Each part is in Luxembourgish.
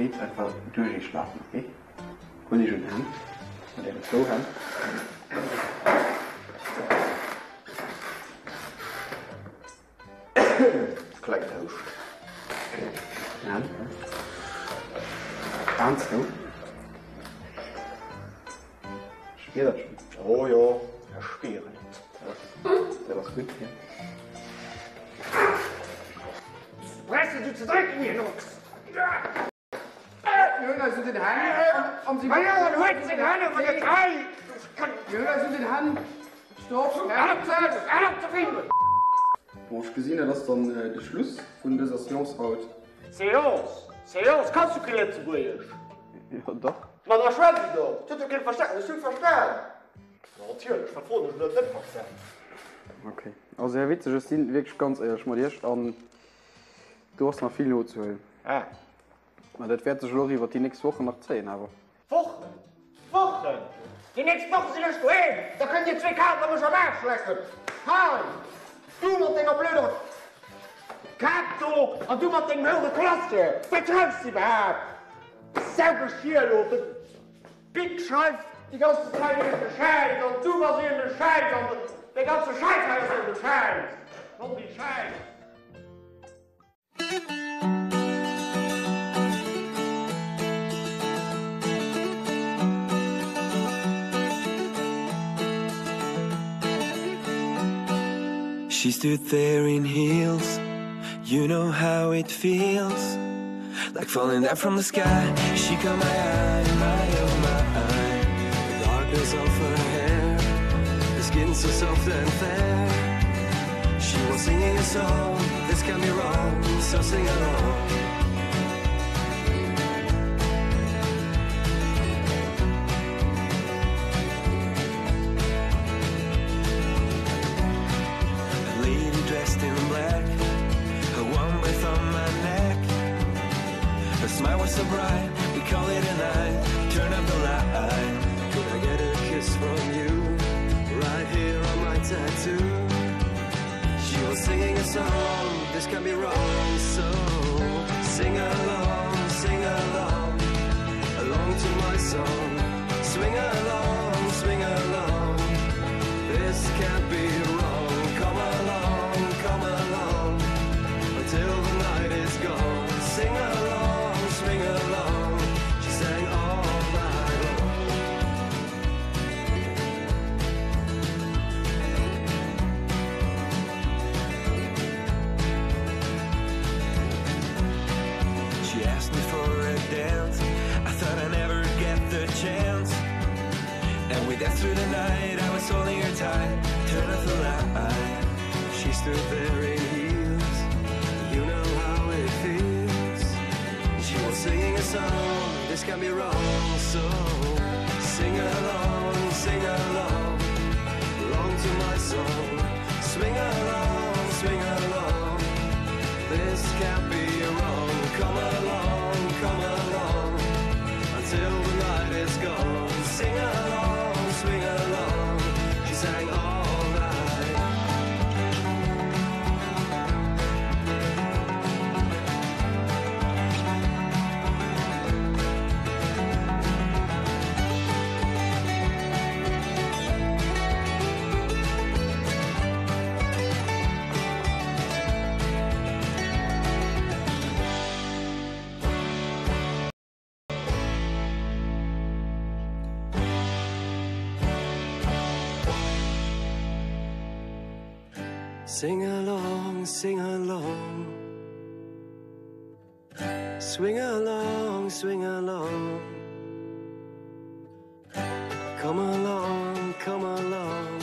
Zäit einfach duerch Iech lafen, ok? Huelt Iech un d'Hänn, mat Ären zwou Hänn. Klengen Houscht. Hänn. Aen zou. Spier dat schon. Oh jo, ech spieren et. Dat ass gutt, jo. Brauchs du ze drécken, hien Ochs! Mir hunn eis un den Hänn an si. Majo, en huet seng Hänn awer net hei! Mir hunn eis un den Hänn. Stopp! Hal op ze hëllen! Hal op ze filmen! Bon, ech gesinn, dat ass dann de Schluss vun dëser Seance haut. Seance? Seance? Kanns du kee Lëtzebuergesch? Jo, dach. Ma da schwätz et och! Et huet jo keen verstan. Ech hunn verstan! Ma natierlech, wat froen ech elo net verstan? Ok, also Här Witzeg, ech sinn wierklech ganz éierlech mat Iech an do ass nach vill nozehuelen. Ah. Mä dat wäert sech elo och iwwert déi nächst Wochen nach zéien awer. Wochen? Wochen? Déi nächst Woche sinn ech doheem, da kënnt dir zwee Kazen mech am Aarsch lecken. Hei, du mat denger blöder Kap do an du mat dengem houere Klassje. Wat schreifs de iwwerhaapt? Saugeschier elo, de Bic schreift déi ganzen Zäit iergend e Schäiss an du bass iergend e Schäiss an dee ganze Schäiss hei ass iergend e Schäiss. Soll déi Schäiss. She stood there in heels You know how it feels Like falling down from the sky She caught my eye, my oh my eye The darkness of her hair The skin so soft and fair She was singing a song This can be wrong, so sing along A lady dressed in black Her warm breath on my neck Her smile was so bright We call it a night Turn up the light Could I get a kiss from you Right here on my tattoo She was singing a song This can be wrong So sing along, sing along Along to my song Swing along, swing along This can't be wrong Come along, come along Until the night is gone Sing along, swing along She sang all night long She asked me for a dance I thought I'd never get the chance And we danced through the night I was holding her tight Turn off the light She stood there in heels You know how it feels She was singing a song This can be wrong So sing along, sing along Along to my song Swing along, swing along This can't be wrong Come along, come along Until the night is gone Sing along, swing along She sang all night Sing along, sing along Swing along, swing along Come along, come along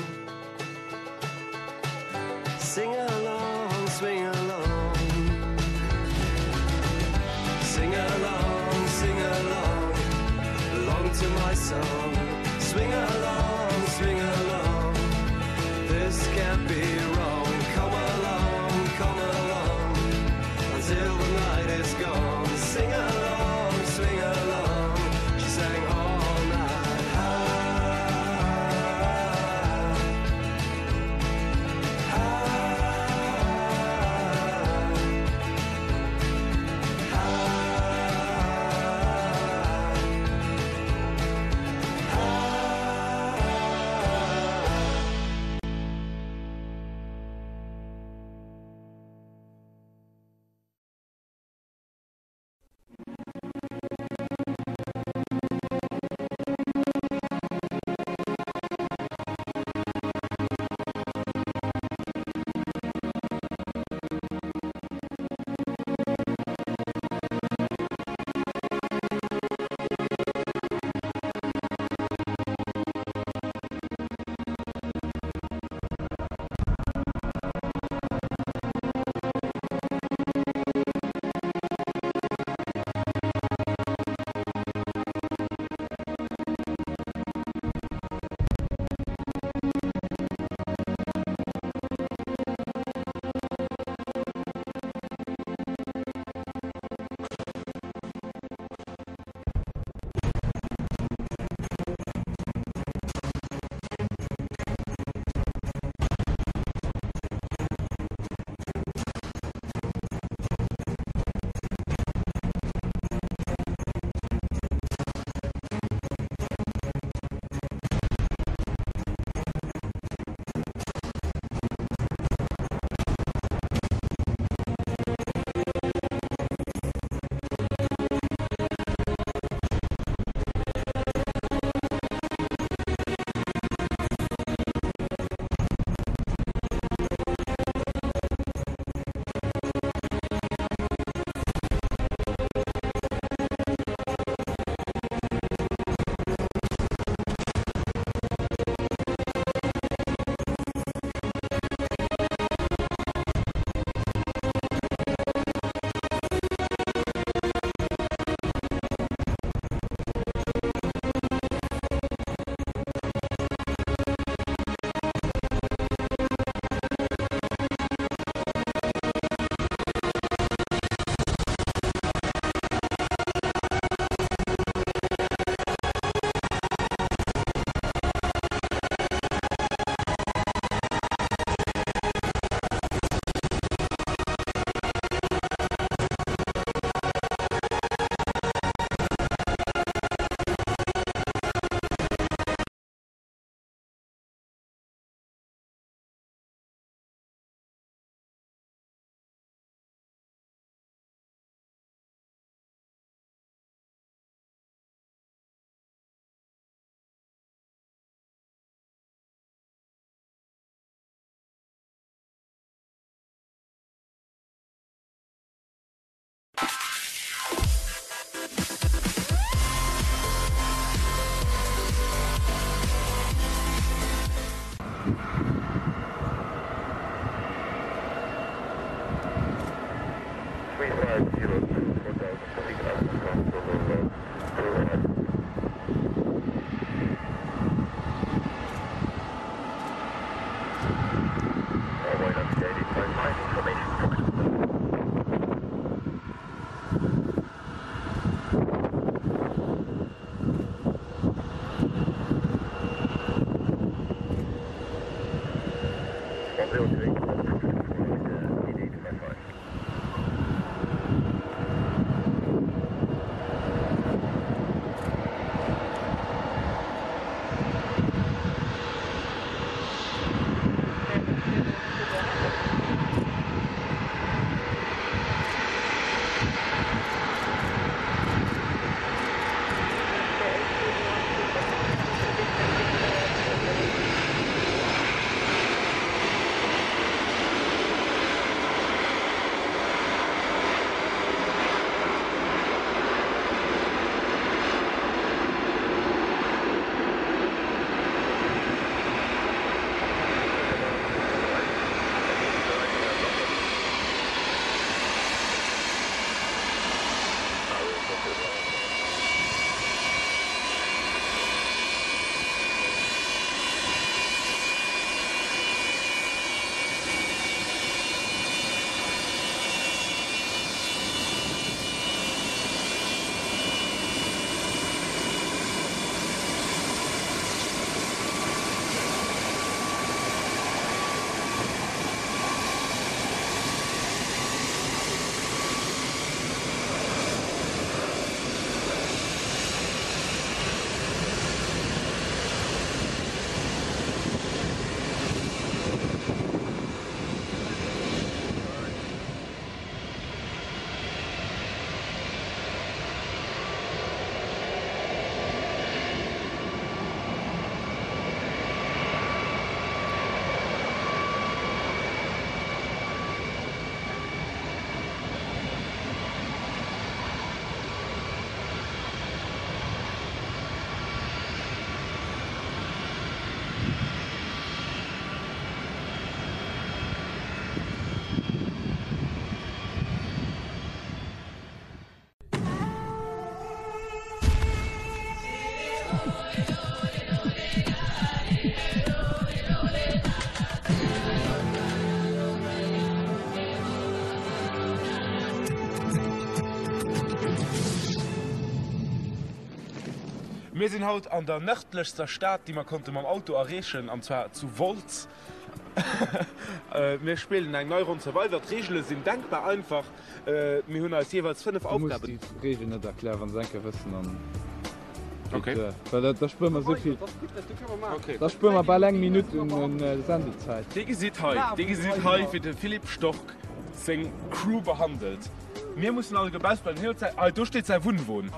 Sing along, swing along Sing along, sing along Along to my song Swing along, swing along This can't be wrong Come along, come along Until the night is gone Sing along, swing along She sang all night ah, ah, ah. Mir sinn haut an der nërdlechster Stad, déi mer konnte mam Auto erreechen, an zwar zu Wolz. Mir spillen eng nei Ronn Survivor. D'Reegele sinn denkbar einfach. Mir hunn eis jeeweils 5 Aufgaben. Du muss déi Reegel net erklären, wann se eng Kéier wëssen, dann geet duer. Well da da spuere mer esou vill, da spuere mer bal eng Minutt un Sendezäit. Dir gesitt hei, dir gesitt hei wéi de Philippe Stork seng Crew behandelt. Mir mussen alleguer bausse bleiwen. Hien huet säi, hei do steet säi Wunnwon.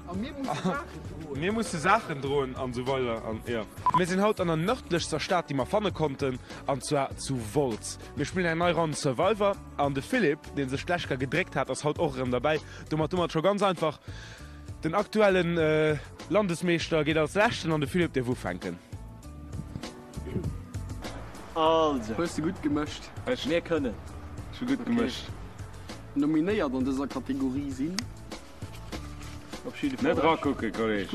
A mir musse Saachen droen. Mir musse Saachen droen an esou weider an jo. Mir sinn haut an der nërdlechster Stad déi mer fanne konnten, an zwar zu Wolz. Mir spillen eng nei Ronn Survivor an de Philippe, deen sech d'lescht Kéier gedréckt hat, ass haut och erëm derbäi. Domat domat scho ganz einfach, den aktuellen Landesmeeschter geet als leschten an de Philippe dierf ufänken. Also. Hues de gutt gemëscht. Ech. Mir kënnen. Ech hu gutt gemëscht. Nominéiert an dëser Kategorie sinn. Op jidde Fall. Net rakucken, Kolleg.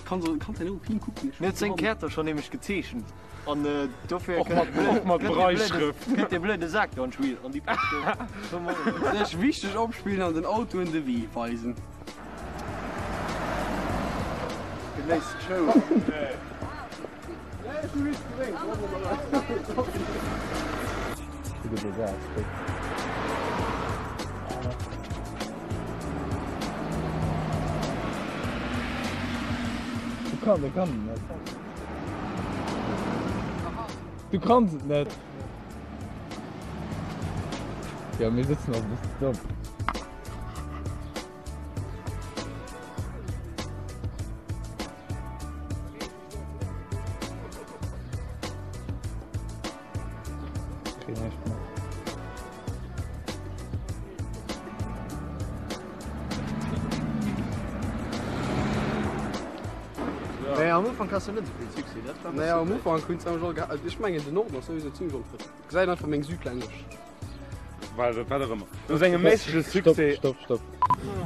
Kann kann och hin kucken. Mir huet seng Käerter nämlech gezeechent an dofir Och mat och mat Breischrëft. Kënnt dee blöde Sak do an d'Spill an déi Pech do. Sech wichteg opspillen an den Autoen de Wee weisen. Genéisst d'Show. Du kann, du kann et net. Du kanns et net. Jo, mir sëtzen och e bëssen domm. Mee am Ufank has de net esou vill Succès, dat war e Naja, am bëssen Ufank hunn se awer geha-, ech mengen den Norden ass souwisou zimlech onfrëndlech. Gesäit einfach meng südlännesch. Wat och ëmmer. No sengem méissege Succès. Stopp, stopp, stopp.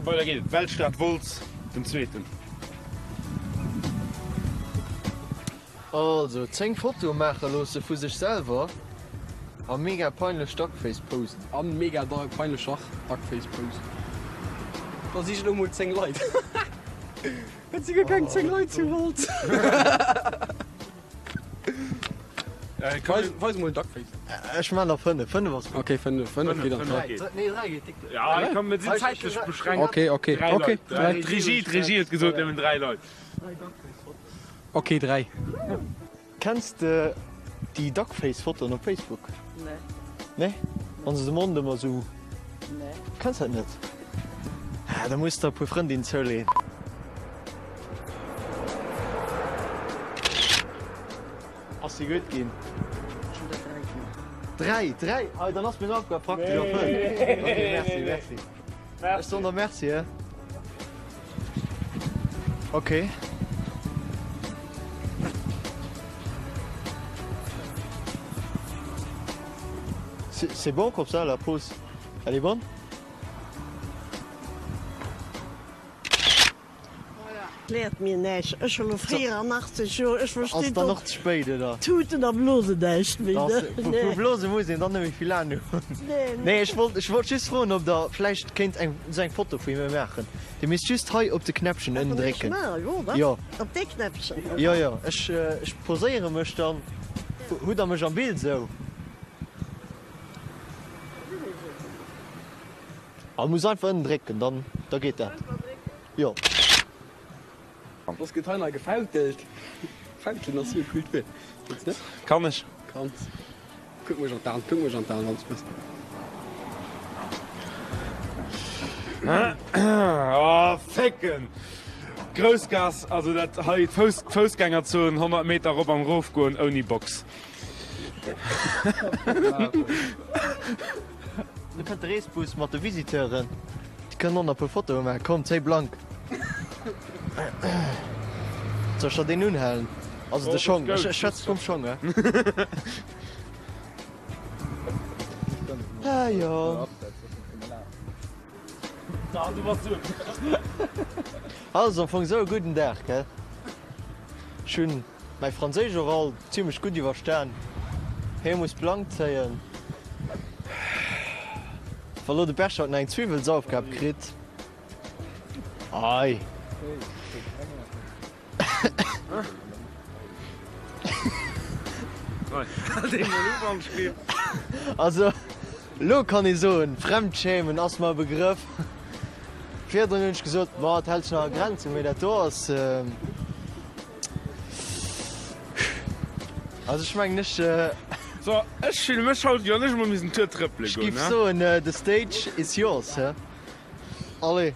Weider geet et. Weltstad Wolz, den zweeten. Also 10 Fotoe maache loosse vu sech selwer a mega peinlech Duckface posen. A mega peinlecher Duckface posen. Da sich elo mol 10 Leit. Et si guer keng 10 Leit zu Wolz. Weis mol Duckface. Ech maan der 5, 5 ass gutt. Ok 5, 5 geet an d'Rei. Nee 3 geet dick duer. Ja komm mir sinn zäitlech beschränkt. Ok ok ok 3. D'Regie d'Regie huet gesot nëmmen 3 Leit. Ok 3. Kenns de déi Duckface Fotoen op Facebook? Nee. Nee? Wann se de Mond ëmmer sou. Nee. Kenns dat net? Ah, da muss der e puer Frëndinnen zouleen. Ass se gutt ginn? Ech hunn der 3 gemaach. 3? 3? Ah, dann ass meng Aufgab praktesch erfëllt. Ok, merci, merci. Ech soen der Merci, he? Ok. C'est bon comme ça la pause? Elle est bonne? Erkläert mir näischt. Ech hu lo 84 Joer, ech Ass verstinn dann och ze spéit, oder? Tuten a Blosen näischt méi, ne? Vu Blose muss een dann net méi vill Ahnung hunn. Nee. Nee, ech wollt, ech wollt just froen, ob der vläicht kéint eng, esou eng Foto vu mir maachen. Dir misst just hei op de Knäppchen ënnen drécken. Jo. Op dee Knäppchen? Jo, jo. Ech, ech poséiere mech dann. Hutt der mech am Bild esou? A muss einfach ënnen drécken, dann, da geet dat. Jo. Soss gëtt hei nach gefautelt. Fautelen ass jo e coolt Wuert. Fënns net? Kann ech. Kanns. Kuck mech an d'Aen, kuck mech an d'Aen, wann s du wëlls. Oh, fécken! Groussgaass, also dat hei, d'Fouss, d'Foussgängerzon, 100 Meter erop an erof goen ouni Box. Do kënnt de Reesbus mat de Visiteuren, déi kënnen och nach e puer Fotoe maachen. Komm, zéi blank. Soll ech der deen unhalen? Also de Schong, ech schwätze vum Schong, he? Ah jo. Haut ass am Fong esou e gudden Dag, gell? Ech hunn Mäi Franséisch Oral zimlech gutt iwwerstan. Hie muss blank zéien. Wa lo de Berchard nach eng Zwiwwelsaufgab kritt. Ei. Also, lo kann ee soen, Fremdschämen ass mer e Begrëff. Virdrun hunn ech gesot, ma et hält sech nach a Grenzen, mee dat do ass. Also ech mengen ech. So, ech fille mech haut wéi wann ech emol misst en Tour trëppele Ech goen, giff ne? soen, the stage is yours, he? Allez.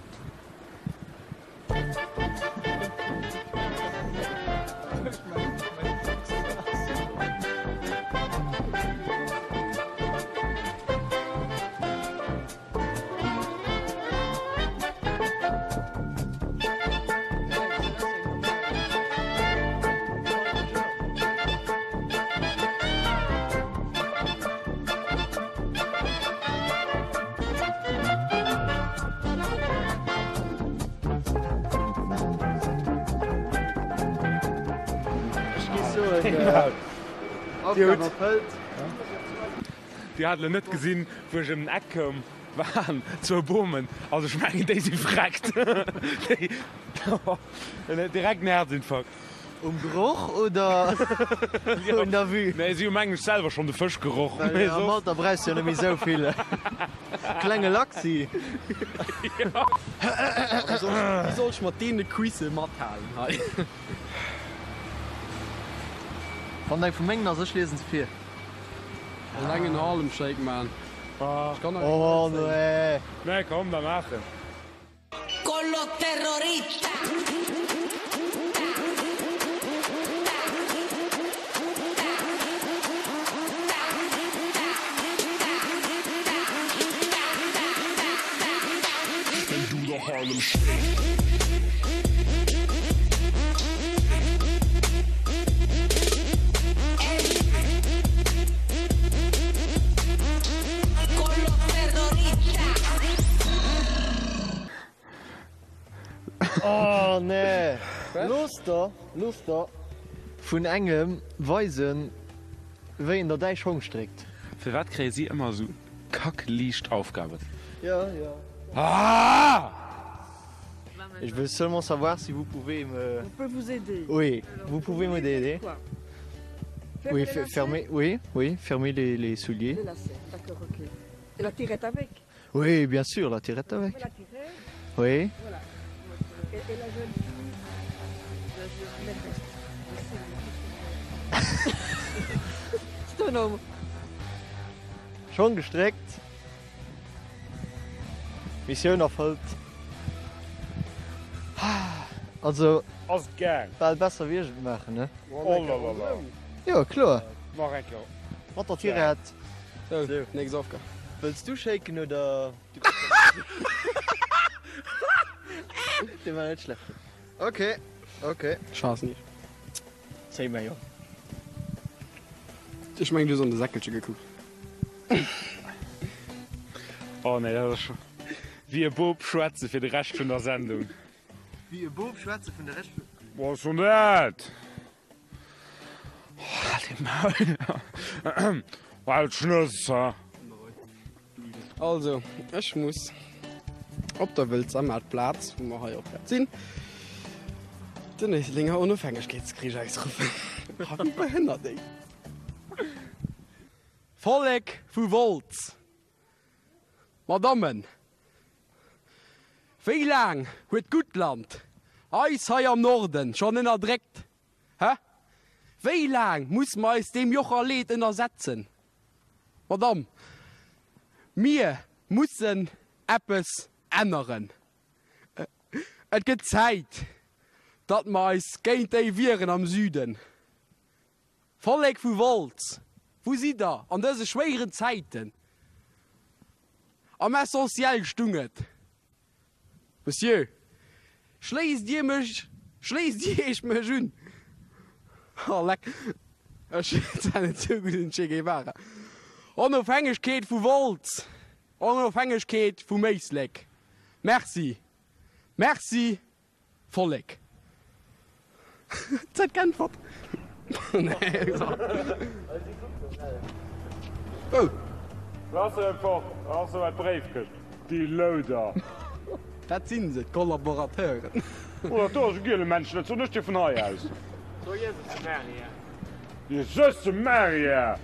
Ech gi soen, Aufgab erfëllt. Dir hat elo net gesinn, wou ech ëm den Eck koum, waren zwou Bomen. Also ech mengen, déi si vreckt. Déi, direkt en Herzinfarkt. Um Geroch oder un der Vue? Nee, si hu mengen ech selwer schonn de Fësch geroch. Well am Alter brauchs du jo net méi esou vill. Klenge Lachsi. Wéi soll ech mat deene Cuisse mathalen hei? Wann eng vu mengen ass, ech liesen se vir. Eleng en Harlem Shake man. Ech kann Oh nee. Nee komm da maachen. Con los terroristas. Oh nee! Looss der, looss der vun engem weisen, wéi een der däi Schong stréckt. Firwat kréie si ëmmer esou kack liicht Aufgaben? Jo, jo. Aah! Je veux seulement savoir si vous pouvez me. On peut vous aider. Oui, vous pouvez m'aider. Fermer Oui, les fermez, oui, oui, fermez les, les souliers. Les lacets, d'accord, ok. Et la tirette avec Oui, bien sûr, la tirette avec. La tirette. Oui. Voilà. Et, et la jeune fille, la jeune maîtresse. C'est un homme. Schong gestréckt. Missioun erfëllt. Also Ass et gaang? bal besser wéi ech et maachen, ne? Oh la la la. Jo, kloer. Nach eng Kéier. Mat der Tirette. Sou, nächst Aufgab. Wëlls du shaken oder? Dee war net schlecht. Ok, ok. Chance nicht. Zéi mäi Jong. Ech mengen du hues an de Säckelche gekuckt. Oh nee, dat ass scho wéi e Bop schwätze fir de Rescht vun der Sendung. Wéi e Boob schwätze vun der Resp. Wat ass dann dat? Halt dee Maul. Al Schnëss, ha? Also, ech muss op der Wëlzer Maartplaz, wou mer hei och grad sinn, den Éislenger Onofhängegkeetskrich ausruffen. Ha wéi behënnert, ey! Vollek vu Wolz, Madammen, wéi laang huet d'Guttland eis hei am Norden schonn ënnerdréckt? Hä? Wéi laang muss mer eis deem Joch a Leed ënnersetzen? Madame, mir mussen eppes änneren. Et gëtt Zäit, datt mer eis géint déi wieren am Süden. Vollek vu Wolz, wou sidd der an dëse schwéieren Zäiten? Am Essentiel stung et, Monsieur, schléisst Dir mech, schléisst Dir Iech mech un? Oh leck, ech sinn net sou gutt en Che Guevara. Onofhängegkeet vu Wolz, Onofhängegkeet vum Éislek. Merci, merci. Vollek. Zäit geäntwert. Oh. Lass se fort, ass sou eng Bréifkëscht, déi Louder. Dat sinn se, d'Kollaborateuren. Oh, dat do ass e giele Männchen, dat soen ech dir vun hei aus. So Jesus Maria. Jesus Maria!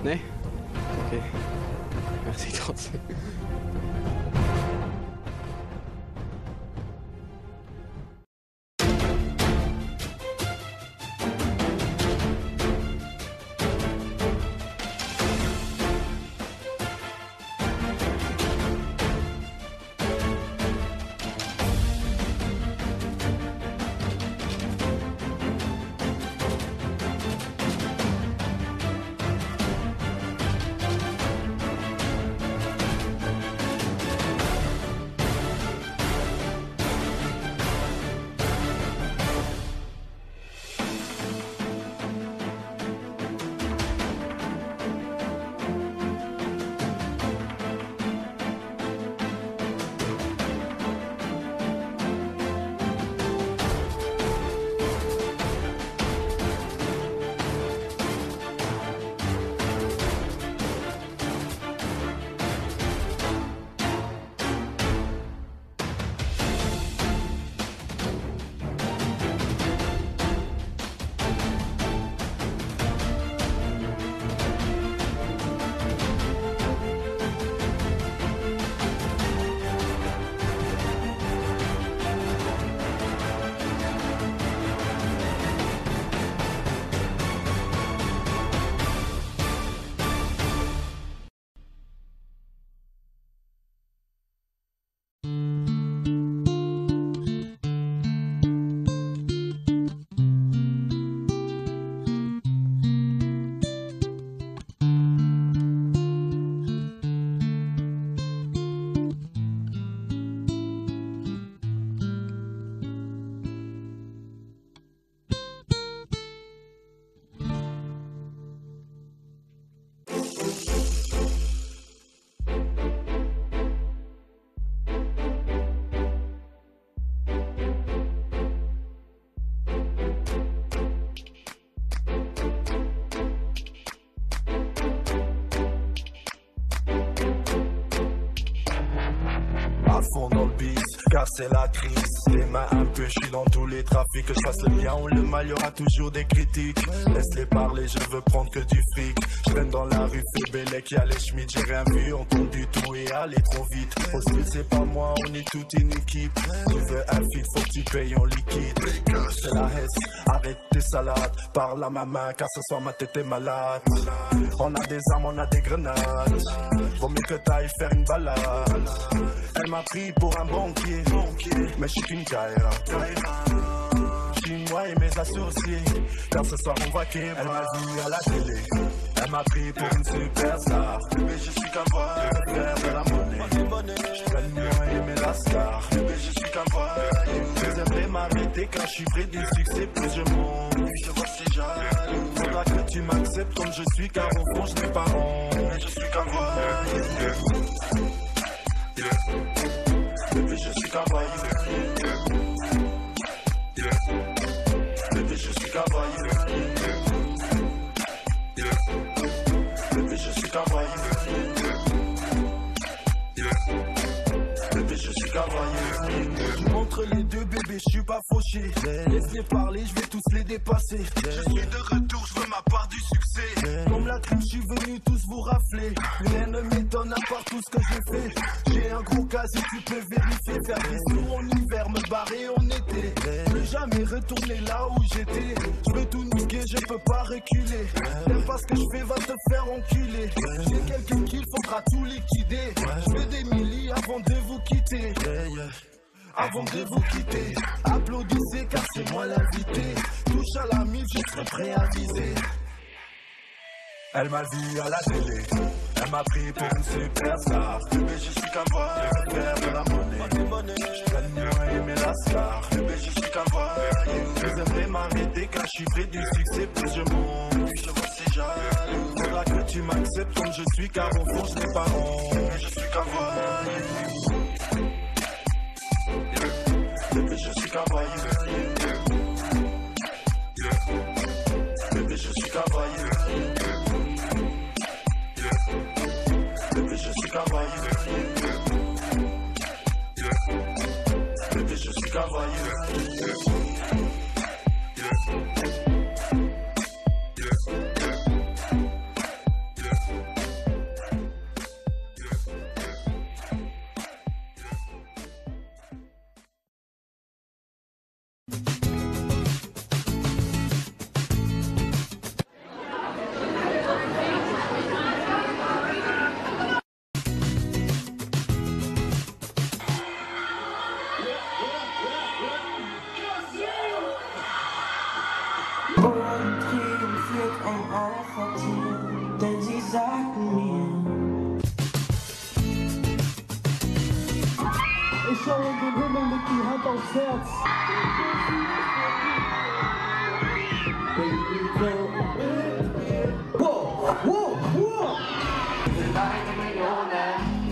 Nee? Okay. Merci trotzdem. À fond dans le bis, car c'est la crise. Les mains un peu, je suis dans tous les trafics. Que je fasse le bien ou le mal, y aura toujours des critiques. Laisse-les parler, je veux prendre que du fric. Je traîne dans la rue, fait Bélec, y'a les Schmitt, j'ai rien vu, entendu tout et aller trop vite. Au style, c'est pas moi, on est toute une équipe. Tu veux un feat, faut que tu payes en liquide. C'est la hesse, arrête tes salades. Parle à ma main, car ce soir ma tête est malade. On a des armes, on a des grenades. Vaut mieux que t'ailles faire une balade. Elle m'a pris pour un banquier, mais je suis qu'une gaïra. Je moi et mes associés, car ce soir on va Elle m'a vu à la télé, elle m'a pris pour une superstar. car je suis près du succès Plus je monte, plus je vois c'est jaloux Faudra que tu m'acceptes comme je suis Car au fond je n'ai pas honte Mais je suis qu'un voyou Bébé je suis qu'un voyou Bébé je suis qu'un voyou Bébé je suis qu'un voyou Bébé je suis qu'un voyou Entre les deux bébé je suis pas fauché Laisse-les parler je vais tous les dépasser Je suis de retour je veux ma part du succès Comme la crime je suis venu tous vous rafler Rien ne m'étonne à part tout ce que j'ai fait J'ai un gros casier tu peux vérifier Faire des sous en hiver me barrer en été Plus jamais retourner là où j'étais Je veux tout niquer je peux pas reculer T'aimes pas ce que je fais va te faire enculer J'ai quelques kills faudra tout liquider Je veux des milli avant de vous quitter Avant de vous quitter Applaudissez car c'est moi l'invité Touche à la mif je serai prêt à viser Elle m'a vu à la télé Elle m'a pris pour une superstar Bébé je suis qu'un voyou Faire de la monnaie Je gagne mieux et mes lascars Bébé je suis qu'un voyou Vous aimeriez m'arrêter car je suis près du succès Plus je monte, plus je vois c'est jaloux Faudra que tu m'acceptes comme je suis Car au fond je n'ai pas honte Bébé je suis qu'un voyou Bébé je suis qu'un voyou Bébé je suis qu'un voyou Bébé je suis qu'un voyou Bébé je suis qu'un voyou. Und triumphiert ein Alpha-Tier, denn sie sagten mir. Ich schau in den Himmel, leg die Hand aufs Herz. Baby, komm mit mir. Wow, wow, wow. Wir sind eine Million,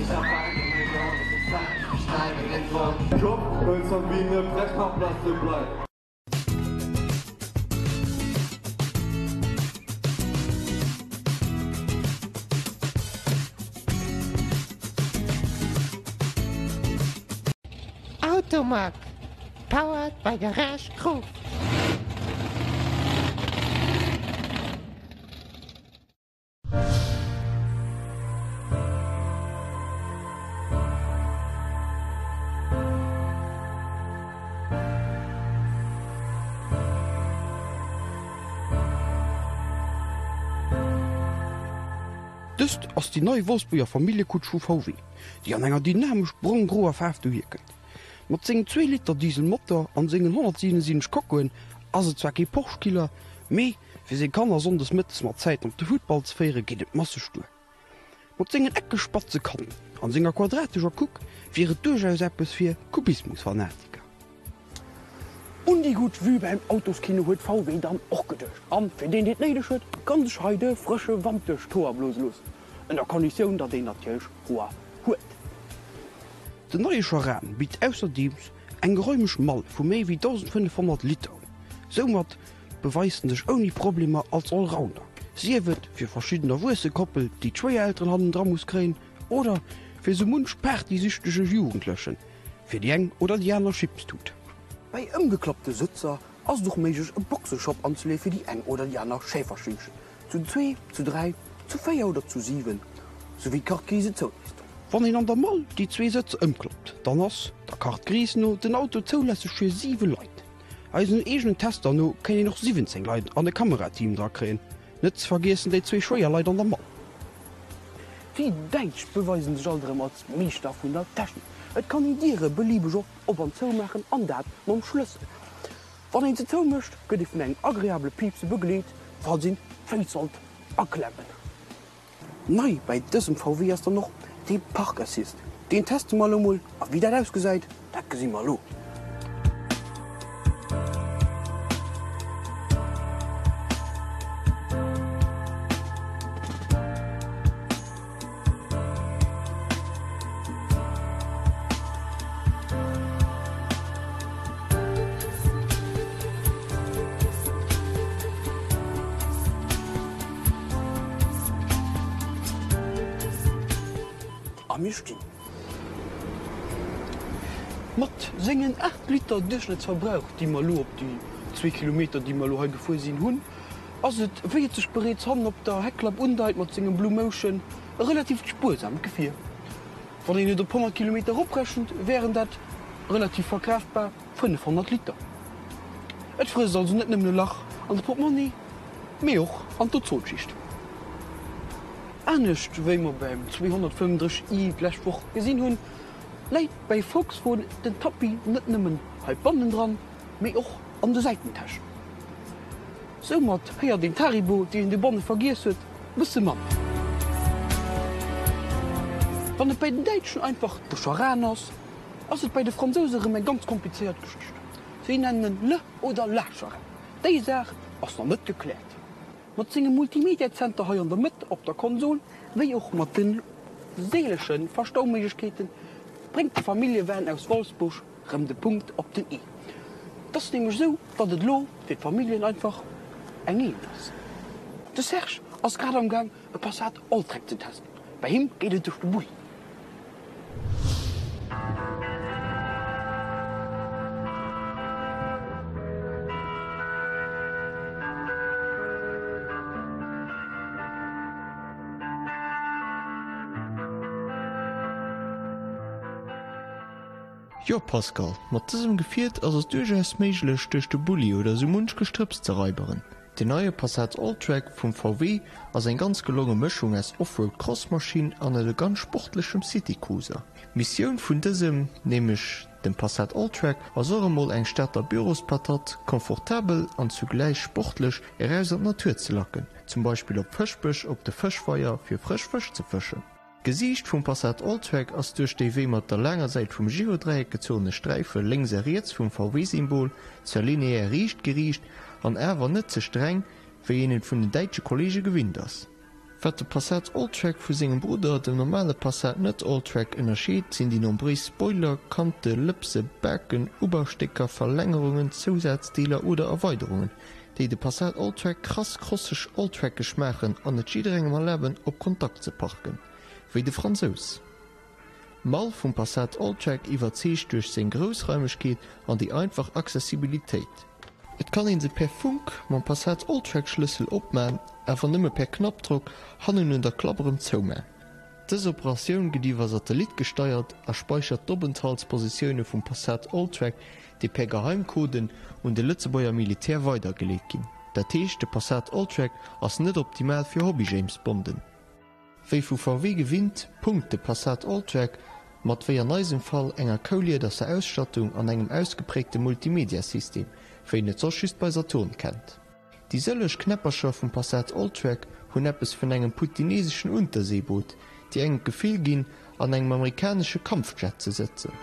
ich hab eine Million, es ist Zeit, ich steige in den Thron. Kopf, hölzern wie 'ne Bretthaarplatte bleibt. Automag, powered by Garage Group. Dëst ass déi nei Wolfsburger Familljekutsch vu VW, déi an enger dynamesch brong-groer Faarf dohierkënnt. Mat sengem Zwee-Liter Diesel-Motor an sengen 177 Kockoen ass et zwar kee Porsche-Killer, mee fir seng Kanner sonndes mëttes mat Zäiten op de Futtball ze féiere geet et masseg duer. Mat sengen eckeg spatze Kanten an senger quadratescher Kuck wier et duerchaus eppes fir Kubismus-Fanatiker. Un déi gutt Vue beim Autoskino huet VW dann och geduecht an fir deen deen et néideg huet, kann sech hei de frësche Wand duerch d'Hoer blose loossen, ënner Konditioun datt een natierlech Hoer huet. Den neie Charan bitt ausserdeems eng geräumeg Mall vu méi wéi 1.500 Liter un. Soumat beweist en sech ouni Problemer als Allrounder, sief et fir verschidden erwuesse Koppel, déi d'Schwéierelteren hannendra muss kréien, oder fir sou munch partysüchtege Jugendlechen, fir déi eng oder déi aner Chipstut. Bei ëmgeklappte Sëtzer ass et och méiglech e Boxeschop anzeleeë fir déi eng oder déi aner Schäferschüngchen, zu zwee, zu dräi, zu véier oder zu siwen, sou wéi d'Carte Grise et zouléisst. Wann een an der Mall déi zwee Sëtzer ëmklappt, dann ass, der Carte Grise no, den Auto zoulässeg fir siwe Leit. Eisen eegenen Tester no kéint een och 17 Leit an e Kamerateam dra kréien, net ze vergiessen déi zwee schwéier Leit an der Mall. Déi Däitsch beweisen sech alt erëm als Meeschter vun der Technik. Et kann een Diere beliebeg oft op an zou maachen an dat mam Schlëssel. Wann een se zou mécht, gëtt ee vun engem agreabele Piipse begleet, falls een d'Féiss sollt aklemmen. Nei bäi dësem VW ass dann och dee Park Assist. Deen teste mer elo mol a wéi dat ausgesäit, dat gesi mer elo. A mir stinn. Mat sengen 8 Liter Duerchschnëttsverbrauch, déi mer elo op déi zwee Kilometer, déi mer elo hei gefuer sinn, hunn, ass et, wéi et sech bereets hannen op der Heckklapp undeit mat sengem Blue Motion, e relativt spuersamt Gefier. Wann een et op 100 Kilometer eroprechent, wären dat relativ verkraaftbar 500 Liter. Et frësst also net nëmmen e Lach an de Portmonni, mee och an d'Ozonschicht. Anescht wéi mer beim 235 i d'lescht Woch gesinn hunn, läit bäi Volkswoen den Tapis net nëmmen hei bannendran, mee och an de Säitentäschen. Soumat héiert een d'Haribo, déi een dobanne vergiess huet, bësse manner. Wann et bäi den Däitschen einfach de Charan ass, ass et bäi de Fransouse rëm eng ganz komplizéiert Geschicht. Si nennen en le oder la Charan. Déi Saach ass nach net gekläert. Mat sengem Multimedia-Zenter hei an der Mëtt op der Konsol, wéi och mat de seelege Verstauméiglechkeeten, bréngt de Familljevan aus Wolfsburg rëm de Punkt op den i. Et ass nämlech esou, datt et elo fir d'Familljen einfach eng Eent ass. De Serge ass grad am Gaang e Passat Alltrack ze testen. Bei him geet et duerch de Bulli. Jo Pascal, mat dësem Gefiert ass et duerchaus méiglech duerch de Bulli oder sou munch Gestrëpps ze raiberen. Den neie Passat Alltrack vum VW ass eng ganz gelonge Mëschung aus Offroad Crossmaschinn an elegant sportlechem Citycruiser. D'Missioun vun dësem, nämlech dem Passat Alltrack, ass och emol eng Stater Bürospatat komfortabel an zugläich sportlech eraus an d'Natur ze lacken, zum Beispill op Fëschbech op de Fëschweier fir frësch Fësch ze fëschen. D'Gesiicht vum Passat Alltrack ass duerch déi wéi mat der laanger Säit vum Geodräieck gezunne Sträife lénks a riets vum VW-Symbol zwar lineär riicht geriicht an awer net ze streng, wéi een et vun den däitsche Kolleege gewinnt ass. Wat de Passat Alltrack vu sengem Brudder, dem normale Passat net-Alltrack, ënnerscheet, sinn déi nombréis Spoiler, Kante, Lëpse, Baken, Ubaustécker, Verlängerungen, Zousazdeeler oder Erweiderungen, déi de Passat Alltrack krass crosseg alltrackeg maachen an et jidderengem erlaben op Kontakt ze parken, wéi de Fransous. D'Mall vum Passat Alltrack iwwerzeegt duerch seng Groussraimegkeet an déi einfach Accessibilitéit. Et kann een se per Funk mam Passat Alltrack Schlëssel opman, awer nëmme per Knappdrock hannen un der Klapp erëm zouman. Dës Operatioun gëtt iwwer Satellit gesteiert a speichert d'Openthaltspositioune vum Passat Alltrack, déi per Geheimcoden un de Lëtzebuerger Militär weidergeleet ginn. Dat heescht, de Passat Alltrack ass net optimal fir Hobby-James-Bonden. Wéi vu VW gewinnt, punkt de Passat Alltrack mat, wéi an eisem Fall, enger kouliederser Ausstattung an engem ausgepräägte Multimedia-System, wéi een et soss just bei Saturn kennt. Déi sëlleg Knäppercher vum Passat Alltrack hunn eppes vun engem putineseschen Unterseeboot, déi engem d'Gefill ginn, an engem amerikanesche Kampfjet ze sëtzen.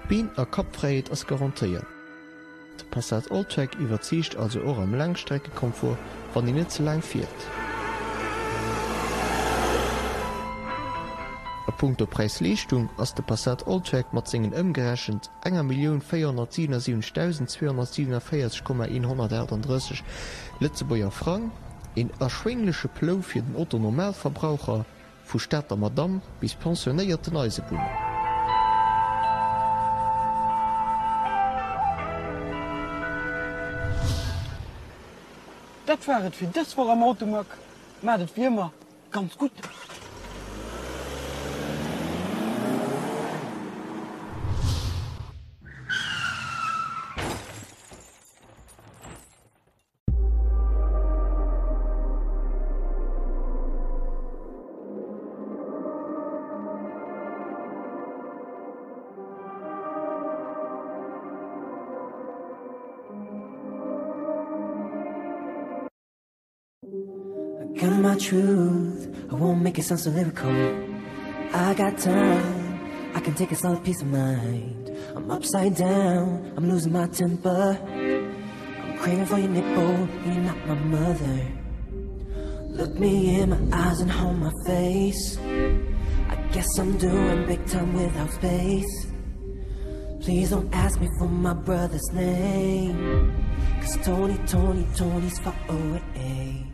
Been a Kappfräiheet ass garantéiert. De Passat Alltrack iwwerzeegt also och am Laangstreckekomfort, wann een net ze laang fiert. A punkto Präis-Leeschtung ass de Passat Alltrack mat sengen ëmgerechent 1.477.247,138 Lëtzebuerger Frang een erschwéngleche Plou fir den Otto-Normalverbraucher, Vu Stater Madamm bis pensionéierten Eisebunner. Dat war et fir dës Woch am Automag. Maacht et wéi ëmmer ganz gutt! I got my truth, I won't make it sound so lyrical. I got time, I can take a solid piece of mind. I'm upside down, I'm losing my temper. I'm craving for your nipple, you're not my mother. Look me in my eyes and hold my face. I guess I'm doing big time without space. Please don't ask me for my brother's name. Cause Tony, Tony, Tony's far away.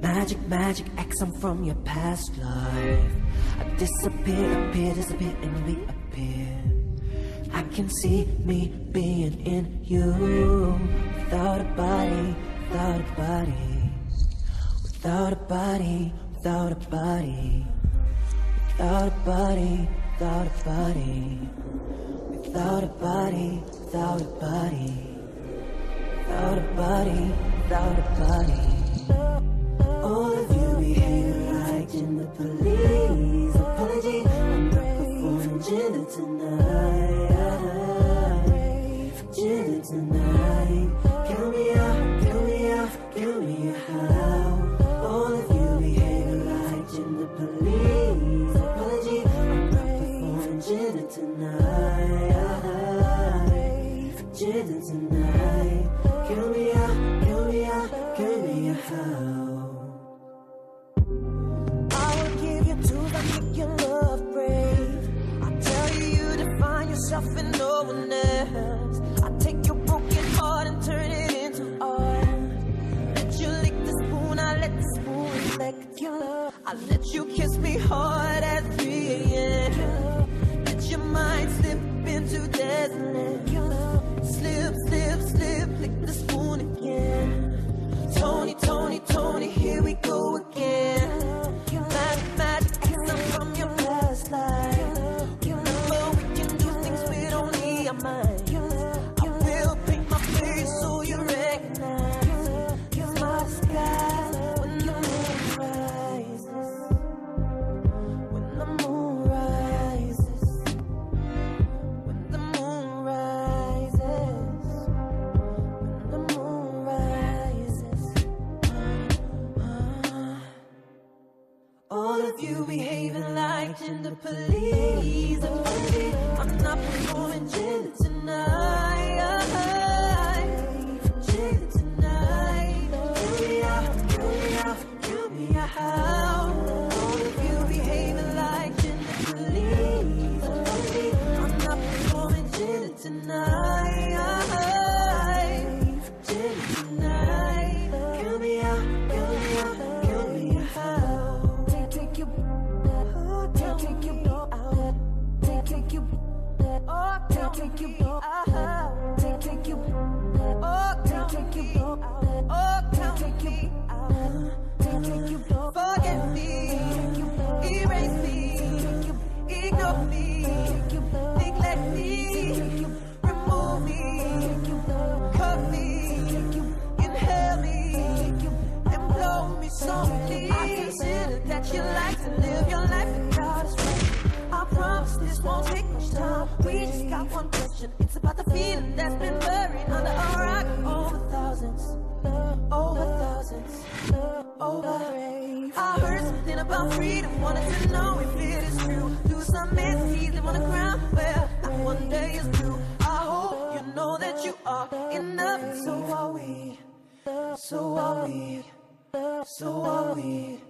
Magic, magic, X, I'm from your past life. I disappear, appear, disappear, and reappear. I can see me being in you. Without a body, without a body. Without a body, without a body. Without a body, without a body. Without a body, without a body. Without a body, without a body. All of you behave like in the police. Apology, I'm not performing gender tonight. Gender tonight. Count me out, count me out, count me out. All of you behave like in the police. Apology, I'm not performing gender tonight. Gender tonight. Count me out, count me out, count me out. I will give you tools that make your love brave. I tell you you define yourself and no one else. I take your broken heart and turn it into art. Let you lick the spoon, I let the spoon reflect your love. I let you kiss me hard at 3 a.m. Let your mind slip into desolate. Slip, slip, slip, lick the spoon again. Tony, Tony, Tony, here we go again. Magic, magic, I'm from your past life. Remember, we can do things with only our minds. I will paint my face so you recognize. My disguise when the moon rises. When the moon rises. When the moon rises. When the moon rises. All of you behaving like gender police. I'm not performing gender tonight. Gender tonight. Kill me out, kill me out, kill me out. All of you behaving like gender police. I'm not performing gender tonight. Gender tonight. Kill me out, kill me out, kill me out. Take, take you, take, take you out. Take, take you, oh, take, take you out. Take, take you, oh, take, take you out. Oh, take, take you out. Take, take you, forget me, erase me, ignore me, neglect me, remove me, cut me, inhale me, and blow me softly. I consider that you like to live your life without a stress. I promise this won't take much time. We just got one question. It's about the feeling that's been buried under a rock over thousands, over thousands, over. I heard something about freedom, wanted to know if it is true. Do some entities live on the ground where not one day is blue? I hope you know that you are enough, and so are we. So are we. So are we.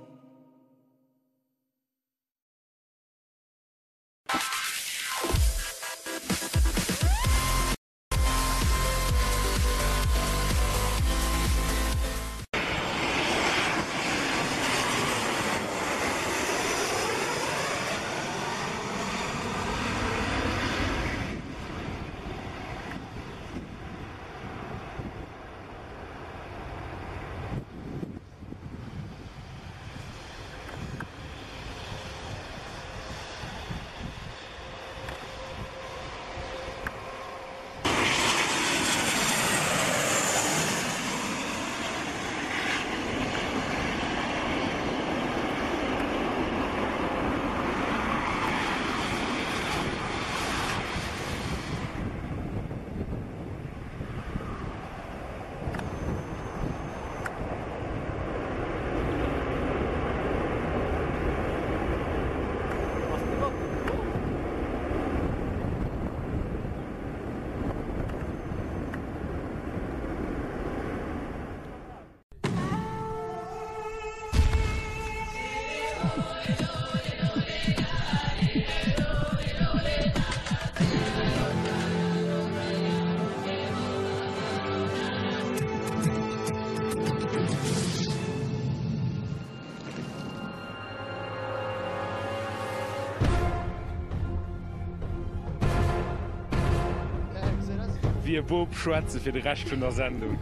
Wéi e Boob schwätze fir de Rescht vun der Sendung.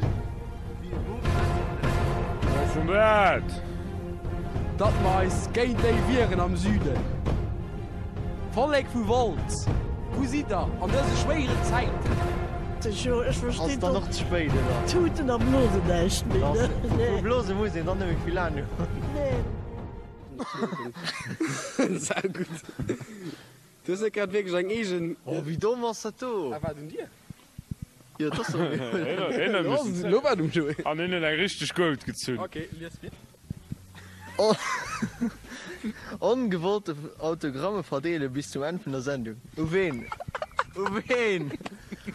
Wat ass denn dat? Datt mer eis géint déi wieren am Süden. Vollek vu Wolz, wou sidd der an dëse schwéieren Zäiten? Ech Ass dann och ze spéit, oder? Tuten a Blosen näischt méi, ne? Vu Blose muss een dann net méi vill laang hunn. Nee. Saugutt. Du hues net grad wierklech eng eegen. Oh, wéi domm ass dat do? Ah, war et un dir? Jo, et ass un mir. Lo war et um Joé. An hien huet eng richteg goud gezunn. Ok, lies vir. Ongewollte Autogramme verdeele bis zum Enn vun der Sendung. U ween? U ween?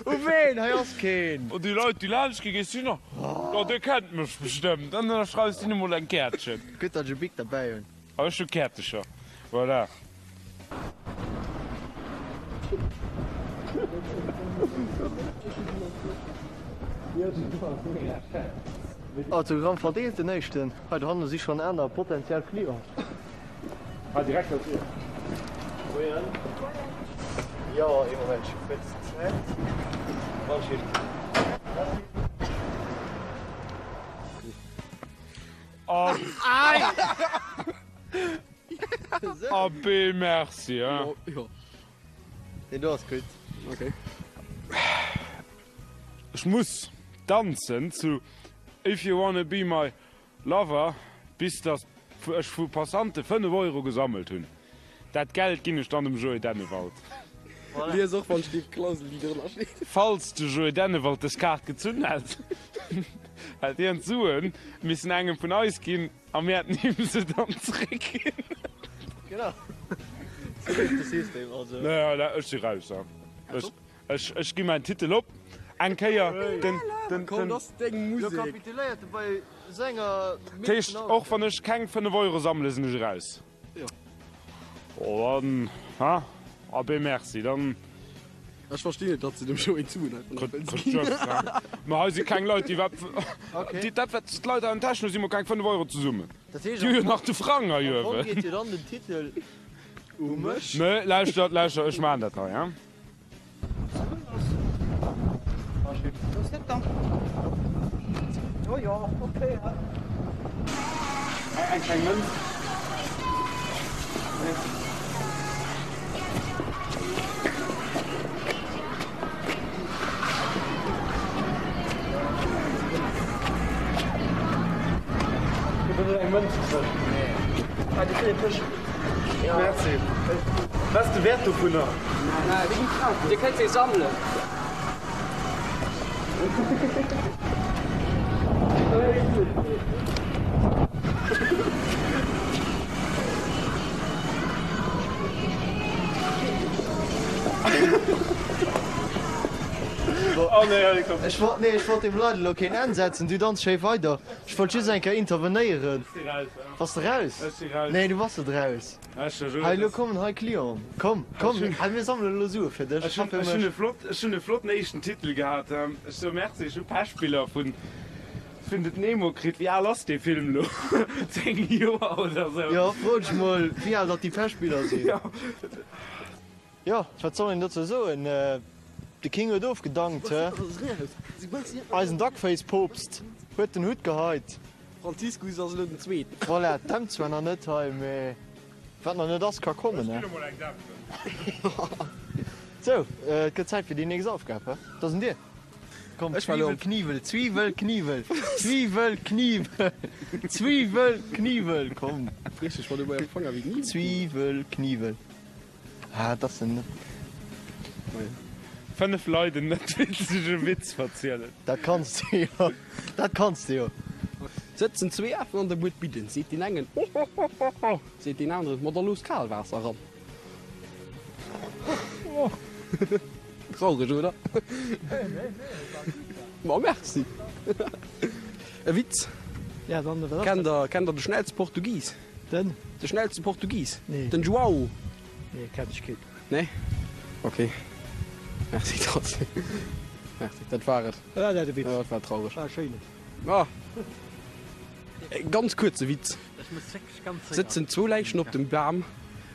U ween? Hei ass keen! Oh, déi Leit, déi laanscht gi sinn, oh, dir kennt mech bestëmmt. An da schreifs hinne mol eng Käertchen. Gutt, datt ech e Bic derbäi hunn. Ah, ech hu Käertecher. Voilà. Autogramm verdeelt, den éischten. Hei dohanne si schonn aner potentiell Clienten. Ah, direkt als Ier. Moien. Jo, ee Moment, ech hu kuerz Zäit. Merci. Abee merci hein. Deen do ass gutt. Ok. Ech muss danzen zu If you wanna be my lover bis dass ech vu Passante 5 Euro gesammelt hunn. Dat Geld ginn ech dann dem Joé Dennewald. Lies och wann steet Klausel déi drënner steet. Falls de Joé Dennewald des Kaart gezunn hätt, hätt hien d'Suen missen engem vun eis ginn a mir hätten him se dann zeréck ginn. Genau, sou leeft de System also. Naja, ech si raus. Ech, ech gi mäin Titel op. Eng Kéier den, den, Komm, den. dat ass deng Lo Musek. kapituléiert e bei senger Dat heescht, och wann ech keng 5 Euro sammele sinn ech eraus? Jo. Oh, dann, ha? Abee, merci, dann. Ech verstinn net, datt se dem Joé d'Suen einfach net Kritt, wëlls kritt ginn. Jëff, ha? Ma hei si keng Leit, déi wat, Okay. déi, dat wat d'Leit an den Täschen hu si mol keng 5 Euro zesummen. Dat heescht, Déi hu jo am nach de Frang hei am Fong uewen. geet jo dann den Titel u mech. Nee, lauschtert, lauschtert, ech maachen dat hei, ha? Eng kleng Mënz. Eng Mënz. Merci. Wat ass de Wäert dovunner? Dir kënnt se sammelen. Ech wollt, nee, ech wollt dem Leit elo keen Enn setzen, du danz schéi weider. Ech wollt just eng Kéier intervenéieren. Bass de raus? Ech si raus. Nee, du bass net raus. Hei, elo kommen hei Clienten. Komm, komm, hei, mir sammelen elo Sue fir dech Ech a fir hunn e mech. flott, ech hunn e flotten éischten Titel gehat. Ech soe Merci, ech hu Pechspiller vun Findet Nemo kritt. Wéi al ass dee Film elo? 10 Joer oder sou? Jo, fro dech mol, wéi al datt déi Pechspiller sinn. Jo. Jo, wat soll een dozou soen? De King huet ofgedankt, hä? Eisen Duckface-Poopst huet den Hutt geheit. Franziskus ass elo den Zweeten. Voilà, d'Dämp zwar nach net hei, mee wat nach net ass, ka kommen, hä? Sou, et gëtt Zäit fir déi nächst Aufgab, hä? Et ass un dir. Komm, Zwiwel, Kniwel, Zwiwel, Kniwel, Zwiwel, Kniwel, Zwiwel, Kniwel, komm. Zwiwel, Kniwel. Ah, et ass en net. 5 Leit en net witzege Witz verzielen. Dat kanns de jo, dat kanns de jo. Sëtzen zwee Afen an der Bued bidden, seet deen engen, Hohohoho, seet deen aneren, Ma da looss kal Waasser eran. Traureg, oder? Ma merci. E Witz, Kennt der, kennt der de schnellste Portugis? Den? De schnellste Portugis? Nee. Den João? Nee, kenn ech keen. Nee? Ok. Merci trotzdem. Merci, dat war et. War dat e Witz? Jo, dat war traureg. War e schéinen. Ah. E ganz kuerze Witz. Ech muss wierklech ganz séier. Sëtzen zwou Läichen op dem Bam,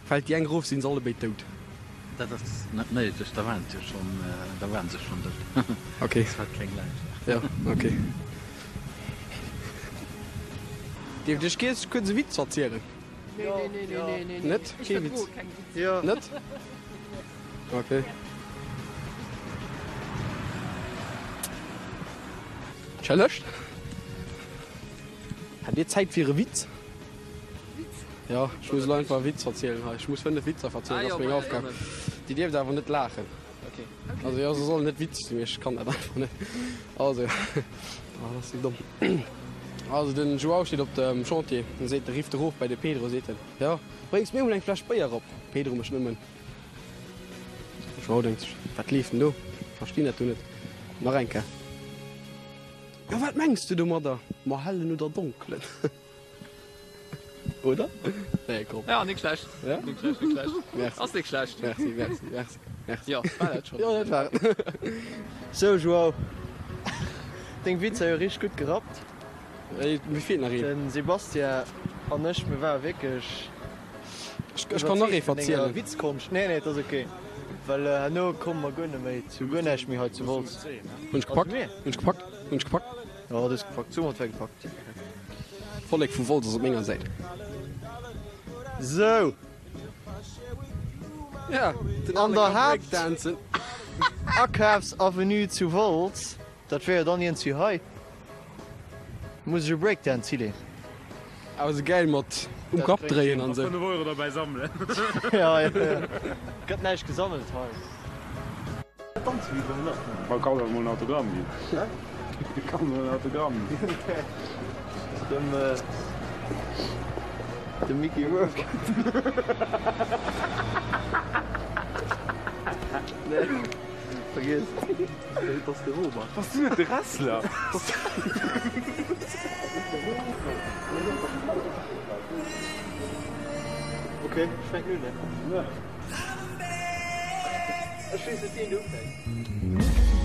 fält déi eng erof, sinn se allebéid dout. Dat ass net néideg, da waren se jo schonn, da waren se schonn dout. Ok. Dat war keng Läich. Jo, ok. Dierft ech iech kuerz e Witz verzielen? Nee, nee, nee, nee, nee, nee. Net? Ech Kee verdroe Witz? keng Witzer. Net? Ok. Entschëllegt? Hätt Dir Zäit fir e Witz? Witz? Jo, ech muss elo einfach e Witz verzielen hei. Ech muss 5 Witzer verzielen, dat ass meng Aufgab. Dir dierft awer net laachen. Also jo, se sollen net witzeg sinn, mee ech kann dat einfach net. Also, oh, dat ass sou domm. Also den João steet op dem Chantier, en seet, rifft erof bei de Pedro, seet en, Jo, bréngs mir emol eng Fläsch Béier erop. Pedro mécht nëmmen. De João denkt sech, Wat leeft denn do? Verstinn dat do net. Nach eng Kéier. Jo, wat mengs du domadder? Ma hellen oder donkelen? Oder? Nee, komm. Ja, nik schlecht. Ja? Nik schlecht, nik schlecht. Merci. Ass nik schlecht. Merci, merci, merci, merci. Jo, war dat schon. Jo, dat war et. Sou, Joao, deng Witzer hu richteg gutt gerappt. Mir feelt nach een. Den Sebastien an ech, mir ware wierklech Ech kann nach ee iwwerzeegt vun denger verzielen. Witzkonscht. Nee, nee, et ass ok, well herno komme mer guer net méi zu guer näischt méi hei zu Wolz. Hunn ech Also gepackt? mir. Hunn ech gepackt? Hunn ech gepackt? Jo, du hues gepackt. Soumat war gepackt. D'Vollek vu Wolz ass op menger Säit. Sou. Ja, den An Ale der kann Haapt Breakdancen. Akafsavenue zu Wolz, dat wär jo dann iergendwéi hei, muss ech e Breakdance hileen. Awer sou gäil mat um Kapp dréien an sou. 5 Euro derbäi sammelen. Ja, ja, ja. Gëtt näischt gesammelt hei. Ma kann awer mol en Autogramm ginn. Kann mol en Autogramm ginn. Dem, dem Mickey Rourke. Nee, vergiess. Dat ass de Robert. Bass du net de Wrestler? Ok, ech fänken un, ne? Ech weess net wien do ufänkt.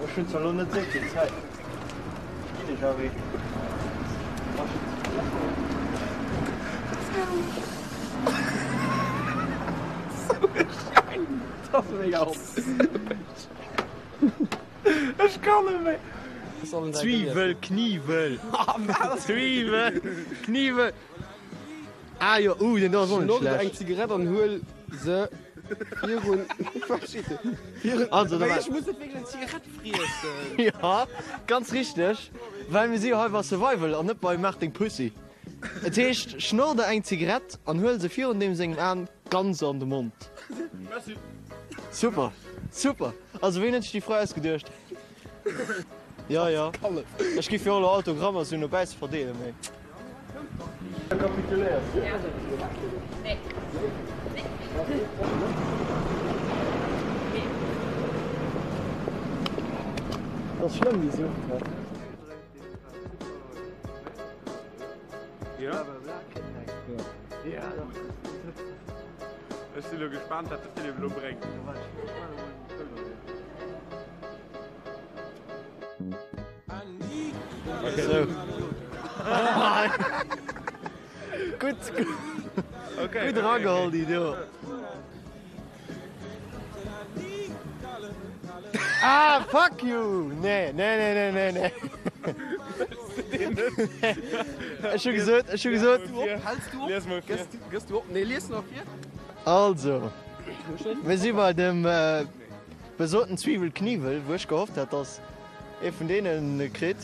Ech hunn zwar lo net esou vill Zäit. Ech kann net méi. Zwiwel, Kniwel, Zwiwel, Kniwel. Ah jo, uh, deen do ass och net Schnorr eng schlecht. Zigarett an huel se virun. Wat steet do? Virun. Also, da Mee war. ech muss net wierklech eng Zigarett friessen. Jo, ganz richteg, well mir si jo hei bei Survival an net bei Maach deng Pussy. Et heescht, schnorr der eng Zigarett an huel se virun deem sengem Aen ganz an de Mond. Merci. Super, super. Also ween huet sech déi Fro ausgeduecht? Jo, jo. Ech giff jo och elo Autogrammer sou no bausse verdeelen, mee. Dat ass schlëmm, déi Sucht, hä? Ech sinn elo gespaant, wat de Philippe elo bréngt. Sou. Gutt, gutt erageholl, déi do. Ah, fuck you! Nee, nee, nee, nee, nee, nee. Ech hu gesot, ech hu gesot. Häls du op? Lies mol vir. Gëss du op? Nee, lies nach vir. Also, mir si bei dem Besoten Zwiwel Kniwel, wou ech gehofft hat, dass ee vun deenen e kritt.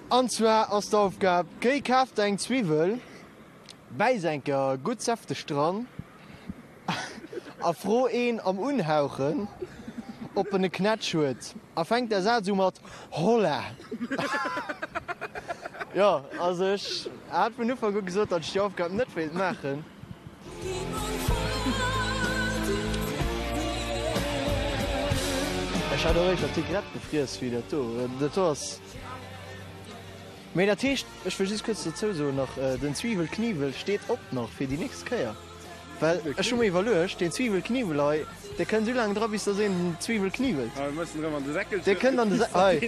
An zwar ass d'Aufgab, Géi kaf der eng Zwiwel, bäiss eng Kéier gutt säfteg dran a fro een am Unhauchen, ob en e Knätsch huet. A fänkt der Saz u mat Holla. Jo, also ech hat vun Ufank u gesot, datt ech déi Aufgab net wéilt maachen. Ech hat och éischter Tigrett gefriess wéi dat do. Dat do ass. Mee dat heescht, ech wëll just kuerz dozou soen nach, den Zwiwelkniwwel steet op nach fir déi nächst Kéier. Well ech hu mir iwwerluecht, deen Zwiwelkniwwel hei, dee kënnt esou laang dra bis dass een den Zwiwel kniwwelt. Dee kënnt an de hei.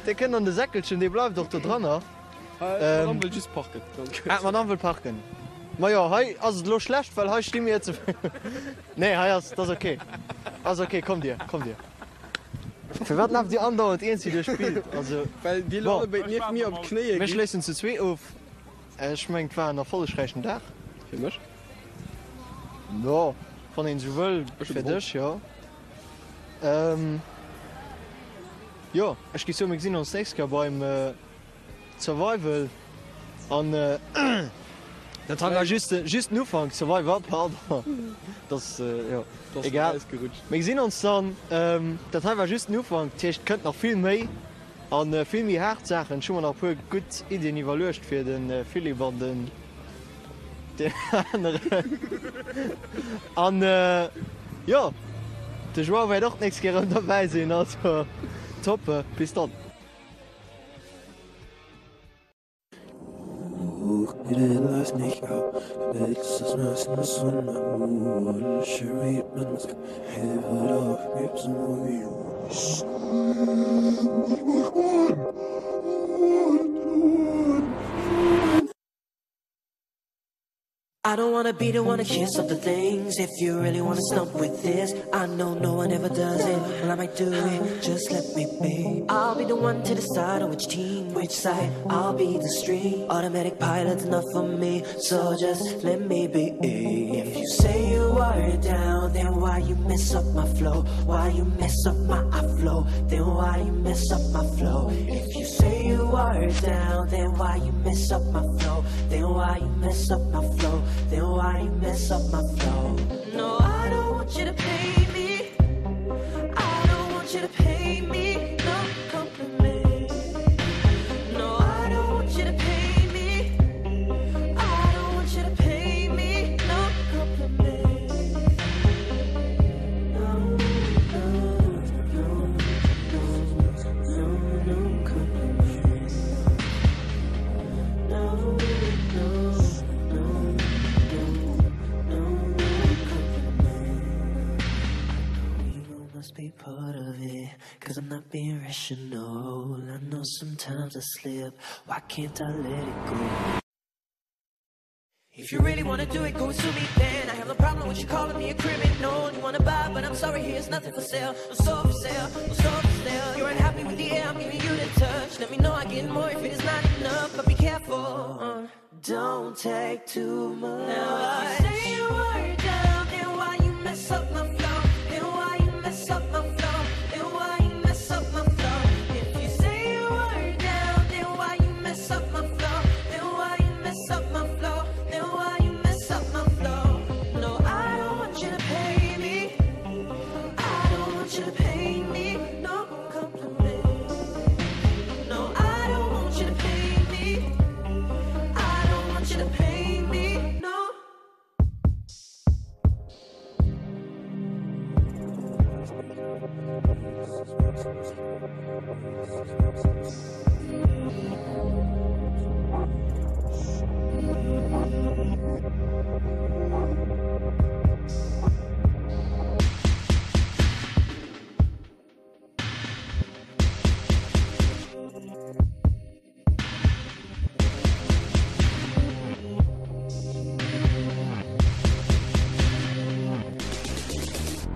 Dee kënnt an de Säckelchen, dee bleift och do dranner. D'Madame wëll just parken. Ah, d'Madame wëll parken. Majo, hei ass et elo schlecht, well hei sti mir ze. Nee, hei ass, 't ass ok. Ass ok, kommt dir, kommt dir. Firwat laaft dir andauernd iergendwéi duerch d'Bild? Also, Well dir elo bon. allebéid nieft mir op d'Knéie Mir gitt. schléissen zu zwee of. Ech mengen, 't war en erfollegräichen Dag. Fir mech? Jo, wann een esou wëll, Ech hu fir gewonn. dech, jo. Jo, ech géif soen, mir gesinn ons d'nächst Kéier beim Survival an dat hei war just just den Ufank, Survivor, pardon, dat jo egal. Mir gesinn ons dann, dat hei war just den Ufank, dat heescht et kënnt nach vill méi a vill méi haart Saachen. Ech hu mer nach e puer gutt Iddien iwwerluecht fir de Philippe an den deen aneren. An jo, de Joao wäert och d'nächst Kéier erëm derbäi sinn, also top, bis dann. I don't wanna be the one to kiss up the things If you really wanna stump with this I know no one ever does it Well I might do it, just let me be I'll be the one to decide on which team, which side I'll be the stream Automatic pilot's enough for me So just let me be If you say you are down Then why you mess up my flow? Why you mess up my flow? Then why you mess up my flow? If you say you are down Then why you mess up my flow? Then why you mess up my flow? Then why you mess up my flow? No, I don't want you to pay me I don't want you to pay me No compliment No, I don't want you to pay me I don't want you to pay me No compliment No, no, no, no, no, no compliment No, no, no, no, no, no compliment I know must be part of it Cause I'm not being rational I know sometimes I slip Why can't I let it go? If you really wanna do it, go sue me then I have no problem with you calling me a criminal You wanna buy, but I'm sorry, here's nothing for sale No soul for sale, no soul for sale You're unhappy with the air, I'm giving you the touch Let me know I get more if it is not enough But be careful, uh, don't take too much Now if you say you were down, then why you mess up my flow? Then why you mess up my flow? Then why you mess up my flow? If you say you were down, then why you mess up my flow? Then why you mess up my flow? Then why you mess up my flow? No, I don't want you to pay me. I don't want you to pay me no compliment. No, I don't want you to pay me. I don't want you to pay me no.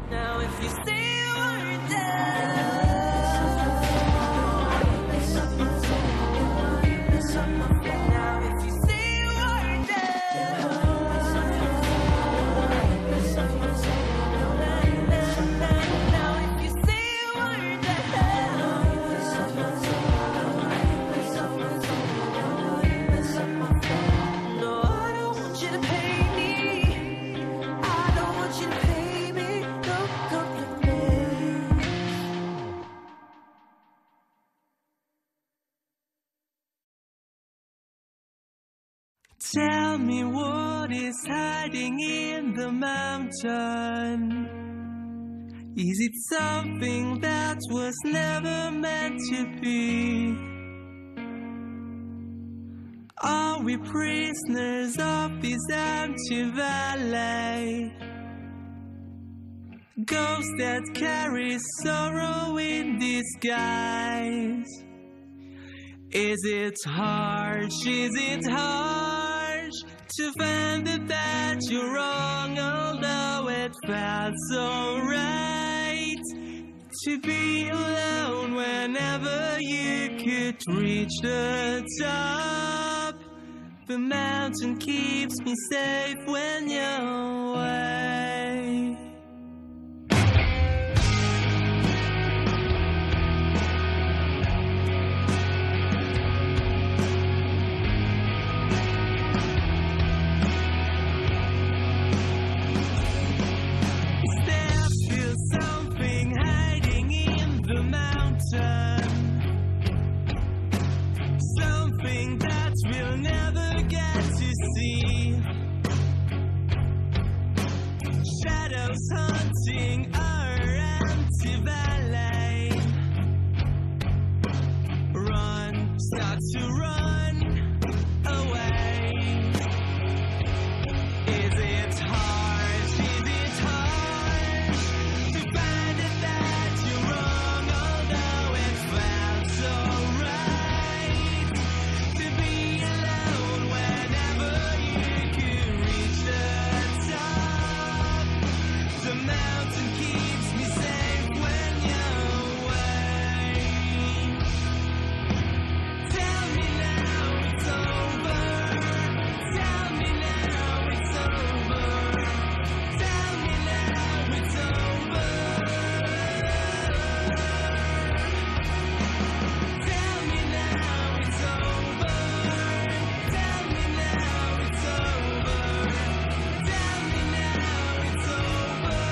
Now if you say you're down Now if you say you're down. Tell me what is hiding in the mountain Is it something that was never meant to be? Are we prisoners of this empty valley? Ghosts that carry sorrow in disguise Is it harsh, is it harsh To find that that you're wrong Although it felt so right To be alone whenever you could reach the top The mountain keeps me safe when you're away Something hiding in the mountain Something that we'll never get to see Shadows hunting our empty valley Run, start to run away Is it harsh, is it harsh To find it that you're wrong Although it felt so right To be alone whenever you could reach the top The mountain keeps me safe when you're away Tell me now it's over Tell me now it's over Tell me now it's over Tell me now it's over Tell me now it's over Tell me now it's over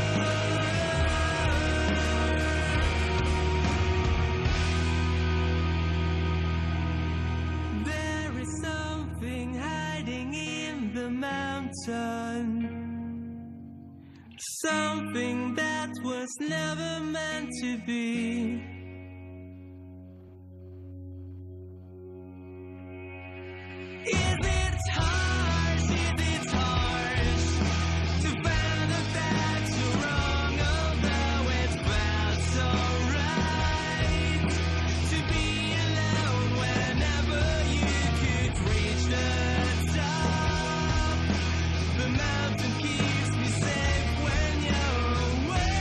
There is something hiding in the mountain Something that was never meant to be Is it harsh, is it harsh To find out that you're wrong Although it felt so right To be alone whenever you could reach the top The mountain keeps me safe when you're away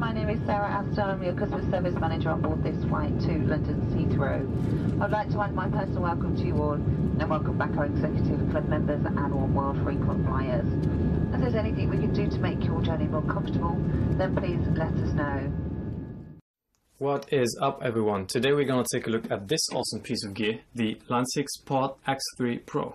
My name is Sarah Astor. I'm your customer service manager on board this flight to London Heathrow. I'd like to add my personal welcome to you all and welcome back our executive club members and One World frequent flyers. If there's anything we can do to make your journey more comfortable, then please let us know. What is up everyone? Today we're gonna take a look at this awesome piece of gear, the Line 6 Pod X3 Pro.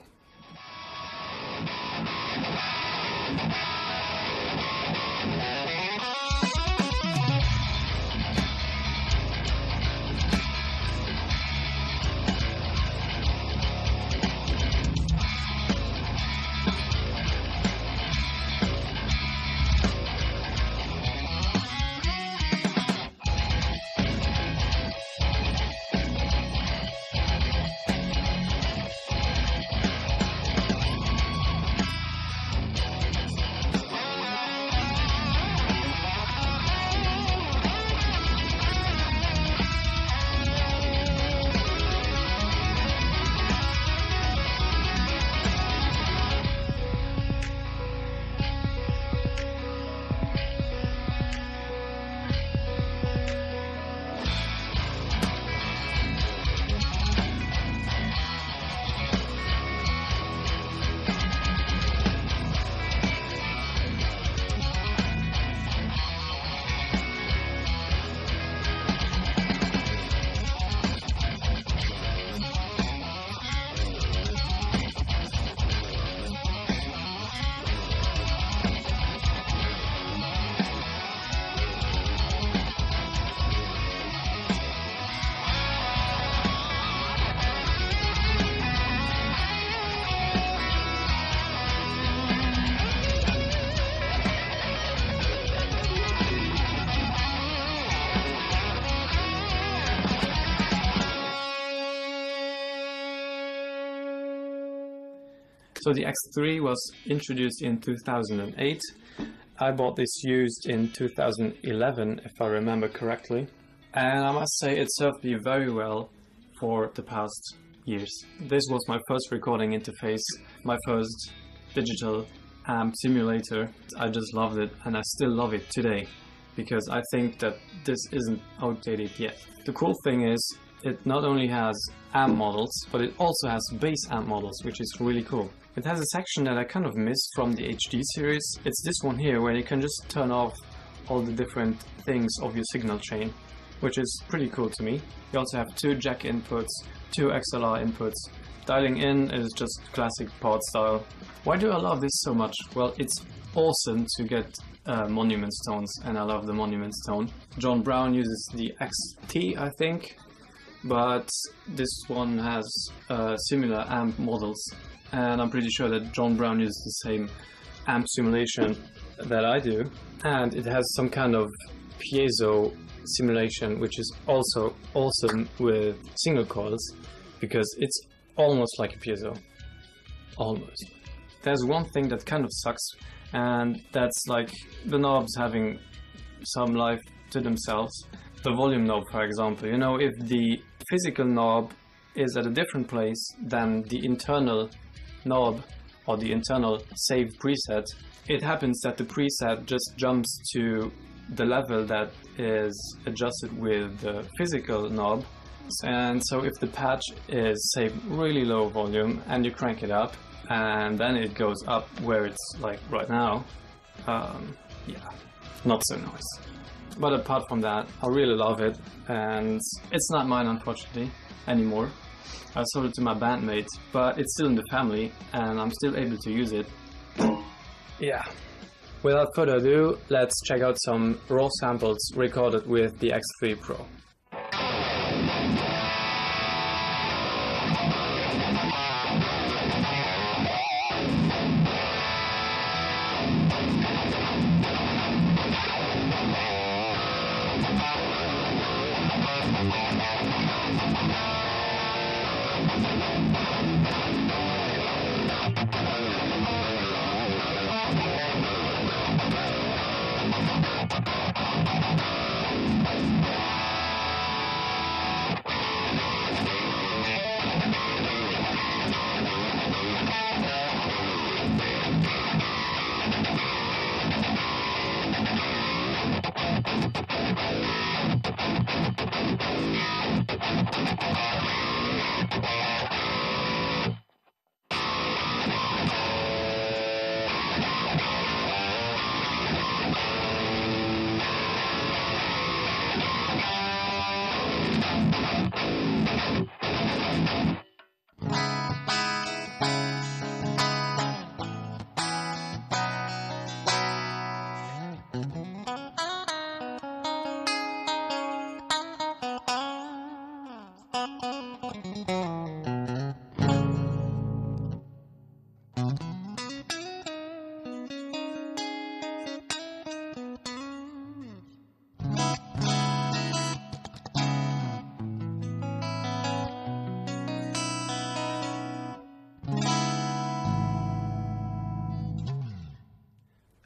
So the X3 was introduced in 2008. I bought this used in 2011, if I remember correctly. And I must say it served me very well for the past years. This was my first recording interface, my first digital amp simulator. I just loved it and I still love it today because I think that this isn't outdated yet. The cool thing is it not only has amp models, but it also has bass amp models, which is really cool. It has a section that I kind of missed from the HD series. It's this one here where you can just turn off all the different things of your signal chain, which is pretty cool to me. You also have two jack inputs, two XLR inputs. Dialing in is just classic pod style. Why do I love this so much? Well, it's awesome to get uh, monument stones, and I love the monument stone. John Browne uses the XT, I think, but this one has uh, similar amp models and I'm pretty sure that John Browne uses the same amp simulation that I do and it has some kind of piezo simulation which is also awesome with single coils because it's almost like a piezo almost there's one thing that kind of sucks and that's like the knobs having some life to themselves the volume knob for example you know if the physical knob is at a different place than the internal knob or the internal save preset, it happens that the preset just jumps to the level that is adjusted with the physical knob. And so if the patch is say really low volume and you crank it up and then it goes up where it's like right now, um, yeah, not so nice. But apart from that, I really love it and it's not mine unfortunately anymore. I sold it to my bandmates, but it's still in the family and I'm still able to use it. Yeah. Without further ado, let's check out some raw samples recorded with the X3 Pro.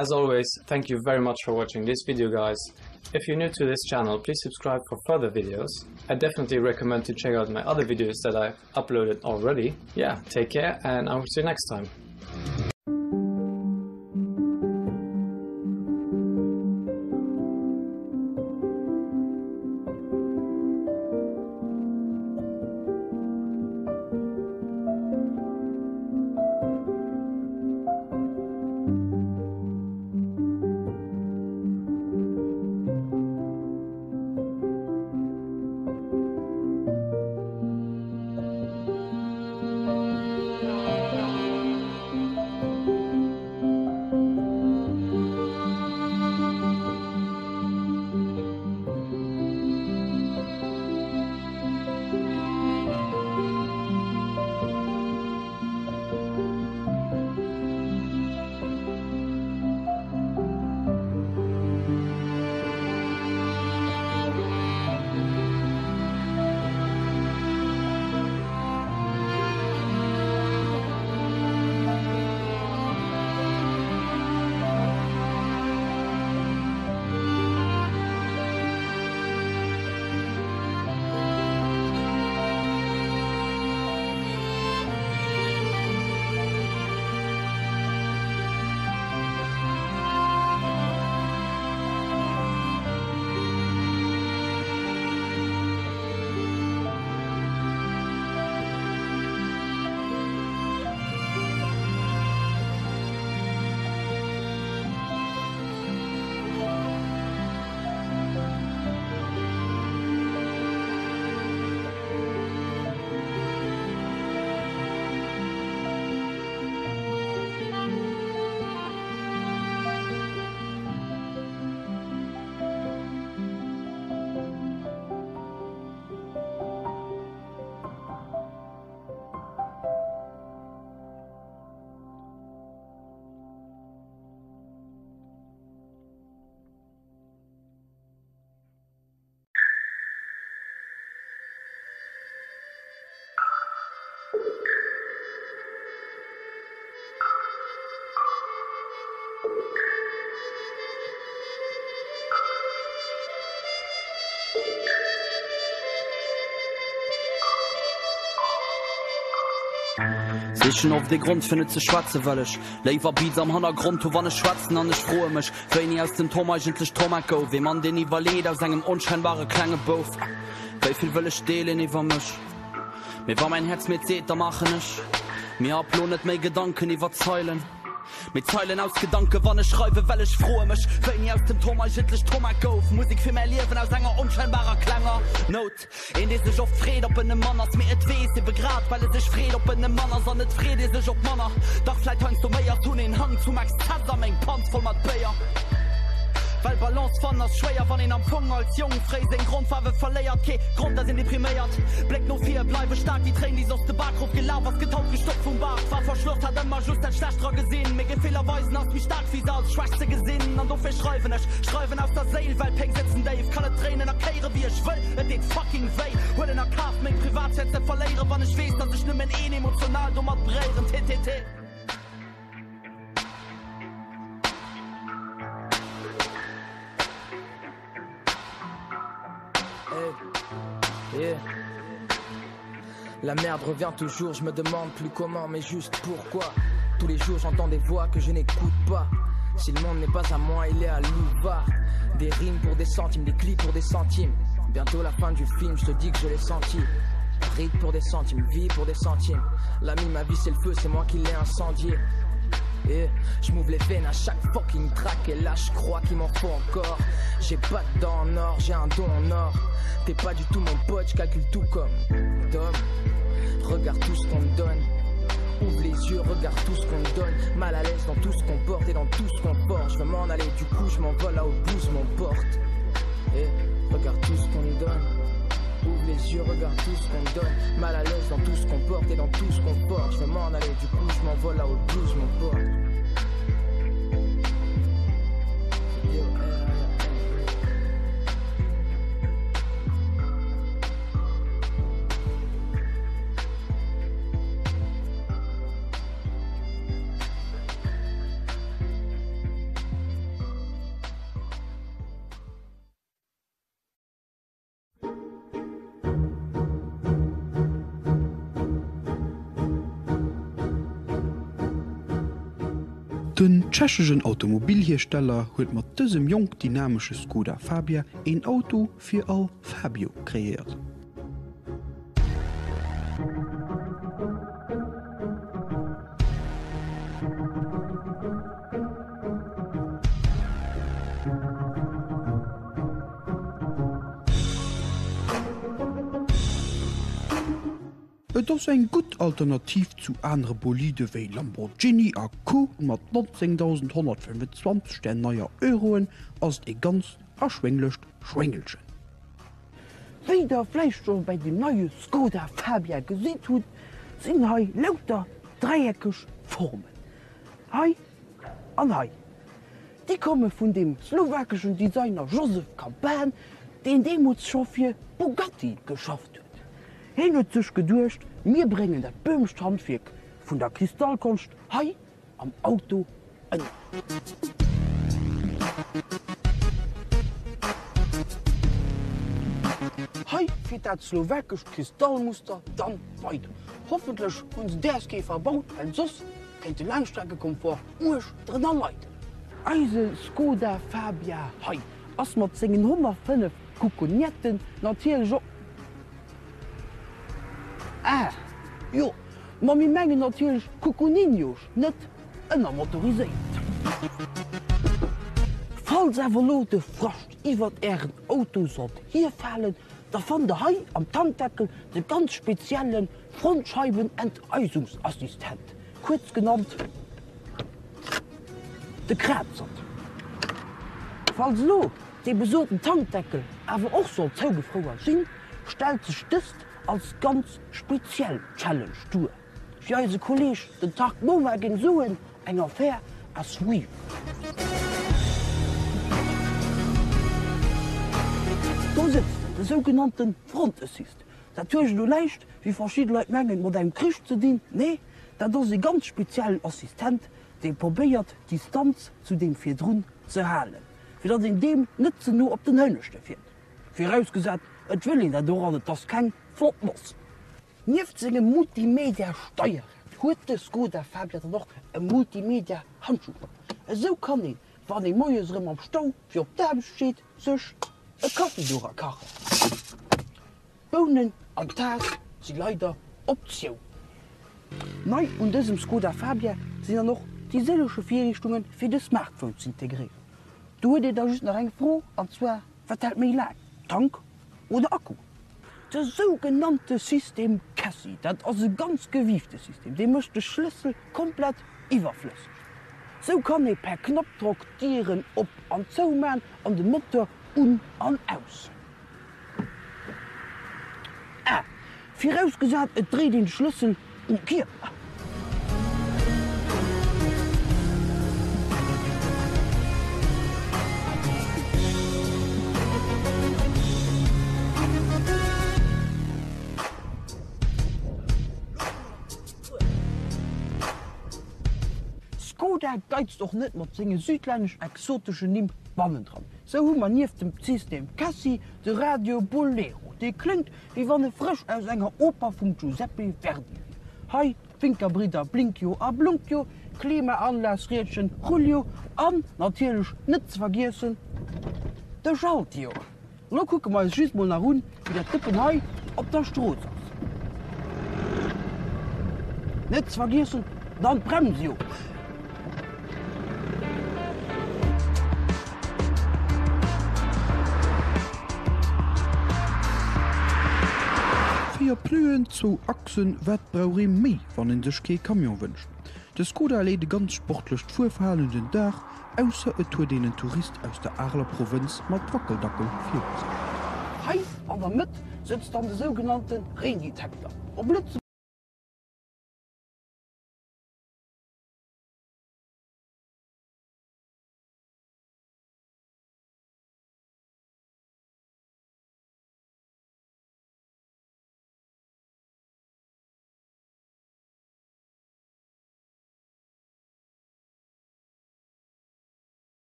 As always, thank you very much for watching this video guys. If you're new to this channel, please subscribe for further videos. I definitely recommend to check out my other videos that I've uploaded already. Yeah, take care and I will see you next time. Sichen oft ee Grond fir net ze schwätzen, well ech léiwer Beats am Hannergrond hu wann ech schwätzen. An ech froe mech, wéini aus dem Tom eigentlech Tomek gouf. Ee Mann deen iwwerleet aus engem onscheinbare klenge Bouf. Wéi vill wëll ech deelen iwwer mech? Mee wa mäin Häerz mir et seet, da maachen ech mir ab lo net méi Gedanken iwwer Zeilen, mee Zeilen aus Gedanken, wann ech schreiwen, well ech froe mech, wéini aus dem Tom eigentlech Tomek gouf. Musek fir mäi Liewen aus enger onscheinbarer klenger Nout. Een, dee sech oft freet, ob en e Mann ass, mee et weess ebe grad, well e sech freet, ob en e Mann ass an et freet ee sech, ob manner dach vläit heiansdo méi ass. Hunn een Hang zum Exzess a meng Panz voll mat Béier. Well Balance fannen ass schwéier, wann een am Fong als Jong fréi seng Grondfaarwe verléiert. Kee Grond, dass een depriméiert. Bléck no vir, bleiwe staark, déi Tréin, déi soss de Baak rof gelaf ass, gëtt haut gestoppt vum Baart. War verschloss, hat ëmmer just dat Schlecht dra gesinn. Mee Gefiller weisen ass méi staark wéi se als Schwächt ze gesinn. An dofir schreiwen ech, schreiwen aus der Séil, well Péng sëtzen déif, kann et dréinen a kéiere wéi ech wëll. Et deet fucking wéi, huelen a Kaf meng Privatsphär ze verléieren, wann ech weess, dass ech nëmmen een emotional domat beréieren. TTT. Hey. Yeah. La merde revient toujours, je me demande plus comment, mais juste pourquoi. Tous les jours j'entends des voix que je n'écoute pas. Si le monde n'est pas à moi, il est à Louva. Des rimes pour des centimes, des clips pour des centimes. Bientôt la fin du film, je te dis que je l'ai senti. Rite pour des centimes, vie pour des centimes. L'ami, ma vie c'est le feu, c'est moi qui l'ai incendié. Et je m'ouvre les veines à chaque fucking track Et là je crois qu'il m'en faut encore J'ai pas de dents en or, j'ai un don en or T'es pas du tout mon pote, je calcule tout comme Dom Regarde tout ce qu'on me donne Ouvre les yeux, regarde tout ce qu'on me donne Mal à l'aise dans tout ce qu'on porte et dans tout ce qu'on porte Je veux m'en aller, du coup je m'envole là où le blues m'emporte Et regarde tout ce qu'on me donne Ouvre les yeux, regarde tout ce qu'on me donne Mal à l'aise dans tout ce qu'on porte et dans tout ce qu'on porte Je veux m'en aller, du coup je m'envole là où le blues m'emporte Den tschechegen Automobilhiersteller huet mat dësem jonk dynamesche Skoda Fabia een Auto fir all Fabio kreéiert. Et ass eng gutt Alternativ zu anere Bolide wéi Lamborghini a Co. Mat 19.125 där neier Euroen ass et ee ganz erschwénglecht Schwéngelchen. Wéi der vläicht scho bei dem neie Skoda Fabia gesitt hutt, sinn hei lauter dräieckeg Formen. Hei an hei. Déi komme vun dem slowakeschen Designer Josef Caban, deen deemools scho fir Bugatti geschafft huet. Hien huet sech geduecht, mir bréngen dat böhmescht Handwierk vun der Kristallkonscht hei am Auto ënner. Hei fiert dat slowakescht Kristallmuster dann weider. Hoffentlech hunn se däers kee verbaut, well soss kéint de Laangstreckekomfort uerg drënner leiden. Eise Skoda Fabia hei ass mat sengen 105 Kuckonetten natierlech och. Ah jo, ma mir mengen natierlech Kuckuninhos, net ënnermotoriséiert. Falls awer lo de Frascht iwwert ären Auto sollt hierfalen, da fannt der hei am Tankdeckel de ganz spezielle Frontscheiwenenteisungsassistent, kuerz genannt de Krazert. Falls elo dee besoten Tankdeckel awer och sollt zougefrouer sinn, stellt sech dëst als ganz speziell Challenge duer. Wéi eise Kolleeg den Tark Moma géing soen, eng Affaire à suivre. Do sëtzt en, de sougenannte Front Assist. Dat huet elo näischt, wéi verschidde Leit mengen, mat engem Krich ze dinn. Nee, dat ass e ganz speziellen Assistent, dee probéiert, d'Distanz zu deem virdrun ze halen, fir datt een deem net ze no op den Hënneschte fiert. Virausgesat, et wëll een dat och an et ass keng flott Noss. Nieft sengem Multimedia-Steierrad huet de Skoda Fabia dann och e Multimedia-Handschubber. Esou kann een, wann ee moies erëm am Stau fir op d'Aarbecht steet, sech e Kaffi dora kachen. D'Bounen an d'Taass si leider Optioun. Nei un dësem Skoda Fabia sinn dann och déi sëlleche Virriichtunge fir de Smartphone z'integréieren. Do huet een da just nach eng Fro, an zwar, Wat hält méi laang, Tank oder Akku? De sougenannte System Cassie, dat ass e ganz gewiefte System, dee mécht de Schlëssel komplett iwwerflësseg. Sou kann ee per Knappdrock d'Dieren op an zou man an de Moteur un an aus. Ah, virausgesat et dréit een de Schlëssel um Kierper. Skoda geizt och net mat senge südlännesch-exoteschen Nimm bannendran. Sou hu mer nieft dem System Cassi de Radio Bolero, dee kléngt wéi wann e frësch aus enger Oper vum Giuseppe Verdi wier. Hei d'Winkerbridder Blinkio a Blunkio, Klimaanlagsriedchen Julio an natierlech net ze vergiessen de Schaltio. Lo kucke mer eis just mol nach un, wéi dat Dëppen hei op der Strooss ass. Net ze vergiessen dann d'Bremsio. Véier Pneuen, zwou Achsen, wat brauch ee méi, wann ee sech kee Camion wënscht? De Skoda leet e ganz sportlecht Fuerverhalen un den Dag, ausser et huet een en Tourist aus der Areler Provënz mat Wackeldackel viru sech. Hei an der Mëtt sëtzt dann de sougenannte Reendetekter. Op Lëtzebuergesch.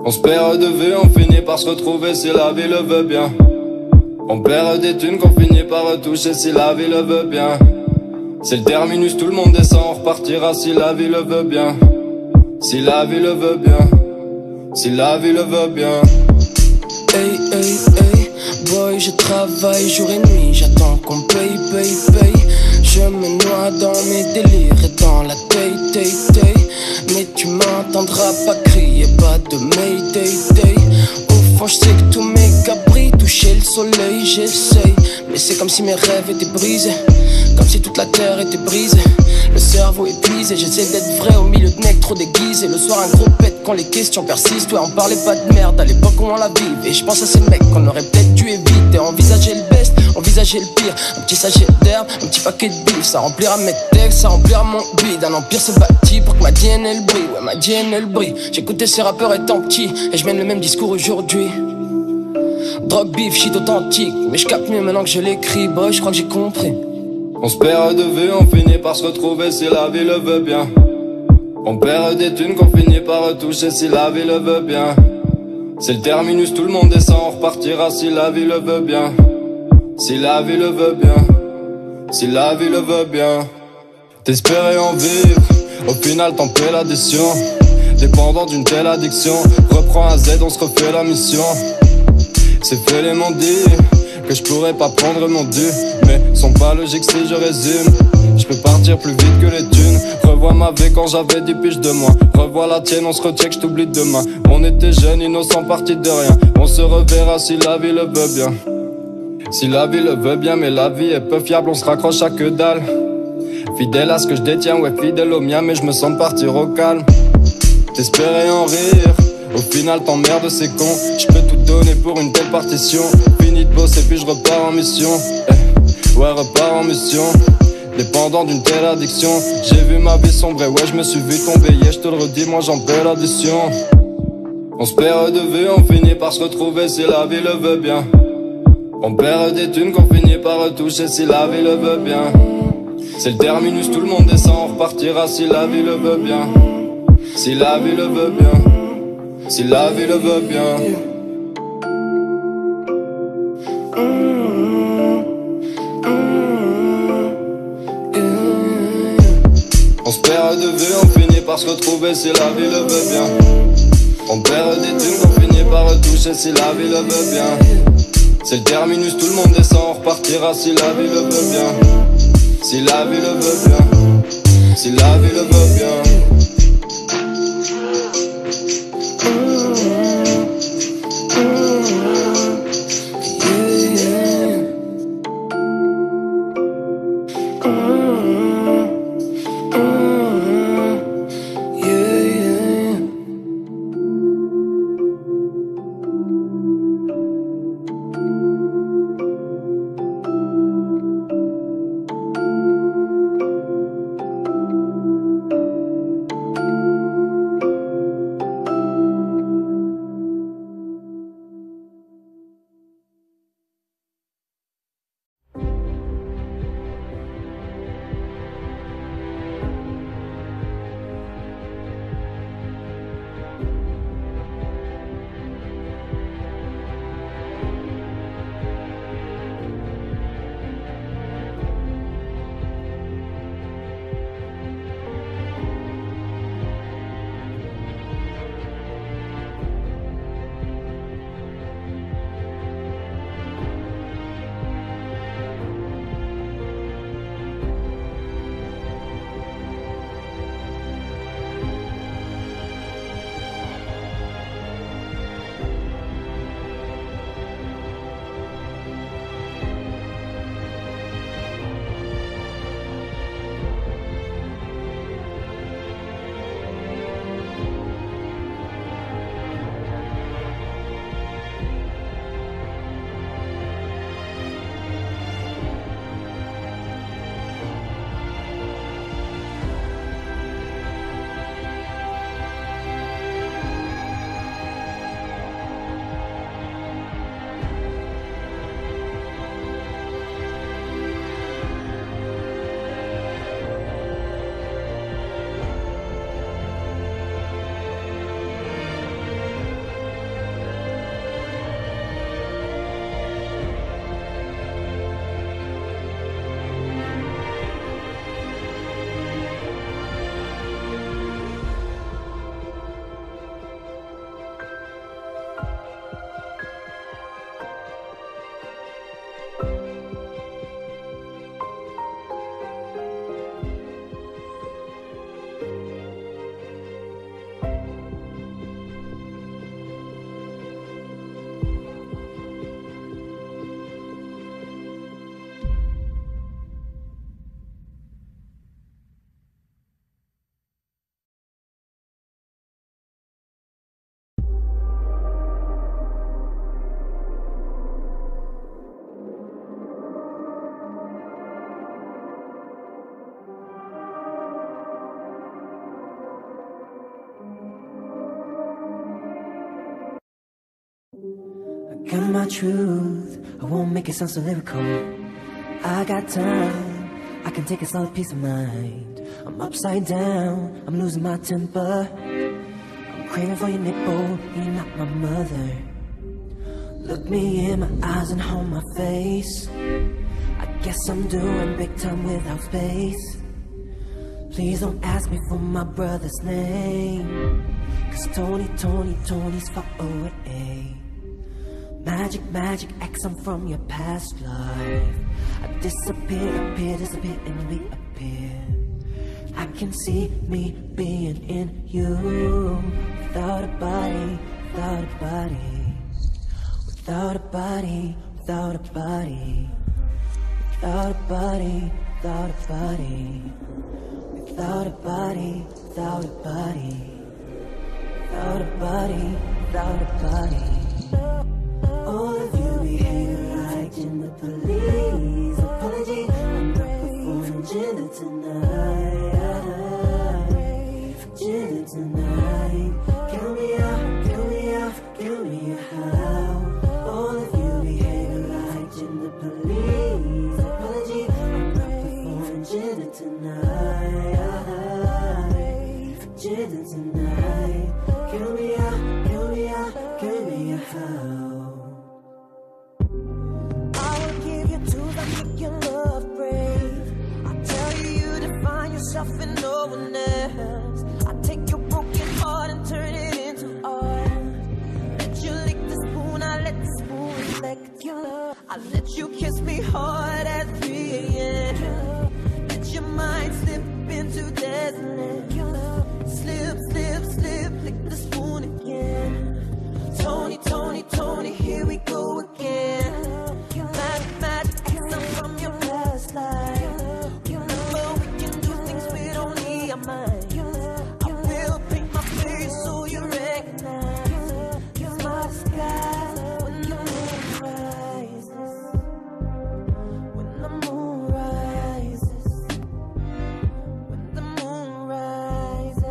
On se perd de vue, on finit par se retrouver si la vie le veut bien. On perd des thunes qu'on finit par retoucher si la vie le veut bien. C'est le terminus, tout le monde descend, on repartira si la vie le veut bien. Si la vie le veut bien. Si la vie le veut bien. Hey, hey, hey, boy, je travaille jour et nuit, j'attends qu'on paye, paye, paye. Je me noie dans mes délires et dans la taille, taille, taille. Mais tu m'entendras pas crier, pas de mayday, day. Au fond, je sais que tous mes cabris touchaient le soleil, j'essaye. Mais c'est comme si mes rêves étaient brisés, comme si toute la terre était brisée. Le cerveau épuisé, j'essaie d'être vrai au milieu de mecs trop déguisés. Le soir, un gros pète quand les questions persistent. Ouais, on parlait pas de merde à l'époque où on la vivait. Et je pense à ces mecs qu'on aurait peut-être dû éviter. Envisager le best, envisager le pire. Un petit sachet d'herbe, un petit paquet de bif. Ça remplira mes textes, ça remplira mon bide. Un empire se bâtit pour que ma DNA elle brille. Ouais, ma DNA elle brille. J'écoutais ces rappeurs étant petit et je mène le même discours aujourd'hui. Drogue, bif, shit authentique. Mais je capte mieux maintenant que je l'écris, boy, je crois que j'ai compris. On se perd de vue, on finit par se retrouver si la vie le veut bien. On perd des thunes qu'on finit par retoucher si la vie le veut bien. C'est le terminus, tout le monde descend, on repartira si la vie le veut bien. Si la vie le veut bien. Si la vie le veut bien. T'espérais en vivre, au final t'en paies l'addition. Dépendant d'une telle addiction, reprends un Z, on se refait la mission. C'est fait les m'ont dit que je pourrais pas prendre mon dû, mais sont pas logiques si je résume. Je peux partir plus vite que les thunes. Revois ma vie quand j'avais 10 piges de moins. Revois la tienne, on se retient que je t'oublie demain. On était jeunes, innocents, partis de rien. On se reverra si la vie le veut bien. Si la vie le veut bien, mais la vie est peu fiable, on se raccroche à que dalle. Fidèle à ce que je détiens, ouais, fidèle au mien, mais je me sens partir au calme. T'espérais en rire, au final t'emmerdes, c'est con. Je peux tout donner pour une telle partition. Fini de bosser, puis je repars en mission. Eh, ouais, repars en mission. Dépendant d'une telle addiction, j'ai vu ma vie sombrer, ouais, je me suis vu tomber. Yeah, je te le redis, moi j'en paie l'addition. On se perd de vue, on finit par se retrouver si la vie le veut bien. On perd des thunes qu'on finit par retoucher si la vie le veut bien. C'est le terminus, tout le monde descend, on repartira si la vie le veut bien. Si la vie le veut bien. Si la vie le veut bien. On se perd de vue, on finit par se retrouver si la vie le veut bien. On perd des thunes qu'on finit par retoucher si la vie le veut bien. C'est le terminus, tout le monde descend, on repartira si la vie le veut bien. Si la vie le veut bien. Si la vie le veut bien. Got my truth, I won't make it sound so lyrical. I got time, I can take a solid piece of mind. I'm upside down, I'm losing my temper. I'm craving for your nipple, you're not my mother. Look me in my eyes and hold my face. I guess I'm doing big time without space. Please don't ask me for my brother's name. Cause Tony, Tony, Tony's far away. Magic, magic, X, I'm from your past life. I disappear, appear, disappear, and reappear. I can see me being in you. Without a body, without a body. Without a body, without a body. Without a body, without a body. Without a body, without a body. Without a body, without a body. All of you behave like gender police. Apology, I'm not performing gender tonight. Gender tonight. Count me out, count me out, count me out. All of you behave like gender police. Apology, I'm not performing gender tonight. Gender tonight. Count me out, count me out, count me out. I will give you tools that make your love brave. I tell you you define yourself and no one else. I take your broken heart and turn it into art. Let you lick the spoon, I let the spoon reflect your love. I let you kiss me hard at 3 a.m. Let your mind slip into desolate. Slip, slip, slip, lick the spoon again. Tony, Tony, Tony, here we go again. Magic, magic, X, I'm from your past life. Remember, we can do things with only our minds. I will paint my face so you recognize. It's my disguise when the moon rises. When the moon rises. When the moon rises.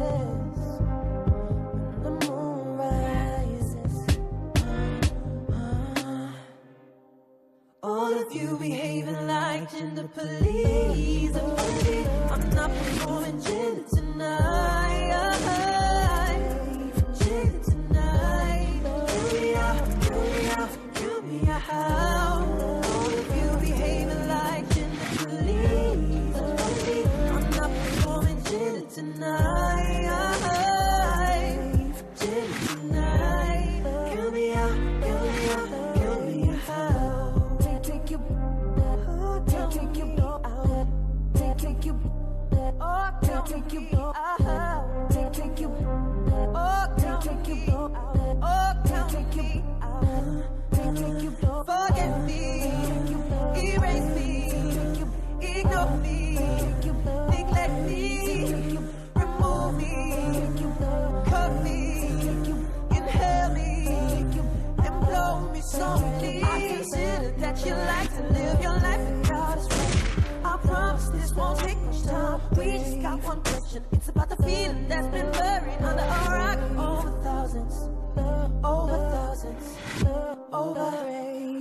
When the moon rises. All of you behaving like gender police. I'm not performing gender tonight. Gender tonight. Kill me out, kill me out, kill me out. All of you behaving like gender police. I'm not performing gender tonight. Gender tonight. Kill me out, kill me out, kill me out. Take, take you, take, take you out. Take, take you, oh, take, take you out. Take, take you, oh, take, take you out. Oh, take, take you out. Take, take you, forget me, erase me, ignore me, neglect me, remove me, cut me, inhale me, and blow me softly. I consider that you like to live your life without a stress. I promise this won't take much time. We just got one question. It's about the feeling that's been buried under a rock over thousands, over thousands, over.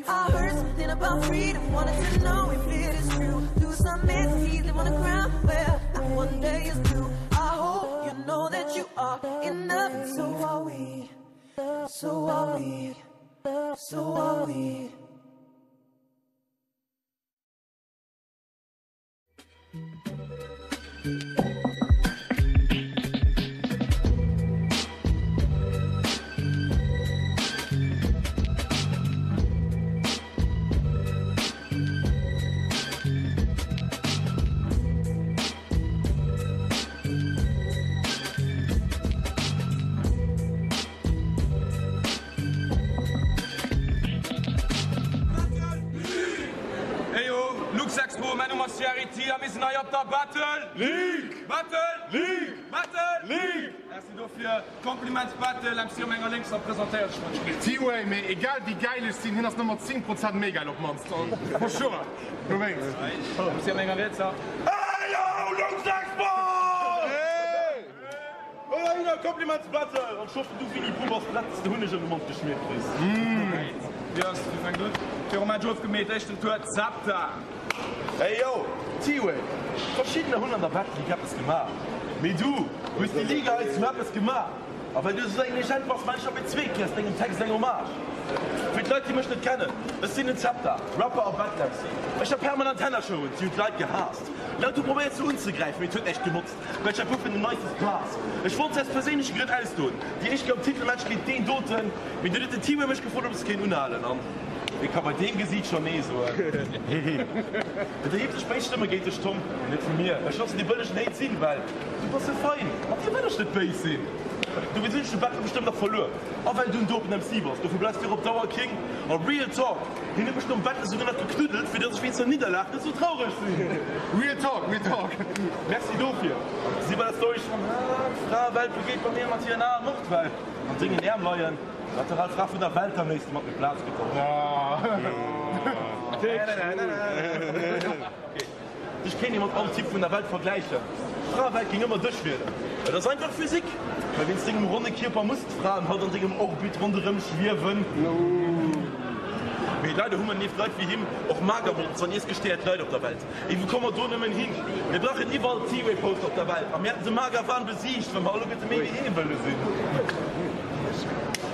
I heard something about freedom, wanted to know if it is true. Do some entities live on the ground where not one day is blue? I hope you know that you are enough. and So are we. So are we. So are we. Heyo, Luxexpo, mäin Numm ass Jerry T a mir sinn hei op der Battle League! Battle League! Battle League! Merci dofir. Kompliment Battle, MC op menger Lénkser presentéiert sech mat Spill. T-Way, mee egal wéi gäil ech sinn, hien ass nëmmer 10 Prozent méi gäil op mannst. For sure. Dowéinst. MC op menger Rietser. Heyo, Luxexpo! Tour, Compliments Battle! An ech hoffen du Winnie Puh bass prett dass de Hunneg ëm de Mond geschmiert kriss. Yes, mir fänken un. Virum Match ofgemeet, éischten Tour, Zepter! Hey yo, T-Way! Verschiddener hunn an der Battle League eppes gemaach, mee du hues déi Liga hei zu eppes gemaach. A well du esou eng Legend bass, maan ech op ee zweet Kéier aus dengem Text eng Hommage. Fir d'Leit déi mech net kennen, ech sinn den Zepter, Rapper a Battle MC. Ech hat permanent Hännercher un, si hunn d'Leit gehaasst. Leit hu probéiert se unzegräifen, mee et huet näischt genotzt. Well ech hat vun den nicest Bars. Ech wollt se aus perséinleche Grënn ausdoen. Déi éischt Kéier am Titelmatch géint deen doten, mee dunn huet den Timo mech gefrot, ob ech se kéint unhalen. An wee ka bei deem Gesiit scho nee soen? Et erhieft sech béis Stëmme géint dech, Tom, mee net vu mir. Ech loossen dee bëllegen Hate sinn, well du bass sou fein. Mat dir wëll ech net béis sinn. Dowéinst hunn ech de Battle bestëmmt nach verluer. A well du en dopen MC bass, dofir bleifs du och op Dauer King. A real talk, Hien huet mech nom Battle souguer nach geknuddelt, fir dass ech wéinst der Nidderlag net sou traureg sinn. Real talk, real talk. Merci dofir. Si bei der Story schonn haart. D'Fraewelt begeet bei mir mat hiren Aen Mord, well an dengen Äerm leien lateral Fra vun der Welt am léifste mat mir Plaz getosch. Dech kéint ee mat all Typ vun der Welt vergläichen. D'Fraewelt géing ëmmer dech wielen. Et ass einfach Physik, well wéinst dengem ronne Kierper muss d'Fraen halt an dengem Orbit ronderëm schwiewen. Mee leider hu mer nieft Leit wéi him och Magerbolzen an iessgestéiert Leit op der Welt. Ey wou komme mer do nëmmen hin? Mir brauchen iwwerall T-Way-Poster op der Welt a mir hätten de Magerwahn besiegt, wa mer alleguerte méi wéi hee wëlle sinn.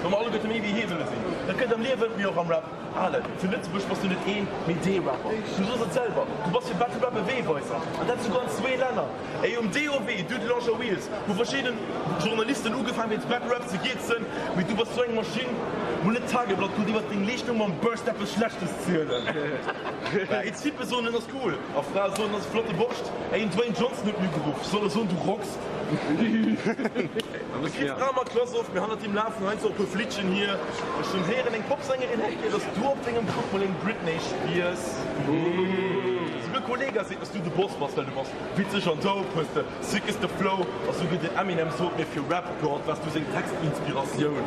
Wa mer alleguerte méi wéi hee wëlle sinn. Dat gëtt am Liewen, mee och am Rap. Ale, fir Lëtzebuerg bass du net een, mee dee Rapper. Du soos et selwer, du bass fir Battle Rap e Weeweiser, an dat souguer an zwee Länner. Ey, um DOW, Dudelange Wheels, hu verschidden Journalisten ugefaang wéinst Battle Rap ze giezen, mee du bass sou eng Maschinn, mol net d'Tageblatt konnt iwwert deng Leeschtung mam Burst eppes Schlechtes zielen. Ey, Typpe soen en ass cool, a Frae soen en ass e flotte Borscht. Ey, en Dwayne Johnson huet mir ugeruff, soll e soen du rocks. E kritt d'Fra mat Klass of, mee hannert him lafen heiansdo och e puer Flittchen hier. Ech hunn héieren, eng Popsängerin hätt gär, dass du op dengem Kuck mol eng Britney spiers. Souguer Kollega seet, dass du de Boss bass, well du bass witzeg an dope, hues de sickeste Flow a souguer den Eminem sot mir, fir Rap God waars du seng Textinspiratioun.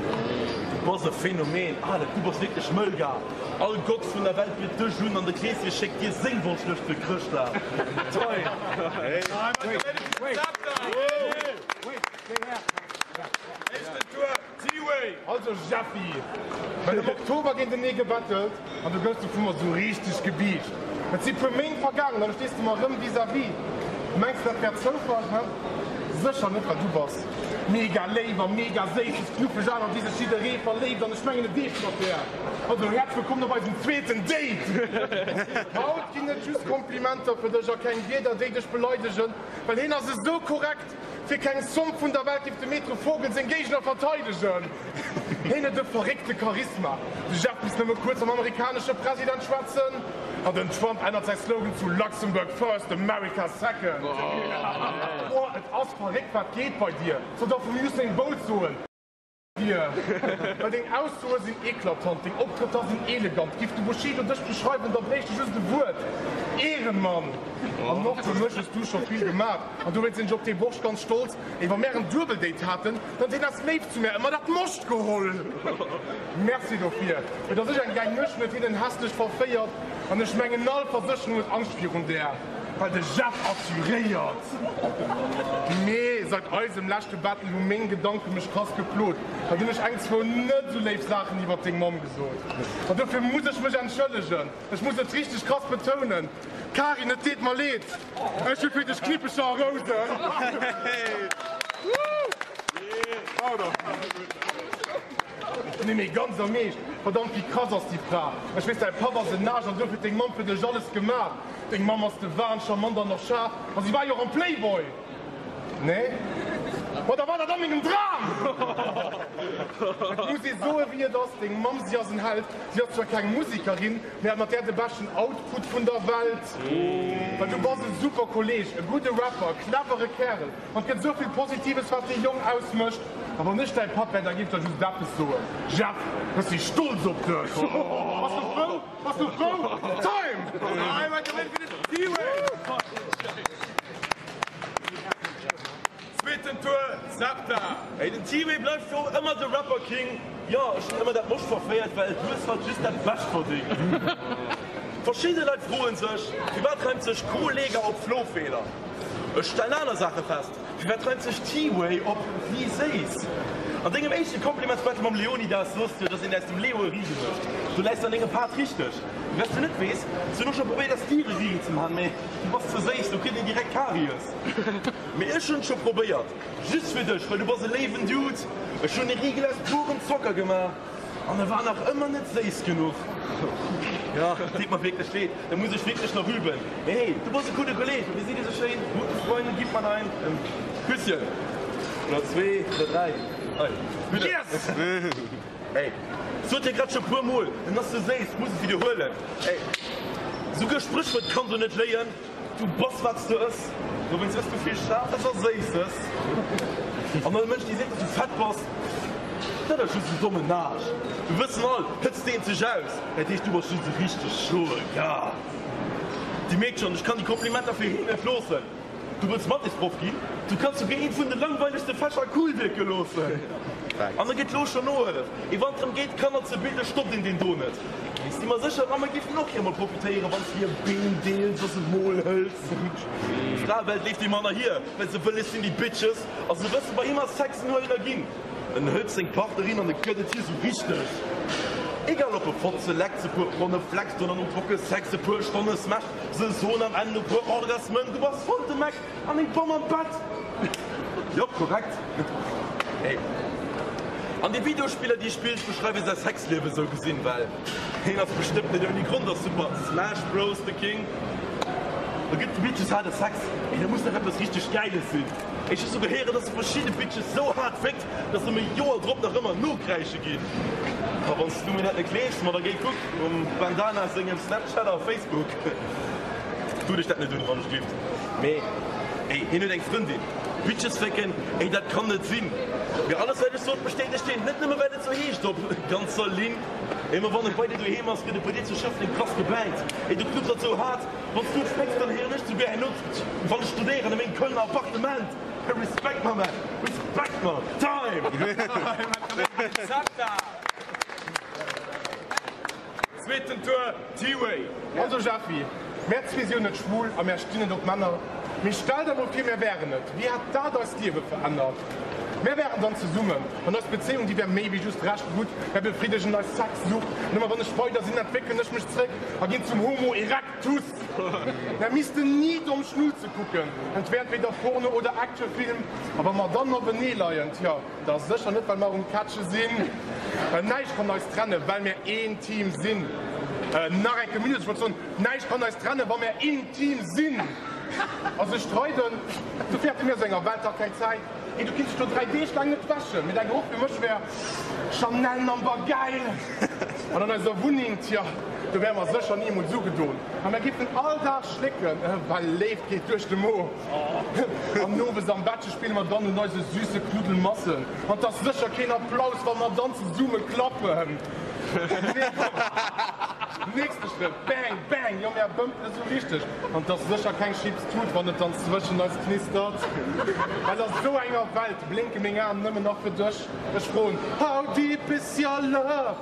Du bass e Phänomen, Alek, du bass wierklech mëll gar. All Gott vun der Welt biet dech un an de Kleeschen schéckt dir seng Wonschlëscht fir Chrëschtdag. Toi! Éischten Tour, T-Way! Also Jeffy, mir hunn am Oktober géintenee gebettelt an du goufs du vu mer sou richteg gebiischt. Et si puer Méint vergaangen an elo stees de mer erëm vis-à-vis. Mengs de dat wär Zoufall, he? Sécher net, well du bass mega léif a mega séiss, hues knuffeg Aen an déi sech jidderee verléift an ech mengen et eescht mat där. Also häerzlech wëllkomm op eisem zweeten Date! Haut ginn et just Komplimenter fir dech a keng Wierder déi dech beleidegen, well hien ass esou korrekt, fir keng Zomm vun der Welt géif de Maître Vogel seng Géigner verteidegen. Hien huet e verréckte Charisma, de Jeff misst nëmme kuerz mam amerikanesche President schwätzen an den Trump ännert säi Slogan zu Luxembourg first, America second. Boah, et ass verréckt wat geet bei dir, sollt och vum Usain Bolt soen. Dir, well deng Aussoe sinn eklatant, deng Optrëtter sinn elegant. Giff de Bushido dech beschreiwen, da bréicht e just e Wuert, Ehrenmann! An och fir mech hues du scho vill gemaach, an dowéinst sinn ech op dee Borscht ganz stolz. Ey, wa mär en Duebel-Date haten, dann huet hien aus Léift zu mär ëmmer dat Moscht geholl. Merci dofir. Et ass ech eng gäil Nuecht, huet hien en hässlech verféiert, an ech mengen all Versécherung huet Angscht virun där. Well de Jeff assuréiert. Mee seit eisem leschte Battle hu meng Gedanke mech krass geplot. Well hunn ech eng, zwou net esou léif Saachen iwwert deng Mamm gesot. An dofir muss ech mech entschëllegen. Ech muss et richteg krass betounen. Karin, et deet mer leed. Ech hu fir dech Knippecher a Rousen. Nee mee ganz am Eescht, verdammt wéi krass ass déi Fra. Ech weess däi Papp ass en Aarsch an duerfir huet deng Mamm fir dech alles gemaach. Deng Mamm ass de Wahn, charmant an och schaarf, a si war jo och am Playboy! Nee? Ma da war dat a mengem Dram! Et muss ee soe wéi et ass, deng Mamm, si ass en Held. Si ass zwar keng Musekerin, mee hat mat där de beschten Output vun der Welt. Well du bass e super Kolleg, e gudde Rapper, e clevere Kärel, an et gëtt esou vill Positives, wat dee Jong ausmécht. A wann ech däi Papp wär, da géif ech der just eppes soen, Jeff, ech si stolz op dech! Bass du frou? Bass du frou? Time! Zweeten Tour, Septa! Ey, den T-Way bleift fir och ëmmer de Rapper King. Jo, ech hunn ëmmer dat Moscht verféiert, well du hues halt just dat Bescht verdingt. Verschidde Leit froen sech, firwat reimt sech Kollega op Flofeeler? Ech stellen aner Saache fest. Firwat reimt sech T-Way op wéi séiss? An dengem éischte Compliments-Battle mam Leonidas soss du, dass een aus dem Leo e Rigel mécht. Du läis an dengem Part richteg. Wat s du net weess, ech hunn och scho probéiert aus dir e Rigel ze man, mee du bass ze séiss, do kritt een direkt Karies. Mee ech hunn et scho probéiert, just fir dech, well du bass e léiwen Dude. Ech hunn e Rigel aus purem Zocker gemaach an e war nach ëmmer net séiss genuch. Jo, deet mer wierklech leed, da muss ech wierklech nach üben. Mee hey, du bass e gudde Kolleg, wéi seet ee sou schéin, guten Freunden gibt man ein Küsschen. Oder zwee oder dräi. Hei, bitte. Yes! Ey, sot dir grad scho puer mol, en ass ze séiss, muss et widderhuelen. Ey, souguer Spréchwuert kann do net léien, du bass wat s du ëss, dowéinst ëss du vill Schaarfes a Séisses. An all Mënsch dee seet dass du fett bass, dat ass just en dommen Naasch. Mir wëssen all, Hëtzt deent sech aus, dat heescht du bass just e richteg schoe Gars. Dir mierkt schonn, ech kann déi Komplimenter fir heen net loossen. Du wëlls Mathésproff ginn? Du kanns souguer eent vun de langweilegste Fächer cool wierke loossen. An da gëtt lo schonn nohëllef. Ee wann et drëm geet Kanner ze bilden, stoppt een deen do net. Mee si mer sécher, d'Mamme géifen och gär mol profitéieren, wann s de hir Been deels a se mol hëls. D'Fraewelt leeft him hannerhier, well se wëlles sinn, déi Bitches, a se wëssen, bei him ass Sex en Huelen a Ginn. En hëlt seng Partnerin an e gëtt et hir sou richteg. Egal ob e Fotze leckt, se puer Ronne flext oder nom Trocke Sex e puer Stonne smasht. Se soen am Enn no puer Orgasmen, du bass voll de Meck an eng Bomm am Bett. Jop, korrekt. Hey. An déi Videospiller déi e spillt beschreiwe säi Sexliewe sou gesinn, well hien ass bestëmmt net ouni Grond a Super Smash Bros. De King. Da gëtt de Bitches haarde Sex. Ey, dat muss dach eppes richteg Gäiles sinn. Ech hu souguer héieren, dass e verschidde Bitches sou haart féckt, dass se em e Joer drop nach ëmmer nokräische ginn. A wann s du mir dat net gleefs, ma da géi kuck um Bandana sengem Snapchat a Facebook. Du dech dat net un, wann ech glift. Mee ey, hien huet eng Frëndin. Bitches fécken, ey, dat kann net sinn. Mee alles wat ech sot bestätegt hien, net nëmme well et sou heescht op ganzer Linn. Ey, ma wann e bei dir doheem ass, gëtt et bei dir zu Schëffleng krass gebangt. Ey, du knuppert sou haart, wann s du et fécks, dann héieren ech souguer herno, wann ech studéieren a mengem Kölner Appartement. Respekt my man, respekt man, time! Zweeten Tour, T-Way. Also Jeffy, mär zwee si jo net schwul a mär stinn net op Männer, mee stell der mol vir mär wären et, wéi hätt dat eist Liewe verännert? Mär wären dann zesummen an eis Bezéiung déi wär méi wéi just recht gutt, mär befriddegen eis Sexsucht an ëmmer wann ech weider sinn entwéckelen ech mech zréck a ginn zum Homo erectus. Mär missten ni domm Schnulze kucken, et wär entweder Porno oder Actionfilm, a wa mer dann openee leien, tja, da sécher net well mer um Catche sinn. Well näischt kann eis trennen, well mär een Team sinn. Nach eng Kéier Minus, ech wollt soen, näischt kann eis trennen, wa mär een Team sinn. A sech streiden, do fäerte mir aus enger Welt dach keng Zäit. Ey, du kinns dech do 3 Deeg laang net wäschen, mee däi Geroch fir mech wär Chanel Number Geil. An an eiser Wunneng, tja, do wäre mer sécher ni emol sugedon. A mer giffen all Dag schlécken, well Léift geet duerch de Mo. An owes am Bettche spille mer dann un eise süsse Knuddelmassen. An 't ass sécher keen Applaus, wa mer dann zesumme klappen. Nee, komm, nächste Schrëtt, bang, bang, jo, mer bëmpele sou richteg. An 't ass sécher keng Chipstut, wann et dann zwëschen eis knistert. Well a sou enger Welt blénke meng Aen nëmmen nach fir dech. Ech froen, How deep is your love?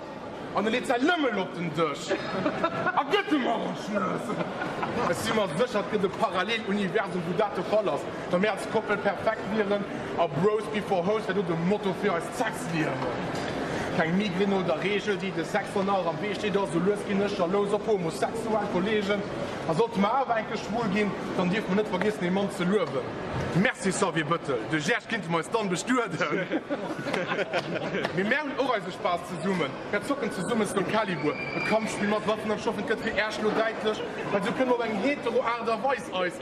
An e leet säi Lëmmel op den Dësch a gëtt em och en Schnëss. Ech si mer sécher, et gëtt e Paralleluniversum, wou dat de Fall ass, wa mir als Koppel perfekt wieren a Bros before Hoes wär do de Motto fir eist Sexliewen. Keng Migrän oder Reegel, déi de Sex dann nach am Wee steet. A sou lues ginn ech jalous op homosexuell Kolleegen. A sollte mer awer enke schwul ginn, dann dierfe mer net vergiessen, ee Mann ze luewen. Merci Xavier Bëttel, de Jerg kinnte mer eis dann bestueden. Mee mär hunn och eise Spaass zesummen, mär zocken zesumme Soul Calibur, e Kampfspill mat Waffen an ech hoffen et gëtt fir Äerch lo däitlech, well sou kënne mer op eng hetero Aart a Weis eis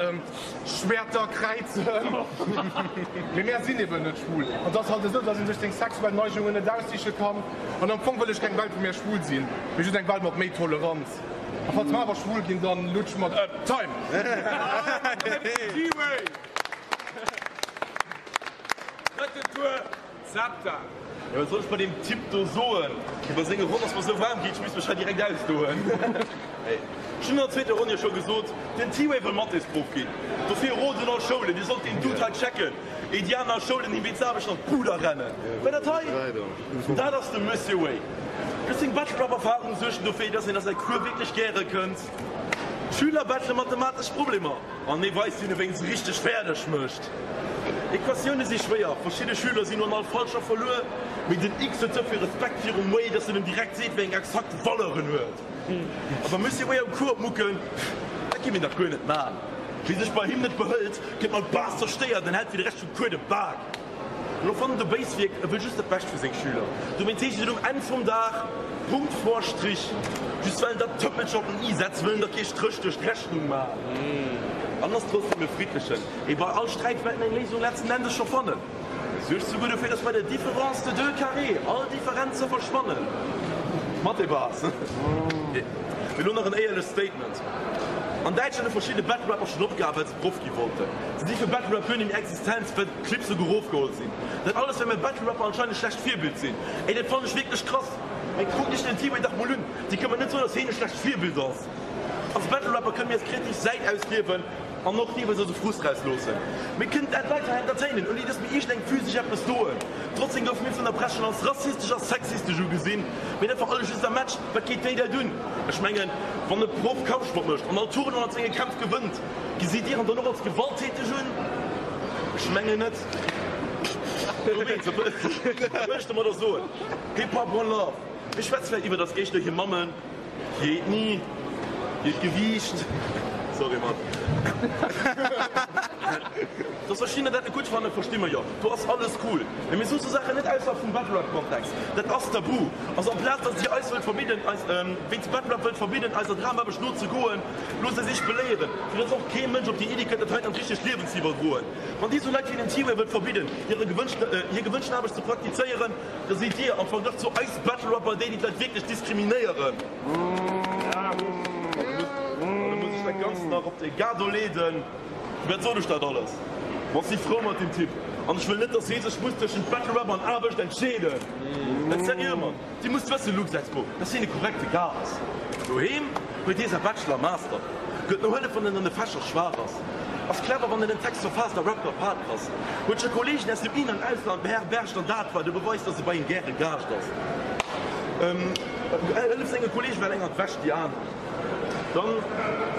Schwerter kräizen. Mee mär sinn eben net schwul an et ass halt esou, dass een sech seng sexuell Neigungen net aussiche kann an am Fong wëll ech keng Welt wou mär schwul sinn, mee just eng Welt mat méi Toleranz. A falls mer awer schwul ginn, dann lutsch mer Time! T-Way! Drëtten Tour, Zepta. Jo, wat soll ech bei deem Typ do soen? Bei senge Ronn ass mer sou waarm ginn, ech misst mech hei direkt ausdoen. Hey, ech hunn an der zweeter Ronn jo scho gesot, den T-Way wëll Mathésprof ginn. Dofir e Rot un all Schoulen, Dir sollt deen Dude hei checken, éi déi aner Schoulen him wéinst der Aarbecht an d'Buder rennen. Well dat hei, dat ass de Monsieur Way. Just seng Battle-Rap-Erfarung suergen dofir, dass een a säi Cours wierklech gäre kënnt. D'Schüler battle mathematesch Problemer an hie weist hinne wéi een se richteg fäerdeg mécht. Equatioune si schwéier, verschidde Schüler sinn un all falscher verluer, mee den X huet souvill Respekt virum Way, dass en em direkt seet, wéi eng exakt Valeur en huet. A wa Monsieur Way am Cours mucken, dat gi mir dach guer net man. Wie sech bei him net behëlt, gëtt mat Bas zerstéiert an hält fir de Rescht vum Cours de Bak. An och wann en dobéis wierkt, e wëll just dat Bescht fir seng Schüler. Dowéinst heescht et um Enn vum Dag, Punkt vor Strich. Just well en dat Tëppelchen op den i setzt, wëll en der kee Stréch duerch d'Rechnung man. An ass trotzdem e friddlechen. Mee bei all Sträit wäert en eng Léisung letzten Endes scho fannen. Suergt souguer dofir, dass bei der Différence de deux carrés all Differenze verschwannen. Mathé-Base. Mee elo nach en éierlecht Statement. An Däitschland hu verschidde Battle-Rapper schonn opgehal, well se Proff gi wollten. Se si fir Battle-Rap guer net méi existenz, well d'Clips souguer erofgeholl sinn. Dat alles, well mir Battle-Rapper anscheinend e schlecht Virbild sinn. Ey, dat fannen ech wierklech krass. Mee kuckt iech den T-Way dach mol un. Dir kënnt mer net soen, dass heen e schlecht Virbild ass. Als Battle-Rapper kënne mir eis kreativ Säit ausliewen. An och deelweis eise Frust rausloossen. Mir kënnen d'Leit hei entertainen, ouni dass mir iergendengem physesch eppes doen. Trotzdem goufe mir vun der Press schon als rassistesch a sexistesch ugesinn. Mee dat war alles just am Match. Wat geet déi dat un? Ech mengen, wann e Proff Kampfsport mécht an all Tournoi mat senge Kämpf gewënnt, gesitt Dir en dann och als gewalttäteg un? Ech mengen net. Dowéinst, wat wëll ech domadder soen? Hip Hop One Love. Mir schwätze vläicht iwwer eis Géigner, hir Mammen. Hir Ethnie, hiert Gewiicht, sorry Mann. Dass verschiddener dat net gutt fannen, versti mer jo, do ass alles cool. Mee mir soe sou Saachen net ausserhalb vum Battle-Rap-Kontext, dat ass tabu. Also amplaz dass dir eis wëllt verbidden, eis wéinst Battle-Rap wëllt verbidden, eiser Dramaarbecht nozegoen, loosst eis iech beléieren, fir dass och kee Mënsch op déi Iddi kënnt, dat heiten an d'richtegt Liewen ze iwwerdroen. Wann dir sou Leit wéi den T-Way wëllt verbidden, hire gewënschten, hir gewënschten Aarbecht ze praktizéieren, Da sidd dir am Verglach zu eis Battle Rapper déi, déi d'Leit wierklech diskriminéieren. An da muss ech dat Ganzt nach op de Gado leeden. Wat soll ech dat alles? Ma ech si frou mat deem Typ an ech wëll net, dass hee sech muss tëschent Battle Rap an Aarbecht entscheeden. Mä seriö Mann, Dir musst wëssen, Luxexpo, dass hien e korrekte Gars ass. Doheem huet hie säi Bachelor a Master. Gëtt no Hëllef wann en an de Fächer schwaach ass. Ass clever wann en en Text verfaasst a rappt a Part ass. Huet scho Kollegen aus dem In an Ausland beherbergt an dat war de Beweis dass e bei him gäre Gaascht ass. Hëlleft senge Kollegen well enger d'Wäsch déi aner. Dann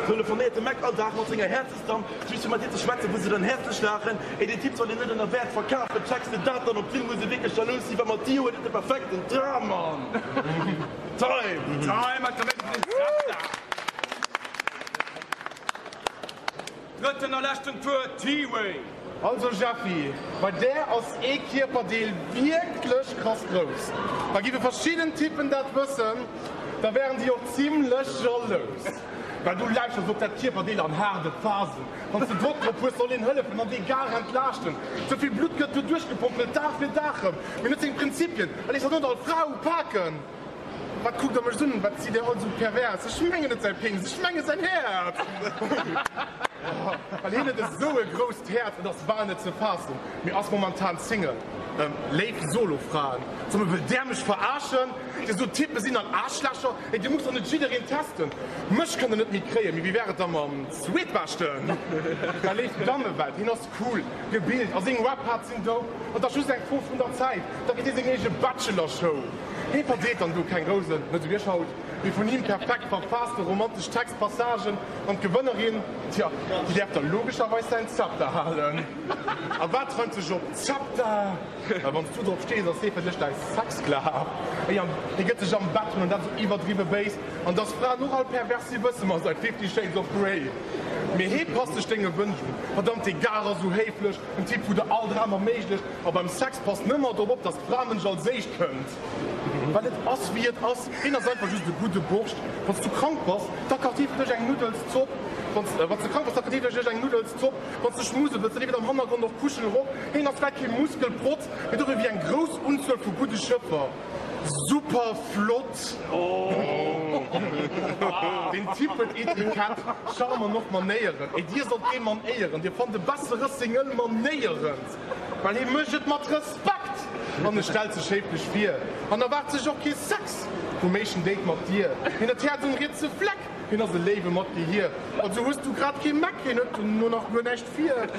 telefonéiert de Mac all Dag mat senger Häerzesdamm just fir mat hir ze schwätzen wou se dann häerzlech laachen. Ey deen Typ soll een net ënner Wäert verkafen. Checks de dat dann op d'Linn muss e wierklech jalous sinn well mat dir huet et de perfekten Dram Mann. Time! Time! Drëtten a leschten Tour, T-Way! Also Jeffy, bei där ass ee Kierperdeel wierklech krass grouss. A giffe verschidden Typen dat wëssen, da wären déi och zimlech jalous. Well du lauschters op dat Kierperdeel an haarde Phasen. Wanns de Drock drop hues, soll een hëllefen an dee Gar entlaaschten. Ze vill Blutt gëtt do duerchgepompelt, Dag fir Dag rëm. Mee net seng Prinzipien, a léisst dat net all Fra upaken. Wat kuckt der mech un? Wat sidd dir all sou pervers? Ech mengen net säi Pénis, ech menge säin Häerz! Well hien huet esou e grousst Häerz, et ass bal net ze faassen, mee ass momentan Single. Léif Solofraen, somme wëllt där mech verarschen? Dir sot Typen sinn all Aarschlächer? Ey, dir musst doch net jiddereen testen! Mech kënnt der net méi kréien, mee wéi wär et da mam zweetbeschten? Well léif Dammewelt, hien ass cool, gebilt a seng Rap-Parts sinn dope, et ass just eng Fro vun der Zäit, da kritt hie seng eege Bachelor-Show. Hee verdeelt dann do keng Rousen, net esou wéi ech haut, mee vun him perfekt verfaasste romantesch Textpassagen an d'Gewënnerin, tja, déi däerf da logescherweis säin Zepter halen. A wat reimt sech op Zepter? Well wann s du drop stees, ass hee fir dech däi Sexsklav. Ey, an hie gëtt sech am Bett un, an dat esou iwwerdriwwe béis. An dass Fraen och all pervers si wësse mer seit Fifty Shades of Grey. Mee hee passt sech denge Wënsch un. Verdammt, dee Gar ass esou héiflech, en Typ wou der all Dram erméiglecht. A beim Sex passt nëmmer drop op, dass d'Fra mënsch als éischt kënnt. Well et ass wéi et ass, hien ass einfach just e gudde Borscht. Wann s du krank bass, da kacht hie fir dech eng Nuddelszopp. Wann s de krank bass, da kacht hie fir dech eng Nuddelszopp. Wann s de schmuse wëlls, da leeft et am Hannergrond och Kuschelrock. Hien ass vläit kee Muskelprotz, mee dofir wéi eng grouss Unzuel vu gudde Schëffer. Super flott! Deen Typ huet Etikett, Charme an och Manéieren. Ey, dir sollt dee Mann éieren, dir fannt e bessere Single Mann néierens. Well hie mécht et mat Respekt an e stellt sech héiflech vir an erwaart sech och kee Sex vum éischten Date mat dir. Hien huet d'Häerz um rietse Fleck, hien ass e Léiwe mat Gehier. Also hues du grad kee Meck, hien huet dono nach guer näischt vir.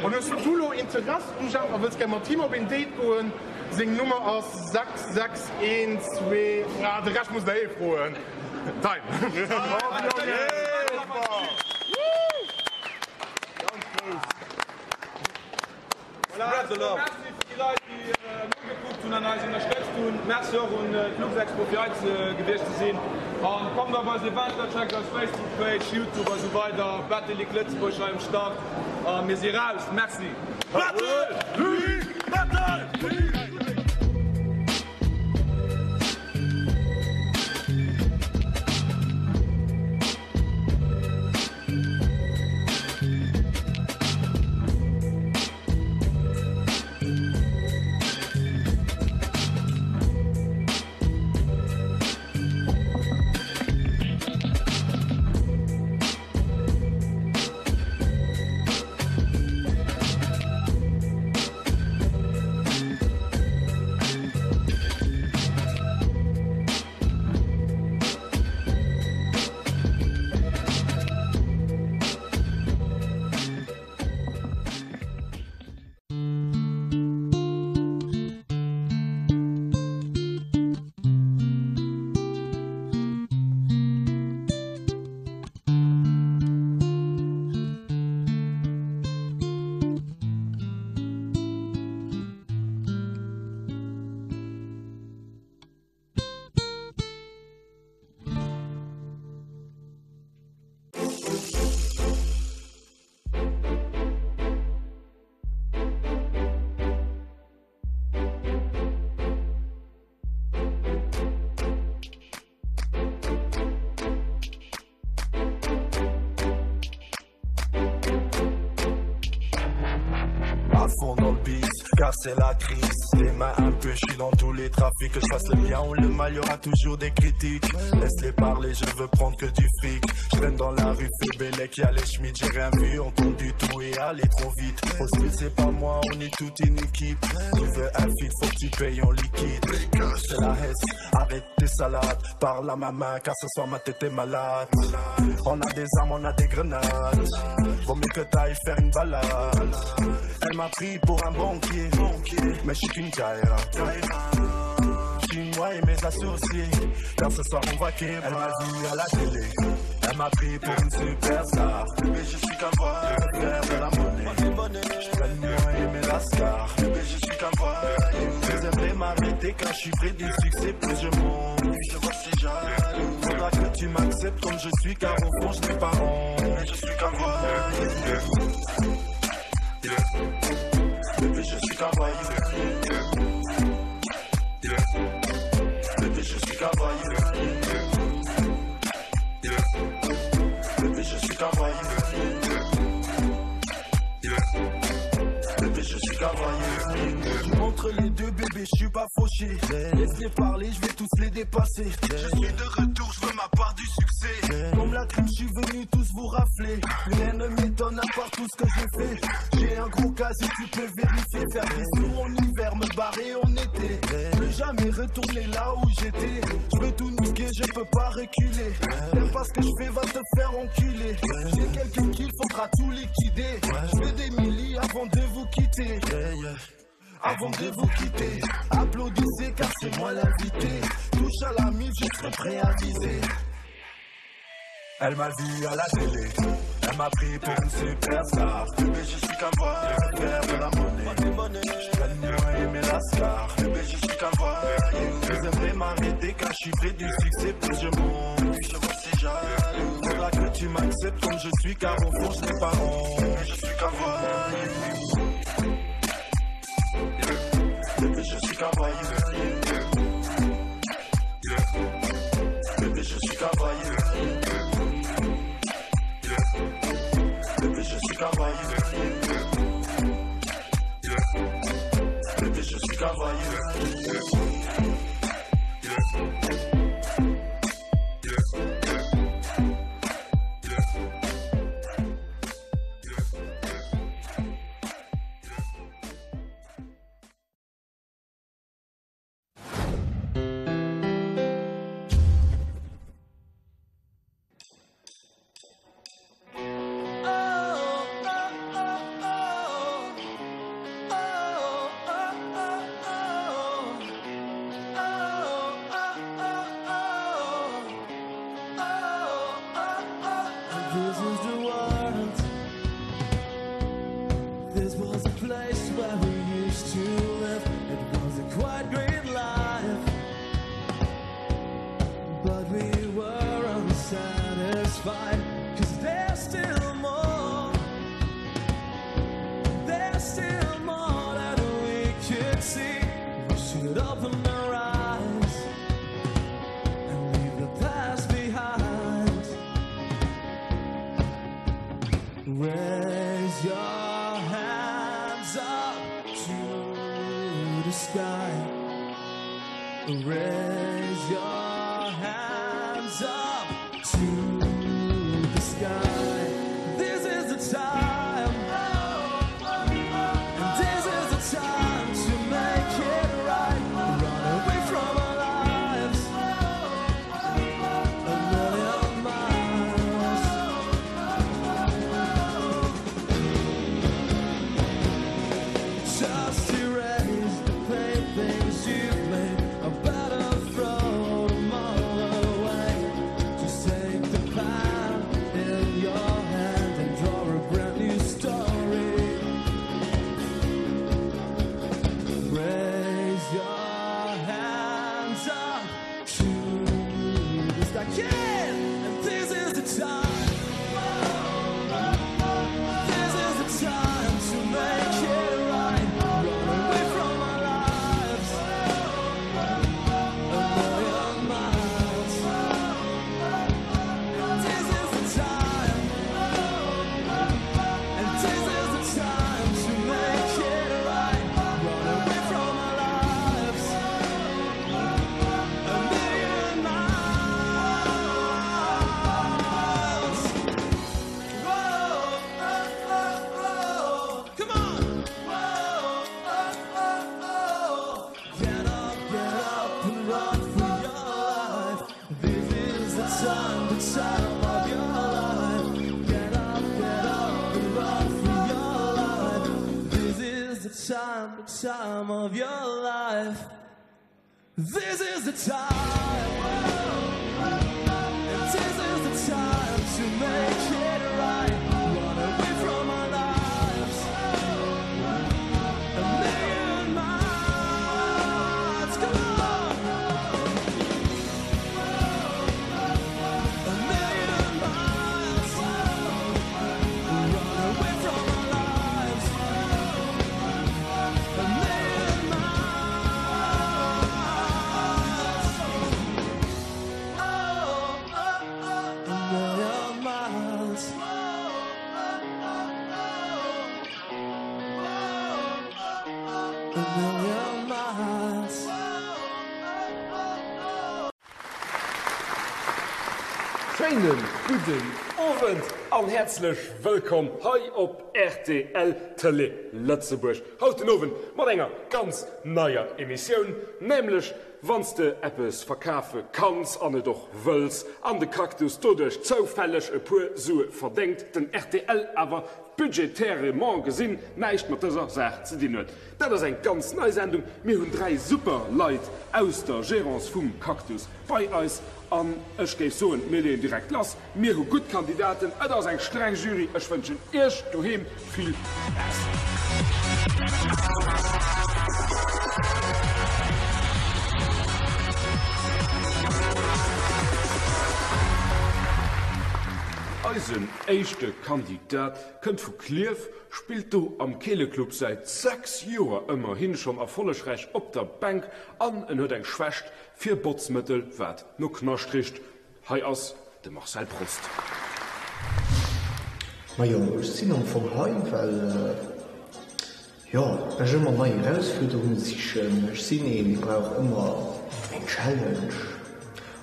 An hues du lo Interess um Jeff a wëlls gär mat him op een Date goen, seng Nummer ass 6 6 1 2, ah de Rescht musst der hie froen. Time! Spread the love. Merci fir déi Leit, déi nogekuckt hunn an eis ënnerstëtzt hunn. Merci och un d'Luxexpo fir hei gewiescht ze sinn. An kommt op eis Eventer, checkt eis Facebook Page, Youtube a sou weider. Battle League Lëtzebuerg hei um Start a mir si raus. Merci. Battle League! Battle League! À fond dans le bis, casser la crise. Les mains un peu, je suis dans tous les trafics. Que je fasse le bien ou le mal, y aura toujours des critiques. Laisse-les parler, je veux prendre que du fric. Je traîne dans la rue, fait Bellec, y'a les Schmitt, j'ai rien vu, entendu tout et aller trop vite. Hostile, c'est pas moi, on est toute une équipe. Tu veux un feat, faut que tu payes en liquide. C'est la hesse, arrête tes salades. Parle à ma main, car ce soir ma tête est malade. On a des armes, on a des grenades. Vaut mieux que t'ailles faire une balade. Elle m'a pris pour un banquier, mais je suis qu'une gaïra. Je moi et mes associés, car ce soir on va Elle m'a vu à la télé, elle m'a pris pour une superstar. Mais je suis qu'un voleur, faire de la monnaie. Je traîne moi et mes lascars. Mais je suis qu'un voyou. Ils aimeraient m'arrêter car je suis près du succès. Plus je monte, plus je vois si jaloux. Faudra que tu m'acceptes comme je suis, car au fond je n'ai pas honte. Mais je suis qu'un voyou. Bébé, je suis qu'un voyou. Bébé, je suis qu'un voyou. Bébé, je suis qu'un voyou. Bébé, je suis qu'un voyou. Entre les deux, bébé, je suis pas fauché. Laisse-les parler, je vais tous les dépasser. Je suis de retour, je veux ma part du succès. Comme la crime, je suis venu tous vous rafler. Rien ne m'étonne à part tout ce que j'ai fait. J'ai un gros casier, tu peux vérifier. Faire des sous en hiver, me barrer en été. Plus jamais retourner là où j'étais. Je veux tout niquer, je peux pas reculer. T'aimes pas ce que je fais, va te faire enculer. J'ai quelques kills, faudra tout liquider. Je fais des millis avant de vous quitter. Avant de vous quitter, applaudissez car c'est moi l'invité. Touche à la mif, je serai prêt à viser. Elle m'a vu à la télé, elle m'a pris pour une superstar. Bébé, je suis qu'un voleur, faire de la monnaie. Je traîne moi et mes lascars. Bébé, je suis qu'un voyou. Ils aimeraient m'arrêter car je suis près du succès. Plus je monte, plus je vois si jaloux. Faudra que tu m'acceptes comme je suis, car au fond je n'ai pas honte. Mais je suis qu'un voyou. Bébé, je suis qu'un voyou. Bébé, je suis qu'un voyou. Bébé, je suis qu'un voyou. Bébé, je suis qu'un voyou. fight. Cause there's still more. There's still more that we could see. We should open our eyes and leave the past behind. Raise your hands up to the sky. Raise your hands up to the sky. This is the time. And this is the time to make it right. Run away from our lives. A million miles. Just erase the paintings you've made. I better throw them all away. Just take the pen in your hand and draw a brand new story. Raise your hands up to the sky. Yeah! And this is the time. This is the time to make it right. Run away from our lives. A million miles. This is the time. And this is the time to make it right. Run away from our lives. A million miles. Whoa, oh, oh, oh. Come on. Whoa, oh, oh, oh. Get up, get up and run for your life. This is the time, the time of your life. Get up, get up and run for your life. This is the time, the time of your life. This is the time. And this is the time to make it right. Run away from our lives. A million miles. Come on. A million miles. Run away from our lives. A million miles. Oh, oh, oh, a million miles. A million miles. Schéinen gudden Owend an häerzlech wëllkomm hei op rtl Tëlee Lëtzebuerg. Haut den Owend mat enger ganz neier Emissioun, nämlech wann s de eppes verkafe kanns an et och wëlls an de Cactus doduerch zoufälleg e puer Sue verdéngt, den rtl awer budgétairement gesinn näischt mat dëser Saach ze dinn huet. Dat ass eng ganz nei Sendung. Mir hunn 3 super Leit aus der Gérance vum Cactus bei eis an ech géif soen, mir leeën direkt lass. Mir hu gutt Kandidaten, et ass eng streng Jury. Ech wënschen Iech doheem vill Spaass. Eisen éischte Kandidat kënnt vu Klierf, spillt do am Keeleclub säit 6 Joer ëmmerhin schonn erfollegräich op der Bänk an en huet eng Schwächt fir Botzmëttel wat no Knascht richt. Hei ass de Marcel Prost. Majo, ech sinn am Fong hei, well, jo, ech ëmmer nei Erausfuerderunge sichen. Ech sinn een, dee brauch ëmmer eng Challenge.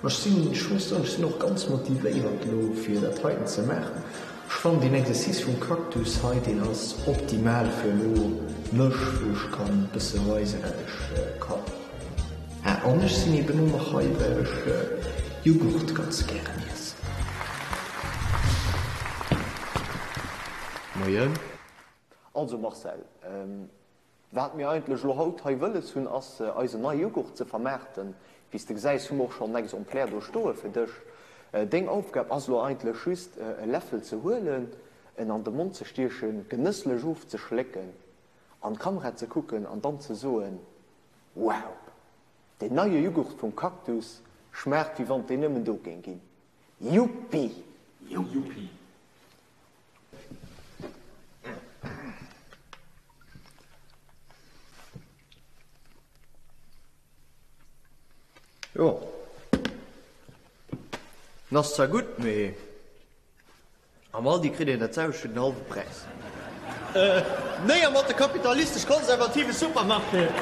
Ech sinn, ech muss soen, ech sinn och ganz motivéiert elo, fir dat heiten ze maachen. Ech fannen deen Exercice vum Cactus hei, deen ass optimal fir elo mech, wou ech kann e bësse weisen, wat ech kann. Ah, an ech sinn eben och nach hei, well ech Jughurt ganz gären iessen. Moien. Also Marcel, wat mir eigentlech elo haut hei wëlles hunn, ass eisen neie Jughurt ze vermaarten. Wéi s de gesäis, hu mer och schonn en Exemplaire do stoe fir dech. Deng Aufgab ass elo eigentlech just, e Läffel ze huelen, en an de Mond ze stiechen, genësslech ofzeschlécken, an d'Kamera ze kucken an dann ze soen, Wow! Deen neie Jughurt vum Cactus schmaacht wéi wann et deen nëmmen do géing ginn. Yuppi! Juppi. Jo. En ass zwar gutt, mee am Aldi kritt een dat selwecht fir den hallwe Präis. Néier mat de kapitalistesch-konservative Supermarchéen.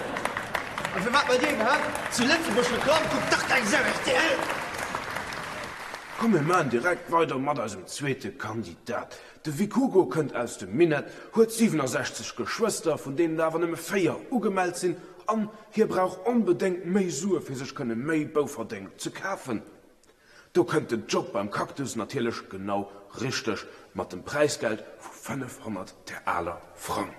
A firwat bei deem, hä? Zu Lëtzebuerg Reklamm kuckt dach keng Sau rtl! Komm mir maan direkt weider mat eisem zweete Kandidat. De Vic Hugo kënnt aus dem Minett, huet 67 Geschwëster, vun deenen der awer nëmme 4 ugemellt sinn an hie brauch onbedéngt méi Sue fir sech kënne méi Bouferdeng ze kafen. Do kënnt den Job beim Cactus natierlech genau richteg, mat dem Präisgeld vu 500 Taler Frang.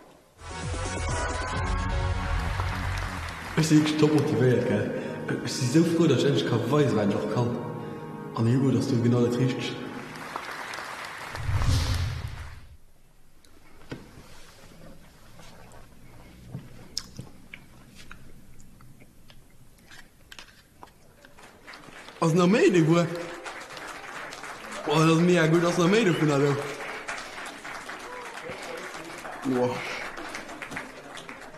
Ech si wierklech top motivéiert, gell. Ech si sou frou, datt ech endlech ka weisen, wat ech och kann. An de Jughurt ass do genau dat Richtegt. Ass nach méi dovun? Oh, dat ass mega gutt. Ass nach méi dovun elo? Oh.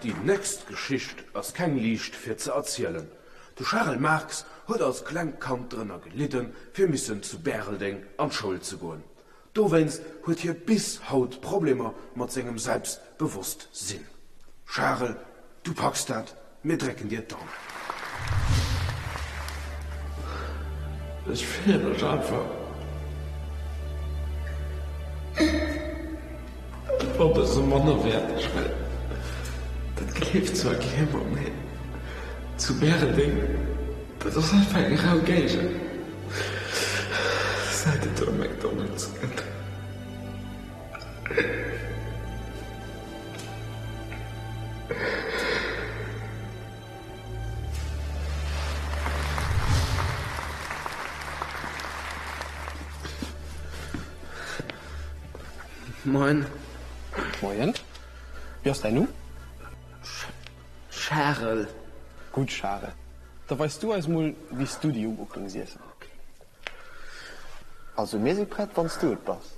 Déi nächst Geschicht ass keng liicht fir ze erzielen. De Charel Marx huet als klengt Kand drënner gelidden, fir missen zu Bäreldeng an d'Schoul ze goen. Dowéinst huet hie bis haut Problemer mat sengem Selbstbewosstsinn. Charel, du packs dat, mir drécken dir d'Daumen. Ech fille mech einfach e bësse mannerwäerteg, well dat gleeft zwar kee mer, mee zu Bäreldeng, dat ass einfach eng rau Géigend. Säit et do e McDonald's gëtt. Moien. Moien. Wéi ass däin Numm? Charel. Gutt, Charel. Da weis du eis mol wéi s du déi Jughurt géings iessen. Also mir si prett wann s du et bass.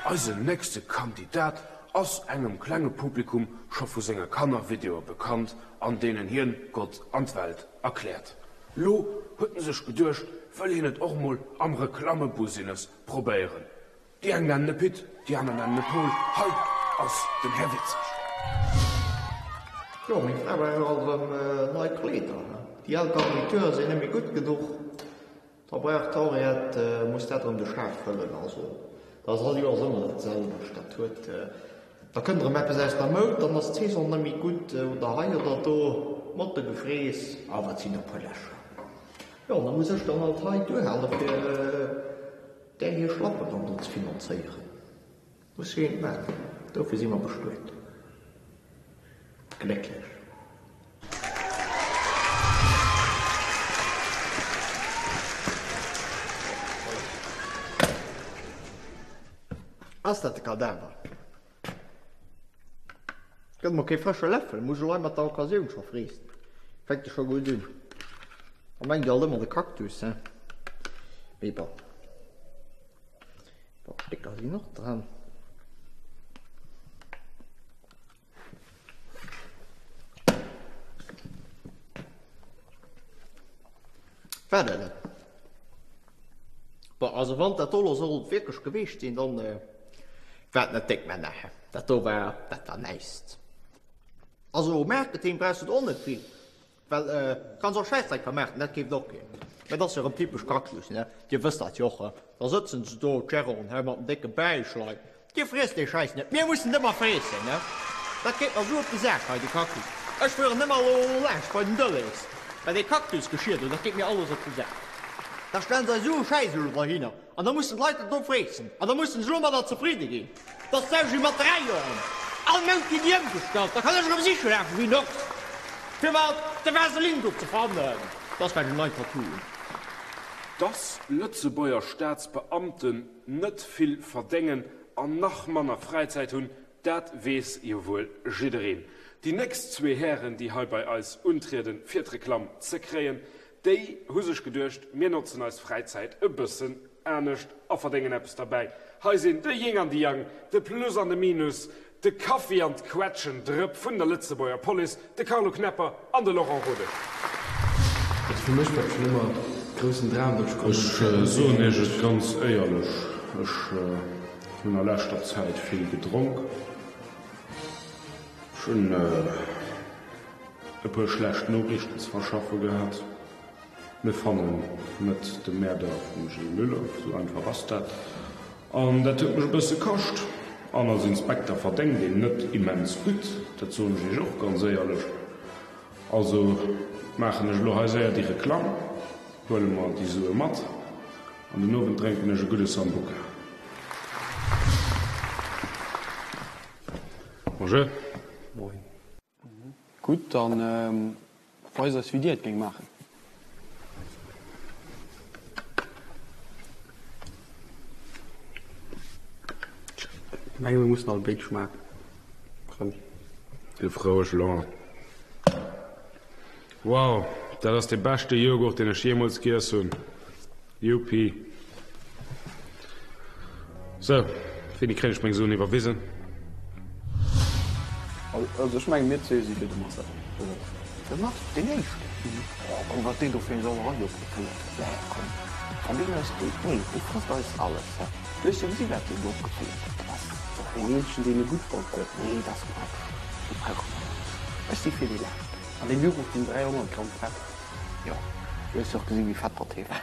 Eisen nächste Kandidat ass engem klenge Publikum scho vu senge Kannervideoe bekannt, an deenen hien Gott an d'Welt erkläert. Lo huet en sech geduecht, wëll hien et och mol am Reklammebusiness probéieren. Déi eng nennen e Pit, déi aner nennen e Pol, hei ass den Här Witzeg. Jo, meng Fra brauch alt erëm nei Kleeder. Déi al Garniture sinn net méi gutt genuch. Da brauch d'Henriette, muss dat erëm de Schaf fëllen. Also, dat ass all Joers ëmmer dat selwecht. Dat huet, da kënnt erëm eppes aus der Moud, dann ass d'Saison net méi gutt oder hei oder do, Mottegefrees. Awer et sinn e puer Lächer. Jo, an da muss ech dann alt hei duerhale fir. Där hir Schlappen dann do ze finanzéieren. Muss jo eent maachen. Dofir si mer bestuet. Glécklech. Ass dat de Kadaver? Gëtt mer kee frësche Läffel, muss elo hei mat der Occasioun scho freessen. Fänkt jo scho gutt un. Da mengt Dir alt ëmmer de Cactus, hein? Mee bon. E puer Stécker sinn och dran. War dat et? Bon, also wann dat do lo sollt wierklech geweecht sinn, dann war et net déck, mä naja, dat do war, dat war näischt. Also Marketing brauchs du do och net vill, well kanns och Schäissdreck vermaarten, dat keeft och keen. Mä dat ass jo erëm typesch Cactus, ne, dir wësst dat jo och, da sëtzen se do, d'Géranten, hei mat den décke Bäichlei, Dir friesst dee Schäiss net, mir mussen ëmmer freessen, ne? Dat geet mer esou op de Sak hei, de Cactus. Ech fueren ëmmer elo laanscht bei den Deleuze, well dee Cactus-Geschir do, dat geet mir alles op de Sak. Da stellen se eis esou e Schäiss elo dohinner an da mussen d'Leit dat do freessen an da mussen se elo mat der zefridde ginn. Dat ass d'selwecht wéi mat 3 Joren. All Mount ginn déi ëmgestallt, da kann ech erëm siche lafen wéi en Ochs, fir mer de Vaseline do ze fannen. Dass well en neit Tattoo hunn. Dass Lëtzebuerger Staatsbeamten net vill verdéngen an nach manner Fräizäit hunn, dat weess jo wuel jiddereen. Déi nächst zwee Hären, déi hei bei eis untrieden, fir d'Reklamm ze kréien, déi hu sech geduecht, mir notzen eis Fräizäit e bëssen anescht a verdéngen eppes derbäi. Hei sinn de Ying an de Yang, de Plus an de Minus, de Kaffi an d'Quetschendrëpp vun der Lëtzebuerger Police, de Carlo Knepper an de Laurent Rodesch. Also fir mech war et schon ëmmer groussen Dram dat ech konnt. Ech soen Iech et ganz éierlech, ech hunn a leschter Zäit vill gedronk. Ech hunn e puer schlecht Noriichten ze verschaffe gehat. Mir fannen net de Mäerder vum Gilles Müller, sou einfach ass dat. An dat huet mech e bësse kascht. An als Inspekter verdéngt een net immens gutt, dat soen ech Iech och ganz éierlech. Also maachen ech elo hei séier déi Reklamm, huele mer déi Sue mat an den Owend drénken ech e gudde Sambuca. Bonjour. Moien. Gutt, dann weist eis wéi dir et géingt maachen. Ech menge mir mussen all béid schmaachen. Rëm. Sief roueg, Laurent. Wow, dat ass dee beschte Joghurt deen ech jeemools giess hunn. Youpi. Sou, wéini kréien ech meng Suen iwwerwisen? Also ech mengen mir zwee si fir de Marcel, oder? De Mars, deen éischten? Oh komm, wat deen do fir eng Sauerei opgefouert huet. Nee, komm, wann deen eis dee, nee, dee frësst eis alles, hä? Du hues jo gesi wat deen do opgefouert huet. Dat ass dach deen eenzegen, deen e gutt fonnt huet. Nee, dat ass Quatsch, dee brauche mer net. Ech si fir dee leschten. An deem Joghurt sinn 300 Gramm Fett. Jo, du hues jo och gesinn, wéi fett datt hee war.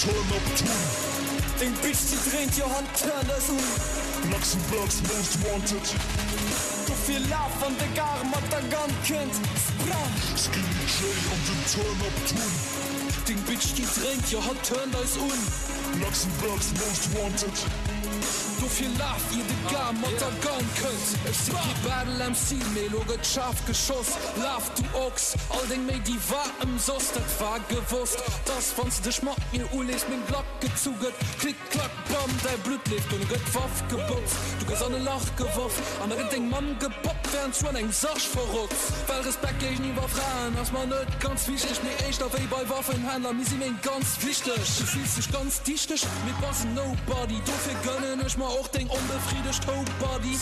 Turn-Up Tun. Deng Bitch déi dréint, jo hatt turnt eis un. Luxembourg's Most Wanted. Dofir laf wann de Gare mat der Gun kënnt. Sprang! Skinny Jay an den Turn-Up Tun. Deng Bitch déi dréint, jo hatt turnt eis un. Luxembourg's Most Wanted. Dofir laf ier de Gare mat der Gun kënnt. Ech si kee Battle MC, mee lo gëtt schaarf geschoss. Laf du Ochs, all deng Méi déi war ëmsoss. Dat war gewosst, dass wann s de dech mat mir ulees, meng Glack gezu gëtt. Klick klack bam, däi Blutt leeft, dono gëtt d'Waff gebotzt. Du gëss an e Lach geworf an da gëtt deng Mamm gepoppt, wärend s du an engem Sarg verrotz. Well Respekt géigeniwwer Fraen ass mer net ganz wichteg, mee éischter wéi bei Waffenhändler, mir si méi ganz wichteg. Du fills dech ganz dichteg, mee bass en Nobody, dofir gënnen ech mer och deng onbefriddegt Hoe Buddy.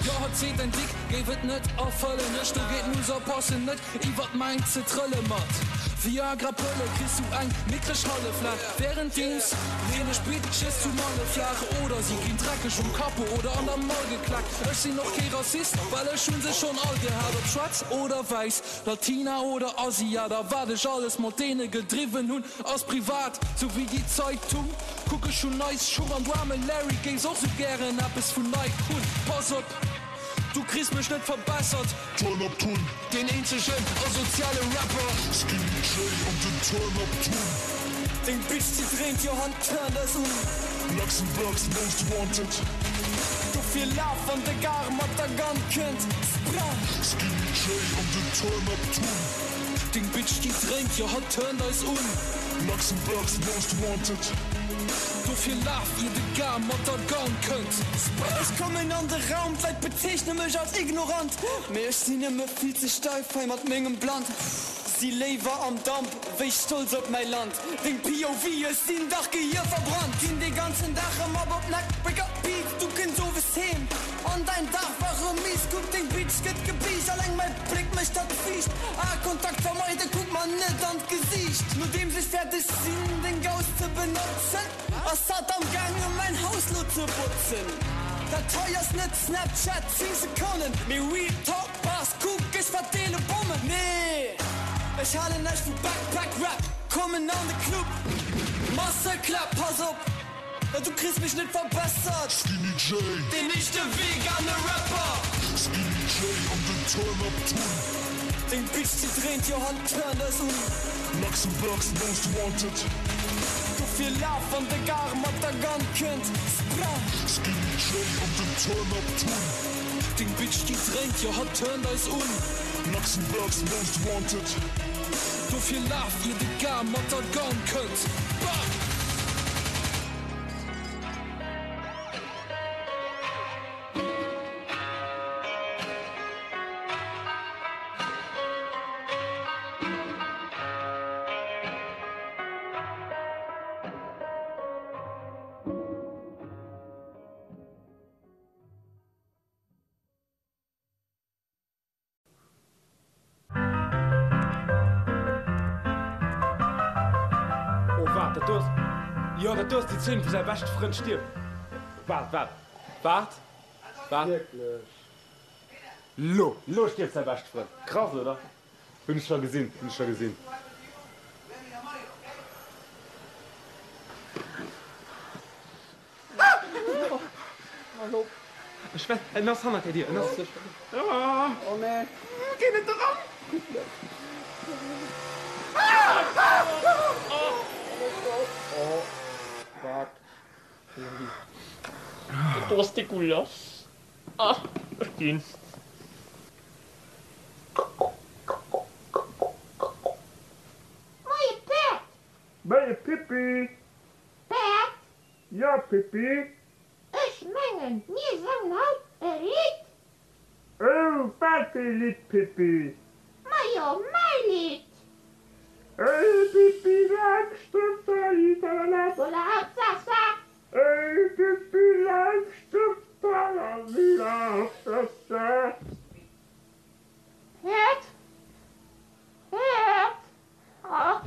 Jo, hatt seet däin Dick géif et net erfëllen, ech dogéint muss oppassen net iwwert mäin ze trëlle. Mat Viagra-Pëlle kriss du eng mickreg Halleflag, wärenddeems leen ech Bitches zu Malle flaach. Oder si ginn dreckeg um Capot oder an der Mall geklaakt. Ech sinn och kee Rassist, well ech hunn se schonn all gehat, ob schwaarz oder wäiss, Latina oder Asiat. A wat ech alles mat deene gedriwwen hunn, ass privat, sou wéi déi Zeitung. Kuck ech hunn eis Schuch an du aarme Larry géifs och sou gären eppes vun Nike hunn. Pass op, du kriss mech net verbessert. Turn up Tun. Deen eenzegen asoziale Rapper. Skinny Jay an den Turn up Tun. Deng Bitch déi dréint, jo hatt turnt eis un. Luxembourg's most wanted. Dofir laf wann de Gare mat der Gun kënnt. Sprang! Skinny Jay an den Turn up Tun. Deng Bitch déi dréint, jo hatt turnt eis un. Luxembourg's most wanted. Dofir laf ier de Gare mat der Gun kënnt. Ech kommen an de Raum, d'Leit bezeechne mech als ignorant, mee ech sinn nëmme vill ze steif hei mat mengem Bland. Si léiwer am Damp wéi stolz op mäi Land. Deng POV, ech sinn dach Gehir verbrannt. Ginn dee ganzen Dag rëm op op Neckbreaker Beats, du kënns owes heem an däin Dag war rëm mies. Kuck deng Bitch gëtt gebiischt, alleng mäi Bléck mécht hatt fiicht. Aekontakt vermeiden, kuck mer net an d'Gesiicht. Nodeems ech fäerdeg sinn deng Gaus ze benotzen. Ass hatt am gaange mäin Haus lo ze botzen? Dat hei ass net Snapchat, 10 Sekonnen, mee Real Talk Bars, kuck ech verdeele Bommen. Nee ech halen näischt vu Backpack Rap, kommen an de Club, Masseklapp, pass op du kriss mech net verbessert. Skinny Jay. Deen éischte vegane Rapper. Skinny Jay an den Turn Up Tun. Deng Bitch déi dréint, jo hatt turnt eis un. Luxembourg's most wanted. Dofir laf wann de Gare mat der Gun kënnt. Sprang! Skinny Jay an den Turn Up Tun. Deng Bitch déi dréint, jo hatt turnt eis un. Luxembourg's most wanted. Dofir laf ier de Gare mat der Gun kënnt. Bam! Oh waart, dat do ass, jo dat do ass déi Zeen wou säi beschte Frënd stierft. Waart, waart, waart, waart. Lo, lo stierft säi beschte Frënd. Krass, oder? Hunn ech scho gesinn, hunn ech scho gesinn. Ech well, en ass hannert der Dier, en ass. Oh nee. Geh net eran! Oh, fuck. Do ass dégueulasse. Ah, ech ginn. Moie Päerd! Moie Pippi! Päerd! Jo Pippi? Ech mengen, mir sangen haut e Lidd! Oh, wat fir e Lidd, Pippi? Majo, mäi Lidd! Ey Pippi Laangstrumpf, tralli-tralala. Voila, haut sa-sa! Ey Pippi Laangstrumpf, tralali-tralala. Päerd! Päerd! Ah!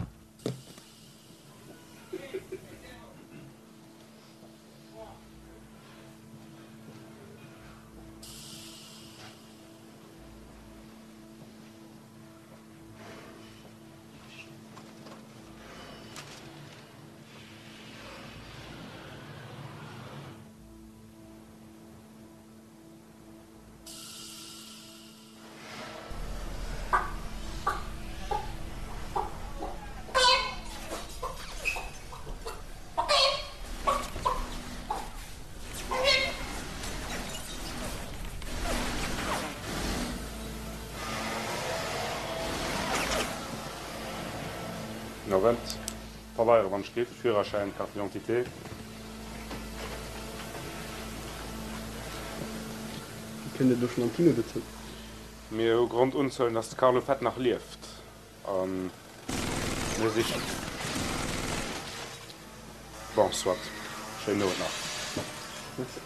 Den Owend. Pabeiere wann ech giff, Führerschäin, Carte d'identité. Kënnt Dir do schonn am Kino dozou? Mir hu Grond unzehuelen, dass de Carlo Fett nach lieft a mir sichen. Bon, soit. Schéinen Owend nach. Merci.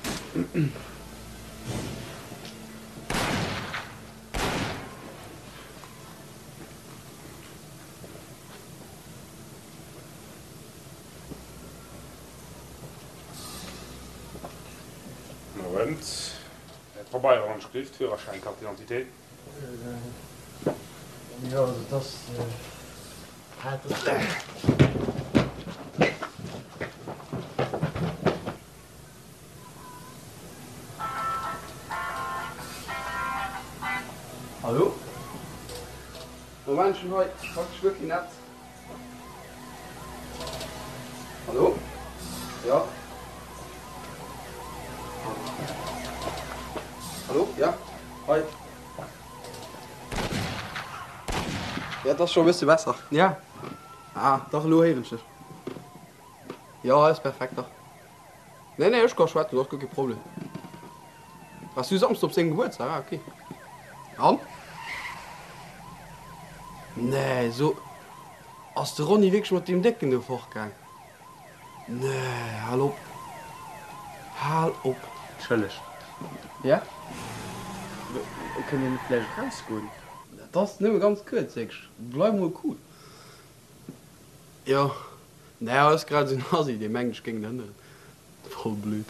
Den Owend. Pabeier, Führerschäin, Carte d'identité. Jo, also et ass, et ass. Hallo? Moment, ech hunn hei praktesch guer keen Netz. Hallo? Ja? Hallo? Ja? Hei. Ja, et ass scho e bësse besser. Ja. Ah, dach, elo héieren ech dech. Jo, hei ass perfekt, dach. Nee, nee, ech ka schwätzen, do ass guer kee Problem. Waars du Samsden op sengem Gebuertsdag? Ah, ok. An? Nee, so. Ass de Ronny wierklech mat deem Décken do fortgaang? Nee, hal op. Hal op. Entschëllegt. Ja? Kënnt Dir net vläicht erausgoen? Dat ass nëmme ganz kuerz, wierklech. Bleif mol cool. Jo, nee, hei ass grad esou en Assi, dee mengt, ech géing en hënneren. Voll blöd.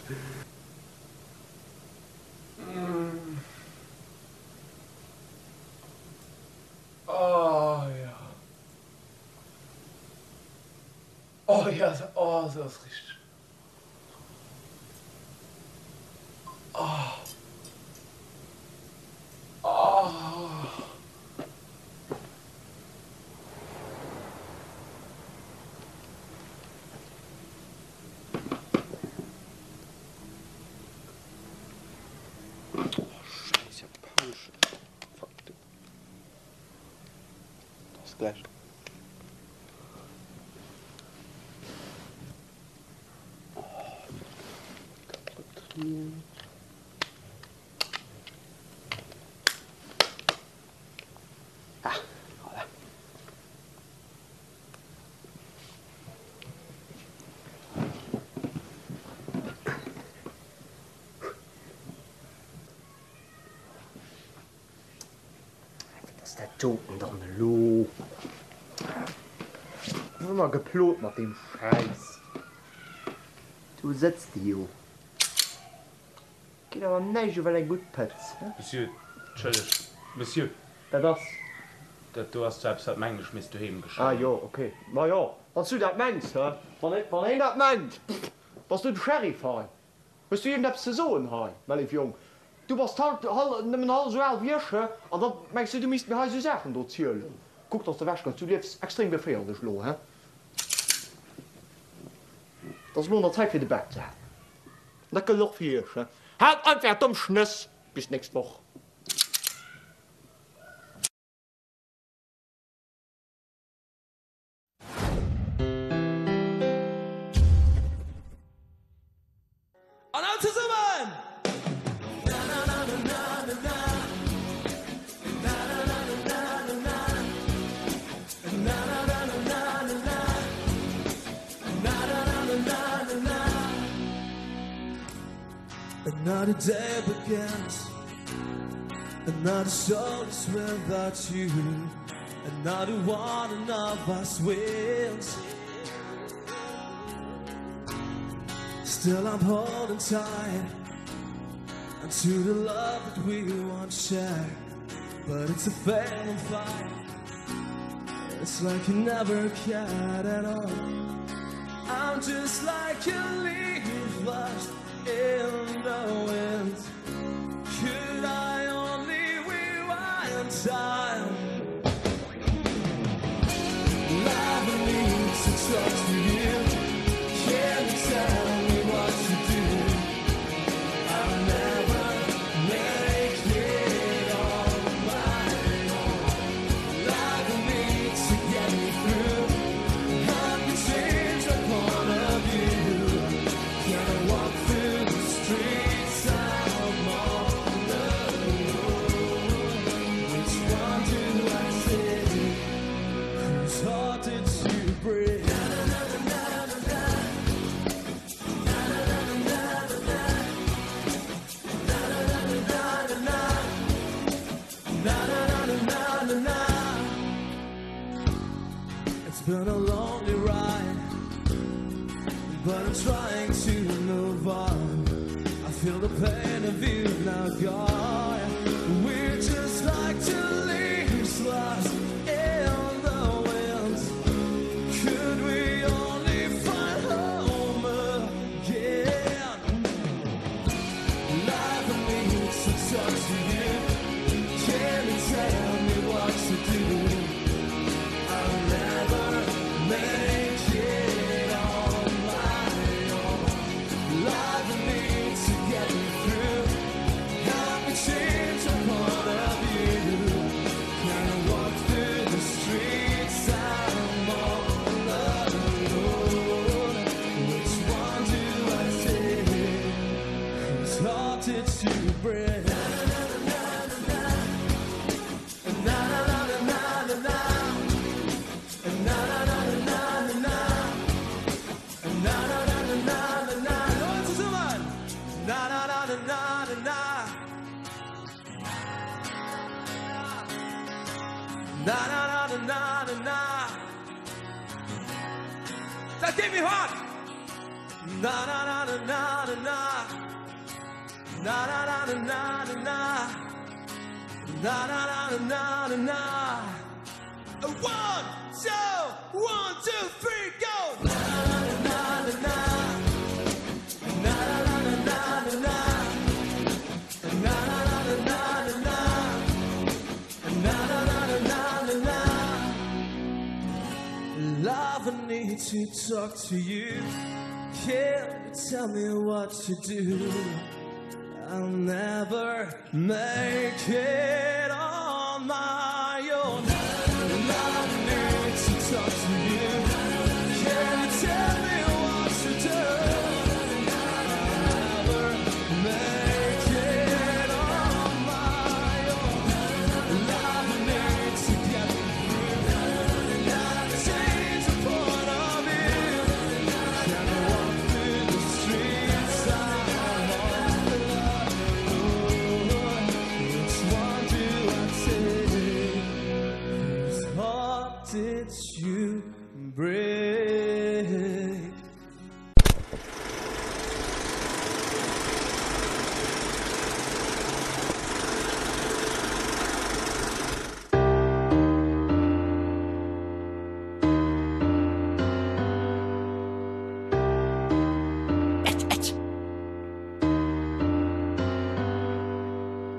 Oh jo. Oh jo, oh esou ass richteg. Oh. Oh. Scheiss japanesche Fuck du. Ass gläich. Ah, voilà. Wat ass dat doten dann elo? Ëmmer geplot mat deem Schäiss. Do sëtzt de jo. Geet awer näischt ewell eng gutt Pëtz, he? Monsieur, entschëllegt, Monsieur. Dat ass. Dat do ass zwar eppes, wat mengen ech misst doheem geschéien. Ah jo, ok. Ma jo, wann s du dat mengs, he? Wann een dat mengt, pff, bass du de Sheriff hei? Hues du iergendeppes ze soen hei, mäi léif Jong? Du bass halt nëmmen hallef esou al wéi ech, he? An da mengs du, du misst mir hei esou Saachen do zielen? Kuck, dass de ewech kënns, du liefs extrem geféierlech elo, he? Et ass elo un der Zäit fir de Bak ze halen. An dat gëllt och fir iech, he? Haalt einfach är domm Schnëss! Bis d'nächst Woch. An all zesummen! Another day begins Another soul is without you Another one of us wins Still I'm holding tight To the love that we once shared But it's a failing fight It's like you never cared at all I'm just like a leaf lost in the wind Could I only rewind time Love needs to talk to you Can you tell me what to do I'll never make it on my own Love needs to get me through. been a lonely ride, but I'm trying to move on. I feel the pain of you now gone. We're just like two leaves lost in the wind. Could we only find home again? Life needs to talk to you. Can you tell me what to do? I'll never make it on my own. Life needs to get me through. Help me change my point of view. Can I walk through the streets? I'm all alone. Which one do I take? Whose heart did you break? Na na na na na na na na na na na na na na na na na na Alle zesummen! Na na na na na na na Na na na na na na na Dat geet méi haart! Na na na na na na na Na na na na na na na Na na na na na na na One, two, one, two, three, go! Na na na na na Na na na na na na Na na na na na na Na na na na na na Love, I need to talk to you. Can you tell me what to do? I'll never make it on my own. Love, I need to talk to you. Can you tell me what to do? I'll never make it on my own. Love, I need to get me through. Change the point of view. Can I walk through the streets? I'm all alone. Which one do I take? Whose heart did you break?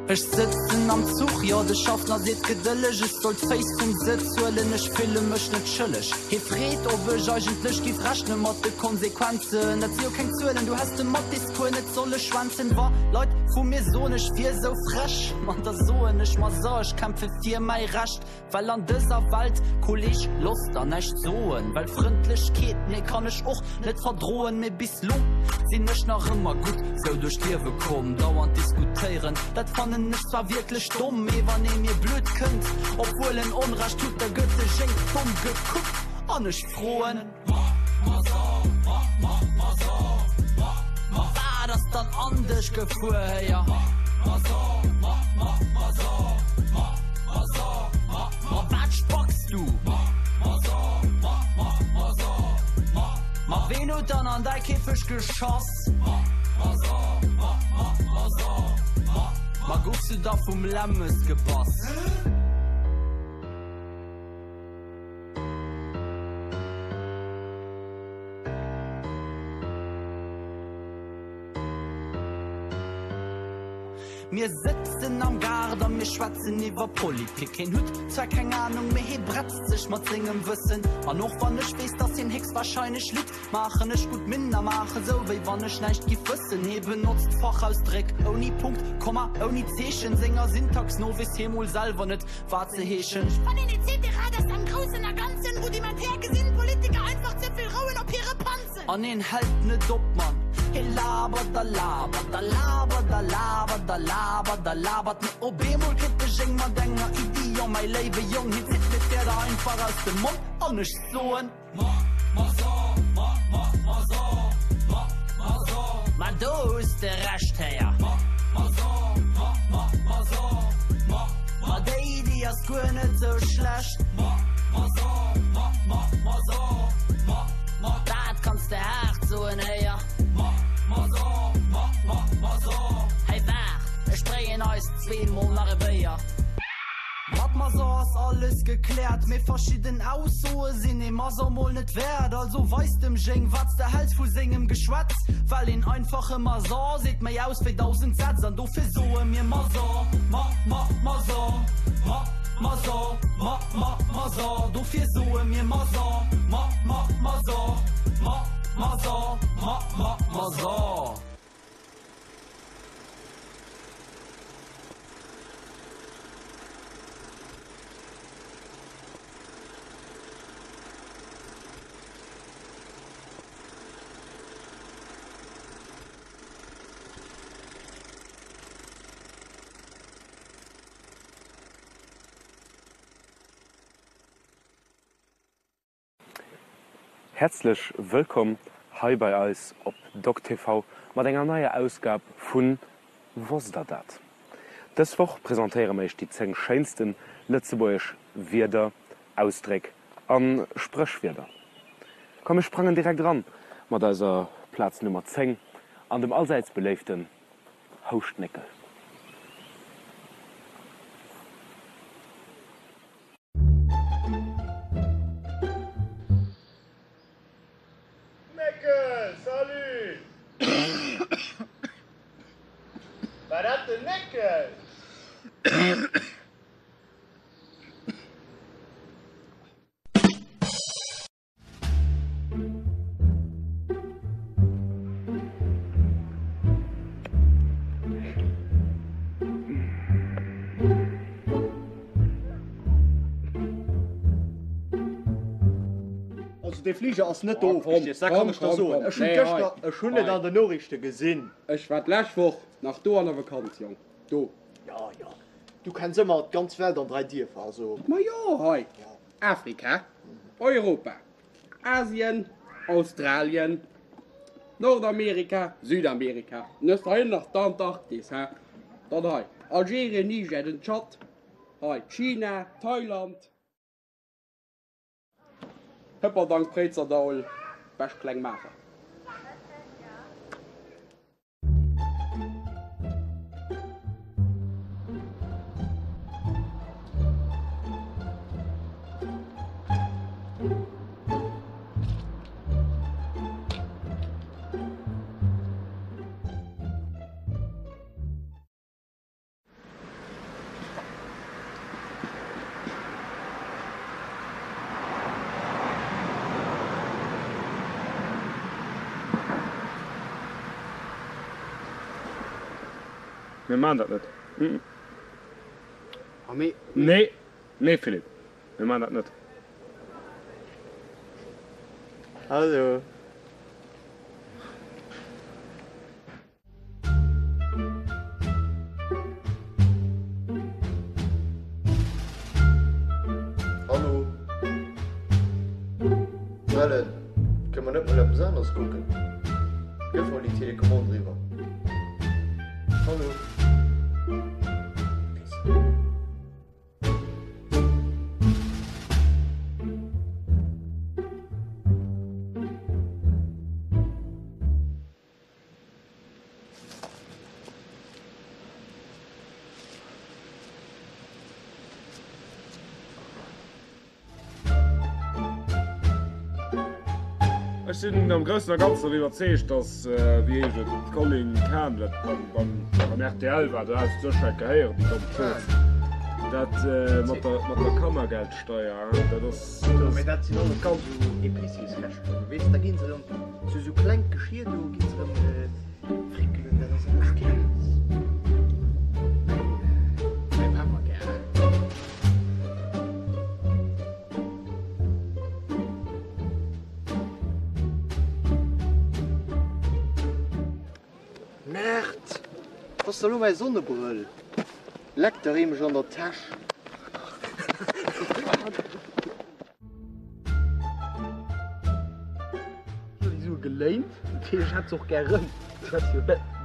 Ech sëtzen am Zuch, jo de Schaffner seet gedëlleg, ech soll d'Féiss vum Sëtz huelen, ech fille mech net schëlleg. Hie freet, ob ech eigentlech giff rechne mat de Konsequenzen. Dat si jo keng Zuelen, du häss de Mathéscours net solle schwänzen. Wa Leit vu mir soen, ech wier sou frech, ma da soen ech, ma so, ech kämpfe fir mäi Recht. Well an dëser Welt, Kolleg, looss der näischt soen, well Frëndlechkeet, nee, kann ech och net verdroen. Mee bis lo sinn ech nach ëmmer gutt sou duerch d'Liewe komm. Dauernd diskutéieren, dat fannen ech zwar wierklech domm, mee wann ee mir blöd kënnt, obwuel en Onrecht hutt, da gëtt de Jéngt domm gekuckt an ech froen. Wat ass dann an dech gefuer, héier? Ma wat spacks du? Ma ween huet dann an däi Käfeg geschoss? Ma goufs du da vum Lämmes gebass? Mir sëtzen am Gaart a mir schwätzen iwwer Politik. Hien huet zwar keng Anung, mee hie bretzt sech mat sengem Wëssen. An och wann ech weess, dass hien héchstwahrscheinlech litt, maachen ech gutt Minn a maache sou, wéi wann ech näischt giff wëssen. Hie benotzt Fachausdréck ouni Punkt, Komma, ouni Zeechen. Senger Syntax no weess hie mol selwer net, Wat se heeschen. Fannen etc dass am Groussen a Ganzen rudimentär gesinn Politiker einfach ze vill rouen op hire Panzen. An een hält net op, Mann, hie labert a labert a labert a labert a labert a labert, mee op eemol kritt de Jéng mat enger Iddi, Jo mäi léiwe Jong, hien zitt mir d'Wierder einfach aus dem Mond an ech soen. Ma do hues de Recht, Héier. Ma déi Iddi ass guer net sou schlecht. Maser ass alles gekläert. Mee verschidden Aussoe sinn ee Maser mol net wäert. Also weis dem Jéng, wat s de häls vu sengem Geschwätz. Well een einfache Maser seet méi aus wéi dausend Sätz. An dofir soe mir Maser, ma, ma, Maser, ma, Maser, ma, ma, Maser. Dofir soe mir Maser, ma, ma, Maser, ma, Maser, ma, ma, Maser. Häerzlech wëllkomm hei bei eis op DocTV mat enger neier Ausgab vu Wosst der dat? Dës Woch presentéiere mer iech déi 10 schéinste lëtzebuergesch Wierder, Ausdréck a Spréchwierder. Komm mir sprangen direkt eran mat eiser Plaz Nummer 10 an dem allsäits beléiften Houschtnéckel. Néckel, salut! War dat den Néckel? Also dee Fliger ass net do ofgestierzt, dat kann ech der soen. Ech hunn gëschter, ech hunn et an den Noriichte gesinn. Ech war d'lescht Woch nach do an der Vakanz, Jong, do. Jo, jo, du kenns ëmmer d'ganz Welt an 3 Dierfer, also. Ma jo, hei, Afrika, Europa, Asien, Australien, Nordamerika, Südamerika, an hues de hei nach d'Antarktis, hä? Dann hei Algerien, Niger, den Tschad, hei China, Thailand. Hëpperdang, Préizerdaul, Bech, Klengmaacher. Mir maachen dat net. Nee, nee Philippe, mir maachen dat net. Hallo. Hallo. Wellen, kënne mer net mol eppes aneres kucken? Gëff mol déi Telecommande eriwwer. Hallo. Pisser. Ech sinn am Groussen a Ganzen awer iwwerzeegt, datt, wéi heescht et, d'Colline Cam, dat beim rtl war, do hat ech sécher gehéieren, déi domm Plaz, dat mat der Kannergeldsteier, dat ass. Mee dat sinn alles ganz esou Épiciers-Rechnungen, weess, da ginn se erëm zu esou klengt Geschir do, ginn se erëm frickelen, dat ass alles keen mäi Pefferkär. Merde! Wou ass da lo mäi Sonnebrëll? Leck der ee mech an der Täsch. Déi Sue geléint, dat heescht ech hätt se och gär erëm.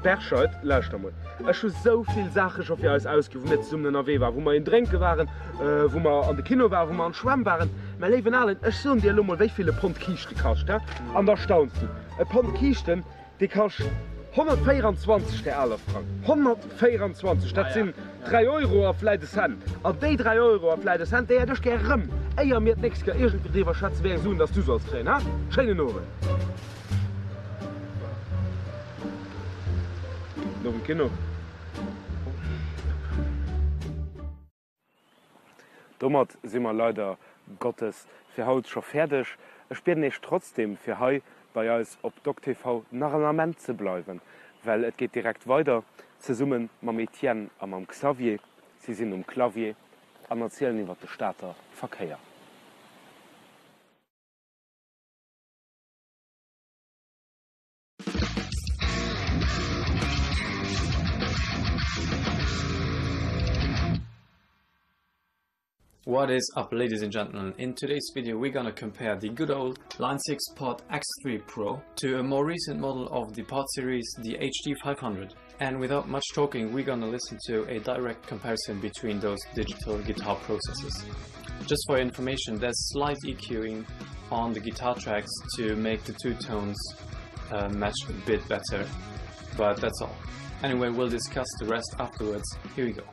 Berscheid, lauschter mol, ech hu sou vill Saache scho fir eis ausginn, wou mir zesummen ënnerwee waren, wou mer een drénke waren, wou mer an de Kino waren, wou mer an d'Schwämm waren. Mä léiwen Alen, ech soen dir elo mol, wéi vill e Pond Kiischte kascht, hä? An da stauns du. E Pond Kiischten, Dee kascht. 124, Här Aler Frank, 124, dat sinn 3 Euro a vläit e Cent. An déi 3 Euro a vläit e Cent, déi hätt ech gär erëm, éier mir d'nächst Kéier iergendwéi driwwer schwätzen, wéi eng Suen dass du solls kréien, ha? Schéinen Owend. Nom Kino. Domat si mer leider Gottes fir haut scho fäerdeg. Ech bieden Iech trotzdem fir hei bei eis op DocTV nach en Ament ze bleiwen, well et geet direkt weider zesumme mam Etienne a mam Xavier. Si sinn um Clavier an erzielen iwwer de Stater Verkéier. What is up ladies and gentlemen, in today's video we're gonna compare the good old Line 6 Pod X3 Pro to a more recent model of the Pod series, the HD500. And without much talking we're gonna listen to a direct comparison between those digital guitar processors. Just for your information, there's slight EQing on the guitar tracks to make the two tones uh, match a bit better, but that's all. Anyway, we'll discuss the rest afterwards. Here we go.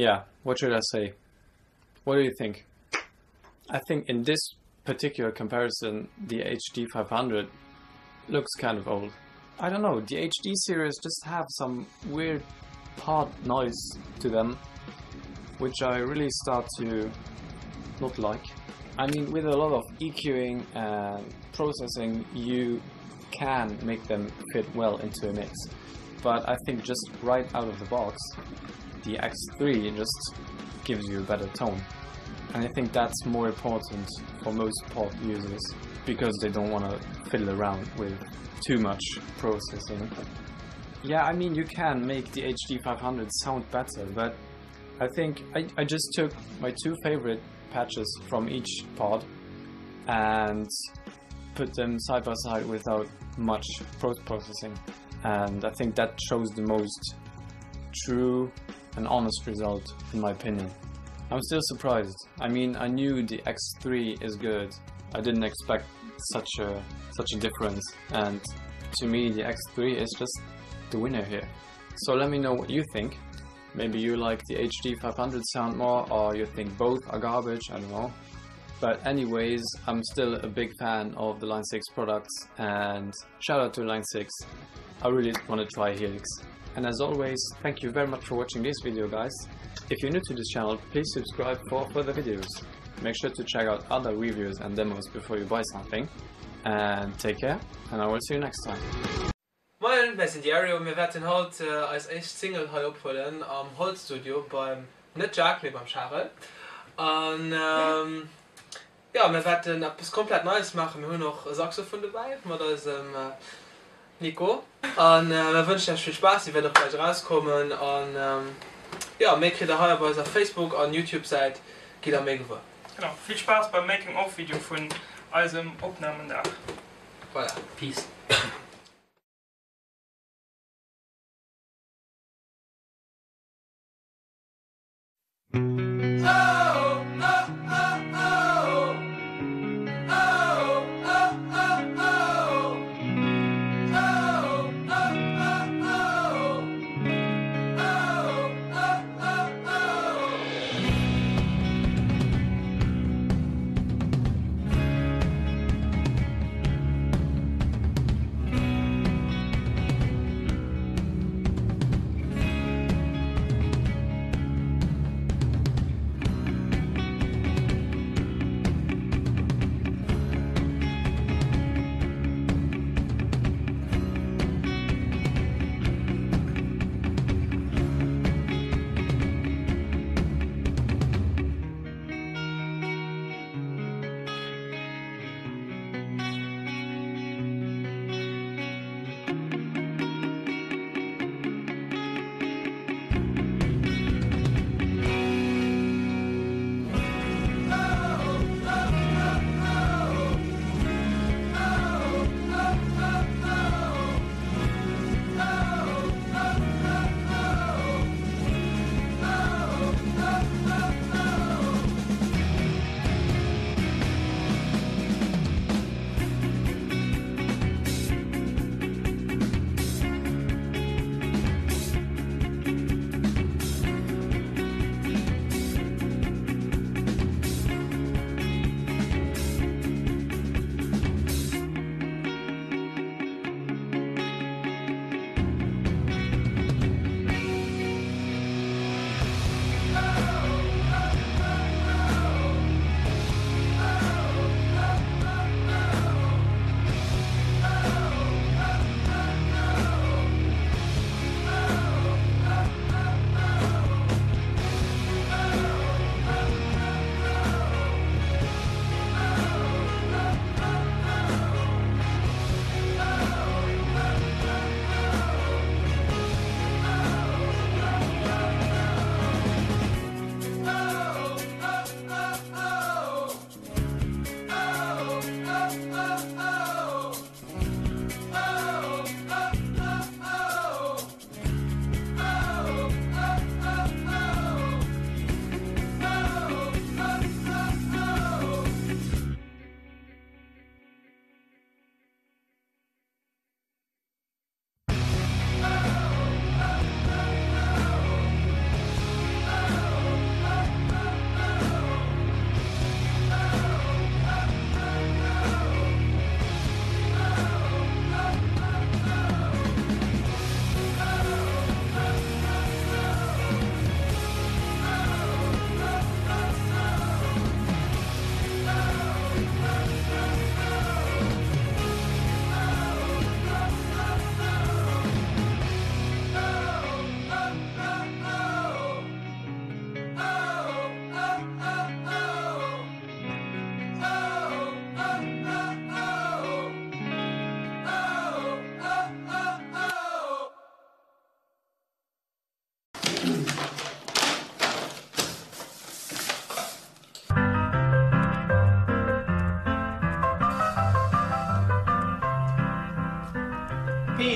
Yeah, what should I say? What do you think? I think in this particular comparison, the HD500 looks kind of old. I don't know, the HD series just have some weird part noise to them, which I really start to not like. I mean, with a lot of EQing and processing, you can make them fit well into a mix. But I think just right out of the box, the X3 just gives you a better tone. And I think that's more important for most pod users because they don't want to fiddle around with too much processing. Yeah, I mean, you can make the HD500 sound better, but I think I, I just took my two favorite patches from each pod and put them side by side without much post-processing. And I think that shows the most true and honest result, in my opinion. I'm still surprised. I mean, I knew the X3 is good. I didn't expect such a such a difference and to me the X3 is just the winner here. So let me know what you think. Maybe you like the HD500 sound more or you think both are garbage, I don't know. But anyways, I'm still a big fan of the Line 6 products and shout out to Line 6. I really want to try Helix. And as always, thank you very much for watching this video guys. If you're new to this channel, please subscribe for further videos. Make sure to check out other reviews and demos before you buy something. And take care, and I will see you next time. Moien, mär sinn Diario. Mir wäerten haut eis éischt Single hei ophuelen am Holzstudio beim, net Jacques, mee beim Charel. An jo, mär wäerten eppes komplett Neies maachen. Mir hunn och e Saxophon dobäi mat eisem Nico. An mär wënschen iech vill Spaass. Déi wäert och gläich erauskommen. An jo, méi kritt der hei op eiser Facebook an Youtube Säit, gitt der méi gewuer. Genau, vill Spaass beim Making of Video vun eisem Opnamendag. Voilà, peace.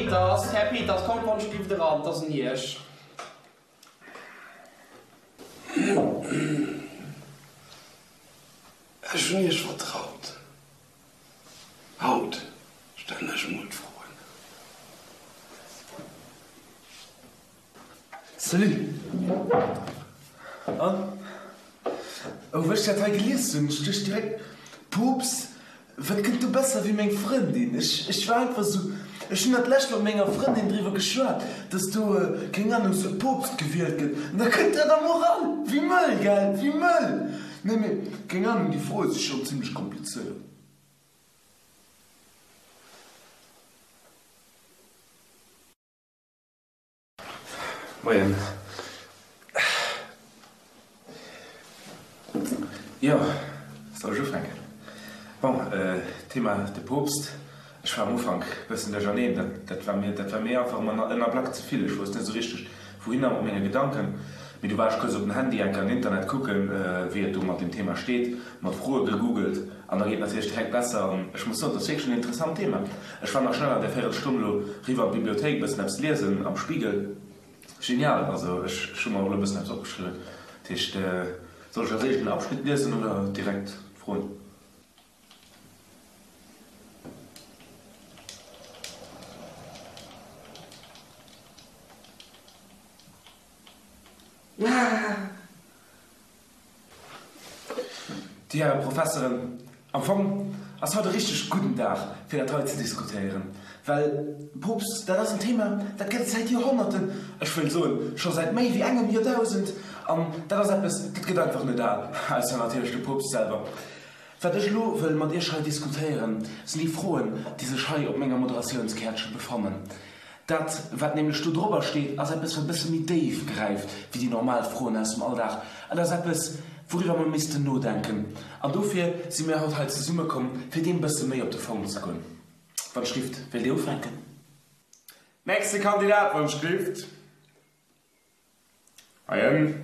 Peters, Här Peters, kommt wann Stift eran, 't ass un Iech. Ech hunn Iech vertraut. Haut stellen ech mol d'Froen. Salut! An? Oh, wou ech dat hei gelies hunn, ech duecht direkt, Poopst, wat kënnt do besser wéi meng Frëndin? Ech, ech war einfach sou, ech hunn dat lescht mat menger Frëndin driwwer geschwat, dass do, keng Ahnung, sou e Poopst gewielt gëtt, an da kënnt dat am Oral! Wéi mëll, gell? Wéi mëll! Nee, mee, keng Ahnung, déi Froe si schonn zimlech komplizéiert. Moien. Jo, soll ech ufänken? Bon, Thema de Poopst. Ech war am Ufank bëssen duercherneen. Dat, dat war mir, dat war mir einfach ëmmer en Ablack ze vill. Ech wousst net esou richteg, wouhinner mat menge Gedanken. Mee du war ech kuerz op den Handy, enker an Internet kucken, wéi et do mat deem Thema steet, mat Froe gegoogelt an da geet natierlech direkt besser. An ech muss soen, et ass wierklech en interessant Thema. Ech war nach schnell an där Véierelstonn elo riwwer an d'Bibliothéik, bëssen eppes liesen am Spiegel. Genial! Also ech hu mer och elo bëssen eppes opgeschriwwen. Dat heescht, soll ech als éischt en Abschnitt liesen oder direkt d'Froen? Dir Häre Professeren, am Fong ass haut e richteg gudden Dag, fir dat hei ze diskutéieren, well Poopst, dat ass en Thema, dat gëtt et säit Joerhonnerten, ech wëll soen, scho säit méi wéi engem Joerdausend, an dat ass eppes, dat gëtt einfach net al, ausser natierlech de Poopst selwer. Wat ech elo wëll mat Iech hei diskutéieren, sinn déi Froen, déi sech hei op menger Moderatiounskäertche befannen. Dat, wat nämlech do drobber steet, ass eppes, wat e bësse méi déif gräift wéi déi normal Froen aus dem Alldag. Et ass eppes, wouriwwer mer missten nodenken. An dofir si mir haut hei zesummekomm, fir deem bësse méi op de Fong ze goen. Wann Schrift, wéilt Dir ufänken? Nächste Kandidat, wann Schrift. Heien.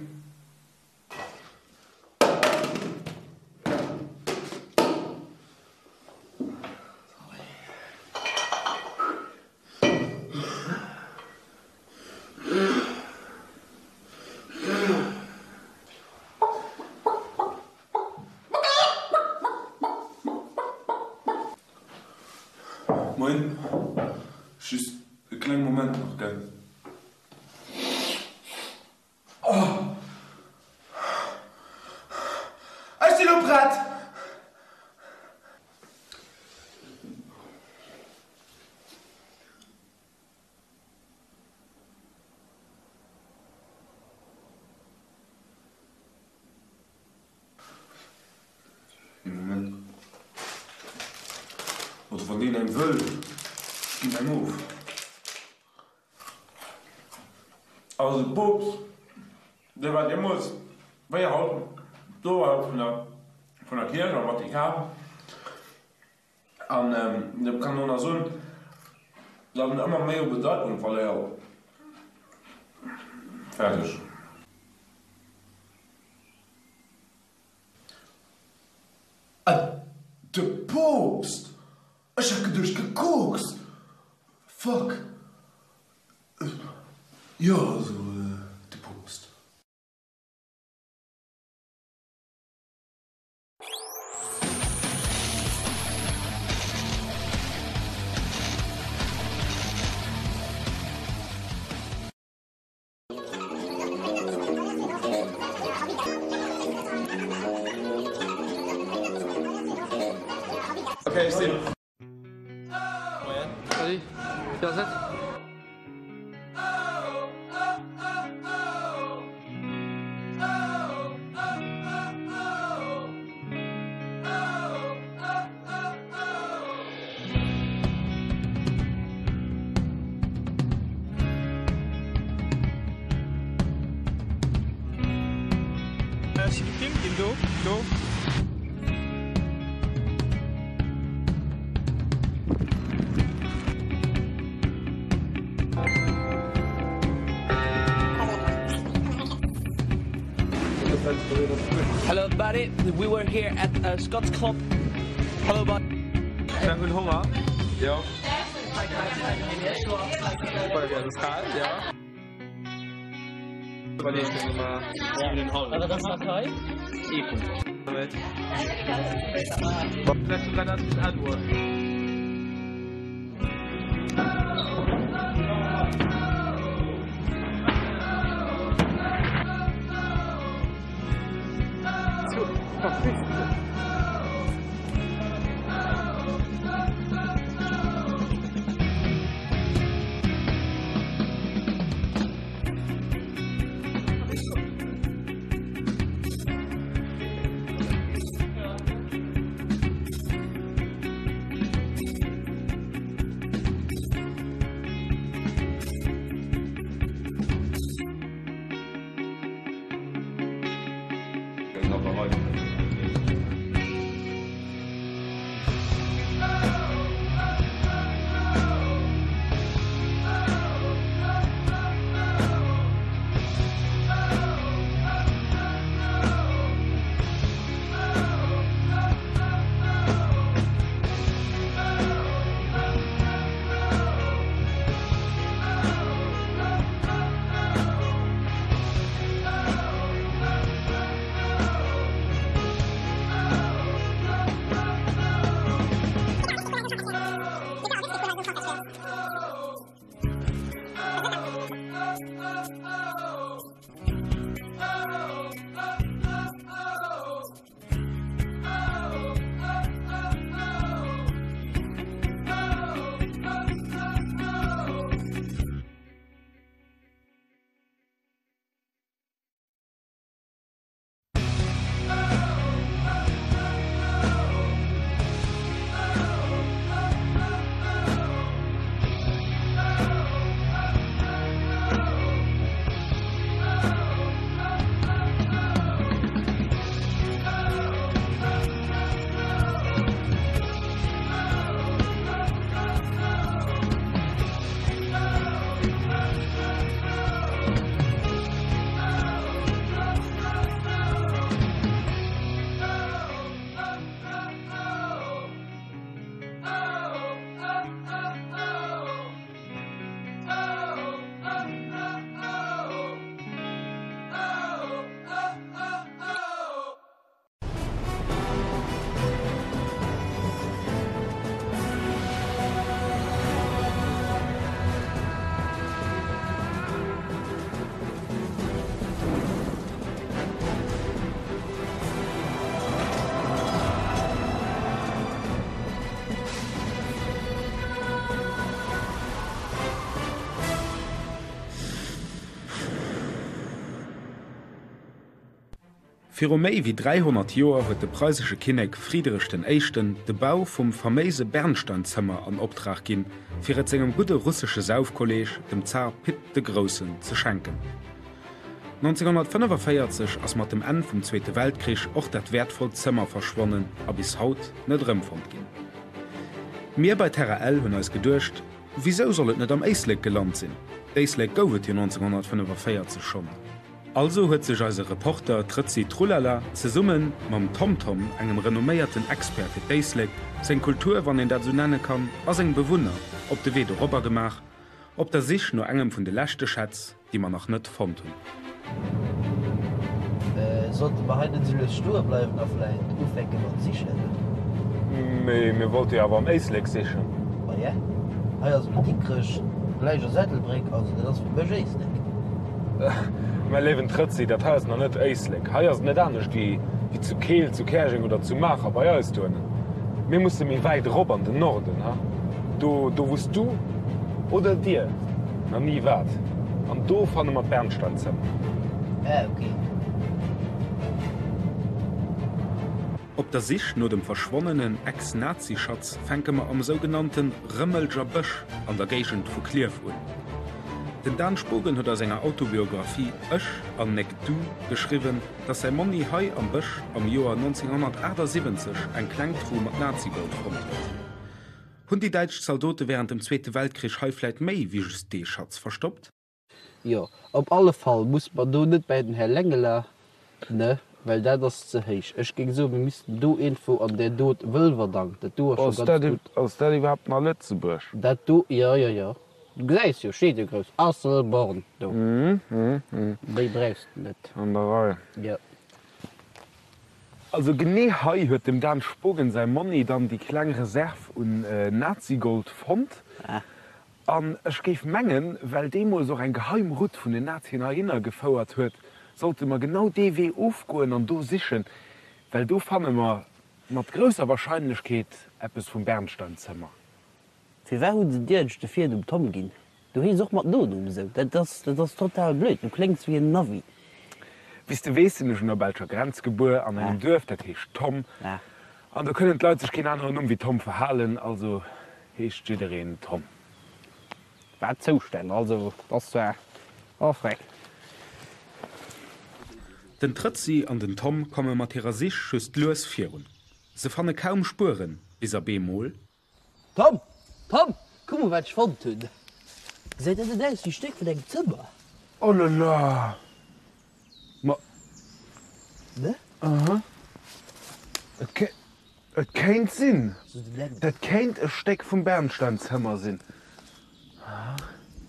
Moien, just e klenge Moment nach, gell? Oh! Ech sinn elo prett! Ee Moment. Also wann deen eng wëll, ech ginn eng of. Also de Poopst, dee war deemools wéi haut d'Oberhaupt vun der vun der Kierch am Vatikan. An do kann een och nach soen, datt en ëmmer méi u Bedeitung verléiert. Fäerdeg. De Poopst! Ech hat geduecht gekokst! Fuck! Jo, also de Poopst. Okay, ech sinn. Salut, Wie ass et? Ech si gefilmt ginn, do, do. Hello buddy, we were here at Scott's Club. Hello buddy. Mir hunn Honger. Jo. Viru méi wéi 300 Joer huet de preisesche Kinnek Friedrich den Éischten de Bau vum faméise Bernsteinzëmmer an Optrag ginn, fir et sengem gudde russesche Saufkolleeg, dem Zar Pitt de Groussen, ze schenken. 1945 ass mat dem Enn vum Zweete Weltkrich och dat wäertvollt Zëmmer verschwonnen a bis haut net erëmfonnt ginn. Mir bei Terra L hunn eis geduecht, Wisou soll et net am Éislek gelant sinn? D'Éislek gouf et jo 1945 schonn. Also huet sech eise Reporter Trëtzi Trullala zesumme mam TomTom, engem renomméierten Expert fir d'Éislek, seng Kultur, wann een dat esou nenne kann, a seng Bewunner, op de Wee dorobber gemaach, op der Sich no engem vun de leschte Schätz, déi mer nach net fonnt hunn. Sollte mer hei net esou lues stoe bleiwen a vläit ufänke mat sichen? Mee mir wollte jo awer am Éislek sichen. Maja, hei ass elo Dikrech, gläich ass Ettelbréck, also dat ass fir mech Éislek. Mäi léiwen Trëtzi, dat hei ass nach net Éislek. Hei ass et net anescht wéi zu Keel, zu Käerjeng oder zu Maacher bei eis dohennen. Mir musse méi wäit erop an den Norden, ha? Do, do wou s du oder dir nach ni waart. An do fanne mer d'Bernsteinzëmmer. Ah, ok. Op der Sich no dem verschwonnenen Ex-Nazi-Schatz fänke mer am sougenannte Rëmelger Bësch an der Géigend vu Klierf un. Den Dan Spogen huet a senger Autobiographie Ech an nek du geschriwwen, datt säi Monni hei am Bësch am Joer 1978 eng kleng Tru mat Nazi-Gold fonnt huet. Hunn déi däitsch Zaldote wärend dem Zweete Weltkrich hei vläit méi wéi just dee Schatz verstoppt? Jo, op alle Fall muss mer do net bäi den Här Lengeler, ne? Well dat ass ze héich. Ech géing soen, mir missten do iergendwou an där dot Wëlwerdang, dat do ass scho ganz gutt. Ass dat iwwerhaapt nach Lëtzebuerg? Dat do, jo, jo, jo. Du gesäis jo, steet jo grouss Asselborn do. Méi brauchs de net. An der Rei. Jo. Also genee hei huet dem Dan Spogen säi Monni dann déi kleng Reserv un Nazigold fonnt. An ech géif mengen, well deemools och eng geheim Route vun den Nazien heihinner gefouert huet, sollte mer genau dee Wee ofgoen an do sichen, well do fanne mer mat grousser Wahrscheinlechkeet eppes vum Bernsteinzëmmer. Firwat hu se dir eigentlech de Virnumm Tom ginn? Du hees och mat Nonumm esou. Dat ass, dat ass total blöd. Du kléngs wéi en Navi. Wéi s de weess, sinn ech un der belscher Grenz gebuer, an engem Duerf, dat heescht Tom. An do kënnen d'Leit sech keen aneren Numm wéi Tom verhalen, also heescht jiddereen Tom. Wat Zoustänn, also ass zwar, oh freck. Den Trëtzi an den Tom komme mat hirer Sich just lues virun. Se fanne kaum Spueren, bis a bemol. Tom! Tom! Kuck mol wat ech fonnt hunn! Gesäit dat net aus wéi e Stéck vun engem Zëmmer? Oh la la! Ma. Ne? Aha. Et ké, et kéint sinn. Dat kéint e Stéck vum Bernsteinzëmmer sinn.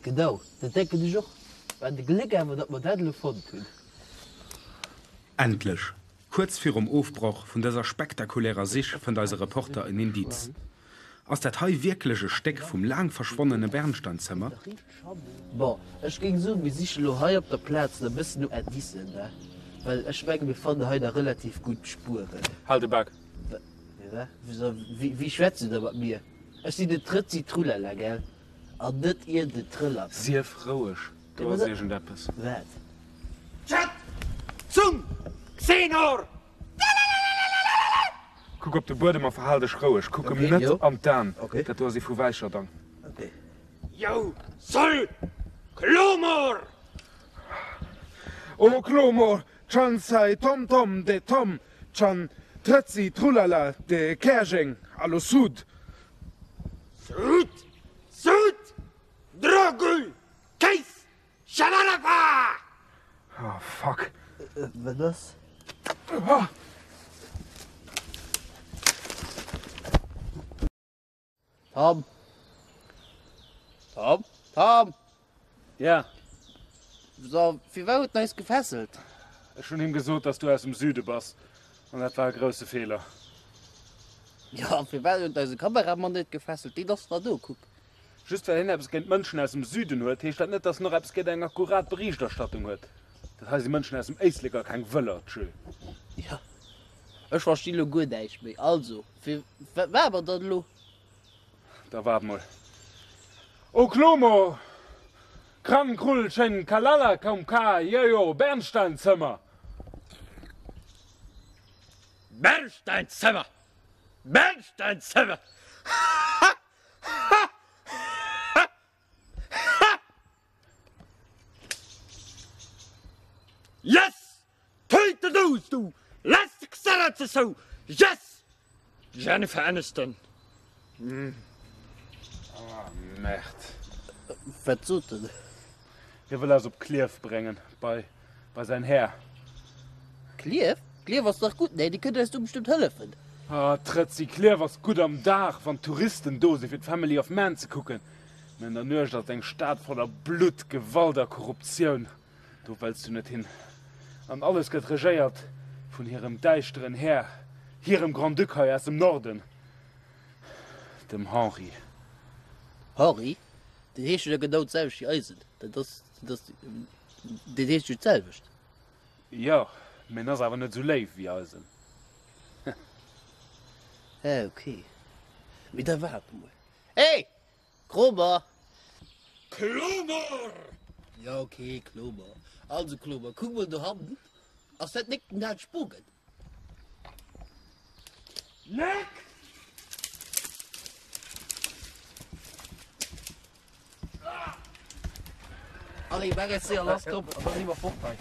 Genau, dat denken ech och. Wat e Gléck awer, datt mer dat elo fonnt hunn. Endlech! Kuerz virum Ofbroch vun dëser spektakulärer Sich fënnt eise Reporter en Indiz. Ass dat hei wierklech e Stéck vum laang verschwonnene Bernsteinzëmmer? Bon, ech géing soen, mir sichen elo hei op der Plaz nach e bëssen no Indicen, ne? Well ech menge mir fannen hei nach relativ gutt Spueren. Hal de Bak! Wa? Wéi schwätz du da mat mir? Ech sinn den Trëtzi Trullala, gell? An net iergend en Trëllack. Sief roueg, do ass iergendeppes. Wat? Chat zum Xenor! Kuck op de Buedem a verhal dech roueg. Kuck em net an d'Aen. Dat do ass ee vu Wäicherdang. Jou soll Klomor! O Klomor, chan sai tom tom de tom chan trëtzi trullala de Käerjeng allo sud. Sud, sud, drogul, kéis, Shalalapa! Oh fuck. Wat ass? Tom! Tom! Tom! Ja? So, firwat huet en eis gefesselt? Ech hunn him gesot, dass du aus dem Süde bass, an dat war e grousse Feeler. Jo, firwat huet eise Kameramann net gefesselt? Deen ass nach do, kuck. Just well hien eppes géint Mënschen aus dem Süden huet, heescht dat net, dass en och eppes géint eng akkurat Berichterstattung huet. Dat hei si Mënschen aus dem Éislek a keng Wëller. Tschö. Jo, ech verstinn elo guer näischt méi. Also, fir wat maache mer dann elo? Da waart mol. O Klomo! Kran, Krull, Schéin, Kalala, Kaum, Ka, Jojo, Bernsteinzëmmer! Bernsteinzëmmer! Bernsteinzëmmer! Ha! Ha! Ha! Ha! Yes! Töte du, du! Lass Yes! Jennifer Aniston. Mm. Ah, Merde. Wat sot en? Hie wëll eis op Klierf bréngen, bei, bei säin Här. Klierf? Klierf ass dach gutt, nee? Déi kënnen eis do bestëmmt hëllefen. Ah, Trëtzi, Klierf ass gutt am Dag, wann d'Touristen do sinn, fir d'Family of Man ze kucken. Mä an der Nuecht ass et eng Stad voller Blutt, Gewalt a Korruptioun. Do wëlls du net hin. An alles gëtt regéiert vun hirem däischteren Här, hirem Grand-Duc hei aus dem Norden, dem Henri. Henri? Deen heescht jo da genau d'selwecht wéi eisen. Dat ass, dat ass, deen heescht jo d'selwecht. Jo, mee en ass awer net esou léif wéi eisen. Ah, ok. Mee da waart emol. Hey! Kromer! Klomer! Jo, ok, Klomer. Also, Klomer, kuck mol dohannen. Ass dat nik den Dan Spogen? Nek! Allez, maach eis séier lass, komm, an da si mer fort hei.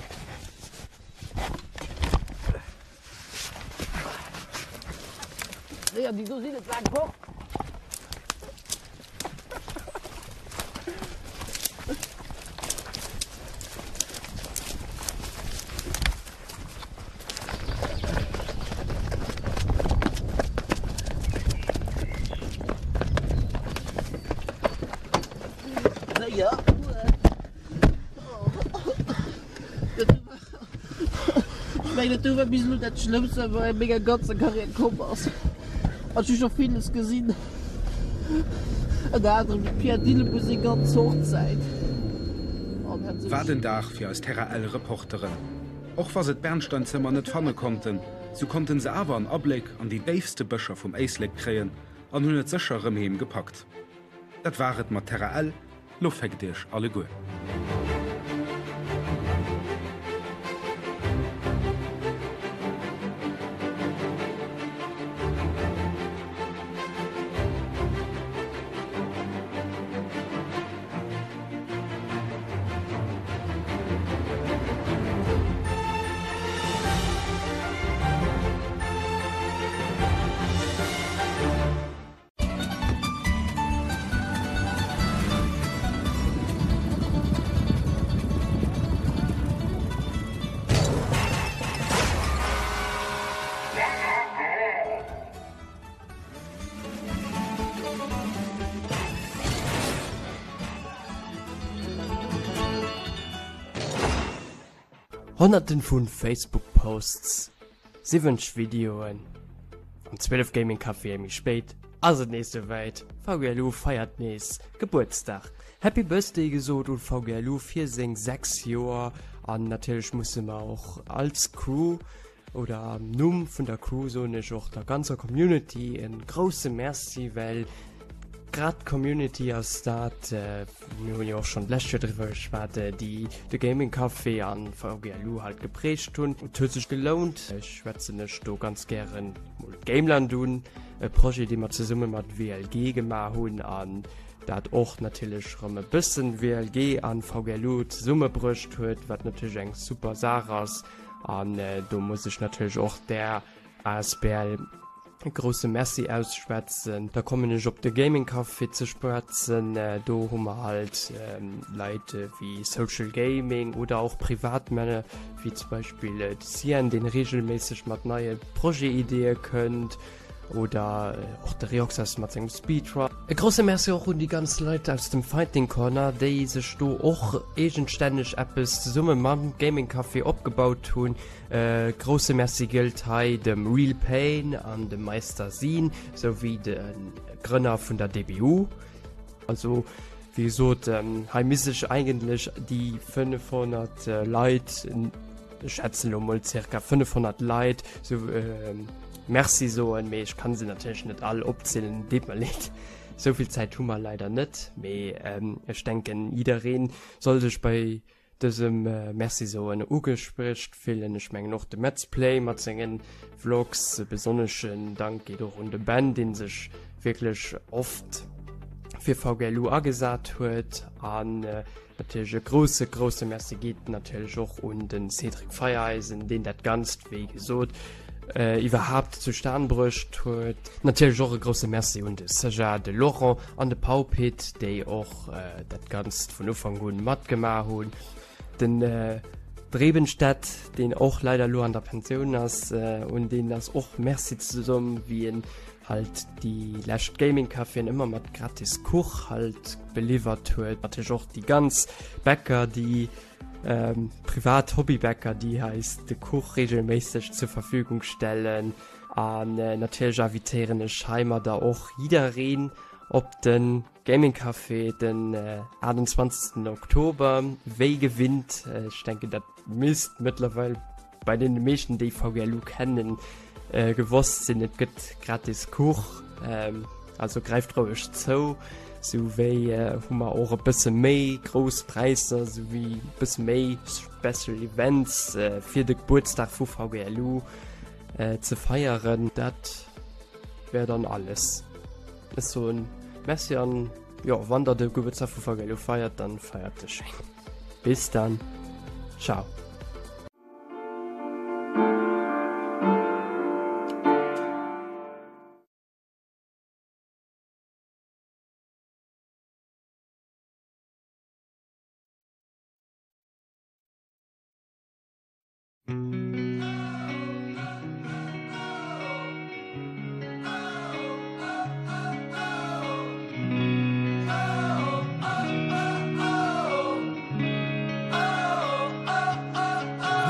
Séier, déi do sinn net laang fort. mengen, dat do war bis elo dat Schlëmmst, wat mer a menger ganzer Karriär komm ass. An ech hu scho villes gesinn, ënner anerem dem Pierre Dillemuth seng ganz Hochzäit. An hat sech. Wat en Dag fir eis Terra L Reporteren! Och wa se d'Bernsteinzëmmer net fanne konnten, sou konnten se awer en Abléck an déi déifste Bëscher vum Éislek kréien an hunn et sécher erëm heem gepackt. Dat war et mat Terra L, lo féckt iech alleguer! Honnerten vun Facebook Posts, 70 Videoen an 12 Gaming Caféen méi spéit ass et nees souwäit, VGLU feiert nees Gebuertsdag. Happy Birthday gesot un VGLU fir seng 6 Joer an natierlech musse mer och als Crew oder am Numm vun der Crew soen ech och der ganzer Community en grousse Merci, well grad d'Community ass dat, mir hunn jo och schonn d'lescht Joer driwwer geschwat, déi de Gaming Café an VGLU halt geprägt hunn. Et huet sech gelount. Ech schwätzen ech do ganz gären mol d'Gameland un, e Projet, dee mer zesumme mat WLG gemaach hunn an dat och natierlech erëm e bëssen WLG an VGLU zesummebruecht huet, wat natierlech eng super Saach ass. An do muss ech natierlech och der asbl e grousse Merci ausschwätzen. Da kommen ech op de Gaming Café ze schwätzen. Do hu mer halt Leit wéi Social Gaming oder och Privatmänner wéi zum Beispill de Cien, deen reegelméisseg mat neie Projetideeë kënnt. Oder och de Reoxas mat sengem Speedrun. E grousse Merci och un déi ganz Leit aus dem Fighting Corner, déi sech do och eegenstänneg eppes zesumme mam Gaming Café opgebaut hunn. E grousse Merci gëllt hei dem Real Pain an dem Meister Sin, sou wéi de Grënner vun der DBU. Also wéi gesot, hei misst ech eigentlech déi 500 Leit, ech schätzen elo mol circa 500 Leit, sou Merci soen, mee ech kann se natierlech net all opzielen, deet mer leed. Sou vill Zäit hu mer leider net, mee ech denken jiddereen soll sech bei dësem Merci soen ugespricht fillen. Ech mengen och de Metzplay mat sengen Vlogs. E besonneschen Dank geet och un de Ben, deen sech wierklech oft fir VGLU agesat huet an Natierlech e grousse, grousse Merci geet natierlech och un de Cédric Feiereisen, deen dat Ganzt, wéi gesot, iwwerhaapt zustan bruecht huet. Natierlech och e grousse Merci un de Serge, de Laurent an de Paupit, déi och dat Ganzt vun Ufank un matgemaach hunn. Den Drebenstedt, deen och leider elo an der Pensioun ass, un deen ass och Merci ze soen, wéi en halt déi lescht Gaming Caféen ëmmer mat gratis Kuch halt beliwwert huet. Natierlech och déi ganz Bäcker, déi ähm, privat Hobbybäcker, déi eis de Kuch regelméisseg zur Verfügung stellen. An äh, natierlech invitéieren ech heimadder och jiddereen op de Gaming Café den äh, 28. Oktober, wéi gewinnt. Ech denken, dat misst mëttlerweil bei deene meeschten déi VGLU kennen äh, gewosst sinn, et gëtt gratis Kuch, ähm, also gräift roueg zou. Sou wéi äh, hu mer och e bësse méi grouss Präisser, sou wéi e bësse méi Special Events äh, fir de Gebuertsdag vu VGLU äh, ze feieren. Dat wär dann alles. Ech soen Merci an jo, wann der de Gebuertsdag vu VGLU feiert, dann feiert e schéin. Bis dann. Ciao.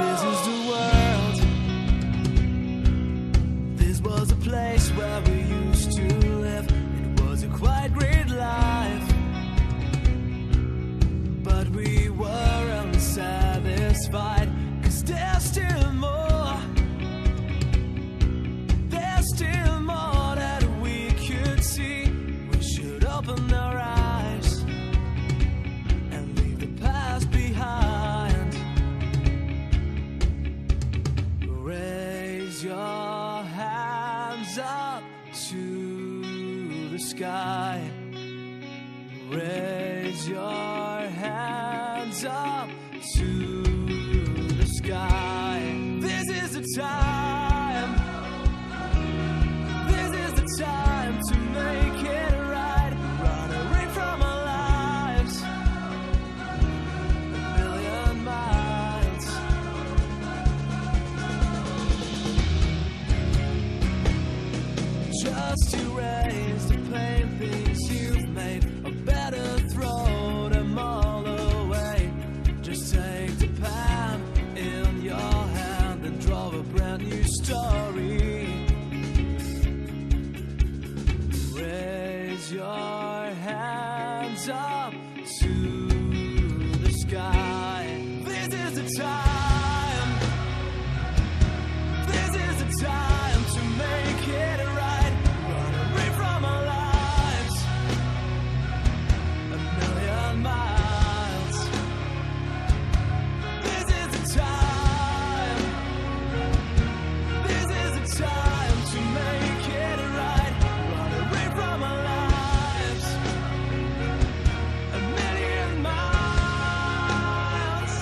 This is the world. place where we used to live. It was a quite great life. But we were unsatisfied, cause there's still more. There's still more that we could see. We should open our eyes and leave the past behind. Raise your hands up to the sky. Raise your hands up to the sky. This is the time. This is the time to make it right. Run away from our lives. A million miles. Just erase the paintings you've made, or better throw them all away. Just take the pen in your hand and draw a brand new story. Raise your hands up to the sky. This is the time. This is the time to make it right. Run away from our lives. A million miles. This is the time. This is the time to make it right. Run away from our lives. A million miles.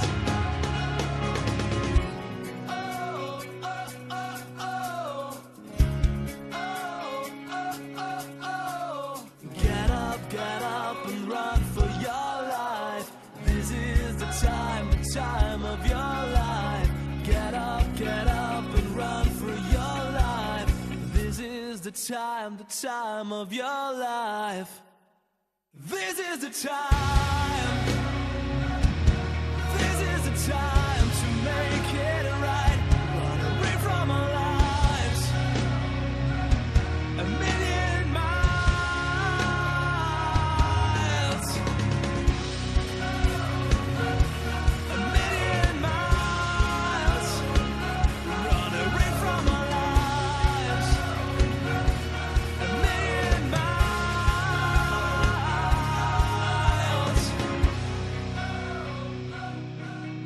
Oh, oh, oh, oh. Oh, oh, oh, oh. Get up, get up and run for your life. This is the time, the time of your life. Get up, get up and run for your life. This is the time, the time of your life. This is the time. This is the time to make it right. Run away from our lives. A million miles. A million miles. Run away from our lives. A million miles.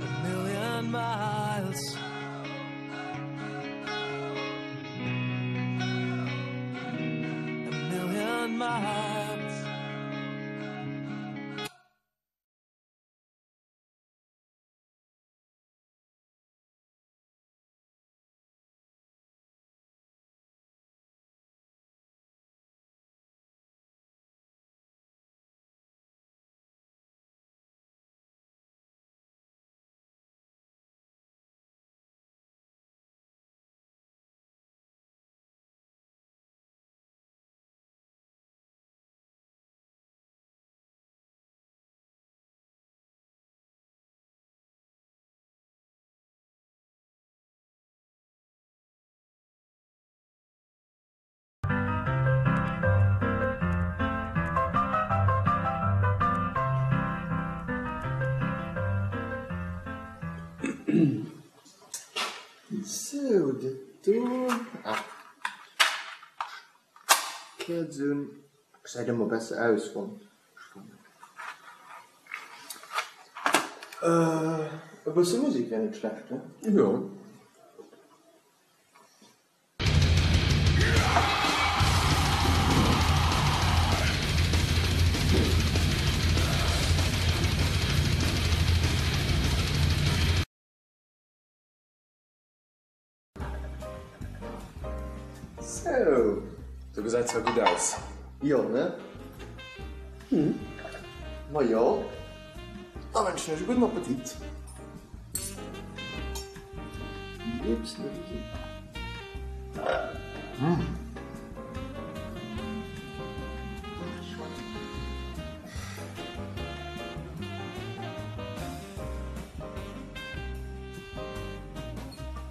A million miles. A million miles. Sou, dat do, ah, d'Käerz un, gesäit ëmmer besser aus wann ech fannen. E bësse Musek wär net schlecht, ne? Jo. Sou. Do gesäit zwar gutt aus. Jo, ne? Hm. Ma jo. Da wënschen ech e gudden Appetit. Hm.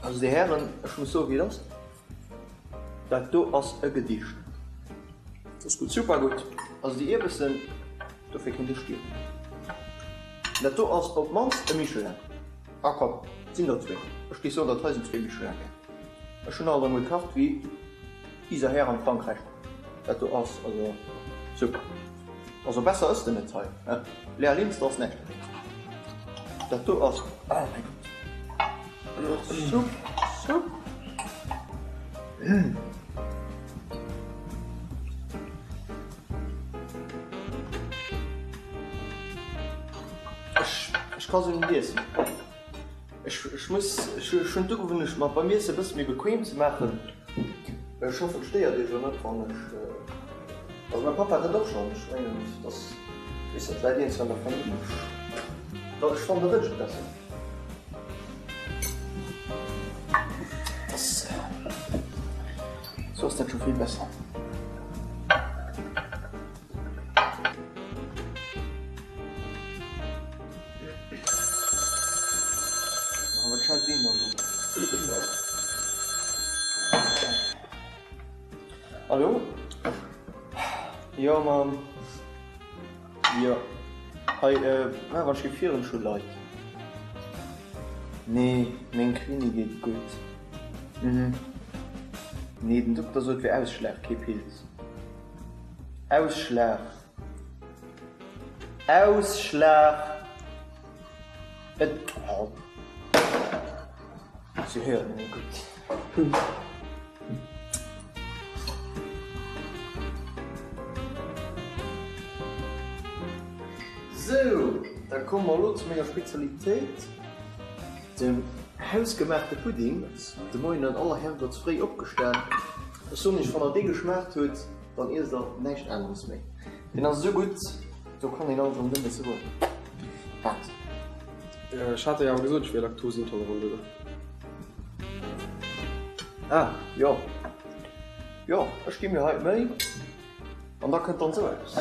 Also Dir Hären, ech muss soen, wéi et ass. Dat do ass e Gedicht. Dat ass gutt. Super gutt. Also déi Ierbessen, dofir kéint ech stierwen. Dat do ass op d'mannst e Michelin. Ah komm, et sinn der zwéin. Ech géif soen, dat hei sinn zwéi Michelin. Ech hunn alt emol kacht wéi iser Här am Frankräich. Dat do ass also super. Also besser ëss de net hei, he? Léa Linster ass näischt dergéint. Dat do ass, oh mäi Gott. Sup, sup. Ech, ech ka sou net iessen. Ech, ech muss, ech hunn d'Ugewunnecht mer beim Iesse bësse méi bequem ze maachen. Ech hoffen et stéiert iech elo net wann ech, also mäi Pappa hat dat och schonn, ech mengen et ass, weess net, läit iergendwéi an der Famill. Ech fannen dat wierklech besser. Dass, sou ass dat scho vill besser. Wat schäiss deen da sou? Hallo? Jo, Mamm. Jo. Hei, mä wann ech géif virun scho Leit. Nee, meng Krini geet gutt. Mhm. Nee, den Dokter sot, wär Ausschlag, kee Pilz. Ausschlag! Ausschlag! Et, oh. Se héieren net méi gutt. Sou, da komme mer elo zu menger Spezialitéit, dem hausgemaachte Pudding. De Moien an aller Herrgottsfréi opgestan. Ech soen iech, wann der dee geschmaacht hutt, dann iesst der näischt aneres méi. Deen ass esou gutt, do kann een alt erëm nëmme soen, Wat? Ech hat der jo awer gesot, ech wier laktosintolerant, oder? Ah, jo. Jo, ech gi mir hei d'Méi an da kënnt dann esou eppes.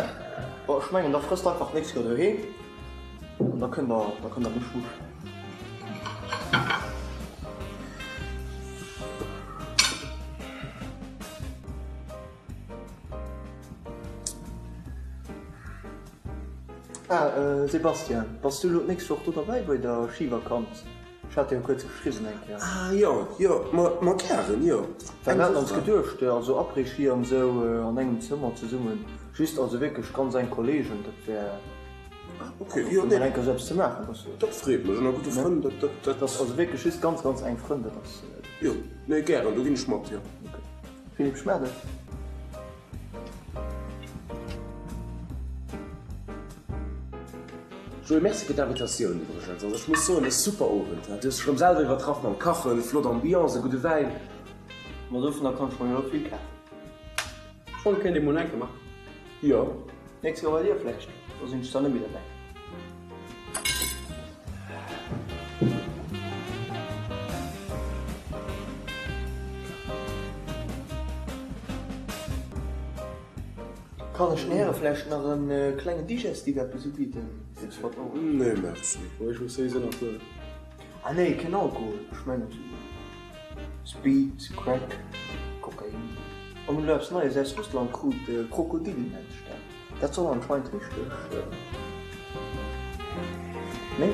Bon, ech mengen, da frësst einfach d'nächst Joer doheem an da kënnt der, da kënnt der mech ruffen. Ah, Sebastian, bass du elo d'nächst Woch do derbäi bei der Schivakanz? Ech hat dir jo kuerz geschriwwen eng Kéier. Ah jo, jo, ma ma gären, jo. Well mir haten ons geduecht, also Après-Ski an esou an engem Zëmmer zesummen, just also wierklech ganz enk Kollegen, dat wär, Ok, jo, nee. Eng Kéier esou eppes ze maachen, bass du. Dat freet mech, ënner gudde Frënn, dat, dat, dat. Dat ass also wierklech just ganz, ganz enk Frënn, dat ass. Jo, nee, gären, do ginn ech mat, jo. Ok. Philippe, schmaacht et? Joé, merci fir d'Invitatioun iwwregens. Also ech muss soen, e super Owend. Du hues dech erëm selwer iwwertraff mam Kachen, flott Ambiance, e gudde Wäin. Ma dovunner kann ech mer jo vill kafen. Schonn kéint ee mol enke maachen. Jo. Nächst Joer bei dir vläicht, do sinn ech dann net méi derbäi. Kann ech den Häre vläicht nach e klengen Digestif eppes ubidden fir ze verdauen? Nee merci. Oh ech muss souwisou nach fueren. Ah nee, keen Alkohol, ech mengen esou Speed, Crack, Kokain. An hunn elo eppes Neies aus Russland krut, Krokodil nennt sech dat. Dat soll anscheinend richteg. Nee?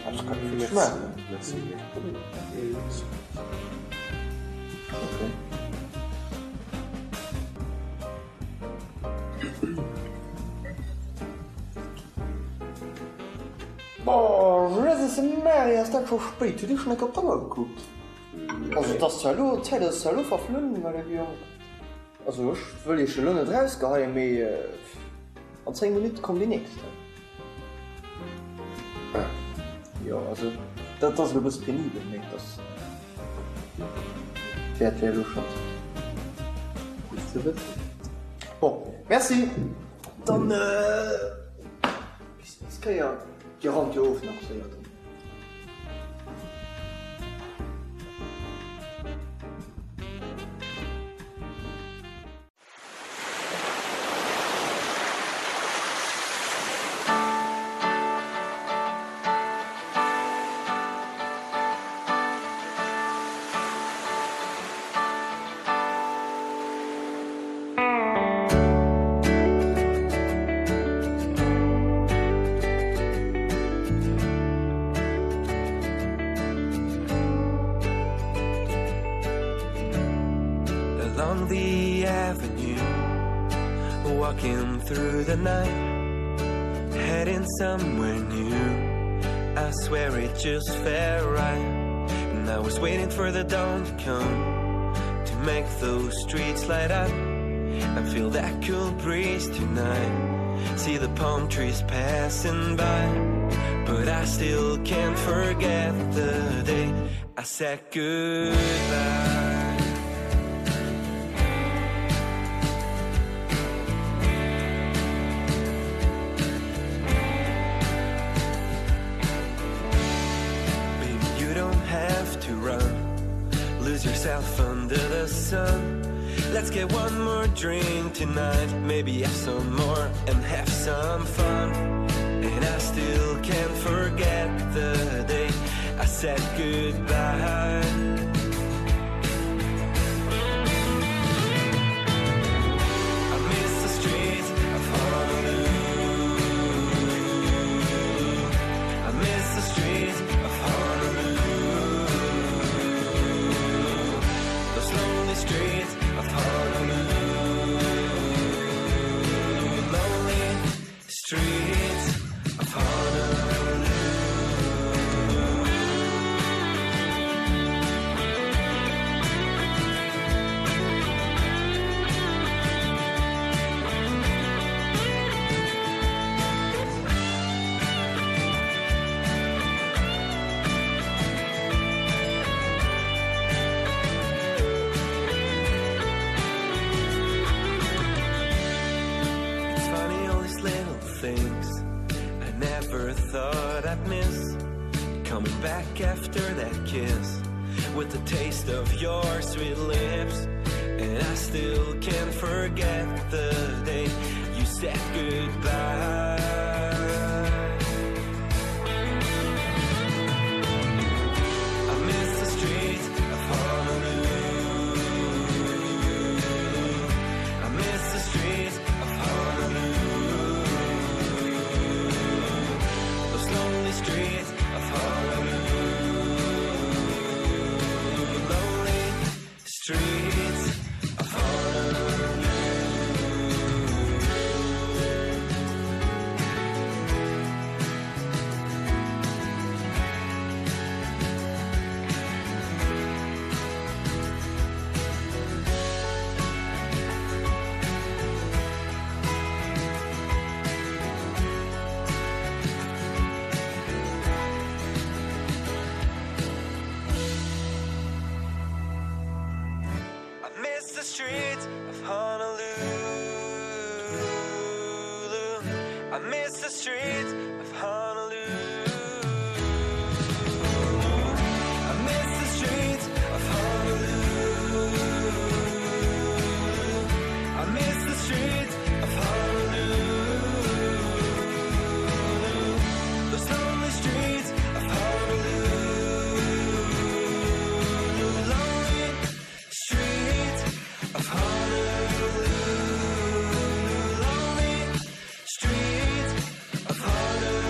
Eppes kann ech schmaachen. Merci. Okay. Oh, Jesus Maria, ass dat scho spéit? Hutt Dir schonn eng Kéier op d'Auer gekuckt? Also, et ass zwar elo, d'Zäit ass zwar elo verflunn, mä léif Jong, also ech wëll Iech elo net erausgeheien, mee an 10 Minutte kommt déi nächst. Jo, also dat ass elo e bësse penibel, mee et ass, wäert wär elo schonn gutt ze wëssen. Bon, merci, dann bis nächst Kéier. Dir raumt jo of nach séier dann. the avenue, walking through the night, heading somewhere new. I swear it just felt right. And I was waiting for the dawn to come to make those streets light up and feel that cool breeze tonight. See the palm trees passing by, but I still can't forget the day I said goodbye. Baby, you don't have to run. Lose yourself under the sun. Let's get one more drink tonight. Maybe have some more and have some fun. And I still can't forget the day I said goodbye. I miss the streets of Honolulu. I miss the streets of Honolulu. Those lonely streets of Honolulu. Lonely streets of Honolulu. It's funny all these little things I never thought I'd miss Coming back after that kiss With the taste of your sweet lips And I still can't forget the day you said goodbye I miss the streets of Honolulu I miss the streets of Honolulu Those lonely streets of Honolulu Lonely streets of Honolulu I miss the streets of Honolulu. I miss the streets of Honolulu. I miss the streets of Honolulu. I miss the streets of Honolulu. Those lonely streets of Honolulu. Lonely streets of Honolulu. Lonely streets of Honolulu.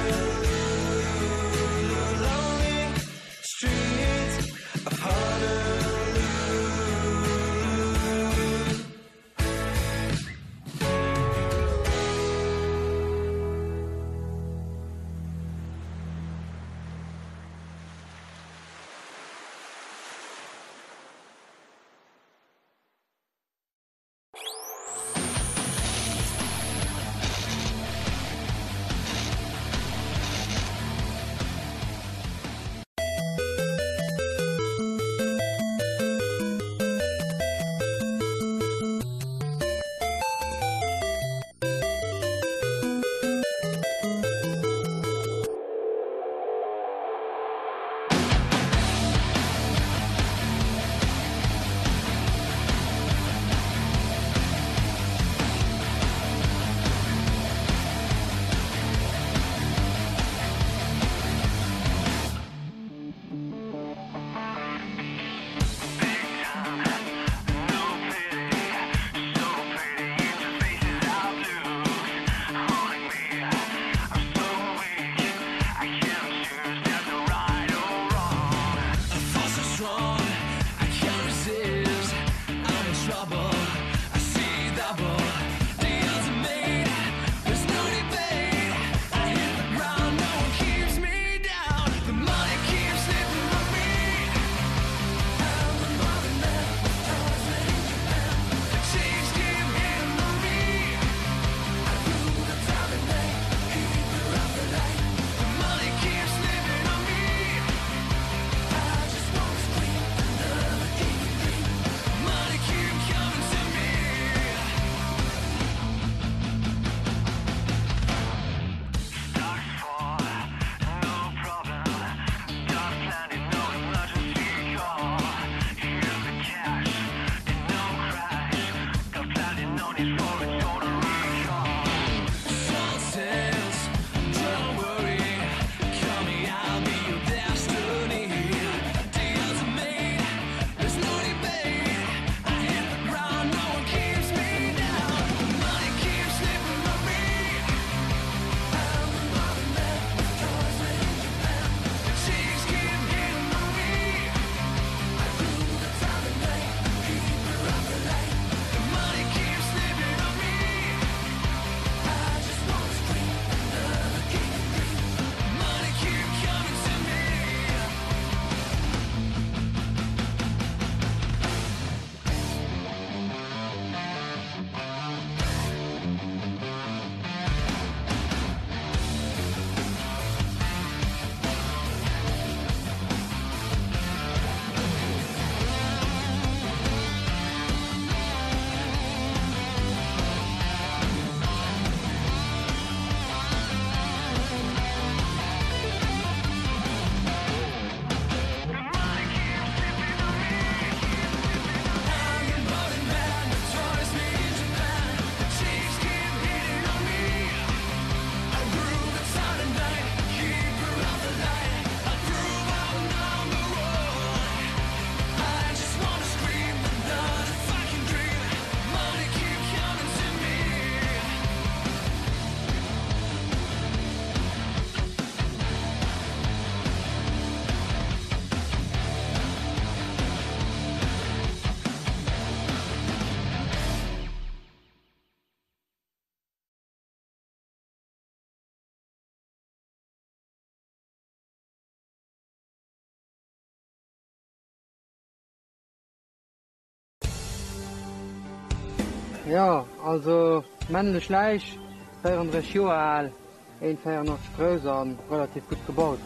Jo, also männlech Läich, 34 Joer al, 1,84 grouss a relativ gutt gebaut.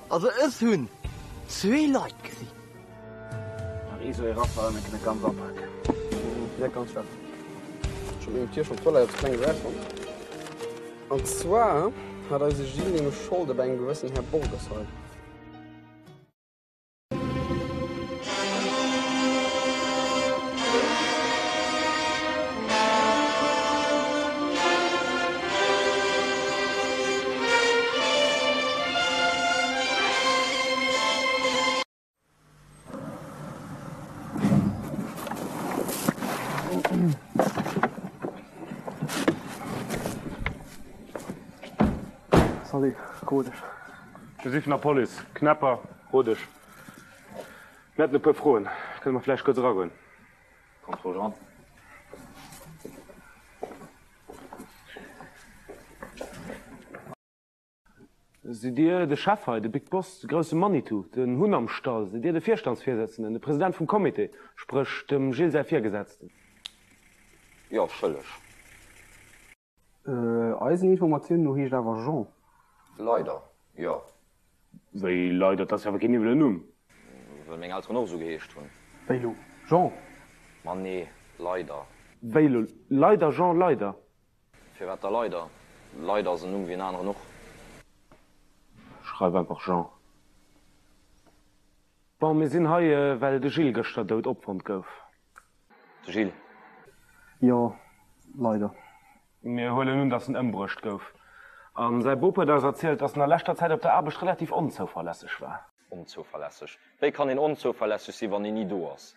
Also ech hunn zwee Leit gesinn. Nach ee sou ee Raffer an mir kënne ganz apaken. Direkt ganz scharf. Ech hu mengem Tier schon d'Toilette als kleng Geräisch fonnt. An zwar hat eise Gilles nämlech Scholde bei engem gewëssen Här Borges hei. Salut, Rodesch. Mir si vun der Police, Knäpper, Rodesch. Mir hätten e puer Froen. Kënne mer vläicht kuerz eragoen? Kommt roueg eran. Sidd Dir de Chef hei, de Big Boss, de grousse Manitou, den Hunn am Stall? Sidd Dir de Virstandsvirsitzenden, de President vum Comité, spréch dem Gilles säi Virgesetzten? Jo, schëlleg. Eisen Informatiounen no heescht awer Jean. Leider, jo. Wéi leider? Dat ass jo awer keen iwwelen Numm. Well meng Elteren och esou geheescht hunn. Wéi lo? Jean? Ma nee, leider. Wéi lo? Leider Jean Leider? Firwat da leider? Leider ass en Numm wéi en aneren och. Schreif einfach Jean. Bon, mir sinn hei, well de Gilles gëschter dout opfonnt gouf. De Gilles? Jo, leider. Mir huelen un, dass en ëmbruecht gouf. A säi Bop huet eis erzielt, dass en a leschter Zäit op der Aarbecht relativ onzouverlässeg war. Onzouverlässeg? Wéi kann een onzouverlässeg sinn, wann een ni do ass?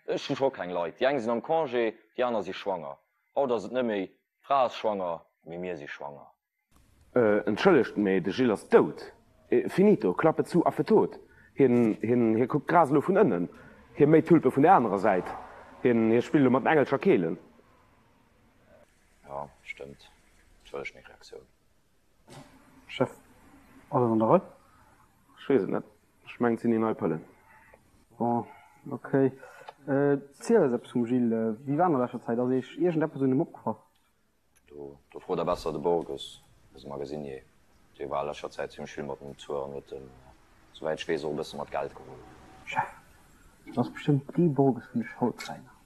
Ech hu scho keng Leit. Déi eng sinn am Congé, déi aner si schwanger. Haut ass et net méi d'Fra ass schwanger, mee mir si schwanger. Entschëllegt, mee de Gilles ass dout. Finito, Klappe zu, Affe tot. Hien, hien, hie kuckt d'Gras elo vun ënnen. Hie méit d'Tulpe vun der anerer Säit. Hien, hie spillt elo mat den Engelcher Keelen. Jo, stëmmt. Entschëllegt meng Reaktioun. Chef, alles an der Rei? Ech weess et net. Ech mengen, et sinn déi nei Pëllen. Bon, ok. Ziel eis eppes vum Gilles. Wéi war en a leschter Zäit? Ass Iech iergendeppes un him opgefall? Do, do frot der besser de Borges. Eise Magasinier. Dee war a leschter Zäit zimmlech vill mat um Tour an huet en, souwäit ech weess, och e bësse mat Geld geholl. Chef, dat ass bestëmmt dee Borges vun de Schoultrainer.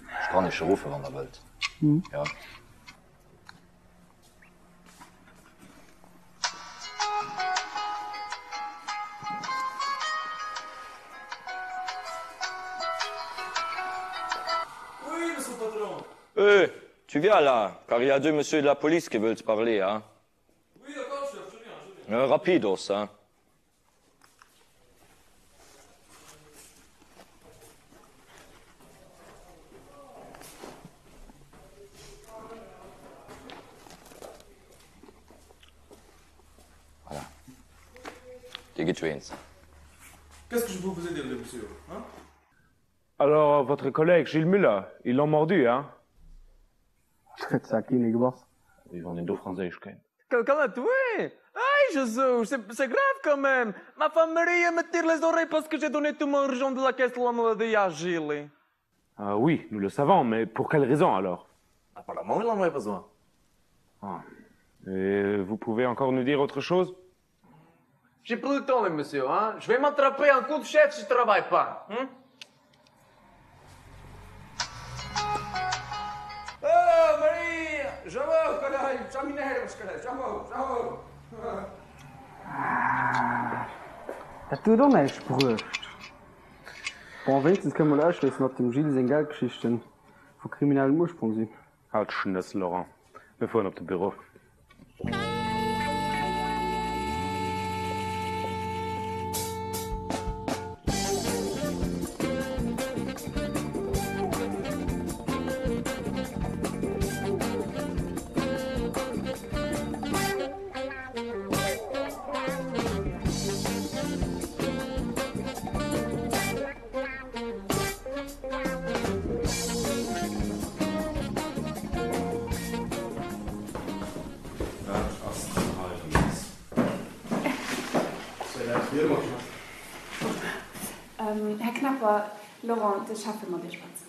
Ech kann iech e ruffen, wann der wëllt. Jo. Oui, monsieur le patron. Eh, tu viens là, car il y a deux monsieur de la police qui veulent te parler, hein. Oui, d'accord, chef, je viens, je viens. Euh, rapidos, hein. Voilà. Dir gitt jo eens. Qu'est-ce que je peux vous aider, monsieur, hein? Alors, votre collègue Gilles Müller, ils l'ont mordu, hein? Huet zwar keen ee gebass. Wéi wann een do Franséisch kéint. Quelqu'un l'a tué? Aïe Jesus, c'est grave quand même! Ma femme Maria me tire les oreilles parce que j'ai donné tout mon argent de la caisse de la maladie à Gilles. Ah oui, nous le savons, mais pour quelle raison alors? Apparemment, il en avait besoin. Ah. Et vous pouvez encore nous dire autre chose? J'ai plus le temps, les monsieur, hein? Je vais m'attraper un coup de chef si je travaille pas. Hein? Oh, Maria! João, caralho! Já me nervos, caralho! João, João! Dat huet och näischt bruecht. Bon, wéinstens kënne mer elo ausschléissen, datt dem Gilles seng Geldgeschichten vu kriminellem Ursprong sinn. Halt d'Schnëss, Laurent. Mir fueren op de Büro. Wat ass dann hei erëm lass? Här Knapper, Laurent, de Chef wëll mat Iech schwätzen.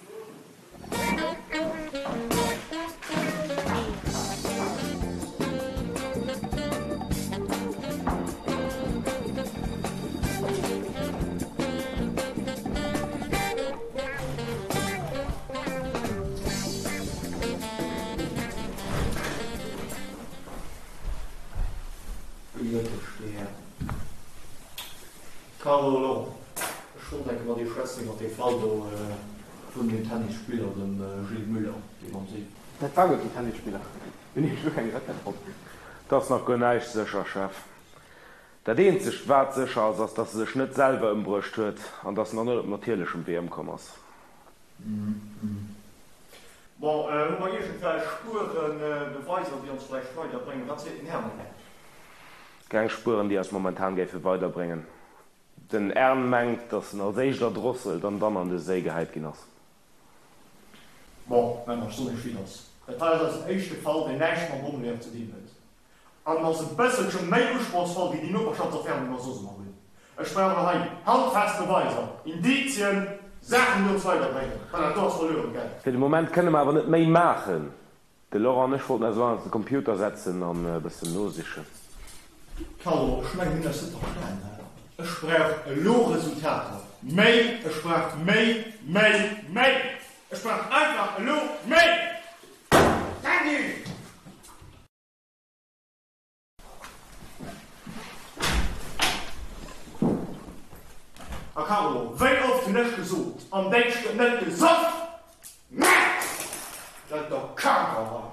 Carlo, Laurent, ech wollt enke mat Iech schwätzen iwwer dee Fall do vun deem Tennisspiller, dem Gilles Müller, deem am Séi. Dat war guer keen Tennisspiller. Mir hunn nämlech elo keng Rackett fonnt. Et ass nach guer näischt sécher, Chef. Dat eenzegt wat sécher ass, ass, dass e sech net selwer ëmbruecht huet an dass en och net op natierlechem Wee ëmkomm ass. Bon, hu mer iergendwelch Spueren, Beweiser, déi ons vläicht weiderbréngen? Wat seet den Ern? Keng Spueren, déi eis momentan géife weiderbréngen. Den Ern mengt, dass en als éischt erdrosselt an dann an de Séi gehäit ginn ass. Bon, Männer, ech soen iech wéi et ass. Dat hei ass eisen éischte Fall, deen näischt mam Bommelehrer ze dinn huet. An en ass e bësselche méi usprochsvoll wéi déi Noperschaftsaffären, déi mer soss ëmmer hunn. Ech brauch elo hei handfest Beweiser, Indizien, Saachen, déi ons weiderbréngen, well dat do ass verlueren Geld. Fir de Moment kënne mer awer net méi maachen. De Laurent an ech wollten eis elo hanner de Computer setzen an e bëssen nosichen. Carlo, ech mengen, mir hunn eis net verstan, hä? Ech brauch elo Resultater. Méi! Ech brauch méi, méi, méi! Ech brauch einfach elo méi! Randy! A Carlo, wéi oft hunn ech gesot, am Déngscht gëtt net gesoff! Merde! Lauter Kanker hei!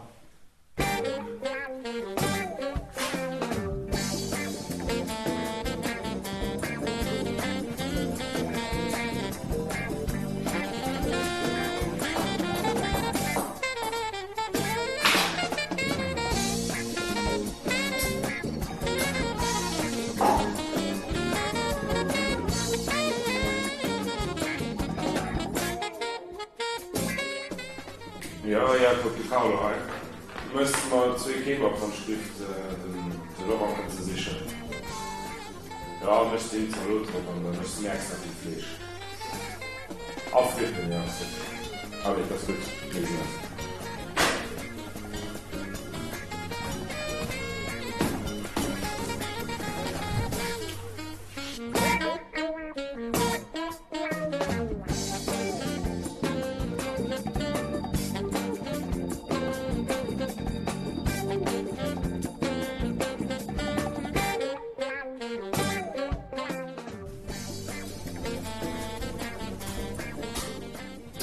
Jo, Jakob, de Carlo hei. Mëss mer zwee Kebab wann d'Schrift den de Laurent kënnt se sichen. Jo, méchs de him Zalot drop an da méchs de mir extra vill Fleesch. A Fritten, jo, super. Allez, dat ass gutt, mir gesinn eis.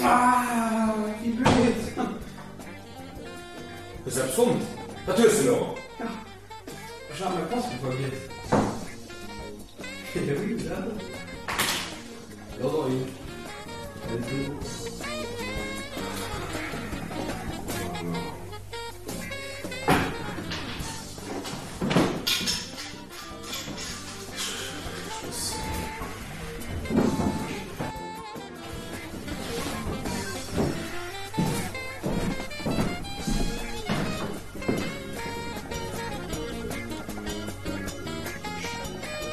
Ah, wéi blöd! Hues eppes fonnt? Wat hues de Laurent? Ech hat mäi Passwuert vergiess.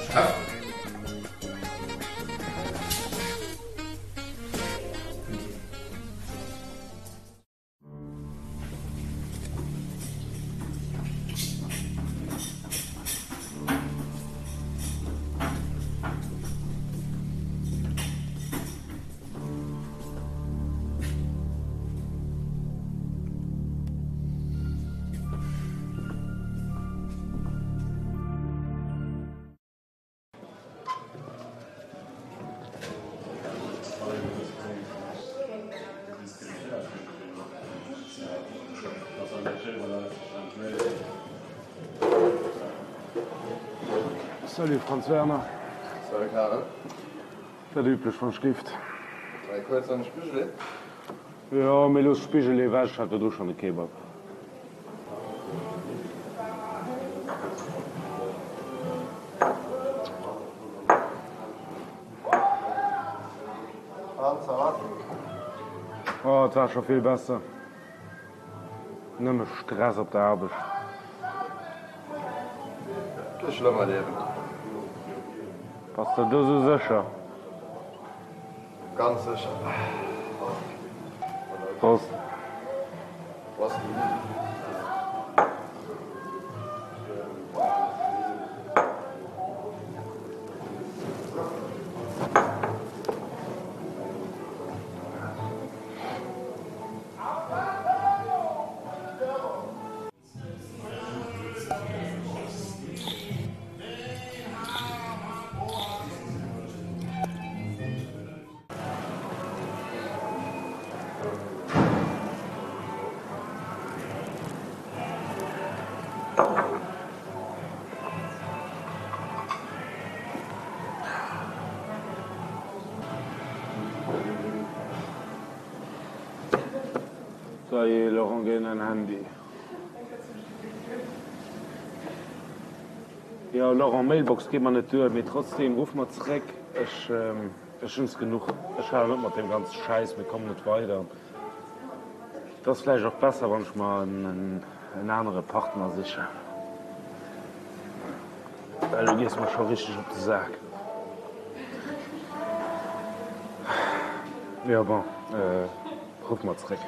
Chef? Salut Franz Werner. Salut Karel. Dat üblecht wann Stift. Dräi kuerz an e Spigel. Jo, mee looss d'Spigel ewech, ech hat virdru schonn e Kebab. An, ça va? Oh, et war scho vill besser. Nëmme Stress op der Aarbecht. Kee schlëmmer Liewen. Bass de do sou sécher? Ganz sécher. Prost. Prost. Ça y est, Laurent, géi un däin Handy. Jo, Laurent, Mailbox geet mer net duer, mee trotzdem, ruff mer zeréck. Ech, ech hunn es genuch. Ech halen op mat deem ganze Schäiss, mir kommen net weider. Et ass vläicht och besser, wann ech mer en anere Partner sichen. Well du gees mer scho richteg op de Sak. Jo, bon, ruff mer zeréck.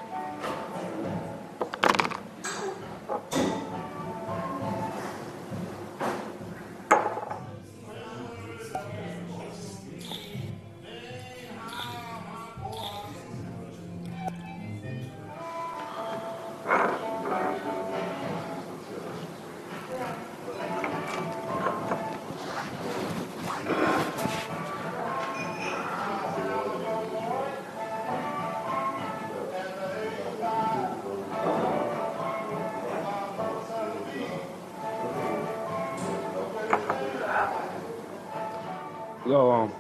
Laurent,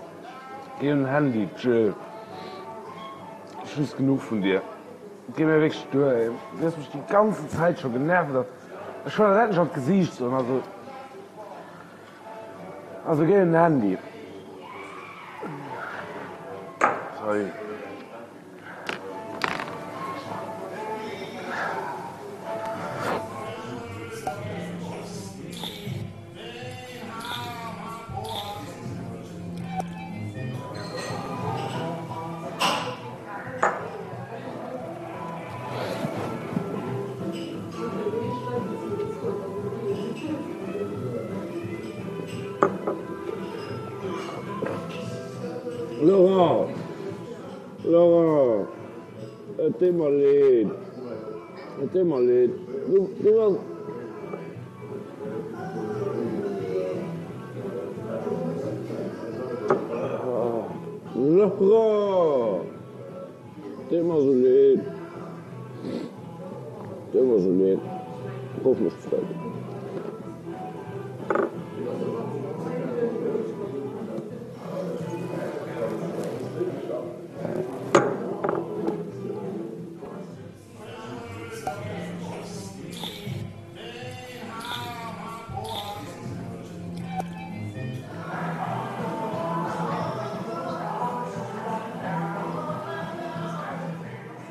geh un den Handy, Jill. Ech hunn es genuch vun dir. Et geet mir wierklech duer, ey. Du hues mech déi ganzen Zäit scho genervt a ech wëll der dat net an d'Gesiicht soen. Also, also geh un den Handy. Sorry. Laurent! Laurent, et deet mer leed, et deet mer leed, du, du bass. Laurent, et deet mer esou leed, et deet mer esou leed, ruff mech zréck.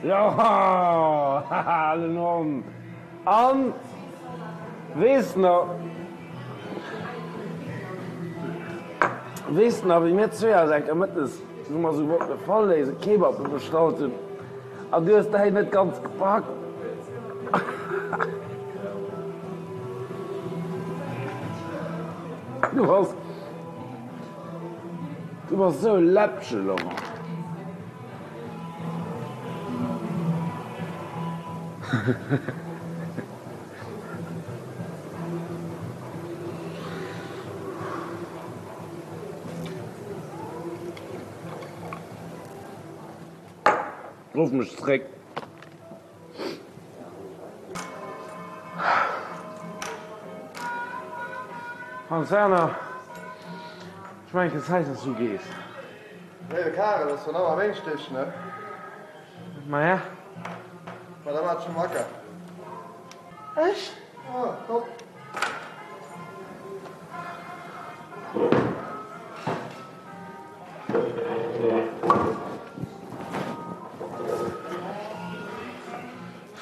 Joho, haha, den Hond. An, weess nach, weess nach, wéi mir zwee eis eng Kéier mëttes, wou mer esou wollten e Fall léisen, Kebappe bestallt hunn an du hues däin net ganz gepackt? Du bass, du bass esou e Läppchen, Laurent. Ruff mech zréck. Hans Werner, ech mengen et gëtt Zäit, dass du gees. Léiwe Karel, ass dann awer Méinschdeg, ne? Maja. Ma da waart ech um Acker. Ech? Ah, komm.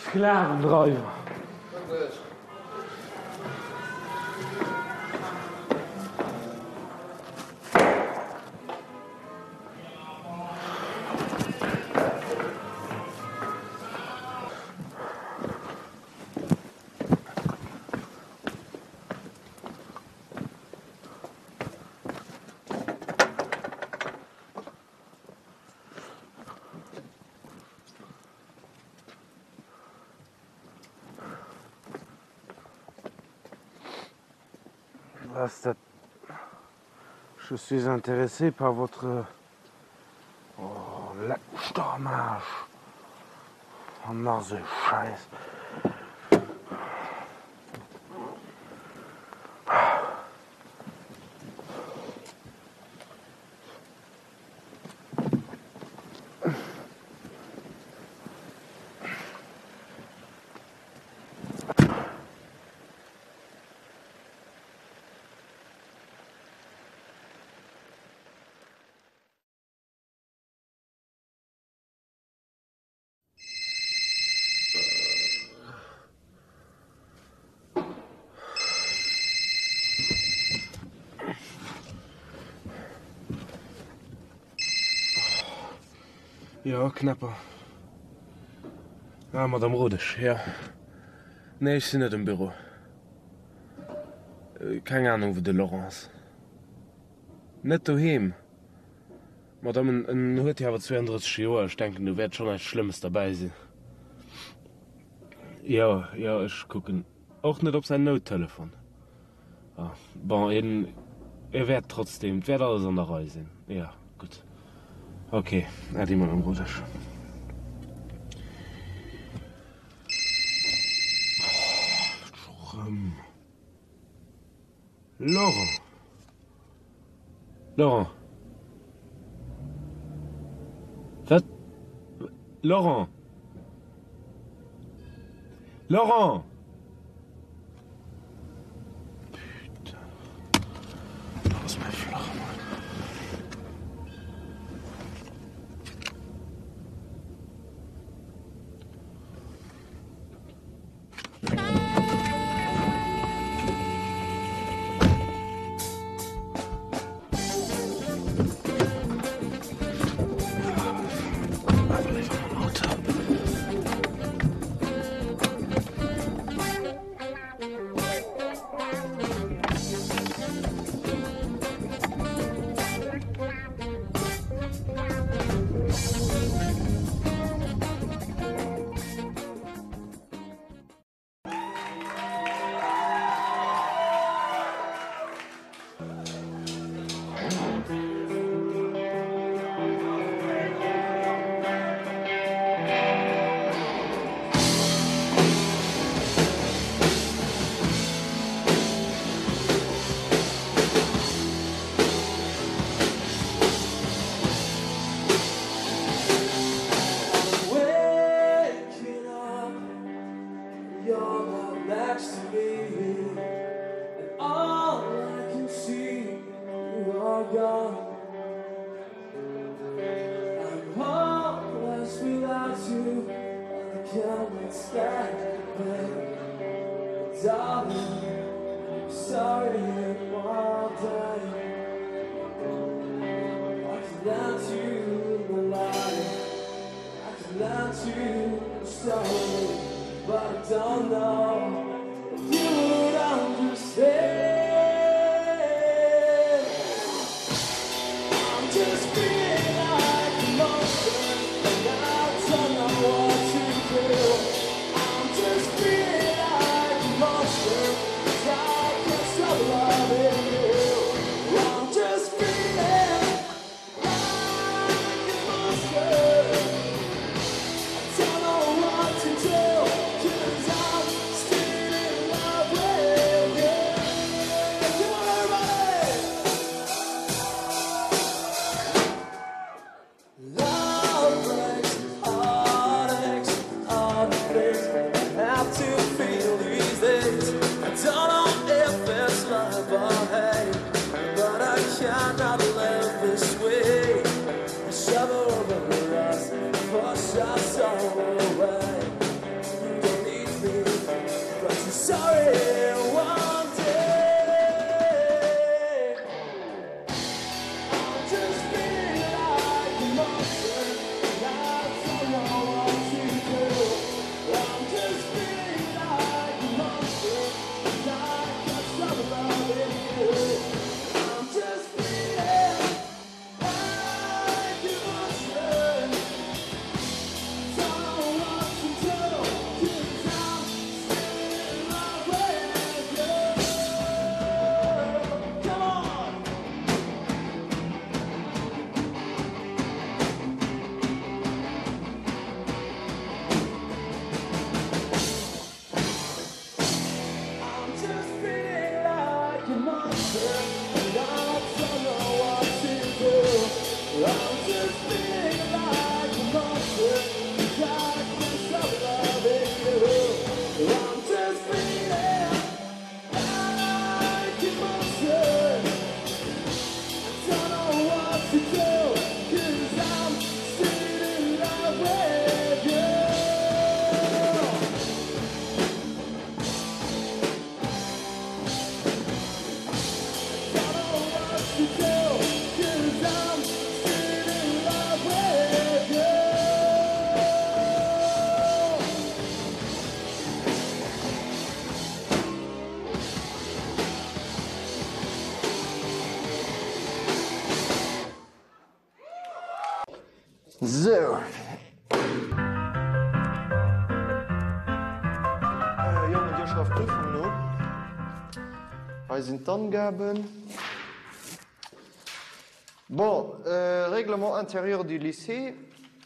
Sklavendreiwer. Was dat? Je suis intéressé par votre Oh, leck mech dach am Aarsch! An nach esou ee Schäiss. Jo, Knäpper. Ah, Madame Rodesch, jo. Nee, ech sinn net um Büro. Keng Ahnung, wou de Laurent ass. Net doheem? Madame, en huet jo awer 32 Joer, ech denken, do wäert schonn näischt Schlëmmes derbäi sinn. Jo, jo, ech kucken och net op säin Nouttelefon. Ah, bon, en e wäert trotzdem, 't wäert alles an der Rei sinn. Jo, gutt. Ok, Äddi, Madame Rodesch. Oh, net scho rëm. Laurent! Laurent! Wat? Laurent! Laurent! Putain. Do ass mäi Flachmann. Sou. Jongen, dir schreift d'Prüfung no. Hei sinn d'Angaben. Bon, Règlement intérieur du lycée,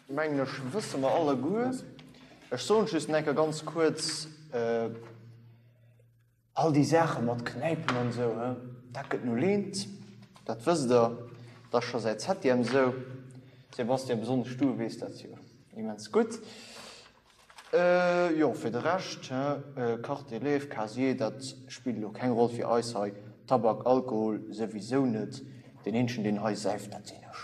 mengen ech, wësse mer alleguer. Ech soen just nach eng Kéier ganz kuerz, All déi Saache mat Knäipen an esou, he, dat gëtt nu leent, dat wësst Der, dat ass scho säit Septième esou. Sebastian, besonnesch du weess dat jo immens gutt. Jo, fir de Rescht, he, Carte d'élève, Casier, dat spillt elo keng Roll fir eis hei. Tabak, Alkohol souwisou net. Deen eenzegen, deen hei säift, dat sinn ech.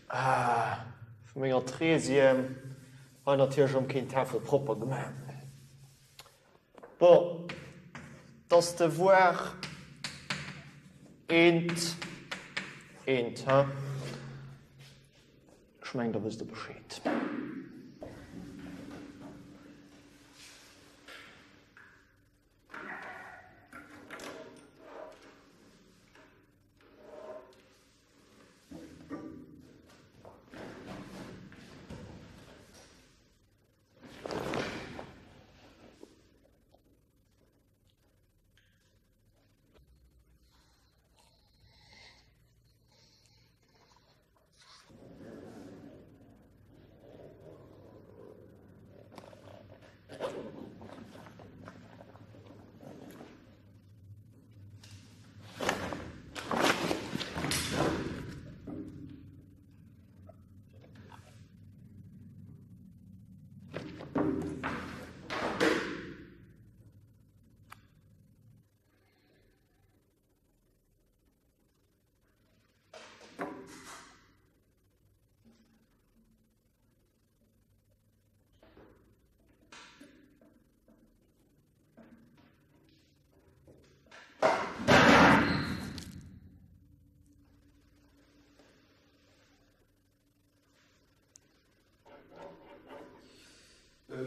Ah, vu menger Treizième. Hei natierlech erëm keen Tafel propper gemaach. Bon, t'ass Devoir eent, eent, hein? Ech mengen, da wësst Der Bescheed.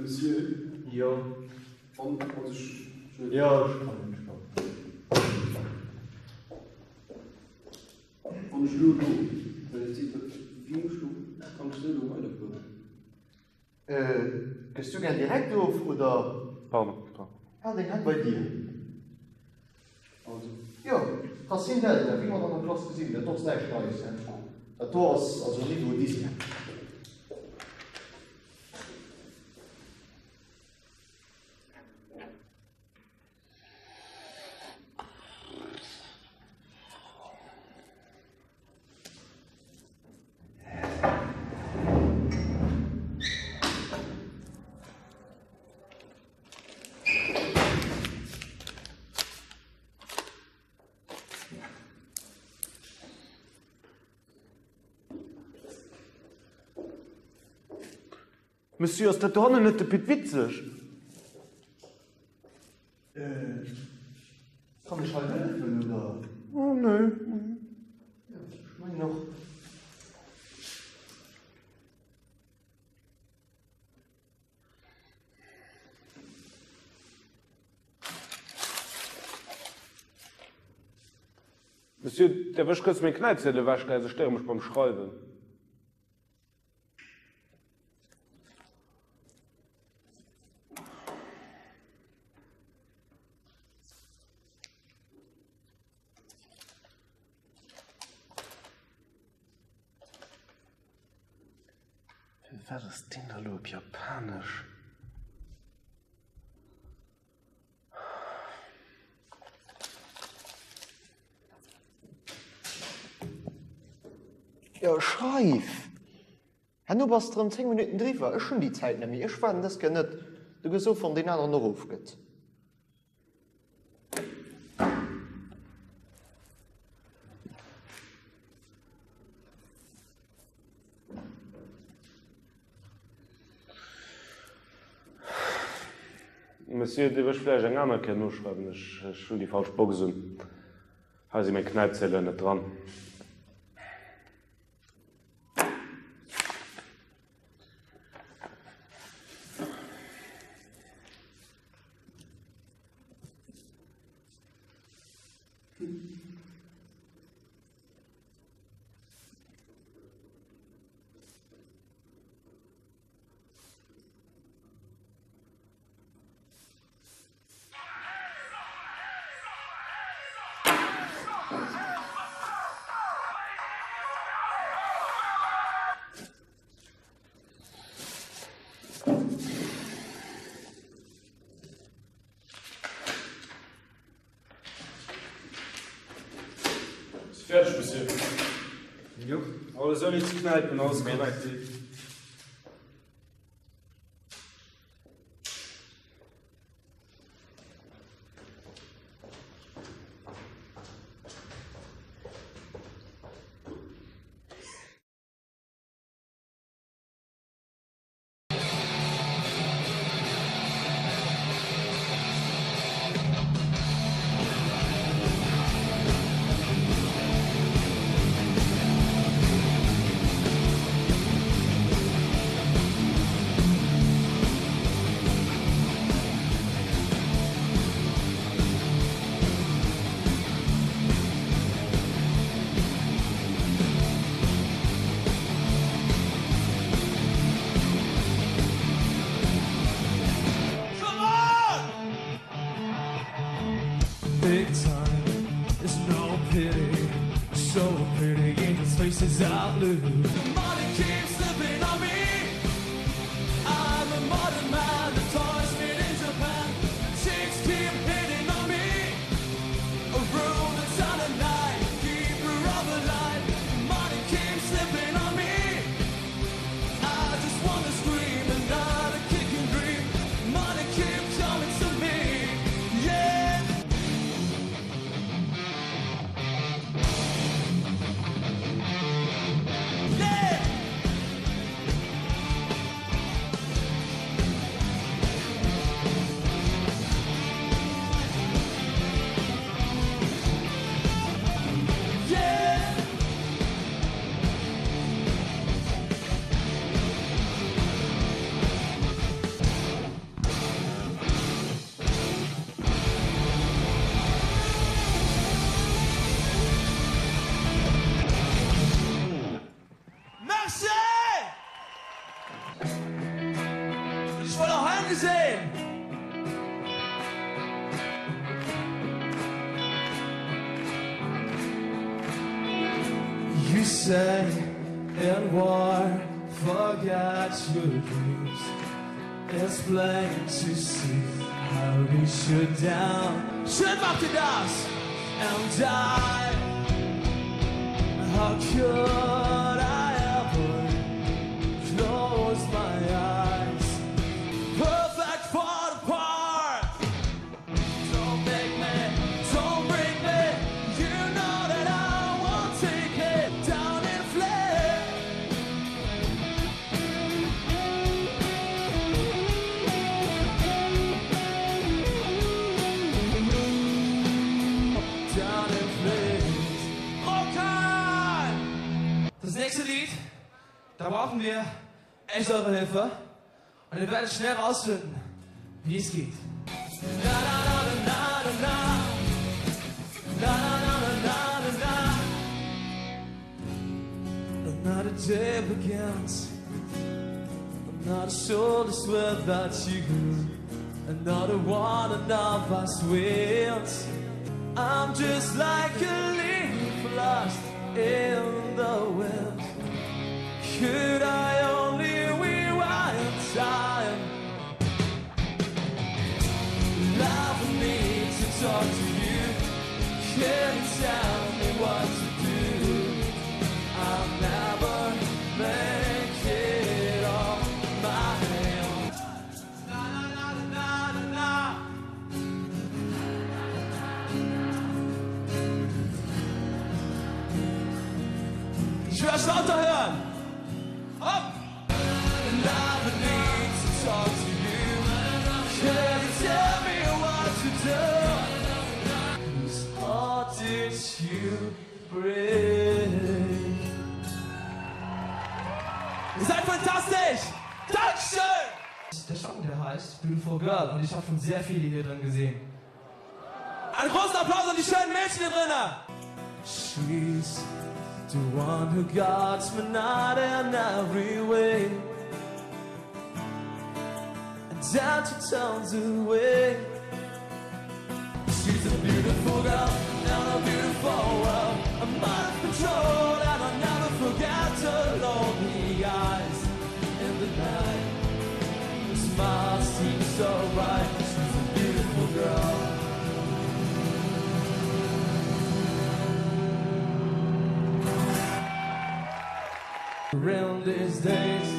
Monsieur? Jo. Wann, also ech. Jo, ech kommen, ech kommen. Wann ech elo do, well et seet, wéi muss ech do, kann ech esou elo weiderfueren? Gëss du gär direkt of, oder? Pardon, pardon. Hal deng Hänn bei dir. Also. Jo, Racine Delta, wéi mer et an der Klass gesinn hunn, dat do ass näischt Neies, he? Dat do ass also Niveau Dixième. Monsieur, ass dat dohannen net de Pit Witzeg? Kann ech hei hëllefen, oder? Oh, nee. Jo, ech mengen och. Monsieur, däerf ech kuerz meng Knäipziedel ewechleeën? Se stéiere mech beim Schreiwen. Firwat ass deen da lo op Japanesch? Jo, schreif! Herno bass de rëm 10 Minutten driwwer. Ech hunn déi Zäit net méi. Ech waarden dës Kéier net. Du gëss of, wann deen aneren och ofgëtt. Monsieur, dierf ech vläicht eng aner Kéier noschreiwen? Ech hunn déi falsch Box un. Hei si meng Knäipziedelen net dran. Merci. Jo, alles ouni ze knäipen, alles korrekt. Come on! Big time, there's no pity. So pretty, angels' faces out loose. Money keeps slipping on me. I'm a modern man, the toys made in Japan. The chicks keep hitting on me. A room that's on a night, keeper of the light. Money keeps slipping on me. I just wanna scream another kicking dream. Money keep coming to me. Yeah. Yeah. Yeah. Merci! Ech wollt och Hänn gesinn! You say in war, forget your dreams. It's plain to see how we should down. Schön macht ihr das! And I, how could I ever close my eyes? Perfect for the part. Don't make me, don't break me. You know that I won't take it down in flames. Down in flames. Rockheim! Das nächste Lied, da brauchen wir echt eure Hilfe. Und ihr werdet schnell rausfinden, wie es geht. Na, na, na, na, na, na. Na, na, na, na, na, na. Another day begins. Another soul is without you. Another one of us wins. I'm just like a leaf lost in the wind. Could I only rewind time? Love needs to talk to you. Can you tell me what to do? I'll never make it on my own. Na na na na na na. Ich will das lauter hören. Hopp! Love needs to talk to you. Can you tell me what to do? Whose heart did you break? Ihr seid fantastisch! Dankeschön! Der Song, der heißt Beautiful Girl und ich habe schon sehr viele hier drin gesehen. Einen großen Applaus an die schönen Mädchen hier drinnen! She's the one who guards me night and every way. And down to turns away. She's a beautiful girl and a beautiful world. I'm out of control and I'll never forget her lonely eyes in the night. Her smile seems so bright. She's a beautiful girl. Around these days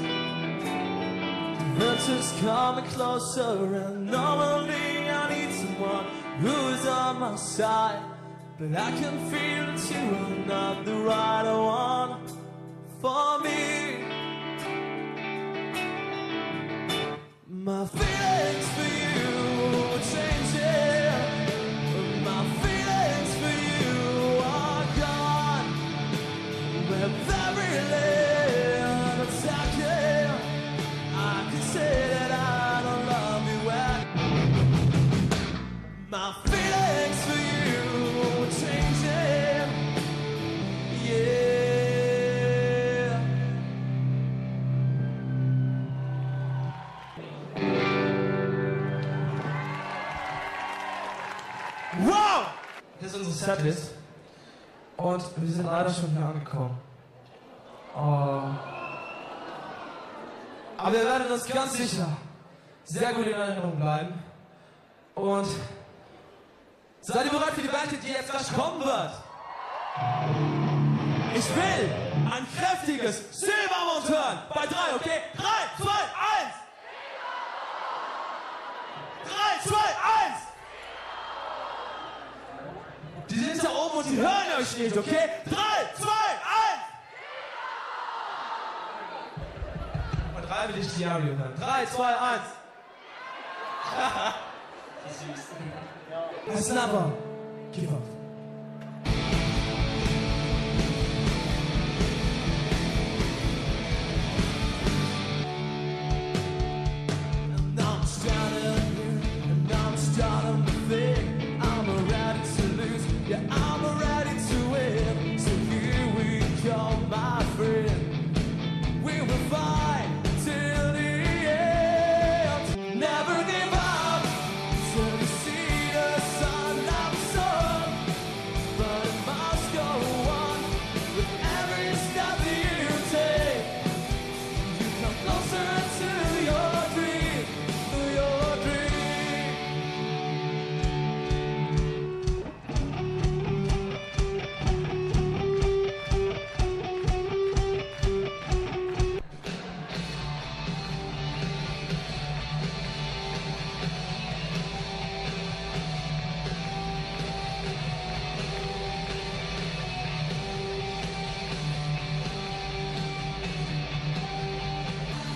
The winter's coming closer And normally I need someone Who's on my side But I can feel that you are not the right one For me My feelings for you are changing My feelings for you are gone With every little second I can say that I don't love you well My feelings for you are changing Yeah Wow! Das ist unsere Setlist. Und wir sind leider schon hier angekommen. Oh. Aber wir werden uns ganz sicher sehr gut in Erinnerung bleiben. Und seid ihr bereit für die Band, die jetzt gleich kommen wird? Ich will ein kräftiges Silbermond hören. Bei drei, okay? 3, 2, 1! 3, 2, 1! Die sind da oben und die hören euch nicht, okay? 3, 2, 1! Bei 3 will ich Diario hören. 3, 2, 1! Wie süß. Snapper, give up. And I'm standing here and I'm starting to think I'm ready to lose, yeah, I'm ready to win. So here we go, my friend. We will fight till the end. Never give up till you see the sun of the sun. But it must go on with every step that you take. You come closer to your dream, to your dream.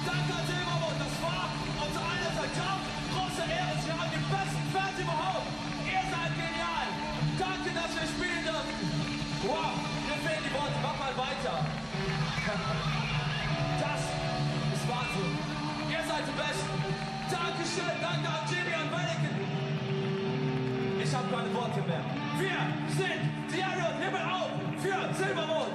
Danke an Silbermond, das war uns eine verdammt große Ehre. Sie haben die besten Fans überhaupt. Ihr seid genial. Danke, dass wir spielen durften. Wow, mir fehlen die Worte. Mach mal weiter. Das ist Wahnsinn. Ihr seid die Besten. Dankeschön, danke an Jimmy und Wellington. Ich habe keine Worte mehr. Wir sind Diario Himmel auf für Silbermond.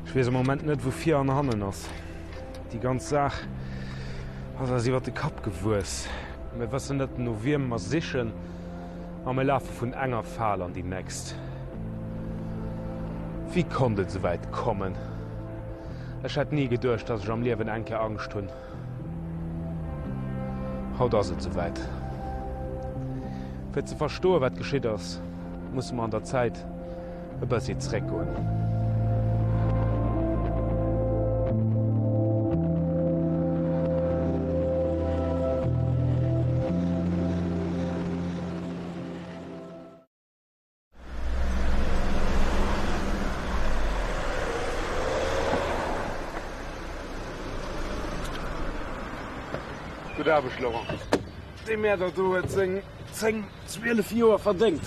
Ech weess am Moment net, wou vir an hannen ass. Déi ganz Saach ass eis iwwer de Kapp gewuess. Mir wëssen net, no wiem mer sichen, a mir lafe vun enger Fal an déi nächst. Wéi konnt et esouwäit kommen? Ech hätt ni geduecht, dass ech am Liewen eng Kéier Angscht hunn. Haut ass et souwäit. Fir ze verstoen, wat geschitt ass, musse mer an der Zäit e bëssi zeréckgoen. Gutt Aarbecht, Laurent. Dee Mäerder do huet seng 10, 12 Joer verdéngt.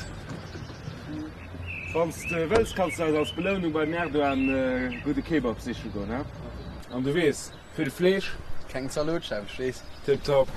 Wann s de wëlls, kanns de eis als Belounung beim Erdogan e gudde Kebab siche goen, he? An du weess, vill Fleesch. Keng Zalot, Chef, ech weess. Tiptop.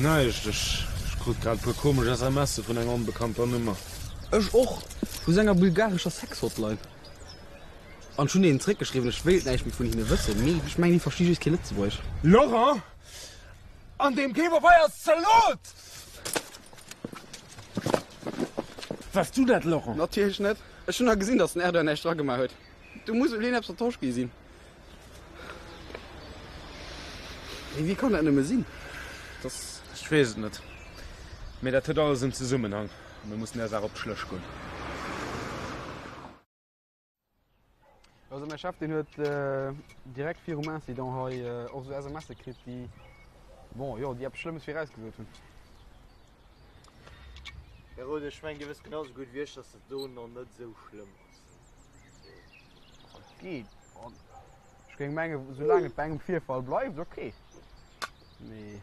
Näischt, ech krut grad e puer komesch SMSe vun enger onbekannter Nummer. Ech och! Vu sou enger bulgarescher Sex-Hotline. An ech hunn hinnen zréckgeschriwwen, ech wéilt näischt méi vun hinne wëssen. Mee ech mengen, déi versti just kee Lëtzebuergesch. Laurent, An deem Kebab hei ass Zalot! Wars du dat, Laurent? Natierlech net. Ech hunn nach gesinn, datt den Erdogan näischt dragemaach huet. Do muss elo eppes vertosch gi sinn. Mee wéi kann dat nëmme sinn, dass. Ech weess et net. Mee dat huet alles en Zesummenhang a mir mussen där Saach op d'Schlëch goen. Also mäi Chef deen huet direkt virum Incident hei och esou SMSe kritt, déi, bon, jo, déi eppes Schlëmmes virausgesot hunn. Här Roth, ech mengen Dir wësst genau sou gutt wéi ech, dass dat do nach net esou schlëmm ass. Et geet. Ech géing mengen, soulaang et bei engem Virfall bleift, ok. Mee.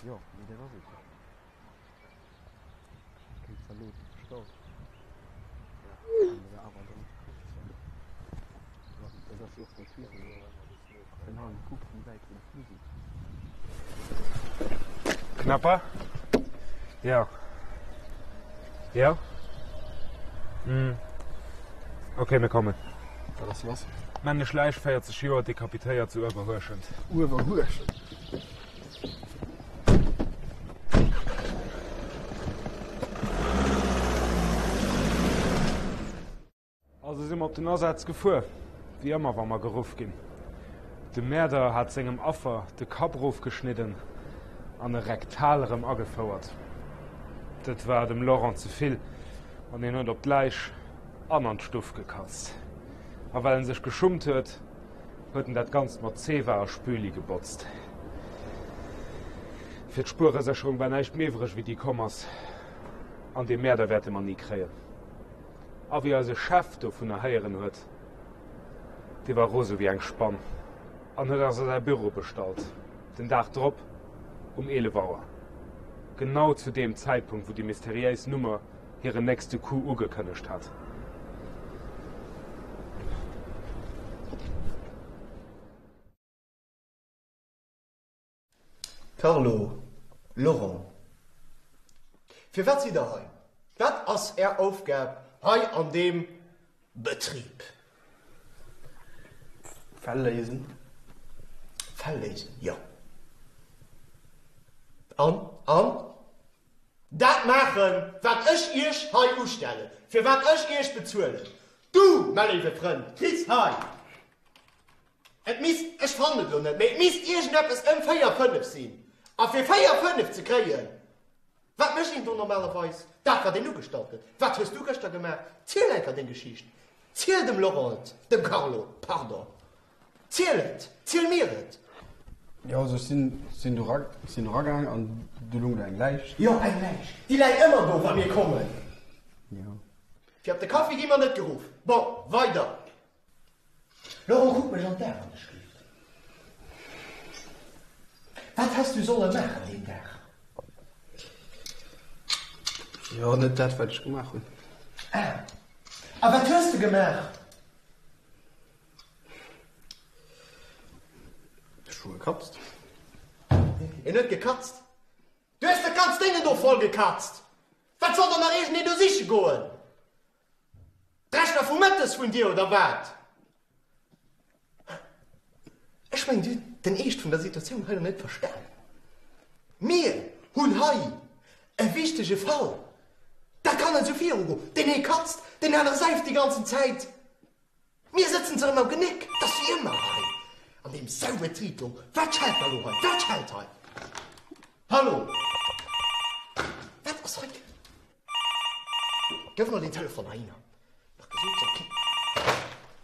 Jo, mee dat ass et jo. Keng Zalot bestallt. Dat ass jo och Knapper? Ja. Ja? Mm. Ok, mir kommen. Wat ass lass? Männlech Läich, 40 Joer, dekapitéiert zu Uewerhuerschent. Uewerhuerschent? Also si mer op den Asaz gefuer, wéi ëmmer wa mer geruff ginn. De Mäerder hat sengem Affer de Kapp erofgeschnidden an e rektal erëm agefouert. Dat war dem Laurent ze vill an hien huet op d'Läich an an d'Stuff gekatzt. A well en sech geschummt huet, huet en dat Ganzt mat Zewa a Spüli gebotzt. Fir d'Spueresécherung war näischt méi iwwreg wéi déi komm ass. An dee Mäerder wäerte mer ni kréien. A wéi eise Chef dovunner héieren huet, dee war rose wéi eng Spann an huet eis a säi Büro bestallt, den Dag drop um 11 Auer, genau zu deem Zäitpunkt, wou déi mysteriéis Nummer hiren nächste Coup ugekënnegt hat. Carlo, Laurent, firwat sidd der hei? Wat ass är Aufgab hei an deem Betrib? Fäll léisen. Fäll léisen, jo. An? An? Dat maachen, wat ech iech hei ustellen, firwat ech iech bezuelen. Du, mä léiwe Frënd, kriss hei. Et misst, ech fannen et elo net, mee et misst iergendeppes ëm 4, 5 sinn. A fir 4, 5 ze kréien, wat mécht een do normalerweis? Dat, wat een ugestallt gëtt. Wat hues du gëschter gemaach? Ziel enker deng Geschicht. Ziel dem Laurent et, dem Carlo, pardon. Ziel et, ziel mir et. Jo, also ech sinn, sinn do ra, sinn do ragaang an do lung do eng Läich. Jo, eng Läich. Déi läit ëmmer do, wa mir kommen. Jo. Fir op de Kaffi gi mer net geruff. Bon, weider. Laurent, kuck mech an d'Aen, wann ech gelift. Wat häss du solle maachen deen Dag? Jo, net dat, wat ech gemaach hunn. Ah, a wat hues de gemaach? Scho gekatzt? En huet gekatzt? Du hues dat ganzt Déngen do voll gekatzt! Wat soll dann nach iergendeen do siche goen? D'Reschter vu mëttes vun dir, oder wat? Ech mengen, Dir hutt den Eescht vun der Situatioun hei nach net verstan. Mir hunn hei e wichtege Fall. Dat kann net esou virugoen. Deen ee katzt, deen anere säift déi ganzen Zäit. Mir sëtzen se erëm am Genéck. 't ass wéi ëmmer hei an deem Saubetrib do. Wat schellt da lo hei? Wat schellt hei? Hallo? Wat ass hei? Gëff mol deen Telefon heihinner. Nach gesot, soll kee.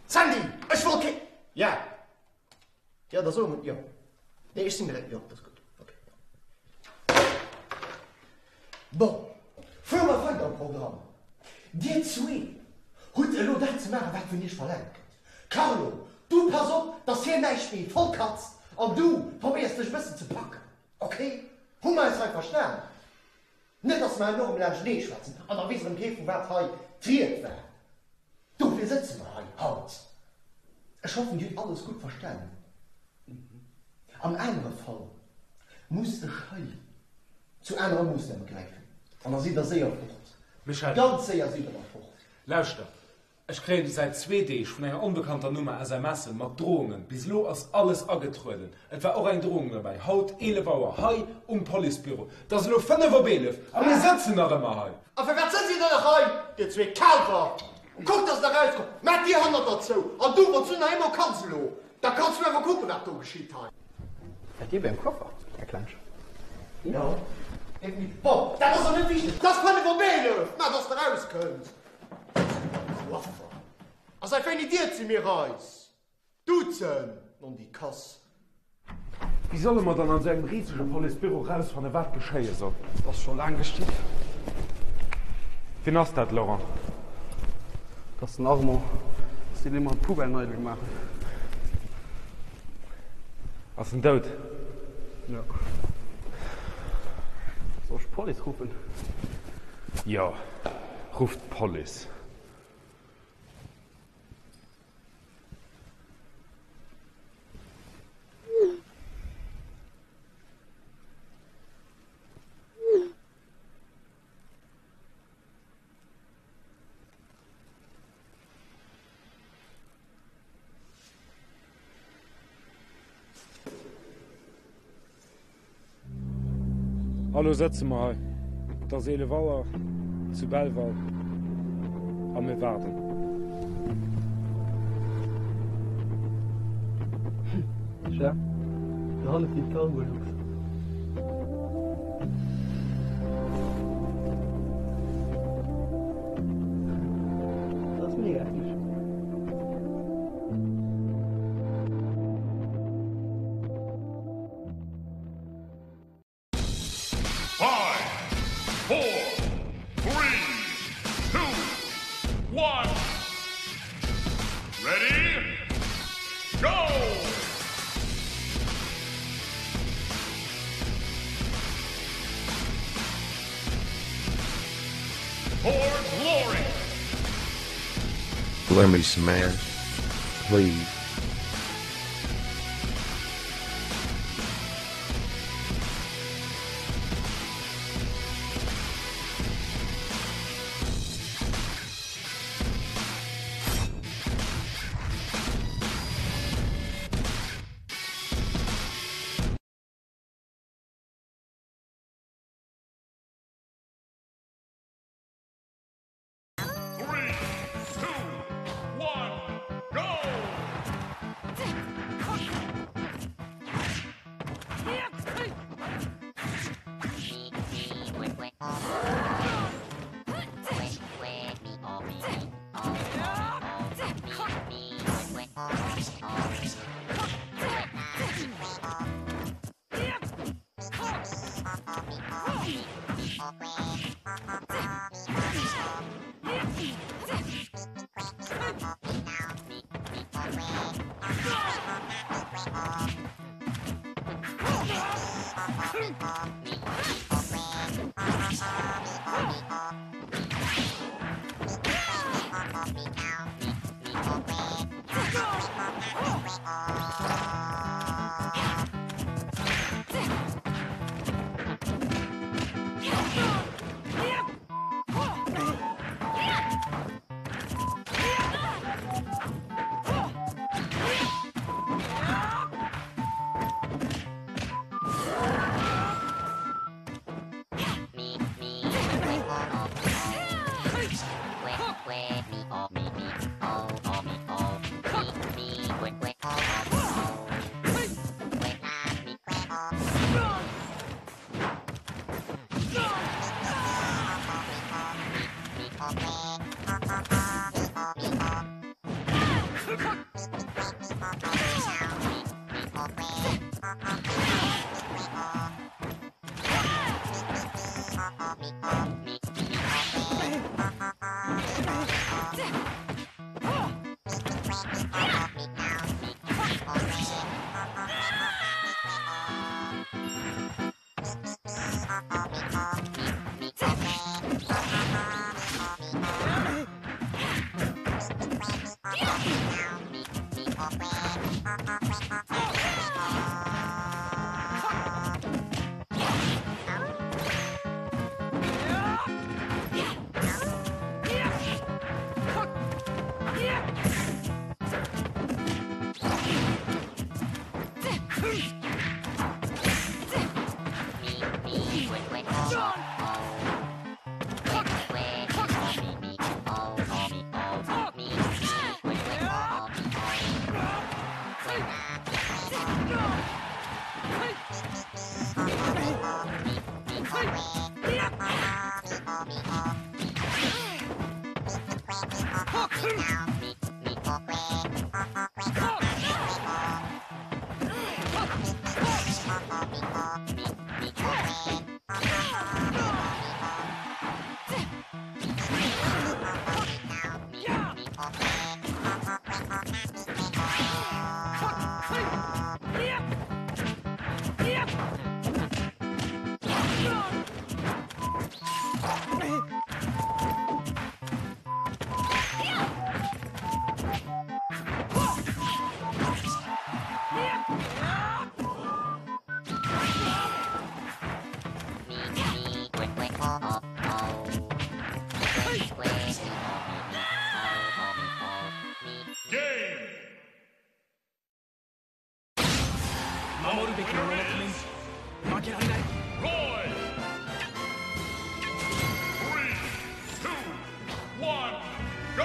Sandy, ech wollt kee. Ja. Jo, da soe mer, jo. Nee, ech sinn direkt, jo, dat ass gutt. Ok, jo. Bon, fuere mer weider am Programm. Dir zwee hutt elo dat ze maachen, wat vun iech verlaangt gëtt. Carlo, du pass op, dass hien näischt méi vollkatzt an du probéiers dech e bëssen ze packen. Ok? Hu mer eis hei verstan? Net dass mer herno erëm laanschtenee schwätzen an da weess erëm kee vu wat hei d'Ried war. Dofir sëtze mer hei haut. Ech hoffen dir hutt alles gutt verstanen. Am anere Fall muss ech hei zu anere Moossname gräifen an da sidd der séier fort. Michel. Ganz séier sidd der da fort. Lauschter, Ech kréien säit zwee Deeg vun enger onbekannter Nummer SMSen mat Drohungen. Bis elo ass alles agetrueden. Et war och eng Drohung derbäi, haut 11 Auer hei um Policebüro. Et ass elo 5 op 11 a mir sëtzen nach ëmmer hei. A firwat sëtzt dir dann nach hei, dir zwee Kaalwer? Kuckt, dass der erauskommt! Maach d'Dier hannert der zou! An du, wann s du nach eemol kanns elo, da kanns du awer kucken, wat do geschitt hei. Wat dir beim Koffer, Här Klensch? Jo, definitiv. Bon, dat ass och net wichteg. Et ass 5 op 11! Maach, dass de erauskënns! Coiffer. A säit wéini dierze mir eis duzen, non déi Kass? Wéi solle mer dann an esou engem risege Policebüro rausfannen, wat geschéie soll? Et ass scho laang geschitt. Wien ass dat, Laurent? Dat ass den Armand. Dat ass deen, dee mer d'Poubelle neidel gemaach huet. Ass en dout? Jo. Soll ech d'Police ruffen? Jo. Rufft d'Police. A lo sëtze mer hei. Et ass 11 Auer zu Belval a mir waarden. Tja, dohanne flitt d'Cargolux. Dat ass mega héich. Five, four, three, two, one. Ready? Go! For glory! Lend me some air, please. 守るべき者のために負けられない One, go!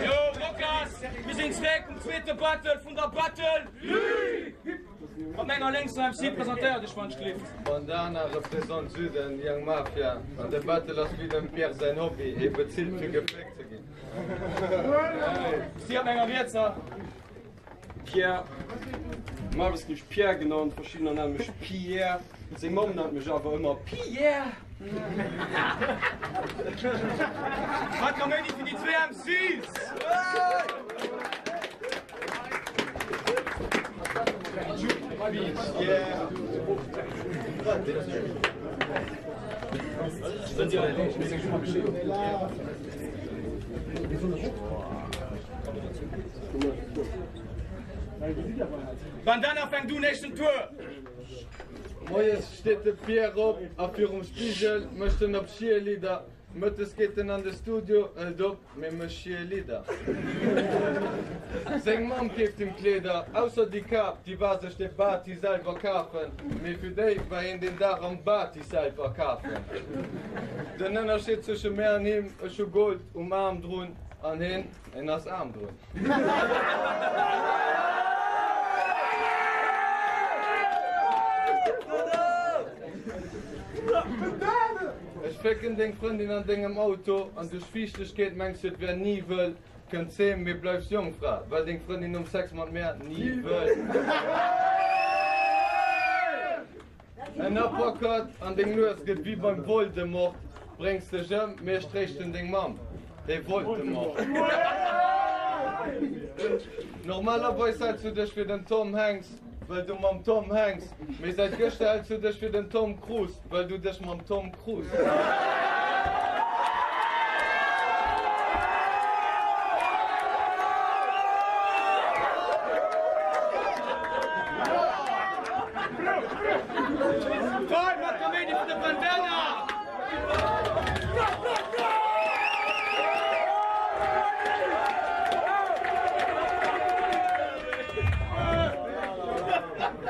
Yo Rockers, mir sinn zréck um zweete Battle vun der Battle League! Mat menger lénkser MC presentéiert dech wann ech glift. Bandana represent Süden, Young Mafia, an de Battle ass wéi dem Pierre säin Hobby, hie bezilt fir gefléckt ze ginn. Si op menger rietser. Pierre. Normalerweis ginn ech Pierre genannt, verschiddener nenne mech Pierre. Seng Mamm nennt mech awer ëmmer Pierre. Wat Kaméidi fir déi zwee MCs! Bandana fänkt un, éischten Tour! Moies steet de Pierre op a virum Spigel mécht en op Cheerleader. Mëttes geet en an de Studio, hëlt op, mee mécht Cheerleader. Seng Mamm keeft him Kleeder, ausser déi Kap, déi war sech de Bati selwer kafen, mee fir déi war hien deen Dag am Bati-Self akafen. Den Ënnerscheed zwësche mär an him, ech hu Gold um Aarm drun an hien, en ass aarm drun. Ech fécken deng Frëndin an dengem Auto an duerch Fiichtegkeet mengs du et wär ni wëll, kënns heem mee bleifs Jongfra, well deng Frëndin nom Sex mat mär ni wëll. En Uppercut an deng Nues gëtt wéi beim Voldemort, bréngs dech ëm, mee ech tréischten deng Mamm, déi Voldemort. Normalerweis häls du dech fir den Tom Hanks, well du mam Tom Hanks, mee säit gëschter häls du dech fir den Tom Cruise, well du dech mam Tom Cruise.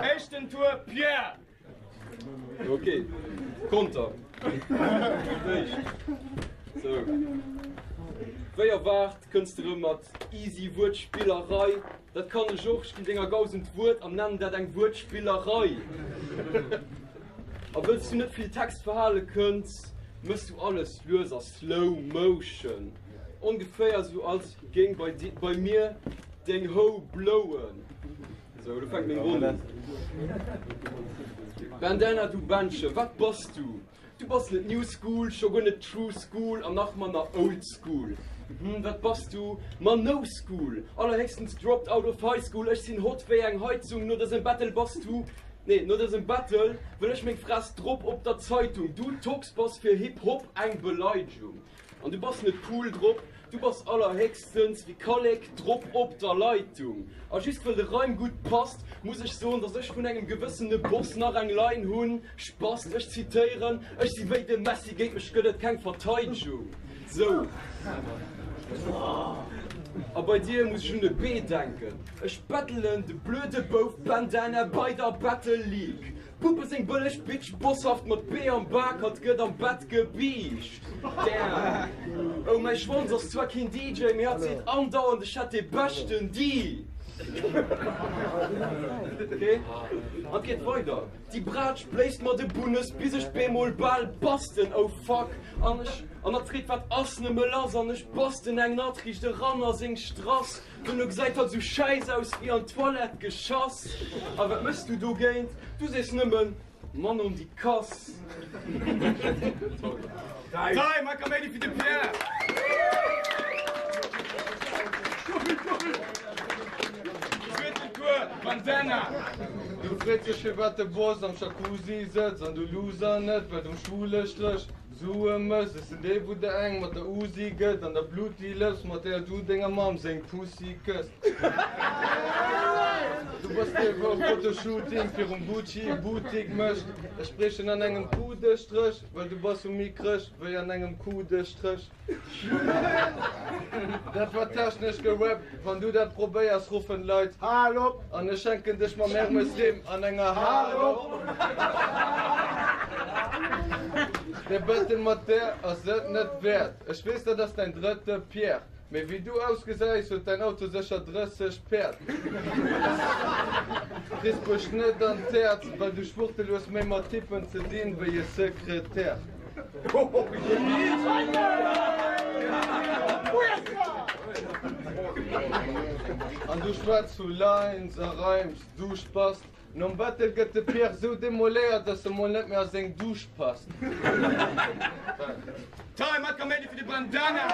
Éischten Tour, Pierre! Ok, Konter. D'éischt. Sou. Wéi erwaart kënns de rëm mat easy Wuertspillerei. Dat kann ech och, ech ginn denger Gausen d'Wuert an nennen dat eng Wuertspillerei. A wëlls du net vill Text verhale kënns, mëss du alles lues a slow motion. Ongeféier sou als géing bei bei mir deng Hou blowen. Sou, elo fänkt meng Ronn un. Bandana, du Bändchen, wat bass du? Du bass net New School, scho guer net True School an nach manner Old School. Hm, wat bass du? Ma No School, allerhéchstens Dropped Out of High School. Ech sinn hot wéi eng Heizung, no dësem Battle bass du, nee, no dësem Battle wëll ech meng Fress drop op der Zeitung. Du Tox bass fir Hip Hop eng Beleidegung an du bass net cool drop. Du bass allerhéchstens wéi Kallek drop op der Leitung. A just wëll de Reim gutt passt, muss ech soen, dass ech vun engem gewëssene Boss nach eng Line hunn, Spast, ech zitéieren, Ech si wéi de Messi, géint mech gëtt et keng Verteidegung. Sou. A bei dir muss ech un e B denken. Ech bettelen de blöde Bouf Bandana bei der Battle League. Puppe seng bëlleg Bitch bosshaft mat B am Bak, hatt gëtt am Bett gebiischt. Damn. Oh mäi Schwanz ass zwar keen DJ, mee hatt seet andauernd ech hätt dee beschten D. Ok, an et geet weider. Déi Braatsch bléist mer de Bunnes bis ech bemol bal basten. Oh fuck, an ech an hatt freet wat ass nëmme lass an ech basten eng Natriicht eran a seng Strass. Dono gesäit hatt sou schäiss aus wéi an d'Toilette geschass. A wat méchs du dogéint? Du sees nëmmen, Mann on déi Kass. Time, hei Kaméidi fir de Pierre! Zweeten Tour, Bandana! Du freets dech firwat de Boss am Jacuzzi sëtzt an du Loser net well du um schwule Stréch Sue mëss, ech sinn dee wou der eng mat der Usi gëtt an der Bluti Lëps mat där du denger Mamm seng Pussy kësst. Du bass dee wou Fotoshooting virum Gucci Boutique mécht, ech briechen an engem Coup de Stréch, well du bass sou mickreg wéi an engem Coup de Stréch. Dat war technesch gerappt, wann du dat probéiers ruffen d'Leit Hal op! An ech schenken dech mam Hermes Rimm an enger Hal op! De Battle mat där ass et net wäert, ech weess dat ass däin drëtte Pierre, mee wéi du ausgesäis huet däin Auto sécher 30 Päerd. Kriss mech net an d'Häerz, well du Schwuchtel hues méi mat Typen ze dinn wéi e Sekretär. An du schwätz vu Lines a Rhymes, du Spast. Nom Battle gëtt de Pierre sou demoléiert, dass e mol net méi a seng Dusch passt. Time mat Kaméidi fir de Bandana!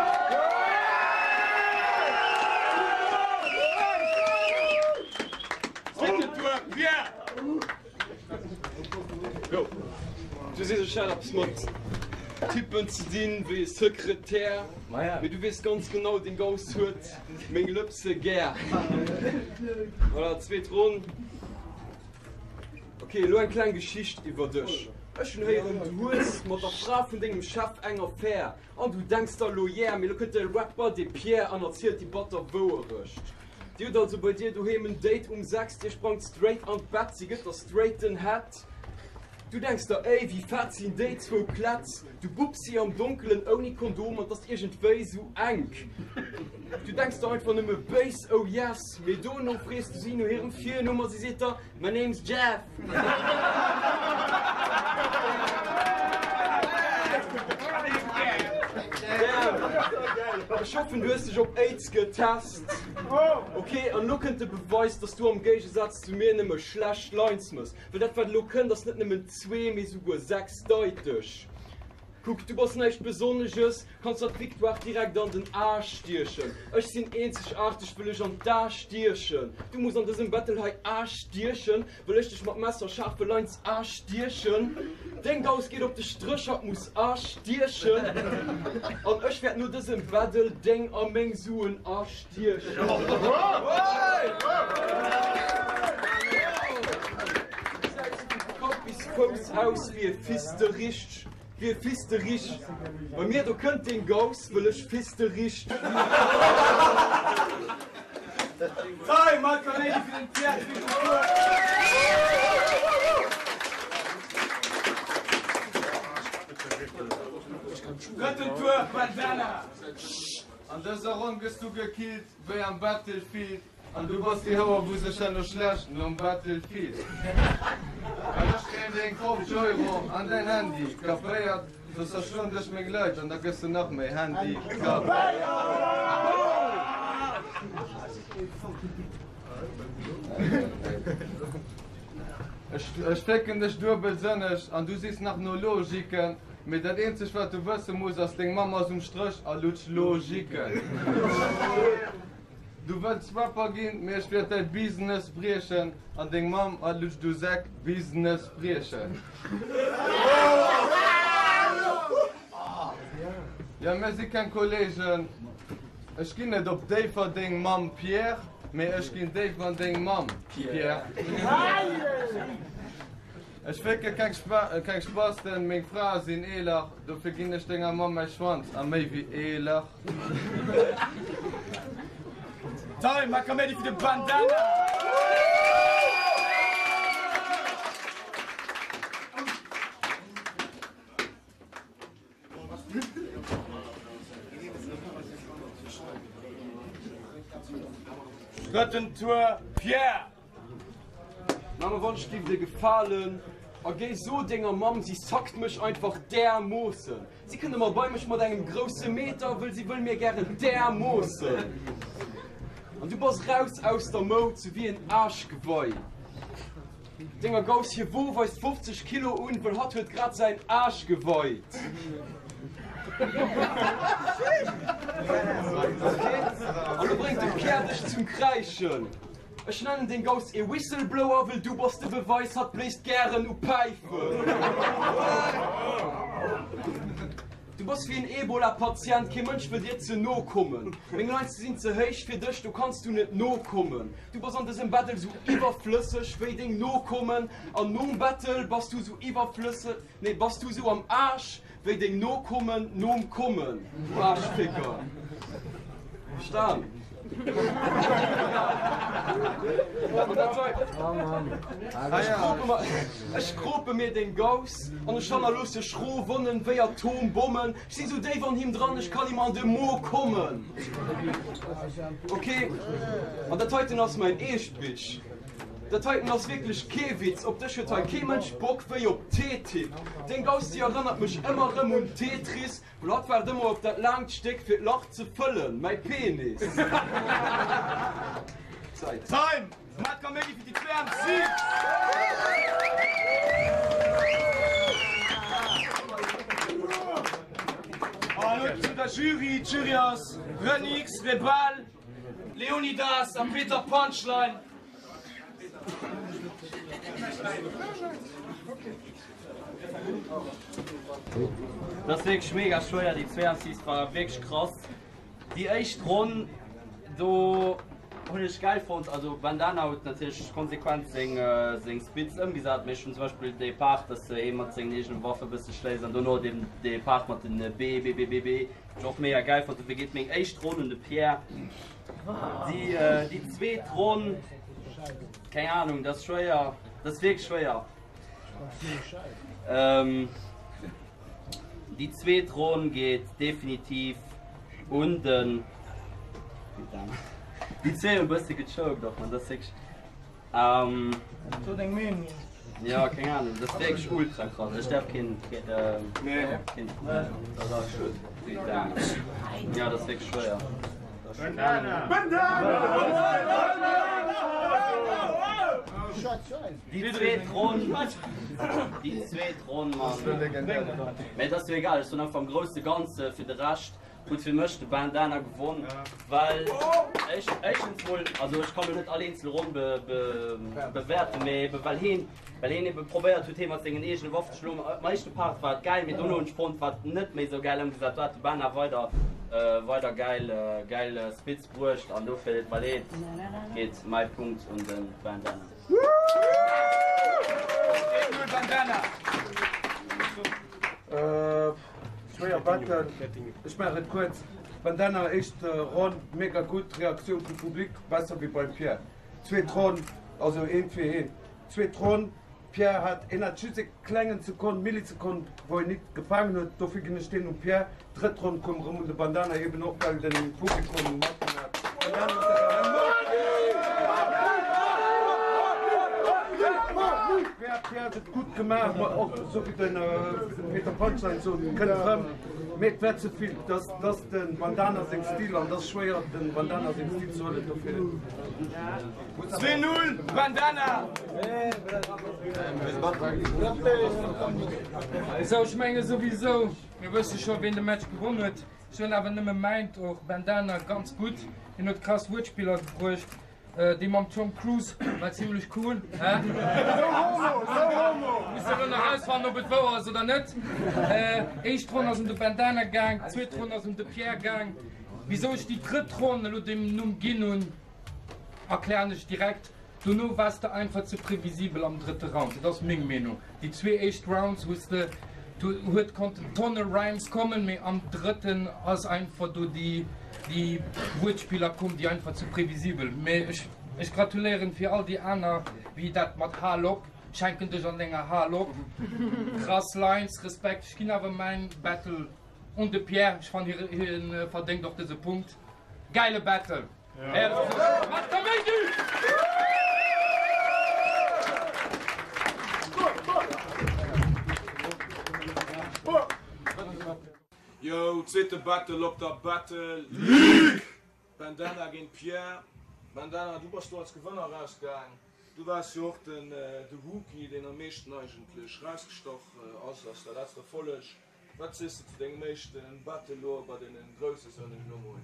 Zweeten Tour, Pierre! Jo, du sees ech hat eppes mat Typen ze dinn, wéi e Sekretär, mee du weess ganz genau, deng Gauss huet meng Lëpse gär. Voilà, zweet Ronn. Ok, elo eng kleng Geschicht iwwer dech. Ech hunn héieren, du hues mat der Fra vun dengem Chef eng Affär an du denks der elo, yeah, mee elo kënnt de Rapper, de Pierre, an erzielt déi batter Wouerecht. Dir hutt also bei dir doheem en Date um 6, dir sprangt straight an d'Bett, si gëtt der straight den Head. Du denks der, Ey, wéi fett sinn déi zwou Klätz? Du bupps si am Donkelen ouni Kondom an 't ass iergendwéi sou enk. Du denks der einfach nëmme béis, Oh yes! Mee dono frees du si no hirem Virnumm a si seet der, My name's Jeff. Damn! Ech hoffen du hues dech op Aids getest. Ok, an elo kënnt de Beweis, dass du am Géigesaz zu mir nëmme schlecht Lines mëss. Well dat wat elo kënnt ass net nëmmen zwee, mee souguer sechsdeiteg. Kuck, du bass näischt Besonneges, kanns der d'Victoire direkt an den Aarsch stiechen. Ech sinn eenzegaarteg, wëll ech an d'A stiechen. Du muss an dësem Battle hei astiechen, wëll ech dech mat messerschaarfe Lines astiechen. Deng Gauss geet op de Stréch, hatt muss astiechen. An ech wäert no dësem Battle deng a meng Suen astiechen. Du gesäis vu Kapp bis Fouss aus wéi e Fils de riche. Wéi e Fils de riche. Bei mir do kënnt deen Gauss, wëll ech Fils de riche. Time mat Kaméidi fir den Pierre Tricourt. Drëtten Tour, Bandana. An dëser Ronn gëss du gekillt wéi am Battlefield. An du bass déi Houer wou sech herno schlecht nom Battle fillt. Well ech kréien deng 50 Euro an däin Handy kapéiert, soss zerschloen dech meng Leit an da gëss de nach méi handikapéiert. Ech flécken dech duebelsënneg an du sichs nach no Logiken, mee dat eenzegt wat du wësse muss ass, deng Mamm ass um Stréch a lutscht Logiken. Du wëlls Rapper ginn, mee ech wäert däi Business briechen an deng Mamm a lutscht u Säck Business briechen. Jo mir si keng Kollegen, ech ginn net op Déifferdeng mam Pierre, mee ech ginn déif an deng Mamm, Pierre. Ech fécke keng Spasten, meng Frae sinn eeler, dofir ginn ech denger Mamm mäi Schwanz a méi wéi eeler. Time mat Kaméidi fir de Bandana! Drëtten Tour, Pierre! Mamm wann ech giff dir gefalen a géi so denger Mamm si sackt mech einfach därmoossen. Si kënnt ëmmer bei mech mat engem grousse Meter wëll si wëll mir gären därmoossen. An du bass raus aus der Moud sou wéi en Aarschgewei. Denger Gauss hir Wo weist 50 Kilo un wëll hatt huet grad säin Aarsch geweit. Ok, a lo bréngt de Pierre dech zum Kräischen. Ech nennen deng Gauss ee Whistleblower, wëll du bass de Beweis, hatt bléist gären u Päifen. Du bass wéi en Ebola-Patient, kee Mënsch wëll dir ze no kommen. Meng Lines sinn ze héich fir dech, do kanns du net nokommen. Du bass an dësem Battle sou iwwerflësseg wéi deng Nokommen an nom Battle bass du sou iwwerflësse, nee, bass du sou am Aarsch Wéi deng Nokommen nom Kommen, du Aarschficker. Verstan? Ech krope mir deng Gauss an ech hannerloosse schro Wonnen wéi Atombommen. Ech sinn sou déif an him dran, ech kann him an de Mo kommen. Ok, an dat heiten ass mäin Eescht, Bitch. Dat heiten ass wierklech kee Witz, op dech huet hei kee Mënsch Bock wéi op TTIP. Deng Gausti erënnert mech ëmmer rëm un Tetris, well hatt waart ëmmer op dat laangt Stéck fir d'Lach ze fëllen, mäi Penis. Zäit. Time! Matt Kaméidi fir déi zwee MCs! An elo zu der Jury, D'Jury ass Renix, Rebal, Leonidas a Peter Punchline. Dat ass wierklech mega schwéier, déi 72 war wierklech krass. Déi éischt Ronn do hunn ech gäil fonnt, also Bandana huet natierlech konsequent seng seng Spits ëmgesat, mee ech hunn zum Beispill dee Part, dass hee mat sengen eegene Waffe bësse schléisst an dono deen dee Part mat den B B B B B ech och mega gäil fonnt. Dofir geet meng éischt Ronn un de Pierre. Déi zweet Ronn, keng Ahnung, dat ass schwéier, dat ass wierklech schwéier. Déi zweet Ronn geet definitiv un den. Déi zwee hunn e bësse gechoked och, man, dat ass wierklech. Ähm, So deng Meenung. Ja, keng Ahnung, dat ass wierklech ultra krass. Ech däerf keen, Nee. keen, dat ass schued. Ja, dat ass wierklech schwéier. Déi zweet Ronn, déi zweet Ronn, Mann. Mee et ass jo egal, ech soen einfach am grousse Ganze fir de Rescht Huet fir mech de Bandana gewonn, well ech éischtens mol, also ech kann lo net all eenzel Ronn bewäerten, mee ebe well heen, well heen ebe probéiert huet hee mat sengen eegene Waffen ze schloen. Am éischte Part war et gäil, mee dono hunn ech fonnt war et net méi sou gäil ëmgesat. Do hat de Bana weider weider gäil gäil Spits bruecht an dofir, et mer leed, geet mäi Punkt un de Bandana. Bandana. Schwéier Battle, ech maachen et kuerz. Bandana éischt Ronn mega gutt, Reaktioun vum Public besser wéi beim Pierre. Zweet Ronn, also eent fir heen. Zweet Ronn, Pierre hat, heen hat just e klengen Sekonn, Millisekonn wou en nit gefaangen huet, dofir ginn ech deen um Pierre. Drëtt Ronn koum erëm un de Bandana, eben och well de Publikum matgemaach hat. Bandana mat der Pierre, Pierre huet et gutt gemaach, ma och esou wéi de Peter Punchline sot, kënnt erëm, mee et war ze vill. Dat ass de Bandana seng Stil an et ass schwéier de Bandana seng Stil ze huelen, dofir. 2-0 Bandana! Esou, ech menge souwisou, mir wësse scho ween de Match gewonn huet. Ech hunn awer nëmme mäint och Bandana ganz gutt, hien huet krass Wuertspiller gebruecht. Dee mam Tom Cruise war zimlech cool, hä? No homo, no homo! Muss elo nach rausfannen ob et wouer ass oder net. Éischt Ronn ass un de Bandana gaang, zweet Ronn ass un de Pierre gaang. Wisou ech déi drëtt Ronn elo deem Numm ginn hunn, erklären ech direkt. Dono waars de einfach ze previsibel am drëtte Round, dat ass meng Meenung. Déi zwee éischt Rounds hues de, do huet konnten Tonne Rhymes kommen, mee am drëtten ass einfach do déi déi Wuertspiller komm, déi einfach ze previsibel. Mee ech ech gratuléieren fir all déi aner, wéi dat mat Hal op, schenken dech an denger Hal op. Krass Lines, Respekt. Ech ginn awer mäin Battle un de Pierre, ech fannen hien verdéngt och dëse Punkt. Gäile Battle! Yo, zweete Battle op der Battle League! Bandana géint Pierre. Bandana, du bass do als Gewënner rausgaang. Du waars jo och den de Rookie, deen am meeschten eigentlech rausgestach ass aus der letzter Folleg. Wat sees de zu dengem éischten Battle lo bei deenen groussen, soen ech lo mol?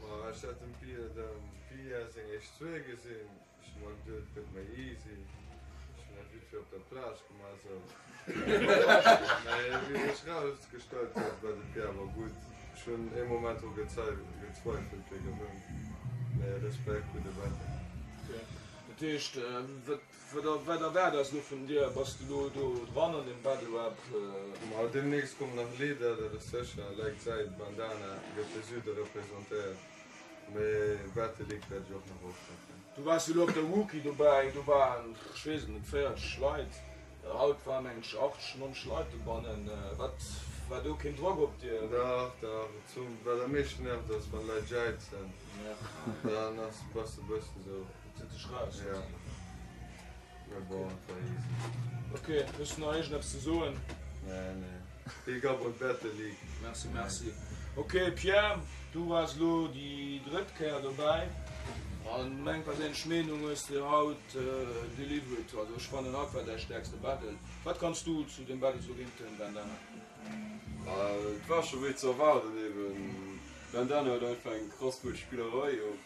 Ma ech hat dem Pia dem Pia seng éischt zwee gesinn, ech hu mer geduet et gëtt méi easy, ech hunn dat vite fait op der Plage gemaach sou, mee wéi sech rausgestallt huet war de Pia awer gutt, ech hunn ee Moment dru gezweifelt wie gewënnt, mee Respekt, gudde Battle. Dat heescht wat Wat erwaart eis elo vun dir? Bass de elo do dran an dem Battle Rap? Ma deemnächst kommen nach Lidder, dat ass sécher. Like d'Säit Bandana gëtt de Süde representéiert, mee Battle League wäert ech och nach oppacken. Du waars jo elo op der Rookie dobäi, do waren, ech weess et net, 40 Leit. Haut waren mengen ech 80, 90 Leit dobannen. Wat, war do keen Drock op dir? Dach, dach. Wat am meeschten nervt ass wann Leit jäizen, dann ass, bass de bëssen esou. Zitt sech raus. Ja. Mee bon, et war easy. Ok, hues du nach iergendeppes ze soen? Nee, nee. Big up un d'Battle League. Merci, merci. Ok, Pierre, du waars elo déi drëtt Kéier dobäi. An meng perséinlech Meenung hues de haut delivered. Also ech fannen haut war däi stäerkste Battle. Wat kanns du zu dem Battle soe géint den Bandana? Et war scho wéi ze erwaarden eben. Bandana huet einfach eng krass gutt Spillerei och.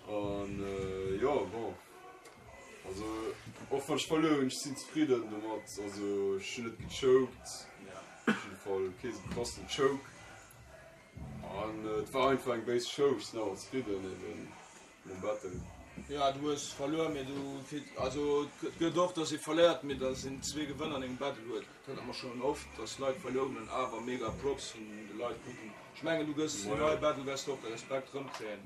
An jo, bon, also och wann ech verluer hunn, ech sinn zefridden domat. Also ech hunn net gechoked, op jidde Fall kee sou krassen Choke. An et war einfach eng béis Show, ech sinn awer zefridden eben nom Battle. Jo, du hues verluer, mee du, also et gëtt och, dass ee verléiert, mee dass een zwee Gewënner an engem Battle huet. Dat hate mer schonn oft, dass Leit verluer hunn an awer mega Props vun de Leit kruten. Ech mengen du gëss deen neie Battle wäers de och de Respekt rëmkréien.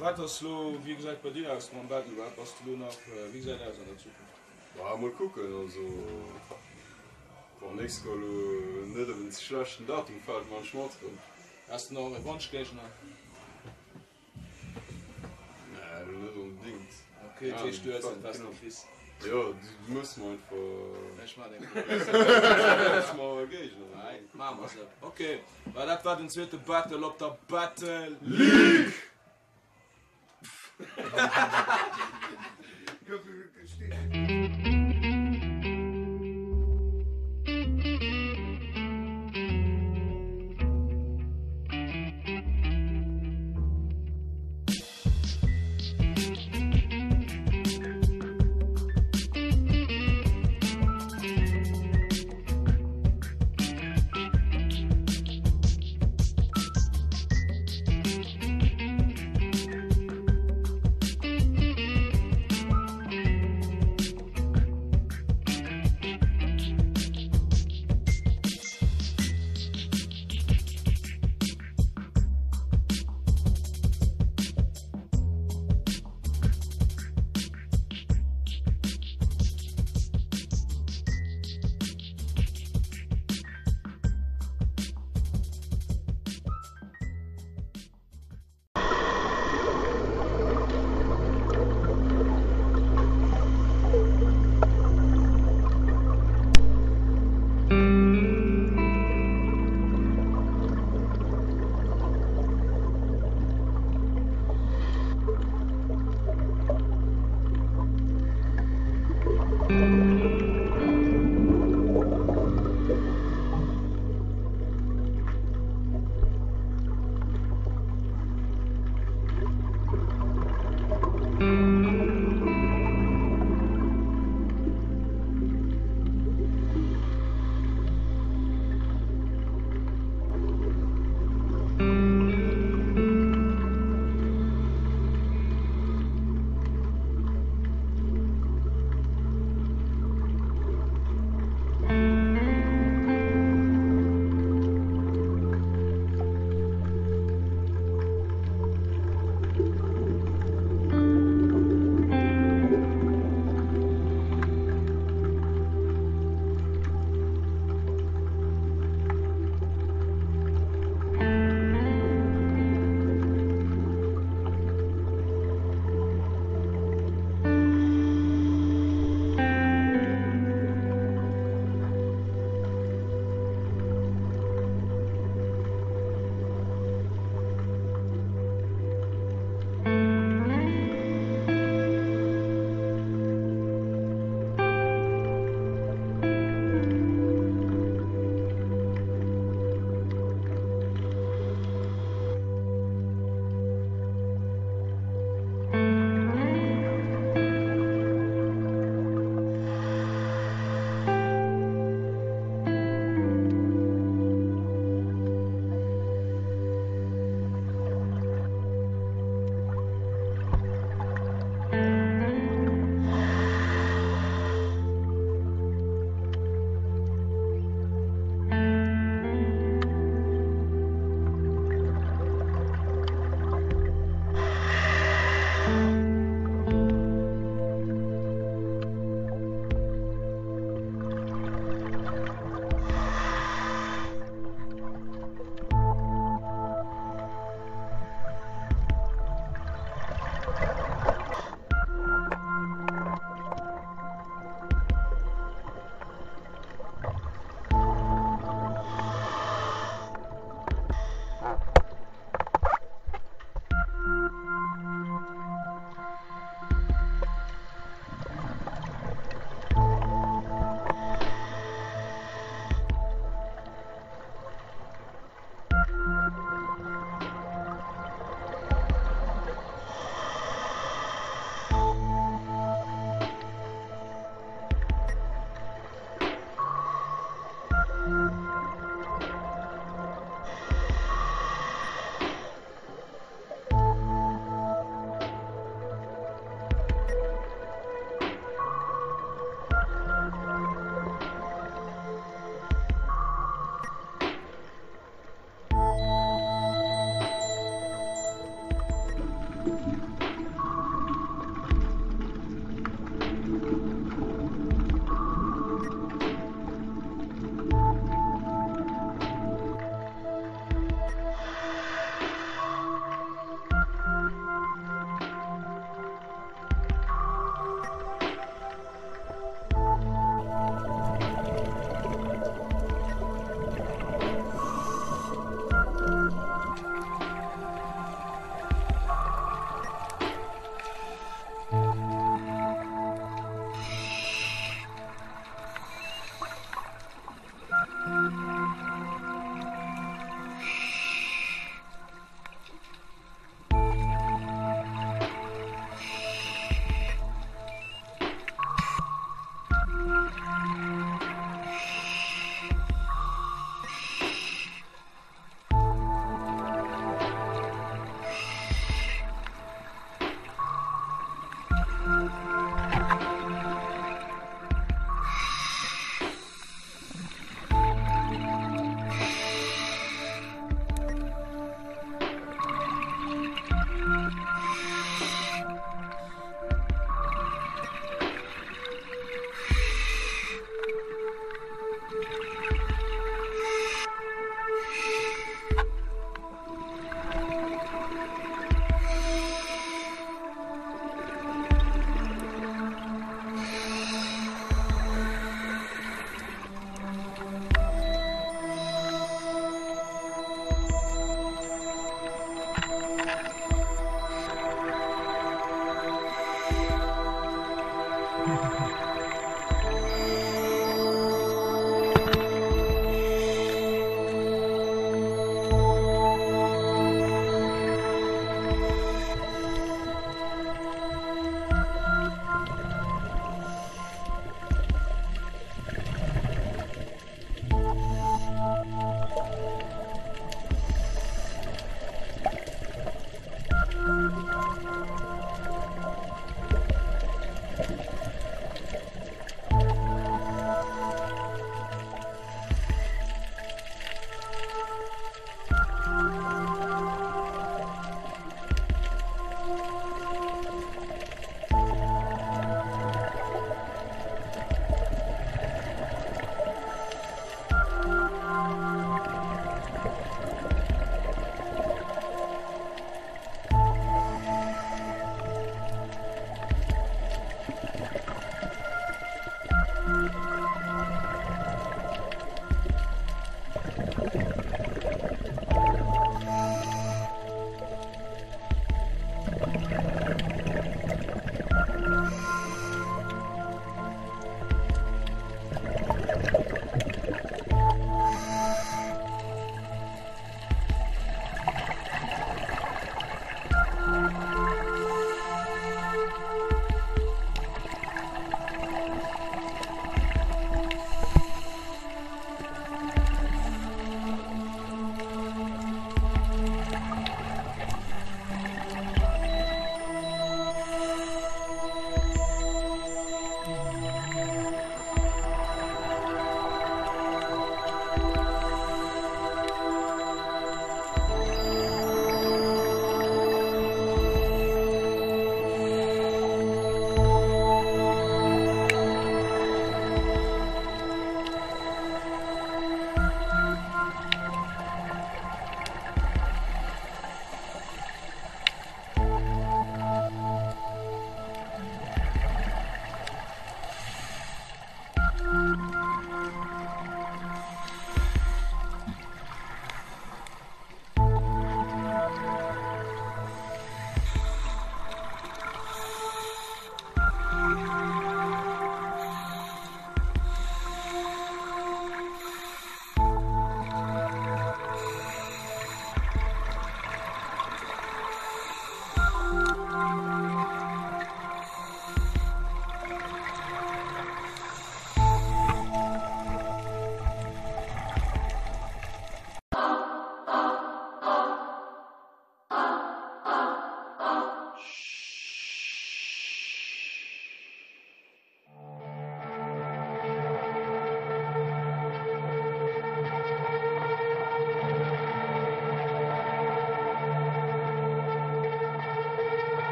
Wat ass lo, wéi gesäit bei dir aus mam Battle Rap? Bass de lo nach, wéi gesäit aus an der Zukunft? Bah mol kucken, also wann nächst Joer lo net op en schlechten Datum fält, man ech mat rëm. Has de nach e Wonschgéigner? Nee, elo net onbedingt. Ok, dat heescht du hues net was du kriss. Jo, du muss mer einfach. Ech man eng. Muss mer e Géigner. Nei, maache mer se. Ok, well dat war den zweete Battle op der Battle League!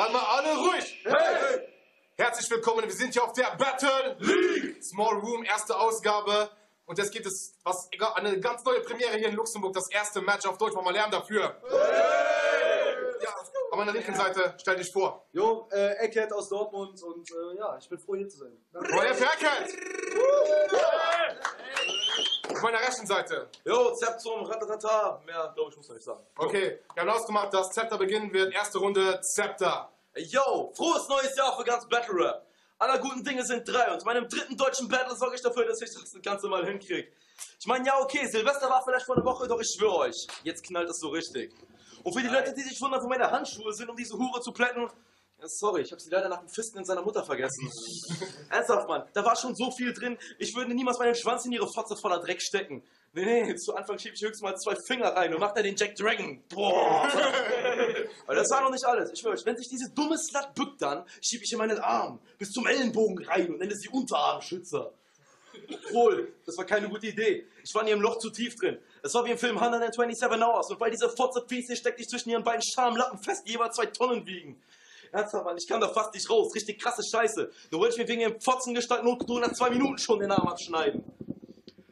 Einmal alle ruhig! Hey! Herzlich willkommen, wir sind hier auf der Battle League! Small Room, erste Ausgabe. Und jetzt gibt es was, eine ganz neue Premiere hier in Luxemburg, das erste Match auf Deutsch. Machen wir Lärm dafür. Hey! Ja, an meiner linken Seite, stell dich vor. Jo, äh, Eckert aus Dortmund und äh, ja, ich bin froh hier zu sein. Feuer für Eckert! Auf meiner rechten Seite. Jo, Zeptum, ratatata. Mehr, glaube ich, muss man nicht sagen. Okay, wir haben ausgemacht, dass Zepter beginnen wird. Erste Runde, Zepter. Yo, frohes neues Jahr für ganz Battle Rap. Aller guten Dinge sind drei und meinem dritten deutschen Battle sorge ich dafür, dass ich das Ganze mal hinkrieg. Ich meine, ja, okay, Silvester war vielleicht vor einer Woche, doch ich schwöre euch, jetzt knallt es so richtig. Und für die Leute, die sich wundern, wo meine Handschuhe sind, um diese Hure zu plätten, ja, sorry, ich habe sie leider nach dem Fisten in seiner Mutter vergessen. Ernsthaft, Mann, da war schon so viel drin, ich würde niemals meinen Schwanz in ihre Fotze voller Dreck stecken. Nee, nee, zu Anfang schieb ich höchstens mal zwei Finger rein und mach dann den Jack Dragon. Boah. Aber das war noch nicht alles. Ich schwör euch, wenn sich diese dumme Slut bückt dann, schieb ich ihr meinen Arm bis zum Ellenbogen rein und nenne sie Unterarmschützer. Obwohl, das war keine gute Idee. Ich war in ihrem Loch zu tief drin. Es war wie im Film 127 Hours und weil diese Fotze fies ist, steckt ich zwischen ihren beiden Schamlappen fest, die jeweils zwei Tonnen wiegen. Ernsthaft, Mann, ich kam da fast nicht raus. Richtig krasse Scheiße. Da wollte ich mir wegen ihrem Fotzengestalt notgedrungen nach zwei Minuten schon den Arm abschneiden.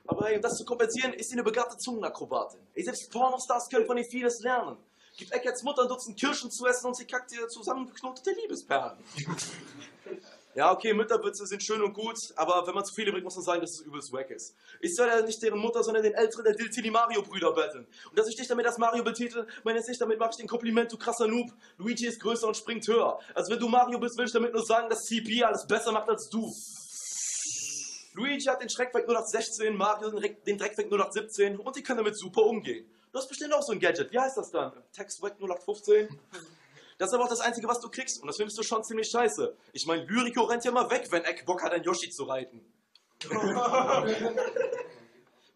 Aber hey, um das zu kompensieren, ist sie eine begabte Zungenakrobatin. Ey, selbst Pornostars können von ihr vieles lernen. Gibt Eckerts Mutter ein Dutzend Kirschen zu essen und sie kackt ihr zusammengeknotete Liebesperlen. Ja, okay, Mütterwitze sind schön und gut, aber wenn man zu viele bringt, muss man sagen, dass es übelst wack ist. Ich soll ja nicht deren Mutter, sondern den älteren der Diltili Mario-Brüder betteln. Und dass ich dich damit als Mario betitel, meine ich nicht, damit mach ich den Kompliment, du krasser Noob. Luigi ist größer und springt höher. Also wenn du Mario bist, will ich damit nur sagen, dass CP alles besser macht als du. Luigi hat den Schreckweg 0816, Mario den Dreckweg 0817 und die können damit super umgehen. Du hast bestimmt auch so ein Gadget. Wie heißt das dann? Textweg 0815? Das ist aber auch das Einzige, was du kriegst. Und das findest du schon ziemlich scheiße. Ich meine, Lyrico rennt ja mal weg, wenn Eck Bock hat, ein Yoshi zu reiten. aber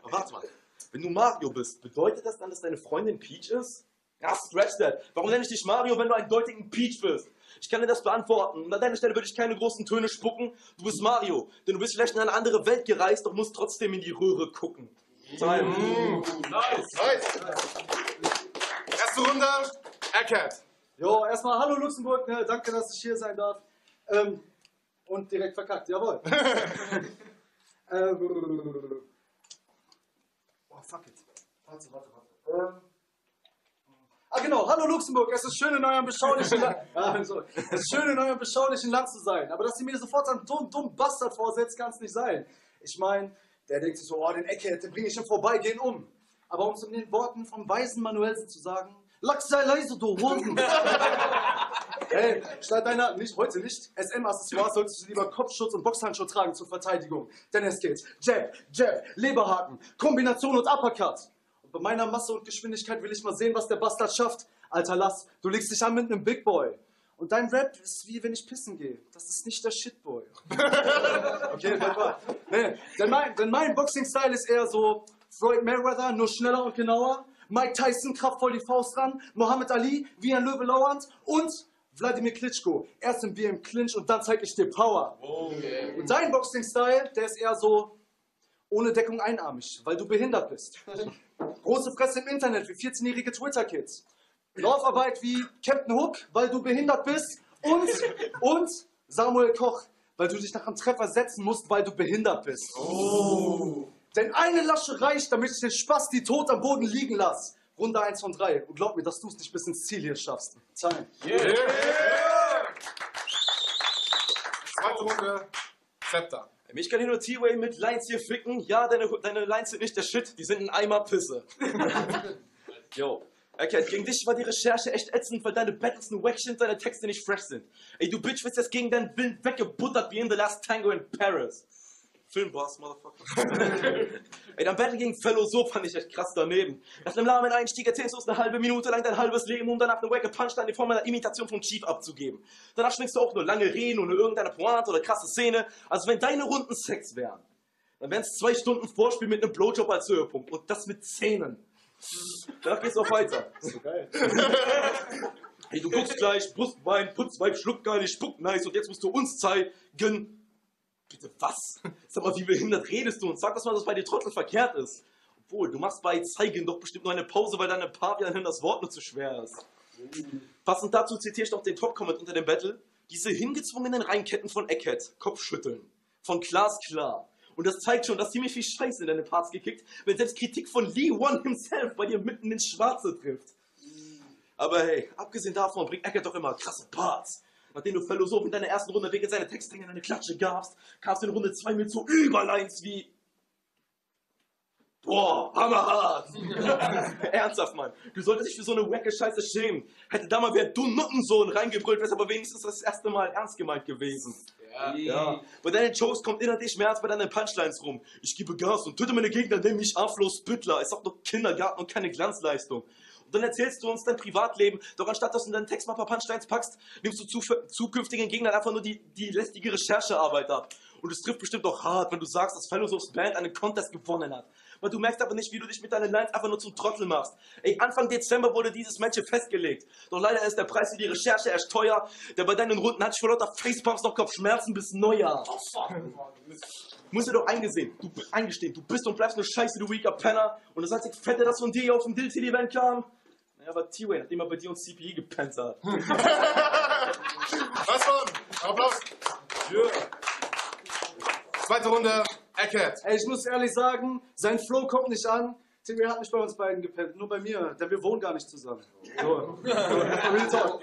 warte mal. Wenn du Mario bist, bedeutet das dann, dass deine Freundin Peach ist? Ja, scratch that. Warum nenne ich dich Mario, wenn du einen deutigen Peach bist? Ich kann dir das beantworten. Und an deiner Stelle würde ich keine großen Töne spucken. Du bist Mario, denn du bist vielleicht in eine andere Welt gereist, doch musst trotzdem in die Röhre gucken. Time. Mm. Nice. Nice. Erste Runde, Eckert. Jo, erstmal hallo Luxemburg, ne? danke, dass ich hier sein darf. Ähm, und direkt verkackt, jawohl. ähm, oh, fuck it. Warte, warte, warte. Ähm, ah, genau, hallo Luxemburg, es ist schön in eurem beschaulichen Land. Ah, sorry. Es ist schön in eurem beschaulichen Land zu sein. Aber dass sie mir sofort einen dummen, dummen Bastard vorsetzt, kann es nicht sein. Ich meine, der denkt sich so, oh, den Ecke, den bringe ich im Vorbeigehen um. Aber um es in den Worten vom weisen Manuelsen zu sagen, Lachs sei leise, du Huren! Hey, statt deiner, nicht heute nicht, SM-Accessoires solltest du lieber Kopfschutz und Boxhandschuhe tragen zur Verteidigung. Denn es geht Jab, Jab, Leberhaken, Kombination und Uppercut. Und bei meiner Masse und Geschwindigkeit will ich mal sehen, was der Bastard schafft. Alter Lass, du legst dich an mit einem Big Boy. Und dein Rap ist wie wenn ich pissen gehe. Das ist nicht der Shitboy. Okay, warte mal. Nee, denn mein, denn mein Boxing-Style ist eher so Floyd Mayweather, nur schneller und genauer. Mike Tyson kraftvoll die Faust ran, Mohammed Ali wie ein Löwe lauernd und Wladimir Klitschko. Erst sind wir im Clinch und dann zeig ich dir Power. Okay. Und dein Boxing-Style, der ist eher so ohne Deckung einarmig, weil du behindert bist. Große Fresse im Internet wie 14-jährige Twitter-Kids. Laufarbeit wie Captain Hook, weil du behindert bist. Und, und Samuel Koch, weil du dich nach einem Treffer setzen musst, weil du behindert bist. Oh. Denn eine Lasche reicht, damit ich den Spaß, die tot am Boden liegen lasse. Runde 1 von 3. Und glaub mir, dass du es nicht bis ins Ziel hier schaffst. Time. Yeah. Zweite Runde, Zepter. Mich kann hier nur T-Way mit Lines hier ficken. Ja, deine, deine Lines sind nicht der Shit, die sind ein Eimer Pisse. Yo. Okay, gegen dich war die Recherche echt ätzend, weil deine Battles nur wack sind, deine Texte nicht fresh sind. Ey, du Bitch wirst jetzt gegen deinen Willen weggebuttert wie in The Last Tango in Paris. Filmboss, Motherfucker. Ey, dein Battle gegen Fellow so fand ich echt krass daneben. Nach einem lahmen Einstieg erzählst du uns eine halbe Minute lang dein halbes Leben, um danach eine wacke Punchline in Form einer Imitation vom Chief abzugeben. Danach schwingst du auch nur lange Reden ohne irgendeine Pointe oder krasse Szene. Also wenn deine Runden Sex wären, dann wären es zwei Stunden Vorspiel mit einem Blowjob als Höhepunkt und das mit Zähnen. Danach geht's auch weiter. So geil. Ey, du guckst gleich, Brustwein, Putzweib, schluck geil, ich spuck nice und jetzt musst du uns zeigen. Bitte was? Sag mal, wie behindert redest du und sag das mal, dass bei dir Trottel verkehrt ist. Obwohl, du machst bei zeigen doch bestimmt nur eine Pause, weil deine Pavian das Wort nur zu schwer ist. Passend dazu zitiere ich noch den Top-Comment unter dem Battle. Diese hingezwungenen Reinketten von Eckhead, Kopfschütteln. Von Klaas klar. Und das zeigt schon, dass ziemlich viel Scheiße in deine Parts gekickt, wenn selbst Kritik von Lee One himself bei dir mitten ins Schwarze trifft. Aber hey, abgesehen davon bringt Eckert doch immer krasse Parts. Nachdem du Philosoph in deiner ersten Runde wegen seiner Textlänge eine Klatsche gabst, kamst du in Runde 2 mit so Überlines wie Boah, hammerhart! Ernsthaft, Mann. Du solltest dich für so eine wacke Scheiße schämen. Hätte da mal wer du Nuttensohn reingebrüllt, wär's aber wenigstens das erste Mal ernst gemeint gewesen. Ja. ja. Bei deinen Jokes kommt innerlich mehr als bei deinen Punchlines rum. Ich gebe Gas und töte meine Gegner, nenn mich Aflos Büttler. Ist doch nur Kindergarten und keine Glanzleistung. Und dann erzählst du uns dein Privatleben, doch anstatt dass du in deinen Text mal ein paar Punchlines packst, nimmst du zukünftigen Gegnern einfach nur die, die lästige Recherchearbeit ab. Und es trifft bestimmt auch hart, wenn du sagst, dass Fellowsofs Band einen Contest gewonnen hat. Weil du merkst aber nicht, wie du dich mit deinen Lines einfach nur zum Trottel machst. Ey, Anfang Dezember wurde dieses Match hier festgelegt. Doch leider ist der Preis für die Recherche erst teuer, denn bei deinen Runden hatte ich vor lauter Facepumps noch Kopfschmerzen bis Neujahr. Oh, fuck. Muss dir doch eingesehen, du, eingestehen, du bist und bleibst nur Scheiße, du weaker Penner. Und das einzig Fette, das von dir hier auf dem Dill-City-Event kam, naja, war T-Way, nachdem er bei dir und CPE gepennt hat. Was war? Applaus. Yeah. Zweite Runde, Eckert. Ey, ich muss ehrlich sagen, sein Flow kommt nicht an. Timmy hat nicht bei uns beiden gepennt, nur bei mir, denn wir wohnen gar nicht zusammen. So, so erstmal Real Talk.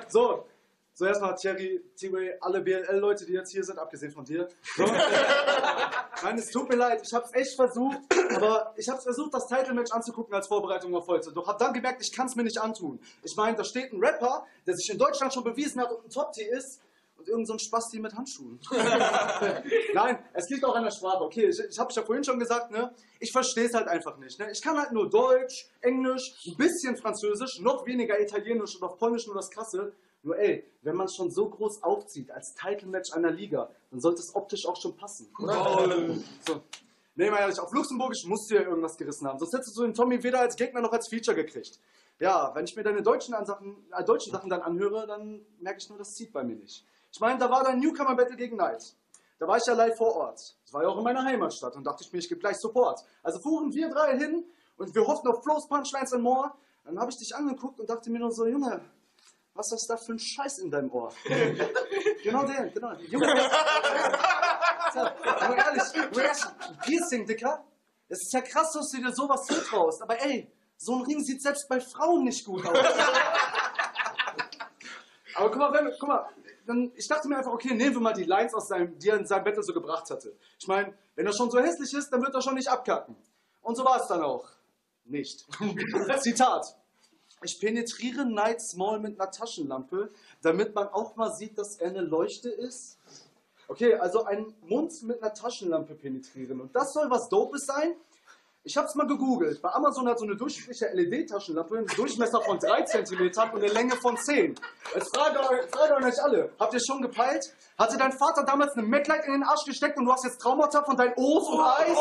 So, so, so erstmal Thierry, T-Way, alle BLL-Leute, die jetzt hier sind, abgesehen von dir. So. Nein, es tut mir leid, ich hab's echt versucht, aber ich hab's versucht, das Title-Match anzugucken als Vorbereitung auf heute. Doch hab dann gemerkt, ich kann's mir nicht antun. Ich meine, da steht ein Rapper, der sich in Deutschland schon bewiesen hat und ein Top-Tier ist, und irgend so ein Spasti mit Handschuhen. Nein, es liegt auch an der Sprache. Okay, ich, ich habe ja vorhin schon gesagt, ne? Ich verstehe es halt einfach nicht. Ne? Ich kann halt nur Deutsch, Englisch, ein bisschen Französisch, noch weniger Italienisch und auf Polnisch nur das Krasse. Nur ey, wenn man schon so groß aufzieht als Title-Match einer Liga, dann sollte es optisch auch schon passen. Oder? So. Nee, mal ehrlich, auf Luxemburgisch musst du ja irgendwas gerissen haben. Sonst hättest du den Tommy weder als Gegner noch als Feature gekriegt. Ja, wenn ich mir deine deutschen, Ansachen, äh, deutschen Sachen dann anhöre, dann merke ich nur, das zieht bei mir nicht. Ich meine, da war dein Newcomer-Battle gegen Knight. Da war ich ja live vor Ort. Das war ja auch in meiner Heimatstadt und dachte ich mir, ich gebe gleich Support. Also fuhren wir drei hin und wir hofften auf Flows, Punchlines and more. Dann habe ich dich angeguckt und dachte mir nur so, Junge, was ist das da für ein Scheiß in deinem Ohr? genau den, genau. Junge, aber ehrlich, ein Piercing, Dicker. Es ist ja krass, dass du dir sowas zutraust. Aber ey, so ein Ring sieht selbst bei Frauen nicht gut aus. Aber guck mal, wenn, guck mal, dann, ich dachte mir einfach, okay, nehmen wir mal die Lines aus seinem, die er in seinem Battle so gebracht hatte. Ich meine, wenn er schon so hässlich ist, dann wird er schon nicht abkacken. Und so war es dann auch. Nicht. Zitat. Ich penetriere Night Small mit einer Taschenlampe, damit man auch mal sieht, dass er eine Leuchte ist. Okay, also einen Mund mit einer Taschenlampe penetrieren. Und das soll was Dopes sein? Ich hab's mal gegoogelt. Bei Amazon hat so eine durchschnittliche LED-Taschenlampe einen Durchmesser von 3 cm und eine Länge von 10. Jetzt frage, frage an euch alle, habt ihr schon gepeilt? Hatte dein Vater damals eine Maglite in den Arsch gesteckt und du hast jetzt Traumata von deinen O's und Eis?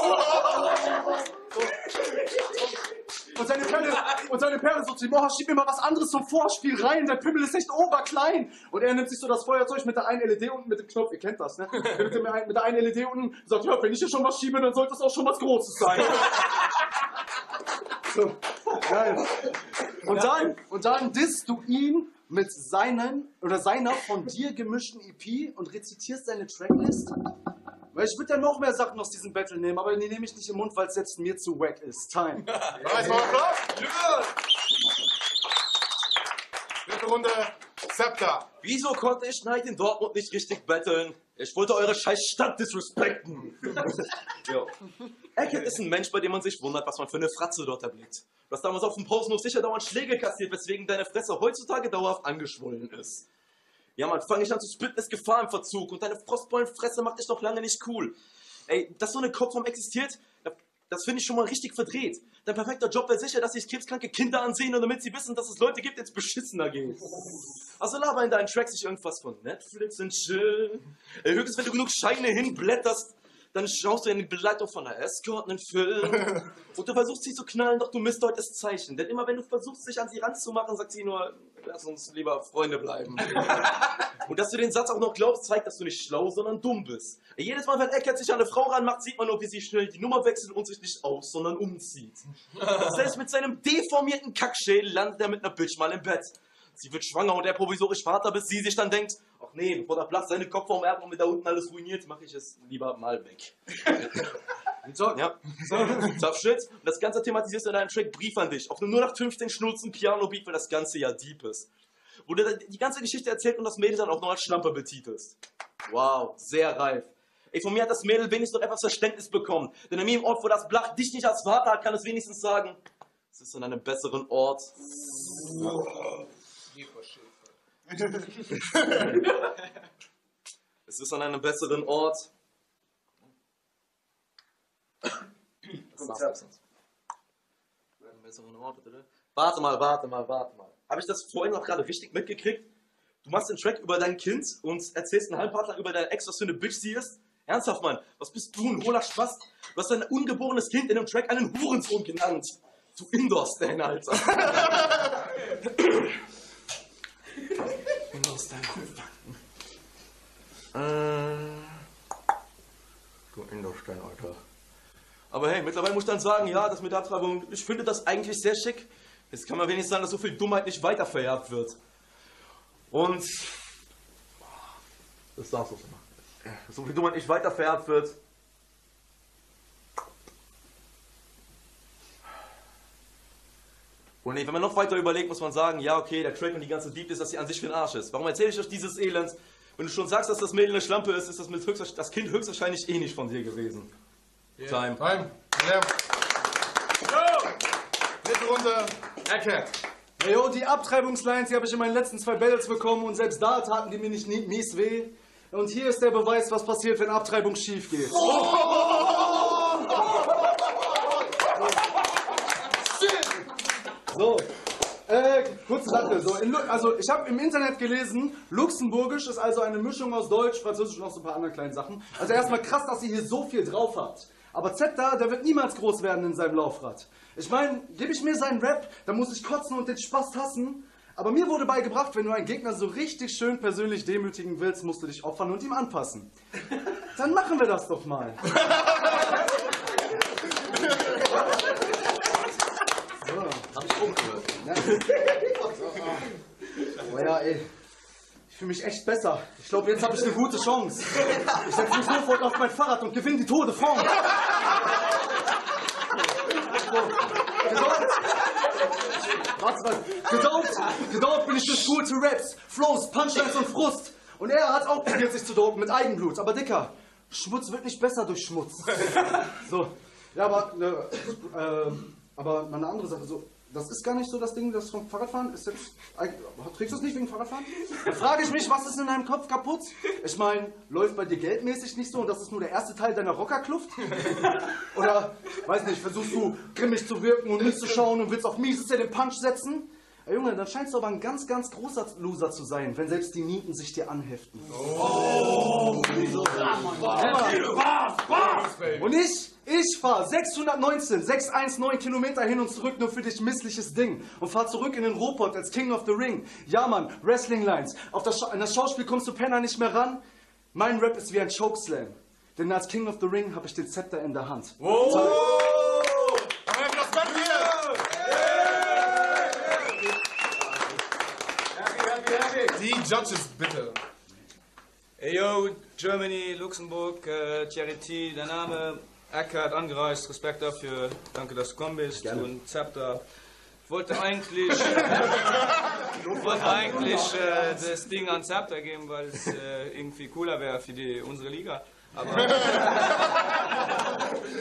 Und seine Perle, und seine Perle so zu ihm, oh, schieb mir mal was anderes zum Vorspiel rein, der Pimmel ist echt oberklein. Und er nimmt sich so das Feuerzeug mit der einen LED unten mit dem Knopf, ihr kennt das, ne? Mit, dem, mit der einen LED unten sagt, ja, wenn ich hier schon was schiebe, dann sollte es auch schon was Großes sein. So, geil. Und dann, und dann disst du ihn mit seinen oder seiner von dir gemischten EP und rezitierst seine Tracklist. Weil ich würde ja noch mehr Sachen aus diesem Battle nehmen, aber die nehme ich nicht im Mund, weil es jetzt mir zu wack ist. Time. Nice, mal Applaus. Dritte Runde, Scepter. Wieso konnte ich Knight in Dortmund nicht richtig battlen? Ich wollte eure scheiß Stadt disrespekten. Jo. Eckert ist ein Mensch, bei dem man sich wundert, was man für eine Fratze dort erblickt. Du hast damals auf dem Pausenhof sicher dauernd Schläge kassiert, weswegen deine Fresse heutzutage dauerhaft angeschwollen ist. Ja, Mann, fang ich an zu spitten, ist Gefahr im Verzug und deine Frostbollenfresse macht dich noch lange nicht cool. Ey, dass so eine Kopfform existiert, das finde ich schon mal richtig verdreht. Dein perfekter Job wäre sicher, dass sich krebskranke Kinder ansehen und damit sie wissen, dass es Leute gibt, denen es beschissener geht. Also laber in deinen Tracks nicht irgendwas von Netflix und Chill. Ey, höchstens, wenn du genug Scheine hinblätterst, dann schaust du in die Begleitung von einer Escort einen Film. Und du versuchst sie zu knallen, doch du missdeutest Zeichen. Denn immer wenn du versuchst, dich an sie ranzumachen, sagt sie nur, lass uns lieber Freunde bleiben. Und dass du den Satz auch noch glaubst, zeigt, dass du nicht schlau, sondern dumm bist. Jedes Mal, wenn Eckert sich an eine Frau ranmacht, sieht man nur, wie sie schnell die Nummer wechselt und sich nicht aus, sondern umzieht. Doch selbst mit seinem deformierten Kackschädel landet er mit einer Bitch mal im Bett. Sie wird schwanger und er provisorisch Vater, bis sie sich dann denkt, ach nee, bevor der Platz seine Kopf vom Erben und mir da unten alles ruiniert, mache ich es lieber mal weg. Ja. Tough shit. Und das Ganze thematisierst du in deinem Track Brief an dich. Auf einem 0815 Schnulzen Piano Beat, weil das Ganze ja deep ist. Wo du die ganze Geschichte erzählt und das Mädel dann auch noch als Schlampe betitelst. Wow, sehr reif. Ey, von mir hat das Mädel wenigstens noch etwas Verständnis bekommen. Denn an jedem Ort, wo das Blach dich nicht als Vater hat, kann es wenigstens sagen, es ist an einem besseren Ort. Es ist an einem besseren Ort. Warte mal, warte mal, warte mal. Habe ich das vorhin noch gerade richtig mitgekriegt? Du machst einen Track über dein Kind und erzählst einen halben Part lang über deine Ex, was für eine Bitch sie ist? Ernsthaft, Mann, was bist du, ein hohler Spaß? Du hast dein ungeborenes Kind in einem Track einen Hurensohn genannt. Du Indoor-Stan, Alter. Indoor-Stan. Äh, du Indoor-Stan, Alter. Aber hey, mittlerweile muss ich dann sagen, ja, das mit der Abtreibung, ich finde das eigentlich sehr schick. Jetzt kann man wenigstens sagen, dass so viel Dummheit nicht weiter vererbt wird. Und das darfst du so machen. So viel Dummheit nicht weiter vererbt wird. Und nee, wenn man noch weiter überlegt, muss man sagen, ja, okay, der Track und die ganze Deep ist, dass sie an sich für den Arsch ist. Warum erzähle ich euch dieses Elend? Wenn du schon sagst, dass das Mädel eine Schlampe ist, ist das, mit höchstwahrscheinlich, das Kind höchstwahrscheinlich eh nicht von dir gewesen. Yeah. Time. Time. Yeah. Go! Dritte Runde, Eckert. Ja, jo, die Abtreibungslines, die habe ich in meinen letzten zwei Battles bekommen und selbst da taten die mir nicht mies weh. Und hier ist der Beweis, was passiert, wenn Abtreibung schief geht. So, äh, kurze Sache. So, in, also ich habe im Internet gelesen, Luxemburgisch ist also eine Mischung aus Deutsch, Französisch und noch so ein paar anderen kleinen Sachen. Also erstmal krass, dass ihr hier so viel drauf habt. Aber Zepter, der wird niemals groß werden in seinem Laufrad. Ich meine, gebe ich mir seinen Rap, dann muss ich kotzen und den Spaß hassen. Aber mir wurde beigebracht, wenn du einen Gegner so richtig schön persönlich demütigen willst, musst du dich opfern und ihm anpassen. Dann machen wir das doch mal. So. Hab ich umgehört. Ja. Oh ja, ey. Ich fühle mich echt besser. Ich glaube, jetzt habe ich eine gute Chance. Ich setze mich sofort auf mein Fahrrad und gewinne die Tour de France. So. Gedauert. Warte mal. Gedauert, gedauert bin ich durch gute Raps, Flows, Punchlines und Frust. Und er hat auch probiert, sich zu dopen mit Eigenblut. Aber Dicker, Schmutz wird nicht besser durch Schmutz. So. Ja, aber, äh, äh, aber mal eine andere Sache. So, das ist gar nicht so das Ding, das vom Fahrradfahren ist jetzt. Trägst du es nicht wegen Fahrradfahren? Da frage ich mich, was ist in deinem Kopf kaputt? Ich meine, läuft bei dir geldmäßig nicht so und das ist nur der erste Teil deiner Rockerkluft? Oder, weiß nicht, versuchst du grimmig zu wirken und nicht zu schauen und willst auf mieses den Punch setzen? Ey, Junge, dann scheinst du aber ein ganz, ganz großer Loser zu sein, wenn selbst die Nieten sich dir anheften. Oh! Und ich, ich fahr 619, 619 Kilometer hin und zurück nur für dich missliches Ding und fahr zurück in den Ruhrpott als King of the Ring. Ja, Mann, Wrestling Lines. Auf das, Scha an das Schauspiel kommst du Penner nicht mehr ran. Mein Rap ist wie ein Chokeslam. Denn als King of the Ring hab ich den Zepter in der Hand. Oh! Die Judges bitte. Hey yo, Germany, Luxemburg, äh, Thierry T, der Name, Eckart angereist, Respekt dafür, danke, dass du gekommen bist Gerne. und Zepter. Ich wollte eigentlich, ich wollte eigentlich äh, das Ding an Zepter geben, weil es äh, irgendwie cooler wäre für die, unsere Liga. Aber,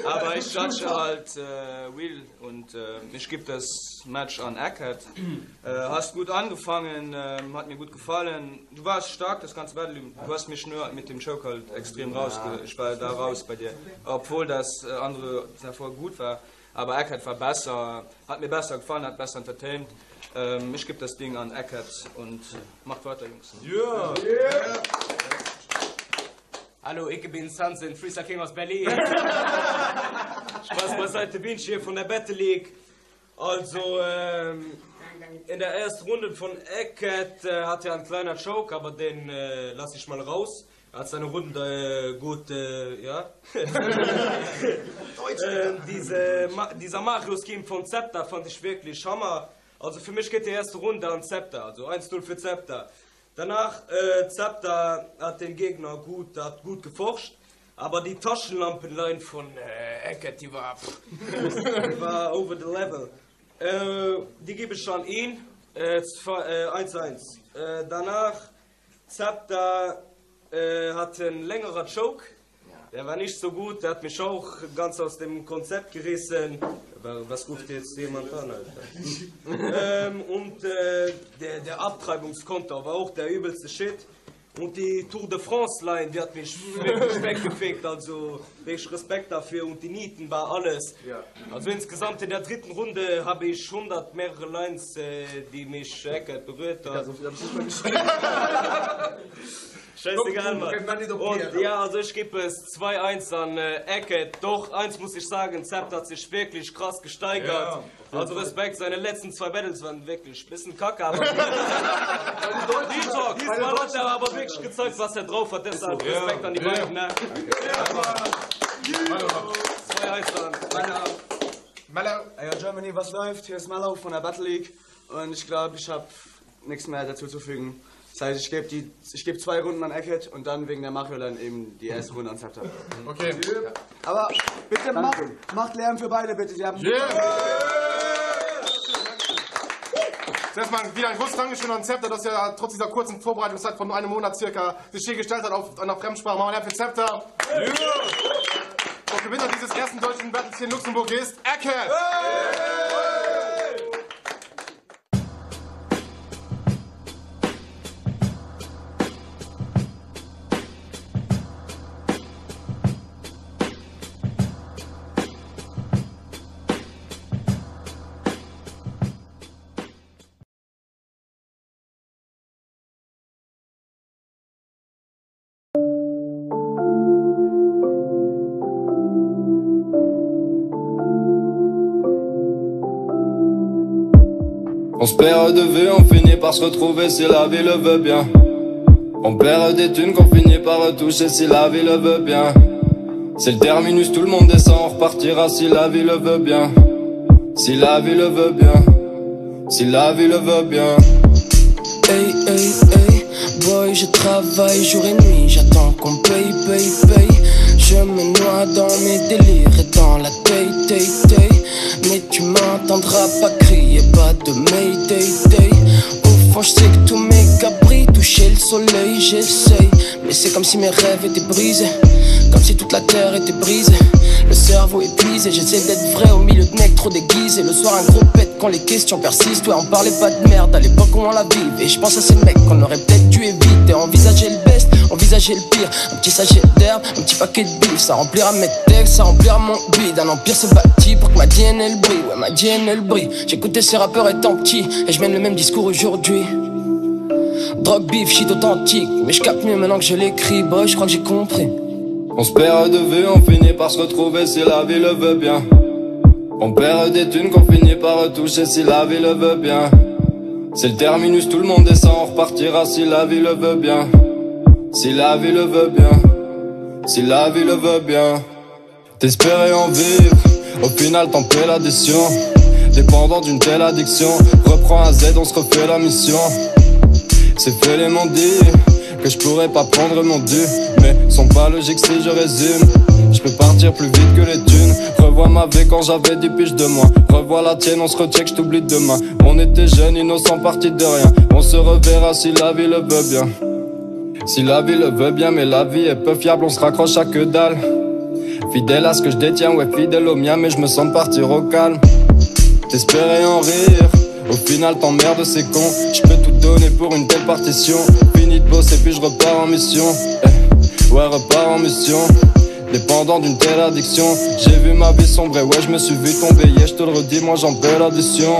aber ich judge halt äh, Will und äh, ich gebe das Match an Eckert. Äh, hast gut angefangen, äh, hat mir gut gefallen. Du warst stark, das ganze Battle. Du hast mich nur mit dem Choke halt extrem raus. Ich war da raus bei dir. Obwohl das äh, andere davor gut war. Aber Eckert war besser, hat mir besser gefallen, hat besser entertained. Ähm, ich gebe das Ding an Eckert und macht weiter, Jungs. Yeah. yeah. Hallo, ich bin Sansen, Freestyle King aus Berlin. Spaß beiseite, bin ich hier von der Battle League. Also, ähm, in der ersten Runde von Eckert äh, hatte er einen kleinen Choke, aber den äh, lasse ich mal raus. Er hat seine Runde äh, gut, äh, ja. ähm, diese, Ma dieser Mario-Scheme von Zepter fand ich wirklich Hammer. Also fir mech geet déi erste Runde an Zepter, also 1, 0 fir Zepter. Danach Zepter hat den Gegner gut, hat gut geforscht, aber die Taschenlampenline von Eckert, die war, die war over the level. Déi gebe ech an een, 1, 1. Danach Zepter hat en längerer Choke, der war nicht so gut, der hat mich auch ganz aus dem Konzept gerissen. Was ruft jetzt jemand an, Alter? Und der, der Abtreibungskonter war auch der übelste Shit. Und die Tour de France Line, die hat mich wirklich weggefickt, also wirklich Respekt dafür und die Nieten war alles. Also insgesamt in der dritten Runde habe ich 100 mehrere Lines, die mich Eckert berührt hat. Scheißegal, Mann. Und ja, also ich gebe es 2-1 an Eckert. Doch, eins muss ich sagen, Zept hat sich wirklich krass gesteigert. Ja. Also Respekt, seine letzten zwei Battles waren wirklich bisschen kacke, aber Real Talk, diesmal hat er aber wirklich gezeigt, was er drauf hat. Deshalb Respekt an die beiden. Ne? 2-1 an. Mellow. Ey, Germany, was läuft? Hier ist Mellow von der Battle League und ich glaube, ich habe nichts mehr dazu zu fügen. Das heißt, ich gebe die, ich gebe zwei Runden an Eckert und dann wegen der Mario dann eben die erste Runde an Zepter. Okay. Aber bitte macht, macht Lärm für beide, bitte. Sie haben yeah. Zuerst mal wieder ein großes Dankeschön an Zepter, dass er trotz dieser kurzen Vorbereitungszeit von nur einem Monat circa sich hier gestellt hat auf einer Fremdsprache. Machen wir Lärm für Zepter. Yeah. Und Gewinner dieses ersten deutschen Battles hier in Luxemburg ist Eckert. Yeah. On se perd de vue, on finit par se retrouver si la vie le veut bien. On perd des thunes qu'on finit par retoucher si la vie le veut bien. C'est le terminus, tout le monde descend, on repartira si la vie le veut bien. Si la vie le veut bien. Si la vie le veut bien. Hey, hey, hey, boy, je travaille jour et nuit, j'attends qu'on paye, paye, paye. Je me noie dans mes délires et dans la taille, taille, taille. Mais tu m'entendras pas crier, pas de mayday, day. Au fond, je sais que tous mes cabris touchaient le soleil, j'essaye. Mais c'est comme si mes rêves étaient brisés, comme si toute la terre était brisée. Le cerveau épuisé, j'essaie d'être vrai au milieu de mecs trop déguisés. Le soir, un gros pète quand les questions persistent. Ouais, on parlait pas de merde à l'époque où on la vivait. Et je pense à ces mecs qu'on aurait peut-être dû éviter. Envisager le best, envisager le pire. Un petit sachet d'herbe, un petit paquet de bif. Ça remplira mes textes, ça remplira mon bide. Un empire se bâtit pour que ma DNA elle brille. Ouais, ma DNA elle brille. J'écoutais ces rappeurs étant petit et je mène le même discours aujourd'hui. Drogue, bif, shit authentique. Mais je capte mieux maintenant que je l'écris. Boy, je crois que j'ai compris. On se perd de vue, on finit par se retrouver si la vie le veut bien. On perd des thunes qu'on finit par retoucher si la vie le veut bien. C'est le terminus, tout le monde descend, on repartira si la vie le veut bien. Si la vie le veut bien. Si la vie le veut bien. T'espérais en vivre, au final t'en paies l'addition. Dépendant d'une telle addiction, reprends un Z, on se refait la mission. C'est fait les m'ont dit que je pourrais pas prendre mon dû, mais sont pas logiques si je résume. Je peux partir plus vite que les thunes. Revois ma vie quand j'avais 10 piges de moins. Revois la tienne, on se retient que je t'oublie demain. On était jeunes, innocents, partis de rien. On se reverra si la vie le veut bien. Si la vie le veut bien, mais la vie est peu fiable, on se raccroche à que dalle. Fidèle à ce que je détiens, ouais, fidèle au mien, mais je me sens partir au calme. T'espérais en rire, au final t'emmerdes, c'est con. Je peux tout donner pour une telle partition. Fini de bosser, puis je repars en mission. Eh, ouais, repars en mission. Dépendant d'une telle addiction, j'ai vu ma vie sombrer, ouais, je me suis vu tomber. Yeah, je te le redis, moi j'en paie l'addition.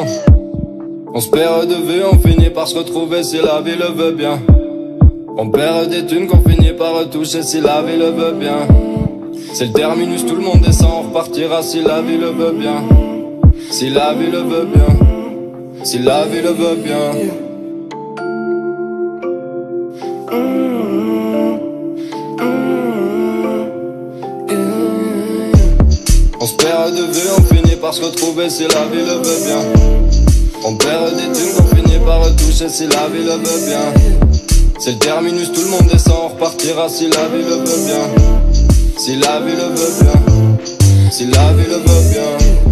On se perd de vue, on finit par se retrouver si la vie le veut bien. On perd des thunes qu'on finit par retoucher si la vie le veut bien. C'est le terminus, tout le monde descend, on repartira si la vie le veut bien. Si la vie le veut bien. Si la vie le veut bien. On se perd de vue, on finit par se retrouver si la vie le veut bien. On perd des thunes qu'on finit par retoucher si la vie le veut bien. C'est le terminus, tout le monde descend, on repartira si la vie le veut bien. Si la vie le veut bien. Si la vie le veut bien.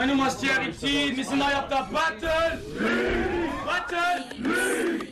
Mäin Numm ass Thierry Pty, mir sinn hei op der Battle Battle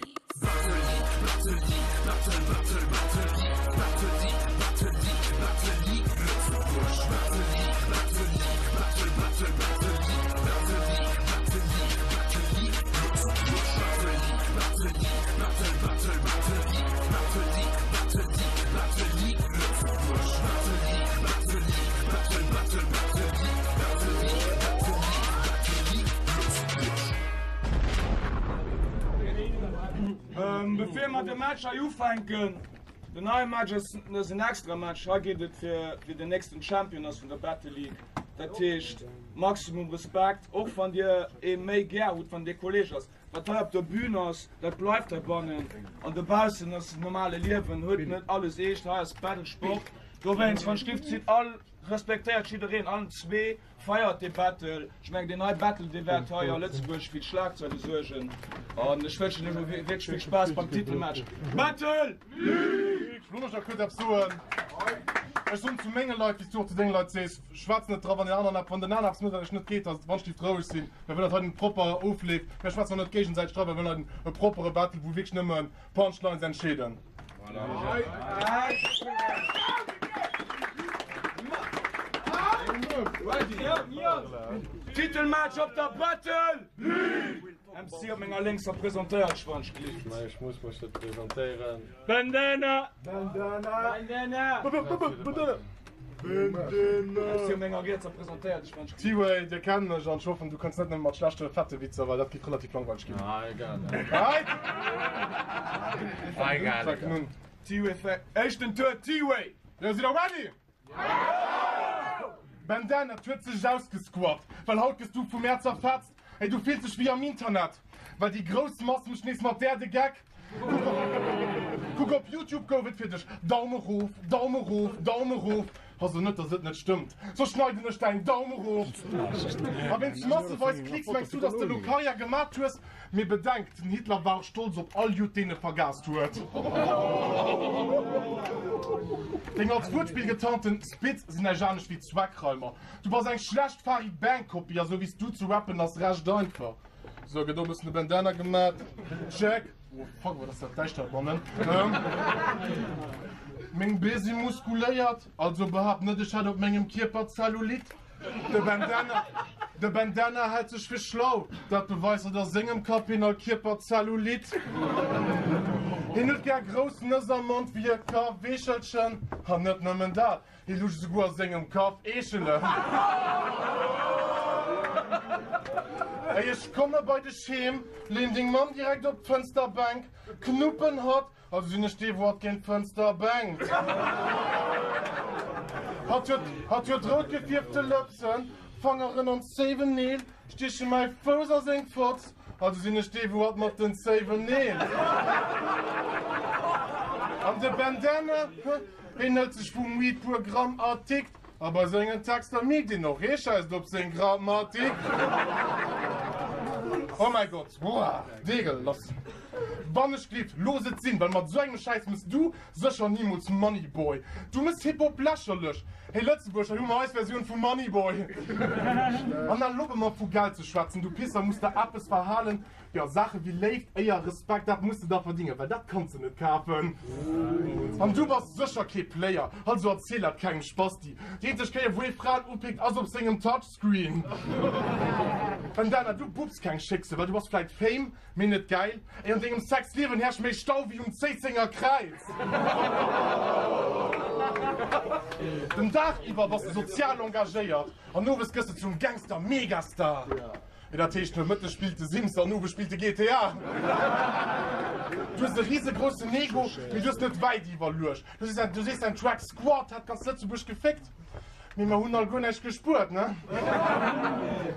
Bevir mer de Match hei ufänken, den neie Match ass ass en extra Match. Hei geet et fir wie den nächsten Champion ass vun der Battle League. Dat heescht Maximum Respekt, och wann dir ee méi gär hutt, wann dee Kolleg ass. Wat hei op der Bühn ass, dat bleift heibannen an dobaussen ass normale Liewen, huet net alles eescht. Hei ass Battle Sport. Dowéinst, wann Stift zitt all respektéiert jiddereen, allen zwee feiert dee Battle. Ech mengen deen hei Battle, dee wäert hei a Lëtzebuerg fir Schlagzeile suergen an ech wënschen iech elo wierklech vill Spaass beim Titelmatch. Battle! Ech wëll och kuerz eppes soen. Ech soen zu menge Leit, wéi s du och zu denge Leit sees, Schwätz net dra wann den aneren, wann den aneren eppes mécht wat iech net geet, da wann ech roueg sinn. Mir wëllen dat hei propper ofleeft. Mir schwätzen och net géigesäiteg dra, mir wëllen hei e proppere Battle, wou wierklech nëmme Punchlines entscheeden. Titelmatch op der Battle! MC op menger lénkser presentéiert Schwanzglied. Ech muss mech net presentéieren. Bandana! Bandana! Bandana! MC op menger rietser presentéiert Schwanzglied. T-Way, dir kennt mech an ech hoffen du kënns net nëmme mat schlechte fette Witzer, well dat géif relativ langweileg ginn. Ah egal. Egal. Fänken un. T-Way fänkt. Éischten Tour T-Way! Jo, sidd der ready? Bandana, 't huet sech ausgesquat, well haut gëss du vum Mäerz zerfetzt. Ey, du fills dech wéi am Internet, well déi grouss Mass mécht nees mat där de Geck. Kuck, op Youtube gouf et fir dech Daume rof, Daume rof, Daume rof. Ha so net, dass et net stëmmt, soss schneiden ech däin Daum erof. A wéinst masseweis Klicks mengs du, dass de lo Karriär gemat hues? Mee bedenk, den Hitler war och stolz op all Judd deen e vergaast huet. Deng als Wuertspill getarnten Spits sinn näischt anescht wéi Zweckreimer. Du bass eng schlecht Farid Bang Kopie a sou wéis du ze rappen ass recht einfach. Sou, gëtt och e bëssen de Bandana gemat. Check. Oh fuck, wat ass dat däischter heibannen. Meng Bee si muskuléiert, also behaapt net ech hätt op mengem Kierper Zellulit. De Bandana, de Bandana hält sech fir schlau, dat beweist et a sengem Kapp, hien all Kierper Zellulit. Hien huet gär grouss Nëss am Mond wéi e Kaweechelchen, an net nëmmen dat, hie lutscht esouguer a sengem Kapp Eechelen. Éi ech komme bei dech heem, leen deng Mamm direkt op d'Fënsterbänk, knuppen hatt, Also sinn ech dee wou hatt géint d'Fënster bänkt. Hatt huet hatt huet rout gefierfte Lëpsen, Fangeren an zéiwen Neel, stieche mäi Fouss a seng Fotz, also sinn ech dee wou hatt mat den zéiwen Neel. An de Bandana, huh, heen hëlt sech vum Weed puer Gramm a tickt, a bei sengen Texter mierkt een och, hee schäisst op seng Grammatik. Oh mäi Gott, boah, Degel, lass. Wann ech glift, looss et sinn, well mat esou engem Schäiss mëss du sécher nimools Money Boy. Du mëss Hip-Hop lächerlech. Hey Lëtzebuerg, hei hu mer eis Versioun vu Money Boy. An erlobe mer vu Geld ze schwätzen, du Pisser, muss der eppes verhalen. Jo, Saache wéi Léift, Éier, Respekt, dat muss de der verdingen, well dat kanns de net kafen. An du bass sécher kee Player, also erziel dat kengem Spasti. Déi eenzeg Kéier wou ee Fraen upickt ass op sengem Touchscreen. Bandana, du bupps keng Schéckse, well du bass vläit fame, mee net gäil. Ey, an dengem Sexliewen herrscht méi Stau wéi um Zéissenger Kräiz. Den Dag iwwer bass de sozial engagéiert an owes gëss de zum Gangster-Megastar. Mee dat heescht, nomëttes spillt de Sims an owes spillt de GTA. Du hues e risegroussen Ego, mee du hues net wäit iwwerluecht. Du sees, däin Track Squad hätt ganz Lëtzebuerg geféckt, mee mer hunn all guer näischt gespuert, ne?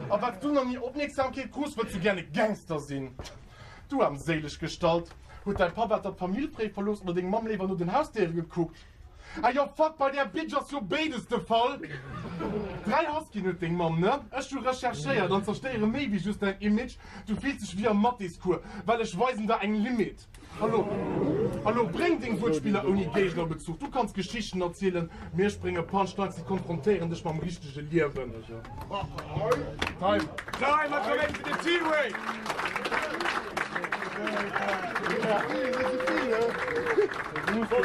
A well s du nach ni Opmierksamkeet krus, wëlls du gär e Gangster sinn. Du armséileg Gestalt! Huet däi Papp etwa d'Famill fréi verlooss oder deng Mamm léiwer no den Hausdéiere gekuckt? Ah jo, fuck, bei där Bitch ass jo béides de Fall. 3 Huskyen huet deng Mamm, ne? Ech hu recherchéiert an zerstéiere méi wéi just däin Image. Du fills dech wéi am Mathéscours, well ech weisen der eng Limit. Hallo, hallo, bréng deng Wuertspiller ouni Géignerbezuch. Du kanns Geschichten erzielen, mee ech brénge Punchlines, déi konfrontéieren dech mam richtege Liewen. Time. Time, a komm fir den T-Way!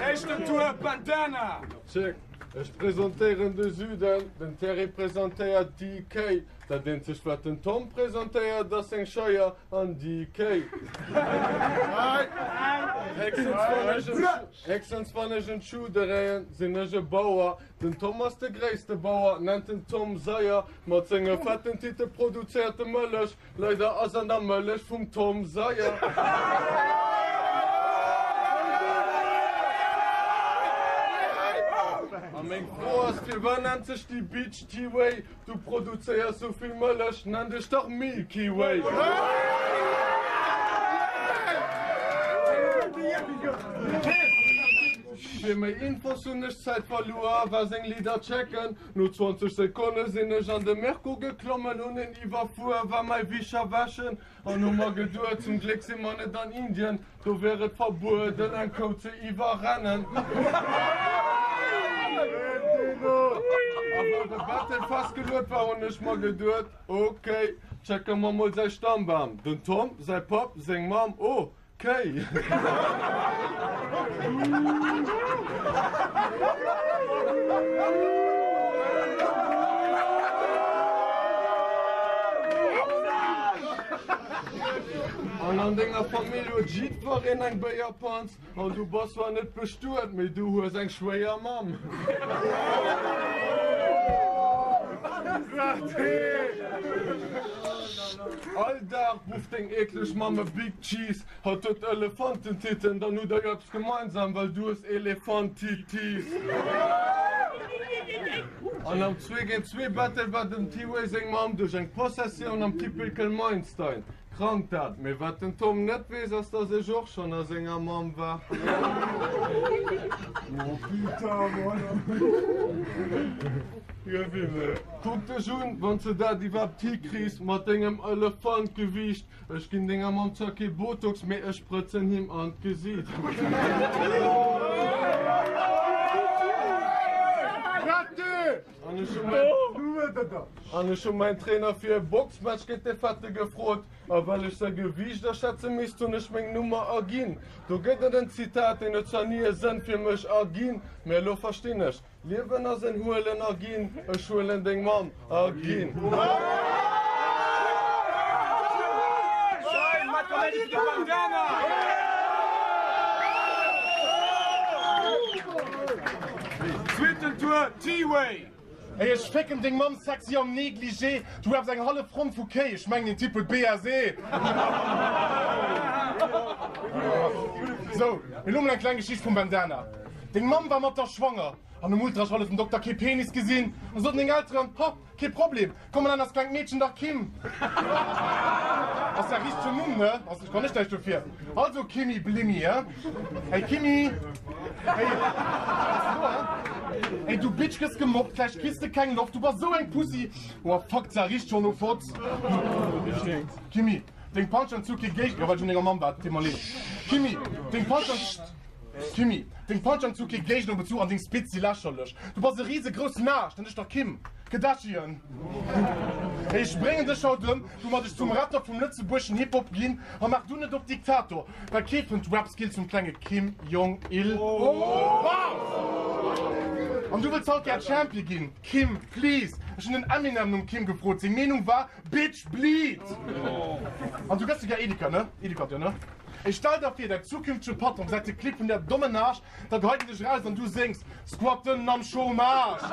Éischten Tour, Bandana! Check, ech presentéieren de Süden, den Terry presentéiert DK. Dat eenzegt wat den Tom presentéiert ass seng Scheier an DK. Héchstens wann ech en Schuh dréien, sinn ech e Bauer. Den Tom ass de gréisste Bauer, nennt den Tom Saier. Mat senge fetten Titte produzéiert e Mëllech. Leider ass an der Mëllech vum Tom Saier. A meng Fro ass, firwat nennt sech déi Bitch T-Way? Du produzéiers sou vill Mëllech, nenn dech dach Milky Way! Fir méi Infos hunn ech Zäit verluer, war seng Lidder checken. No 20 Sekonne sinn ech an de Merco geklommen, hunn en iwwerfuer, war mäi Wischer wäschen an hu mer geduet, zum Gléck si mer net an Indien, do wär et verbueden eng Kou ze iwwerrennen. A well de Battle festgeluet war, hunn ech mer geduet, ok, checke mer mol säi Stammbam, den Tom, säi Papp, seng Mamm, oh, Kéi. An an denger Famill huet jiddwereen eng Béierpanz an du bass zwar net bestuet, mee du hues eng Schwéiermamm. All Dag bufft deng eekleg Mamm e Big Cheese. Hatt huet Elefantentitten, dann hutt der jo eppes gemeinsam, well du hues Elefantitis. An am Zweegéint-Zwee Battle war dem T-Way seng Mamm duerch eng Possessioun am Typical Meinstein krank. Dat, mee wat den Tom net weess, ass dass ech och schonn a senger Mamm war. Kuck dech un, wann s de dat iwwerhaapt hikriss mat dengem Elefantgewiicht. Ech ginn denger Mamm zwar kee Botox, mee ech sprëtzen him an d'Gesiit. An ech hu mäin Trainer fir e Boxmatch géint dee Fette gefrot. A well ech säi Gewiicht aschätze misst, hunn ech meng Nummer erginn. Do gëtt et en Zitat, deen huet zwar ni e Sënn fir mech erginn, mee elo verstinn ech, Liewen ass en Huelen a Ginn, ech huelen deng Mamm a ginn. Zweeten Tour, T-Way! Ey ech fécken deng Mamm sexy am Negligé, du rapps eng hallef Ronn vu Kéi, ech mengen den Typ huet BSE. Sou, elo mol eng kleng Geschicht vum Bandana. Deng Mamm war mat der schwanger an um Ultraschall huet den Dokter kee Penis gesinn. Da soten deng Elteren, Ha, kee Problem, komm mer nennen eist klengt Meedchen dach Kim. Ass säi richtegen Numm, ne? Also ech kann echt näischt dofir. Also Kimmi Blimmi, he? Hey Kimmi! Hey, bass du do, he? Ey du Bitch gëss gemobbt, vläicht kriss de keng Loft, du bass esou eng Pussy. Oh fuck, d'Sar richt schon no Fotz. Kimmi! Deng Punchlines hu kee Géig, jo well ech un denger Mamm war, deet mer leed. Kimi, deng Punchlines, Kimi, deng Punchlines hu kee Géignerbezuch an deng Spits si lächerlech. Du bass e risegroussen Aarsch, nenn dech dach Kim Kardashian. Ey, ech bréngen dech haut ëm, woumat ech zum Retter vum lëtzebuergeschen Hip-Hop ginn. A maach du net op Diktator, well kee fënnt d'Rap-Skills vum klenge Kim Jong Il. Bam! An du wëlls haut gär Champion ginn, Kim, please. Ech hunn den Eminem nom Kim gefrot, seng Meenung war, Bitch bleed! An du gëss de gär Edeka, ne? Edeka, jo, ne? Ey, stell der vir, däi zukünftege Patron gesäit de Clip vun där dommen Aarsch, da geheit en dech eraus an du séngs Squatten am Chômage! Squat!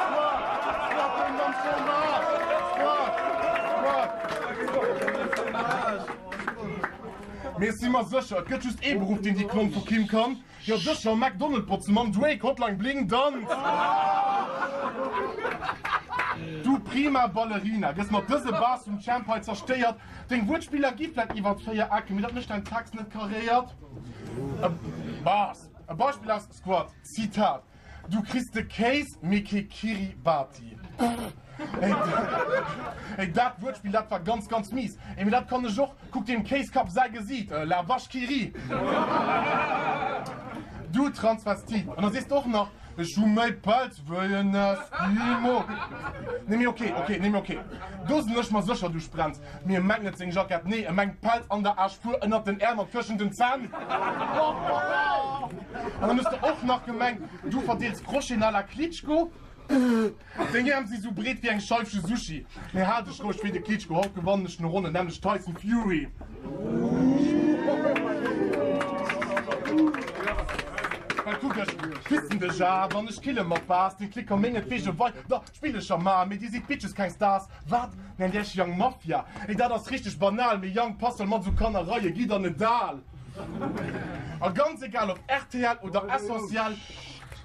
Squat! Squatten am Chômage! Squat! Squat! Mee ech si mer sécher, et gëtt just ee Beruff, deen déi Klon vu Kim kann. Jo sécher, McDonald botzen mam Drake, Hotline Bling, Danz! Du prima Ballerina, gëss mat dëse Bars vum Champ hei zerstéiert. Deng Wuertspiller gi vläit iwwert 4 Ecken, mee dat mécht däin Text net karéiert. E Bars, e Beispill aus Squat, Zitat, Du kriss de Kéis, mee kee Kiribati. Ey, dat Wuertspill, dat war ganz, ganz mies. Ey, mee dat kann ech och. Kuck deem Kéiskapp säi Gesiit, la vache qui rit. Du Transvestit. An da sees de och nach, ech hu méi Pelz wéi en Eskimo. Nee, mee ok, ok, nee, mee ok. Do sinn ech mer sécher, du Sprenz. Mee e mengt net seng Jackett, nee, e mengt d'Pelz an der Aarschpuer, ënnert den Äerm an tëschent den Zänn. An dann hues de och nach gemengt, du verdeels Crocheten à la Klitschko. Deng Äerm si sou breet wéi eng Scheifche Sushi. Mee hal dech roueg wéi de Klitschko, haut gewannen ech no Ronne, nämlech Tyson Fury. Well kuck, ech küssen dech a wann ech kille mat Baass, den Klicker mengetwege wei der Spillecher ma, mee dir sidd Bitches, keng Stars. Wat nennt iech Young Mafia? Ey dat ass richteg banal, mee Young Pastel mat sou Kannereie gitt der net al. A ganz egal ob rtl oder Essentiel,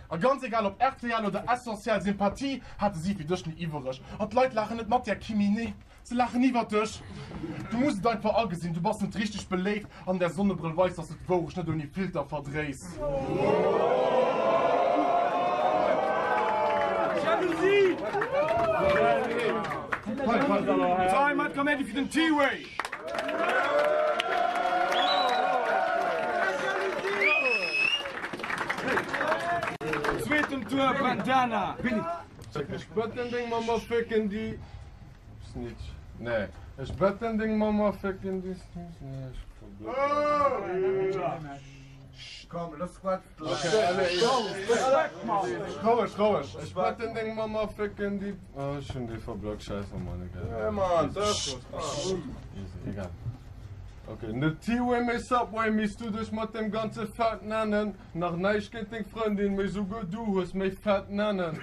a ganz egal ob rtl oder Essentiel, Sympathie hate si fir dech ni iwwereg. A d'Leit laachen net mat där Kimi, nee se laachen iwwer dech. Du muss et einfach agesinn, du bass net richteg beléift an där Sonnebrëll weist, dass de d'Wourecht net ouni Filter verdréis. Jalousie! Time hat Kaméidi fir den T-Way! Zweeten Tour, Bandana! Ech betten deng Mamma fécken déi Snitch. Nee, ech betten deng Mamma fécken déi Snitch. Nee, ech Komm, lass Squat. Roueg, roueg. Ech betten deng Mamma fécken déi. Oh, ech hunn déi verblockt, scheiss op Mann, egal. Hey Mann, dat ass Easy, egal. Ok, net T-Way mee Subway, misst du dech mat deem ganze Fett nennen. Nach näischt géint deng Frëndin, mee souguer du hues méi fett Nennen.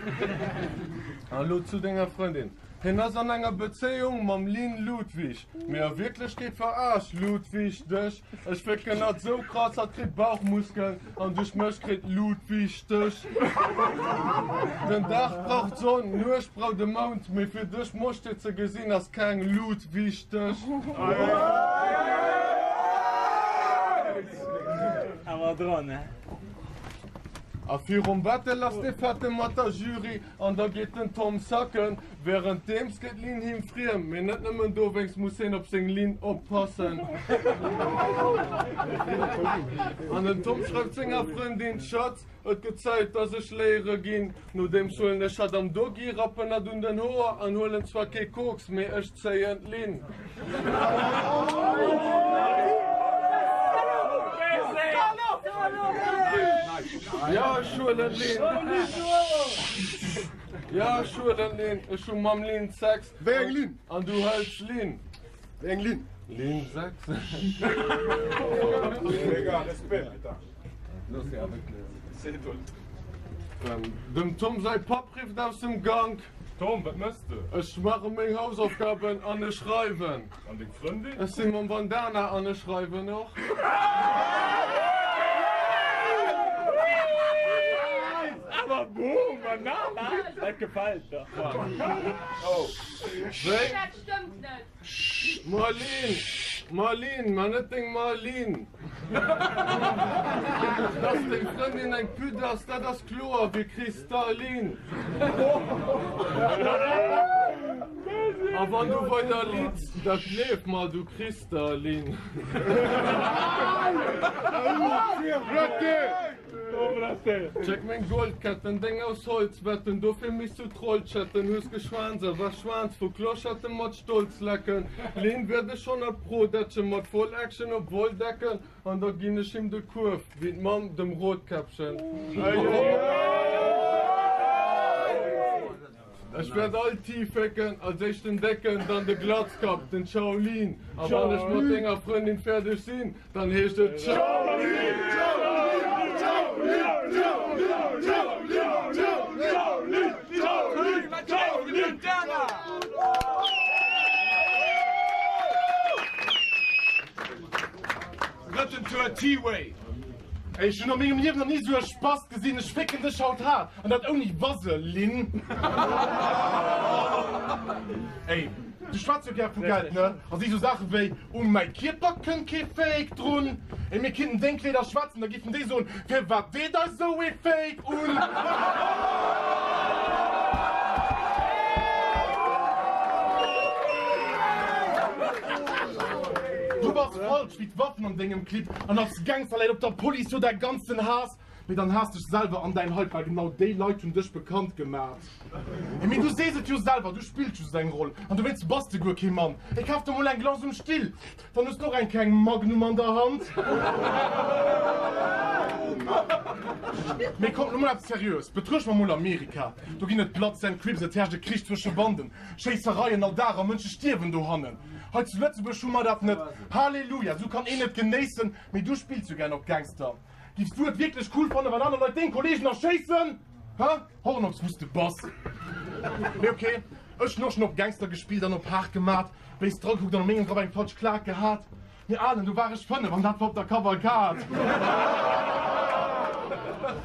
A lo zu denger Frëndin. Hien ass an enger Bezéiung mam Lynn Ludwig, mee a Wierklechkeet veraarscht Ludwig dech. Ech fécken hatt sou krass, hatt kritt Bauchmuskeln an duerch mech kritt Ludwig dech. Den Dag brauch d'Sonn, d'Nuecht brauch de Mound, mee fir dech Moschter ze gesinn ass keng Lut wichteg. Awer dran, he? A virum Battle ass dee Fette mat der Jury an da geet den Tom sacken. Wärenddeems geet d'Lynn him friem, mee net nëmmen dowéinst muss hien op seng Linn oppassen. An den Tom schreift senger Frëndin, Schatz, et gëtt Zäit, dass ech léiere ginn. Nodeems huelen ech hatt am Doggy, rappen hatt un den Hoer an huelen zwar kee Koks, mee ech zéien d'Linn. Jo, ech huelen d'Linn. Jo, ech huelen Linn. Ech hu mam Linn Sex. Wéi eng Linn? An du hëls Linn. Wéi eng Linn? Linn 6. Dem Tom säi Papp rifft aus dem Gank. Tom, wat mëss de? Ech maache meng Hausaufgaben an ech schreiwen. An deng Frëndin? Ech si mam Bandana an ech schreiwen och. Awer boom, Banana, dat gefält der. Wéi? Dat stëmmt net. Marlene, Marlene, ma net deng Marlene. Dass deng Frëndin eng Pütt ass, dat ass kloer wéi Kristallin. A wann du weider litts, da gleef mer, du kriss der, Lynn. Check meng Goldketten, deng aus Holz wetten, dofir misst du Troll chatten. Hues geschwaanz a war Schwaanz vu Clochetten mat Stolz lecken. Lynn wäert ech 100 pro dätschen, mat voll Action op Wolldecken. An da ginn ech him de Kuerf, wéi d'Mamm dem Rotkäppchen. Ech wäert all Ti fécken, als éischt den Décken, dann de Glatzkapp, den Shaolin. A wann ech mat denger Frëndin fäerdeg sinn, dann heescht et Shaolin, Shaolin, Shaolin, Shaolin, Shaolin, Shaolin, Shaolin, Shaolin, Shaolin. Drëtten Tour, T-Way. Ey, ech hunn a mengem Liewen nach ni esou e Spast gesinn. Ech fécken dech haut haart, an dat ouni Vaseline. Ey, du schwätz jo gär vu Geld, ne? A sees esou Saache wéi, U mäi Kierper kënnt kee Fake drun. Ey, mir kinnten deng Kleeder schwätzen, da giffen déi soen, Firwat deet eis esou ee Fake un? Du bass falsch wéi d'Waffen an dengem Clip an als Gangster läit op der Police jo däi ganzen Haass. Mee dann haass dech selwer an däin Hype, well genau déi Leit hunn dech bekannt gemat. Ey, mee du sees et jo selwer, du spills just eng Roll an dowéinst bass de guer kee Mann. Ey, kaf der mol eng Glace um Still, dann hues de och eng kleng Magnum an der Hand. Mee kommt, lo mol eppes seriöes, betruecht mer mol Amerika. Do ginn et Bloods and Crips, et herrscht e Krich zwësche Banden, Schéissereien all Dag a Mënsche stierwen dohannen. Hei zu Lëtzebuerg hu mer dat net. Halleluja, sou kann een et genéissen. Mee du spills jo gär op Gangster. Giffs du et wierklech cool fannen, wann aner Leit deng Kollegen erschéissen? Hä? Hornox, wous de bass. Mee ok, ech hunn och schon op Gangster gespillt an op haart gemat, béis dragekuckt an a mengem Grapp eng falsch Klak gehat. Mee Alen, do war ech 5 an dat war op der Kavalkad.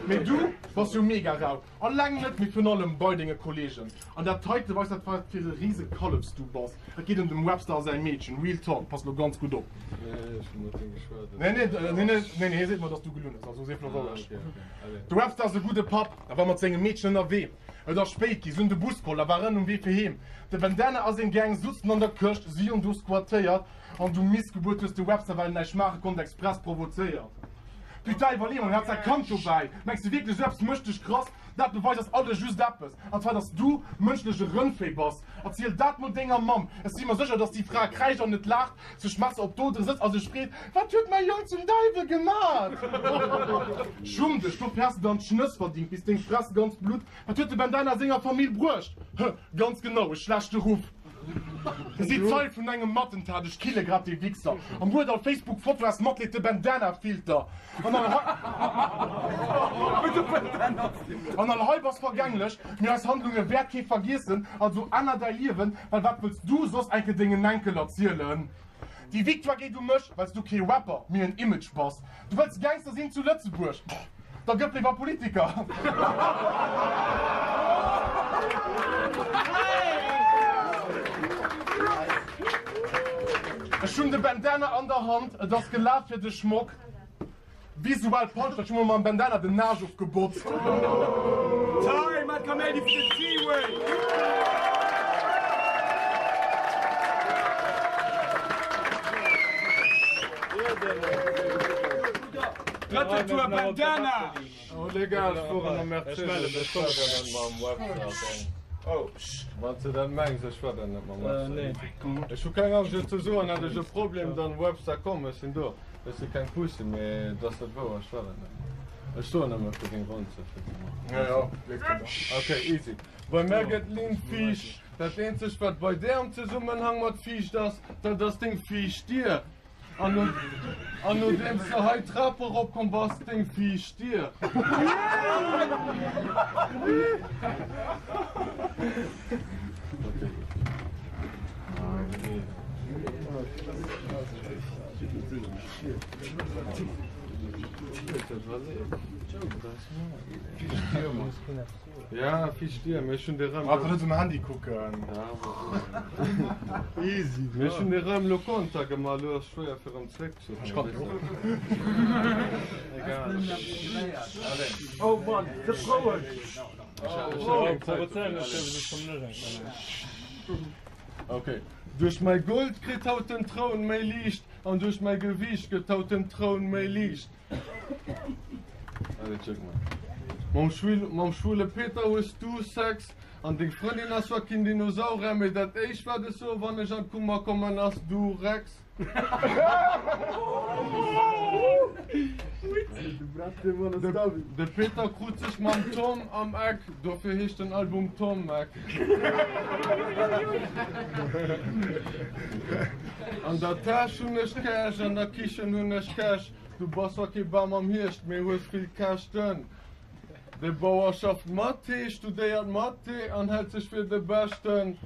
Mee du bass jo mega rau. Alleng net, mee virun allem bei denge Kollegen. An dat heite weist dat wat fir e rise Kallefs du bass. Et geet ëm dem Webster a säi Meedchen. Real talk, pass lo ganz gutt op. Nee, nee, nee, nee, nee, hie seet mer, dass du gelunn hues, also sief lo roueg. De Webster ass e gudde Papp, a war mat sengem Meedchen ënnerwee. Et ass spéit gi, si hunn de Bus geholl a waren um Wee fir heem. De Bandana a seng Gang sutzen an der Këscht, si hunn do squattéiert an du Missgebuert hues de Webster, well en näischt maache konnt, express provozéiert. Putain, iwwerlee mol, hien hat säi Kand dobäi. Mengs de wierklech, esou eppes mécht dech krass? Dat beweist eis alle just eppes, an zwar, dass du mënschlech e Rëndvéi bass. Erziel dat mol denger Mamm. Ech si mer sécher, dass déi Fra kräischt an net laacht, sech Messer op d'Odere sëtzt a sech freet, Wat huet mäi Jong zum Däiwel gemat? Schumm dech, dofir has de der an d'Schnëss verdingt, bis deng Fress ganz blutt. Wat huet de Bandana senger Famill bruecht? Hë, ganz genau, e schlechte Ruff. Si Zeie vun engem Attentat, ech kille grad dee Wichser am huet all Facebook Foto aus Matleed de Bandana Filter an all an all Hype ass vergänglech, mee eis Handlunge wäert kee vergiessen, also änner däi Liewen, well wat wëlls du soss enke dengen Enkel erzielen? Déi Victoire geet u mech, well s du kee Rapper, mee en Image bass. Du wëlls Gangster sinn zu Lëtzebuerg? Da gëff léiwer Politiker. Ech hunn de Bandana an der Hand, et ass gelaf fir de Schmock. Visuell Punch, ech hu mer mam Bandana den Naasch ofgebotzt. Time at Kaméidi fir den T-Way! Drëtten Tour Bandana! Oh legal, ech fueren am Mercedes, ech fuer dann net mam Webster. Oh, wann s de dat mengs, ech fuer dann net mam Webster. Ech hu keng Angscht et ze soen, hätt ech e Problem, dann Webster komm, ech sinn do. Ech si keng Pussy, mee et ass net wouer, ech war et net. Ech soen nëmme fir deng Ronn ze fir ze maachen. Ok, easy. Bei mär gëtt d'Linn fiicht. Dat eenzegt wat bei där am Zesummenhang mat fiicht ass, dat ass deng fiicht Dier. An nodeems de hei d'Trap erop komm bass, deng fiicht Dier. Ja, vill Stier, mee ech hunn de rëm. Einfach net um Handy kucken. Easy. Mee ech hunn de rëm lo Konter gemaach, lo ass schwéier fir rëm zréck ze Ech kann och. Egal. Oh Mann, sëtz roueg! Oh, provozéieren ech dierf ech schonn net. Ok. Duerch mäi Gold kritt haut den Troun méi Liicht an duerch mäi Gewiicht gëtt haut den Troun méi liicht. Allez, check mol. Mam Schwul, mam schwule Peter hues du Sex an deng Frëndin ass zwar keen Dinosaurier, mee dat éischt wat ech soe wann ech an d'Kummer kommen ass, Du Rex. De Peter krut sech mam Tom am Eck, dofir heescht den Album Tom Eck. An der Täsch hunn ech Cash, an der Kichen hunn ech Käch. Du bass zwar kee Bam am Hierscht, mee hues vill Käschten. De Bauer schafft Mathé, studéiert Mathé an hält sech fir de Beschten.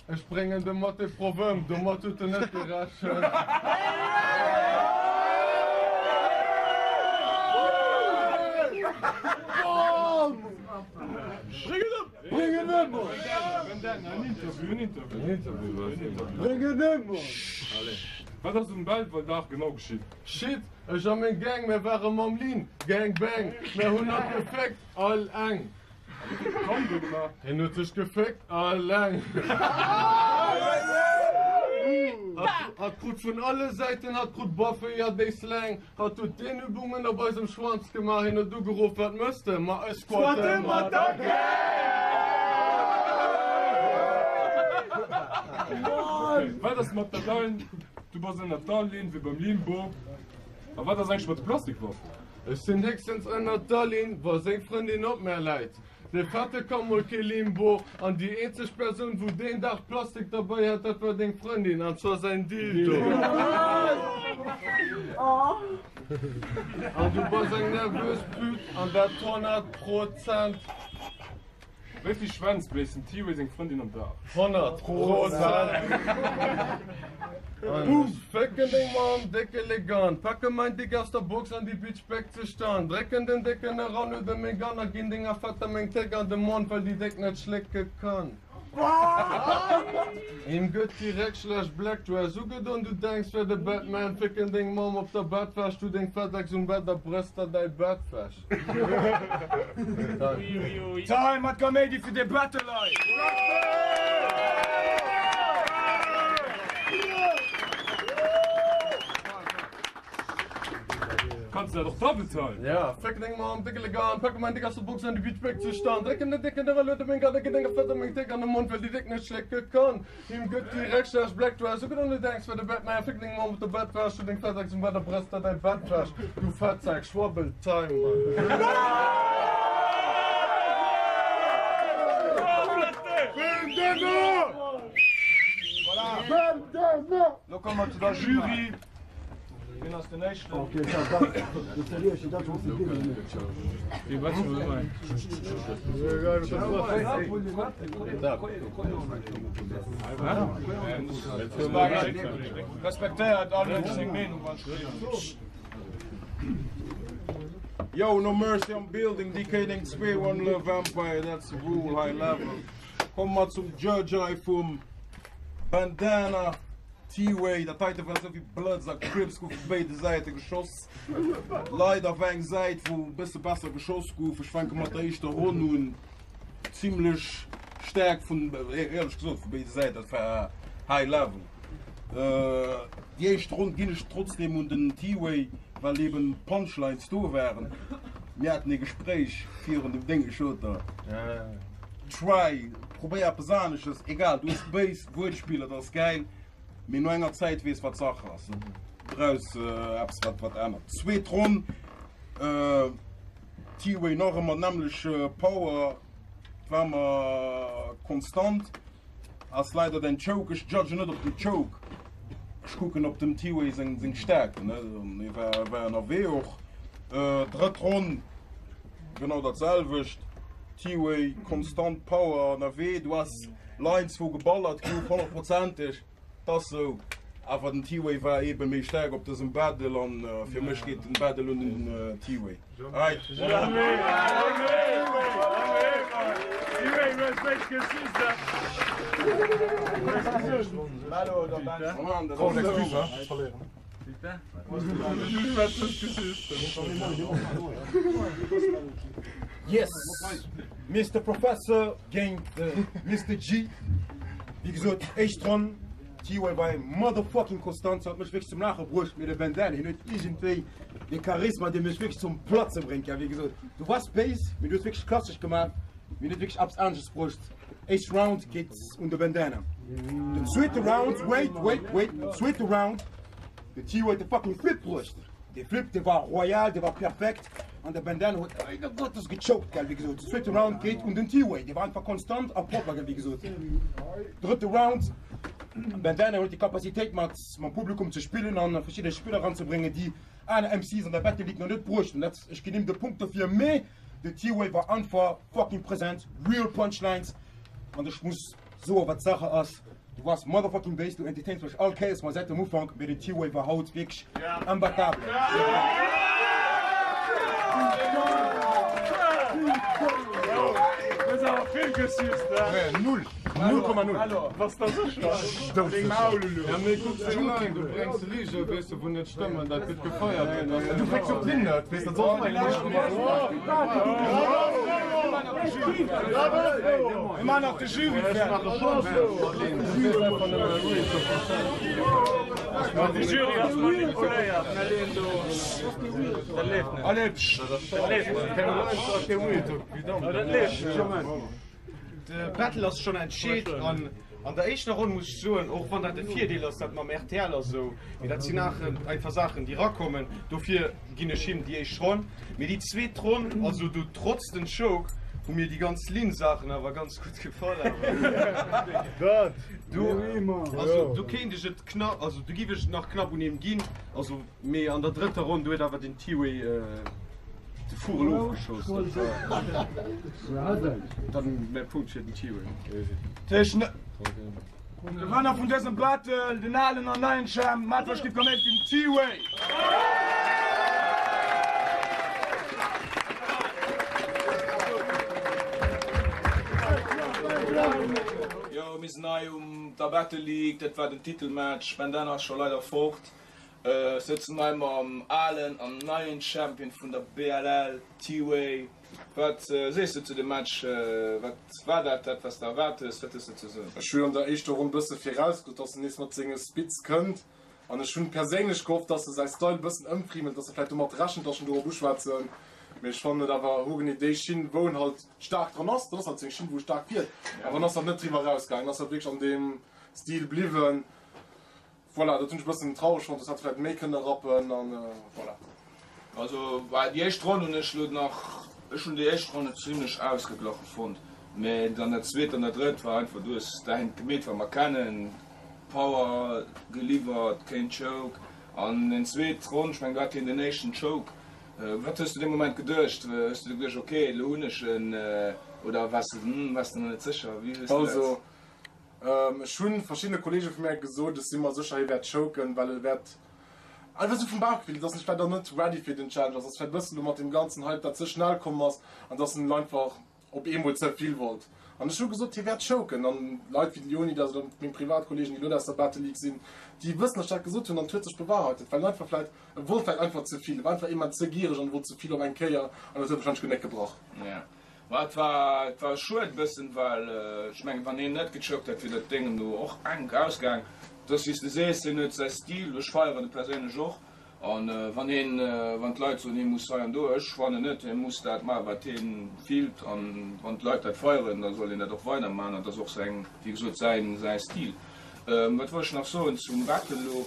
Ech bréngen de Mathé-Proff ëm, domat huet en net gerechent. Wat ass um Belval-Dag genau geschitt? Shit, ech a meng Gang, mär ware mam Lin, Gang Bang, mär hunn hatt geféckt, all eng. Hien huet sech geféckt alleng. Hatt krut vun alle Säiten, hatt krut Baffe, ja déi Slang. Hatt huet Dehnübungen op eisem Schwanz gemaach. Hien huet ugeruff, Wat mëss de? Ma ech squatte mat der Gang! Wat ass mat der Line? Du bass ënnert der Linn wéi beim Limbo. A wat ass eigentlech mat de Plastikwaffen? Ech sinn héchstens ënnert der Linn, wa seng Frëndin op mär läit. Dee Fette ka mol kee Limbo, an déi eenzeg Persoun, wou deen Dag Plastik derbei hat, dat war deng Frëndin, an zwar säin Dildo. An du bass eng nervös Püt, an dat 100 Prozent. Wéi vill Schwänz bléist dem T-Ray seng Frëndin am Dag? 100 Prozent! Boom! Fécken deng Mamm, déck elegant, packe mein Dick aus der Box an déi Bitch béckt sech dann, drécken den Décken eran, luede meng Gun a ginn denger Fetter meng Téck an de Mond, well déi Déck net schlécke kann. Him gëtt direkt schlecht Black Dress ugedon, du denks wär de Batman, fécken deng Mamm op der Bettwäsch, du deng Fettex um Bett a brëss der däi Bettwäsch. Time mat Kaméidi fir de Battle hei! Kanns de dat och double time? Ja, fécken deng Mamm, déck elegant, packe mein Dick aus der Box an déi Bitch béckt sech dann, drécken den Décken era, luede meng Gadde, ginn denger Fetter meng Téck an de Mond, well déi Déck net schlécke kann. Him gëtt direkt schlecht Black Dress ugedon, du denks wär de Batman, féck deng Mamm op der Bettwäsch, du deng Fettseck um Bett a brëss der däi Bettwäsch, du Fettsäck, Schwabbel Time Mann. Lo komme mer zu der Jury. Wien ass den éischten? Respektéiert all Mënsch seng Meenung wann ech Yo, no mercy am building, DK92, One Love Empire, that's the rule, high level. Komme mer zum Judge hei vum Bandana. T-Way, dat heite war esou wéi Bloods a Crips, gouf vu béide Säite geschoss. Leider war eng Säit, wou e bësse besser geschoss gouf. Ech fänke mat der éischter Ronn un. Zimlech staark vun, éierlech gesot, vu béide Säiten. Dat war high level. Déi éischt Ronn ginn ech trotzdeem un den T-Way, well eben Punchlines do waren. Mir haten ee Gespréich virun dem Dénge, Schoter. Try, probéier eppes anesches, egal, du hues béis Wuertspiller, dat ass gäil, mee no enger Zäit weess wat Sach ass. Du brauchs eppes wat wat ännert. Zweet Ronn, T-Way nach ëmmer nämmlech Power, war mer konstant, ass leider däin Choke, ech judgen net op den Choke, ech kucken op dem T-Way seng seng Stärkten, ne, hie war war ënnerwee och. Drëtt Ronn, genau dat selwecht, T-Way konstant Power ënnerwee, du has Lines wou geballert gouf honnertprozenteg, 't ass sou, awer den T-Way war eben méi staark op dësem Battle an fir mech geet den Battle un den T-Way. Alright. Yes! Mister Professor géint Mister G. Wéi gesot, éischt Ronn, T-Way war motherfucking konstant, se hat mech wierklech zum Laache bruecht, mee de Bandana, hien huet iergendwéi dee Charisma, dee mech wierklech zum Platze bréngt, gell. Wéi gesot, du wars béis, mee du hues wierklech klassesch gemaach, mee net wierklech eppes anesches bruecht. Éischt Round geet un de Bandana. Den zweete Round, wait, wait, wait, den zweete Round, de T-Way huet de fucking Flip bruecht. Dee Flip, dee war royal, dee war perfekt an de Bandana huet leider Gottes gechoked, gell, wéi gesot. Zweete Round geet un den T-Way, dee war einfach konstant a propper, gell, wéi gesot. Drëtte Round, Bandana huet déi Capacitéit mat mam Publikum ze spillen an verschidde Spiller eranzebréngen, déi aner MCs an der Battle League nach net bruecht hunn. Dat, ech ginn him de Punkt dofir, mee de T-Way war einfach fucking present, real Punchlines an ech muss Soe wat Sache ass, du wars motherfucking béis, du entertains mech all Kéiers mol säit dem Ufank, mee den T-Way war haut wierklech imbattable. Null, 0,0. Mir man nach de Jury fäerdeg. De Jury ass manipuléiert. Mir leeën do. Dat leeft net. Allez, pssst. Dat leeft net. Dat leeft net. De Battle ass schonn entscheet an an der éischter Ronn muss ech soen, och wann dat e Virdeel ass, dat mam rtl a sou, mee dat sinn einfach Saachen déi rakommen, dofir ginn ech him déi éischt Ronn. Mee déi zweet Ronn, also do trotz den Choke, hu mir déi ganz Lynn-Saachen awer ganz gutt gefall awer. Do, also do kéint ech et knapp, also do giff ech et nach knapp un him ginn, also mee an der drëtter Ronn, do huet awer den T-Way de Vugel ofgeschoss. Dat war dann mäi Punkt fir den T-Way. Tëschent Gewënner vun dësem Battle, den alen an neien Champ, Matt Verstipp Corneille den T-Way. Jo, mir sinn hei um der Battle League, dat war den Titelmatch. Bandana ass scho leider fort. Sëtzen hei mam alen an neien Champion vun der BLL, T-Way. Wat sees de zu dem Match? Wat war dat, dat wat s de erwaart hues? Wat hues de ze soen? Ech hunn an der éischter Ronn bësse virausgesot, dass en nees mat senge Spits kënnt an ech hunn perséinlech gehofft, dass e säi Style bëssen ëmfriemelt, dass e vläit domat rechent, dass ech en dorop uschwätzen. Mee ech fannen et awer hogenee déi Schinn, wou en halt staark dran ass, dat ass halt seng Schinn, wou e staark fiert, awer en ass halt net driwwer erausgaangen, en ass halt wierklech an deem Stil bliwwen. Voilà, dat hunn ech e bëssen traureg fonnt, dass hätt vläit méi kënne rappen an voilà. Also déi éischt Ronn hunn ech lo nach, ech hunn déi éischt Ronn zimlech ausgeglache fonnt, mä an der zweet an der drëtt war einfach, du hues däint gemeet wat mer kennen, Power geliwwert, keen Choke an den zweet Ronn, ech mengen do hat hien den éischten Choke. Wat hues du dee Moment geduecht? Hues du der geduecht ok elo hunn ech en oder waars de, hm, waars de nach net sécher? Wéi hues du dat? Also Ech hu verschiddene Kolleege vu mär gesot, ech si mer sécher, hie wäert choken, well e wäert einfach esou vum Bauchgefill, dass en vläicht och net ready fir den Challenge ass, dass vläicht e bëssen do mat deem ganzen Hype dat ze schnell komm ass an dass en einfach op eemol ze vill wollt. An ech hu gesot, hie wäert choken. An Leit wéi de Leonidas oder meng privat Kolleegen, déi elo aus der Battle League sinn, déi wëssen, dass ech dat gesot hunn an et huet sech bewahrheitet, well en einfach vläicht, e wollt vläicht einfach ze vill, e war einfach immens ze giereg an e wollt ze vill op eng Kéier an dat huet warscheinlech d'Genéck gebrach. Ma et war, et war schued bëssen, well ech mengen, wann hien net gechoked hätt, wier dat Déngen do och enk ausgaang. Et ass wéi s de sees, hien huet säi Stil, ech feieren e perséinlech och. An wann hien, wann d'Leit soen, hie muss hei an do, ech fannen net, hie muss dat maachen, wat hie fillt. An wann d'Leit dat feieren, da soll hien dat och weider maachen. An et ass och säin, wéi gesot, säin, säi Stil. Wat wollt ech nach soen zum Battle elo?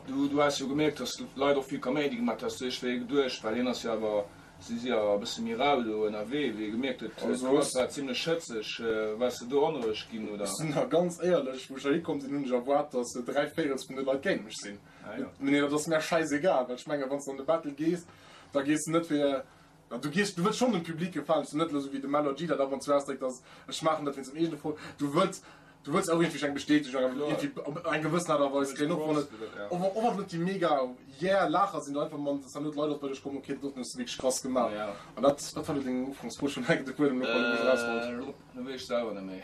Du, du has jo gemierkt, dass d'Leit och vill Kaméidi gemaat has du iergendwéi geduecht, well hien ass jo awer, Si si awer e bësse méi rau do ënnerwee, wéi ee gemierkt huet. D'Crowd war zimlech hëtzeg. Waars de do onroueg ginn, oder? Ech sinn da ganz éierlech, wou ech heihi komm sinn, hunn ech erwaart, dass 3 Véirels vun de Leit géint mech sinn. Mee dat ass mär schäisegal, well ech mengen, wann s de an de Battle gees, da gees de net fir, du gees, du wëlls schonn dem Public gefalen, s du net elo sou wéi de Melo G dat ab an zu ausdréckt, dass ech maachen dat wéinst dem eegene Volk. Du wëlls Du wëlls och iergendwéi eng Bestätegung awer iergendwéi op eng gewëssen Aart a Weis kréien, och wann et, och wa, och wann et net déi mega yeah Laacher sinn, einfach man, dass dann elo d'Leit och bei dech kommen, okay, dat hues de wierklech krass gemaach. An dat, wat war elo deng Ufanksfro? Ech hunn enke de Fuedem elo voll erausgeholl. Lo weess ech selwer net méi.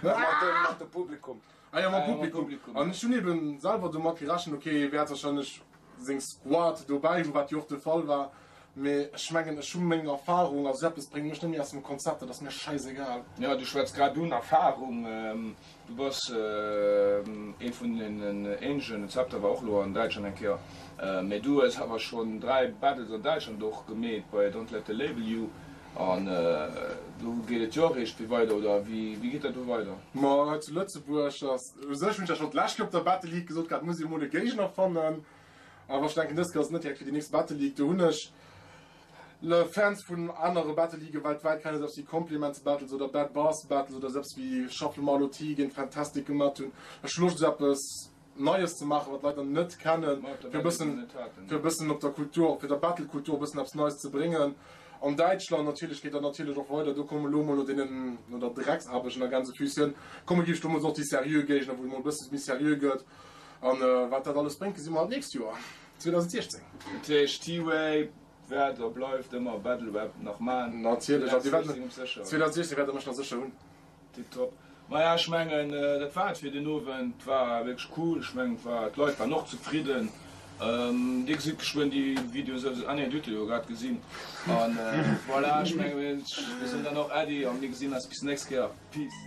Mat dem Publikum. Ah jo, mam Publikum. An ech hunn eben selwer domat gerechent, okay, hie wäert warscheinlech seng Squad dobäi hunn, wat jo och de Fall war. Mee ech mengen, ech hu meng Erfahrung, also eppes bréngt mech net méi aus dem Konzept, dat ass mir schäisegal. Jo, du schwätz grad un, Erfahrung. Du bass ee vun den eenzegen, den Zepter war och elo an Däitschland eng Kéier, mee du hues awer schonn 3 Battles an Däitschland och gemeet bei Don't Let The Label You an do geet et jo och iergendwéi weider, oder wéi geet dat do weider? Ma hei zu Lëtzebuerg ass, u sech hunn ech dat schonn d'lescht Kéier op der Battle League gesot gehat, muss ee mol e Géigner fannen. Awer ech denken dës Kéier ass et net direkt fir déi nächst Battle League. Do hunn ech Fans vun anere Battle Leaguë weltwäit kennen, selbst wéi Compliments Battles oder Bad Bars Battles oder selbst wéi Shuffle Marlo T géint Fantastic gemat hunn. Ech hu Loscht esou eppes Neies ze maachen, wat d'Leit nach net kennen, fir e bëssen, fir e bëssen op der Kultur, fir der Battle Kultur e bëssen eppes Neies ze bréngen. An Däitschland natierlech geet dat natierlech och weider. Do komme lo mol no deenen, no der Drecksaarbecht an der Gänsefüßchen, komme gi ech do mol och déi seriö Géigner, wou et mol e bësse méi seriö gëtt. An wat dat alles bréngt, gesi mer halt d'nächst Joer, 2016. Dat heescht, T-Way wäert a bleift ëmmer Battle Rap nach man. Natierlech, also 2016 wäert der mech nach sécher hunn. Tiptop. Maja, ech mengen, dat war et fir den Owend. Et war wierklech cool. Ech mengen, et war, d'Leit waren och zefridden. Dir gesitt geschwënn déi Videoen souwisou. Ah nee, dir hutt se jo grad gesinn. An voilà, ech mengen, mir soen dann och Äddi a mir gesinn eis bis nächst Kéier. Peace.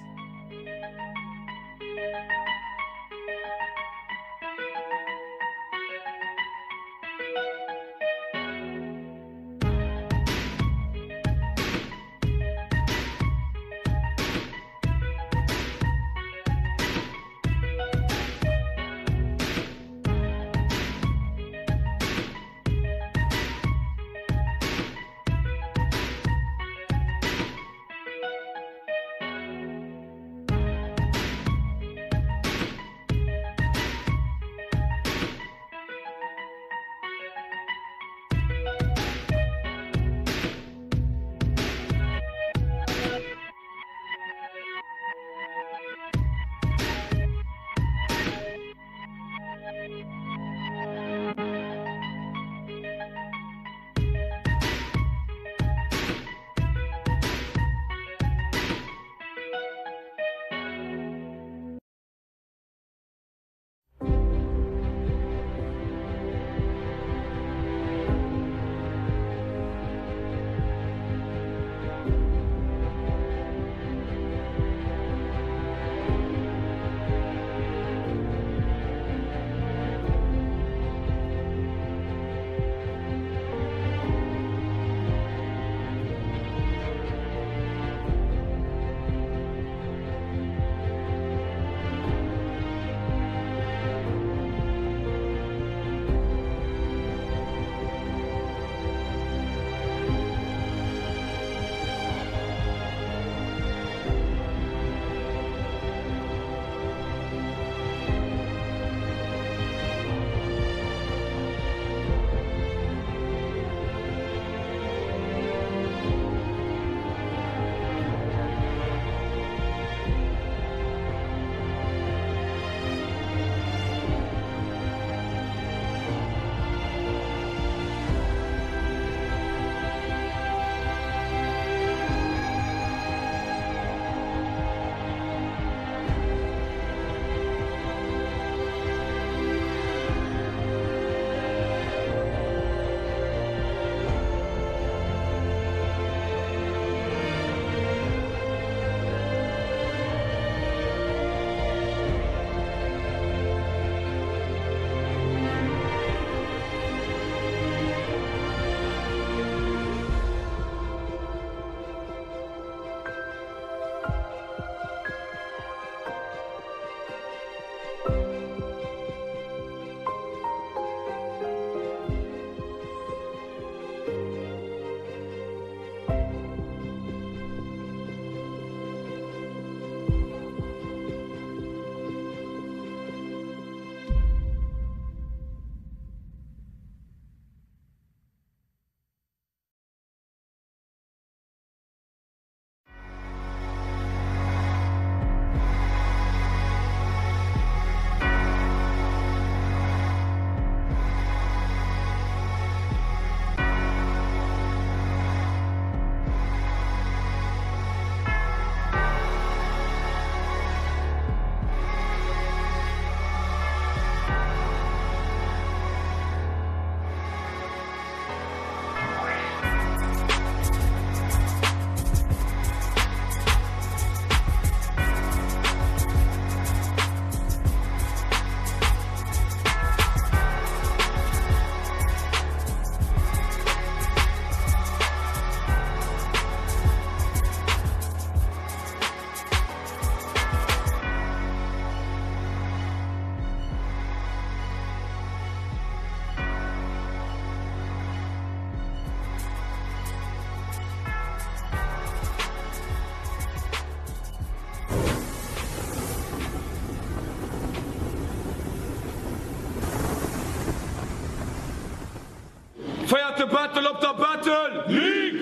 Battle op der Battle League!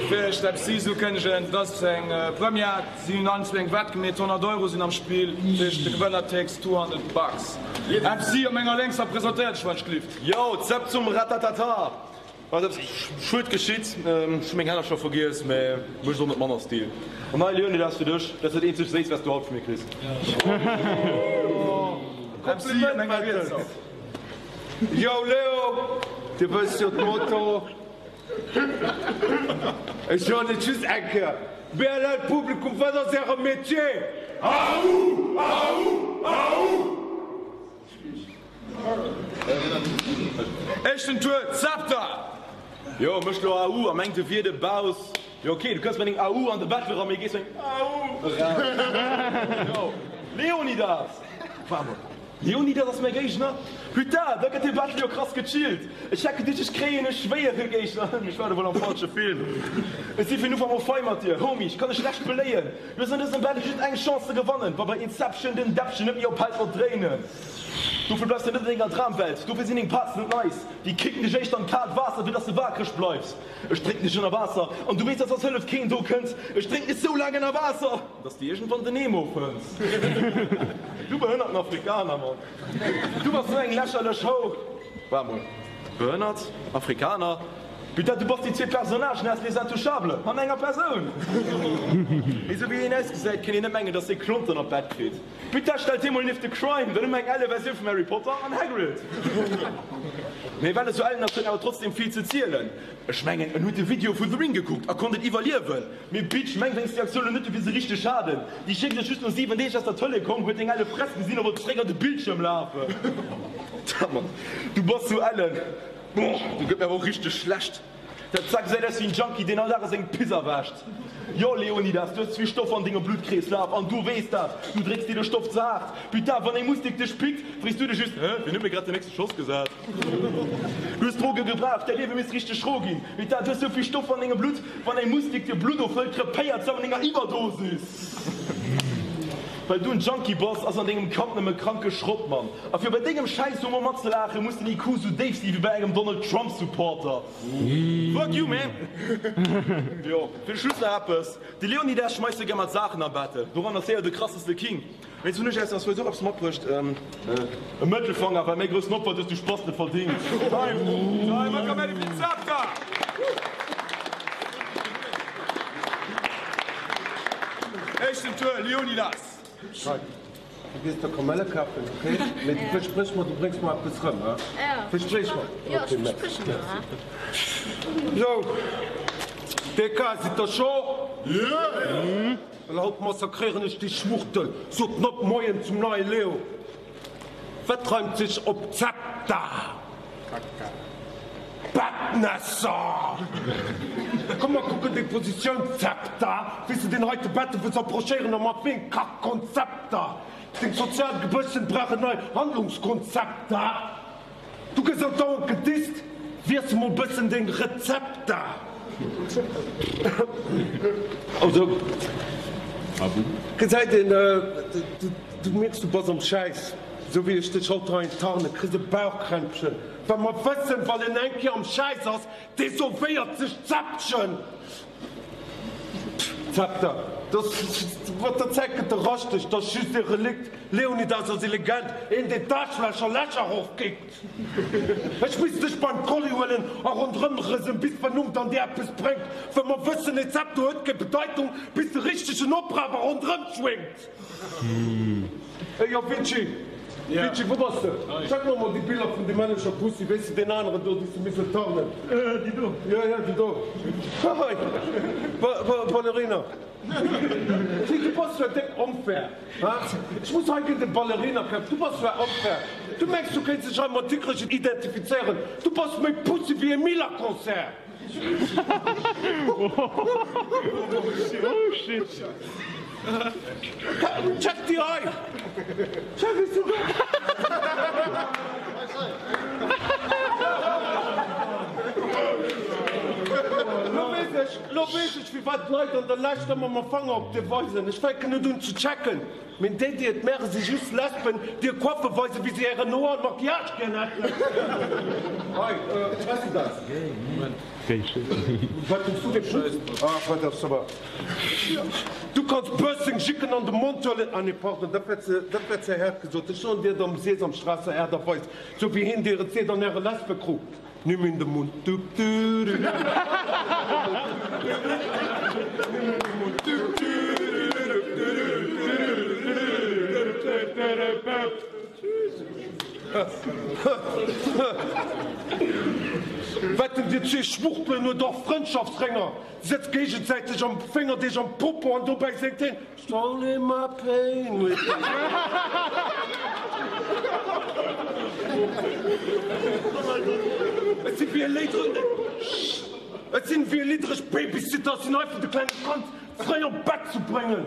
Fir iech d'MCs ukënnegen, et ass eng Première, si hunn allen zwou eng Wett gemeet, 100 Euro sinn am Spill, fir iech de Gewënner takes 200 Bucks. MC op menger Lénkser presentéiert dech wann ech glift. Yo, Zep zum Ratatata! Ass eppes schued geschitt, ech hu meng Hänner scho vergiess, mä mécht och net manner Stil. An hei Leonidas fir dech, dat ass dat eenzegt Séisst wat s du haut vu mir kriss. Kompliment Battle! Yo Leo, dir wësst jo d'Motto, ech soen et just eng Kéier, BLL Publikum, wat ass äre Metier? Aou! Aou! Aou! Éischten Tour, Zepter! Jo, mécht lo Aou a mengt e wier de Baus. Jo ok, du kënns mat dengem Aou an de Battle eran, mee gees mat engem Aou eraus. Jo, Leonidas! Waart mol, Leonidas ass mäi Géigner? Putain, da gëtt dee Battle jo krass gechillt. Ech hat geduecht, ech kréien e schwéiere Géigner, mee ech war do wuel am falsche Film. Ech si vun Ufank u fei mat dir, Homie, ech kann dech schlecht beléien. Du hues an dësem Battle just eng Chance ze gewannen, wa bei Inception den Däppchen net méi ophält mat dréinen. Dofir bleifs de net an denger Dramwelt, dofir sinn deng Parts net nice. Déi kicken dech éischter an d'kaalt Waasser, fir dass de waakreg bleifs. Ech drécken dech ënner Waasser an du weess, dass als Hëllef keen do kënnt. Ech drénken dech sou laang ënner Waasser, dass de iergendwann den Nemo fënns. Du behënnerten Afrikaner, Mann. Du bass sou eng lächerlech Hou. Waart mol, behënnert Afrikaner? Putain, du bass déi zweet Personnagen aus Les Intouchables an enger Persoun! Mee sou wéi hien ausgesäit, kéint een net mengen, dass hie Klonten an d'Bett kritt. Putain, stellt hie mol nieft de Crime, dann hu mer eng elle Versioun vum Harry Potter an Hagrid. Mee well e sou ellen ass, huet en awer trotzdem vill ze zielen. Ech mengen, en huet de Video vu The Ring gekuckt a konnt et iwwerliewen. Mee Bitch, meng wéinst déi Aktioun lo net, du wiers e richteg Schaden. Déi schéckt ech just no 7 Deeg aus der Tëlee komm, huet deng elle Fress gesinn a wollt zréck an de Bildschirm lafen. Damn, du bass sou ellen. Boah, do gëtt mir awer och richteg schlecht. Dat Zack gesäit aus wéi en Junkie, deen all Dag a sengem Piss erwächt. Jo, Leonidas, du hues zevill Stoff an dengem Bluttkreeslaf an du weess dat. Du drécks dir de Stoff ze haart. Putain, wann eng Mustik dech pickt, frees du dech just, Hä, wien huet mir grad den nächste Schoss gesat? Du hues Droge gebraucht, däi Liewe misst richteg schro ginn. Putain, du hues souvill Stoff an dengem Blutt, wann eng Mustik dir Blutt ofhëlt, krepéiert se an denger Iwwerdosis. Well du en Junkie bass, ass an dengem Kapp nëmme kranke Schrott, Mann. A fir bei dengem Schäiss Humor matzelaachen, muss den IQ sou déif si wéi bei engem Donald Trump Supporter. Fuck you, man! Jo, fir de Schluss nach eppes, De Leonidas schmeisst jo gär mat Saachen am Battle, doran ass hie jo de krasseste King. Mee jetzt hunn ech ausnamsweis och eppes matbruecht, e Mëttelfanger, well méi groussen Opwand hues du Spass net verdingt. Time! Time! A Kaméidi fir d'Zepter! Éischten Tour, Leonidas! Hei, du gees der Kamelle kafen, okay? Mee du versprichs mer, du bréngs mer eppes rëm, ha? Verspriech mer! Okay, merci. Sou, DK, sidd der scho? Yeah! Well haut massakréieren ech déi Schwuchtel! Sot Nopp Moien zum neie Leo! Wat reimt sech op Zepter? Bettnässer! Komm mer kucken déi Positioun, Zepter! Wéi s de deen heite Battle wëlls approchéieren a mat wéieng Kackkonzepter! Deng sozial Gebëschen brauchen nei Handlungskonzepter! Du gëss andauernd gedisst, wiessel mol bëssen deng Rezepter! Also gesäit een, du mierks du bass am Schäiss, esou wéi ech dech haut hei tarnen, kriss e Bauchkrämpchen, well mer wëssen, wann een eng Kéier am Schäiss ass, desolvéiert sech d'Zäppchen. Zepter, dass mat der Zäit gëtt e raschteg, 't ass just ee Relikt. Leonidas ass ee Legend, een deen d'Aarschlächer Lächer erofkickt. Ech misst dech beim Kolli huelen a ronderëm rësen, bis d'Vernunft an dir eppes bréngt. Well mer wëssen, ee Zepter huet keng Bedeitung, bis de richtegen Opraber ronderëm schwéngt. Ey Avicii, Avicii, wou bass de? Scheck mer mol déi Biller vun deem männecher Pussy, weess de, deen aneren do, déi s de misse tarnen. Déi do? Jo, jo, déi do. Hei, Ballerina. Si, du bass zwar déck onfair, ha? Ech muss hei géint e Ballerina kämpfen. Du bass zwar onfair. Du mengs, du kéints dech hei mat Dikrech identifizéieren. Du bass méi Pussy wéi e Mila-Concert. Check déi hei! Check is du do? Lo weess ech, lo weess ech. firwat d'Leit an der Lescht ëmmer mam Fanger op dir weisen. Ech fänken net un ze checken, mee déi, déi et maachen, si just Lesben, déi e Coiffer weisen, wéi se ären Hoer an Maquillage gär hätten. Hei, was ist das? Wat hues du fir Scheiss? Ah, wat ass, ça va. Du kanns bëssen Jicken an de Mond huelen, ah nee, pardon, dat war ze, dat war ze haart gesot. Ech soen dir et am Sesamstraße Aart a Weis, sou wéi hien dir et seet an äre Lesbecrew. Nimm in de Mund, du, du, du. Wetten dir zwee Schwuchtelen huet och Frëndschaftsrénger, sëtzt géigesäiteg am Féngerdeeg am Popo an dobäi séngt heen Strolling my pain with you. Et si wéi léidreg, et sinn wéi liddereg Babysitter, sinn hei fir de klenge Kand fréi op d'Bett ze bréngen.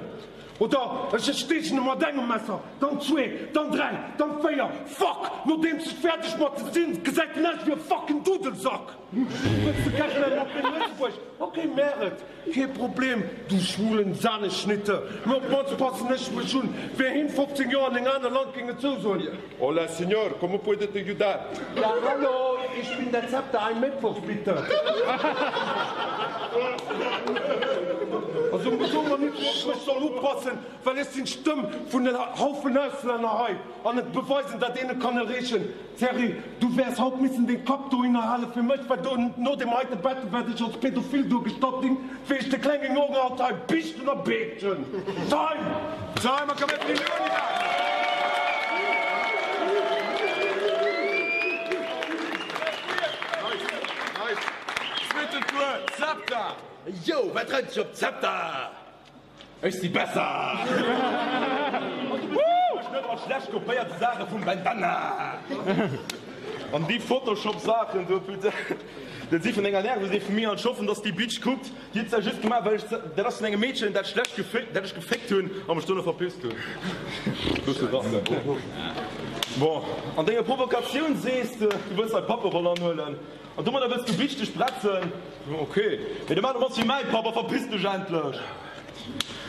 Oder ech ersteechen e mat engem Messer, dann zwee, dann dräi, dann véier. Fuck! Nodeems ech fäerdeg mat e sinn, gesäit en aus wéi e fucking Dudelsack. Wëlls de Cash man mat mengem Lëtzebuerg? Ok, maach et. Kee Problem, du schwulen Sahneschnitte. Mee op d'mannst passen ech mech un. Wär heen 15 Joer an eng aner Land, géing et sou soen, Hola señor, como puedo te ayudar? Ja hallo, ich bin der Zepter, ein Mittwoch bitte. Also so mer nit wou ech mech soll upassen, well ech sinn d'Stëmm vun en Haufen Auslänner hei an et beweisen dat een et kann erreechen. Thierry, du wäers haut missen deng Kapp dohinner halen fir mech, well do no dem heite Battle wäert ech als Pädophil duergestallt ginn, wéi ech de klengen Jong haut hei bichten a beetschen. Time! Time! A komm fir de Leonidas! Zweeten Tour, Zepter! Yo, wat reimt sech op Zepter? Ech si besser! An du besichs mech net mat schlecht kopéierte Saache vum Bandana! An déi Photoshop Saachen do, putain, dat si vun enger Nervesee vu mir an ech hoffen dass déi Bitch kuckt, déi huet se just gemaach well ech se, dat ass vun engem Meedchen dat schlecht geféckt, dat ech geféckt hunn a mech dono verpisst hunn. Looss se rappen. Bon, an denger Provokatioun sees de, du wëlls dei Papperoll anhuelen. An domadder wëlls du wichteg bretzen? Ok, mee da maach de mannst wéi mäi Papp a verpiss dech endlech!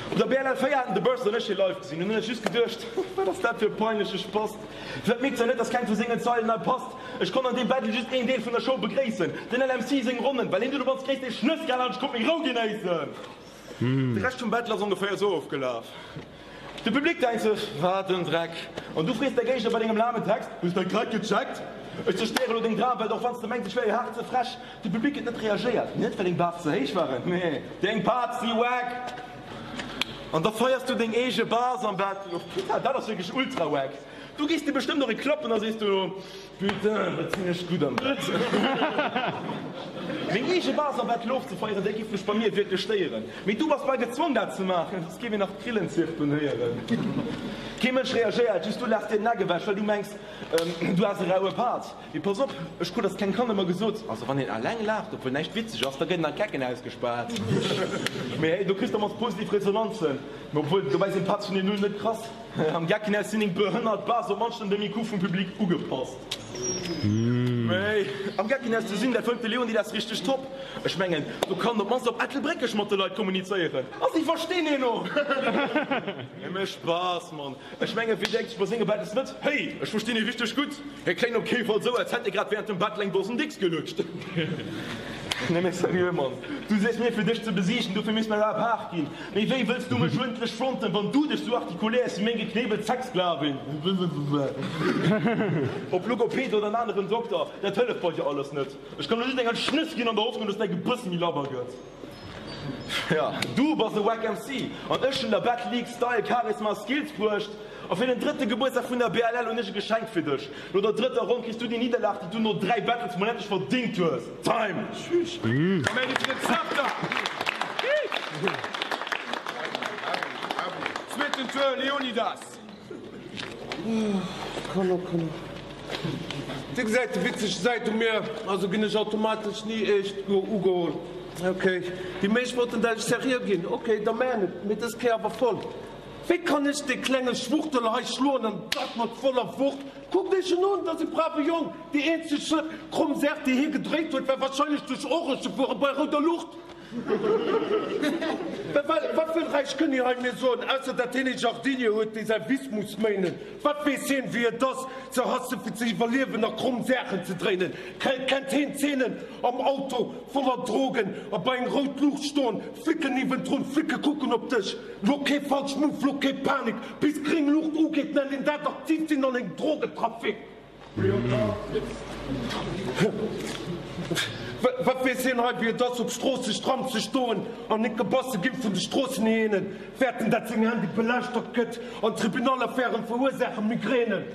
Op der BLL 4 haten de Burst an ech hie live gesinn. Dunn hunn ech just geduecht, Wat ass dat fir e peinleche Spast? Firwat mierkt se net, dass keng vu sengen Zeilen hei passt? Ech konnt an deem Battle just een Deel vun der Show begréissen, den LMC seng Ronnen, well hien dunn op mannst gréisst ee Schnëss gehal an ech konnt meng Rou genéissen. De Rescht vum Battle ass ongeféier esou ofgelaf. De Public denkt sech, Wat en Dreck! An du frees däi Géigner bei dengem lamen Text, Hues däi Crack gecheckt? Ech zerstéiere lo deng Dramwelt, och wann s de mengs, ech wär jo haart ze frech. De Public huet net reagéiert, net well deng Bars ze héich waren, nee, deng Parts si wack! An da feiers du deng eege Bars am Battle of, putain, dat ass wierklech ultra wack! Du gees dir bestëmmt och e klappen a sees dono, Putain, wat sinn ech gutt am Bett. Meng eege Base am Bett ofzefeieren, dat giff mech bei mir wierklech stéieren. Mee du bass bal gezwong dat ze maachen, soss géif een nach d'Grillen zirpen héieren. Kee Mënsch reagéiert, just du laachs dir den Eck ewech, well du mengs, du häss e raue Part. Mee pass op, ech krut als klengt Kand ëmmer gesot, also wann een eleng laacht, obwuel näischt witzeg ass, da gëtt een an d'Gecken ausgespaart. Mee hey, do kriss de mannst positiv Resonanzen. Mee obwuel, dobäi sinn d'Parts vun den Nullen net krass. Am Geckenhaus sinn eng behënnert Base op mannst un dem IQ vum Public ugepasst. Mee am Geckenhaus ze sinn, dat fënnt de Leonidas richteg top. Ech mengen, do kann en op mannst op Ettelbréckesch mat de Leit kommunizéieren a si verstinn een och. Nëmme Spaass, Mann. Ech mengen, wee denkt sech bei senge Battles net, Hey, ech verstinn ee richteg gutt. Hie kléngt op kee Fall sou, als hätt e grad wärend dem Battle eng Dosen Dicks gelutscht. Nee, mee seriö, Mann, du sees mir fir dech ze besiegen, dofir misst mäi Rap haart ginn. Mee wéi wëlls du mech uerdentlech fronten, wann du dech sou artikuléiers wéi meng geknebelt Sexsklavin? Ob Logoped oder en aneren Dokter, dat hëlleft bei dir alles net. Ech kann der just eng al Schnëss ginn an der Hoffnung, dass däi Gebëss méi labber gëtt. Jo, du bass e wack MC an ech hunn der Battle League Style, Charisma a Skills bruecht. A fir den drëtte Gebuertsdag vun der BLL hunn ech e Geschenk fir dech. No der drëtter Ronn kriss du déi Nidderlag, déi du no 3 Battles mol endlech verdingt hues. Time! Tschüss! Zweeten Tour, Leonidas. Kanner, Kanner. Dir gesäit déi witzeg Säit u mir, also ginn ech automatesch ni eescht ugeholl. Ok, déi meescht wollten dat ech seriö ginn. Ok, da maan et, mee dës Kéier awer voll. Wéi kann ech dee klenge Schwuchtel hei schloen an dat mat voller Wucht? Kuckt iech en un, dat ass e brave Jong. Déi eenzeg kromm Saach, déi hie gedréit huet, war wahrscheinlech duerch Orange ze fueren bei rouder Luucht. Wat wëll Räich Kënni hei mir soen, ausser dat hien ee Jardinier huet, dee säi Wiss muss méinen? Wat weess hien, wéi et ass, ze hasse fir ze iwwerliewen a kromm Saachen ze dréinen? Kennt hien Zeenen am Auto voller Drogen a bei eng rout Luucht stoen, Flicken niewendrun, Flicke kucken op dech, lo kee falsch Move, lo kee Panik, bis gréng Luucht ugeet, nennt een dat aktiv sinn an engem Drogentrafic? Wat weess hien hei, wéi et ass, op Stroosse stramm ze stoen an net gebass ze ginn vun de Stroossenhyänen, fäerten, dat seng Handy belauschtert gëtt an Tribunalaffären verursaache Migränen?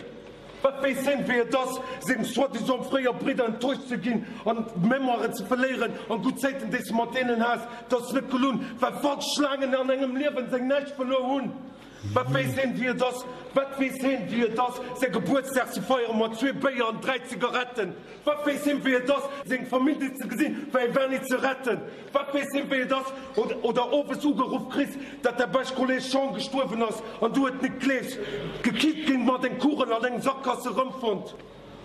Wat weess hien, wéi et ass, seng soi-disant fréier Bridder enttäuscht ze ginn an d'Mémoire ze verléieren an gutt Zäiten, déi s de mat deenen has, dat ass net gelunn, well falsch Schlaangen an engem Liewen seng Näischt verluer hunn? Wat weess heen, wéi et ass, wat weess heen, wéi et ass, säi Gebuertsdag ze feiere mat zwee Béier an 3 Zigaretten? Wat weess heen, wéi et ass, seng Famill nit ze gesinn, well e war nit ze retten? Wat weess heen, wéi et ass, oder owes ugeruff kriss, datt däi bescht Kolleg Jean gestuerwen ass an du et nit gleefs, gekillt ginn, mat eng Kugel an engem Sakkasse rëmfonnt?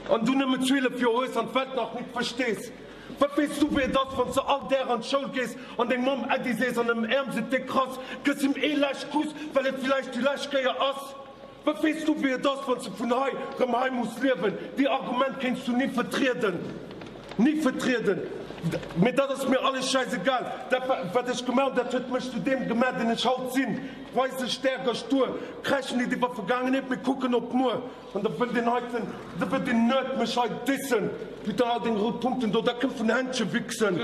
An du nëmmen 12 Joer hues an d'Welt nach nit verstees. Wat weess du wéi et ass wanns de all Dag an d'Schoul gees an deng Mamm Äddi sees an ëmäerms et déck krass, gëss him ee lescht Kuss well et villäicht déi lescht Kéier ass. Wat weess du wéi et ass wanns de vun hei rëm hei muss liewen. Déi Argument kéints du ni vertrieden, ni vertrieden. Mee dat ass mir alles schäisegal. Dat wat ech gemaach hunn, dat huet mech zu deem gemaach deen ech haut sinn. Weise staark a stur, kräischen nit iwwer Vergaangenheet, mee kucken op muer. An da wëll deen heiten, da wëll deen Nerd mech hei dissen. Putain, all deng rout Punkten do, dat kënnt vun Händche wichsen.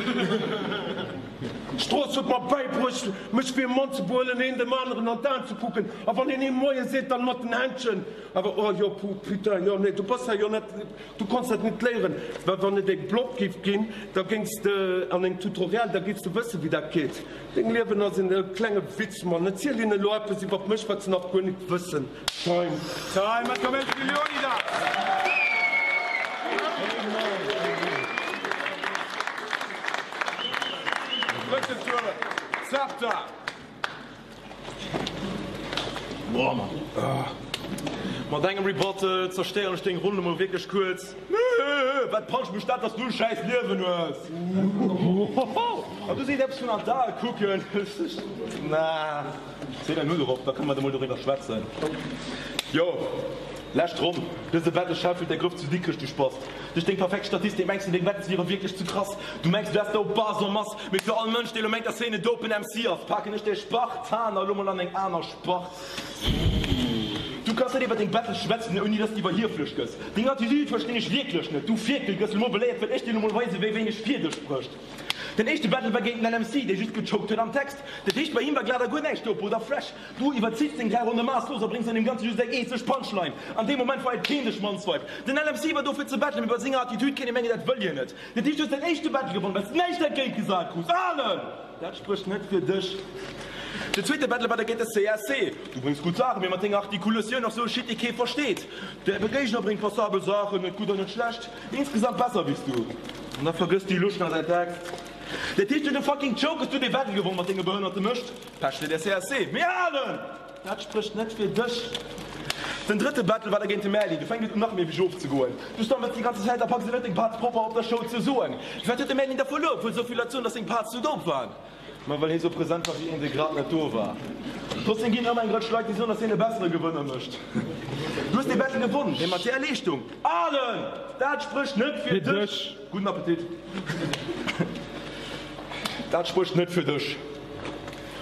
D'Strooss huet mer bäibruecht, mech wéi e Mann ze behuelen, een dem aneren an d'Aen ze kucken, a wann een ee Moie seet, dann mat den Händchen. Awer, oh jo, putain, jo, nee, du bass hei jo net, du konns dat net léieren, well wann et e Block giff ginn, da géings de an eng Tutorial, da giffs de wëssen, wéi dat geet. Deng Liewen ass en klenge Witz, Mann. Erziel hinnen elo eppes iwwert mech, wat se nach guer net wëssen. Time. Time at Comedy Leonidas. Drëtten Tour, Zepter. Boah, Mann. Ah. Mat engem Rebuttal zerstéieren ech deng Ronn emol wierklech kuerz. Nee, wat puncht mech dat, dass du e schäiss Liewen hues? An du sees eppes vun an d'Ae kucken. Na. Zéi däin Hutt erop, da kënne mer da mol doriwwer schwätzen. Jo, lescht Ronn. Dëse Battle Sheffield, der Gruef zu Dikrech, du Spast. Duerch deng perfekt Statistik mengs du, deng Battles wiere wierklech zu krass. Du mengs, du häss dope Bars en masse, mee fir all Mënsch, dee lo mengt, dass hien e dopen MC ass, paken ech dech Spartaner lo mol an eng aner Spart. Du kanns net iwwer deng Battles schwätzen, ouni dass de iwwerhieflech gëss. Deng Attitude verstinn ech wierklech net. Du Fierkel, gëss lo mol beléiert, well ech dir lo mol weisen, wéi wéineg fir dech sprécht. Den éischte Battle war géint den LMC, dee just gechoked huet am Text. Dat heescht, bei him war glat a guer näischt dope oder fresh. Du iwwerzichs deng 3 Ronne maasslos a bréngs an deem Ganze just eng eenzeg Punchline. An deem Moment feiert keen dech, Mannsweib. Den LMC war do fir ze battlen, mee bei senger Attitude kéint ee mengen, dat wëll hien net. Dat heescht, du hues däin éischte Battle gewonnen, well s näischt entgéint gesat krus. Alen! Dat sprécht net fir dech. Den zweete Battle war da géint de CSC. Du bréngs gutt Saachen, mee mat denger Artikulatioun och sou e Shit, dee kee versteet. De Géigner bréngt passabel Saachen, net gutt an net schlecht. Insgesamt besser wéi s du. An da vergësst déi Luschen a säin Text. Dat heescht, du de fucking Joke hues du dee Battle gewonn mat denge behënnerte Mëscht. Pech fir de CSC. Mee alen! Dat sprécht net fir dech. Den drëtte Battle war da géint de Merlin. Du fänkt et un nach méi wéi of ze goen. Du stammels déi ganze Zäit a packs et net deng Parts propper op der Show ze soen. Firwat huet de Merlin da verluer, obwuel esou vill Leit soen, dass seng Parts sou dope waren? Ma well hie sou present war wéi een dee grad net do war. Trotzdem ginn ëmmer eng Rëtsch Leit déi soen dass hien e bessere Gewënner mécht. Du hues dee Battle gewonn, mee mat där Leeschtung. Alen! Dat sprécht net fir dech! Gudden Appetit! Dat sprécht net fir dech!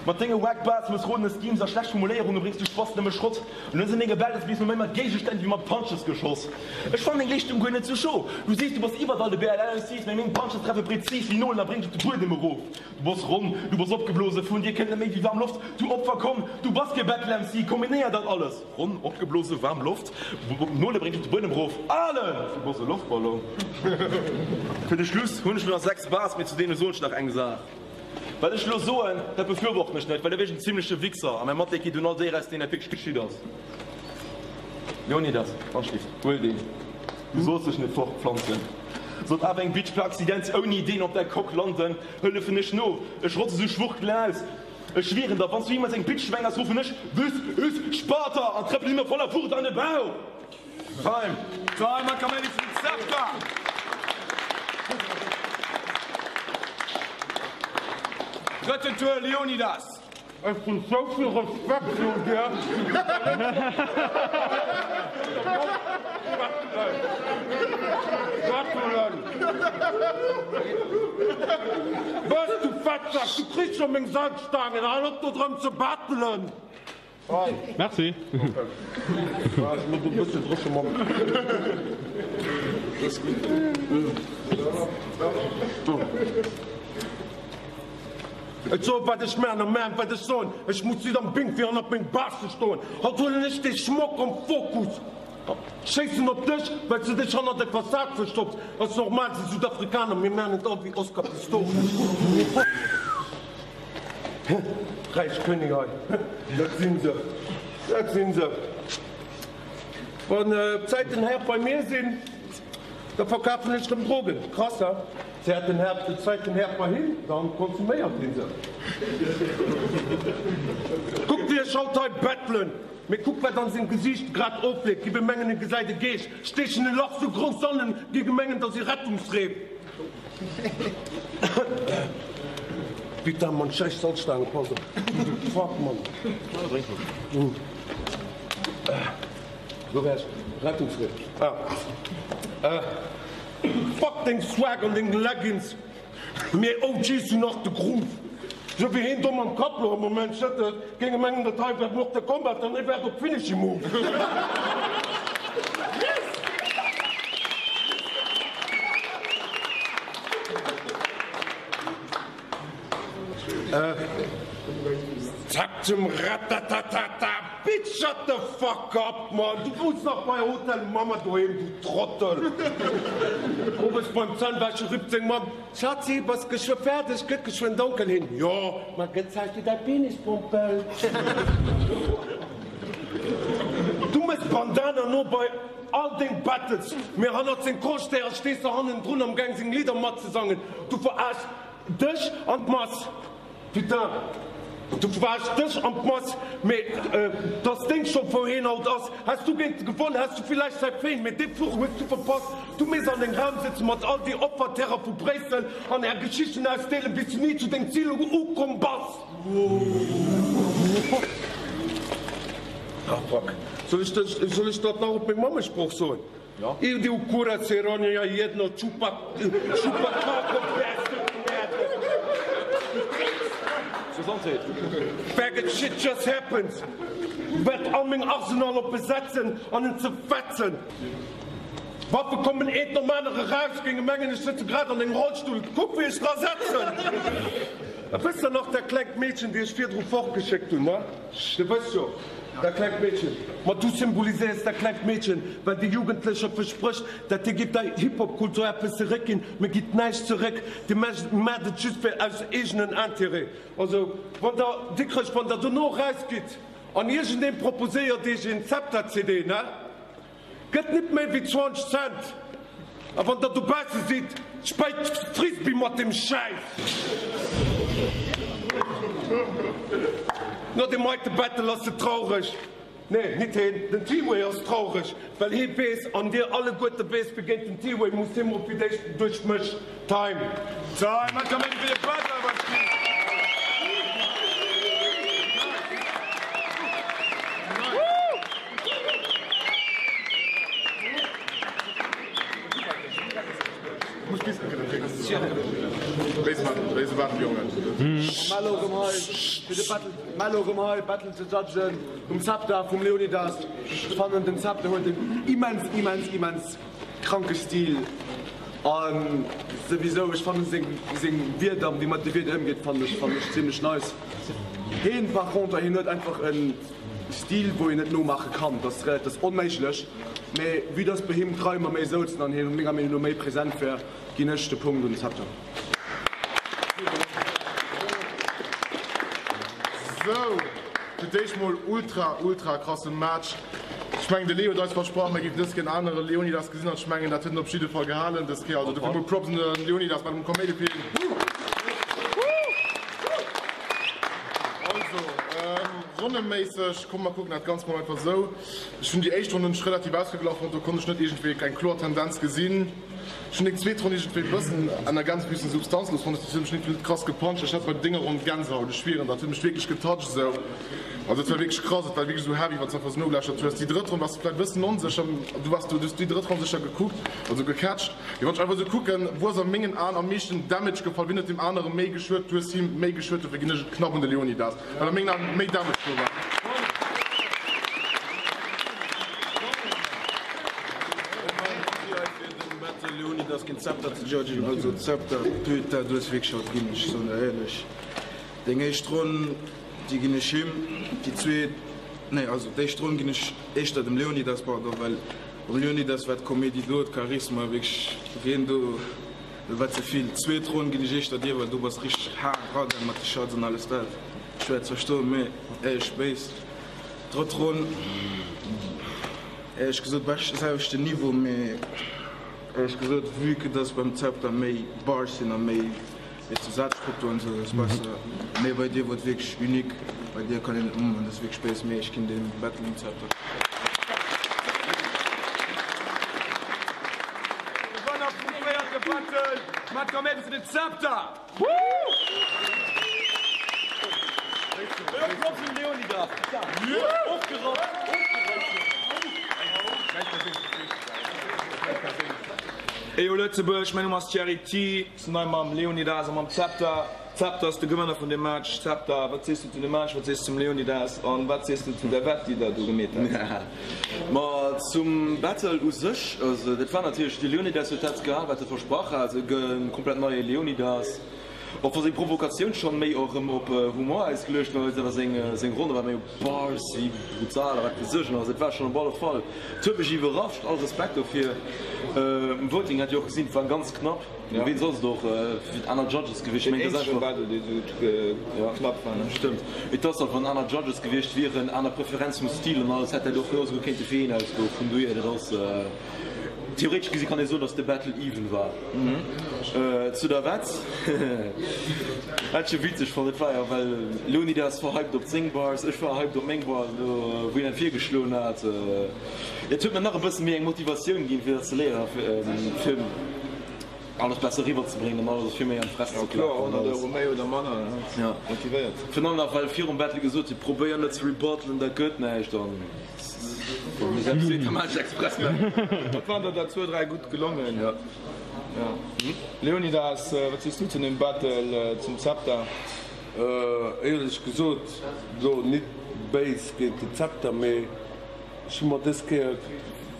Mat denge wack Bars, mëssrodene Schemes a schlecht Formuléierunge bréngs du Spass nëmme Schrott. An hues an denge Battles bis no méi mat Géigestänn wéi mat Punches geschoss. Ech fannen deng Leeschtung guer net sou scho. Du sees du bass iwwert all de BLL-MCs, mee meng Punches treffe prezis wéi Nolen a bréngen dech op de Buedem erof. Du bass ronn, du bass opgeblose, vun dir kënnt net méi wéi waarm Loft. Du Opfer, komm, du bass kee Battle-MC, kombinéier dat alles, ronn, opgeblose, waarm Loft, Nole bréngt dech op de Buedem erof. Alen! Du bass e Loftballon. Fir de Schluss hunn ech lo nach 6 Bars, mee zu deene soen ech nach eng Saach. Wat ech elo soen, dat befürworten ech net, well da wier ech en zimleche Wichser a mäi Matleed geet un all déi eraus, deenen dat wierklech geschitt ass. Leonidas, Anschlift, huel deen, du solls dech net fortpflanzen. Sollt awer eng Bitch per Accident ouni deen op der Coque landen, hëllefen ech no, ech rotze sou Schwuchtel aus. Ech schwieren der, wanns du jeemals eng Bitch schwängers, ruffen ech, This is Sparta! an trëppel him voller Wucht an de Bauch. Time! Time a Kaméidi vum Zepter! Drëtten Tour, Leonidas. Ech hunn sou vill Respekt virun dir. Wëss du Fettsak, du kriss scho meng Salzstaangen, hal op do drëm ze battelen. Merci. Ech soen wat ech maan a maan wat ech soen. Ech muss nit am Bing fir hannert meng Base ze stoen. Haut huelen ech dee Schmock am Fokus. Schéissen op dech well s de dech hannert der Fassad verstopps. Ass normal, si Südafrikaner, mir maan et all wéi Oscar Pistorius. Räich König hei, dat sinn se, dat sinn se. Wann d'Zäiten haart bei mir sinn, da verkafen ech rëm Drogen. Krass, he? Zäiten haart, d'Zäiten haart bei him, dann konsuméiert hie se. Kuckt wéi ech haut hei bettelen, mee kuck wat an sengem Gesiicht grad ofleeft, giff e mengen e gesäit e Geescht, steechen e Lach sou grouss an en, géing e mengen 't ass ee Rettungsreef. Putain Mann, scheiss Salzstange, pass op. Fuck Mann. Wou war ech? Rettungsreef. Ah. Fuck deng Swag an deng Leggings. Mir OGs hunn nach de Groove. Sou wéi heen do mam Kapp lo am Moment schëttelt, géing e mengen dat hei wär Mortal Kombat an hie waart op Finishing Move. Zack zum Ratatatata. Bitch shut the fuck up man, du wunns nach bei Hotel Mama doheem du Trottel. Owes beim Zännwäsche rifft seng Mamm, Schatzi, bass geschwë fäerdeg, gëtt geschwënn donkel hin. Jo, ma gëtt Zäit fir däi Penispompel. Du mëss Bandana no bei all deng Battles, mee hannert seng Costéier stees de hannendrun am Gaang seng Lidder matzesangen. Du veraarschs dech an d'Mass. Putain, du waars dech an d'Mass, mee dass deng scho wou heen haut ass. Häss du géint e gewonn, häss du villäicht säi Féin, mee dee Fluch hues du verpasst. Du misst an deng Raum sëtzen mat all déi Opferterrer vu Bréissel an är Geschichten ausdeelen, bis du ni zu dengem Zil ukomm bass. Ah fuck, soll ech soll ech dat nach op meng Mammesprooch soen? Idi u kurac Ironija jedno čupa čupa kako bastard Faggot shit just happens Wäert all meng Arsenal op e setzen an en zerfetzen Waffe kommen eent nom anere raus, géinge mengen ech sëtze grad an engem Rollstull, kuck wéi ech dra setzen. Wësst der nach dat klengt Meedchen déi ech virdru fortgeschéckt hunn, ne? Du wëss jo, dat klengt Meedchen. Ma du symboliséiers dat klengt Meedchen, well de Jugendlecher versprécht, dat dir gitt der Hip-Hop-Kultur eppes zeréckginn, mee gitt näischt zeréck. Dir maacht et just fir aus eegenen Intérêt. Also, wann der Dikrech, wann der dono erausgitt an iergendeen proposéiert iech een Zepter-CD, ne? Gëtt nit méi wéi 20 Cent. A wann der dobausse sidd, späit Frisbee mat dem Schäiss. No deem heite Battle ass se traureg. Nee, nit heen, den T-Way ass traureg, well hee weess, an dir alleguerte weess, fir géint den T-Way muss hee mol fir d'éischt duerch mech. Time. Time, hat Kaméidi fir de Battle awer spill. Mello rëm hei, Battle ze judgen um Zepter vum Leonidas. Ech fannen den Zepter huet en immens immens immens kranke Stil an souwisou ech fannen seng seng Wierder, wéi mat de Wierder ëmgeet fannen ech fannen ech zimlech nice. Heen par contre heen huet einfach en Stil wou een net nomaache kann, dat ass dat ass onméiglech, mee vue dass bei him d'Reimer méi souzen an hien menger Meenung no méi present wär, ginn ech de Punkt un Zepter. Sou, fir d'éischt mol ultra ultra krasse Match. Ech mengen de Leo huet eis versprach mir géifen dës Kéier en anere Leonidas gesinn an ech mengen dat huet en op jidde Fall gehalen dës Kéier. Also dofir mol Props un de Leonidas mat dem Kaméidi fir hien. Also. Ronneméisseg, komm mer kucken dat Ganzt mol einfach esou. Ech hunn déi éischt Ronn hunn ech relativ ausgeglach fonnt, do konnt ech net iergendwéi eng kloer Tendenz gesinn. Ech hunn deng zweet Ronn iergendwéi e bëssen an der Gänsefüßen substanzlos fonnt, dat huet mech net krass gepuncht. Ech hat bei denger Ronn Gänsehaut, ech schwieren, dat huet mech wierklech getoucht esou. Also et war wierklech krass, et war wierklech esou heavy, wann s de einfach esou nogelauschtert hues. Déi drëtt Ronn waars de vläicht e bëssen onsécher, du waars du hues déi drëtt Ronn sécher gekuckt, also gecatcht. Mee wann ech einfach esou kucken, wou ass a mengen Aen am meeschten Damage gefall, wien huet deem anere méi geschuet, du hues him méi geschuet, dofir ginn ech et knapp un de Leonidas, well a mengen Aen méi Damage do war. Leonidas géint Zepter ze judgen, also Zepter, putain, du hues wierklech haut ginn, ech soen der éierlech. Deng éischt Ronn, déi ginn ech him, déi zweet, nee, also d'éischt Ronn ginn ech éischter dem Leonidas, pardon, well beim Leonidas war d'Comédie do, d'Charisma wierklech wien do, dat war ze vill. D'zweet Ronn ginn ech éischter dir, well do bass richteg haart ragaang mat de Shots an alles dat, schwéier ze verstoen, mee éierlech béis. Drëtt Ronn, éierlech gesot, bescht selwechten Niveau, mee éierlech gesot, vue que dass beim Zepter méi Bars sinn a méi Weess de Sazstruktur an sou ass besser, mee bei dir wor et wierklech unique, bei dir kann een net nommen, dat ass wierklech béis, mee ech ginn dem Battle um Zepter. Gewënner vum véierte Battle mat Kaméidi fir den Zepter! Elo kommt den Leonidas! Ofgerappt! Eyo Lëtzebuerg, mäin Numm ass Thierry T. Sinn hei mam Leonidas a mam Zepter. Zepter ass de Gewënner vun dem Match. Zepter, wat sees du zu dem Match, wat sees du zum Leonidas an wat sees du zu der Wett déi der do gemeet hat? Ma zum Battle u sech, also dat war natierlech, de Leonidas huet dat gehal wat e versprach hat, e komplett neie Leonidas. Och wa seng Provokatioun schonn méi och erëm op Humor ausgeluecht war, huet awer seng seng Ronne war méi op Bars wéi brutal a wat weess ech. Also et war schonn op alle Fall, et huet mech iwwerrascht, all Respekt dofir. Um Voting hat Dir och gesinn, et war ganz knapp. Ween soss et och fir aner Judges gewiescht? Deen eenzege Battle dee sou knapp war, ne? Stëmmt. Et ass och wann aner Judges gewiescht wieren, aner Preferenz vum Stil an alles, hätt dat och genau esou kéinte fir een ausgoen. Vun dohier, dat ass theoretesch gesi kann ee soen, datt de Battle even war. Zu der Wett, wat ech jo witzeg fonnt, et war jo well Leonidas war hyped op seng Bars, ech war hyped op meng Bars, do wou hien dat virgeschloen hat. Et huet mir nach e bësse méi eng Motivatioun ginn, fir dat ze léieren a fir alles besser eriwwer ze bréngen an alles fir méi an d'Fress ze klappen. 100 Euro méi oder manner, ja, motivéiert. Virun allem nach well virum Battle gesot huet, probéier net ze rebuttalen, dat gëtt näischt an Dat waren der der zwou, dräi gutt gelongen. Ja. Leonidas, wat sees du zu dem Battle, zum Zepter? Éierlech gesot, lo nit béis géint den Zepter, mee Ech hu mer dës Kéier,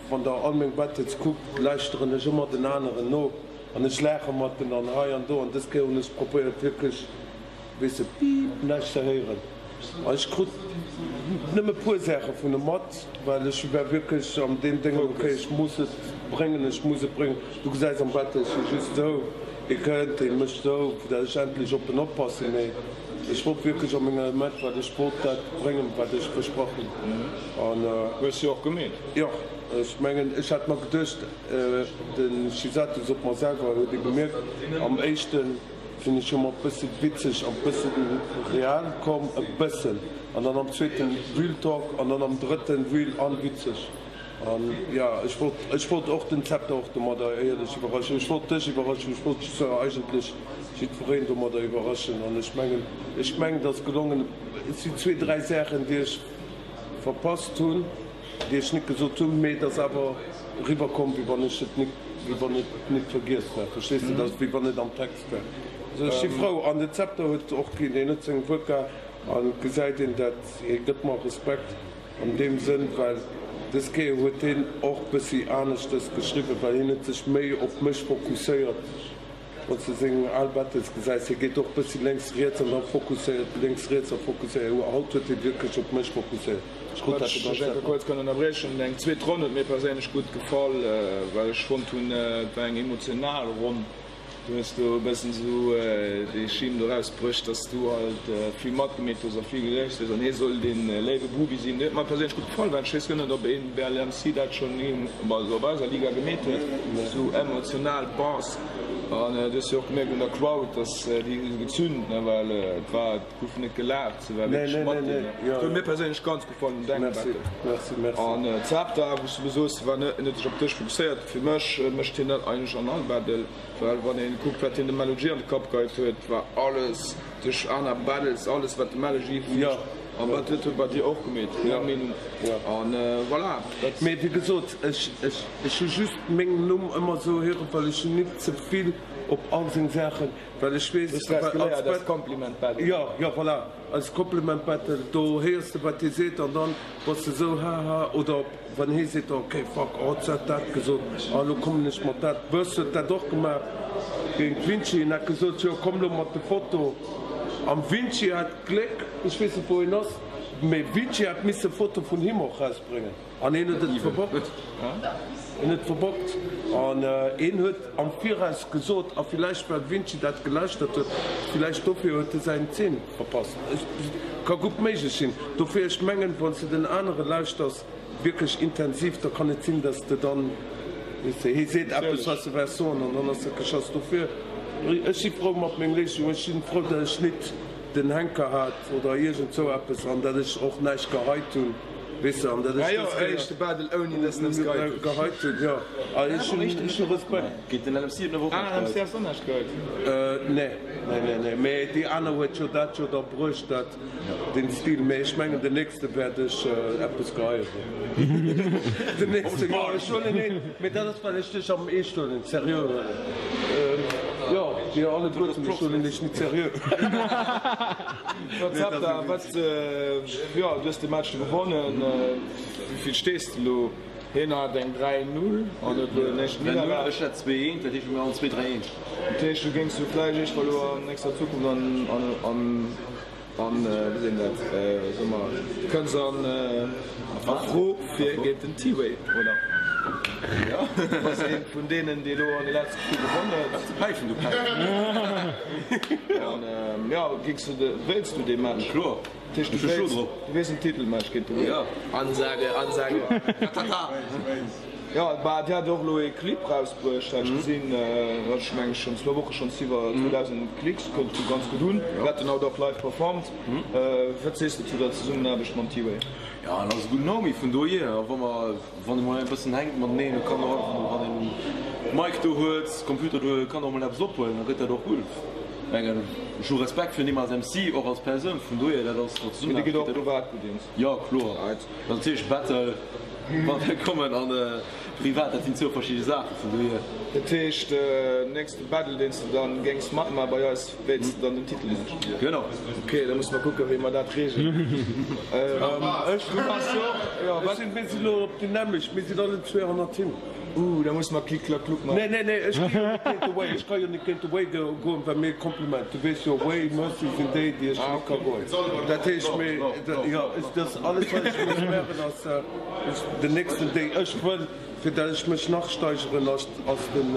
wann der all meng Battles kuckt, lauschteren ech ëmmer den aneren no an ech laache mat den an hei an do an dës Kéier hunn ech probéiert wierklech, weess de, piip, näischt ze héieren an ech krut nëmme puer Saache vun em mat, well ech war wierklech an deem Déngen, ok, ech muss et bréngen, ech muss et bréngen. Du gesäis am Battle, ech si just esou, dee kënnt, dee mécht esou, fir dat ech endlech op en oppassen, mee ech wollt wierklech a mengem Element, wat ech wollt, dat bréngen, wat ech versprach hunn. An Hues jo och gemeet. Jo, ech mengen, ech hat mer geduecht, de Chisato sot mer selwer, huet ee gemierkt, am éischte sinn ech jo mat bësse witzeg a bësse real komm, e bëssen, an dann am zweeten Real Talk an dann am drëtten real an witzeg. An jo, ech wollt, ech wollt och den Zepter och domadder éierlech iwwerraschen. Ech wollt dech iwwerraschen, ech wollt eigentlech jiddwereen domadder iwwerraschen an ech mengen, ech mengen, et ass gelongen. Et sinn zwee, dräi Saachen, déi ech verpasst hunn, déi ech net gesot hunn, mee et ass awer eriwwer komm, wéi wann ech et net, wéi wann et net vergiess war, verstees de, dass wéi wann et am Text wär. Also ech si frou. An den Zepter huet och ginn, hien huet seng Wuert gehal an et gesäit een dat, hie gëtt mer Respekt an deem Sënn, well dës Kéier huet hien och bëssi aneschtes geschriwwen, well hien huet sech méi op mech fokusséiert. Wann s de seng al Battles gesäis, hie geet och bëssi lénks riets an da fokusséiert, lénks riets a fokusséiert. Haut huet hie wierklech op mech fokusséiert. Ech krut Wat dat ech de dech ganze enke Zäit kuerz kann ënnerbriechen, deng zweet Ronn huet mir perséinlech gutt gefall, well ech fonnt hunn, et war eng emotional Ronn. Du hues do e bëssen esou dee Schim do rausbruecht, dass du halt vill matgemeet hues a vill geléicht hues an hie soll dee léiwe Bubi sinn. Dee huet mer perséinlech gutt gefall, well ech weess guer net, ob een BLMC dat schonn also op eiser Liga gemeet huet, esou emotional Bars. An du hues jo och gemierkt un der Crowd, dass déi hu gezünt, ne, well et war, et gouf net gelaacht, se war wierklech mat deenen. Et huet mir perséinlech ganz gefall un dengem Battle. An Zepter, wou s du elo soos, war net, en huet sech op dech fokusséiert. Fir mech mécht hien dat eigentlech an all Battle, well wann ee kuckt, wat hien dem Mello G an de Kapp geheit huet, war alles duerch aner Battles, alles wat de Mello G flicht. An dat huet hie bei dir och gemeet, meng Meenung. An voilà, dat. Mee wéi gesot, ech, ech, ech hu just meng Numm ëmmer esou héieren, well ech hunn nit ze vill op all seng Saachen, well ech weess, Du hues draus geléiert als Compliment Battle. Jo, jo, voilà, als Compliment Battle, do héiers de wat hie seet an dann bass de esou haha, oder wann hie seet, ok, fuck, oh, se hat dat gesot, ah, elo kommen ech mat dat. Böss huet dat och gemaach géint Vinci, en hat gesot, jo, komm lo mat de Foto, am Vinci hat. Gléck, ech weess net wou en ass, mee Vinci hat misse Foto vun him och rausbréngen an hien huet et verbockt. Hien huet verbockt an hien huet am Viraus gesot, a villäicht well Vinci dat gelauschtert huet, villäicht dofir huet e säin Zeen verpasst. Ka gutt méiglech sinn. Dofir, ech mengen, wann s de den anere lauschters, Wierklech intensiv, da kann et sinn, dass de dann, weess de, hee seet eppes, wat se wäers soen, an dann ass dat geschass. Dofir, ech si frou mat mengem Leeschtung, ech si frou, datt ech nit den Henker hat oder iergend sou eppes an datt ech och näischt geheit hunn, weess de, an datt ech dës Kéier Éischte Battle ouni datt en eppes geheit huet. Geheit hunn, jo. A ech hunn, ech hu Respekt. Géint den LMC huet en awer och näischt geheit. LMC ass och näischt geheit. Nee, nee, nee, nee, mee déi aner huet jo dat jo da bruecht, dat. Den Stil, mee ech mengen den nächste wäert ech eppes geheien. Den nächste, jo ech huelen een, mee dat ass well ech dech am Eescht huelen, seriö huelen. Jo, dir alleguerten, ech huelen iech nit seriö. Zepter, wat, jo du hues de Match do gewonnen, wéi vill stees de elo? Hien hat eng 3, 0 an huet elo en éischten Nidderlag. Ech hat 2, 1, dat heescht mir hunn 2, 3, 1. Dat heescht du géings du vläicht éischter elo an nächster Zukunft an, an, an, an wéi seet een dat, soe mer, du kënns an a Fro fir géint den T-Way, oder? Jo. Du bass ee vun deenen, dee elo an de leschte Spill gewonnen huet. Ze päifen, du Päifen. An jo, géings du de, wéilts du dee Match? Kloer. Dat heescht, du wéilts, du wéilts en Titelmatch géint de Will? Jo. Ansage, Ansage. Ratata. Jo, bah, Dir hat och elo ee Clip rausbruecht, hat ech gesinn. Hat ech meng schonn zwou Woche schonns iwwer 2.000 Klicks, kënnt jo ganz gutt un. Dir hat den haut och live performt. Wat sees de zu der Zesummenaarbecht mam T-Way? Jo, en ass e gudden Homie vun dohier. A wa mer, wann e mol e bëssen hänkt mateneen, e kann och einfach mol, wann een e Mic do huet, Computer do huet, kann och mol eppes ophuelen, da gëtt dat och gutt. Mengen ech hu Respekt virun him als MC, och als Persoun, vun dohier dat ass mat Mee dir gitt och privat gutt eens? Jo kloer, dat heescht Battle wann mir kommen an privat, dat sinn zwou verschidde Saachen, vun dohier. Dat heescht nächste Battle deen s de dann géings matma bei eis, wéilts de dann den Titel hunn? Genau. Ok, da musse mer kucken wéi mer dat reegelen. Ech, Du bass jo och, jo wat? Mir sinn elo op dynamisch, mir sinn allen zwee hannert him. Ooh, da muss mer Klick Klack Kluck man. Nee, nee, nee, ech gi jo net géint de Way. Ech ka jo net géint de Way goen, well mir Kompliment, du weess jo, Way, Mercy sinn déi, déi ech net ka goen. Dat heescht, mir, jo, ech, dat alles, wat ech muss maachen, ass ech, den nächsten, déi ech wëll, fir dat ech mech nach steigeren, ass, ass den,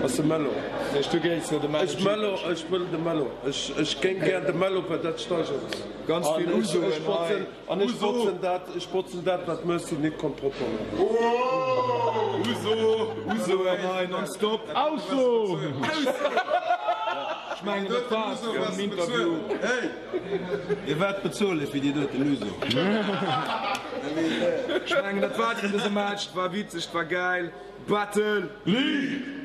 ass de Mello. Dat heescht, du géings jo de Mello Ech, Mello, ech wëll de Mello. Ech, ech géing gär de Mello, well dat steigert. Ganz vill Usoen hei. An ech botzen dat, ech botzen dat, wat d'Mercy net konnt propper maachen. Uso, Uso hei non-stop. Ausso! Ech mengen dat war's fir den Interview. Hey! Dir waert bezuelen fir déi doten Uso. Ech mengen dat war's fir dëse Match. Et war witzeg, et war gäil. Battle League!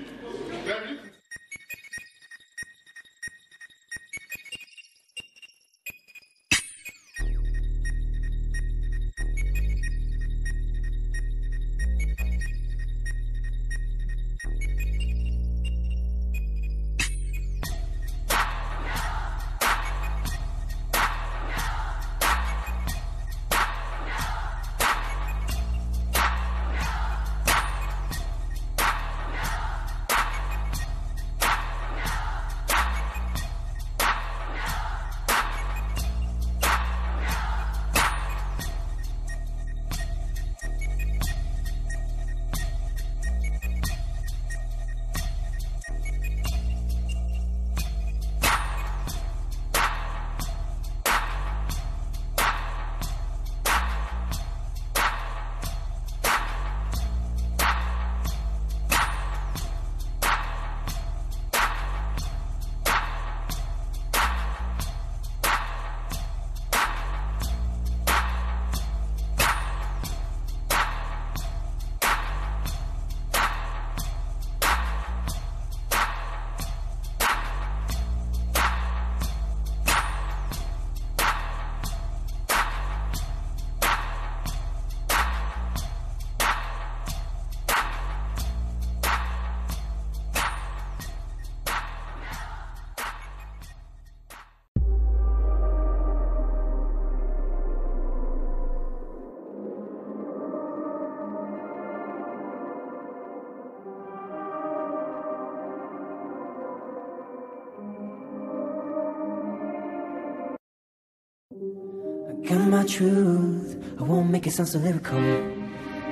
Got my truth, I won't make it sound so lyrical.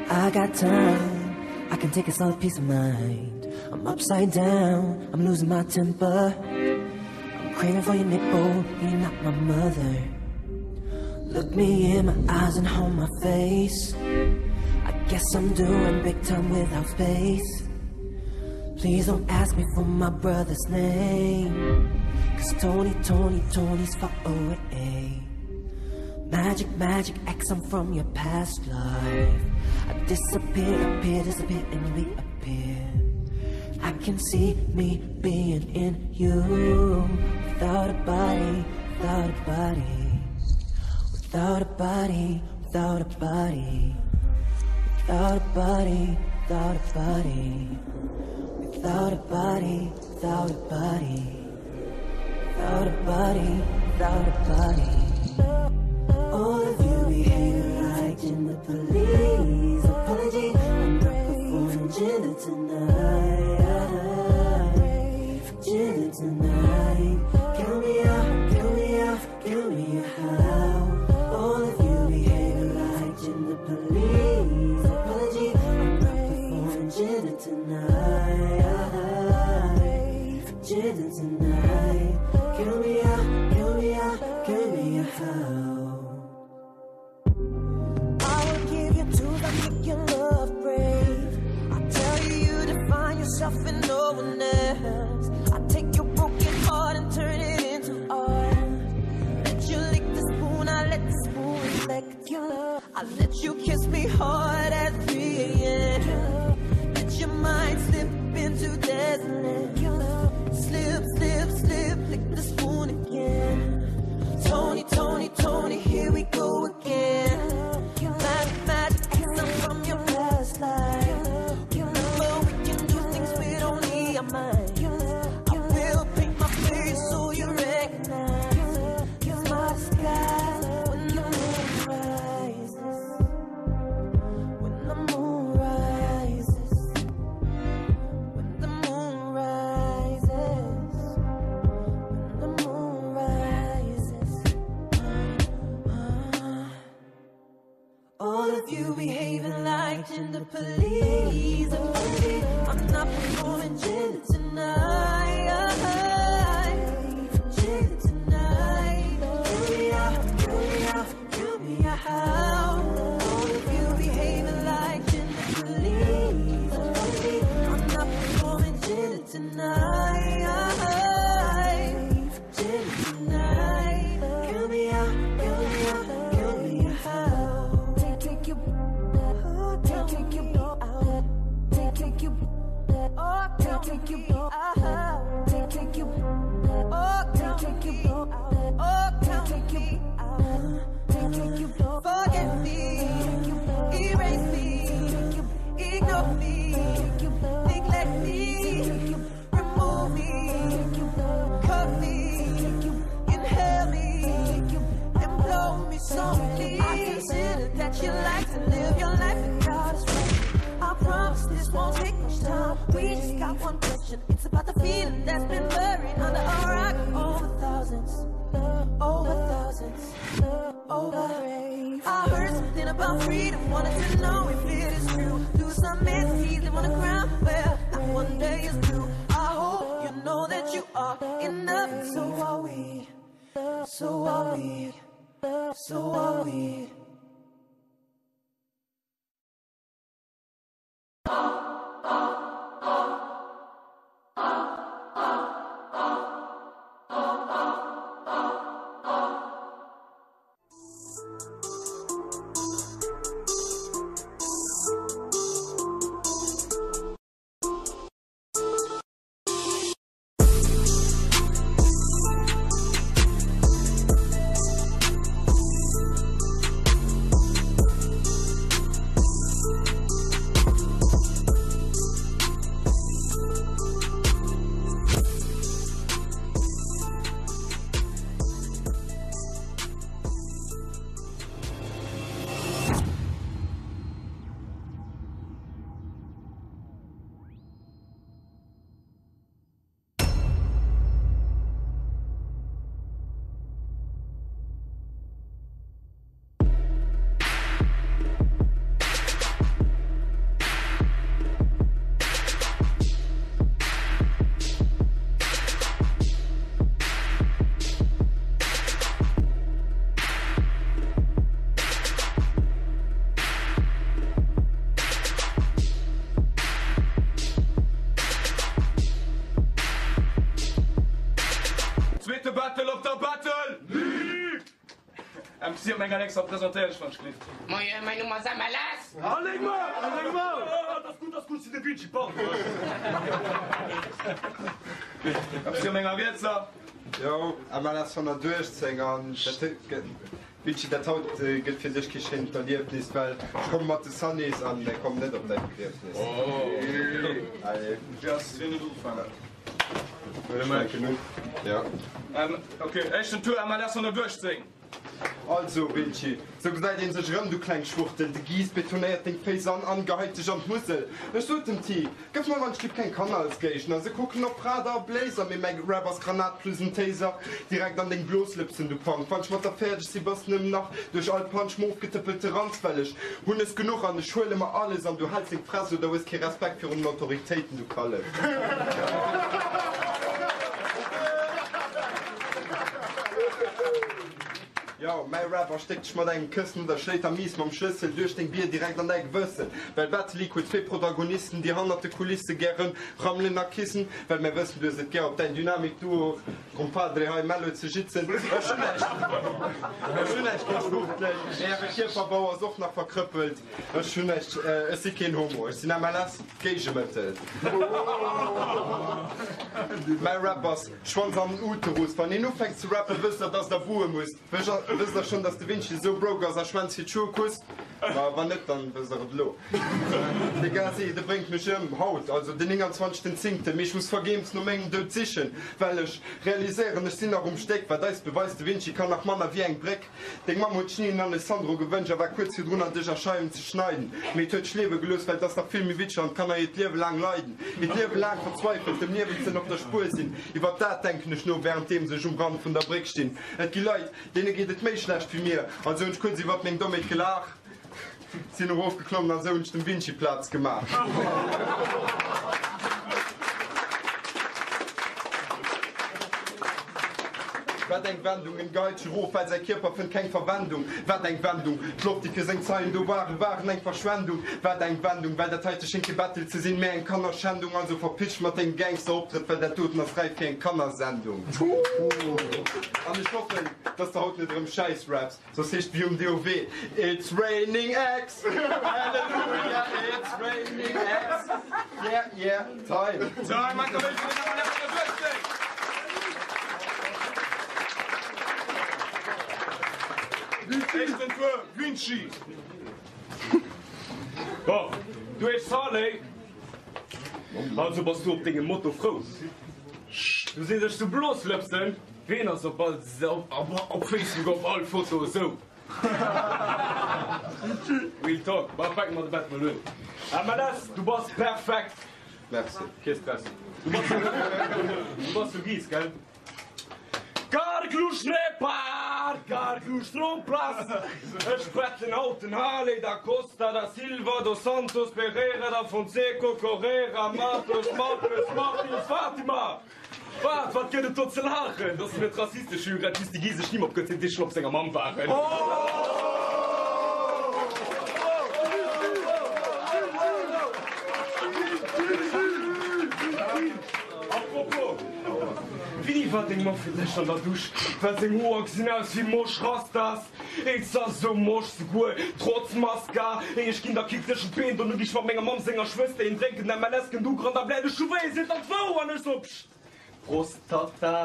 I got time, I can take a solid piece of mind. I'm upside down, I'm losing my temper. I'm craving for your nipple, you're not my mother. Look me in my eyes and hold my face. I guess I'm doing big time without space. Please don't ask me for my brother's name. Cause Tony, Tony, Tony's far away. Magic, magic, X, I'm from your past life. I disappear, appear, disappear, and reappear. I can see me being in you. Without a body, without a body. Without a body, without a body. Without a body, without a body. Without a body, without a body. Without a body, without a body. All of you behave like in the police. Apology, I'm not performing gender tonight. Gender tonight. Count me out, count me out, count me out. All of you behave like in the police. Apology, I'm not performing gender tonight. Gender tonight. Count me out, count me out, count me out. I will give you tools that make your love brave. I tell you you define yourself and no one else. I take your broken heart and turn it into art. Let you lick the spoon, I let the spoon reflect your love. I let you kiss me hard at 3 a.m. Let your mind slip into desolate. Slip, slip, slip, lick the spoon again. Tony, Tony, Tony, here we go again. Mad, mad, I'm from your past life. Remember, we can do things with only our minds. I will paint my face so you recognize. It's my disguise when the moon rises. When the moon rises. When the moon rises. When the moon rises. All of you behaving like gender police. I'm not performing gender tonight. Gender tonight. Kill me out, kill me out, kill me out. All of you behaving like gender police. I'm not performing gender tonight. Gender tonight. Kill me out, kill me out, kill me out. Take, take you, take, take you out. Take, take you, oh, take, take you out. Take, take you, oh, take, take you out. Oh, take, take you out. Take, take you, forget me, erase me, ignore me, neglect me, remove me, cut me, inhale me, and blow me softly. I consider that you like to live your life in God's way. I promise this won't take much time. We just got one question. It's about the feeling that's been buried under a rock over thousands, over thousands, over. I heard something about freedom, wanted to know if it is true. Do some entities live on the ground where not one day is blue? I hope you know that you are enough. and So are we. So are we. So are we. Battle op der Battle League! MC op menger Lénkser, presentéier dech wann ech gelift. Moien, mäin Numm ass MLS. Alleng mol! Alleng mol! Dat ass gutt, dat ass gutt, si de Vinci, pardon. MC op menger Rietser. Yo, MLS 118 an dat Vinci, dat haut gëtt fir dech kee schéint Erliefnis, well ech komme mat de Sunnies an mir kommen net op däi Begriefnis. Allez. Just wien huet ugefaangen? Ech fänken un, jo. Ok, éischten Tour, MLS 118. Also, Vinci, sou gesäit een sech erëm, du kleng Schwuchtel. De Gies betonéiert deng Féiss an an geheit dech an d'Musel. Ech sot dem Ti, Gëff mer wann ech keng Kanner als Géigner. Se kucken op Prada a Blazer, mee mäi Rap ass Granat plus en Taser. Direkt an deng Blos lëpsen, du Punk. Wann ech mat der fäerdeg si, bass nëmmen nach duerch all Punch mofgetëppelte Ranz. Well ech hunn es genuch an ech huele mer alles an du häls deng Fress oder hues kee Respekt virun den Autoritéiten, du Kallef. Jo, mäi Rap erstéckt dech mat engem Këssen oder schléit der mies mam Schlëssel duerch deng Bier direkt an däi Gewëssen. Well Battle League huet zwee Protagonisten, déi hannert de Kulisse gären rammelen a kissen. Well mär wëssen, du hues et gär op däin Dynamik-Duo Compadre hei Mello ze jitzen. Ech hunn näischt, ech hunn näischt géint Schwuchteln, mee äre Kierperbau ass och nach verkrëppelt. Ech hunn näischt, ech si keen Homo, ech sinn MLS, Géigemëttel. Mäi Rap ass. Schwanz an den Uterus. Wann een ufänkt ze rappen, wësst der, dass der buhe musst. Wësst der schonn, dass de Vinci esou broke ass a Schwänz fir d'Schuhe kusst? Ma wann net, dann wësst der et elo. De Gazi, de bréngt mech ëm. Haut, also den 29 ten zéngten. Mee ech muss vergeems no mengem Doud sichen, well ech realiséieren, ech sinn nach um Stéck. Wat eis beweist, de Vinci kann nach manner wéi eng Bréck. Deng Mamm huet dech ni en Alessandro gewënscht a war kuerz virdrun an dech a Scheiwen ze schneiden. Mee et huet dech liewe gelooss, well et ass nach vill méi witzeg an et kann der hiert Liewe laang leiden. Hiert Liewe laang verzweifelt, dem Liewenssënn op der Spuer sinn. Iwwer dat denken ech no, wärenddeems ech um Rand vun der Bréck stinn. Et gi Leit, deene geet et méi schlecht wéi mir. Also hunn ech kuerz iwwert meng Dommheet gelaach, sinn erofgeklommen a sou hunn ech dem Vinci Plaz gemaach. Wat eng Wendung! En geit sech erof, well säi Kierper fënnt keng Verwendung. Wat eng Wendung! D'Loft, déi fir seng Zeien do waren, waren eng Verschwendung. Wat eng Wendung! Well dat heite schéngt kee Battle ze sinn, mä eng Kannerschändung. Also verpiss dech mat dengem Gangster-Optrëtt, well dat doten ass räif fir eng Kannersendung. An ech hoffen, dass de haut net erëm Schäiss raps. Soss heescht wéi um DOW, It's raining eggs! Hallelujah, it's raining eggs! Yeah, yeah, time! Time, mein Kollege, Éischten Tour, Vinci! Bon, du heeschs Harley, also bass du op dengem Moto frou. Du sees ech zu Bloslëpsen. Ween ass op all op Facebook op all Foto esou? Real talk, ma fänke mer de Battle mol un. MLS, du bass perfekt! Merci. Kee Stress. Du bass du bass zu Gies, gell? Gargluschrepar, Gargluschstromplass, Ech betten haut den Harley, da Costa, da Silva, dos Santos, Pereira, da Fonseco, Correira, Matos, Marques, Martins, Fatima! Wat? Wat gëtt et do ze laachen? Dass se net rassistesch hu grad just déi gieseg Nimm opgezielt, déi schonn op senger Mamm waren. Apropos, Wéini war deng Mamm fir d'éischt an der Dusch? Well seng Hoer gesinn aus wéi Mosch Rastas. Et ass sou mosch, souguer trotz Maska. Ey, ech ginn der Kick tëschent d'Been, dono gi ech mat menger Mamm senger Schwëster een drénken. MLS kënnt u, Grand Abläit, ech hu wéi, seet dann d'Wou an ech so, Pscht, Prostata.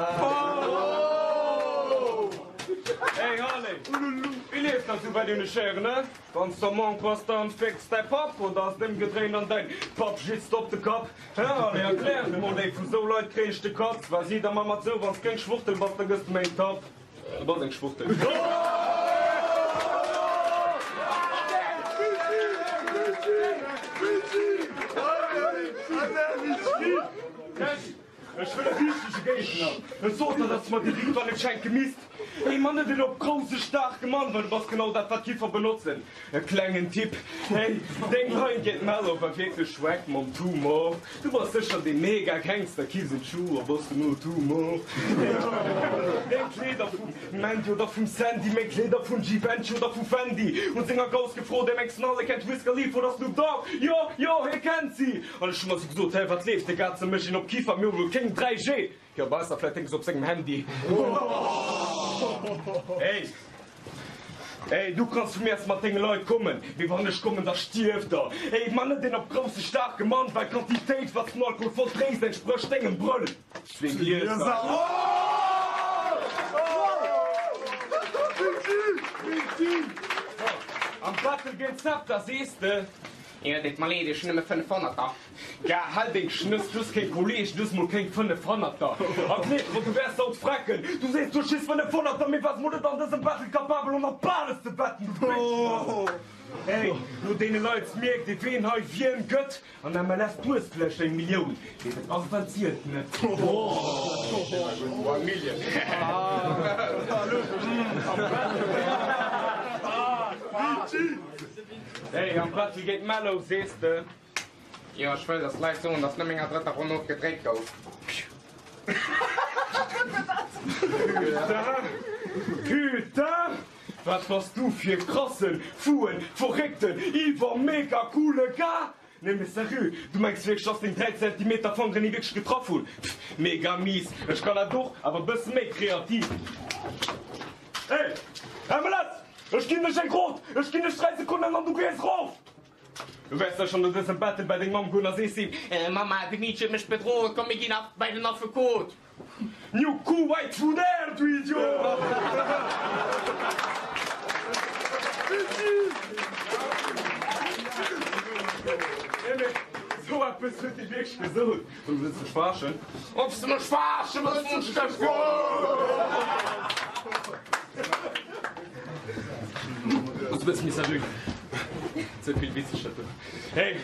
Ey Harley, wéi leeft dat sou bei deene Schéieren, ne? Wann s de mank bass, dann fécks däi Papp oder ass et ëmgedréint an däin Papp jitzt op de Kapp? Hä Harley, erklär et mol, ey, vu sou Leit kréien ech de Katz. Wa si da mar mat sou, wann s keng Schwuchtel bass, da gëss de méi en Tapp. Du bass eng Schwuchtel. Ech wëll e richtege Géigner. Ech sot der, dass de mer déi Victoire net schenke misst. Ey, man net een op grousse staarke Mann, well du bass genau dat wat Kiffer benotzen. E klengen Tipp, Hey, deng Line géint Mellow war wierklech wack mam Tumor. Du bass sécher dee mega Gangster, kiffs en Schuh a bass dono Tumor. Hey, deng Kleeder vum Mandy oder vum Sandy, meng Kleeder vun Givenchy oder vu Fendi. Hunn senger Gauss gefrot, ey mengs den alle kennt Wiz Khalifa oder Snoop Dogg? Jo, jo, hie kennt si! An ech hu mer sou gesot, hey, wat leeft, de Gaze mécht een op Kiffer, mir hu lo kéng 3G. Jo, besser vläit déngs op sengem Handy. Hey! Hey, du kanns vu mir aus mat denge Leit kommen, mee wann ech kommen, da stierft der. Hey, man net een op grousse staarke Mann, well d'Quantitéit, wat s du Alkohol verdrénks, entsprécht dengem Brëll. Zwee Glieser. Am Battle géint Zepter sees de. Jo, deet mer leed, ech hunn nëmme 500er. Gah, hal deng Schnëss, du hues keng Kolleg, du hues mol keng Fënnefhonnerter. A gleef mer, du wäers haut frecken, du sees, du schiss Fënnefhonnerter, mee waars mol net an dësem Battle capabel 100 Bales ze wetten, du Bitch, Mann. Hey, no deene Leit mierkt ee ween hei wien gëtt. An MLS du hues vläicht eng Millioun, mee dat Arwen zielt net. One million. Hey, am Battle géint Mellow sees de. Jo, ech wëll, dass d'Leit soen, dass no menger drëtter Ronn ofgedréit gouf. Putain! Putain! Wat bass du fir e krassen, fou'en, verréckten, iwwer mega coole Gars! Nee mee sérieux, du mengs wierklech dass deng 3 Zentimeter Fangeren hie wierklech getraff hunn? Pff, mega mies! Ech kann dat och, awer e bësse méi kreativ. Hey! MLS! Ech ginn dech eng Rot! Ech ginn dech 3 Sekonnen an du gees erof! Du wäers da schonn no dësem Battle bei deng Mamm goen a sees him. Mamma, de Mietche huet mech bedrot, komm mir ginn ab bei den Affekot. New Kuwait through there, du Idiot! Nee mee sou eppes huet hie wierklech gesot. Soll ech dech verarschen? Ob s de mech verarsche wëlls, muss ech dech froen. Ass e bësse méi seriö. Ze vill Witzeg dat do. Hey,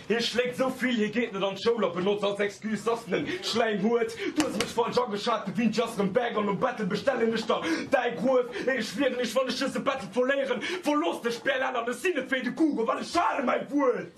hie schléckt sou vill, hie geet net an d'Schoul a benotzt als Excuse, dass en en Schläim huet. Du hues mech falsch ageschat, de Vinci ass rëm back an nom Battle bestellen ech der däi Gruef. Hey, ech schwieren iech, wann ech dëse Battle verléieren, verloossen ech BLL an ech sinn net wéi de Google, well ech hale mäi Wuert.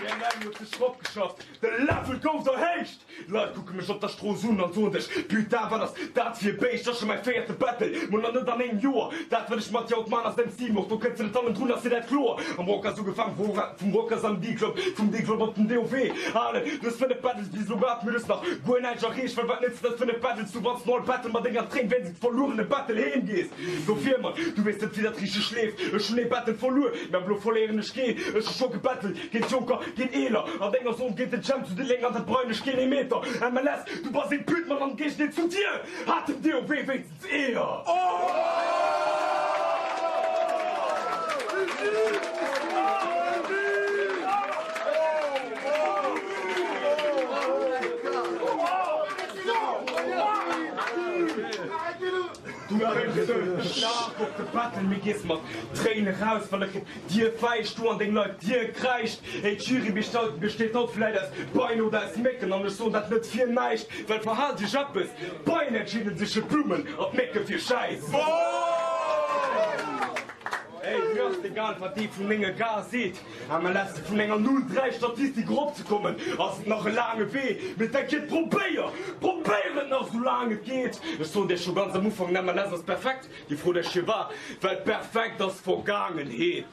BLL huet sech ropgeschafft, de Level gouf erhéicht. Leit kucke mech op der Strooss un an soen sech, Putain, wat ass dat fir e Béischt, ass scho mäi véierte Battle, mol nach net an engem Joer. Dat wat ech mat dir haut man ass MC Mord, do kënns de net hannendrun, ass dir dat kloer? Am Rockers ugefaang, vum Rockers an den D-Club, vum D-Club op den DOW. Halen, du hues 5 Battles bis elo gehat, mee du hues nach guer näischt erreecht, well wat nëtzt dat 5 Battles, du wanns no all Battle mat denger Tréin wéinst verluerene Battle heem gees. Dofir, Mann, du weess net wéi dat richteg leeft, ech hunn ee Battle verluer, mee ab elo verléieren ech keen, ech hu scho gebattelt géint Jonker, Géint Eeler an denger Zon, géint den Jemp zu Diddeleng an dat Brein, ech ginn ee Meter MLS, du bass ee Püt, Mann, am Géigendeel zu dir hat den DOW wéinstens Eeër. Du kënns sou staark op de Battle, mee gees mat Tréine raus, well ech op Dir fäischt, du an deng Leit, dir kräischt. Ey, d'Jury besteet haut vläit aus Beien oder aus Mécken, an ech soen dat net fir näischt, well verhaalt iech eppes, d'Beien entscheeden sech fir Blummen an d'Mécke fir Schäiss. Ey, mir ass et egal, wat dee vun menge Gar seet, MLS, vun enger 0,3 Statistik eropzekommen, ass et nach e laange Wee, mee t'inquiète, probéier, probéier et nach esou laang et geet. Ech soen dir scho ganz am Ufank, den MLS ass perfekt. Déi Fro der Shiva, well perfekt ass Vergaangenheet.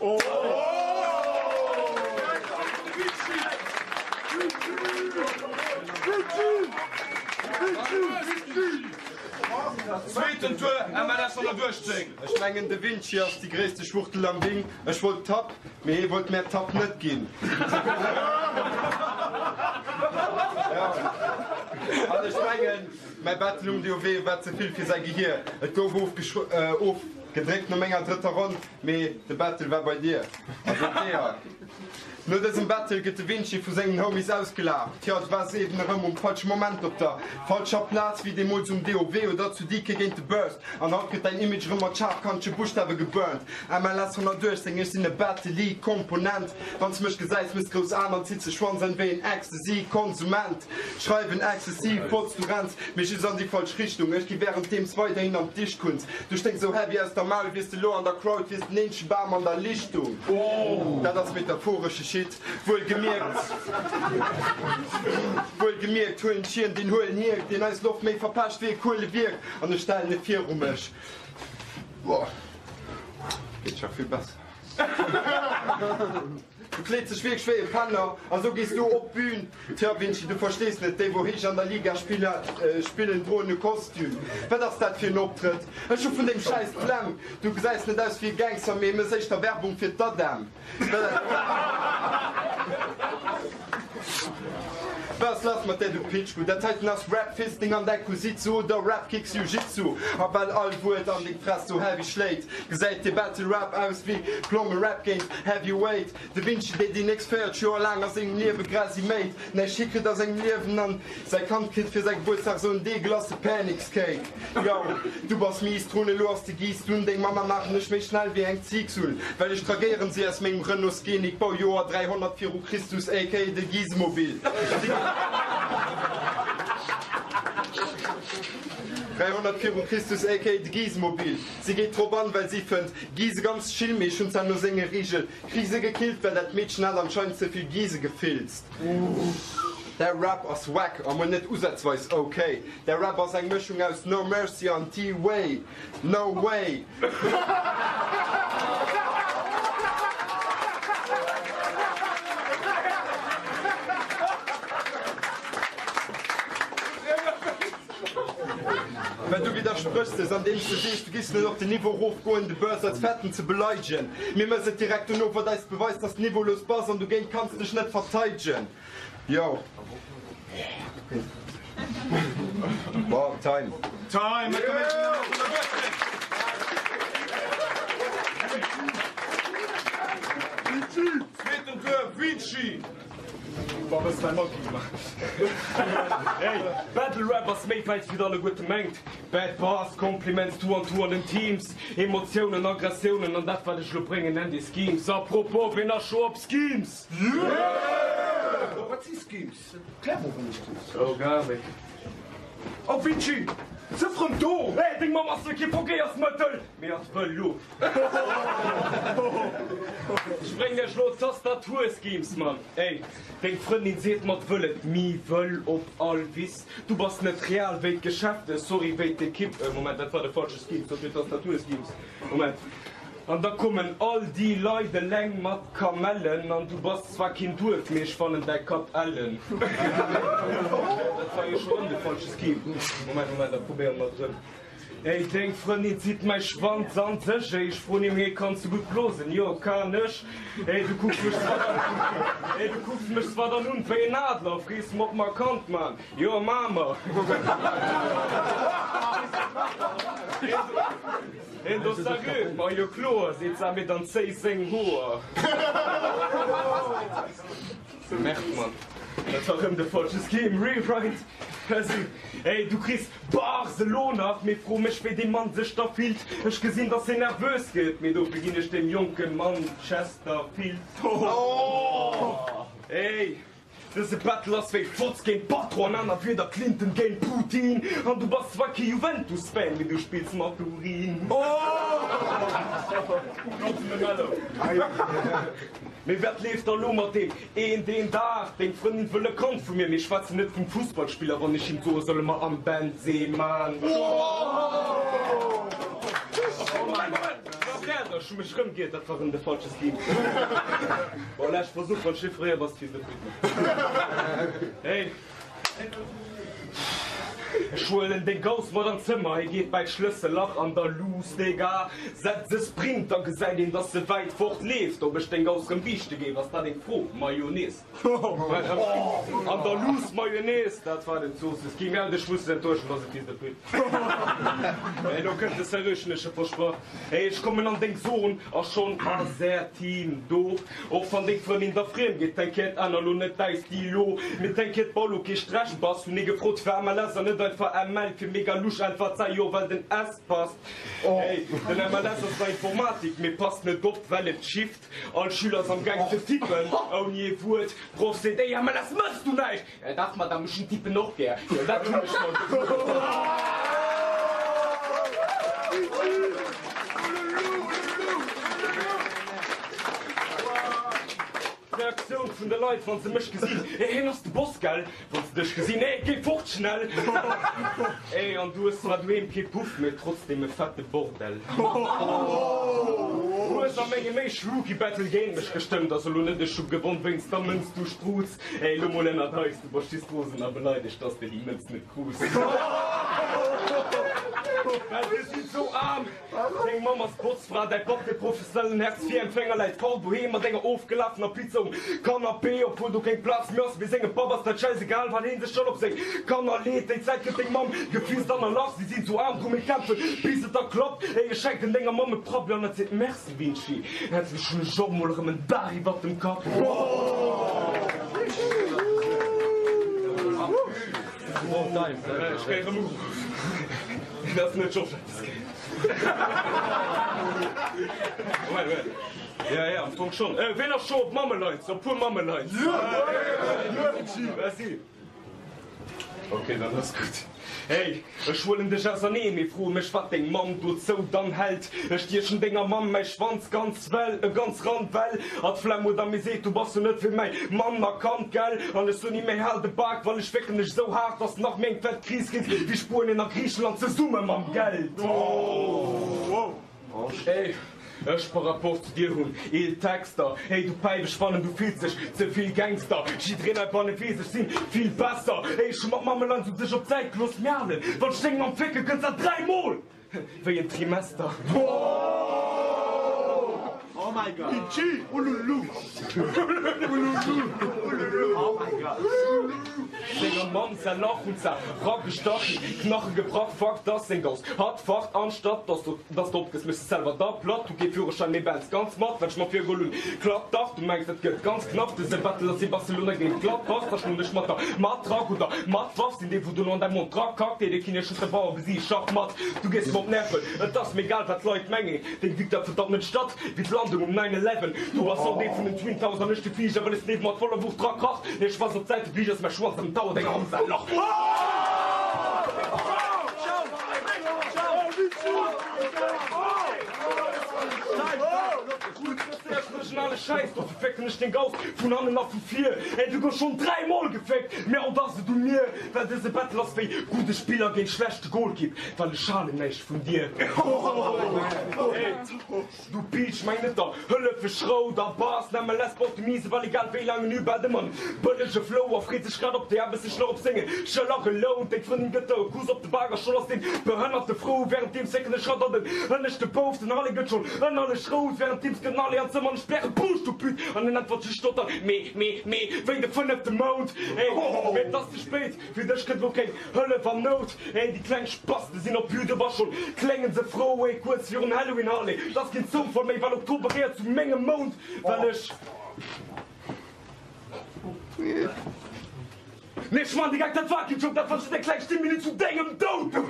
Zweeten Tour, MLS 118. Ech mengen de Vinci ass déi gréisste Schwuchtel am Ding. Ech wollt Tapp, mee hee wollt mär d'Tapp net ginn. An ech mengen. Mäi Battle um DOW war ze vill fir säi Gehier. Et gouf ofgedréckt no menger drëtter Ronn, mee de Battle war bei dir. Also d'Eeër. No dësem Battle gëtt de Vinci vu sengen Homies ausgelaacht. Tjo, du waars eben erëm um falsche Moment op der falscher Plaz, wéi deemools um DOW oder zu DK géint de Burst. An haut gëtt däin Image erëm mat schaarfkantege Buschtawe geburnt. MLS 118, ech sinn e Battle-League-Komponent. Wann s mech gesäis, mëss grouss Aen an zitts de Schwanz an wéi en Ecstasy-Konsument. Schreiwen exzessiv, Fotz, du renns mee just an déi falsch Richtung. Ech gi wärenddeems weiderhin an d'Dichtkunst. Du sténks sou heavy aus der Maul, wiers de lo an der Crowd, wiers den eenzege Bam an der Lichtung. Dat ass metaphoresche Shit, wuel gemierkt. Wuel gemierkt, huelen ech hien, deen huelen Hierk, deen eis Loft méi verpescht wéi e Kuelewierk, an ech stellen e viru mech. Boah, geet scho vill besser. Du kleeds dech wierklech wéi e Penner a sou gees du op d'Bühn. Tja Vinci, du verstees net, déi wou héich an der Liga spillen droen e Kostüm. Wat ass dat fir en Optrëtt? Ech hu vun deem Schäiss d'Flemm. Du gesäis net aus wéi e Gangster, mee mëss éischter Werbung fir d'Adem. Wat ass lass mat där, du Pitschku? Dat heiten ass Rap Fisting an däi Kusitsu oder Rap Kicks Jiu-Jitsu. A well all Wuert an deng Fress sou heavy schléit, Gesäit de Battle Rap aus wéi Plomme Rap géint Heavyweight? De Vinci dee déi nächst 40 Joer laang a sengem Liewe Grasi méit, näischt hikritt a sengem Liewen an säi Kand kritt fir säi Gebuertsdag sou en deegelasse Panicscake. Yo, du bass mies drun, elo ass de Gees dunn, deng Mamma maachen ech méi schnell wéi eng Ziiksull, well ech dragéieren si aus mengem Renault Scenic, Baujoer 300 viru Christus aka de Gisemobil. 300 viru Christus aka de Gisemobil. Si geet drop an, well si fënnt Gise ganz chill, mee ech hunn zwar no senge Reegel Krise gekillt, well dat Meedchen hat anscheinend ze vill Gise gefilzt. Däi Rap ass wack a mol net usazweis ok. Däi Rap ass eng Mëschung aus No Mercy an T-Way. No way! Well du widderspréchs dech, andeems de sees, du giffs net op den Niveau rofgoen, de Burst als Fetten ze beleidegen. Mee mëss et direkt dono, wat eis beweist, dass de niveaulos bass an dogéint kanns dech net verteidegen. Yo. Bon, Time. Time! Zweeten Tour, Vinci! Boah, wëss mäi Monkey gemaach. Hey, Battle Rap ass méi wäit wéi der alleguerte mengt. Bad Bars, Compliments, Tour an Tour an den Teams, Emotiounen, Aggressiounen an dat wat ech elo bréngen nennt ee Schemes. A propos, ween ass scho op Schemes? Yeah! Wat si Schemes? Klär mol wann ech dierf. Oh gar méi. Oh Vinci! Sëff rëm do! Hey, deng Mamm ass jo kee Verkéiersmëttel, mee ass Vëlo. Ech bréngen iech lo d'Tastatur-Schemes, Mann. Ey, deng Frëndin seet mat wëll et mi wëll op all Wiss. Du bass net real wéi d'Geschäfte, sorry, wéi d'Ekipp, Moment, dat war de falsche Schemes, dat wier Tastatur-Schemes, Moment. An da kommen all déi Leit eleng mat Kamellen an du bass zwar keen Duerf, mee ech fannen däi Kapp ellen. Dat war jo scho rëm de falsche Scheme. Moment, Moment, da probéiere mer et erëm. Ey, deng Frëndin zitt mäi Schwanz an sech, ey, ech froen him, hey, kanns du gutt blosen? Jo, kann ech. Ey, du kucks mech zwar dann, ey, du kucks mech zwar dann un wéi en Adler, frees mer, ob mer Kand man. Jo, ma mer. Heen do seriö? Ma jo kloer, seet se, mee dann zéi seng Hoer. Merde, Mann, dat war rëm de falsche Scheme, Rewrite. Ey, du kriss Bars elo nach, mee fro mech wéi dee Mann sech da fillt. Ech gesinn dass hien nervös gëtt, mee dofir ginn ech deem jonke Mann Chesterfield. Ey, dëse Battle ass wéi Fotz géint Patron, an aner Wierder Clinton géint Putin. An du bass zwar kee Juventus-Fan, mee du spills mat Urin. Mee wat leeft da lo mat deem Een deen Dag, deng Frëndin wëll e Kand vu mir, mir schwätzen net vum Fussballspiller, wann ech him soe solle mer am Benzema. Ech hu mech rëm giert, dat war rëm de falsche Scheme. Bon, lescht Versuch, wann chiffréier bass, kriss de Pudding. Hey. Ech huelen deng Gauss mat an d'Zëmmer, hie geet bäi d'Schlëssellach an der Luuss, Digga, setzt e Sprint, da gesäit een, dass se wäit fort leeft. Ob ech deng Gauss rëm biischte géif, ass dat eng Fro? Mayonnaise an der Luuss, Mayonnaise, dat war den Zoossiss. Ging meld, ech muss enttäuschen, dass et fils de pute. Ey, lo kënnt de Seriöschen, ech hu versprach. Ey, ech kommen an deng Zon a schonn ass är Team do. Och wann deng Frëndin der friem geet, t'inquiète aner lo net däi Stylo. Mee t'inquiète bau lo kee Strech, bass hunn ee gefrot fir MLS an net einfach ML fir mega lusch. Äntwert sei jo well den S passt. Ey, den MLS ass bei Informatik, mee passt net op well et schifft. All Schüler ass am Gaang ze tippen ouni ee Wuert. Proff seet, ey MLS mëss du näischt? Dach Madame, ech hunn tippen och gär. Jo dat hunn ech mer geduecht. D'Reaktioun vun de Leit wann se mech gesinn, Ey hien ass de Boss gell? Wann se dech gesinn, Ey géi fort schnell! Ey an du hues zwar doheem kee Puff, mee trotzdem e fette Bordell. Du hues a mengem éischt Rookie Battle géint mech gestëmmt, also lo net ech hu gewonn wéinst der Mënz, du Spruz. Ey, lo mol ënnert eis, du bass just rosen a beleidegt, dass de déi Mënz net krus. Well mir sinn sou aarm, deng Mamm ass Botzfra, däi Papp de professionellen Hartz-IV-Empfänger, läit faul doheem mat enger ofgelafener Pizza um Canapé, obwuel do keng Plaz méi ass. Mee sengem Papp ass dat schäisegal, well heen sech schonn op seng Kanner leet. Déi Zäit gëtt deng Mamm gefisst an erlach, si sinn sou aarm, dru mir kämpfen bis et da klappt. Ey, ech schenken denger Mamm e Prabbel an et seet Merci. Vinci, Endlech hunn ech och mol erëm en Daach iwwert dem Kapp. Ech kréien erëm ugeruff. Dat ass net Georges eppes géint. Ja, ja, am Fong schonn. Ween ass scho op Mammelines? E puer Mammelines. Merci. Ok, dann ass gutt. Hey, ech huelen dech auserneen, mee froe mech wat deng Mamm dozou dann hält. Ech stiechen denger Mamm mäi Schwanz ganz well, e ganz ran, well hatt Flemm huet a mir seet, du bass jo net fir mäi Mann erkannt, gell? An ech soen ni méi, hal de Bak, well ech fécken dech esou haart, dass nach méi eng fett Kris kriss wéi Spuenien a Griicheland zesumme mam Geld. Hey, ech par rapport zu dir hunn eel Texter. Hey, du Päif, ech fannen du fills dech ze vill Gangster. Jiddereen heibanne weess, ech sinn vill besser. Hey, ech hu mat Mammelanz u sech op d'Säit gelooss. Mialen, wann ech deng Mamm fécke kënns dat dräimol wéi en Trimester. Oh my God. Ululu. Ululu. Oh my God. Senger Mamm säi Lach hunn zwar ragestach, Knache gebrach, fuck dass seng Gauss hat facht, anstatt dass du dass du opgëss méchs de selwer da platt, hu kee Führerschäin mee benz ganz mat, well ech mer virgeholl hunn, klappt dach, du mengs et gëtt ganz knapp, dëse Battle ass wéi Barcelona géint Gladbach, da schloen ech mat der Matraque oder mat Waff, sinn dee wou dono an däi Mond drakackt, dee de Kinesch huet de Bauer besiegt, Schach mat, du gees mer op d'Nerven, et ass mir egal wat d'Leit mengen, deng Victoire verdammt net statt. Wéi d'Landung um Nine Eleven, du bass all Deel vun den Twin Towers an ech de Fliger, well es nieft mat voller Wucht dra kracht. Nee, ech weis op d'Säit, de Fliger ass mäi Schwanz an den Tower denger Mamm säi Lach. Originale Schäiss, dofir fécken ech deng Gauss vun hannen a vu vir. Ey, du goufs schonn 3 mol geféckt, mee haut ass et u mir, well dëse Battle ass wéi gudde Spiller géint schlechte Golkipp, well ech halen näischt vun dir. Ey. Du Peach, meng net der Hëllef ech rou der Bass nemme les baut de Mise well egal wéi laang en Uber de Mann bëllege Flou a freet sech grad op déi Aarbecht sech nach op senge Schëller gelount deng Frëndin gëtt der e Kuss op de Bak a schonn ass deen behënnerte frou wärenddeems sécken ech hatt an den hënneschte Bouf den Harley gëtt schonn ënnerlech rout wärenddeems gëtt den Harley an d'Zëmmer an ech bläre Buuscht du Püt an en äntwert just stotter mee mee mee wéi de fënnefte Mount ey mee et ass ze spéit Fir dech kënnt lo keng Hëllef an Nout, ey, déi kleng Spaste sinn op Jude wa schonn kléngen se frou, ey, kuerz virun Halloween, Harley, 't ass keen Zoufall méi, well Oktober gehéiert zu mengem Mount, well ech. Nee, ech man de Geck, dat war keen Joke, dat war just eng kleng Stimuli zu dengem Doud, du.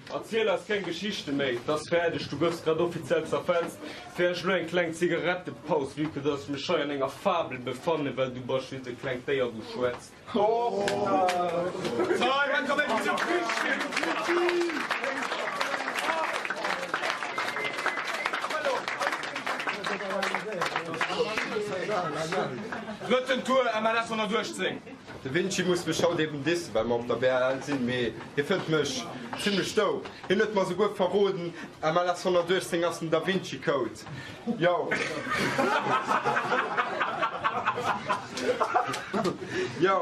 Erziel eis keng Geschichte méi, 't ass fäerdeg, du goufs grad offiziell zerfetzt. Fir ech elo eng kleng Zigarettepaus, vue que dass ech mech hei an enger Fabel befannen, well du bass just e klengt Déier wou schwätzt. Drëtten Tour, MLS 118. De Vinci muss mech haut eben dissen, well mer op der BLL sinn, mee hie fënnt mech zimlech dope. Hien huet mer souguer verroden, MLS 118 ass den Da Vinci Code. Yo. Yo.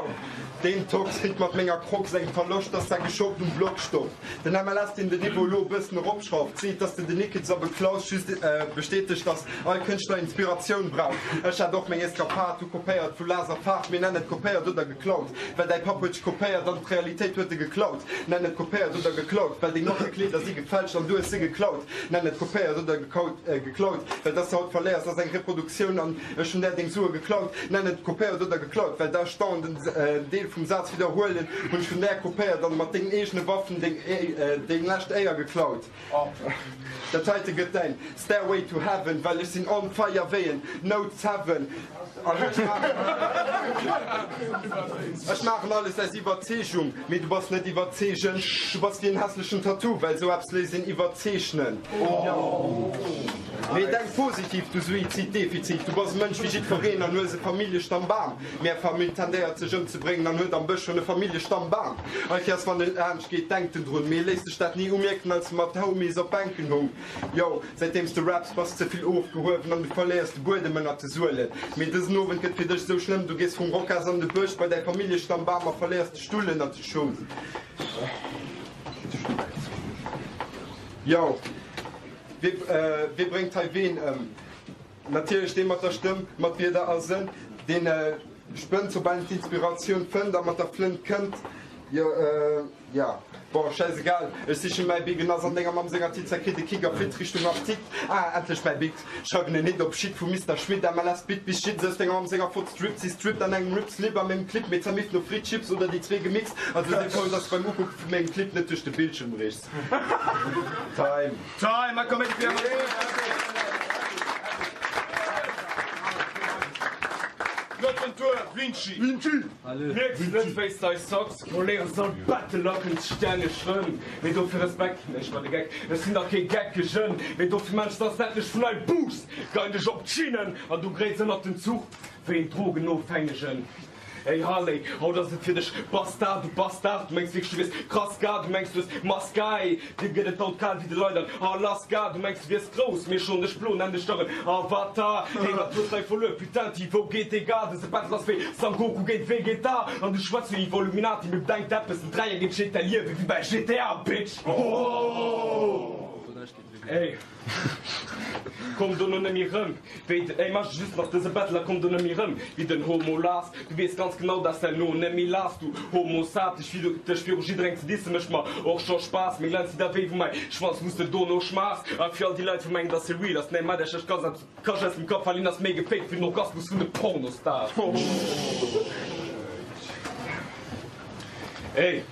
Deen Tox kritt mat menger Crocs eng Verloscht, dass säi Geschockt um Block stoppt. Den MLS, deen den Niveau elo e bëssen eropschrauft, seet, dass de den Nickels a beklaus just bestätegt, dass all Kënschtler Inspiratioun brauch. Ech hat och meng Eskapad, du kopéiert vu Laser Faarf, mee nenn et kopéiert oder geklaut, well däi Papp huet dech kopéiert an d'Realitéit huet e geklaut. Nenn et kopéiert oder geklaut, well deng Markekleeder si gefälscht an du hues se geklaut. Nenn et kopéiert oder geklaut, well dass de haut verléiers ass eng Reproduktioun an Ech hunn där deng Sue geklaut. Nenn et kopéiert oder geklaut, well da ech dauernd en Deel vum Saz widderhuelen, hunn ech vun där kopéiert an mat dengen eegene Waffen deng lescht Éier geklaut. Dat heite gëtt däin Stairway to Heaven, well ech sinn on fire wéi en Note 7 an ech maachen alles aus Iwwerzeegung, mee du bass net iwwerzeegend, du bass wéi en hässlechen Tattoo, well sou eppes léisst een iwwerzeechnen. Mee denk positiv, du Suiziddefizit, du bass e Mënsch wéi jiddwereen an hues e Familljestambam. Mär Famill tendéiert sech ëmzebréngen an huet am Bësch schonn e Familljestambam. All Kéiers wann e laanscht geet, denkt en drun, mee e léisst sech dat ni umierken, als e mat Homies op Bänken hung. Jo, säitdeems de raps, bass ze vill ofgehuewen an du verléiers de Buedem ënnert de Suelen. Mee dësen Owend gëtt fir dech esou schlëmm, du gees vum Rocas an de Bësch bei däi Familljestambam a verléiers de Stull ënnert de Schung. Jo. Wie bréngt hei ween ëm? Natierlech dee mat der Stëmm, mat Wierder a Sënn, deen spënnt, soubal en d'Inspiratioun fënnt a mat der Flënt kënnt. Jo, ja, bon, schäisegal, ech siche mäi Bic, en ass an denger Mamm senger Tizza, kritt e Kick a flitt Richtung Apdikt. Ah, endlech mäi Bic, schreiwen en Hit op Shit vum Mister Schmidt, MLS Bit bis Shit aus denger Mamm senger Fotz drippt, si strippt an engem Rip Slip a mengem Clip, mee zermifft no Fritt, Chips oder déi zwee gemixt. Also si frou, dass de beim Ukucke vu mengem Clip net duerch de Bildschirm richs. Time. Time, komm mat fir Drëtten Tour, Vinci. Vinci! Mierks net wéis dei Socks voléieren soll Battle lacken stänneg rëm Mee dofir Respekt, nee ech man de Geck, ech sinn dach kee geckege Mee dofir man ech dass nätlech vun ei Boost Gein dech op d'Schinnen an du gréits ënnert den Zuch wéi en Drogenofhängegen. Ey Harley, haut ass et fir dech Basta, du Bastard, du mengs wierklech du wiers krass gar, du mengs du hues Maska, ey, dir gëtt et haut kal wéi de Leit an Alaska, du mengs du wiers grouss, mee schonn dech blo, nenn dech dach en Avatar, ey, wat hues dei verluer, putain, ti wou geet dee Gar, dëse Battle ass wéi Sangoku géint Vegeta, an du schwätz vun Illuminati, mee bedenkt eppes, den Dräier géint GTA, Liewe wéi bei GTA, Bitch! Ey. Komm dono nemmi rëm wéi den, ey mach just nach dëse Battle a komm dono nemmi rëm wéi den Homo Lars. Du weess ganz genau dass herno nemmi laass du Homo Sap. Dech viru dech viru jidderengem ze dissen mécht mer och scho Spaass. Meng Länz si der wéi wou mäi Schwanz wous de dono schmaachs. A fir all déi Leit wou mengen dass se real ass, nee mat ech ech ganz aus Kach aus dem Kapp well hien ass méi gefaked wéi den Orgasmus vun de Pornostars. Ey.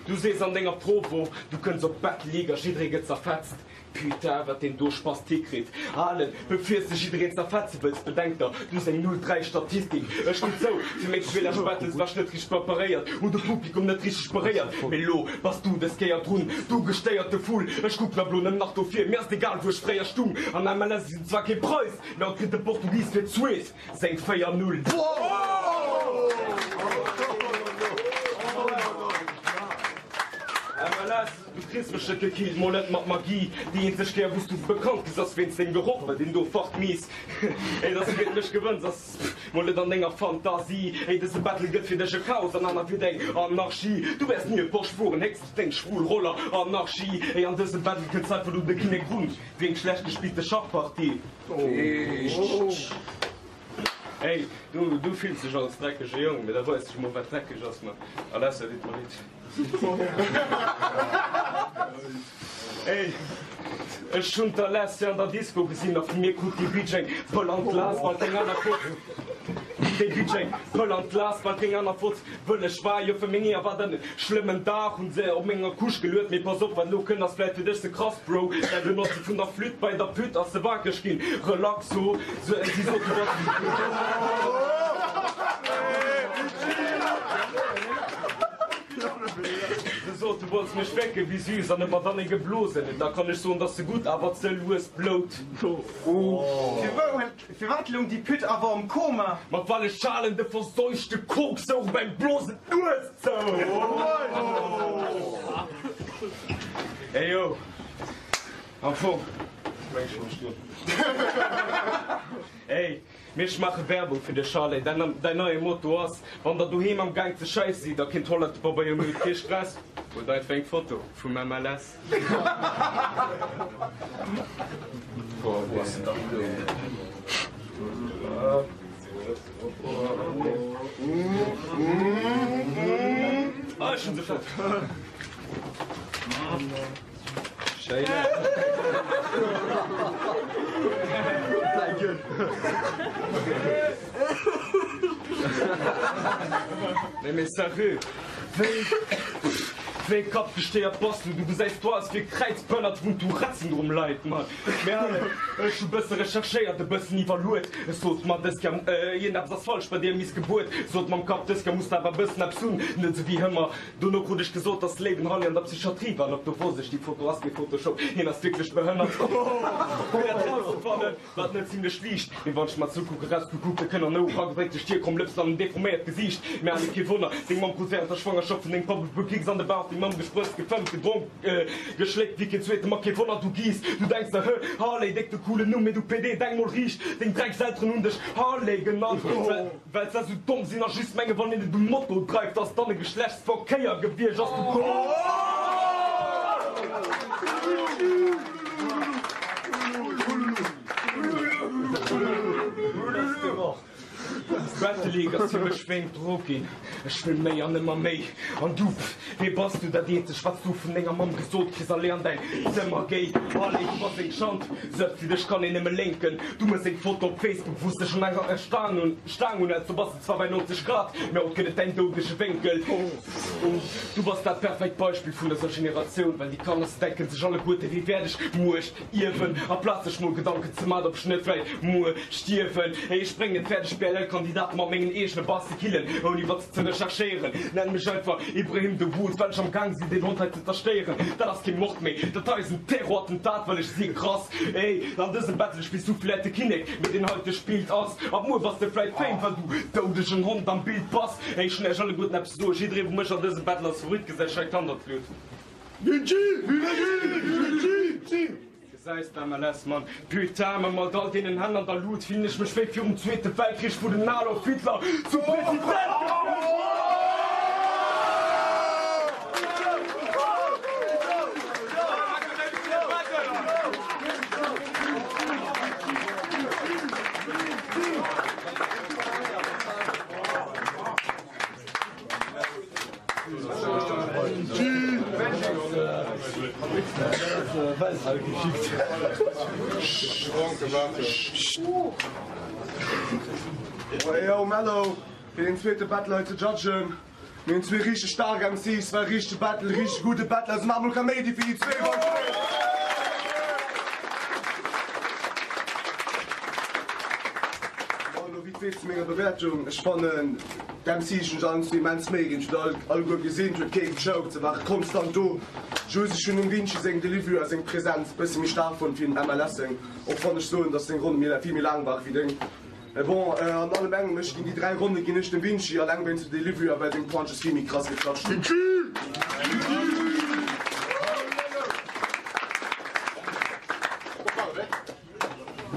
Du sees an denger Provo, du kënns op d'Battle League a jidderee gëtt zerfetzt. Putain, wat deen do Spastik kritt. Alen, befiers de jiddereen zerfetze wëlls, bedenk der, du hues eng 0,3 Statistik. Ech ginn zou, fir meng zwee lescht Battles war ech net richteg preparéiert, hunn de Publikum net richteg beréiert. Mee lo bass du des Kéier drun, du gestéierte Vull. Ech kucken ab lo nëmmen nach dofir, mir ass et egal wou ech fréier stung. An MLS sinn zwar kee Preis, mee haut kritt de Portugis fir d'zweet. Seng 4 Null. MLS, du kriss mech net gekillt, mol net mat Magie. Déi eenzeg Kéier wous du bekannt gis ass wéinst dengem Geroch, well deen do facht mies. Ey, dass du géint mech gewënns ass mol net an denger Fantasie. Ey, dëse Battle gëtt fir dech e Chaos an aner fir deng Anarchie. Du wäers ni e Porsche fueren, héchstens deng schwul Roller Anarchie. Ey, an dësem Battle kënns einfach du de Kinnek run, wéi eng schlecht gespillte Schachpartie. Ey, du, du fills dech als dreckege Jong, mee da weis dech mol wat dreckeg ass, ma Alessio deet mer leed. Ey, ech hunn d'Alessia an der Disco gesinn a vu mir krut déi Bitch eng Pëll an d'Glas, well keng aner Fotz, déi Bitch eng Pëll an d'Glas, well keng aner Fotz wëlleg war. Jo, fir meng Eeër war dat en schlëmmen Dag, hunn se op menger Couche geluet, mee pass op, wat elo kënnt ass vläit fir dech ze krass. Bro, däi Benotze vun der Flütt bei der Pütt ass ze wakereg ginn. Relaxo, si sot du bass. Se sot, du wollts mech wecken, wéi süß, an huet mer dann ee geblosen. Da kann ech soen, dass se gutt, awer ze lues blout. Firwat loung déi Pütt awer am Koma? Ma well ech halen de verseuchte Koks souch beim Blosen d'Nues zou! Ey yo, am Fong, Ey, mir schmaache Werbung fir de Chalet. Däin neie Motto ass, Wann der doheem am Gaang ze scheisse sidd a keen Toilettepabeier méi hutt, kee Stress, huelt einfach eng Foto vum MLS. Ah, ech hunn se fonnt. Nee mee sérieux, wéi wéi kappgestéiert bass du? Du gesäis do aus wéi e Kräizbënnert wou en Tourette-Syndrom leit, Mann. Mee allez, ech hu bësse recherchéiert, e bëssen iwwerluet. Ech sot mer, dës Kéier, iergendeppes ass falsch bei deer Missgebuert. Sot mam Kapp, dës Kéier muss de awer e bëssen eppes hunn, net esou wéi hëmmer. Dono krut ech gesot, dass Léiwen Halli an der Psychiatrie war an op do wosst ech, déi Foto ass kee Photoshop, hien ass wierklech behënnert. Fir dat rauszefannen, war et net zimlech liicht, mee wann ech mer zoukucke rausgekuckte Kënn an Ouer, agedréckte Stier, kromm Lëpsen an en deforméiert Gesiicht. Mee allez, kee Wonner, seng Mamm krut wärend der Schwangerschaft vun dengem Papp e puer Kicks an de Bauch, deng Mamm gesprëtzt, gefëmmt, gedronk, geschléckt wéi keen zweete. Ma kee Wonner, du giess, du denks der, hë, Harley, déck de coolen Numm, mee du PD, denk mol riicht, deng Dreckselteren hunn dech Harley genannt, well. Well se esou domm sinn a just mengen, wann een et um Moto dreift, ass dann e Geschlechtsverkéier gewiescht. Ass du domm? D'Battle League ass fir mech wéi eng Drog ginn. Ech wëll méi an ëmmer méi. An du, wee bass du? Dat eenzegt, wat s du vun denger Mamm gesot kriss, Allez an däin Zëmmer, géi! Allez, du bass eng Schand! Sëtz fir dech kann een nëmme lénken. Du mëss eng Foto op Facebook, wou s de schonn eng Staang un Staang unhäls, do bass de zwar bei 90 Grad, mä haut gëtt et däin doudege Wénkel. Du bass dat perfekt Beispill vun dëser Generatioun, well déi Kanner, se denken sech alleguerte wéi wäert ech Muecht ierwen, amplaz sech mol Gedanken ze man, ob ech net wéilt muer stierwen. Ey, ech bréngen et fäerdeg BLL-Kandidaten mat mengen eegene Bars ze killen, ouni iwwer se ze recherchéieren. Nenn mech einfach Ibrahim de Wolf, well ech am Gaang sinn deen Hond hei ze zerstéieren. Dat ass kee Mord méi, dat hei ass en Terrorattentat, well ech si krass. Ey, an dësem Battle spills du vläit de Kinnek, mee deen heite spillt ass. Ab muer bass de vläit Fame, well du doudegen Hond am Bild bass. Ey, ech hunn äech alleguerten eppes ze soen, jidderee wou mech an dësem Battle als Favorit gesäit, scheit d'Hand an d'Lut. Gesäis de MLS, Mann? Putain, ma mat all deenen Hänn an der Lut fillen ech mech wéi virum Zweete Weltkrich, wou den Adolf Hitler zum President gewielt gouf! Yo Mello, fir den zweete Battle hei ze judgen. Mir hunn zwee richteg staark MCs, war e richtege Battle, richteg gudde Battle, also maacht mol Kaméidi fir déi zwee Boys. Bon, elo vite fait zu menger Bewäertung, Ech fannen d'MCs hunn sech allen zwee immens Méi ginn, ech hunn all alleguer gesinn, et huet kee gechoked, se ware konstant do. Just ech hunn dem Vinci seng Delivery a seng Präsenz bësse méi staark fonnt wéi dem MLS seng, och wann ech soen, dass seng Ronne méi vill méi laang ware wéi deng. Mee bon, an allem engem, ech ginn déi 3 Ronne ginn ech dem Vinci, alleng wéinst der Delivery a well seng Punches vill méi krass geklatscht hunn.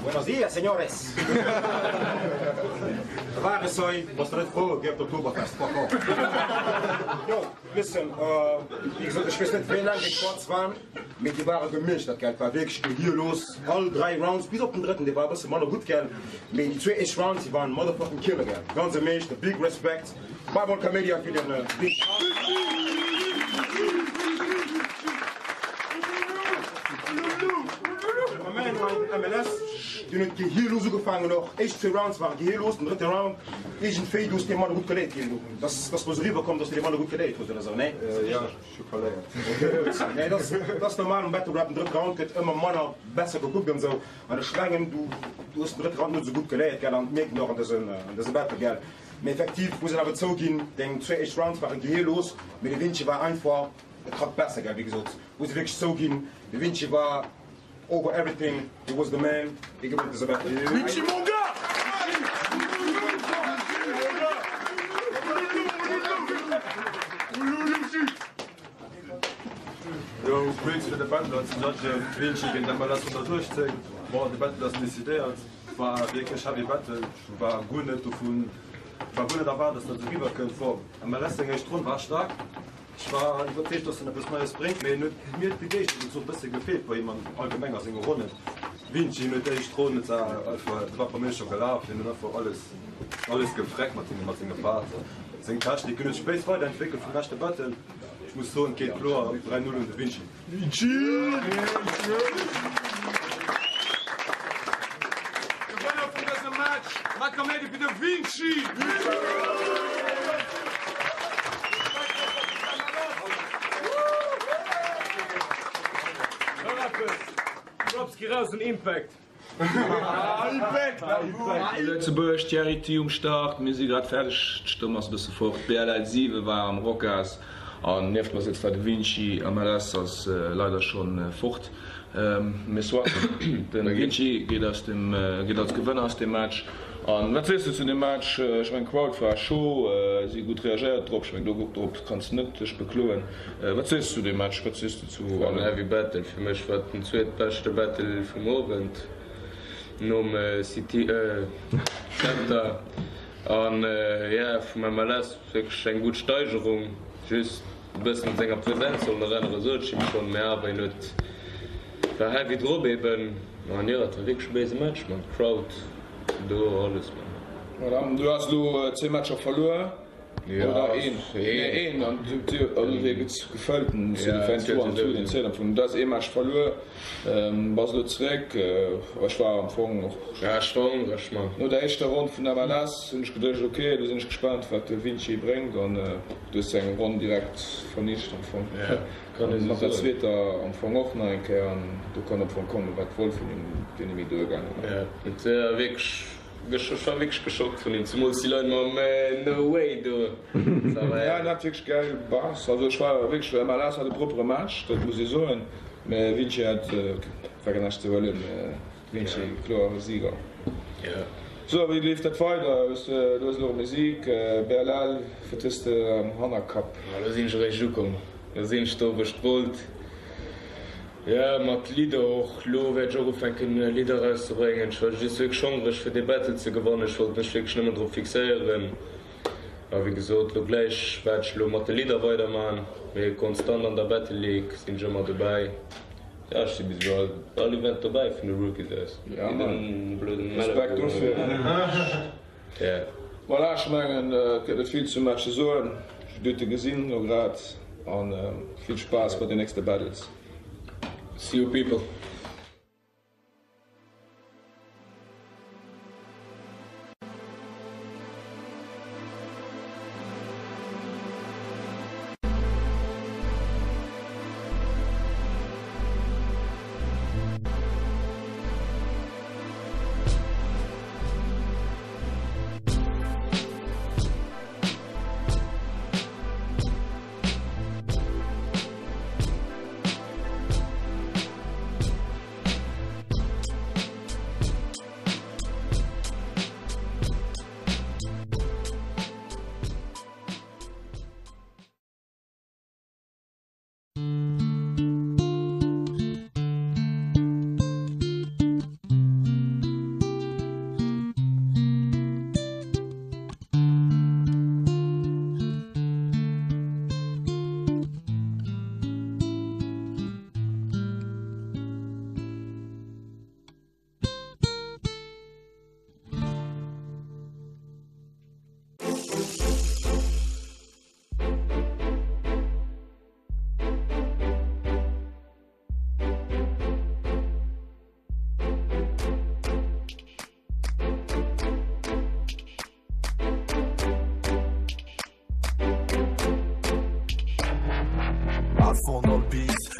Buenos días, señores! Ware soy, bass de net frou, geh op d'Oktoberfest, fuck off! Yo, listen, wéi gesot, ech weess net wéi laang déi Squats waren, mee déi ware gemeeschtert, gell, et war wierklech gehierlos, all 3 Rounds, bis op den drëtten, dee war e bësse manner gutt, gell, mee déi zwee éischt Rounds, déi waren motherfucking killer, gell, ganz e Meeschter, big respect, Babel Kaméidi fir den Big. MLS, deen huet gehierlos ugefaangen och. Éischt zwee Rounds ware gehierlos, den drëtte Round iergendwéi, du hues dee Mann gutt geléit ginn. Dass dass mer esou eriwwer komm, dass du dee Mann gutt geléit hues oder esou, nee? Jo, ech hu verléiert. Nee, dat ass dat ass normal um Battle Rap, den drëtte Round gëtt ëmmer manner besser gekuckt an esou. An ech mengen, du du hues den drëtte Round net esou gutt geléiert, gell, an et mierkt een och an dësem an dësem Battle, gell. Mee effektiv muss een awer zouginn, deng zwéi éischt Rounds ware gehirlos, mee de Vinci war einfach e Krack besser, gell. Wéi gesot, muss ee wierklech zouginn, de Vinci war over everything, he was the man, hie gewënnt dëse Battle. Vinci mon gars! Yo, Bricks fir de Battle hei ze judgen, Vinci géint MLS 118. Bon, de Battle ass decidéiert, war wierklech heavy Battle, ech war guer net dovun, war guer net erwaart dass dat esou riwwer kënnt. Bon, MLS seng éischt Ronn war staark, ech war iwwerzeegt dass en eppes Neies bréngt, mee en huet mir d'Begeeschterung esou e bësse gefeelt bei him an allgemeng a senge Ronnen. Vinci huet d'éischt Ronn, et war einfach, et war bei mir scho gelaf, hien huet einfach alles, alles gefreckt mat senge, mat senge Parts. Seng Technik, hien huet sech béis weiderentwéckelt vum leschte Battle. Ech muss soen, et geet kloer 3, 0 un de Vinci. Vinci! Gewënner vun dësem Match, mat Kaméidi fir de Vinci! Props gi raus un Impact! Lëtzebuerg, Thierry T um Start, mir si grad fäerdeg, d'Stëmm ass e bësse fort. BLL 7 war am Rocas an nieft mer sëtzt hei de Vinci. MLS ass leider schonn fort, mee soit, de Vinci geet aus dem, geet als Gewënner aus dem Match. An wat sees de zu dem Match? Ech mengen d'Crowd war chaud, si hu gutt reagéiert drop, ech mengen dorop kanns de net dech bekloen. Wat sees de zu dem Match? Wat sees de zu War en heavy Battle, fir mech war et den zweetbeschte Battle vum Owend nom City Center an yeah vum MLS wierklech eng gutt Steigerung, just e bëssen un senger Präsenz sollen erënneren, sot ech him schonn, mee awer hien huet war heavy drop eben an jo et war wierklech e béise Match man, d'Crowd do alles man. Voilà, du has elo zwee Matcher verluer. Oder een. Nee, een. An also dee gëtt gefëllt. Den Tour an Tour, den zielt am Fong. Du has ee Match verluer, bass elo zeréck. Ech war am Fong och. Ja, ech war hongreg, Mann. No der éischter Ronn vun MLS hunn ech geduecht, ok, elo sinn ech gespaant, wat de Vinci bréngt. An du hues eng Ronn direkt vernicht am Fong. Ja, kann ee sou soen. Mat der zweeter am Fong och nach eng Kéier. An do konnt am Fong kommen, wat wollt vun him. Wier net méi duergaangen. Ja, et war wierklech. Ech war wierklech geschockt vun him, zemools déi Leit mam No way do. Ja, en hat wierklech gäil Bars. Also ech war wierklech, MLS hat e proppere Match, dat muss ee soen, mä Vinci hat, war guer näischt ze huelen. Vinci kloere Sieger. Sou, a wéi leeft dat weider? Hues de, du hues elo Musik, BLL, wat hues de am Hannerkapp? Lo sinn ech eréischt ukomm, lo sinn ech do wou ech wollt. Jo, mat Lidder och. Lo wäert ech och ufänken Lidder erauszebréngen. Ech war just wierklech hongreg fir dee Battle ze gewannen. Ech wollt mech wierklech nëmmen drop fixéieren. A wéi gesot, lo gläich waert ech lo mat de Lidder weiderman. Mee konstant an der Battle League sinn ech ëmmer dobäi. Jo, ech si bis elo all Event dobäi vun de Rookies aus. Jidden blöden Respekt dofir. Voilà, ech mengen et gëtt net vill zum Match ze soen. Ech hunn d'Dote gesinn elo grad an vill Spaass bei den nächste Battles. See you people.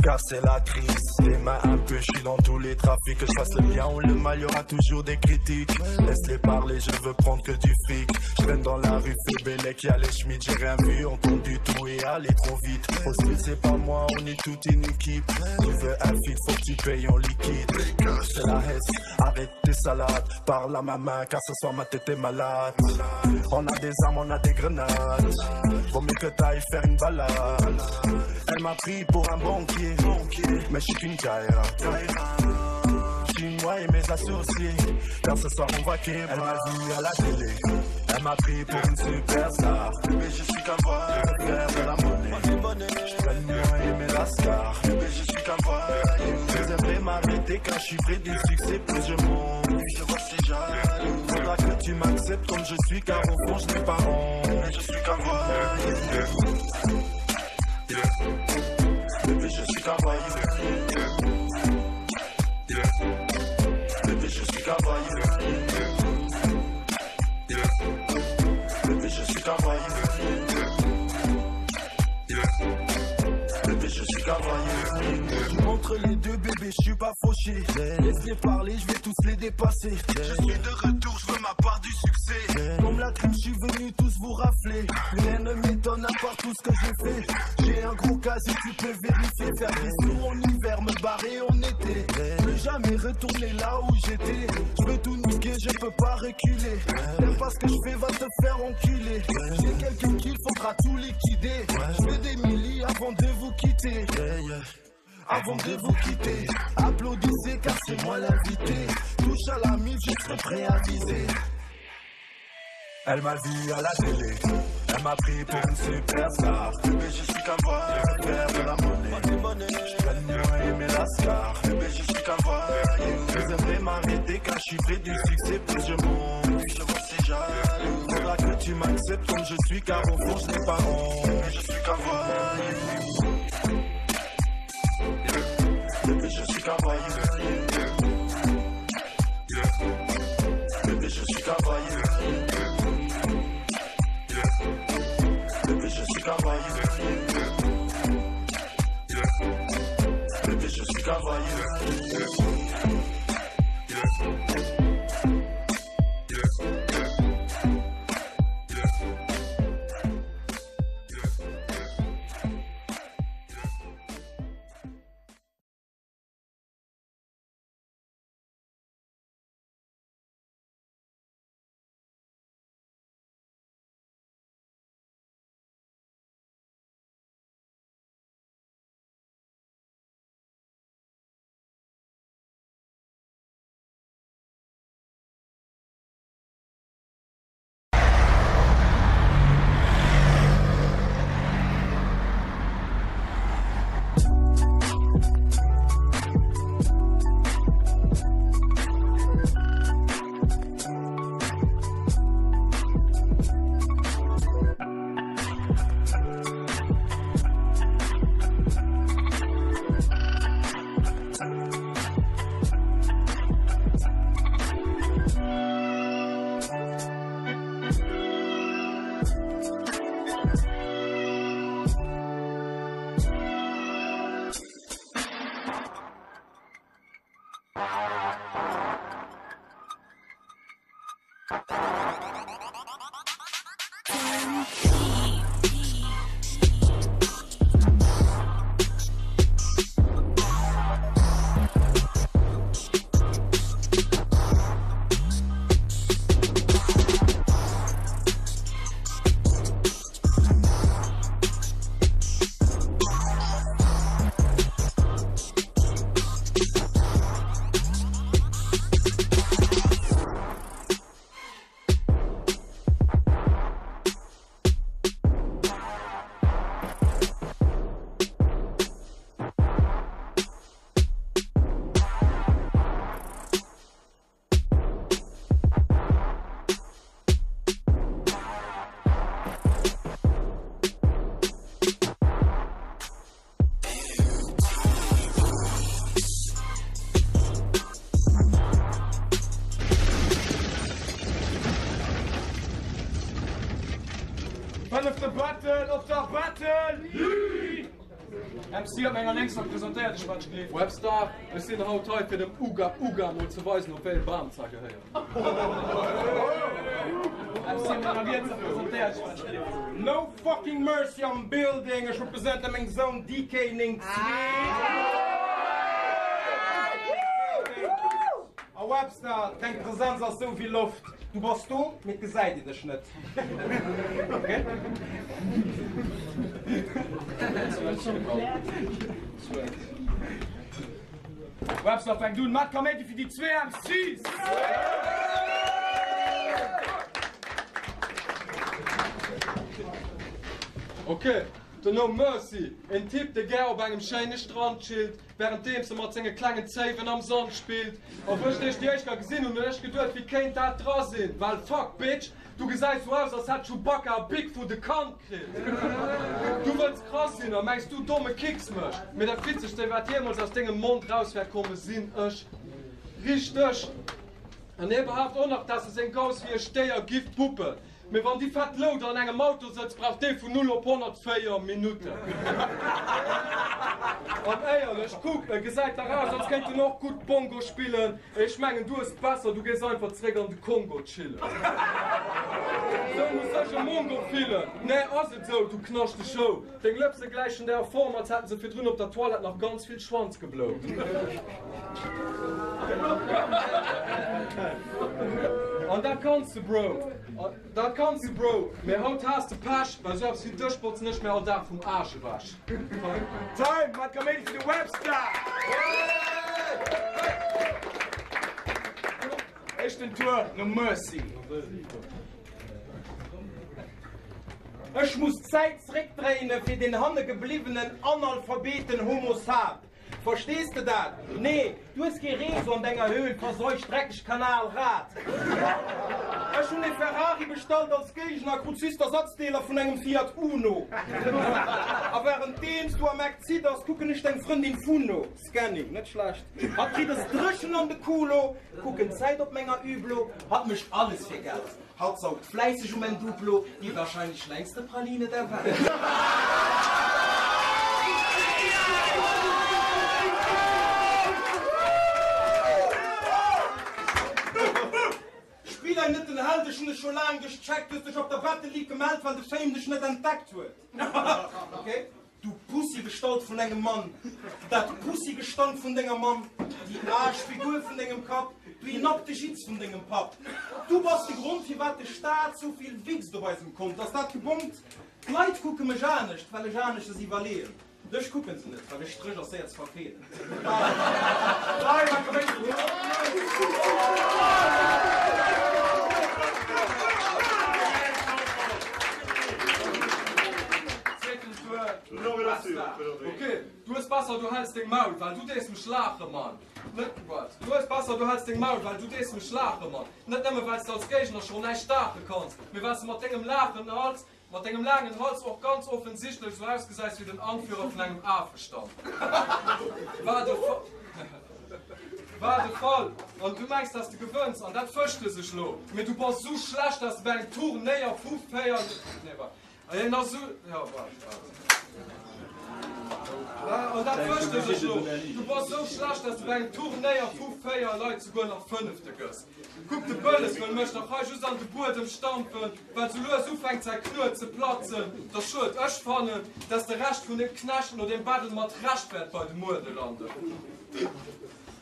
Car c'est la crise, les mains un peu, je suis dans tous les trafics. Que je fasse le bien ou le mal, y aura toujours des critiques. Laisse-les parler, je veux prendre que du fric. Je traîne dans la rue, fais Bellec, y'a les Schmitt, j'ai rien vu, entendu tout et aller trop vite. Au street, c'est pas moi, on est toute une équipe. Tu veux un feat, faut que tu payes en liquide. C'est la hesse, arrête tes salades. Parle à ma main, car ce soir ma tête est malade. On a des armes, on a des grenades. Vaut mieux que t'ailles faire une balade. Elle m'a pris pour un banquier, mais je suis qu'une caïra. Je moi et mes associés, car ce soir on va Elle m'a vu à la télé, elle m'a pris pour une superstar. Mais je suis qu'un voyou, faire de la monnaie. Je traîne moi et mes lascars. Mais je suis qu'un voyou. Ils aimeraient m'arrêter car je suis près du succès. Plus je monte, plus je vois ces jaloux. Faudra que tu m'acceptes comme je suis, car au fond je n'ai pas honte. Mais je suis qu'un voyou. Bébé, je suis qu'un voyou. Bébé, je suis qu'un voyou. Bébé, je suis qu'un voyou. Bébé, je suis qu'un voyou. Entre les deux bébés, je suis pas fauché. Laisse-les parler, je vais tous les dépasser. Je suis de retour, je veux ma part du succès. Comme la crime, je suis venu tous vous rafler. Rien ne m'étonne à part tout ce que j'ai fait. J'ai un gros casier, tu peux vérifier. Faire des sous en hiver, me barrer en été. Plus jamais retourner là où j'étais. Je veux tout niquer, je peux pas reculer. N'aime pas ce que je fais, va te faire enculer. J'ai quelques kills, faudra tout liquider. Je veux des milli avant de vous quitter. Avant de vous quitter, applaudissez car c'est moi l'invité. Touche à la mif, je serai prêt à viser. Elle m'a vu à la télé, elle m'a pris pour une superstar. Bébé, je suis qu'un voyou, faire de la monnaie. Je traîne moi et mes lascars. Bébé, je suis qu'un voyou. Ils aimeraient m'arrêter car je suis près du succès. Plus je monte, plus je vois ces jaloux. Faudra que tu m'acceptes comme je suis, car au fond je n'ai pas honte. Mais je suis qu'un voyou. Bébé, je suis qu'un voyou. Bébé, je suis qu'un voyou. Bébé, je suis qu'un voyou. Bébé, je suis qu'un voyou. Fënnefte Battle op der Battle League! MC op menger Lénkser, presentéier dech wat ech gleef. Webstar, Ech sinn haut hei fir dem Uga Uga mol ze weisen op wéi e Bam za gehéiert. MC op menger Rietser, presentéier dech wat ech gleef. No fucking mercy am Building, ech represente meng Zone DK 92. A Webstar, deng Präsenz ass sou wéi Loft, du bass do, mee et gesäit een dech net. Webster fänkt un mat Kaméidi fir déi zwee MCs! Ok, den No Mercy, en Typ dee gär op engem schéine Strand chillt, wärenddeems e mat senge klengen Zéiwen am Sand spillt. A wou ech dech déi éischt Kéier gesinn hunn, hunn ech geduet, wéi kéint dat dra sinn? Well fuck, bitch, du gesäis sou aus, als hätt Chewbacca e Bigfoot e Kand kritt. Du wëlls krass sinn a mengs du domme kicks mech, mee dat witzegste wat jeemools aus dengem Mond raus wäert komme sinn ech. Richteg. An hie behaapt och nach, dass e seng Gauss wéi e Stéier giff puppen. Mee wann déi fett Louder an engem Auto sëtzt, brauch dee vun 0 op 100 4 Minutten. An éierlech, kuck, e gesäit dach aus, als kéint en och gutt Bongo spillen. Ech mengen, du hues et besser, du gees einfach zeréck an de Kongo chillen. Sou muss sech e Mongo fillen. Nee, ass et sou, du knaschteg Schou? Deng Lëpse gläichen der Form, als hätten se virdrun op der Toilette nach ganz vill Schwanz geblout. An dat kanns de, Bro. Dat kanns de, Bro. Mee haut has de Pech, well sou eppes wéi dech botzen ech mir all Dag vum Aarsch ewech. Time mat Kaméidi fir de Webster! Éischten Tour, No Mercy. Ech muss d'Zäit zréckdréinen fir den hanne gebliwwenen Analphabeten Homo sap. Verstees de dat? Nee, du hues kee Réseau an denger Höhl, verseucht dreckeg Kanal Rat. Ech hunn e Ferrari bestallt als Géigner, krut just Ersatzdeeler vun engem Fiat Uno. A währenddeems du am Eck zidders, kucken ech deng Frëndin vun no. Scanning, net schlecht. Hatt kritt es dréchen an de Culo, kucken d'Zäit op menger Hublot, hatt mécht alles fir Geld. Hatt saugt fläisseg um en Duplo, déi wahrscheinlech längste Praline der Welt. Spill hei net den Held, ech hunn dech scho laang gecheckt, du hues dech op der Battle League gemellt, well de Fame dech net entdeckt huet. Ok. Du Pussy-Gestalt vun engem Mann, dat Pussy-Gestank vun denger Mamm, déi Aarschfigur vun dengem Kapp, du inapte Jitz vun dengem Papp. Du bass de Grond firwat de Staat sou vill wichst op eisem Kont. Ass dat gebongt? D'Leit kucke mech anescht, well ech aneschters iwwerleeën. Dech kucken se net, well e Stréch ass séier ze verfeelen. Ok, du hues besser du häls deng Maul, well du dees mech laache Mann. Net, waart, du hues besser du häls deng Maul, well du dees mech laache Mann. Net nëmme wells de als Géigner schonn näischt daache kanns, mee wells de mat dengem Laachen als, mat dengem laangen Hals och ganz offensichtlech esou ausgesäis wéi den Anführer vun engem Afestamm. War de War de Fall. An du mengs dass de gewënns, an dat fëscht de sech lo. Mee du bass esou schlecht, dass de bei engem Turnéier vu 4, nee waart. Hien ass esou, jo, waart, waart. An dat fëscht e sech elo. Du bass esou schlecht, dass de bei engem Turnéier vu 4 Leit souguer nach Fënnefte gëss. Kuck, de Bëlles wëll mech dach hei just an de Buedem stampfen, well sou lues ufänkt säi Knuet ze platzen. 't ass schued, ech fannen, dass de Rescht vun de Knechten no deem Battle mat Recht wäert bei de Muerde landen.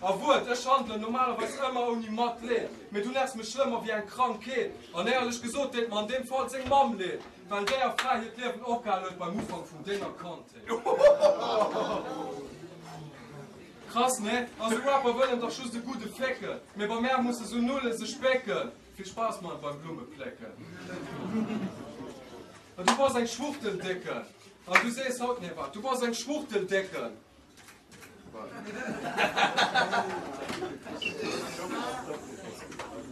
A wuert, ech handelen normalerweis ëmmer ouni Matleed, mee du nervs mech schlëmmer wéi eng Krankheet. An éierlech gesot deet mer an deem Fall seng Mamm leed, well déier Fra hiert Liewen opgehal huet beim Ufank vun denger Kandheet. Krass, ne? Also Rapper wëllen dach just e gudde fécken, mee bei mär musse sou Nulle sech bécken. Vill Spaass man beim Blumme plécken. An du bass eng Schwuchtel, Décken. An du sees haut, nee waart, du bass eng Schwuchtel, Décken.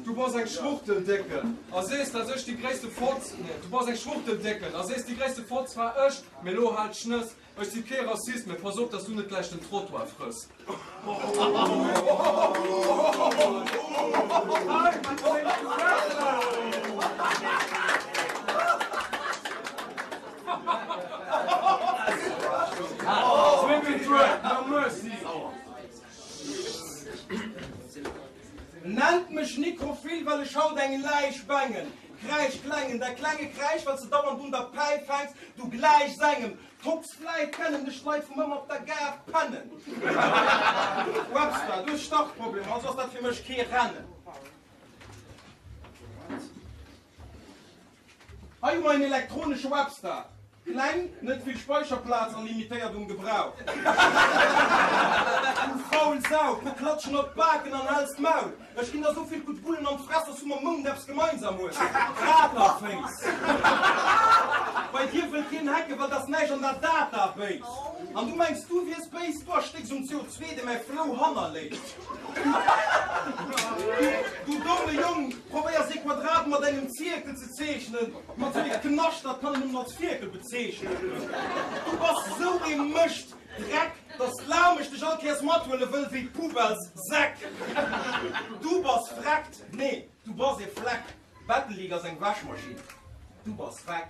Du bass eng Schwuchtel, Décken, a sees, dass ech déi gréisste Fotz, nee, du bass eng Schwuchtel, Décken, a sees, déi gréisste Fotz war ech, mee lo hal d'Schnëss, ech si kee Rassist, mee pass op, dass du net gläich den Trottoir frëss. Drëtten Tour, No Mercy. Nennt mech Nekrophil, well ech haut eng Läich bengen. Kräisch klengen, däi klenge Kräisch, well s de dauernd un der Päif hänks, du gläichs engem Tops. Vläit kennen dech d'Leit vu Mëmm op der Gare pennen. Webster, du hues Startproblemer, also ass dat fir mech kee Rennen. Hei hu mer een elektronesche Webster. Kleng, net vill Speicherplaz a limitéiert um Gebrauch. Du faul Sau, puer Klatschen op d'Baken an häls d'Maul. Ech ginn der sou vill gutt Bullen an d'Fress, dass du mam Mound eppes gemeinsam hues. Kraterféiss. Bei dir wëll keen hacken, well dass näischt an der Database. An du mengs du wiers béis, du erstécks um CO2, dee mäi Flow hannerléisst. Du domme Jong, probéiers ee Quadrat mat engem Zierkel ze zeechnen, mat sou ee Knascht, dat kann een nëmmen als Fierkel bezeechnen. Du bass sou ee Mëscht Dreck, dass d'Lamesch dech all Kéiers mathuele wëll wéi d'Poubelles Säck. Du bass freckt, nee, du bass ee Fleck, Battle League ass eng Wäschmaschinn, du bass weg.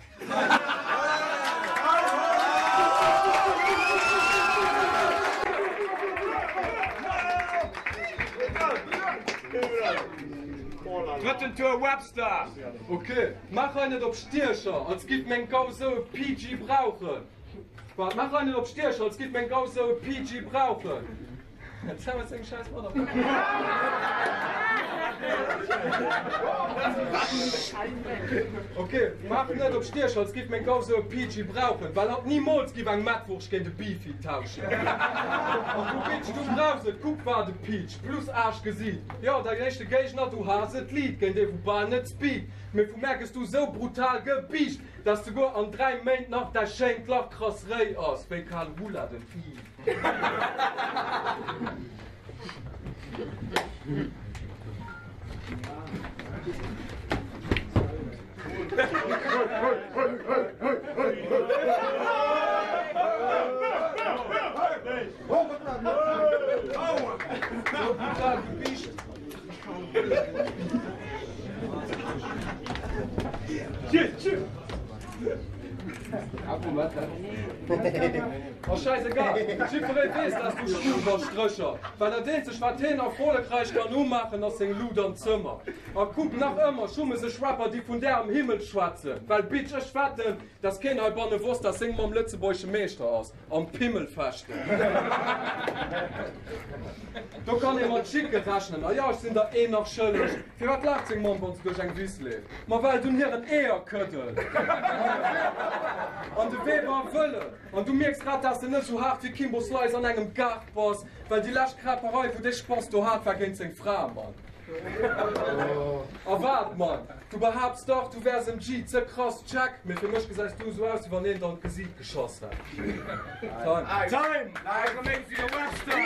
Drëtten Tour Webster. Ok, maach hei net op Stiecher, als giff meng Gau sou e PG brauchen. Waart, maach hei net op Stiecher, als giff meng Gau sou e PG brauchen. Ok, maach net op Stiecher, als giff meng Gau sou e PG brauchen, well hatt nimools giff eng Mettwurscht géint e Beefy tauschen. An du Bitch, du brauchs et, kuck wat e Peach plus Age gesiit. Jo, däin éischte Géigner, du has et liit géint ee wou bal net speed, mee vu mär gëss du sou brutal gebiischt, dass souguer an 3 Méint nach däi schéint Lach krass réi ass wéi kal Rouladen. Ih. Oh scheißegal, jiddweree weess dass du Schwul bass, Strécher, well dat eenzegt wat heen erfollegräich kann umaachen ass seng Lut am Zëmmer. A kuck, nach ëmmer schumme sech Rapper déi vun där am Himmel schwätzen, well Bitch ech wetten dass keen heibanne wosst dass seng Mamm lëtzebuergesche Meeschter ass am Pimmelfechten. Do kann ee mat Schicke rechnen. A jo, ech sinn der een nach schëlleg. Firwat laacht seng Mamm, wann se duerch eng Wiss leeft? Ma well dunn hiren Eeër këddelt an de Weber wëllen. An du mierks grad, dass de net esou haart wéi Kimbo Slice an engem Gaart bass, well déi lescht Kräperei, wou dee Spass do hat, war géint seng Fra, Mann. A wat, Mann? Du behaapts dach, du wäers MG, ze krass, check, mee fir mech gesäis du esou aus, wéi wann een der an d'Gesiit geschoss hätt. Time! Time! Webster!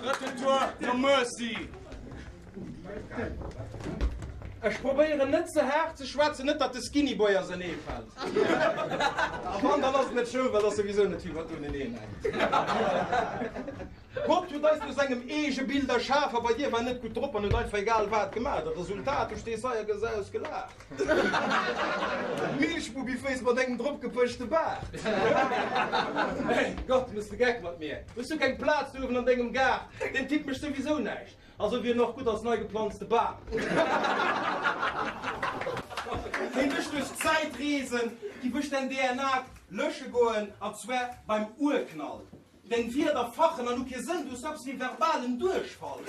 Drëtten Tour, No Mercy! Ech probéieren net ze haart ze schwätzen, net datt de Skinny Boy ausernee fält. A wann, dann ass et net schlëmm, well et ass souwisou net vill wat uneneen hänkt. Gott huet eis no sengem Eegebild erschaf a bei dir war net gutt drop an huet einfach egal wat gemaach. De Resultat, du stees hei a gëss ausgelaacht. Milchbubiféiss mat engem dropgepëschte Baart. Hey Gott, mëss de Geck mat mir? Hues du keng Plaz do uewen an dengem Gaart? Deen Typ mécht souwisou näischt. Also wier en och gutt als nei geplanzte Bam. Kéint ech duerch d'Zäit reesen, giff ech däin DNA lösche goen, an zwar beim Urknall. Deng Wierder fachen an hu kee Sënn, du hues eppes wéi verbalen Duerchfall.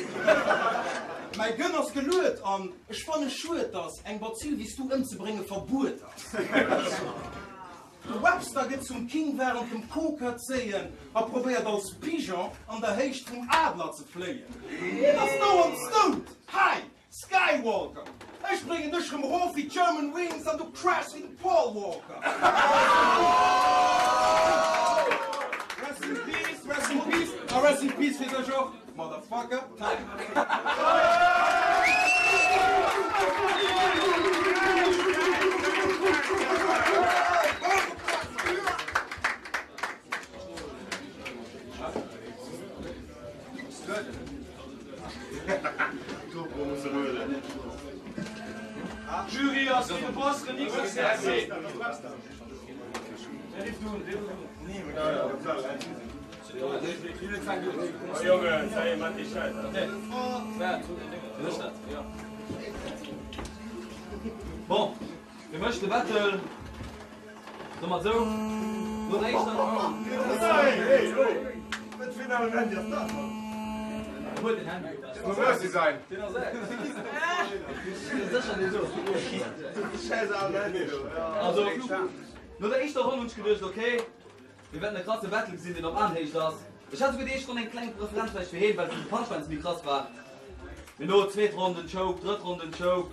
Mäi Gönn ass geluet an ech fanne schued, dass eng Bazill wéi s du ëmzebrénge verbuet ass. De Webster gëtt zum King während dem Coca zéien a probéiert als Pigeon an der Héicht vum Adler ze fléien. Hien ass dauernd stoned. Hi! Skywalker, ech bréngen dech rem rof wéi d'German Wings an du crashs wéi de Paul Walker. Rest in peace, rest in peace a rest in peace fir dech och, Motherfucker. Time. Jury ass fir de Boss Renix XRC. Bon, fir mech de Battle domat sou no der éischter. Also, no der éischter Ronn hunn ech geduecht, okay, mir wäerten e krasse Battle gesinn, deen op Aenhéicht ass. Ech hat souguer déi éischt Ronn eng kleng Preferenz vläicht fir heen, well vun de Punchlines méi krass war. Mee no, zweet Ronn den Choke, drëtt Ronn den Choke,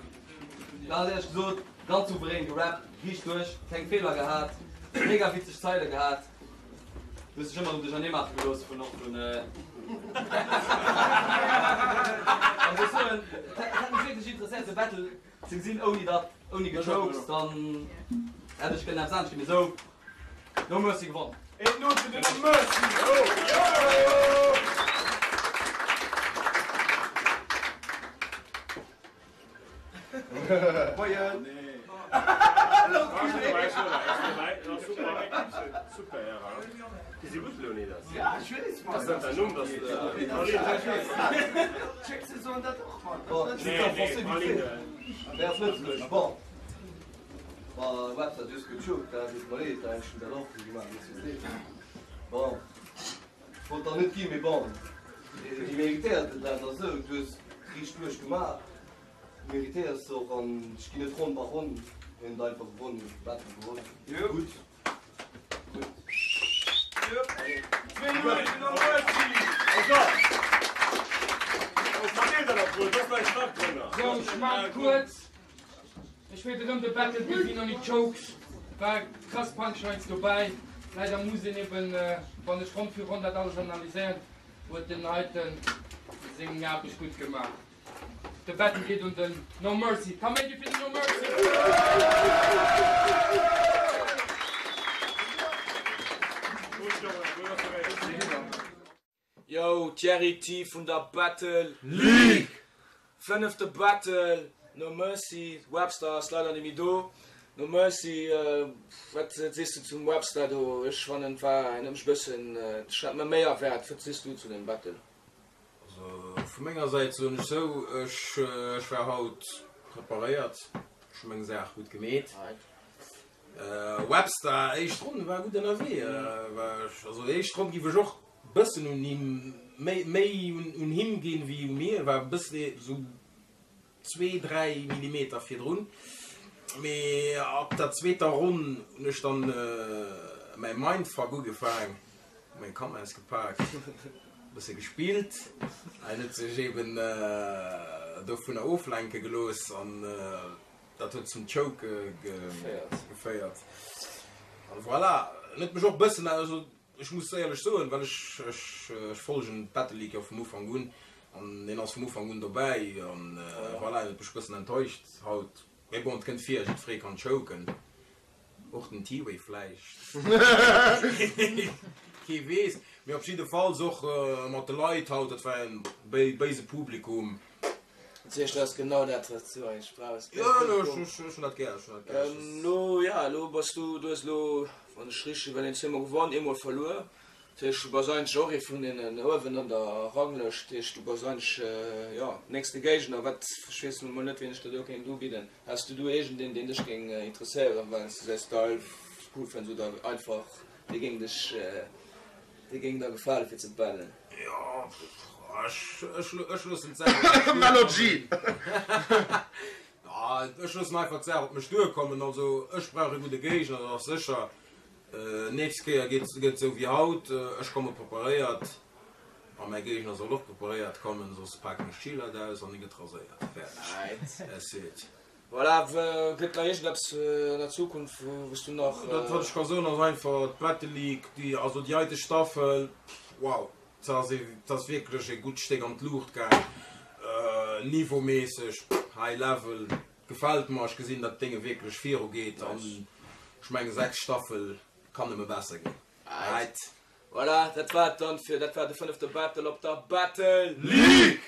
ganz éierlech gesot, ganz souverän gerappt, riicht duerch, keng Feeler gehat, mega witzeg Zeile gehat. Du hues dech ëmmer erëm duerchernee maache gelooss vun och vun. An ech soen, et hätt mech wierklech interesséiert de Battle ze gesinn ouni dat, ouni Gejokes, dann hätt ech kënnen eppes anescht ginn, mee esou, No Mercy gewonnen. Een No fir den No Mercy! Moien! Wollt der net ginn, mee bon, déi méritéiert et, dat ass esou, du hues riicht duerch gemaach. Méritéiers se och an ech ginn net Ronn par Ronn, mir hunn et einfach gewonnen, mir hunn de Battle gewonnen. Gutt. Sou, ech maan kuerz. Ech wéilt erëm de Battle gesinn ouni Chokes. War krass Punchlines dobäi. Leider muss een eben, wann ech Ronn fir Ronn dat alles analyséieren, huet den heiten seng Aarbecht gutt gemaach. De Battle geet un den No Mercy. Kaméidi fir den No Mercy! Yo, Thierry T vun der Battle League! Fënnefte Battle, No Mercy, Webster ass leider net méi do. No Mercy, wat sees du zum Webster do? Ech fannen et war en ëmg bëssen, ech hat mer méi erwaart. Wat sees du zu dem Battle? Also vu menger Säit soen ech sou, ech war haut preparéiert, ech hu meng Saach gutt gemeet. Webster, éischt Ronn war gutt ënnerwee, also éischt Ronn giff ech och bëssen un him, méi méi un him ginn wéi u mir, war e bëssen esou zwee, 3 Millimeter virdrun, mee ab der zweeter Ronn hunn ech dann mäi Mindfuck ugefaang, hu meng Kamm ausgepak, bësse gespillt, en huet sech eben dovunner oflenke gelooss an dat huet zum Choke geféiert an voilà, en huet mech och bëssen, also Ech muss éierlech soen, well ech ech folgen d'Battle League jo vum Ufank un an hien ass vum Ufank un dobäi an voilà, hien huet mech e bëssen enttäuscht haut, mee bon, et kënnt vir, jiddweree kann choken, och den T-Way vläicht, kee weess, mee op jiddefalls och mat de Leit haut, dat war en béise Publikum. Dat heescht, dat ass genau dat, wat s du eigentlech brauchs. Jo, jo, ech hunn dat gär, ech hunn dat gär. Elo, ja, elo bass du, du hues elo, wann ech richteg, well een zweemol gewonn, eemol verluer. Dat heescht, du bass eigentlech och ee vun deenen uewen an der Ranglëscht. Dat heescht, du bass eigentlech, jo, nächste Géigner. Wat, ech weess elo mol net, wien ech der do kéint ubidden. Häss du do iergendeen, deen dech géing interesséieren, well s du säi Style cool fënns oder einfach dee géing dech, dee géing der gefale fir ze battlen? Jo, ech loossen d'Saach op mech duerkommen. Melodie! Ech loossen einfach d'Saach op mech duerkommen. Also ech brauch e gudde Géigner, dat ass sécher. Nächst Kéier geet et esou wéi haut, ech komme preparéiert a mäi Géigner soll och preparéiert kommen, soss paken ech d'Gillette aus an e gëtt raséiert. Fäerdeg. That's it. Voilà, gëtt nach iergendeppes an der Zukunft, wou s du nach. Dat wat ech ka soen ass einfach, d'Battle League, déi, also déi heite Staffel, wow. 't ass wierklech e gutt Stéck an d'Luucht gaang, niveauméisseg, high level, gefällt mer, ech gesinn dat d'Dénge wierklech viru geet an ech mengen 6 Staffel kann nëmme besser ginn. Right. Voilà, dat war et dann fir, dat war de fënnefte Battle op der Battle League!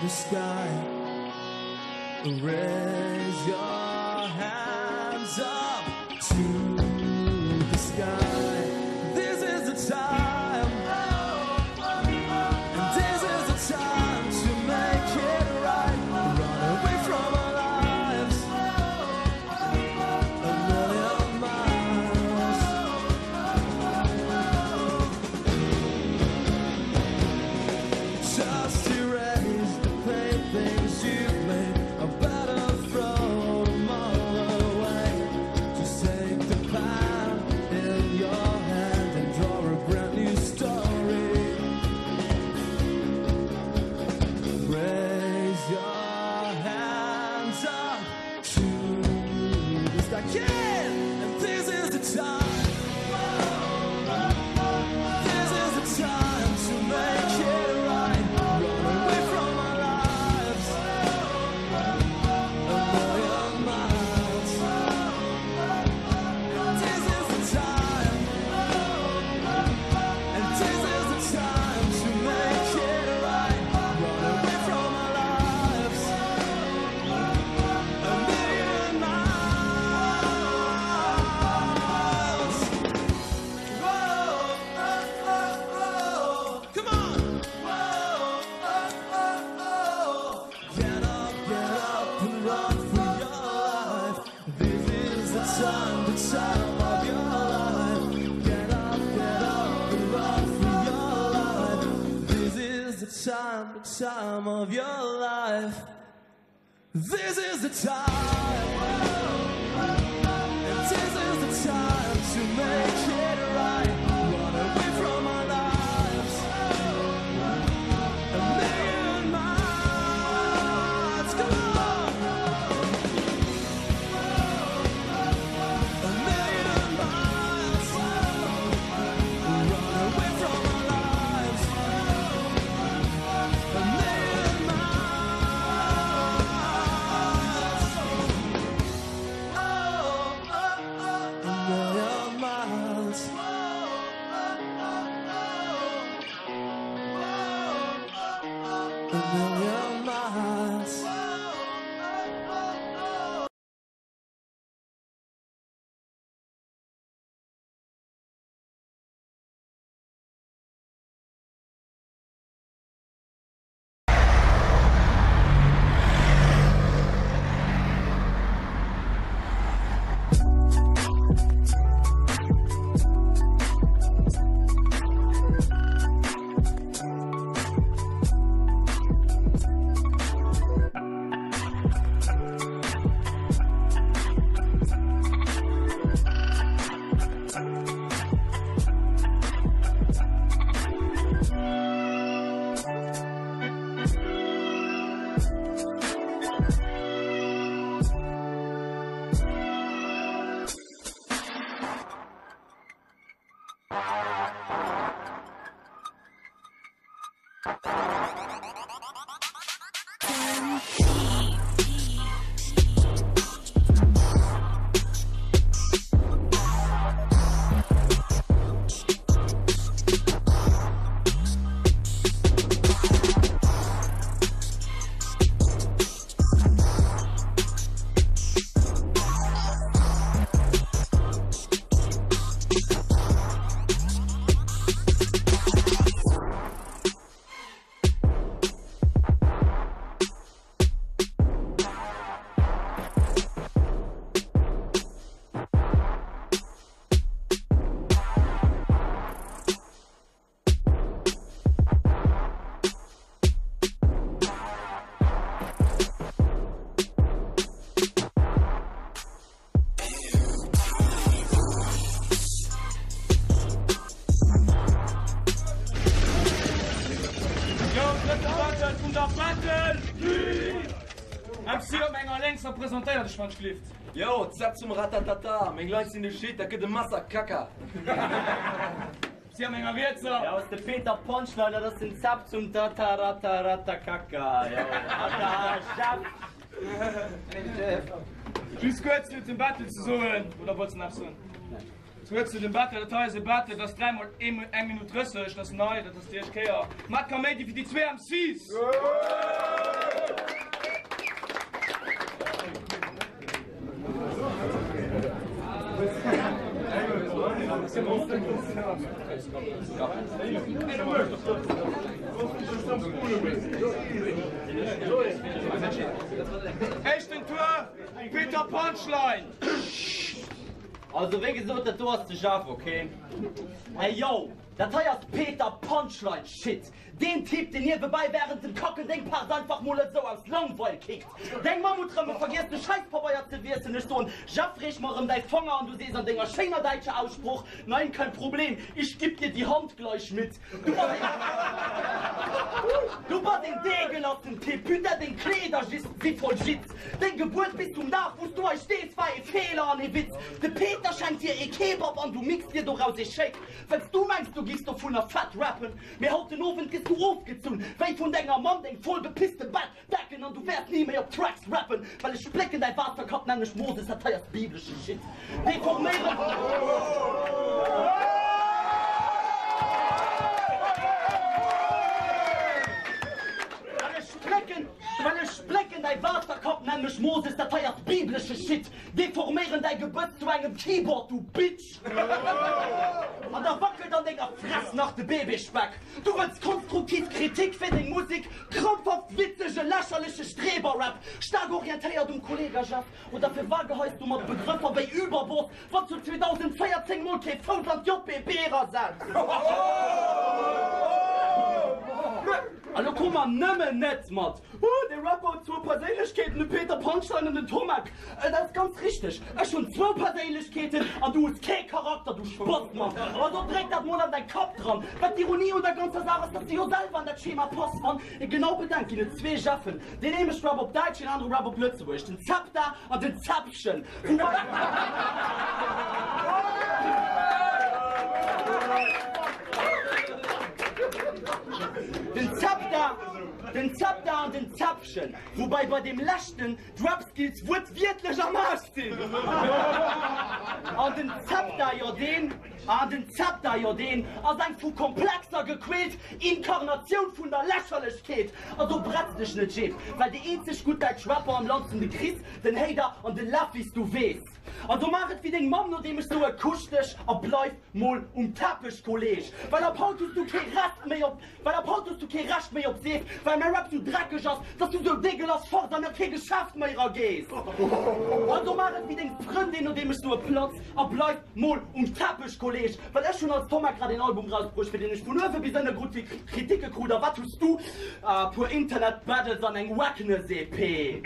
the sky. Raise your hands up to the sky. This is the time. And this is the time to make it right. Run away from our lives. A million miles. Just erase the paintings you've made. I better throw them all away. Just take the pen in your hand and draw a brand new story. Raise your hands up to the sky. Yeah! And this is the time. This is the time to make it right. Run away from our lives. A million miles. And this is the time. And this is the time to make it right. Run away from our lives. A million miles. Whoa, oh, oh, oh. Come on. Whoa, oh, oh, oh. Get up, get up and run for your life. This is the time, the time of your life. Get up, get up and run for your life. This is the time, the time of your life. This is the time. And this is the time to make it right. Run away from our lives. A million miles. Come on. A million miles. Run away from our lives. A million miles. Oh, oh, oh, a million miles. A million miles. Yo, drëtte Battle vun der Battle League! MC op menger Lénkser, presentéier dech wann d'schlift. Yo, Zep zum Ratatata, meng Leit sinn de Shit, dat gëtt e Masser-Kacka! MC op menger Rietser. Yo, ass de Peter Punchline, dat ass den Zep zum Tatarataratacacca, yo, Atta Chef! Just kuerz fir zum Battle ze soen, oder wollts de nach eppes soen? Kuerz zu dem Battle, dat hei ass e Battle, dat ass 3 mol 1 Minutt 30, dat ass nei, dat ass déi éischt Kéier. Mat Kaméidi fir déi zwee MCs! Éischten Tour, Peter Punchline! Also wéi gesot, dat do ass de Jeff, ok? Hey yo, dat hei ass Peter Punchline Shit! Deen Typ, deen niewebäi wärend dem Kacken deng Parts einfach mol esou aus Langweil kickt. Deng Mamm huet rëm vergiess de Schäisspabeier ze wiesselen. Ech soen, Jeff, reech mer erëm däi Fanger an du sees an denger schéiner däitscher Aussprooch, Nein, kein Problem, ich gib dir die Hand gleich mit. Du bass een, du bass een deegelassen Typ, putain, deng Kleeder si voll Jitz. Deng Gebuert bis zum Dag wous du hei stees war ee Feeler an ee Witz. De Peter schenkt dir ee Kebab an du mixt dir doraus ee Shake, wells du mengs du giffs dovunner fett rappen. Mee haut den Owend gëss du ofgezunn wéi vun denger Mamm deng voll gepisste Bettdecken an du wäers ni méi op Tracks rappen, well ech splécken däi Waasserkapp, nenn mech Moses, dat hei ass biblesche Shit. Deforméieren. Well ech splécken, well ech splécken däi Waasserkapp, nenn mech Moses, dat hei ass biblesche Shit. Deforméieren däi Gebëss zu engem Keyboard, du Bitch. An da wackelt an denger Fress nach de Bébéspeck. Du wëlls konstruktiv Kritik fir deng Musik, krampfhaft witzege, lächerleche Streberrap, staark orientéiert um Kollega Jeff? Oder firwar geheis du mat Begrëffer wéi Überboss, wanns du 2014 mol kee Fouss an d'JBB erasetz? A lo komm mer nëmmen net mat, Oh, dee Rapper huet zwou Perséinlechkeeten, de Peter Punchline an den Tomek. Et ass ganz richteg, ech hunn zwou Perséinlechkeeten an du hues kee Charakter, du Spastmann. Also dréck dat mol an däi Kapp dran. Wat d'Ironie un der ganzer Saach ass, dass du jo selwer an dat Schema pass. Wann ee genau bedenkt, ginn et zwee Jeffen, deen ee mécht Rap op Däitsch, deen anere Rap op Lëtzebuergesch, den Zepta an den Zäppchen. Woubai. Den Zepta. Den Zepter an den Zäppchen, woubäi bei deem leschten d'Rap-Skills wuertwiertlech am Aarsch sinn. An den Zepter, jo deen, an den Zepter, jo deen ass eng vu Komplexer gequält Inkarnatioun vun der Lächerlechkeet. Also bretz dech net, Jeff, well déi eenzeg gutt däitsch Rapper am Land sinn de Chris, den Hader an de Leff, wéi s du weess. Also maach et wéi deng Mamm, nodeem ech soe kusch dech a bleif mol um Teppech, Kolleg, well ab haut hues du kee Recht méi op. Well ab haut hues du kee Recht méi op Seef, well mäi Rap sou dreckeg ass, dass du sou deegelass fort an a kee Geschäft méi era gees. Also maach et wéi deng Frëndin, nodeem ech soe Platz a bleif mol um Teppech, Kolleg, well ech hunn als Thomas grad een Album rausbruecht, fir deen ech vun uewe bis ënne gutt vill Kritike krut. A wat hues du? Ah, puer Internet Battles an eng Wackness EP.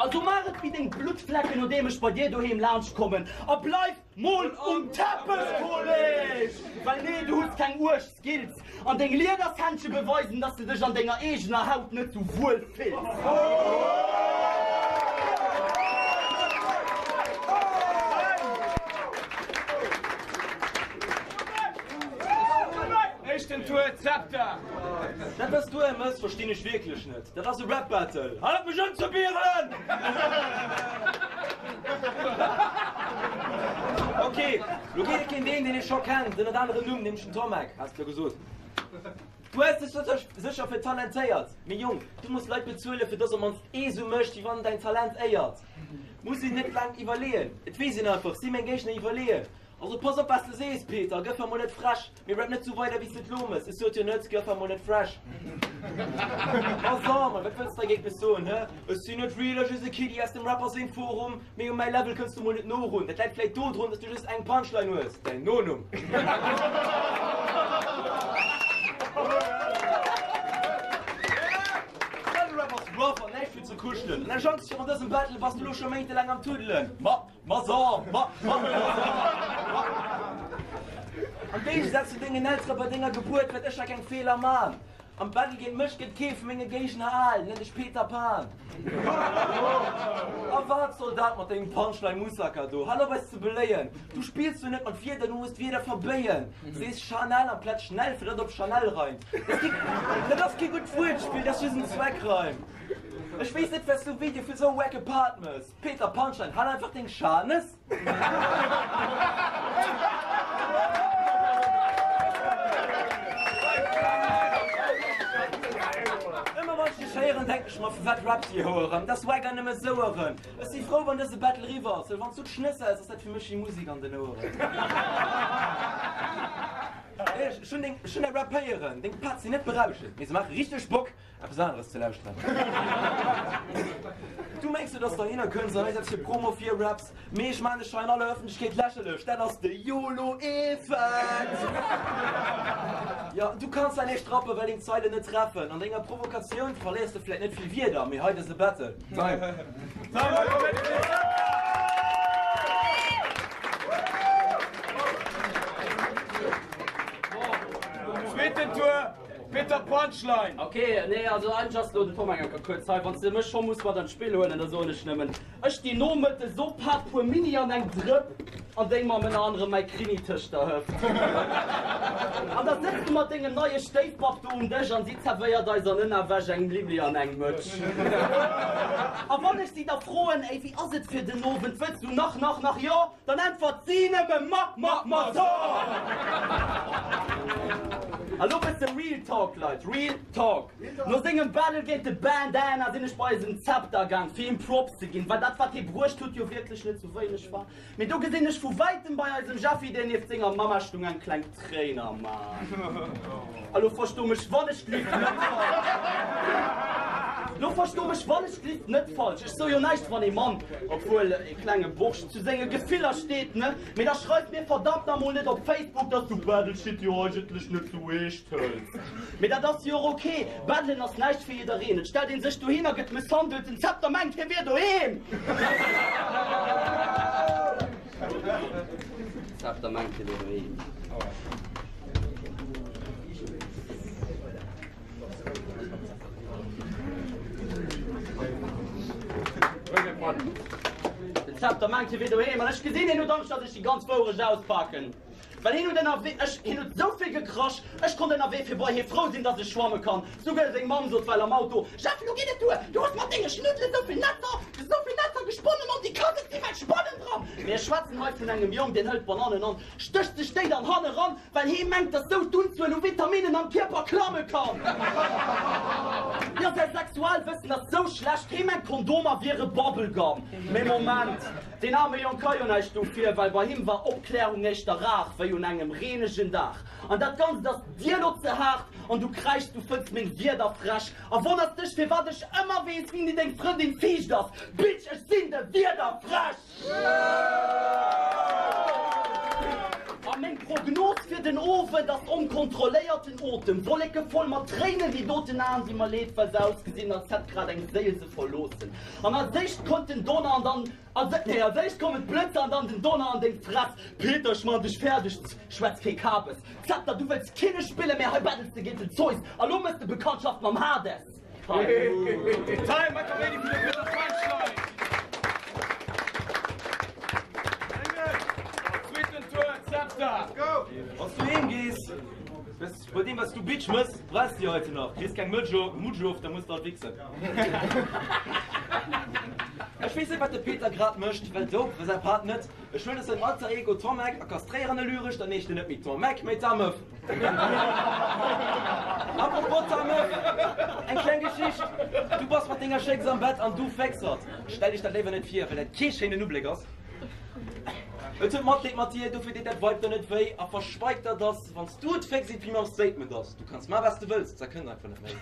Also maach et wéi deng Bluttflecken, nodeem ech bei dir doheem laanscht kommen a bleif Mol um Teppech, Kolleg! Well nee, du hues keng uerg Skills an deng Liedershändche beweisen, dass de dech an denger eegener Haut net sou wuel fills. Éischten Tour, Zepter! Dat was du hei mëss, verstinn ech wierklech net. Dat ass e Rap Battle. Hal op mech unzebieren! Ok, lo geet et géint een, deen ee scho kennt, ënnert aneren Numm, nämlech den Tomek, has de jo gesot. Du häls dech sécher fir talentéiert, mee Jong, du muss Leit bezuelen, fir dass op mannst ee sou mécht, wéi wann en däin Talent éiert. Muss een net laang iwwerleeën, et weess een einfach, si meng Géigner iwwerleeën. Also pass op wat s de sees, Peter, gëff emol net frech, mee rap net sou weider wéi s de et lo mëss, ech sot jo net, gëff emol net frech. Ma so mol, wat wëlls de dergéint mech soen, hë? Ech sinn net real a just e Kiddie aus dem Rapper seng Forum, mee um mäi Level kënns du mol net norun, dat läit vläit dodrun, dass du just eng Punchline hues, däin Nonumm. Battle Rap ass rough an näischt fir ze kuschelen, an eng Chance fir an dësem Battle bass du lo scho méintelaang am Tuddelen. Ma. Ma so, ma, ma, ma, Am Géigesaz zu dengen Eltere bei denger Gebuert wäert ech da keng Feeler man. Am Battle géint mech gëtt kee vu menge Géigner al, nenn dech Peter Pan. A wat soll dat mat dengem Punchline Moussaka do? Hal op eis ze beléien, du spills jo net mat Wierder, du muss d'Wierder verbéien. Sees Chanel amplaz schnell, fir datt et op Chanel reimt. Dat ass kee gutt Wuertspill, dat ass just en Zweckreim. Ech weess net, wes du Video fir sou wacke Part mëss. Peter Punchline, hal einfach deng Schanes! Ëmmer wann ech dech héieren, dann denken ech mer, Firwat rappt déi Hou erëm? Dat swaggern nëmme sou erëm. Ech si frou, wann dëse Battle eriwwer ass, well wann s du d'Schnëss häls, ass dat fir mech wéi Musek an den Oueren. Ech hunn deng, ech hunn däi Rap héieren. Deng Parts sinn net berauschend, mee se maache richteg Bock. Eppes aneres ze lauschteren. Du mengs jo, dass der hinner kënns an eis fir Promo fir Raps, mee ech maan dech hei an aller Ëffentlechkeet lächerlech, dat ass de Yolo-Effekt! Jo, du kanns zwar näischt rappen, well deng Zeilen net treffen. An denger Provokatioun verléiers de vläit net vill Wierder, mee hei dëse Battle. Time! Zweeten Tour! Peter Punchline! Ok, nee, also eigentlech ass elo den Tom eng Kéier kuerz hei. Wann s de mech scho muss mat an d'Spill huelen, da soen ech nëmmen, Ech déi Nomëtte so pat puer Mini an eng Drëpp an déi mam ënner anerem mäi Krini tëscht der Hëft. An da sëtz du mat dengem neie Stéifpapp do um Dësch an si zerwéiert eis an Ënnerwäsch eng Blimmli an eng Mëtsch. A wann ech si da froen, Ey, wéi ass et fir den Owend, wëlls du nach, nach, nach, jo? Dann äntwert si nëmme ma, ma, ma Zorn! A lo bësse Real Talk, Leit, Real Talk. No sengem Battle géint de Bandana sinn ech bei eisen Zepter gaang, fir him Props ze ginn, well dat wat hie bruecht huet jo wierklech net sou wéineg war. Mee do gesinn ech vu wäitem bei eisem Jeffy, deen nieft senger Mamma stung, eng kleng Tréin am Aen. A lo versto mech wannechgelift net falsch. Lo versto mech wannechgelift net falsch. Ech so jo näischt wann ee Mann, obwuel ee klenge Borscht, zu senge Gefiller steet, ne? Mee da schreif mir verdammt nach mol net op Facebook, dass du Battle Shit jo eigentlech net sou eescht hëls. Mee dat ass jo och ok, Battlen ass näischt fir jiddereen. Et stellt een sech dohin a gëtt mësshandelt, den Zepter mengt hie wier doheem. Zepter mengt hie wier doheem. Den Zepter mengt hie wier doheem an ech gesinn hien huet Angscht, datt ech déi ganz Wourecht auspaken. Well hien huet ënnerwee, ech, hien huet esou vill gekrasch, ech konnt ënnerwee fir bei hie frou sinn, datt ech schwamme kann. Souguer seng Mamm sot well am Auto, Jeff, lo geet et duer, du hues mat denge Schnuddelen esou vill Netzer, esou vill Netzer gesponnen an déi Kass, et si well Spannen dran. Mir schwätzen hei vun engem Jong, deen hëlt Banannen an stécht sech déi dann hanne ran, well hee mengt, datt sou d'Unzuel u Vitaminnen am Kierper klamme kann. Jo, säi Sexualwëssen ass sou schlecht, hee mengt Kondomer wiere Bubblegum. Mee Moment! Deen aarme Jong ka jo näischt dofir, well bei him war Opklärung éischter rar wéi un engem reenegen Dag. An dat Ganzt ass dir lo ze haart an du kräischs, du fënns meng Wierder frech a wonners dech, firwat ech ëmmer weess, wéini deng Frëndin fiicht ass. Bitch, ech sinn de Wierderfräsch! A meng Prognos fir den Owend ass onkontrolléierten Otem, Wolleke voll mat Tréinen, déi doten Aen di mer leed, well se ausgesinn, als hätt grad eng Séil se verloossen. An als éischt konnt den Donner an dann, als, nee, als éischt kommen d'Blëtzer an dann den Donner an deng Fress. Peter, ech man dech fäerdeg, schwätz kee Kabes. Zepter, du wëlls Kinnek spillen, mä hei battles de géint den Zeus a lo mëss de Bekanntschaft mam Hades. Time, Macarena fir de Peter Feinstein. Zweeten Tour, Zepter. Let's go! Wann s du heem gees, Bes bei deem was du Bitch mëss, brauchs de heute nach. Kriss keng Mëtsch Mutsch of, da muss de halt wichsen. Ech weess net wat de Peter grad mécht, well dope war säi Part net. Ech huelen säin Alter Ego Tomek a kastréieren e lyresch, dann heescht en net méi Tomek, mee Tamëff. Apropos Tamëff, eng kleng Geschicht, Du bass mat denger Schécks am Bett an du fécks hatt. Stell dech dat léiwer net vir, well dat kee schéinen Ubléck ass. Et huet Matleed mat dir, dofir deet dat Weib der net wéi a verschweigt der, dass wann s du et fécks, et wéi mam Statement ass, du kanns man wat s de wëlls, da kënnt einfach net méi.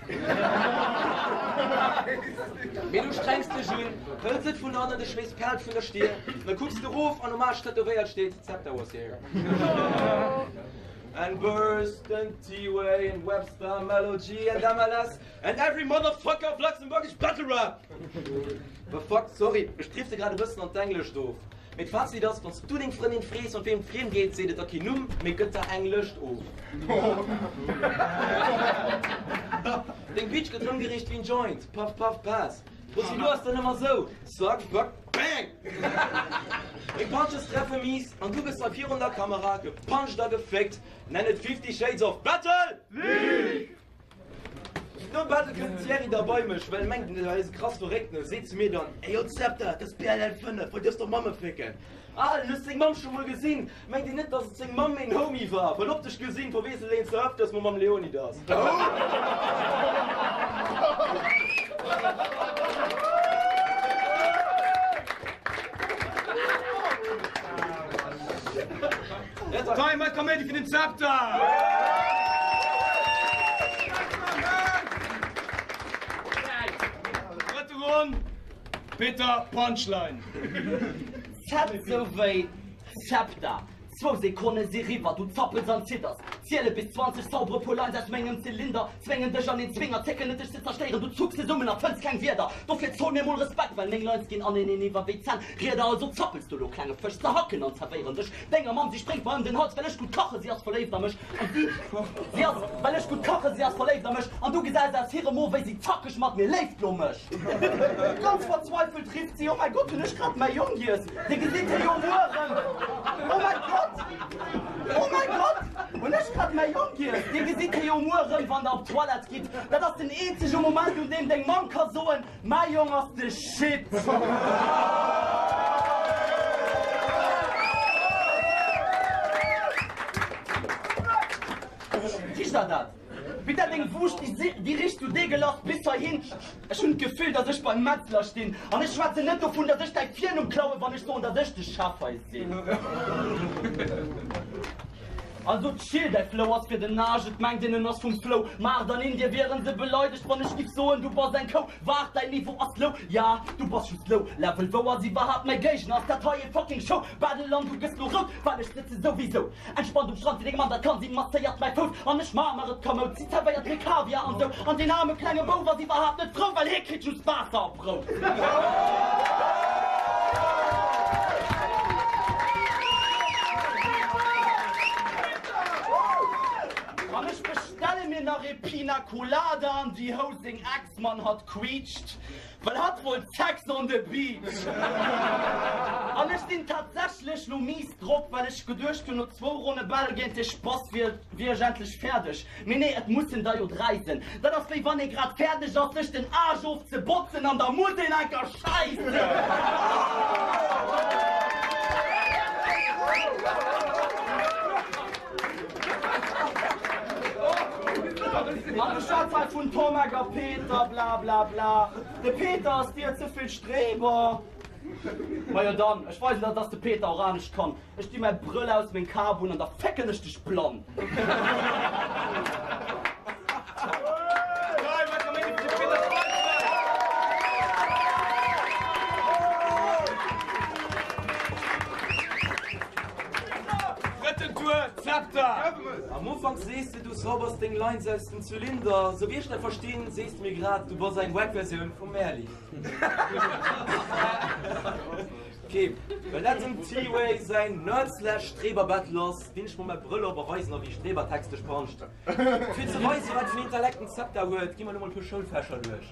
Mee du strengs dech un, hëls et vun hannen, de Schweess perlt vun der Stier, da kucks de erof an um Aarsch tätowéiert steet, Zepter was here. And Burst and T-Way and Webster, Mello G and MLS and every motherfucker of Luxembourgish battle rap! But fuck, sorry, ech drifte grad e bëssen an d'Englescht of. Mee d'Fazit ass, wann s du deng Frëndin frees mat weem et friem geet, seet et der keen Numm, mee gëtt der eng Lëscht of. Deng Bitch gëtt rëmgeriicht wéi en Joint, puff puff pass. D'Prozedur ass dann ëmmer sou, suck, fuck, bang! Deng Punches treffe mies an du gëss da virun der Kamera gepuncht a geféckt. Nenn et Fifty Shades of Battle League! Nom Battle kënnt den Thierry da bei mech, well e mengt, en ass e krass Verréckten, a seet zu mir dann, Ey yo Zepter, dat ass BLL 5, wollt dierfs doch Mamme fécken. Al, hues seng Mamm scho mol gesinn? Mengt een net, dass et seng Mamm méin Homie war, well optesch gesinn verweesselt een ze öfters mol mam Leonidas. Kaméidi fir den Zepter! Drëtte Ronn, Peter Punchline. Z sou wéi Zepter. Zwou Sekonne si riwwer, du zappels an zidders. Ziele bis 20, zaubere puer Lines aus mengem Zylinder, zwéngen dech an een Zwinger, zécken net dech ze zerstéieren, du zucks zesummen a fënns keng Wierder. Dofir zoll mir mol Respekt, well meng Lines ginn aneneen iwwer wéi Zänn Rieder. Also zappels du lo, klenge Fësch, zerhacken an zerwéieren dech denger Mamm. Si spréngt mer ëm den Hals, well ech gutt kachen, si ass verléift a mech an si, si ass, well ech gutt kachen, si ass verléift a mech an du gesäis aus hirem Mo, wéi si zackeg mat mir léift lo mech. Ganz verzweifelt rifft si, Oh mäi Gott, hunn ech grad mäi Jong giess? Dir gesitt hie jo muer erëm. Oh mäi Gott! Oh mäi Gott! Hunn ech grad mäi Jong giess? Dir gesitt hie jo muer erëm, wann der op d'Toilette gitt. Dat ass den eenzege Moment, un deem deng Mamm ka soen, Mäi Jong ass de Shit! Richt der dat? Bitter deng Wuuscht, déi richt du deegelass bis heihin. Ech hunn d'Gefill, datt ech beim Metzler stinn. An ech schwätzen net dovun, datt ech däi Virnumm klauen, wann ech soen, datt ech de Chef hei sinn. Also chill, däi Flow ass fir den Aarsch, et mengt een en ass vum Flou Maart an Indie wieren se beleidegt, wann ech giff soen, du bass eng Kou. Waart, däin Niveau ass low, ja, du bass just low level. Wou ass iwwerhaapt mäi Géigner? Ass dat hei ee fucking Show Battle an du gëss lo rout, well ech sëtze souwisou Entspannt um Strand wéi deng Mamm dat kann. Si masséiert mäi Fouss an ech maa mer et kamoud. Si zerwéiert mir Kaviar an sou. An deen aarme klenge Bouf ass iwwerhaapt net frou, well hie kritt just Waasser a Brout. An ech bestelle mir nach ee Pina Colada an déi Hous seng Ex-Mann hatt quiitscht. Well hatt wollt Sex on the Beach! An ech sinn tatsächlech lo mies drop, well ech geduecht hunn, no zwou Ronne Bäll géint dee Spass wier wier ech endlech fäerdeg. Mee nee, et mussen der jo 3 sinn. Dat ass wéi wann ee grad fäerdeg ass sech den Aarsch ofzebotzen an da muss een enker schäissen! An de Schatz hei vun Tomek a Peter, bla bla bla. De Peter ass dir ze vill Streber. Majo dann, ech weisen der, dass de Peter och anescht kann. Ech di mäi Brëll aus, meng Kap un an da fécken ech dech blann. Drëtten Tour, Zepter! Am Ufank sees de, du zaubers deng Lines aus dem Zylinder. Sou wéi ech dat verstinn, sees de mir grad, du bass eng wack Versioun vum Merli. Ok, well dat dem T-Way säin Nerd slash Streber Battle ass, dinn ech mol mäi Brëll op a weisen der wéi Strebertext dech puncht. Fir ze weisen, wat fir en Intellekt den Zepter huet, gi mer elo mol e puer Schoulfächer duerch.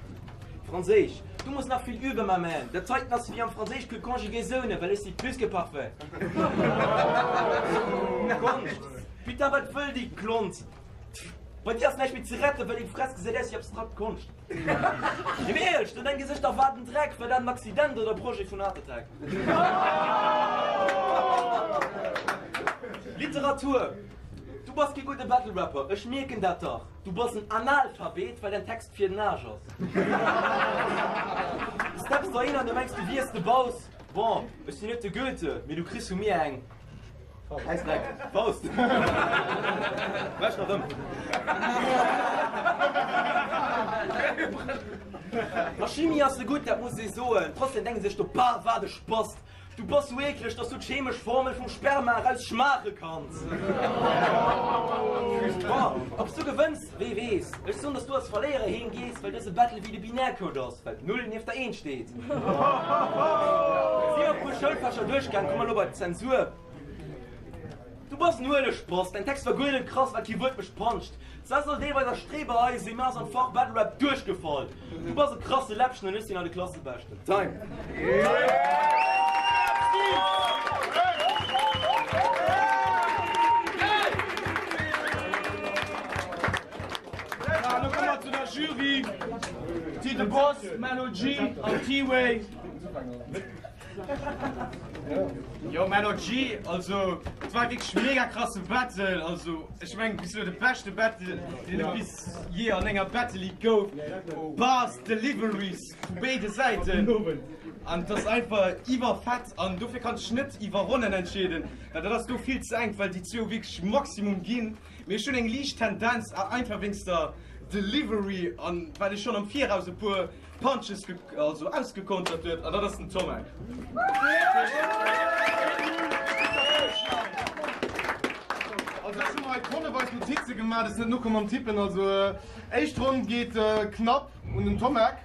Franséisch, Du musst nach vill üben, my man. Dat heiten ass wéi am Franséischcours Conjugaisounen, well ech si plus que parfait. Konscht, Putain, wat wëll déi Klont? Bei dir ass näischt méi ze retten, well deng Fress gesäit aus wéi abstrakt Konscht. Nee, mee éierlech, do denke sech der, wat en Dreck, war dat en Accident oder e Projet vun Heart Attack? Literatur, Du bass kee gudde Battle Rapper, ech mierken dat dach. Du bass en Analphabet, well däin Text fir den Aarsch ass. Du steps dohin an du mengs du wiers de Baus. Bon, ech sinn net de Goethe, mee du kriss vu mir eng Schäissdreck Faust. Wäsch nach ëm. A Chimie ass se gutt, dat muss ee soen. Trotzdem denke sech do, Bah, wat e Spast. Du bass sou eekleg, dass du d'chemesch Formel vum Sperma eraus schmaache kanns. Bon, obs du gewënns, wee weess. Ech soen, dass du als Verléierer heem gees, well dëse Battle wéi de Binärcode ass, well d'Null nieft der Eent steet. Si hu e puer Schoulfächer duerchgaang, komm elo bei d'Zensur. Du bass en Uelegspross, däin Text war guer net krass, well kee Wuert mech puncht. Zwar soll deelweis a Streber hei sinn, mä ass am Fach Battle Rap duerchgefall. Du bass e krasse Läppchen an ech sinn hei de Klassebeschten. Time! Elo komme mer zu der Jury, T de Boss, Melo G an T-Way. Yo Melo G, also et war wierklech mega krasse Battle, also ech mengen bis elo de beschte Battle deen et bis jee an enger Battle League gouf. Bars, Deliveries vu béide Säiten an et ass einfach iwwerfett an dofir kann ech net iwwer Ronnen entscheeden, well dat ass do vill ze enk, well déi zwou wierklech Maximum ginn. Mee ech hunn eng liicht Tendenz, einfach wéinst der Delivery an well ech schonn am Viraus e puer Punches also ausgekontert huet, an dat ass den Tomek. Also ech hu mer hei tonneweis Notize gemaach, dat ass net nokomm mam Tippen. Also éischt Ronn geet knapp un den Tomek,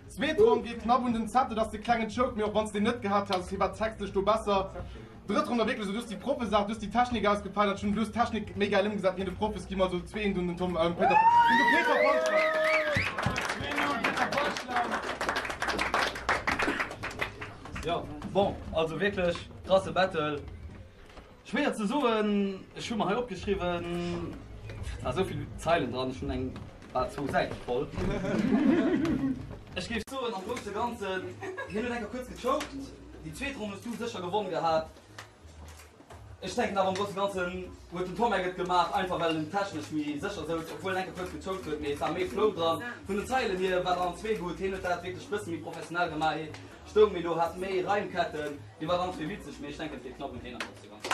zweet Ronn geet knapp un den Zepter, dat ass de klengen Choke, mee och wann s de deen net gehat häss, hie war textlech do besser. Drëtt Ronn da wierklech esou, du hues déi Proffesaach, du hues déi Technik ausgefeilt an ech hunn du hues d'Technik méi gäil ëmgesat wéi hien de Proff. Ech gi mol esou zweent un den Tom, Peter, un de Peter Punchline. Jo, bon, also wierklech krasse Battle. Schwéier ze soen, ech hu mer hei opgeschriwwen, et war esou vill Zeilen dran, ech hunn eng bal zwou Säite voll. Ech géif soen, am grousse Ganzen, hien huet eng Kéier kuerz gechoked. Déi zweet Ronn hues du sécher gewonn gehat. Ech denken awer am grousse Ganzen huet den Tomek et gemaach, einfach well en technesch méi sécher souz, obwuel en enke kuerz gechoked huet, mee et war méi Flow dran. Vun den Zeilen hier war dann zwee gutt, hien huet dat wierklech bësse méi professionell gemaach, hie stoung méi do, hat méi Reimketten, dee war dann zwee witzeg, mee ech denken et geet knapp un hien am grousse Ganzen.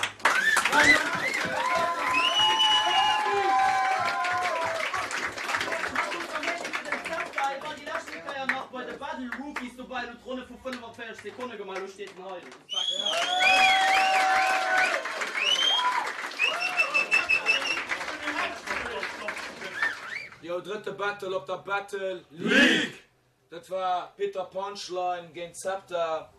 45 Sekonne gemaach, elo steet en hei. Yo, drëtte Battle op der Battle League! Dat war Peter Punchline géint Zepta.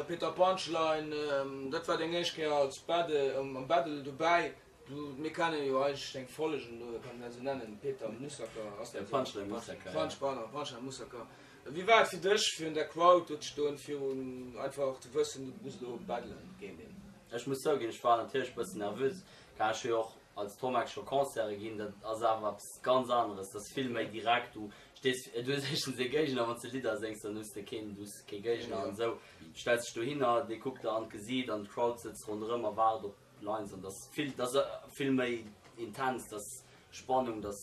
Peter Punchline, dat war deng éischt Kéier als Battle, am Battle dobäi. Du, mir kennen jo eigentlech deng Follegen do, kann een dat esou nennen, Peter Mussaker, ass dat esou? Punchline Mussaker, ja. Punch, pardon, Punchline Mussaker. Wéi war et fir dech, virun der Crowd do ze stoen, virun einfach ze wëssen, du muss elo battelen géint een? Ech muss zouginn, ech war natierlech e bëssen nervös, well ech hu jo och als Tomek scho Concerte ginn, dat ass awer eppes ganz aneres, dat ass vill méi direkt, du stees, du hues éischtens ee Géigner, wann s de Lidder séngs, dann hues de keen, du hues kee Géigner an esou, du stells dech dohinner, dee kuckt der an d'Gesiit an d'Crowd sëtzt ronderëm a waart op Lines an dass vill dass vill méi intens, dass Spannung, dass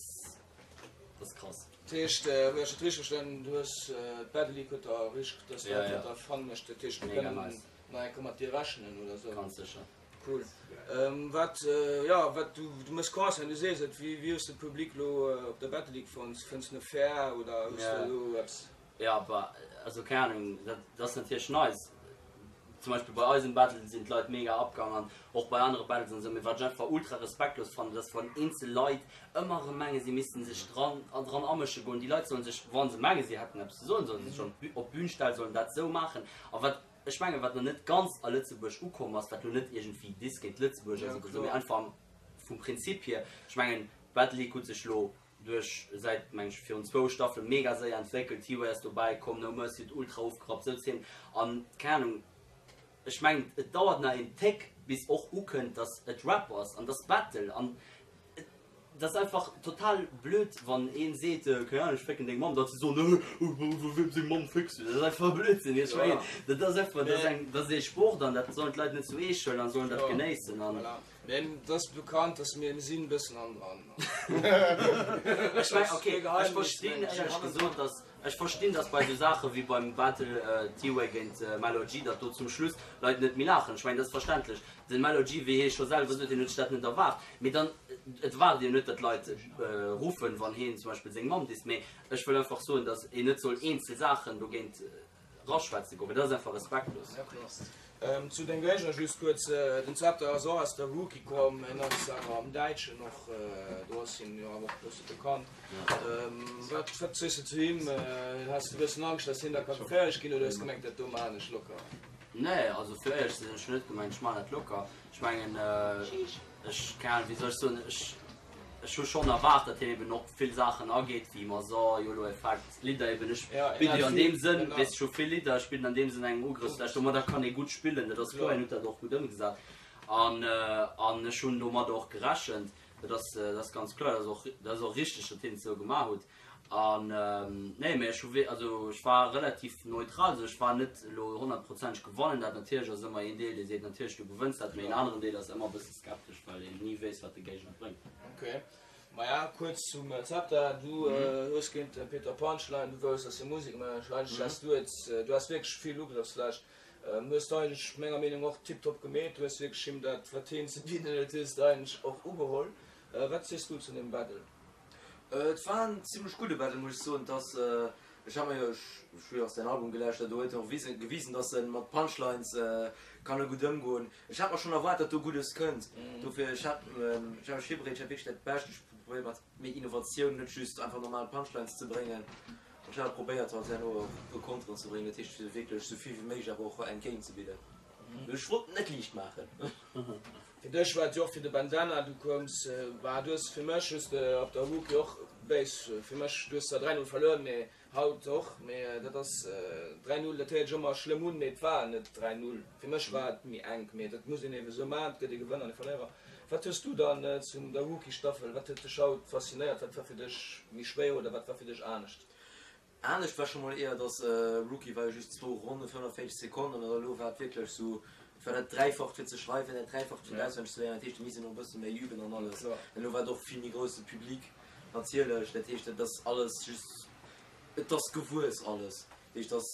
dass krass. Dat heescht, wéi ech et richteg verstanen hunn, du hues d'Battle League huet der richteg, dass dat huet der Fun mécht, dat heescht mir kënnen nach eng Kéier mat dir rechnen oder sou? Ganz sécher. Cool. Wat, jo, wat du du méchs Concerten, du sees et, wéi wéi hues de de Public lo op der Battle League fonnt? Fënns de en fair oder hues de elo eppes? Jo, bah, also keng Ahnung, dat ass natierlech nice. Zum Beispill bei eisem Battle sinn d'Leit mega abgang an och bei anere Battles an esou. Mee wat ech einfach ultra respektlos fannen, dat ass wann eenzel Leit ëmmer erëm mengen, si missten sech dran dran amësche goen. Déi Leit sollen sech, wa se mengen, si hätten eppes ze soen, sollen se sech an op d'Bün stellen, sollen dat esou maachen. A wat ech mengen, wat nach net ganz a Lëtzebuerg ukomm ass, wat lo net iergendwéi Diss géint Lëtzebuerg ass oder esou, mee einfach am vum Prinzip hier, ech mengen, d'Battle League huet sech lo duerch säit meng ech virun zwou Staffele mega séier entwéckelt, T-Way ass dobäi komm, No Mercy huet ultra ofgerappt, sou Zeen an keng Ahnung, ech mengen et dauert nach een Téck bis och ukënnt dass et Rap ass an dass Battle an et ass einfach total blöd wann een seet keng Ahnung ech fécken deng Mamm, dann ze soen wiem seng Mamm fécks du, dat ass einfach Blödsinn, ech mengen dat ass einfach dat ass eng dat ass ee Sport an dat sollen d'Leit net zu eescht huelen an sollen dat genéissen an. Mee et ass bekannt, dass mir sinn bëssen hannendran. Ech meng, ok, ech verstinn éierlech gesot, dass, ech verstinn, dass bei esou Saache wéi beim Battle T-Way géint Mello G, datt do zum Schluss Leit net méi laachen. Ech mengen, dat ass verständlech. De Mello G, wéi hie scho selwer sot, hien huet sech dat net erwaart. Mee dann, et erwaart een jo net, datt Leit ruffen, wann hien zum Beispill seng Mamm disst. Mee ech wëll einfach soen, datt een net soll eenzel Saachen dogéint Raschwätze goen, well dat ass einfach respektlos. Zu den Géigner just kuerz, Den Zepter ass och aus der Rookie komm, en ass awer am Däitschen och, do ass hien jo awer och e bësse bekannt. Wat wat sees de zu him? Has de e bëssen Angscht, dass hien der ka geféierlech ginn oder hues gemengt, dat do maachen ech locker? Nee, also fir éierlech ze sinn, ech hunn net gemengt, ech maachen dat locker. Ech mengen, ech, keng Ahnung, wéi soll ech soen, ech. Ech hu schonn erwaart, datt hien eben och vill Saachen ageet, wéi Mazar, Yolo Effect, Lidder eben. Ech bidde jo an deem Sënn, weess ech hu vill Lidder, ech bidden an deem Sënn eng Ugrëffsfläch. Domadder kann ee gutt spillen, dat ass kloer. Hien huet dat och gutt ëmgesat an an ech hunn domadder och gerechent. Dat ass, dat ass ganz kloer. Dat ass och, dat ass och richteg, datt hien et esou gemaach huet. An nee, mee ech hu wierk, also ech war relativ neutral, also ech war net elo honnertprozenteg gewonnen. Dat natierlech ass ëmmer een Deel, dee seet natierlech du gewënns dat, mee een aneren Deel ass ëmmer e bësse skeptesch, well een ni weess, wat de Géigner bréngt. Ok, maja, kuerz zum Zepter, du hues géint de Peter Punchline, du wousst, dass hie Musek mécht, eigentlech häss du et, du has wierklech vill Ugrëffsfläch, hues du eigentlech menger Meenung och tiptop gemeet, du hues wierklech him dat, wat hien ze bidden huet, hues de eigentlech och ugeholl. Wat sees du zu deem Battle? Et war en zimlech gudde Battle muss ech soen. Dass ech hat mer jo, ech hu jo och säin Album gelauschtert, do huet en och gewisen dass en mat Punchlines kann e gutt ëmgoen. Ech hat mer schonn erwaart dat do Guddes kënnt, dofir ech hat ech hat mech virbereet, ech hat wierklech dat Bescht, ech hu probéiert mat méi Innovatioun, net just einfach normal Punchlines ze bréngen. An ech hat probéiert halt herno och e puer Konteren ze bréngen, dat heescht fir wierklech sou vill wéi méiglech awer och entgéint ze bidden. Ech wollt net liicht maachen. Fir dech war et jo och fir de Bandana, du koums, bah du hues fir mech hues de op der Rookie och béis, fir mech, du hues zwar 3, 0 verluer, mee haut och, mee dat ass 3, 0, dat héiert sech ëmmer schlëmm un, mee et war net 3, 0, fir mech war et méi enk, mee dat muss een eebe sou maachen, et gëtt ee Gewënner an ee Verléierer. Wat hues du dann zum der Rookie Staffel, wat huet dech haut faszinéiert, wat war fir dech méi schwéier oder wat war fir dech anescht? Anescht war scho mol éier dass Rookie war jo just zwou Ronnen 45 Sekonnen an elo war et wierklech sou, et war dat dräifacht fir ze schreiwen, dat dräifacht fir auswenneg ze léieren, dat heescht et misst een och e bësse méi üben an alles. Elo war et och vill méi grousse Public natierlech, dat heescht et ass alles just, et ass gewuess alles, dat heescht et ass.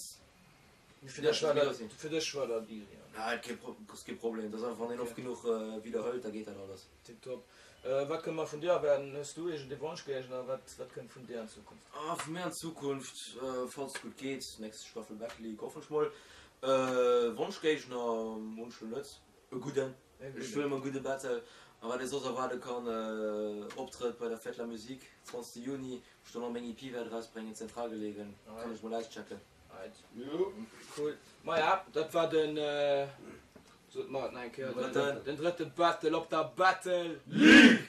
Fir dech war dat, fir dech war dat easy? Nein, kee ass kee Problem, et ass einfach wann een oft genuch widderhëlt, da geet dat alles. Tiptop. Wat kënne mer vun dir erwaarden? Hues du iergend ee Wonschgéigner? Wat wat kënnt vun dir an Zukunft? Ah, vu mir an Zukunft, falls et gutt geet, nächst Staffel Battle League, hoffen ech mol. Wonschgéigner hunn ech lo net, e gudden. Ech wëll ëmmer e gudde Battle. A wat ee soss erwaarde kann, Optrëtt bei der Fête de la Musique, 20 Juni, wou ech dann och meng EP wäert erausbréngen, Zentralgelegen, kann ech mol auschecken. Cool. Maja, dat war den, sot mer et nach eng Kéier, den drëtte Battle op der Battle League!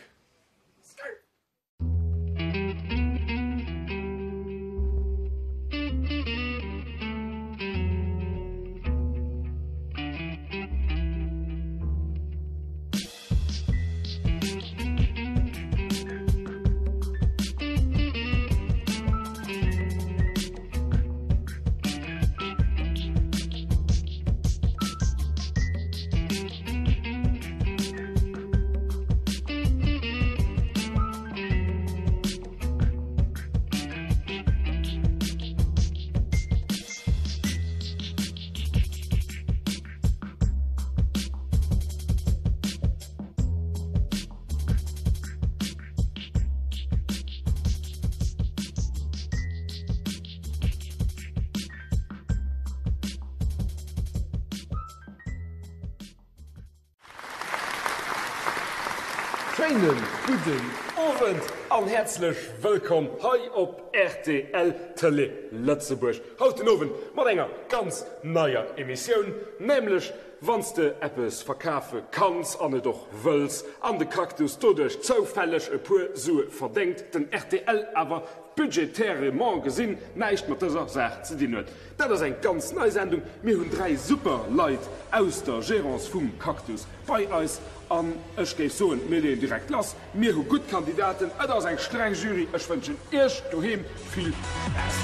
Schéinen gudden Owend an häerzlech wëllkomm hei op rtl Tëlee Lëtzebuerg. Haut den Owend mat enger ganz neier Emissioun, nämlech Wann s de eppes verkafe kanns an et och wëlls, an de Cactus doduerch zoufälleg e puer Sue verdéngt, den rtl awer budgétairement gesinn näischt mat dëser Saach ze dinn huet. Dat ass eng ganz nei Sendung. Mir hunn 3 super Leit aus der Gérance vum Cactus bei eis an ech géif soen, mir leeën direkt lass. Mir hu gutt Kandidaten, et ass eng streng Jury. Ech wënschen Iech doheem vill Spaass.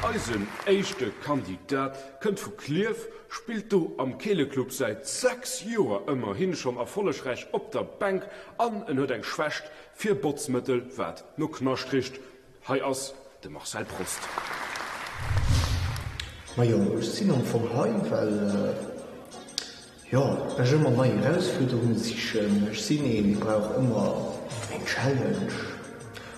Eisen éischte Kandidat kënnt vu Klierf, spillt do am Keeleclub säit 6 Joer ëmmerhin schonn erfollegräich op der Bänk an en huet eng Schwächt fir Botzmëttel wat no Knascht richt. Hei ass de Marcel Prost. Majo, ech sinn am Fong hei, well, jo, ech ëmmer nei Erausfuerderunge sichen. Ech sinn een, dee brauch ëmmer eng Challenge.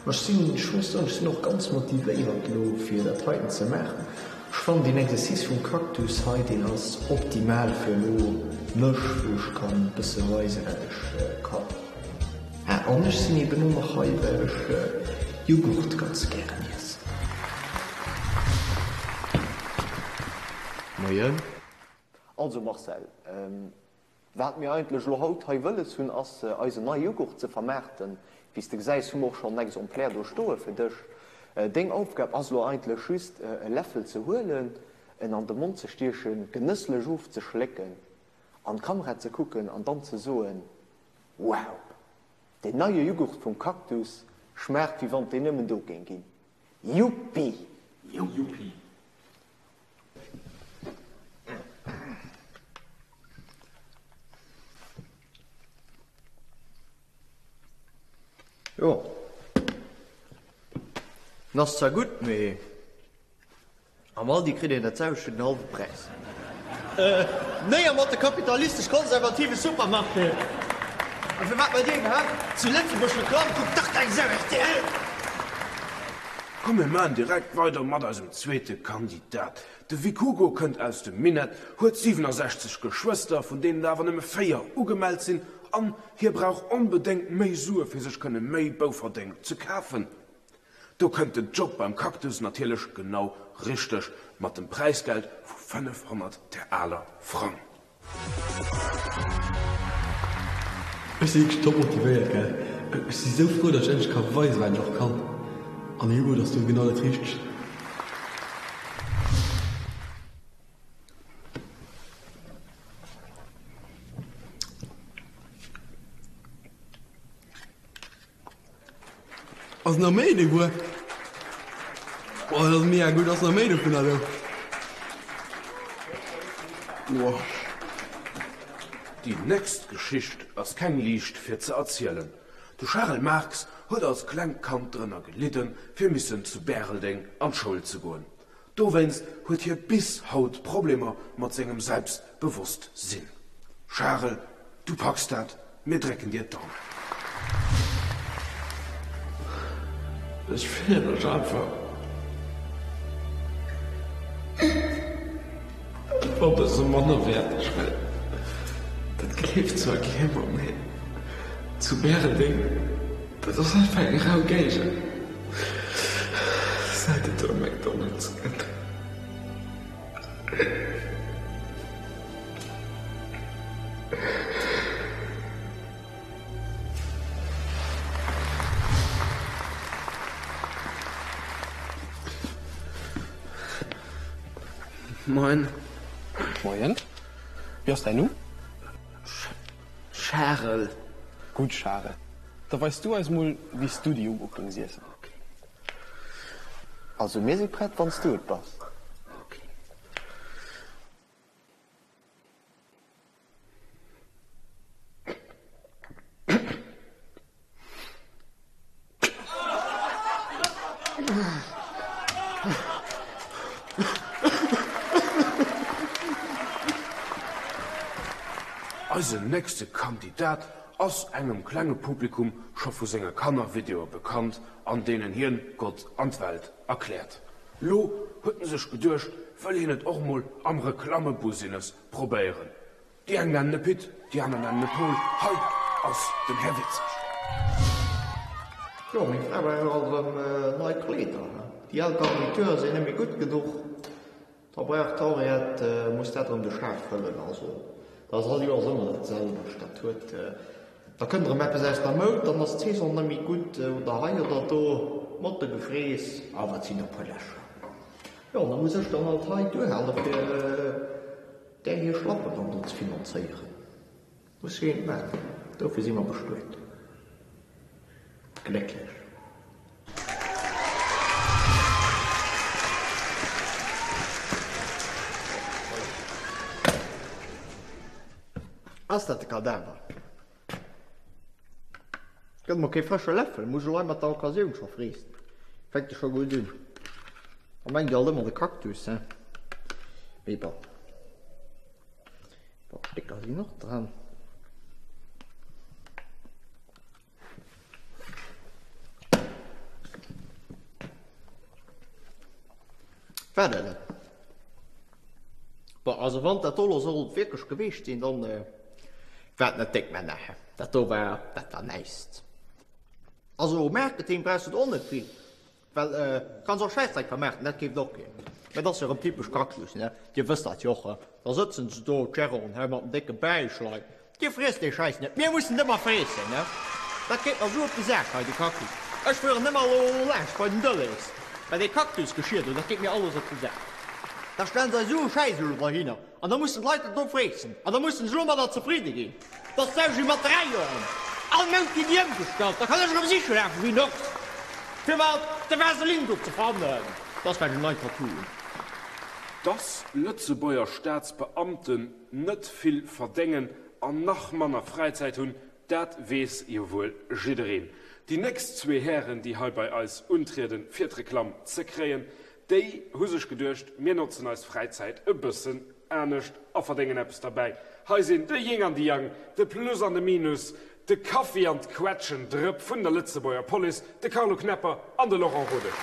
Ech sinn, ech muss soen, ech sinn och ganz motivéiert elo, fir dat heiten ze maachen. Ech fannen deen Exercice vum Cactus hei, deen ass optimal fir elo mech, wou ech kann e bësse weisen, wat ech kann. Ah, an ech sinn eben och nach hei, well ech Jughurt ganz gären iessen. Moien. Also Marcel, wat mir eigentlech elo haut hei wëlles hunn, ass eisen neie Jughurt ze vermaarten. Wéi s de gesäis, hu mer och schonn en Exemplaire do stoe fir dech. Deng Aufgab ass elo eigentlech just e Läffel ze huelen. en an de Mond ze stiechen, genësslech ofzeschlécken, an d'Kamera ze kucken an dann ze soen, Wow! Deen neie Jughurt vum Cactus schmaacht wéi wann et deen nëmmen do géing ginn. Yuppi! Yuppi! Jo, en ass zwar gutt, mee am Aldi kritt een dat selwecht fir den hallwe Präis. Néier mat de kapitalistesch-konservative Supermarchéen! A firwat maacht Dir iwwerhaapt zu Lëtzebuerg Reklamm? Kuckt dach keng Sau rtl! Komm mir maan direkt weider mat eisem zweete Kandidat. De Vic Hugo kënnt aus dem Minett, huet 67 Geschwëster, vun deenen der awer nëmme 4 ugemellt sinn an hie brauch onbedéngt méi Sue fir sech kënne méi Bouferdeng ze kafen. Do kënnt den Job beim Cactus natierlech genau richteg, mat dem Präisgeld vu 500 Taler Frang. Ech si wierklech top motivéiert, gell. Ech si sou frou, datt ech endlech ka weisen, wat ech och kann. An de Jughurt ass do genau dat Richtegt. Ass nach méi dee Wuer? Boah, dat ass mega gutt. Ass nach méi dovunner do? Boah. Déi nächst Geschicht ass keng liicht fir ze erzielen. De Charel Marx huet als klengt Kand drënner gelidden, fir missen zu Bäreldeng an d'Schoul ze goen. Dowéinst huet hie bis haut Problemer mat sengem Selbstbewosstsinn. Charel, du packs dat, mir drécken dir d'Daumen. Ech fillen mech einfach e bësse mannerwäerteg, well dat gleeft zwar kee mer, mee zu Bäreldeng, dat ass einfach eng rau Géigend. Säit et do e McDonald's gëtt. Moien. Moien. Wéi ass däin Numm? Charel. Gutt, Charel. Da weis du eis mol wéi s du déi Jughurt géings iessen. Also mir si prett wann s du et bass. Eisen nächste Kandidat ass engem klenge Publikum scho vu senge Kannervideoe bekannt, an deenen hien Gott an d'Welt erkläert. Lo huet en sech geduecht, wëll hien et och mol am Reklammebusiness probéieren. Déi eng nennen e Pit, déi aner nennen e Pol, hei ass den Här Witzeg. Jo, meng Fra brauch alt erëm nei Kleeder. Déi al Garniture sinn net méi gutt genuch. Da brauch d'Henriette, muss dat erëm de Schaf fëllen. Also, dat ass all Joers ëmmer dat selwecht. Dat huet, da kënnt erëm eppes aus der Moud, dann ass d'Saison net méi gutt oder hei oder do, Mottegefrees. Awer et sinn e puer Lächer. Jo, an da muss ech dann halt hei duerhale fir. Där hir Schlappen dann do ze finanzéieren. Muss jo eent maachen, dofir si mer bestuet. Glécklech. Ass dat de Kadaver? Gëtt mer kee frësche Läffel, muss elo hei mat der Occasioun scho freessen. Fänkt jo scho gutt un. Da mengt Dir alt ëmmer de Cactus, he? Mee bon. E puer Stécker sinn och dran. War dat et? Bon, also wann dat do elo sollt wierklech geweecht sinn, dann war et net déck, mä nee, dat do war, dat war näischt. Also Marketing brauchs de do och net vill, well kanns och Schäissdreck vermaarten, dat keeft och keen. Mä dat ass jo erëm typesch Cactus, ne, dir wësst dat jo och, he, da sëtzen se do, d'Géranten, he, mat den décke Bäichlein, Dir friesst dee Schäiss net, mir mussen ëmmer freessen, ne? Dat geet mer sou op de Sak hei, de Cactus. Ech fueren ëmmer elo laanscht bei den Dëlles, well dee Cactus-Geschir do, dat geet mir alles op de Sak. Da stellen se eis esou e Schäiss elo dohinner an da mussen d'Leit dat do freessen an da mussen se domadder zefridde ginn. Dass d'Sauge mat 3 Joren all Mount ginn déi ëmgestallt, da kann ech erëm siche lafen wéi en Ochs fir mer de Vaseline do ze fannen. Dass well ech en neien Tattoo hunn. Dass Lëtzebuerger Staatsbeamten net vill verdéngen an nach manner Fräizäit hunn, dat weess jo wuel jiddereen. Déi nächst zwee Hären, déi hei bei eis untrieden, fir d'Reklamm ze kréien, déi hu sech geduecht, mir notzen eis Fräizäit e bëssen anescht a verdéngen eppes derbäi. Hei sinn de Ying an de Yang, de Plus an de Minus, de Kaffi an d'Quetschendrëpp vun der Lëtzebuerger Police, de Carlo Knepper an de Laurent Rodesch.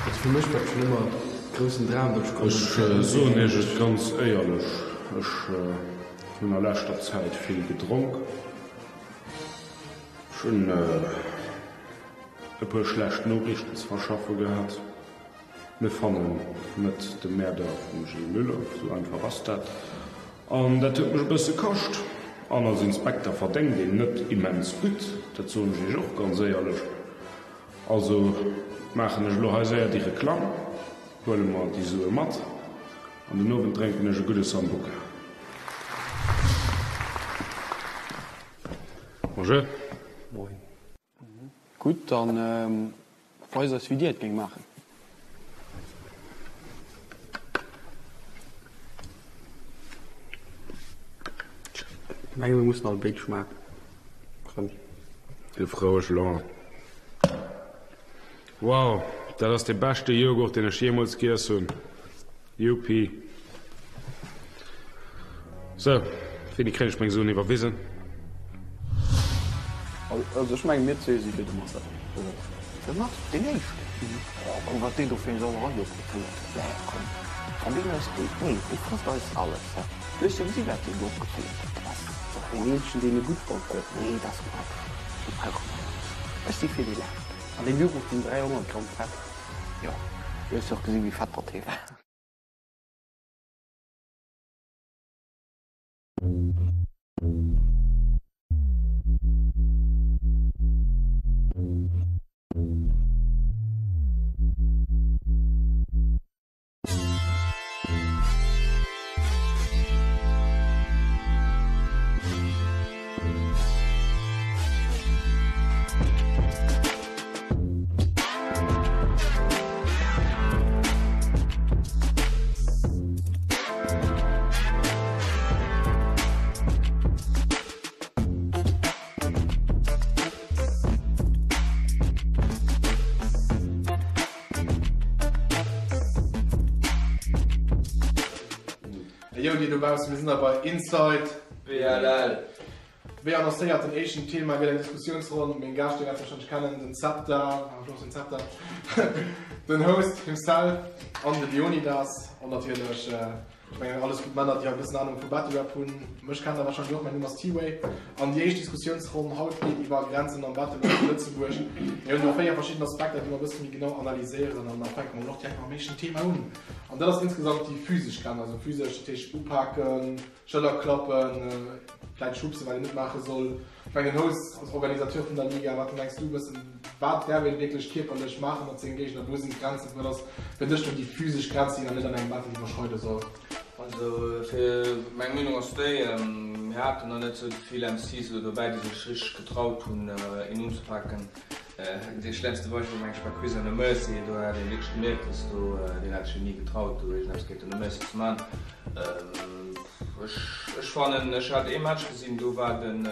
Also fir mech war et schon ëmmer groussen Dram datt ech konnt. Ech soen iech et ganz éierlech, ech hunn a leschter Zäit vill gedronk. Ech hunn e puer schlecht Noriichten ze verschaffe gehat. Mir fannen net de Mäerder vum Gilles Müller, sou einfach ass dat. An dat huet mech e bësse kascht. An als Inspekter verdéngt een net immens gutt, dat soen ech Iech och ganz éierlech. Also maachen ech elo hei séier déi Reklamm, huele mer déi Sue mat an den Owend drénken ech e gudde Sambuca. Bonjour. Moien. Gutt, dann weist eis wéi dir et géing maachen. Ech menge mir mussen all béid schmaachen. Rëm. Sief roueg, Laurent. Wow, dat ass dee beschte Joghurt deen ech jeemools giess hunn. Youpi. Sou, wéini kréien ech meng Suen iwwerwisen? Also ech mengen mir zwee si fir de Marcel, oder? De Max, deen éischten? Oh komm, wat deen do fir eng Sauerei opgefouert huet. Nee, komm, wann deen eis dee, nee, dee frësst eis alles, hä? Du hues jo gesi wat deen do opgefouert huet. Dat ass dach deen eenzegen, deen e gutt fonnt huet. Nee, dat ass Quatsch, dee brauche mer net. Ech si fir dee leschten. An deem Joghurt sinn 300 Gramm Fett. Jo, du hues jo och gesinn, wéi fett datt hee war. Yo dir dobaussen, mir sinn da bei Inside BLL. Wéi annoncéiert, den éischten Thema gëtt eng Diskussiounsronn. Meng Gäscht, dir wäert se warscheinlech kennen, den Zepta, den Zepta, den Host himself an de Leonidas an natierlech, ech mengen alles gutt Männer, déi hei e bëssen Anung vu Battle Rap hunn. Mech kennt der warscheinlech och, mäin Numm ass T-Way. An déi éischt Diskussiounsronn haut geet iwwer Grenzen am Battle Rap zu Lëtzebuerg. Mir hunn do 4 verschidden Aspekter, déi mer e bësse méi genau analyséieren an da fänke mer och direkt mam éischten Thema un. An dat ass insgesamt déi physesch Grenz, also physesch, dat heescht upaken, Schëller klappen, vläit schubsen, wat een net maache soll. Ech mengen den Host als Organisateur vun der Liga, wat mengs du e bëssen, wat däerf een wierklech kierperlech maache mat sengem Géigner, wou sinn d'Grenzen, wat ass fir dech do déi physesch Grenz, déi een dann net an engem Battle iwwerschreide soll? Also fir meng Meenung ass déi, mir haten nach net sou vill MCs elo dobäi, déi sech richteg getraut hunn een unzepaken. Dee schlemmste Beispill meng ech war Quiz on the Mercy, do hat een wierklech gemierkt, dass do, deen hat sech jo ni getraut do iergendeppes géint de No Mercy ze man. Ech ech fannen, ech hat ee Match gesinn, do war den,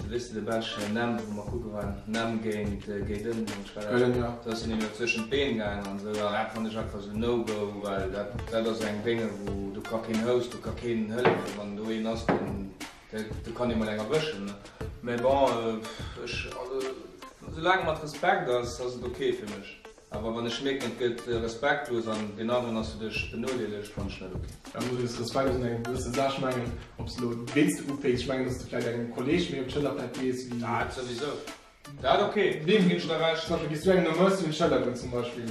weess de de Belsch Nem, wou mer kucke waren, Nem géint Gaydon, mengen ech war dat, do ass hien him jo zwëschen d'Been gaangen an esou, an dat fannen ech einfach esou No Go, well dat dat ass eng Dénge wou do ka keen Host, do ka keen hëllefen, wann do een ass deen Do kann ee mol eng erwëschen, mä bon, ech, also soulaang mat Respekt ass, ass et ok fir mech. Awer wann ech mierken, et gëtt respektlos an deen aneren ass doduerch benodeelegt, fannen ech net ok. Da muss een Respekt ass eng gewësse Saach. Ech mengen, ob s de elo wéinst de upécks, ech mengen, datt s de vläicht engem Kolleeg méi op d'Schëller vläicht gees wéi. Dat souwisou. Dat ok, Wem ginn ech da Recht? Zum Beispill, gees du engem no Mercy un d'Schëller goen zum Beispill?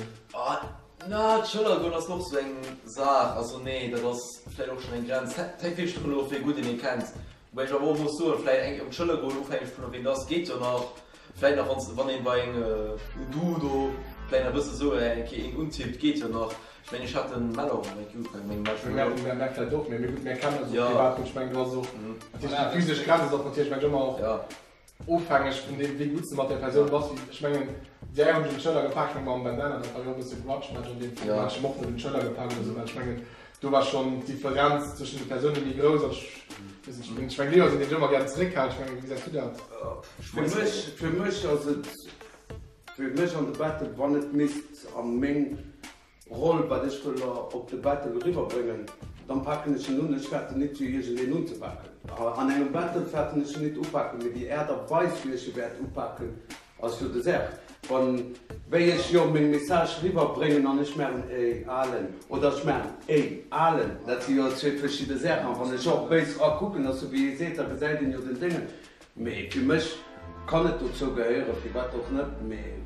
Na, d'Schëller goen ass och sou eng Saach. Also nee, dat ass vläicht och schonn eng Grenz. Hänkt wierklech dovun of, wéi gutt een ee kennt. Woubäi ech awer och muss soen, vläicht eng op d'Schëller goen, ofhängeg vun ween et ass, geet jo nach. Vläicht nach, wann een bei eng Du do vläicht nach e bësse sou eng Kéier een untippt, geet jo nach. Ech mengen ech hat den Mell och eng Kéier ugepaakt, mengem Match verluer. Mär, mär vläit och, mee mee gutt, mär kennen eis och privat gutt. Ech mengen do ass och natierlech déi physesch Grenz ass och natierlech mengen ech ëmmer och ofhängeg vun deem wéi gutt s de mat där Persoun bass. Ech mengen déi eng hunn ech un d'Schëller gepaakt, ech mengen mam Bandana, dat war jo och e bësse Grudge Match an deem Fall, do hat ech him och net un d'Schëller gepaakt oder sou, well ech mengen do war schonn d'Differenz zwëschen de Persoune méi grouss an ech weess net, ech mengen ech Leo ass een deen sech ëmmer gären zeréckhält, ech mengen wéi gesäis du dat? Fir mech, fir mech ass et, fir mech an de Battle, wann et misst a meng Roll, wat ech wëll op de Battle eriwwerbréngen, dann paken ech en un. Ech fäerten nit fir iergendeen unzepaken. An engem Battle fäerten ech en nit upaken, mee déi Äert a Weis wéi ech e wäert upaken ass jo de Saach. Wann, wéi ech jo meng Message eriwwerbréngen an ech maachen ey Alen oder ech maachen ey Alen, dat si jo zwee verschidde Saachen. An wann ech och béis erakucken, ass sou wéi ee seet, da gesäit een jo den Déngen. Mee fir mech kann et dozou gehéieren, firwat och net, mee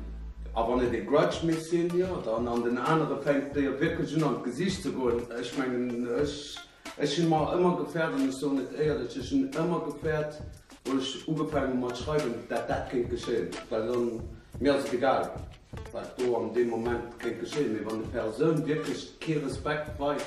a wann et ee Grudge misst sinn, jo dann, an den anere fänkt dir wierklech un an d'Gesiicht ze goen. Ech mengen, ech, ech hunn mer ëmmer gefäert, an ech soen et éierlech, ech hunn ëmmer gefäert, wou ech ugefaangen hu mat schreiwen, dat dat kéint geschéien, well dann, mir ass et egal, wat do an deem Moment kéint geschéien, mee wann e Persoun wierklech kee Respekt weist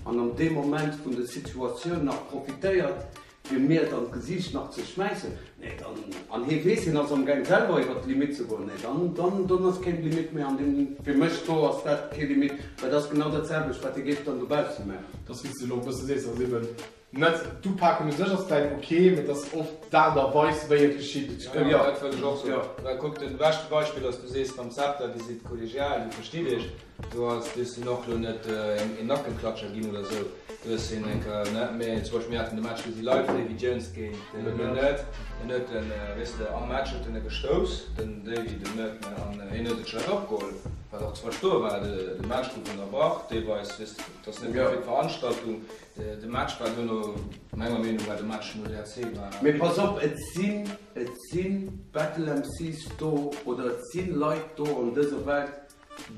an an deem Moment vun der Situatioun nach profitéiert, Fir mir et an d'Gesiicht nach ze schmäissen, nee dann, an hie weess, hien ass am Gaang selwer iwwer d'Limitt ze goen, nee dann, dann, dann ass keng Limitt méi an deem, fir mech do ass dat kee Limitt, well dat ass genau dat selwecht, wat hie géif dann dobausse maachen. Dat ass wéi s de elo e bësse sees, ass eben net d'Upaken u sech ass vläicht ok, mee et ass oft d'Aart a Weis wéi et geschitt. Jo, dat wëll ech och soen. Well kuck, den beschte Beispill ass, du sees mam Zepter, dir sidd kollegial, dir verstitt iech. Do ass, du hues hien och lo net een Nackenklatscher ginn oder sou, du hues hien eng Kéier, ne, mee zum Beispill mir haten de Match gesi live, Davy Jones géint den Le Nerd, en huet den, weess de, am Match huet en e gestouss, den Davy, den Nerd, ne, an hien huet et schlecht opgeholl, wat och ze verstoe war, de Match gouf ënnerbrach deelweis, weess de, et ass net méi fir d'Veranstaltung, de Match war duerno, menger Meenung war de Match no der C war. Mee pass op, et sinn, et si Battle MCs do oder et si Leit do an dëser Welt,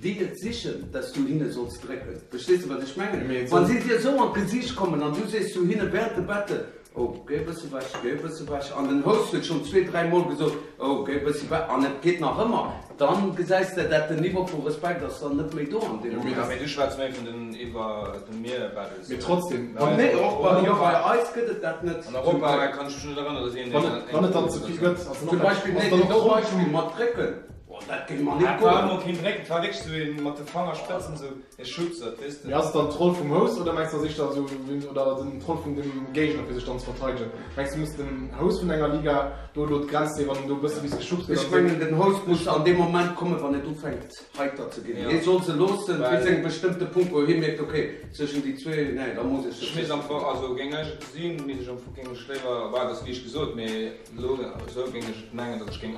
Déi et sichen, dass du hinne solls drécken. Verstees de, wat ech mengen? Wa si dir esou an d'Gesiicht kommen an du sees zu hinne während dem Battle, Oh, géi e bëssi wech, géi e bëssi wech, an den Host huet schonn zwee, dräi Mol gesot, Oh, géi e bëssi wech, an et geet nach ëmmer, dann gesäis de, dat den Niveau vu Respekt ass dann net méi do an deem Moment. Mee du schwätz méi vun den iwwer de Mier Battles. Mee trotzdem, Nee, och bei, jo, bei eis gëtt et dat net. An Europa kann ech mech net erënneren, dass een deen. Wann et dann ze vill gëtt, ass Zum Beispill, nee, deen do Beispill mat drécken. Oh, dat géing mer net goen. Et war emol keen Dréck, et war wierklech sou een mat de Fangerspëtzen sou e Schubsert, weess de. Mee ass et dann d'Roll vum Host oder mengs de ass éischter sou oder den d'Roll vun dem Géigner fir sech dann ze verteidegen? Mengs de muss den Host vun enger Liga do elo d'Grenz zéien wann en do e bësse bis geschubst gëtt Ech mengen den Host muss an deem Moment kommen wann et ufänkt heiter ze ginn. Hie soll se loossen bis engem bestëmmte Punkt wou hie mierkt ok zwëschen déi zwee, nee da muss ech Ech misst am Fong, also géing ech et gesinn, misst ech am Fong, géing ech léiwer, bah et ass liicht gesot, mee Elo esou géing ech et mengen, datt ech géing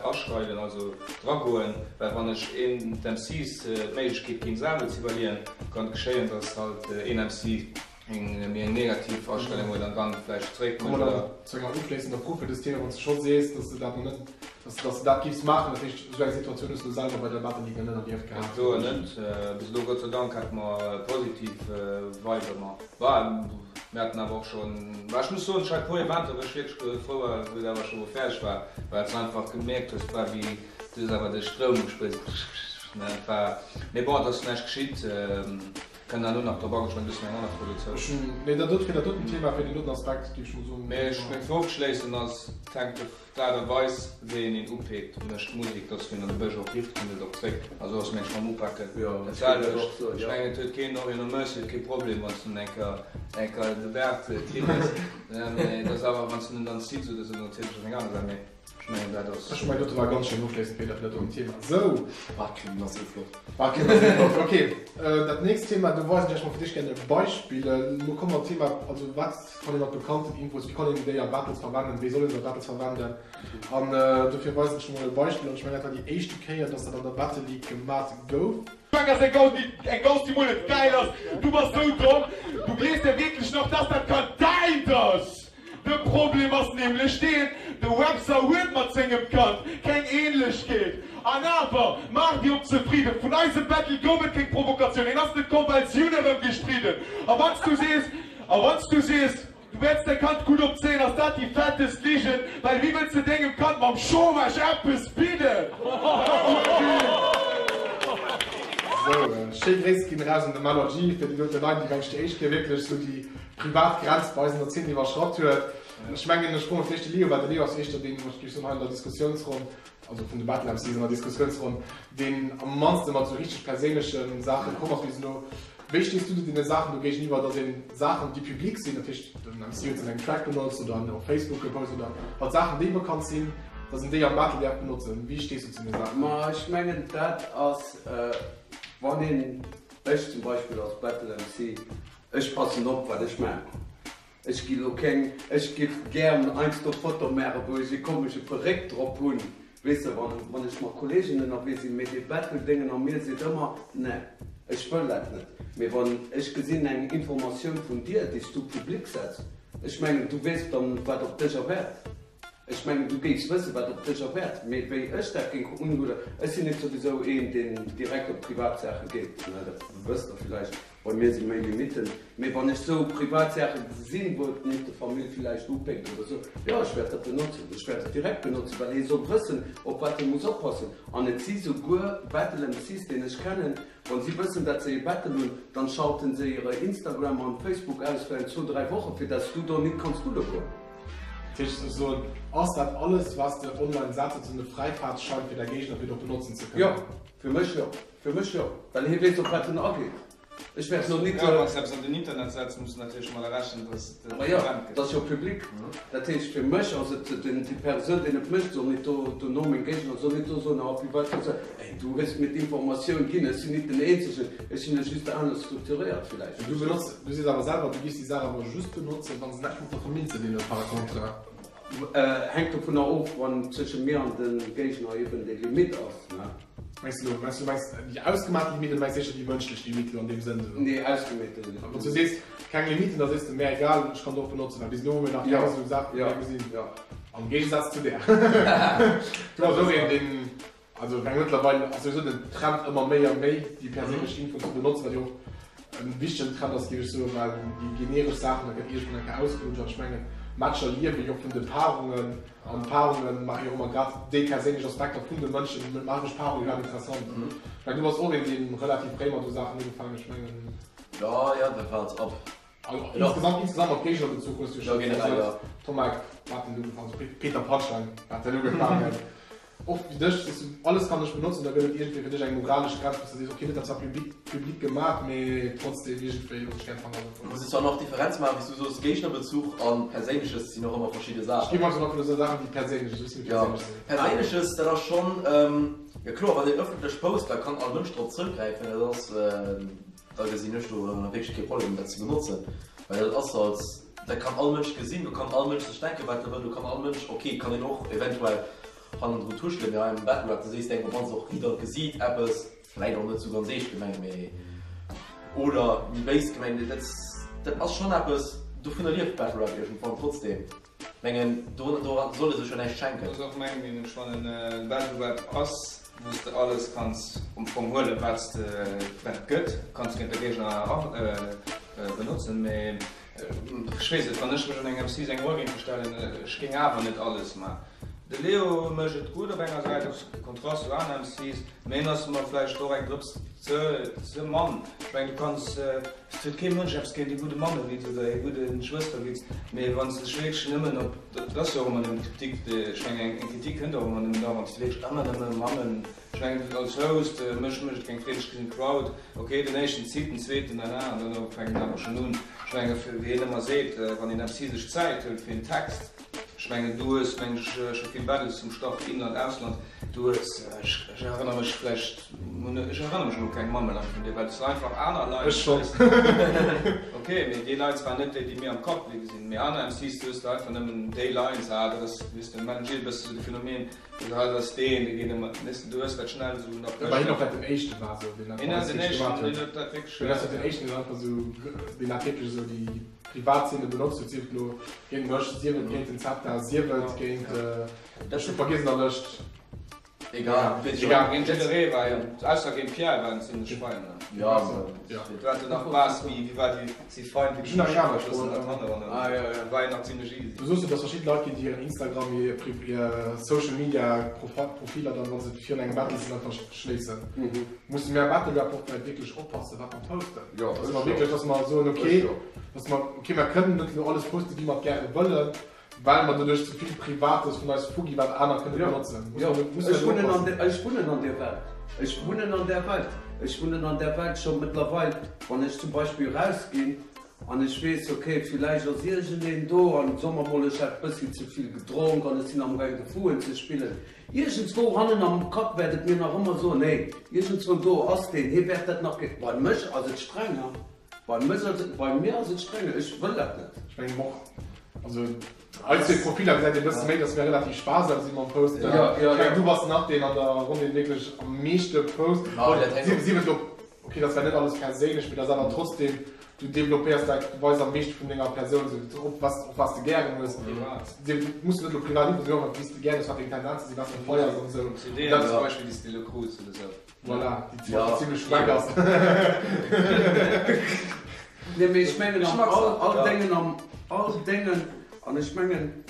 aschreiden, also dragoen, well wann ech een d'MCs d'Méiglechkeet ginn, selwer ze iwwerleeën, kann et geschéien, datt halt een MC eng méi eng negativ Astellung huet an dann vläicht zeréck Komme mer dann zu enger ofschléissender Fro fir dëst Thema, Wann s de scho sees, datt s de dat nach net, datt s de dat giffs maachen, dat heescht, esou eng Situatioun hues du selwer bei der Battle League nach net erlieft gehat? Kloer net. Bis elo, Gott sei Dank, hate mer positiv Vibe ëmmer. Bah, mir haten awer och schon, bah ech muss soen, ech hat e puer Eventer wou ech wierklech frou war wou et awer scho fäerdeg war, well s de einfach gemierkt hues, et war wéi du hues awer de Stroum gespuert, ne, et war, mee bon, et ass näischt geschitt, kënnt elo nach drop agoen, ech mengen du hues nach eng aner Fro dozou. Ech hunn, nee dat dot, fir dat doten Thema, fir deen doten Aspekt géif ech mol soen. Mee ech meng Fro ofschléissen ass, et hänkt D'Aart a Weis, wéi een een upeekt, mécht d'Musek, dass wien an de Bësch och rifft, kënnt et och zréck. A sou ass mengt mam Upaken dat selwecht. Ech mengen, et huet keen, och een no Mercy huet kee Problem, wann s du en eng Kéier, eng Kéier de Baart klibbes. Mee et ass awer, wann s du en dann zitts oder sou, natierlech ass eng aner Saach. Mee ech mengen, dat ass. Ech mengen, dat war ganz schéin ofschléissend, Peter, fir dat doten Thema. Sou. Baartkrimmen ass esou flott. Baartkrimmen ass esou flott. Ok, dat nächst Thema, do weisen ech iech mol fir d'éischt gär e Beispill. Elo komme mer Thema, also wat. Kann ee mat bekannten Infos, wéi kann een déi a Battles verwenden, wéi soll een se a Battles verwenden? An dofir weisen ech emol e Beispill, an ech mengen dat war déi éischte Kéier, dass dat an der Battle League gemat gouf. Fang ass eng Gaus déi eng Gaus déi mol net geil ass. Du bass sou domm, du gleefs ja wierklech nach dass dat Kand däint ass. De Problem ass nämlech deen, de Webster huet mat sengem Kand keng Ähnlechkeet. An awer, maach dir op zefridden, vun eisem Battle gouf et keng Provokatioun, hien ass net komm well si hunn erëm gestridden. A wanns du sees, A wann s du sees, du wäerts däi Kand gutt opzéien, ass dat déi fettest Ligen, well wéi wëlls de dengem Kand mam Chômage eppes bidden? Sou, schéi Gréiss ginn eraus un de Malor G fir déi dote Line, déi mengt ech déi éischt Kéier wierklech sou déi privat Grenz bei eis an der Zeen iwwerschratt huet. Ech mengen, ech froen fir d'éischt de Leo, well de Leo ass éischter deen, ech géif soen, hei an der Diskussiounsronn, also vun de Battle MCs an der Diskussiounsronn, deen am mannste mat sou richteg perséinleche Saache komm ass bis elo. Wéi stees du deene Saachen do géigeniwwer, datt een Saachen, déi public sinn, dat heescht den MC huet se an engem Track benotzt oder op Facebook gepost oder halt Saachen, déi bekannt sinn, datt een déi am Battle däerf benotzen? Wéi stees du zu deene Saachen? Ma ech mengen, dat ass, wann een, ech zum Beispill als Battle MC, ech passen op, wat ech maachen. Ech gi lo keng, ech giff gären heiansdo Foto maachen, wou ech ee komesche Perréck drop hunn, weess de, wann, wann ech mat Kollegen ënnerwee sinn, mee dee Battle-Déngen a mir seet ëmmer, Ne, ech wëll dat net. Mee wann ech gesinn eng Informatioun vun dir, déi s du public setz, ech mengen, du weess dann, wat op dech erwaart. Ech mengen, du géifs wëssen, wat op dech erwaart. Mee wéi ech dat géing unhuelen, ech sinn net souwisou een, deen direkt op Privatsaache geet, dat wësst der villäicht. Bei mir si méi Limiten, mee wann ech sou privat Saache gesinn, wou et net de Famill villäicht upéckt oder sou, jo, ech wäert dat benotzen. Ech wäert et direkt benotzen, well hie soll wëssen, op wat hie muss oppassen. An et si souguer Battle MCs, deen ech kennen, wann si wëssen, dat se ee Battle hunn, dann schalten se hire Instagram an Facebook aus fir eng zwou, dräi Wochen, fir dat s du do nit kanns bulle goen. Dat heescht, ech soen, ass dat alles, wat s de online setz, sozusagen e Fräifaartschein fir däi Géigner, fir et och benotzen ze kënnen? Jo, fir mech jo. Fir mech jo, well hie weess op wat en ageet. Ech wäert lo nit. Jo, wann s de eppes an den Internet setz, muss de natierlech mat erechnen, dass et Ma jo, verwennt gëtt. dat ass jo public. Dat heescht, fir mech ass et, den, déi Persoun, deen et mécht, soll nit do, dono meng Géigner, soll nit do soen, ah, firwat hues de, ey, du hues mir d'Informatioun ginn, ech sinn nit den Eenzegen, ech sinn jo just anescht strukturéiert villäicht. Du benotz, du sees awer selwer, du giffs déi Saach awer just benotzen, wa se näischt mat der Famill ze dinn huet, par contre. Hänkt dovunner of, wann zwësche mir an de Géigner eben déi Limite ass, ne. Mengs du elo, mengs du mengs déi ausgemaachte Limite oder mengs du éischter déi mënschlech Limite elo an deem Sënn esou? Nee, ausgemeete Limite. Wann s du sees, keng Limiten, da sees de, mär egal, ech kann et och benotzen, well bis elo hu mir nach keng esou Saach vun där gesinn. Am Géigesaz zu där. Du bass och een, deen, also ech meng mëttlerweil ass souwisou den Trend ëmmer méi a méi déi perséinlech Infoen ze benotzen, wat jo och en wichtegen Trend ass, géif ech soen, well déi generesch Saachen, da gëtt iergendwann eng Kéier ausgelutscht an ech mengen, Matcher liewe jo och vun de Paarungen an d'Paarunge maache jo och ëmmer grad déi perséinlech Aspekter vun de Mënschen, maache mech Paarungen iwwerhaapt interessant. Ech mengen, du bass och een, dee relativ fréi mat esou Saachen ugefaangen huet, ech mengen. Jo, jo, dat war als op. Also insgesamt, insgesamt mat Géignerbezuch hues du jo scho gesot, Tomek, wat huet ugefaangen, also Peter Patschein, wat huet ugefaangen. Och fir dech, sees du, alles kann ech benotzen, da gëtt et iergendwéi fir dech eng moralesch Grenz, wou s du sees, ok, net dat zwar public, public gemaach, mee trotzdem iergendwéi looss ech gär d'Fanger dovun. Muss een zwar nach Differenz maachen, wéi s du soos, Géignerbezuch a Perséinleches sinn och ëmmer verschidde Saachen. Ech gi mol vun esou Saachen, déi perséinlech, esou bëssen Jo, perséinlech sinn. Perséinleches, dat ass schonn, jo kloer, wann een ëffentlech post, da kann all Mënsch drop zrëckgräifen, dat ass, da gesinn ech do wierklech kee Problem, dat ze benotzen, well dat ass halt, dat kann all Mënsch gesinn, do kann all Mënsch sech denken, wat e wëll, do kann all Mënsch, ok, kann een och eventuell Hannendrun tuschelen, mee hei am Battle Rap, du sees der engem op mannst och riit an d'Gesiit eppes, vläit och net sou ganz eescht gemengt, mee oder méi béis gemengt, dat dat ass schonn eppes, dovunner lieft Battle Rap iergendwann trotzdem, mengen do doran soll e sech jo näischt schenken. Dat ass och meng Meenung, ech fannen Battle Rap ass wou s de alles kanns am Fong huelen wat s de wat et gëtt, kanns géint de Géigner benotzen, mee Ech weess net, wann ech mech an engem MC seng Roll géing verstellen, ech géing awer net alles man. De Leo mécht et gutt op enger Säit, am Kontrast zu aneren MCs, mee en ass mer vläicht och eng Drëps ze ze mann. Ech mengen, du kanns, et huet kee Mënsch eppes géint ee gudde Mammewitz oder ee gudde Schwësterwitz, mee wann s de dech wierklech nëmmen op, dat ass jo och ëmmer nëmmen Kritik, ech mengen, eng Kritik kënnt och ëmmer nëmmen da, wann s de wierklech ëmmer nëmme Mammen Ech mengen als Host, mech mécht et keng Freed, ech gesinn d'Crowd, ok den éischten zitt, den zweeten nana an duerno fänkt en awer schonn un. Ech menge wéi hien ëmmer seet, wann een MC sech Zäit hëlt fir en Text, ech mengen du hues meng ech scho vill Battles um Start, Inland, Ausland, du hues, ech erënnere mech vläicht, ech erënnere mech elo keng Mammeland vun dir, well s du einfach aner Leit Ech schonn. Ok, mee déi Lines waren net déi, déi mir am Kapp bliwwe sinn, mee aner MCs, du hues der einfach nëmmen déi Lines, ah dat ass, weess de, Mel Gil, bësse sou de Phänomen. Den hei ass deen, dee geet ëmmer, weess de, du hues dat schnell esou nach Well hien och dat den éischte war esou, deen dat Hien ass den wierklech éischten, gemaach deen huet. huet dat wierklech. Hien ass jo den éischten, deen einfach esou, deen dat wierklech esou déi privat Zeene benotzt huet, sief et elo géint mech, sief et géint den Zepta, sief et géint, ech hu vergiess an der Lëscht. Egal. Egal. Géint jidderee war jo, ausser géint Pierre war en zimlech fein. Ja. Do hat en nach Bass, wéi wéi war déi si fein wéi Ech hunn nach eng aner Fro. Ah jo jo. War en nach zimlech easy. Du soos jo, dass verschidde Leit ginn, déi hiren Instagram, hir hir Social Media Profiler dann, wa se virun engem Battle sinn, einfach schléissen. Musse mir am Battle Rap och vläicht wierklech oppassen, wat mer posten? Jo, Dass mer wierklech, dass mer soen, okay, dass mer, okay, mer kënnen net elo alles posten, wéi mer et gäre wëllen, Well mer doduerch ze vill Privates vun eis vuginn, wat aner kënne benotzen. Jo, ech wunnen an der, ech wunnen an där Welt. Ech wunnen an där Welt. Ech wunnen an där Welt scho mëttlerweil, wann ech zum Beispill erausginn an ech weess, okay, villäicht ass iergendeen do an soe mer mol, ech hätt bëssi ze vill gedronk an ech sinn amgaang de Fuen ze spillen. Iergendswou hannen am Kapp wäert et mir nach ëmmer soen, hey, iergendswou do ass deen, hie wäert dat nach ge. Bei mech ass et strenger. Bei mech ass et, bei mir ass et streng, ech wëll dat net. Ech mengen och, also eis zwee Profiler gesäit ee bësse méi, dass mir relativ sparsam si mam Posten. Ech mengen du bass nach deen an der Ronn deen wierklech am meeschte post. Sief et lo, ok dat ass zwar net alles perséinlech, mee dat ass awer trotzdem, du developpéiers dat, du weis am meeschte vun denger Persoun esou op was, och wat s de gären hues. Sief et, muss net lo privat Info sinn, mee och wéi s de gären hues, wat deng Tendenze sinn, wat s de feiers an esou. Zum Beispill déi s de elo krus oder esou. Voilà, déi zwar zimlech schleck ass. Nee, mee ech mengen am all, all Déngen am all Déngen, an ech mengen,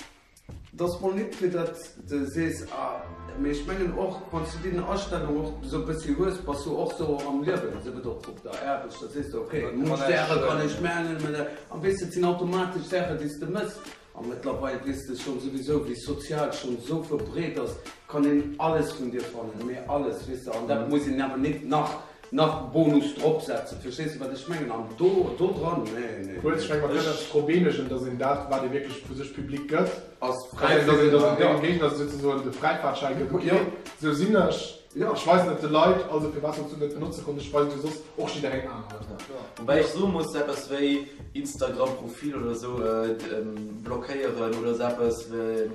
et ass mol nit fir datt de sees, ah, mee ech mengen och, wann s du déi Astellung och esou e bëssi hues, bass du och esou am Liewen, sief et och op der Aarbecht, da sees de, okay, munch Saache kann ech mengen, mä da, an weess de, et sinn automatesch Saache déi s de mëss. A mëttlerweil weess de schonn souwisou, wéi sozial schonn esou verbreet ass, kann een alles vun dir fannen, mee alles, weess de, an dat muss een awer nit nach, nach Bonus drop setzen, verstees de wat ech mengen? An do, do dran, nee, nee. Kuerz, ech menge mer kënnen eis dro eenegen, datt een dat, wat ee wierklech vu sech public gëtt, ass fräi, datt een, datt een dengem Géigner souzesoen de Fräifaartschäi gëtt, ok, esou sinn ech. Ech weisen et de Leit, also firwat solls du et net benotze kommen, ech weisen et jo soss och jidderengem aneren. Woubäi ech soe muss, eppes wéi Instagram-Profil oder esou blockéieren oder esou eppes,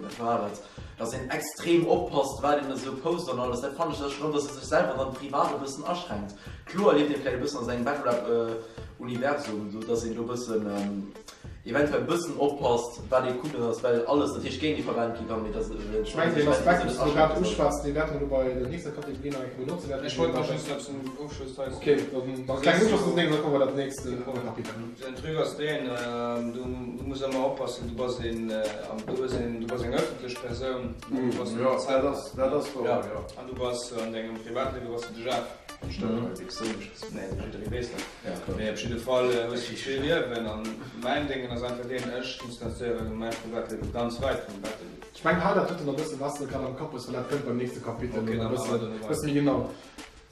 wat war et, dass een extrem oppasst, wat een esou post an alles, dat fannen ech da schonn, dass ee sech selwer dann privat e bëssen aschränkt. Kloer lieft ee vläicht e bëssen a sengem Battle-Rap-Universum, sou dass een do e bëssen. Eventuell bëssen oppasst wat ee kuckt, ass well alles natierlech géint ee verwennt gi kann, mee dass et Ech mengen deen Aspekt wou s de elo grad uschwätz, dee wäerte mer elo bei der nächster Kategorie nach eng Kéier benotzen. Wäerte Ech wollt nach just eppes zum Ofschluss hei soen. Okay, dann dann klengen Ofschloss vun dengem, da komme mer bei dat nächst Kapitel. Den Truc ass deen, du muss ëmmer oppassen, du bass een, du hues een, du bass eng ëffentlech Persoun, an du bass Jo, dat ass, dat ass wouer, jo. An du bass an dengem Privatliewe bass du de Jeff. Nee, jidderee weess dat. Mee op jidde Fall hues du zwee Liewen an mäin Déngen ass einfach deen, ech distanzéiere mäi Privatliewe ganz wäit vum Battle. Ech mengen hal dat doten e bëssen wat s de grad am Kapp hues, well dat kënnt beim nächste Kapitel Ok, e dann bëssen hal dat bësse méi genau.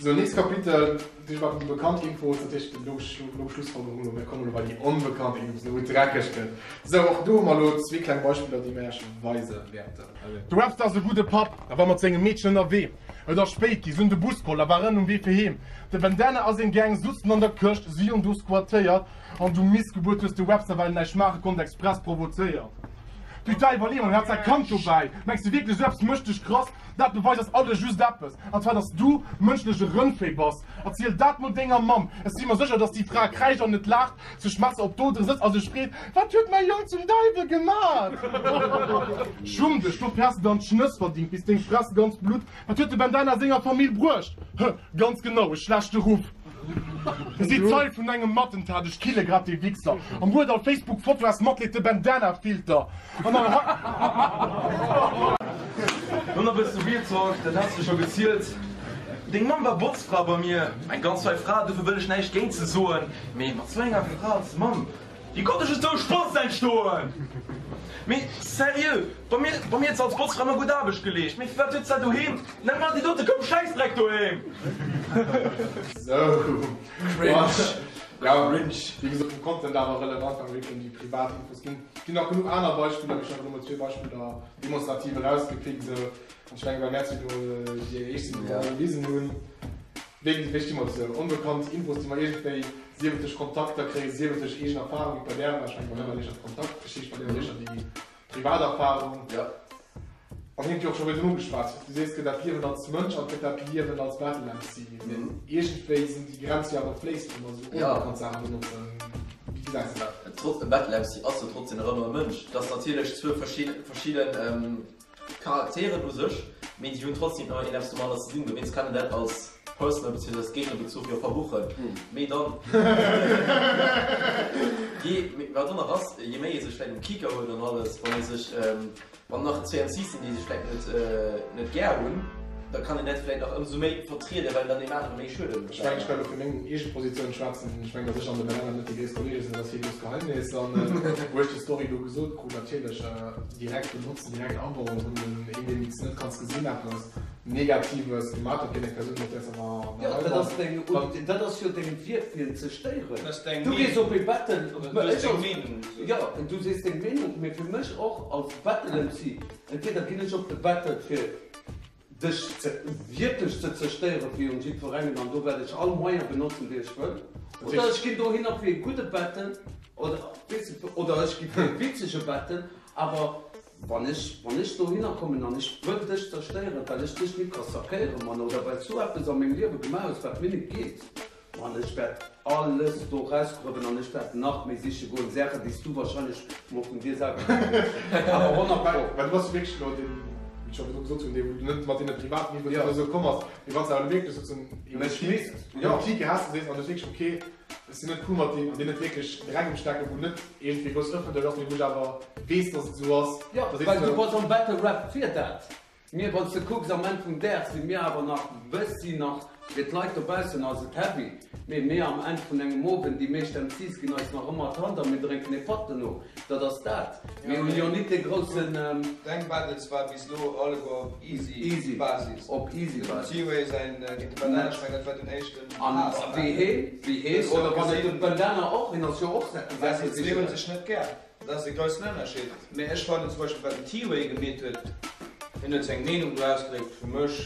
Sou, nächst Kapitel, dat heescht wat déi bekannt Infos, dat heescht logesch logesch Schlussfolgerung elo, mir kommen elo bei déi onbekannt Infos, elo wou et dreckeg gëtt. Sou, och do hu mer elo zwee kleng Beispiller déi mir iech weise wäerten. De Webster ass e gudde Papp, a war mat sengem Meedchen ënnerwee. Et ass spéit gi, se hunn de Bus geholl a waren um Wee fir heem. De Bandana a seng Gang sutzen an der Këscht, si hunn do squattéiert an du Missgebuert hues de Webster, well en näischt maache konnt, express provozéiert. Du Däiwel, eemol hat säi Kand dobäi, mengs de wierklech esou eppes mécht dech krass? Dat beweist eis alle just eppes, an zwar dass du mënschlech e Rëndvéi bass. Erziel dat mol denger Mamm, ech si mer sécher, dass déi Fra kräischt an net laacht. Sech Messer op d'Odere sëtzt a sech freet, Wat huet mäi Jong zum Deiwel gemat? Schumm dech, dofir has de dann d'Schnëss verdingt, bis deng Fress ganz blutt. Wat huet de Bandana senger Famill bruecht? Hë, ganz genau, e schlechte Ruff. Si Zeil vun engem Attentat, ech kille grad dee Wichser an huet all Facebook Foto aus Matleed de Bandana Filter an all. Nun e bësse Real Talk, dat has de scho gezielt. Deng Mamm war Botzfra bei mir, eng ganz fei Fra, dofir wëll ech näischt géint se soen. Mee mat sou enger Fra als Mamm, wéi konnt ech esou Spass entstoen? Mee sérieux, bei mir, bei mir huet se als Botzfra ëmmer gutt Aarbecht geleescht, mee firwat huet se dat doheem net mat déi dote Koup Schäissdreck doheem? Sou, cringe, ja cringe, wéi gesot vum Content awer relevant, wann et wierklech ëm déi privat Infos ginn. Et ginn nach genuch aner Beispiller, mee ech hunn einfach elo mol zwee Beispiller demonstrativ erausgepickt, esou. An ech mengen, well mär zwee do déi éischt sinn, déi dat gewisen hunn. Wéi wéi sti mer dozou? Onbekannt Infos, déi mer iergendwéi, sief et duerch Kontakter kréien, sief et duerch eegen Erfahrung, wéi bei där, mä ech mengen, bei mir war et éischter d'Kontaktgeschicht, bei dir war et éischter déi privat Erfahrung. An hien huet jo och scho virdrun ugeschwat, du sees, et gëtt dat Liewen als Mënsch an et gëtt dat Liewen als Battle-MC. Mee iergendwéi sinn déi Grenze jo awer fléissend, wa mer esou onbekannt Saache benotzen. Wéi gesäis de dat? Trotz, e Battle-MC ass jo trotzdem nach ëmmer e Mënsch. Et ass natierlech zwou verschidden. Charakteren u sech. Mee déi hunn trotzdem ëmmer een eppes domadder ze dinn, dowéinst kann een dat als personal beziehungsweise als Géignerbezuch jo verbuchen. Mee dann, jee, wat dann nach ass, je méi ee sech vläicht um Kieker huet an alles, wann ee sech, wann nach zwéi MCs sinn, déi sech vläicht net, net gär hunn, da kann een dat vläicht nach ëmsou méi vertrieden, well dann deem anere méi schuede Ech mengen, ech kann elo fir meng eege Positioun schwätzen. Ech mengen, datt ech an de Banana net déi gréisst Kolleege sinn, dat ass kee grousst Geheimnis. An wou ech déi Story do gesot krut, natierlech direkt benotzen, direkt abauen, hunn den een, deen s net kanns gesinn, eppes Negatives gemat huet géint eng Persoun, mat där s awer Jo, dat ass deng, dat ass jo deng Wierk fir en ze stéieren. Du gees op ee Battle, ech als, jo, du sees deng Meenung, mee fir mech och als Battle-MC, entweder ginn ech op de Battle fir dech ze wierklech ze zerstéiere virun jiddwerengem an do wäert ech all Moyen benotzen déi ech wëll, oder ech ginn dohinner fir ee gudde Battle oder weess de, oder ech gi fir ee witzege Battle, awer wann ech wann ech dohinner kommen an ech wëll dech zerstéieren, well ech dech nit ka sackéiere man oder well s du eppes a mengem Liewe gemaach hues wat mir nit geet, An ech wäert alles do rausgruewen an ech wäert nach méi siche goen, Saachen, déi s du wahrscheinlech mol vun dir selwer net weess. Awer 100 pro. Well du bass jo wierklech elo deen, wéi ech scho virdru gesot hunn, dee wou net mat deene privaten Iwwer oder esou komm ass. Mee wann s de awer elo wierklech souzen Mech misst, jo, Clique has, du sees an du sees wierklech, okay, ech sinn net cool mat deem an deen huet wierklech Dreck um Stecken, wou net iergendwéi grouss ëffentlech ass, mee wou ech awer weess, dass et esou ass, Jo, da sees well du. du bass am Battle Rap fir dat. Mir, wann s de kucks, am Enn vum Dag si mir awer nach bëssi nach, fir d'Leit dobaussen ass et heavy, mee mir am Enn vun engem Owend, déi meescht MCs ginn eis nach ëmmer d'Hand a mir drénken ee Patt dono, dat ass dat. Mir hunn jo nit dee groussen. Deng Battles war bis lo alleguer op easy Basis. Op easy Basis. Dem T-Way säin géint de Bandana, ech mengen dat war den éischten An wéi heen, wéi heen, oder wann et de Bandana och, hien ass jo och säi. Well si zwee hunn sech net gär. Dat ass e groussen Ënnerscheed. Mä ech fannen zum Beispill, wat den T-Way gemeet huet, hien huet seng Meenung do ausgedréckt. Fir mech,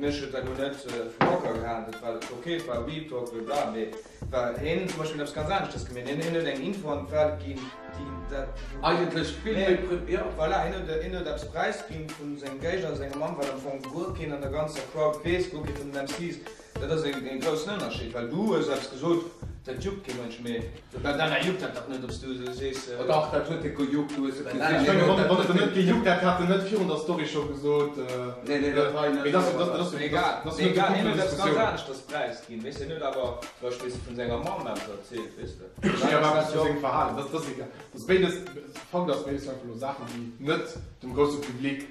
mech huet dat elo net vum Hocker gehaen, dat war ok, et war Real Talk, blabla, mee war hien huet zum Beispill eppes ganz aneschtes gemeet. Hien huet eng Info an d'Welt ginn, déi dat. Eigentlech vill méi pri, jo. Voilà, hien huet, hien huet eppes präisginn vu sengem Géigner, senger Mamm, wat am Fong guer keen an der ganzer Crowd weess, guer kee vun den MCs. Dat ass e groussen Ënnerscheed, well du hues eppes gesot, dat juckt kee Mënsch méi. De Bandana juckt dat dach net, ob s du esou sees. Oh dach, dat huet e gejuckt, du hues et gesinn. Ech mengen, wann et en net gejuckt hätt, hätt en net virun der Story scho gesot. Nee, nee, dat war net. Egal, egal, hien huet eppes ganz aneschters präisginn, weess de. Hien huet awer zum Beispill vun senger Mamm eppes erzielt, weess de. Ech awer eppes vu sengem Verhalen, dat ass egal. Dat ass béides, Fakt ass, béides einfach elo Saachen, déi net dem grousse Public.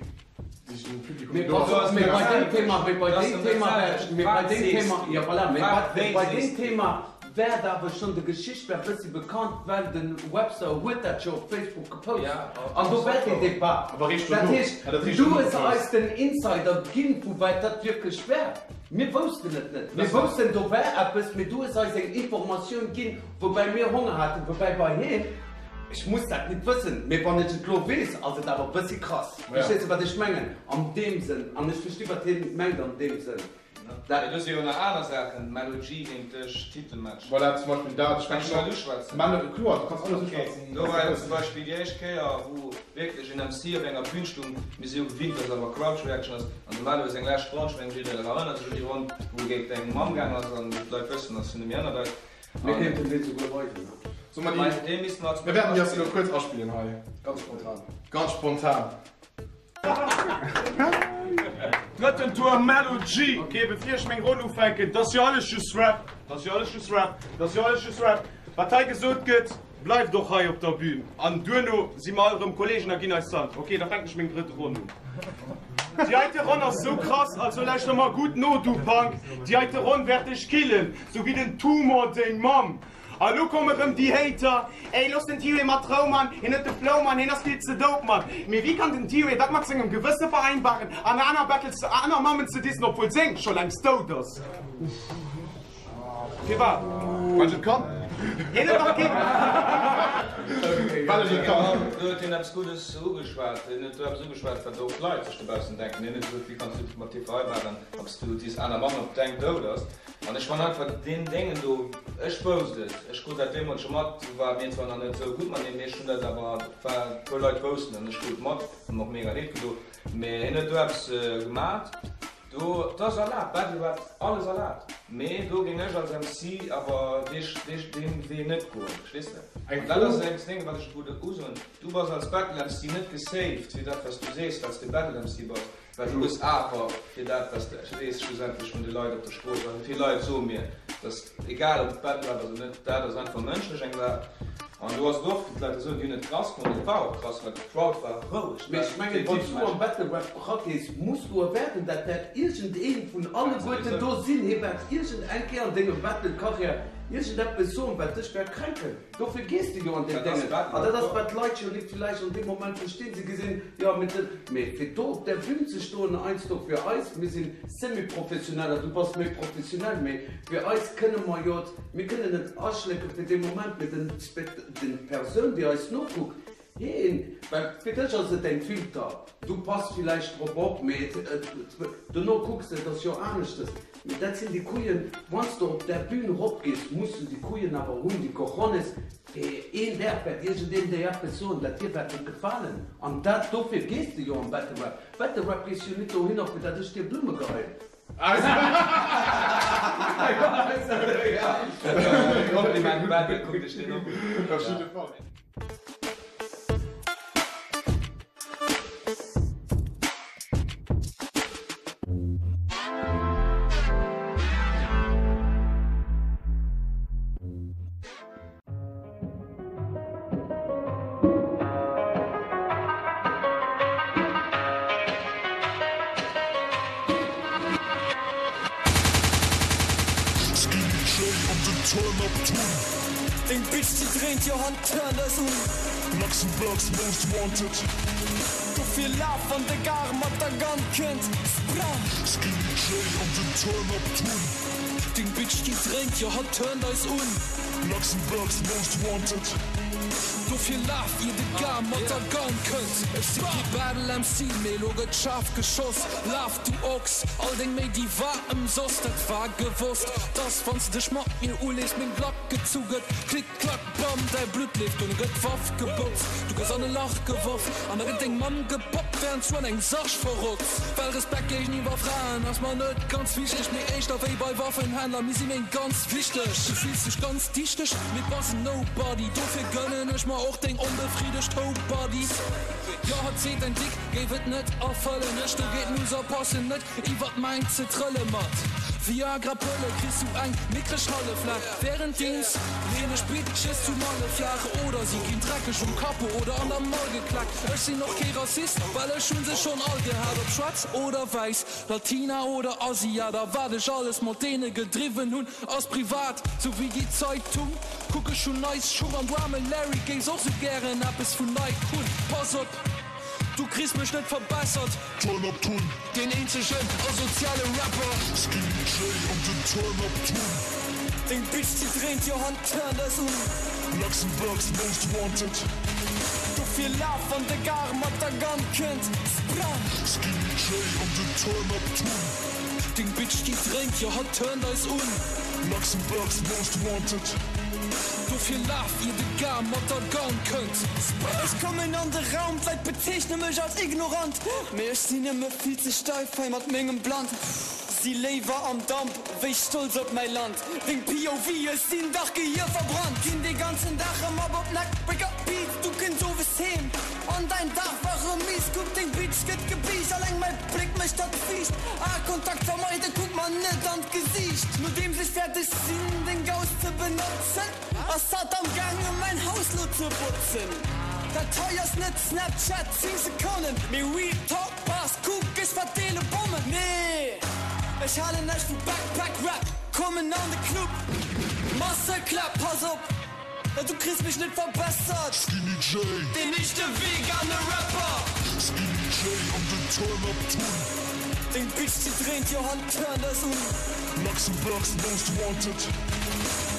Mee pass op, mee bei deem Thema, mee bei deem Thema wär, mee bei deem Thema, jo voilà, mee bei, bei deem Thema wär et awer schonn, de Geschicht wär bëssi bekannt, well de Webster huet dat jo op Facebook gepost an do wär deen Debat. Dat heescht, du hues eis den Insider ginn, vu wat dat wierklech wär. Mir woussten et net. Mir woussten, do wär eppes, mee du hues eis eng Informatioun ginn, woubäi mir Honger haten, woubäi bei him, Ech muss dat nit wëssen, mee wann ech et lo weess, ass et awer bëssi krass. Verstees de wat ech mengen an deem Sënn? An ech versti wat hien mengt an deem Sënn. Dat. Do si jo nach aner Saachen, Melo G géint dech, Titelmatch. Voilà, zum Beispill dat. Ech Kann ech dat uschwätzen? Melo, kloer, du kanns alles uschwätzen. Do war jo zum Beispill déi éischt Kéier, wou wierklech en MC op enger Bühn stung, mir si jo gewinnt, dass awer Crowd Reaction ass, an de Melo seng lescht Ronn, ech mengen jiddereen erënnert sech un déi Ronn, wou e géint eng Mamm gaang ass an d'Leit wëssen, ass jo net méi ënnert eis. Mir kéinten deen souguer weisen, ne? Soll mer déi, mir wäerten déi ass elo kuerz aspillen hei. Ganz spontan. Ganz spontan. Drëtten Tour, Melo G. Ok, bevir ech meng Ronn ufänken, 't ass jo alles just Rap, 't ass jo alles just Rap, 't ass jo alles just Rap. Wat hei gesot gëtt, bleift och hei op der Bühn. An duerno si mer all erëm Kollegen a ginn eis d'Hand. Ok, da fänken ech meng drëtt Ronn un. Déi heite Ronn ass sou krass, also lauschter mer gutt no, du Punk. Déi heite Ronn wäert dech killen, sou wéi den Tumor deng Mamm. A lo komme rëm déi Hater, Ey, looss den T-Ray mat Rou, Mann, hien huet de Flow, Mann, hien ass vill ze dope, Mann. Mee wéi kann den T-Ray dat mat sengem Gewësse vereinbaren, an aner Battles aner Mammen ze dissen, obwuel seng scho längst dout ass? Firwat? Well ech et kann. Hien huet nach keen. Well ech et kann. Do huet hien eppes Guddes ugeschwat. Hien huet do eppes ugeschwat, wat och d'Leit sech dobaussen denken. Hien huet gesot, wéi kanns du dat mat dir vereinbaren, ob s du dis aner Mamm op deng dout ass. An ech fann einfach deen Déngen do, ech wousst et, ech krut dat deemools scho mat, do ware mir zwar nach net esou gutt mateneen, mee ech hunn dat awer, et war, e puer Leit woussten an ech krut et mat, huet mer och mega leed gedo, mee hien huet do eppes gemat. Do, et ass erlaabt, Battle Rap, alles erlaabt, mee do géing ech als MC awer dee, dee Wee net goen, verstees de? Eng An dat Fro. ass eng Ding, wat ech wollt usoen, Du bass als Battle MC net gesaved fir dat, wat s du sees, well s de Battle MC bass. Well du hues awer fir dat, wat s de, ech weess schlussendlech vun de Leit op der Strooss, also vill Leit soe mir, dass egal ob et Battle Rap ass oder net, dat ass einfach mënschlech eng Saach. An do ass et oft, wou d'Leit da soen, déi hunn et krass fonnt. Et war och krass, well d'Crowd war roueg. Mee ech mengen, wann s du am Battle Rap eragees, muss du erwaarden, dat wäert iergendeen vun alleguerten do sinn, hie wäert iergend eng Kéier an dengem Battle-Karriär iergendeppes soen, wat dech wäert kränken. Dofir gees de jo an deen Déngen. An dat ass, wat d'Leit jo nik villäicht an deem Moment verstinn. Si gesinn, jo, mee de, mee fir do op där Bühn ze stoen, heiansdo fir eis, mir si Semi-Professioneller, du bass méi professionell, mee fir eis kënne mer jo et, mir kënnen et aschlécke fir dee Moment, mee den Spect, den, d'Persoun, déi eis nokuckt, heen, well fir dech ass et eng Filter, du pass villäicht drop op, mee et, et, dono kucks de, et ass jo aneschtes. Mee dat sinn déi Couillen, wann s de op där Bühn eropgees, muss du déi Couillen awer hunn, déi Cojones, fir een Dag wäert iergendeen dir eppes soen, dat dir wäert net gefalen. An dat, dofir gees de jo am Battle Rap. Battle Rap gees jo net dohinner, fir dat ech dir Blumme geheien. Kompliment Battle, kuck dech deen och un. Skinny Jay an den Turn-Up Tun. Deng Bitch déi dréint jo hatt turnt eis un. Luxembourg's most wanted. Dofir laf wann de Gare mat der Gun kënnt. Sprang! Skinny Jay an den Turn-Up Tun. Deng Bitch déi dréint jo hatt turnt eis un. Luxembourg's most wanted. Dofir laf ier de Gare mat der Gun kënnt. Ech si kee Battle MC mee lo gëtt schaarf geschoss. Laf du Ochs, all deng Méi déi war ëmsoss. Dat war gewosst, dass wann s de dech mat mir ulees meng Glack Gezu gëtt, klick, klack, bam, däi Blutt leeft, dono gëtt d'Waff gebotzt, du gëss an e Lach geworf an da gëtt deng Mamm gepoppt, wärend s du an engem Sarg verrotz. Well Respekt géigeniwwer Fraen ass mer net ganz wichteg, mee éischter wéi bei Waffenhändler, mir si méi ganz wichteg. Du fills dech ganz dichteg, mee bass en Nobody, dofir gënnen ech mer och deng onbefriddegt Hope-Body. Jo, hatt seet, däin Dick géif et net erfëllen, ech do geet Loser passen net. Iwwert mäin ze trëlle mat Viagra-Pëlle kriss du eng mickreg Halleflag wärenddeems leen ech Bitches zu Malle flaach oder si ginn dreckeg um Capot oder an der Mall geklackt. Ech sinn och kee Rassist, well ech hunn se schonn all gehat, ob schwaarz oder wäiss, Latina oder Asiat a wat ech alles mat deene gedriwwen hunn ass privat, sou wéi déi Zeitung. Kuck ech hunn nice Schung an du aarme Larry géifs och sou gären eppes vun Nike hunn. Pass op! Du kriss mech net verbessert. Turn up Tun. Deen eenzegen asoziale Rapper. Skinny Jay an den Turn up Tun. Deng Bitch déi dréint jo hatt turnt eis un. Luxembourg's most wanted. Dofir laf wann de Gare mat der Gun kënnt. Sprang! Skinny Jay an den Turn up Tun. Deng Bitch déi dréint jo hatt turnt eis un. Luxembourg's most wanted. Dofir laf ier de Gare mat der Gun kënnt. Ech kommen an de Raum, d'Leit bezeechne mech als ignorant, mee ech sinn nëmme vill ze steif hei mat mengem Bland. Si léiwer am Damp wéi stolz op mäi Land. Deng POV, ech sinn dach Gehir verbrannt. Ginn dee ganzen Dag rëm op op Neckbreaker Beats, du kënns owes heem an däin Dag war rëm mies. Kuck deng Bitch gëtt gebiischt, alleng mäi Bléck mécht hatt fiicht. Aekontakt vermeiden, kuck mer net an d'Gesiicht. Nodeems ech fäerdeg sinn deng Gaus ze benotzen, Ass hatt am gaange mäin Haus lo ze botzen? Dat hei ass net Snapchat, 10 Sekonnen, mee Real Talk Bars, kuck ech verdeele Bommen. Nee ech halen näischt vu Backpack Rap, kommen an de Club, Masseklapp, pass op du kriss mech net verbessert. Skinny Jay. Deen éischte vegane Rapper. Skinny Jay an den Turn Up Tun. Deng Bitch déi dréint jo hatt turnt eis un. Luxembourg's most wanted.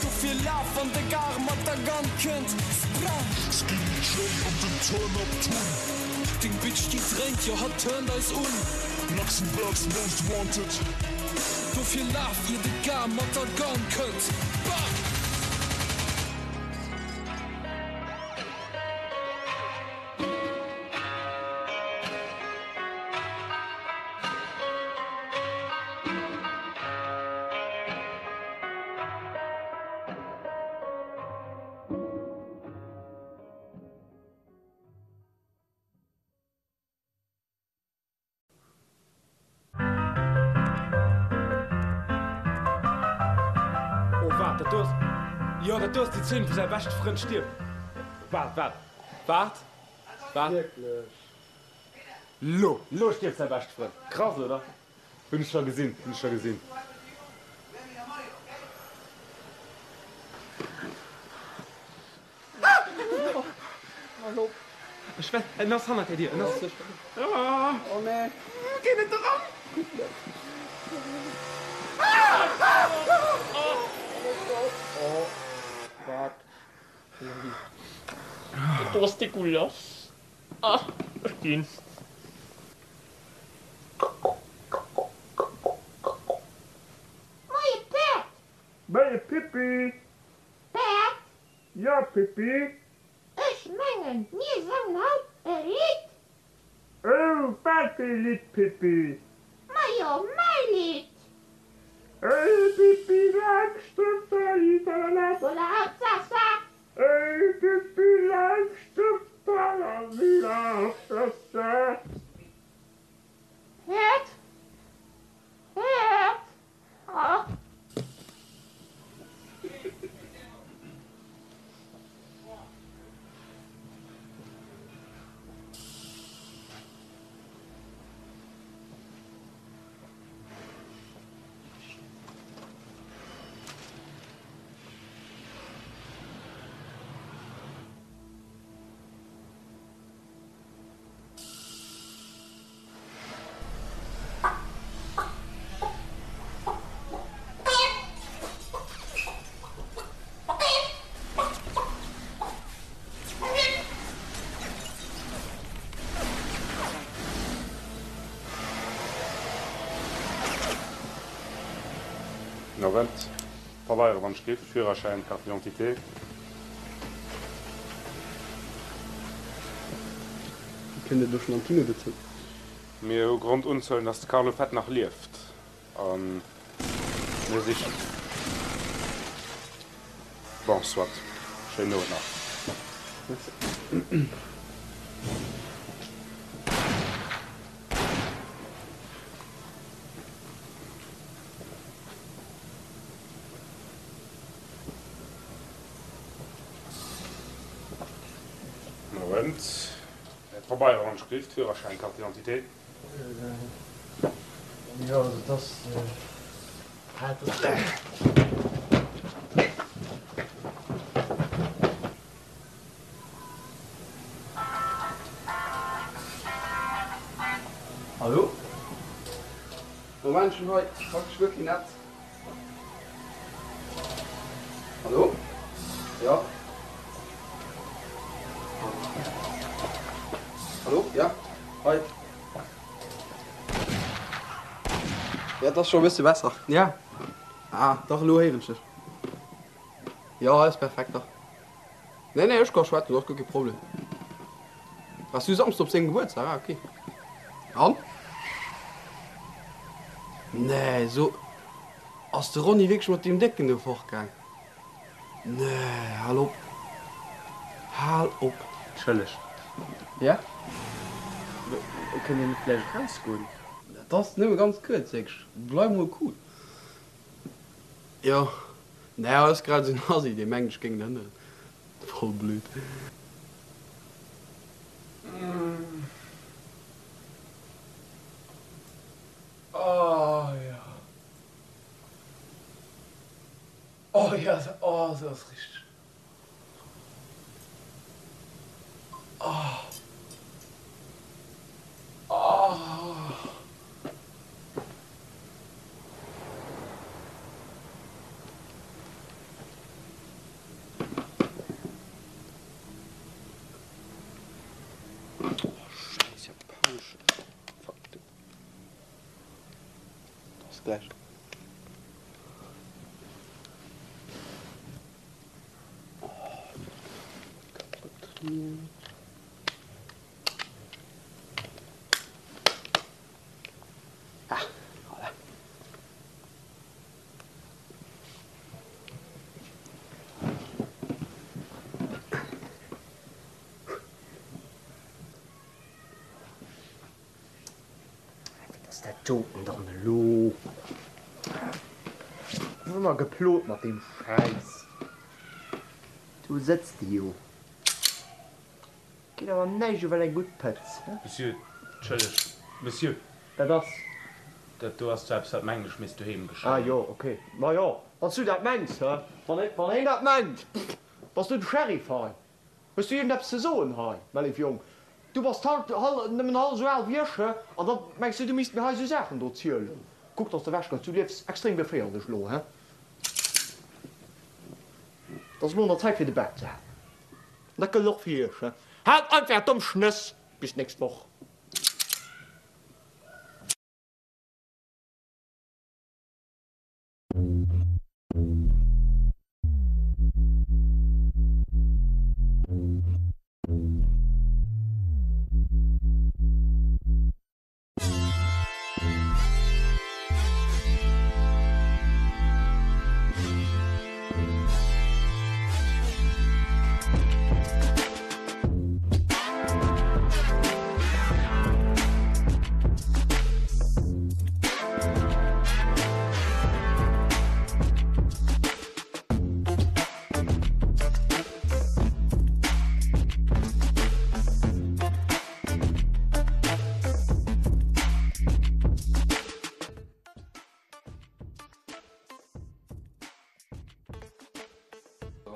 Dofir laf wann de Gare mat der Gun kënnt. Sprang! Skinny Jay an den Turn Up Tun. Deng Bitch déi dréint jo hatt turnt eis un. Luxembourg's most wanted. Dofir laf ier de Gare mat der Gun kënnt. Bam! Jo, dat do ass déi Zeen, wou säi beschte Frënd stierft. Waart, waart, waart, waart. Lo, lo stierft säi beschte Frënd. Krass, oder? Hunn ech scho gesinn, hunn ech scho gesinn. Ech well, en ass hannert der Dier, en ass. Oh nee. Geh net eran! Oh, fuck. Dat ass dégueulasse. Ah, ech ginn. Moie Päerd! Moie Pippi! Päerd! Jo Pippi? Ech mengen, mir sangen haut e Lidd! Oh, wat fir e Lidd, Pippi? Majo, mäi Lidd! Ey Pippi Langstrumpf, tralali-tralala. Hola haut sa-sa! Ey Pippi Langstrumpf, tralali-tralala. Päerd! Päerd! Ah! Nowent, Pabeiere wann ech giff, Führerschäin, Carte d'identité. Kënnt Dir do schonn am Kino dozou? Mir hu Grond unzehuelen, dass de Carlo Fett nach lieft a mir sichen. Bon, soit. Schéinen Owend nach. Merci. Moment. Pabeier, Handschrift, Führerschäin, Carte d'identité. Jo, also et ass Hallo? Moment, ech hunn hei praktesch guer keen Netz. Hallo? Ja? Hallo? Ja? Hei. Ja, et ass scho e bësse besser. Ja. Ah, dach, elo héieren ech dech. Jo, hei ass perfekt, dach. Nee, nee, ech ka schwätzen, do ass guer kee Problem. Waars du Samsde op sengem Gebuertsdag? Ah, okay. An? Nee, so ass de Ronny wierklech mat deem Décken do fortgaang? Nee, hal op. Hal op. Entschëlleg. Ja? Kënnt Dir net vläicht erausgoen? Dat ass nëmme ganz kuerz, wierklech. Bleif mol cool. Jo, nee, hei ass grad esou en Assi, dee mengt, ech géing en hënneren. Voll blöd. Oh jo. Oh jo, oh sou ass richteg. Oh. Oh. Scheiss japanesche Fuck du. Ass gläich. Ah, voilà. Wat ass dat doten dann elo? Ëmmer geplot mat deem Schäiss. Do sëtzt de jo. Geet awer näischt iwwer eng gutt Pëtz, he? Monsieur, entschëllegt, Monsieur. Dat ass. Dat do ass zwar eppes, wat mengen ech misst doheem geschéien. Ah jo, ok. Ma jo, wann s du dat mengs, he? Wann een dat mengt, pff, bass du de Sheriff hei? Hues du iergendeppes ze soen hei, mä léif Jong? Du bass halt nëmmen hallef esou al wéi ech, he? An da mengs du, du misst mir hei esou Saachen do zielen? Kuck, dass de ewechkënns, du liefs extrem geféierlech elo, he? Et ass elo an der Zäit fir de Bak ze halen. An dat gëllt och fir iech, he? Haalt einfach är domm Schnëss! Bis d'nächst Woch.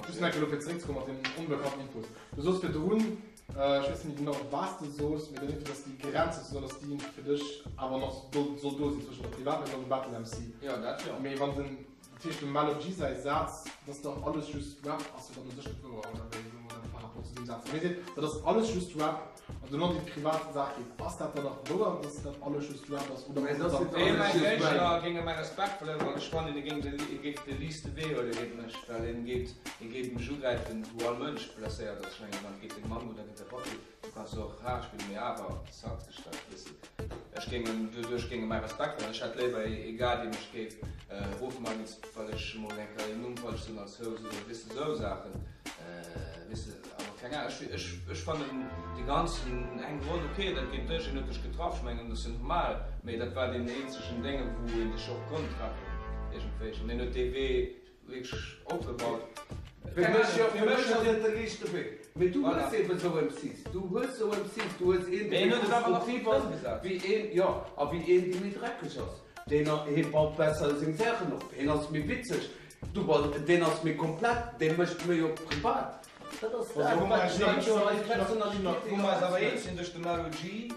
Just nach elo fir zeréckzekommen mat den onbekannten Infos. Du soos virdrun, ech weess net méi genau wat s de soos, mee dann irgendwie, dass déi Grenz sozusagen, dass déi fir dech awer nach soll do sinn zwëschen der Privatpersoun an dem Battle MC. Jo, dat jo. Mee wann den, dat heescht dem Melo G säi Saz, dass dach alles just Rap ass, jo dann u sech net wouer, oder wéi elo oder par rapport zu deem Saz. Wann hie seet, dat ass alles just Rap, an duerno an déi privat Saach geet, ass dat dann nach wouer, dass dat alles just Rap ass, oder Mee ass et dann Mäin alles just Rap? Géigner géing e mäi Respekt verléieren, well ech fannen, e géing de, e géif de liichte Wee huele géint mech, well en geet, e géif mech ugräifen, wou all Mënsch blesséiert ass. Ech mengen, wann et géint deng Mamm oder géint däi Papp geet, du kanns och haart spillen, mee awer zackt sech dat e bëssi. Ech géing en, doduerch géing e mäi Respekt verléieren. Ech hätt léiwer e Gars, dee mech géif erofmaachen, well ech emol eng Kéier een Numm falsch soen als House oder weess de, esou Saachen, weess de. Awer keng Ahnung, ech, ech, ech fannen dee ganzen eng Ronn ok, dat geet duerch, een huet dech getraff, ech mengen dat ass jo normal, mee dat war deen eenzegen Dénge wou een dech och konnt treffen iergendwéi an deen huet dee Wee wierklech opgebaut. Fir mech jo, fir mech ass et de riichte Wee, mee du hues eben esou MCs, du hues esou MCs, du hues een dee méi konstruktiv ass wéi een, jo, a wéi een dee méi dreckeg ass, deen hie baut besser seng Saachen op, hien ass méi witzeg, du bass, deen ass méi komplett, dee mécht méi op privat. Dat ass dat, wat eis Personalitéit Wou mer eis awer eens sinn duerch de Melo G.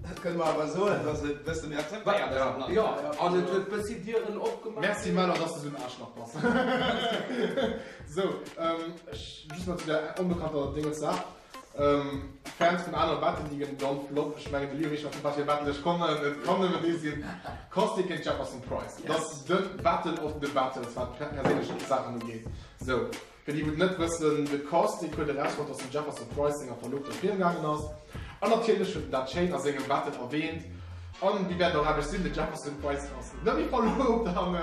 Dat kënne mer awer soen, dass et e bësse méi akzeptéiert ass am Land. Jo, an et huet bëssi Dieren opgemaach. Merci Melo, dass de sou en Aarschlach bass. Sou, ech just nach zu der onbekannter Dingelssaach. Fans vun anere Battle Ligen, don't flop. Ech mengen de Leo weess scho vun wat fir Battle ech kommen. Et kann nëmmen dee sinn, Caustic géint Jefferson Price. Dat ass de Battle of the Battles, wat perséinlech Saachen ugeet. Sou. Fir déi wou et net wëssen, de Caustic huet erausfonnt dass den Jefferson Price senger Verlobter friem gaangen ass. An natierlech huet en dat schéin a sengem Battle erwähnt. An wéi wäert och anescht sinn, de Jefferson Price ass net méi verlobt an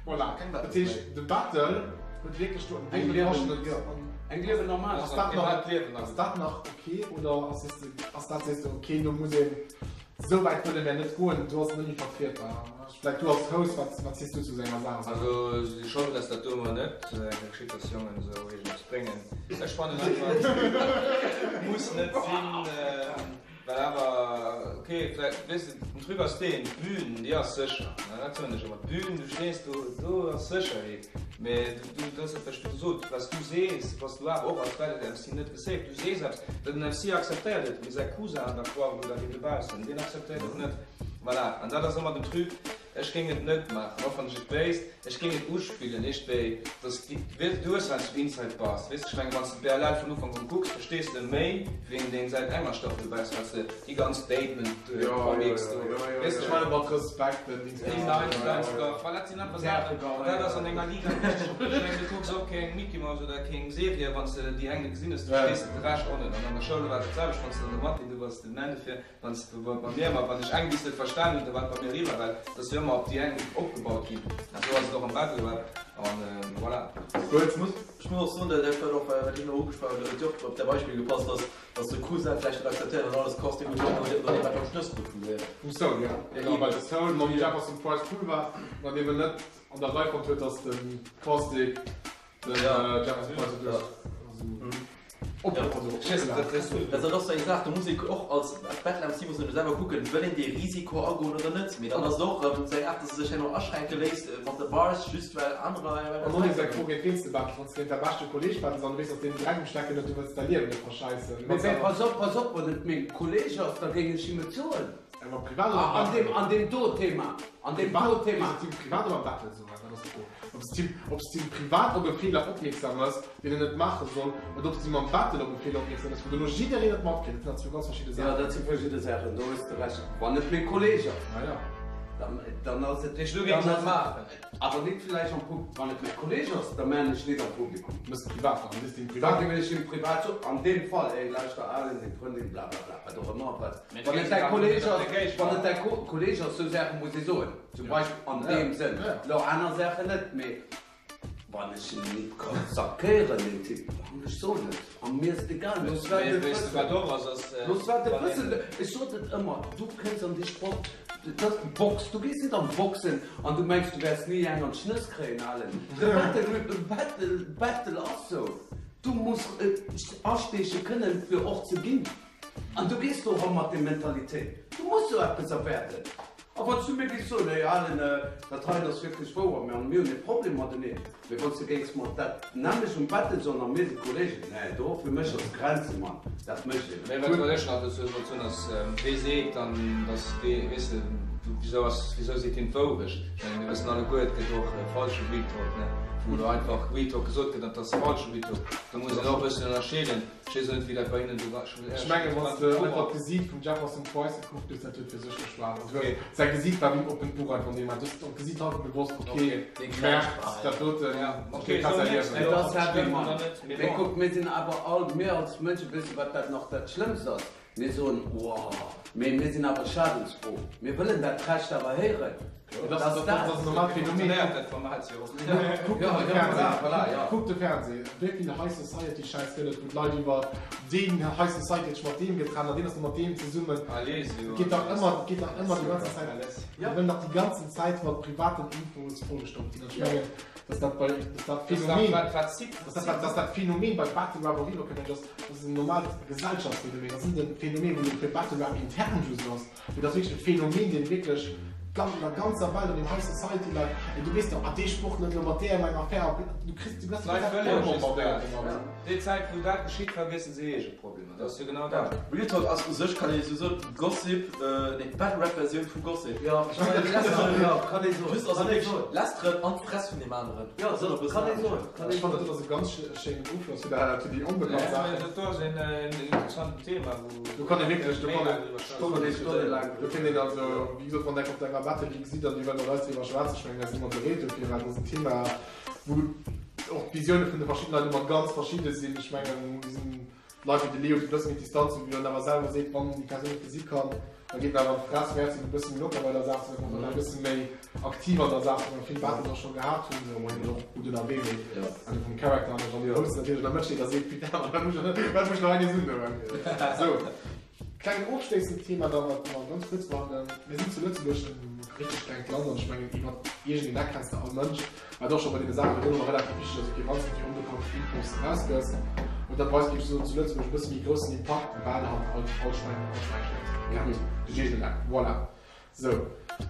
voilà. Dat heescht de Battle huet wierklech do en déiwen Aschnëtt an Eng Liewen normal ass dat nach ass dat nach ok oder ass ass dat sees de ok do muss een esou wäit wëlle mär net goen, do ass et net méi vertrietbar. Vläit du als Host, wat, wat sees du zu senger Saach? Also si scho dass dat do emol net eng geschitt dass Jongen esou iergendeppes bréngen. Ech fannen einfach muss net sinn, well awer ok vläit weess de den Truc ass deen, d'Bühn déi ass sécher, ne dat soen ech ëmmer, d'Bühn du stees do, do ass Sécherheet, mee du du ass dat wat ech virdru sot, wat s du sees bass du awer och als Battle MC net gesafe, du sees eppes, den MC akzeptéiert et, mee säi Cousin an der Coiffe oder deen dobaussen deen akzeptéiert et net. Voilà, an dat ass ëmmer den Truc, ech géing et net maachen, och wann ech et wéisst, ech géing et uspillen, eescht wéi, dass déi, du hues heiansdo Inside Bars, weess de, ech mengen, wann s de d'BLL vun Ufank un kucks, verstees de méi wéi een deen säit enger Staffel dobäi ass, well s de déi ganz Statement Comics do, weess de, ech mengen. Mat Respekt, den Dings. Déi Nine Stuff, voilà, dat sinn einfach Saachen, an dat ass an enger Liga wichteg, ech mengen, du kucks och keng Mickey Mouse oder keng Serie, wann s de déi eng net gesinn hues, du verstees de de Rescht och net, an an der Schoul war et dat selwecht, wann s de an der Mathé, du bass den Man dofir. Wann s de bei mir ëmmer, wann ech eng bis net verstan hunn, da war et bei mir eriwwer, well et ass jo ëmmer op déi eng opgebaut ginn. An esou ass et och am Battle Rap an voilà. Gutt, ech muss, ech muss och soen, dat wat och, wat hien elo ugeschwat huet, huet jo och op däi Beispill gepasst, dass, dass de Cousin vläicht net akzeptéiert, wann alles Caustic huet, jo huet deen wat am Schnëss krut vun doheem. Vum Soul, jo. Genau, well de Soul mam Jefferson Price cool war, an eben net an der Rei fonnt huet, dass de Caustic den Jefferson Price huet duerch. esou op, also opgelaft. Dat ass och sou eng Saach, do muss ee och als Battle MC muss een selwer kucken, wëll een dee Risiko agoen oder net. Mee dann ass et och erëm seng Aart, dass e sech herno aschränke léisst mat de Bars, just well anerer An och nees eng Fro, géint ween s de battles. Wann s de géint däi beschte Kolleeg battles an du weess, dass deen Dreck um Stecken huet, du wëlls däi Liewen net verschäissen. Mee mee pass op, pass op, wann et meng Kolleeg ass, da géing ech him et soen. Awer privat oder am An deem, an deem do Thema, an deem do Thema. Privat, privat oder am Battle soen, dat ass d'Fro. Ob s de, ob s de privat op e Feeler opmierksam mëss, deen en net maache soll, oder ob s de mam Battle op e Feeler opmierksam mëss, wou dono jiddereen et matkritt. Dat sinn nach zwou ganz verschidde Jo, Saachen. dat si verschidde Saachen, do hues de Recht. Wann et meng Kolleeg ass, Ah ja. dann, dann ass et, Ech, du géings dann dat ass et, maachen. awer nit villäicht am Pub, wann et mäi Kolleeg ass, da maan ech nit am Publikum. Mëss et privat dann, misst een Da privat. géing ech him privat soen, an deem Fall, ey, lauschter Alen, deng Frëndin, blablabla, wat och ëmmer, wat. Wann et däi Kolleeg ass, wann et däi Kolleeg ass, sou Saache muss ee soen, zum Beispill an deem Sënn. Lo aner Saachen net, mee wann ech en nit ka sackéieren, deen Typ, dann ech soen et a mir ass et egal. Looss wat et wëssen. Looss wat et wëssen. Ech sot et ëmmer, du kënns an dee Sport, dat ass Box, du gees net an d'Boxen an du mengs, du wäers ni eng an d'Schnëss kréien, Alen. De Battle, Battle, Battle ass sou, du muss asteeche kënnen, fir och ze ginn. An du gees do erëm mat deem Mentalitéit. Du muss sou eppes erwaarden. A wann s du mir géifs soen, Hey Alen, dat heien ass wierklech wouer, mir mir hunn e Problem mateneen. Mee wann s du géings mer dat nämmlecht um Battle soen a mir si Kolleegen, nee, do fir mech ass Grenze, Mann, dat mécht een Mee net. wat ech nach dozou wollt soen ass, wee seet dann, datt dee, weess de, wisou ass, wisou seet hien d'Wourecht? Ech mengen, mir wëssen alleguer, et gëtt och falsche Real Talk, ne, wou elo einfach Real Talk gesot gëtt an et ass falsche Real Talk. Do muss een och e bëssen ënnerscheeden. Ech weess och net wéi dat bei hinnen do war. Ech mengen wanns de einfach d'Gesiit vum Jefferson Price gekuckt hues, dat huet fir sech geschwat. Also du säi Gesiit war wéi en oppent Buch einfach an deem Moment. Du hues op d'Gesiit halt gewosst, ok, merkt dat doten, ok, ka säi Liewen. Et ass heavy, Mann. Mee kuck, mir sinn awer all, mir als Mënschen, weess de wat dat nach dat Schlëmmst ass? Mir soen, Wow, mee mir sinn awer schadensfroh. Mir wëllen dat Recht awer héieren. Dat ass e normaalt Phänomen. Kuck de Fernseh, wéi vill High Society Schäiss gëtt et, wou d'Leit iwwer deen High Society huet sech mat deem getrennt an deen ass lo mat deem zesummen. Et geet dach ëmmer, et geet dach ëmmer déi ganzen Zäit, mir wëllen dach déi ganzen Zäit mat privaten Infos vollgestoppt ginn. An ech mengen, dass dat bei, dass dat Phänomen, dass dat Phänomen bei Battle Rap och eriwwerkënnt, mengen ech, ass, Dat ass en normaalt Gesellschaftsphänomen. Dat ass net e Phänomen, wou nëmme fir Battle Rap intern just ass, mee dat ass wierklech e Phänomen, deen wierklech an der ganzer Welt, an dem High Society Leit, ey, du weess doch, ah, dee Sport huet elo mat deem eng Affär, du kriss, du gëss D'Leit komplett wëlle jo just vollbombardéiert dat. domat. Déi Zäit, wou dat geschitt, vergiessen se hir eege Problemer. Dat ass jo genau dat. Real Talk ass u sech, kann ee sou soen, d'Gossip, nee, d'Battle Rap Versioun vu Gossip. Jo, jo, kann ee soen. Just also wierklech lästeren an d'Fress vun deem aneren. Jo, kann ee soen. Ech fannen dat ass e ganz schéinen Ofschloss fir dat fir déi onbekannt Saachen. Dat do ass en interessanten Thema wou. Do kann ee wierklech, do kann ee Stonnen diskutéieren. Do kéint een also, wéi gesot, wann der op enger Battle League sidd an dir wëllt mat eis driwwer schwätzen, ech mengen da si mer bereet dofir, well dat ass en Thema wou och d'Visioune vun de verschiddenen Leit ëmmer ganz verschidde sinn. Ech mengen, mir sinn Leit wéi de Leo, déi e bësse méi Distanz hunn, wéi en awer selwer seet, wann déi Persoun et gesi kann, da geet en awer an d'Fress. Mä sinn e bësse méi locker bei der Saach, sinn och e bësse méi aktiv an der Saach, well mer vill Battles och scho gehat hunn, sou emol och gutt ënnerwee, mee also vum Charakter anescht. Wann den Host natierlech an der Mëtt steet a seet, Putain, wat muss ech wat muss ech nach eines undoen? Sou, klengen ofschléissend Thema dann, wat mer ganz kuerz behandelen. Mir sinn zu Lëtzebuerg e richteg klengt Land an ech mengen iwwer iergendeen Eck kenns de all Mënsch. Wat och scho bei deene Saachen virdrun ëmmer relativ wichteg ass, ok, wann s de déi onbekannten Infos erausgëss, huet dat bei eis, géif ech soen, zu Lëtzebuerg e bësse méi groussen Impakt, well halt all, all Schwäin, all Schwäin kennt, duerch iergendeen Eck. Voilà. Sou.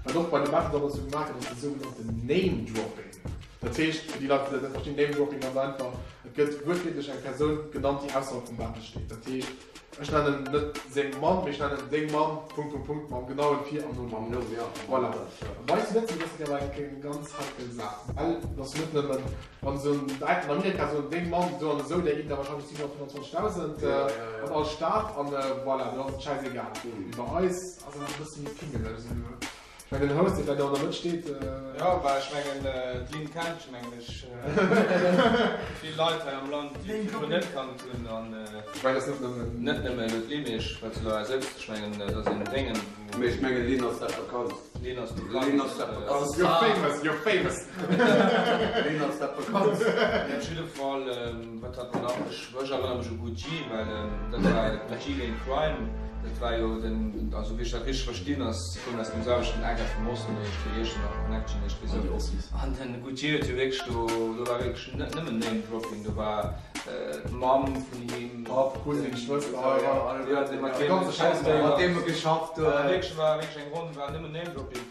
Wat och bei de Battles ab an zu gemaach gëtt, ass de sougenannten Name-Dropping. Dat heescht, fir déi Leit, déi dat net verstinn, Name-Dropping ganz einfach, et gëtt wuertwiertlech eng Persoun genannt, déi ausserhalb vum Battle steet. Dat heescht, Ech nennen net seng Mamm, mee ech nennen deng Mamm, Punkt, Punkt, Punkt, mam genauen Vir an Nonumm. Mam Numm, jo. Voilà. A bei eis zu Lëtzebuerg ass dat awer eng ganz heikel Saach, well et ass jo net nëmmen, wann esou en, an Amerika soen deng Mamm esou an esou, där ginn der warscheinlech 725.000 an all Stad an voilà, do ass et schäisegal. Mee bei eis ass et nach e bësse méi pingeleg. Ech mengen den Host dee vläit och an der Mëtt steet. Jo, well ech mengen d'Lynn kennt mengen ech vill Leit hei am Land déi et virdrun net kannt hunn an Ech mengen dat ass net nëmmen. Net nëmmen elo d'Lynn, mee ech schwätze elo aus selbst, ech mengen dat ass een Déngen wou. Mee ech mengen Lynn ass dat bekannt. Lynn ass bekannt. Lynn ass dat bekannt. You're famous, you're famous. Lynn ass dat bekannt. Mee op jidde Fall, wat hat mer nach? Ech erënnere mech u Gucci, well dat war Gucci géint Crime. Dat war jo den, also wéi ech dat richteg verstinn ass, si kommen aus dem selwechten Eck, aus dem Osten, iergendwéi Iechternach Connection, iergendwéi sou. An den Gucci huet jo wierklech do, do war wierklech net nëmmen Name Dropping, do war. D'Mamm vun him. Papp, Cousine, Schwëster, mat deem e geschafft huet. Wierklech war wierklech eng Ronn war nëmmen Name Dropping.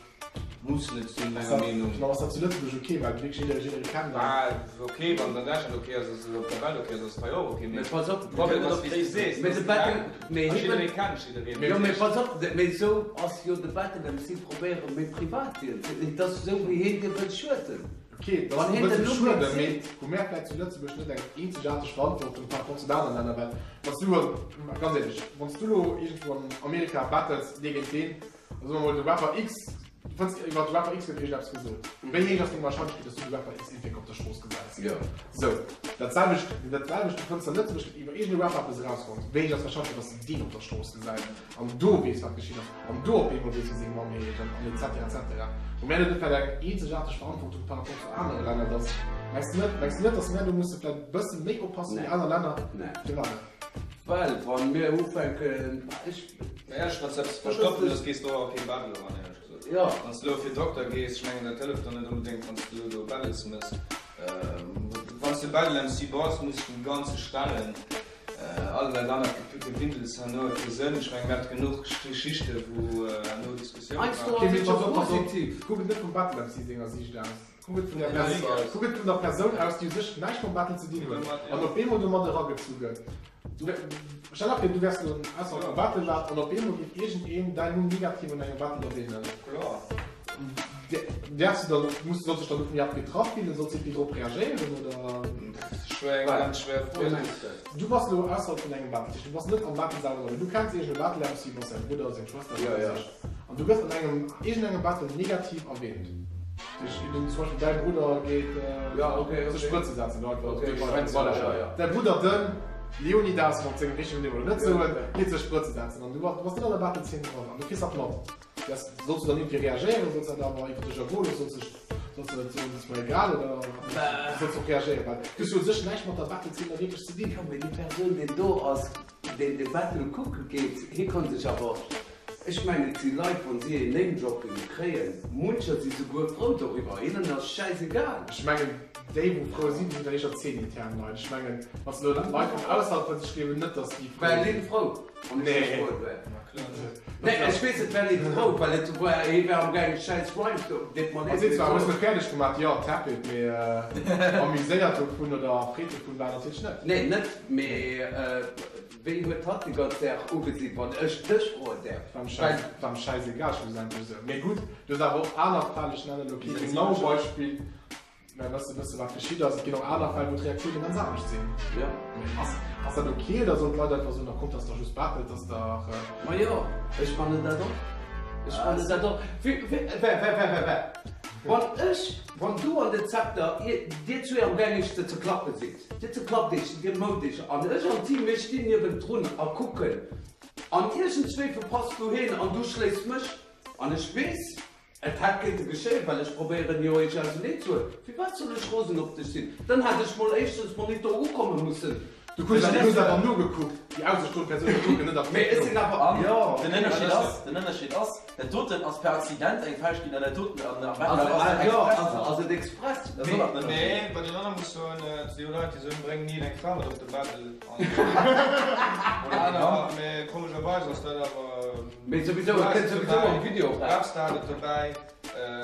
Muss net sinn, menger Meenung. Mä ass dat zu Lëtzebuerg ok, well wierklech jidderee jidderee kennt? Bah, ok, wann et an Däitschland ok ass, ass et op der Welt ok, ass et hei och ok. Mee pass op, de Problem ass, wéi s du sees, mee de Battle, mee a jidderee kennt jiddereen. Jo, mee pass op, mee esou ass jo de Battle MC probéiere méi privat hien ze, et ass esou wéi hien dir wëll schueden. Ok, dat ass e bësse schuede, mee hu mär vläicht zu Lëtzebuerg net eng eenzegaarteg Verantwortung par rapport zu de anere Länner? Well wann s du elo, ganz éierlech, wann s du elo iergendwou an Amerika battles, dee géint deen, da soe mer mol de Rapper X, du fënns iwwer de Rapper X gëtt iergendeppes gesot, wéi héich ass deng Warscheinlechkeet, dass du de Rapper X iergendwéi op der Strooss gesäis? Sou, dat selwecht, dat selwecht, du fënns an Lëtzebuerg gëtt iwwer iergendee Rapper eppes erausfonnt, wéi héich ass d'Warscheinlechkeet, dass de deen op der Strooss gesäis? An do weess wat geschitt ass, an do op eemol weess wéi seng Mamm heescht an an etc etc. Hu mär net vläicht eng eenzegaarteg Verantwortung par rapport zu anere Länner, dass, mengs de net, mengs de net, dass mär do musse vläicht e bësse méi oppasse wéi aner Länner? Nee. Firwat net? Well wa mir ufänken, ech. Mä éierlech, wann s de eppes verstoppen hues, gees de och a kee Battle eran, éierlech gesot. Jo. Wann s de elo fir Dokter gees, ech mengen dat hëlleft der net onbedéngt, wann s de elo do Battles mëss. Wann s de Battle-MC bass, muss ech dem Ganze stellen. All dat anert Gewindels herno huet kee Sënn. Ech mengen, mir hate genuch Geschichte wou herno Diskussiounen Heiansdo waren. ass et jo positiv. Kuck et net vum Battle MC senger Siicht aus. Kuck et vun der Persoun, kuck et vun der Persoun aus, déi u sech näischt mam Battle ze dinn huet an op eemol domat eragezu gëtt. Stell der vir, du wäers elo ausserhalb vum Battle wat an op eemol géif iergendeen däin Numm negativ an engem Battle erwänen. Däerfs du dann, muss, solls dech dann dovun iwwerhaapt getraff fillen, solls irgendwie drop reagéieren oder? Schwéier, eng ganz schwéier Fro. Du bass elo ausserhalb vun engem Battle, du bass net am Battle selwer dran, du kenns iergend e Battle MC, bass säi Brudder, seng Schwëster, wat weess ech, an du gëss an engem, iergendengem Battle negativ erwähnt. Duerch den, zum Beispill däi Brudder geet sech Sprëtze setzen, do einfach als Beispill, voilà, däi Brudder den Leonidas, mat sengem richtegen Numm elo net soen, geet sech Sprëtze setzen an du bass, du bass net an der Battle-Zeen dran an du kriss dat mat. Solls du dann irgendwie reagéieren, solls dat awer iwwer dech ergoen, solls du solls du soen, dat ass mer egal oder solls du reagéieren? Well du hues jo u sech näischt mat der Battle-Zeen da wierklech ze dinn. Jo, mee déi Persoun, déi do ass, deen de Battle kucke geet, hie kann sech awer, ech mengen, et si Leit, wann si een Name-Dropping kréien, muncher si souguer frou doriwwer, hinnen ass schäisegal. Ech mengen, déi wou frou sinn, déi sinn da éischer Zeen-intern Leit. Ech mengen, wann s de elo Leit vun ausserhalb fënns, ech gleewen net, datt déi frou War sinn. Lynn frou? Nee. Nee, ech weess et war nit frou, well et war, hie war am gaangen schäiss Rhymes do, deet mer leed. Hues zwar hues net fäerdeg gemaat, jo tap it, mee amuséiert dovun oder erfreet dovun war natierlech net. Nee net, mee wéi huet hatt déi ganz Saach ugesinn, wann ech dech froen däerf? War em schäisegal schlussendlech esou. Mee gutt, du hues awer och aner Fäll, ech nennen elo kee genau Beispill, Mä wësse bësse wat geschitt ass. Et ginn och aner Fäll, wou d'Reaktiounen ganz anescht sinn. Jo. Mee ass, ass dat ok oder sollen d'Leit einfach soen, da kommt, ass dach just Battle, et ass dach. Ma jo, ech fannen dat och. Ech fannen dat och. Wéi, wéi, wä, wä, wä, wä, wä. Wann ech, wann du an den Zepter, ir, dir zwee am gaang iech ze zeklappe sidd, dir zeklappt iech, dir mout iech, an ech an d'Team, mir stinn niewendrun a kucken, an iergendzwéi verpasst du heen an du schléis mech, an ech weess, Et hätt kéinte geschéien, well ech probéieren jo iech auseneen ze huelen. Firwat soll ech rosen op dech sinn? Dann hätt ech mol éischtens mol nit do ukomme mussen. Du hues awer nogekuckt, déi aussestoend Persoune kucken net a Mee ech sinn awer, An jo. den Ënnerscheed ass, den Ënnerscheed ass, dat doten ass per Accident eng Fälsch ginn an dat doten an am Battle ass et Jo, express. ass et express. Dat ass och nach den Ënnerscheed. Mee wat een och nach muss soen, et si jo Leit, déi soen, bréng ni deng Fra mat op de Battle an oder aner, mee komescherweis ass dat awer. Mee souwisou, et kënnt souwisou am Video eraus. Rapstar hat et dobäi,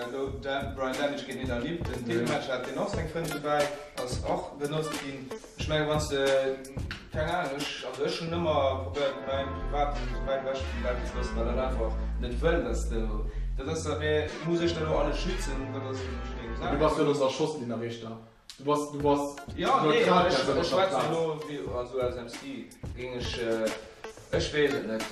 elo de Brian Damage géint Nina Lip, den Titelmatch hat deen och seng Frëndin dobäi, ass och benotzt ginn. Ech mengen wann s de, keng Ahnung, ech, also ech hunn ëmmer probéiert mäin privaten esou wäit ewech vum Battle ze loossen, well dat einfach net wëll, dass de, dat ass da, mee muss ech da elo alles schützen, dat ass jidderengem Du Saach. bass jo elo an der Schosslinn erreechter. Du bass, du bass Jo, nee, neutral ech, Persoun ech op der schwätzen Plaz. elo wéi, also als MC géing ech, ech weess et net,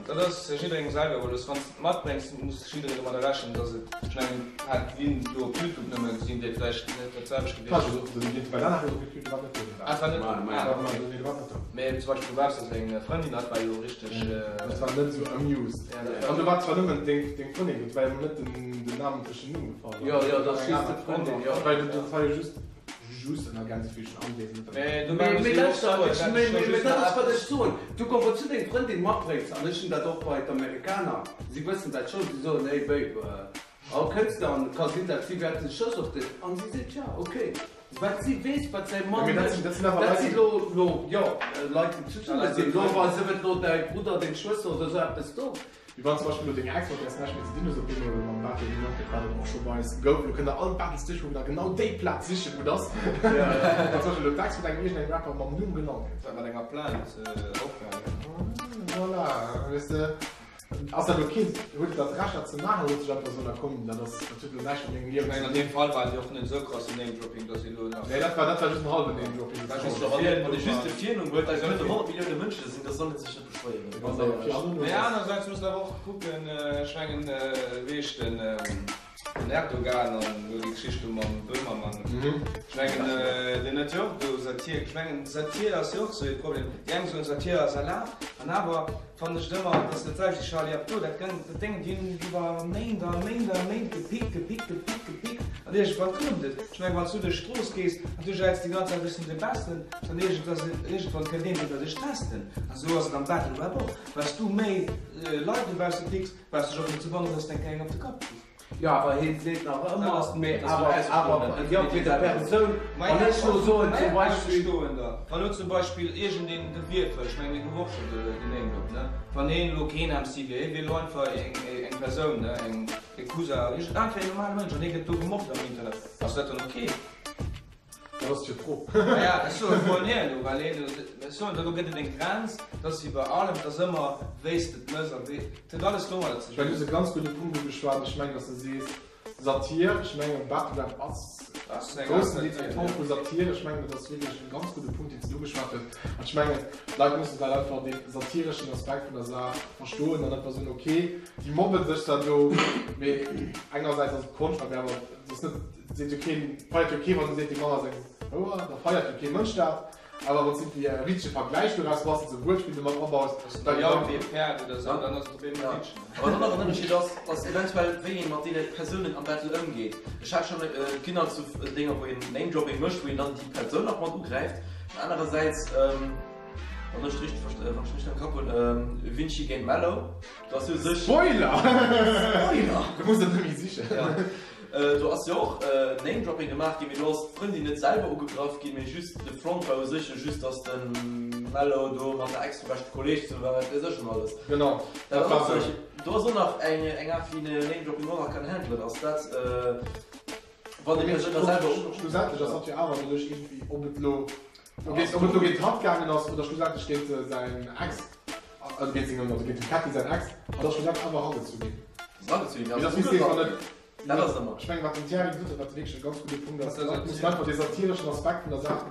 dat ass jidderengem selwer iwwerlooss. Wann s de et matbréngs, muss jiddereen domadder rechnen, dass et, ech mengen, hätt d'Lynn do op Youtube nëmme gesinn, wier et vläicht net dat selwecht Quatsch, gewiescht. also den Lynn Banana huet op Youtube war net do, den Ah, et war net do, Ah, ah, okay. nee, war net do. Mee zum Beispill dem Webster seng Frëndin, dat war jo richteg. Dat war net esou amused. Ja, dat war. An do war zwar nëmmen deng, deng Frëndin do, et war jo net den, den namentlechen. Jo, jo, dat ass just de Frëndin, jo. Well dat war jo just, just ënner Gänsefüßchen anwesend. Mee do Mee, muss mee ee dat och soen, ass, dat mee, ass mee, scho mee just dat nach ass, wat eppes. ech soen. Du komm, wann s du deng Frëndin matbréngs, an ech hunn dat och bei d'Amerikaner, si wëssen dat schonn, si soen, hey babe, oh, kënns de an, ka sinn, dat si wäerten Schëss op dech, an si seet, ja, okay. Wat si weess, wat säi Mann Ja, mee dat sinn- mécht. dat sinn awer Dat Leit, si déi- lo, lo, jo, Leit, déi zesumme sinn. Lo, wa se et lo däi Brudder, deng Schwëster oder esou eppes do. Wéi wann zum Beispill lo deng Ex, mat där s näischt méi ze dinn hues, op eemol mam Battle gemaach gëtt, wat et och scho bei eis gouf. Lo kënnt der all d'Battles duerchkucken a genau déi Plaz sichen, wou dass dann zum Beispill lo d'Ex vun engem iergendengem Rapper mam Numm genannt gëtt. Wat enger Plainte opgaangen. Voilà, weess de. Ass dat ok? Huet et dat Recht dat ze maachen oder huet sech einfach esou na komm dat ass dat huet elo näischt mat mengem Liewen Ech mengen an deem Fall war et jo och net esou krassen Name-Dropping, datt ee elo nach. Nee dat war dat war just en halwen Name-Dropping. War just de Virnumm. Wann ee just de Virnumm huet, da kënne 100 Millioune Mënsche sinn, da soll en sech net beschwéieren. Mee anerersäits muss een awer och kucken, ech mengen wéi ech den. Den Erdogan an elo déi Geschicht do mam Böhmermann, ech mengen deen huet jo och do Satir, ech mengen Satir ass jo och esou ee Problem, déi eng soen Satir ass erlaabt an awer fannen ech et ëmmer, et ass dat selwecht wéi Charlie Hebdo, dat gënn dat Déngen, déi hunn iwwer Méint a Méint a Méint gepickt, gepickt, gepickt, gepickt an iergendwann koum et. Ech mengen wann s du duerch d'Strooss gees an du jäiz déi ganz Zäit ech sinn de Besten, dann iergend ass et iergendwann kënnt een dee wëll dech testen an esou ass et am Battle Rap och, well s du méi Leit dobausse picks, Brauchs dech och net ze wonneren, dass deng Keng op de Kapp kriss. Jo, awer hie seet nach ëmmer, mee awer, awer, jo, fir der Persoun, wann ech elo soen zum Beispill. Wann elo zum Beispill iergendeen de Wierfel, ech mengen, dee gouf och scho genamedroppt, ne, wann een elo keen MC wier, hie wier elo einfach eng Persoun, ne, eng, e Cousin, iergend einfach een normale Mënsch an dee gëtt do gemobbt am Internet, ass dat dann ok? Dat ass fir d'Fro. Naja, ech soen d'Fro un hien elo, well hien, ech soen, do gëtt et eng Grenz, dat ass wéi bei allem, et ass ëmmer, wéi s de et mëss a wéi, et huet alles domadder ze Well du dinn. hues e ganz gudde Punkt ugeschwat, ech mengen, datt s de sees, Satir, ech mengen, Battle Rap ass Ass eng groussen Deel Satir, eng Form ja. vu Satir. Ech mengen, dat ass wierklech e ganz gudde Punkt, deen s de ugeschwat hues. An ech mengen, d'Leit musse vläicht einfach dee satireschen Aspekt vun der Saach verstoen an net einfach soen, okay, déi mobbe sech da do, mee engersäits ass et Konscht, mä awer et ass net, Seet jo keen, feiert jo kee wann e seet dee Mann ass eng Houer, da feiert jo kee Mënsch dat. Awer wann s de irgendwie e witzege Vergläich doraus bastels, e Wuertspill domat abaus, da jaut wéi e Päerd oder esou, dann ass et op eemol witzeg. Awer dann nach en Ënnerscheed ass, ass eventuell wéi een mat deene Persounen am Battle ëmgeet. Ech hat schonn, et ginn alt esou Dénger wou een Name-Dropping mécht, wou een dann déi Persoun nach mat ugräift. Anerersäits, wann ech et richteg verst, wann ech richteg am Kapp hunn, Vinci géint Mellow, do ass jo u sech. Spoiler! Spoiler! Du muss dat net méi sichen. Ja. Do ass jo och Name-Dropping gemaach ginn, mee do ass d'Frëndin net selwer ugegraff ginn, mee just de Front war u sech jo just, dass de Mello do mat der Ex vum beschte Kolleeg zesumme war, wat weess ech schon alles. Genau, dat war sou. Do ass och nach eng Aart wéi een Name-Dropping och nach kann handelen, ass dat wann déi Persoun da selwer ugegraff. Schlussendlech ass hatt jo awer doduerch iergendwéi, ob et elo ob et elo géint hatt gaangen ass oder schlussendlech géint säin Ex, also géint sengem, also géint dem Ketty säin Ex, hatt ass schlussendlech awer eragezu ginn. Eragezu ginn, Mee dat misst ee wann et Dat ass ëmmer. Ech mengen, wat den Thierry gesot huet, wat wierklech e ganz gudde Punkt ass, d'Leit mussen einfach dee satireschen Aspekt vun der Saach.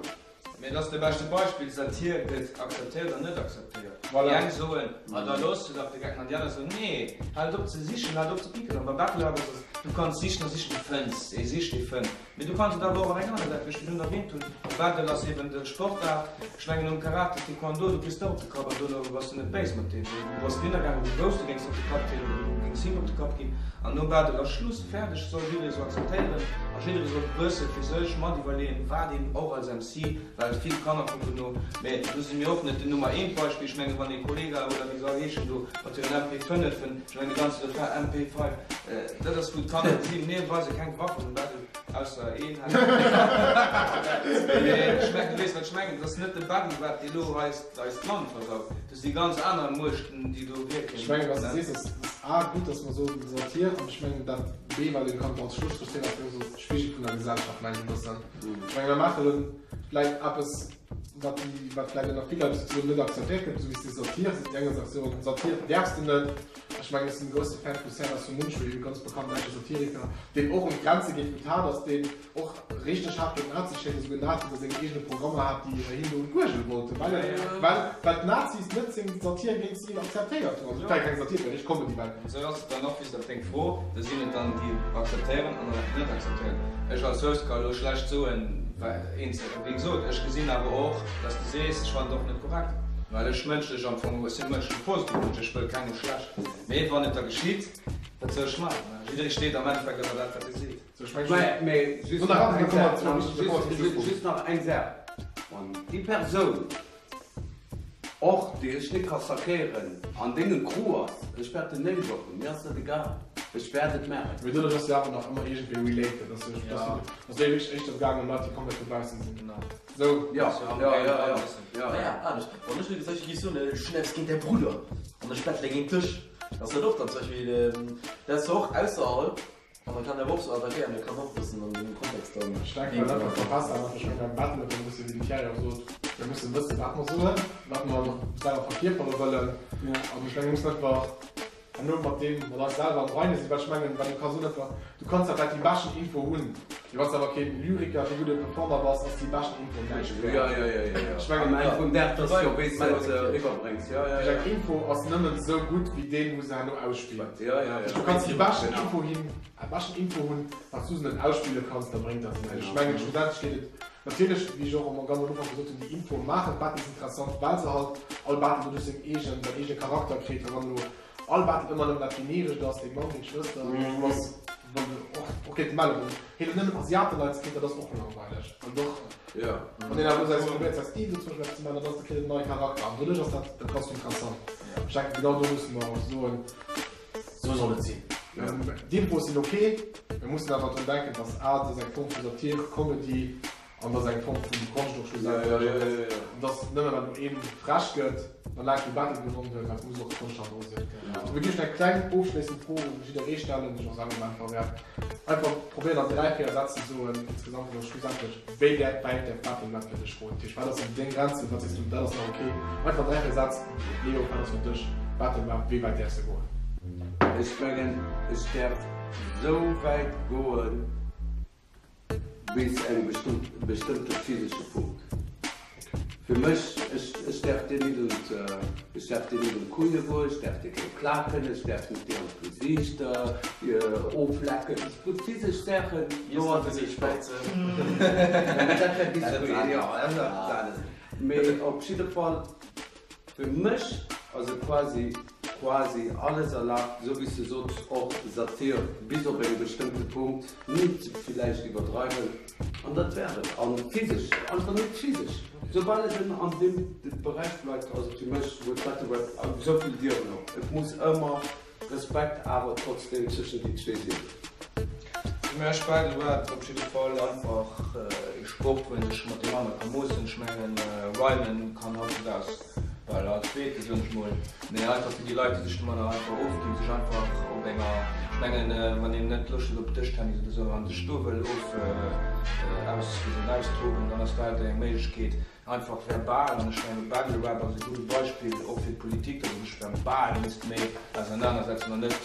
Mee et ass de beschte Beispill, Satir gëtt akzeptéiert an net akzeptéiert. Voilà. Déi eng soen, ma da looss se dach de Gecken, an déi aner soen, nee, haalt op ze sichen, haalt op ze picken. An beim Battle Rap ass et, du kanns sichen a sichen, du fënns, ee sicht, dee fënnt. Mee du kanns et awer och an eng aner Säit, wéi ech virdrun erwähnt hunn, Battle ass eben de Sportaart, ech mengen nom Karate, Taekwondo, du kriss och op de Kapp an dono bass du net béis mat deem. Du bass dohinner gaangen, du wousst, du géings op de Kapp kréien oder du géings him op de Kapp ginn an nom Battle ass Schluss, fäerdeg, soll jidderee sou akzeptéieren a jidderee soll bësse fir sech mat iwwerleeën, wat een och als MC, well vill Kanner kucken no, mee do si mir och net den Nummer eent Beispill, ech mengen wann ee Kollega oder wéi se all heeschen do mat hiren MP fënnefen, Ech mengen de ganze Refrain MP 5, dat ass wou d'Kanner gesinn, mir weise keng Waffen um Battle, ausser een hei. Mee ech mengen, du weess wat ech mengen, et ass net de Battle wat elo eist eist Land versaut, et si ganz aner Muechten déi do wierken. Ech mengen wat s de sees ass A gutt, datt mer soen Satir, an ech mengen dat B wat een kann als Schlusstrich zéien ass jo esou Spigel vun der Gesellschaft mengen ech e bëssen. Ech mengen mir maachen elo vläit eppes wat déi, wat vläicht ënner vill Leit esou net akzeptéiert gëtt, esou wéi s de Satir, déi eng Saach soen, Satir däerfs de net. Ech mengen, ech sinn e grousse Fan vu Serdar Somuncu, e ganz bekannten däitsche Satiriker, deen och un d'Grenze geet vun Tat ass, deen och richteg haart géint Nazie schéisst a souguer Nazis a sengen eegene Programmer hat, déi him do un d'Uergel wollten, well en, well, well d'Nazis net seng Satir géint si akzeptéiert hunn. Also et war jo keng Satir, et war richteg Comedy, well. Esou ass et dann och, just op deng Fro, do sinn et dann déi akzeptéieren an der net akzeptéieren. Ech als Host ka elo schlecht soen, well eenzel. Wéi gesot, ech gesinn awer och, dass de sees, ech fannen et och net korrekt, well ech mënschlech am Fong, ech sinn mënschlech e positive Mënsch, ech wëll kengem schlecht, mee wann et da geschitt, wat soll ech maachen? Jidderee steet am Endeffekt ënner dat, wat e seet. Mee just nach eng Saach, Wann déi Persoun och, déi ech net ka sackéieren, an dengem Crew ass, ech wäert den Name droppen, mir ass dat egal. Ech wäert et maachen. Mee doduerch ass jo awer nach ëmmer iergendwéi related, dass du, dass du, dass du wierklech éischter gaangen un Leit, déi komplett dobaussen sinn. Genau. Sou. Ja, ja, ja, ja, ja. Naja, anescht. Wann ech elo zum Beispill géif soen, ech hunn eppes géint däi Brudder an ech bettele géint dech, ass dat och dann zum Beispill, dat ass zwar och ausserhalb, An da kann der och sou attackéieren, der kann och bëssen an deem Kontext dann. Ech denken dat einfach verbessern, einfach ech mengen beim Battle et e bësse wéi de Thierry och sot, mir musse wëssen wat mer soen, wat mer selwer verkierpere wëllen an ech mengen mir mussen einfach herno mat deem mat eis selwer am Reine sinn, well ech mengen well du kanns och net einfach, du kanns zwar vläicht déi beschten Info hunn, mee wann s de awer keen Lyriker, kee gudde Performer bass, ass déi beschten Info näischt wäert. Jo, jo, jo, jo, jo. Ech mengen Am Enn vum Dag, dass jo wéi s de et eriwwerbréngs, jo, jo, jo. Eng Info ass nëmmen esou gutt wéi deen wou se herno ausspillt. Jo, jo, jo. Du kanns déi beschten Info hin, beschten Info hunn, wann s du se net ausspille kanns, da bréngt dat näischt. Ech mengen, schlussendlech geet et natierlech, wéi ech och am ganz am Ufank gesot hunn, déi Infoe maachen d'Battles interessant, well se halt all Battle doduerch seng eegen, säin eegene Charakter kritt. A wann elo all Battle ëmmer nëmmen dat Generescht ass, deng Mamm, deng Schwëster, du bass, wann du och, och géint de Melle, wann hien elo nëmmen Asiateleit kritt, dat ass och langweileg. An doch, wann een awer elo säi probéiert säi Stil do zum Beispill eppes ze maachen, dann ass, da kritt et en neie Charakter an doduerch ass dat dat Ganzt interessant. Ech denken, genau do musse mer soen, Sou soll et sinn. D'Infos sinn ok, mir mussen awer drun denken, dass A, dat ass eng Form vu Satir, Comedy an dat ass eng Form vu Konscht och schlussendlech. An dass nëmme well do ee frech gëtt, dann laang kee Battle gewonnen huet, dat muss och d'Konscht dann do sinn. Dofir géif ech eng kleng ofschléissend Fro un jidderee stellen, déi ech och selwer beäntwere wäert. Einfach probéieren an 3, 4 Sätz ze soen, insgesamt oder schlussendlech, wéi wäit däerf Battle Rap fir dech goen? Dat heescht, wat ass deng Grenzen, wat sees du, dat ass nach ok? Einfach 3, 4 Sätz, Leo, wat ass fir dech Battle Rap, wéi wäit däerfs de goen? Ech mengen, ech däerf sou wäit goen bis engem bestëmmte physesche Punkt. Fir mech, ech, ech däerf dir nit un ech däerf dir nit un d'Kujhe goen, ech däerf dir keng klaken, ech däerf net dir an d'Gesiicht oflecken, gutt physesch Saachen, do ass et Gesiicht. Ja, mee dat wär Biscuit, jo, dat ass eppes anescht. Mee op jidde Fall, fir mech ass et quasi, quasi alles erlaabt, esou wéi s de sots, och Satir bis op engem bestëmmte Punkt, nit villäicht iwwerdreiwen. An dat wär et. A physesch, einfach net physesch. Soubal et an deem Beräich bleift, ass et fir mech, huet Battle Rap esou vill Dieren op. Et muss ëmmer Respekt awer trotzdeem zwëschen déi zwee sinn. Fir mech Battle Rap op jidde Fall einfach ee Sport, wou een sech mat deem anere ka moossen. Ech mengen, Rhymen kann hautdesdaags Well all zweete, soen ech mol, mee einfach fir déi Leit, déi sech domadder einfach ofginn, sech einfach op enger, ech mengen, wann een net Loscht huet op Dëschtennis oder esou an sech do wëll of, aus, wéi soen, austoben, dann ass dat eng Méiglechkeet, einfach verbal. An ech mengen, Battle Rap ass e gudde Beispill och fir d'Politik, datt ee sech verbal misst méi ausernanersetzen an net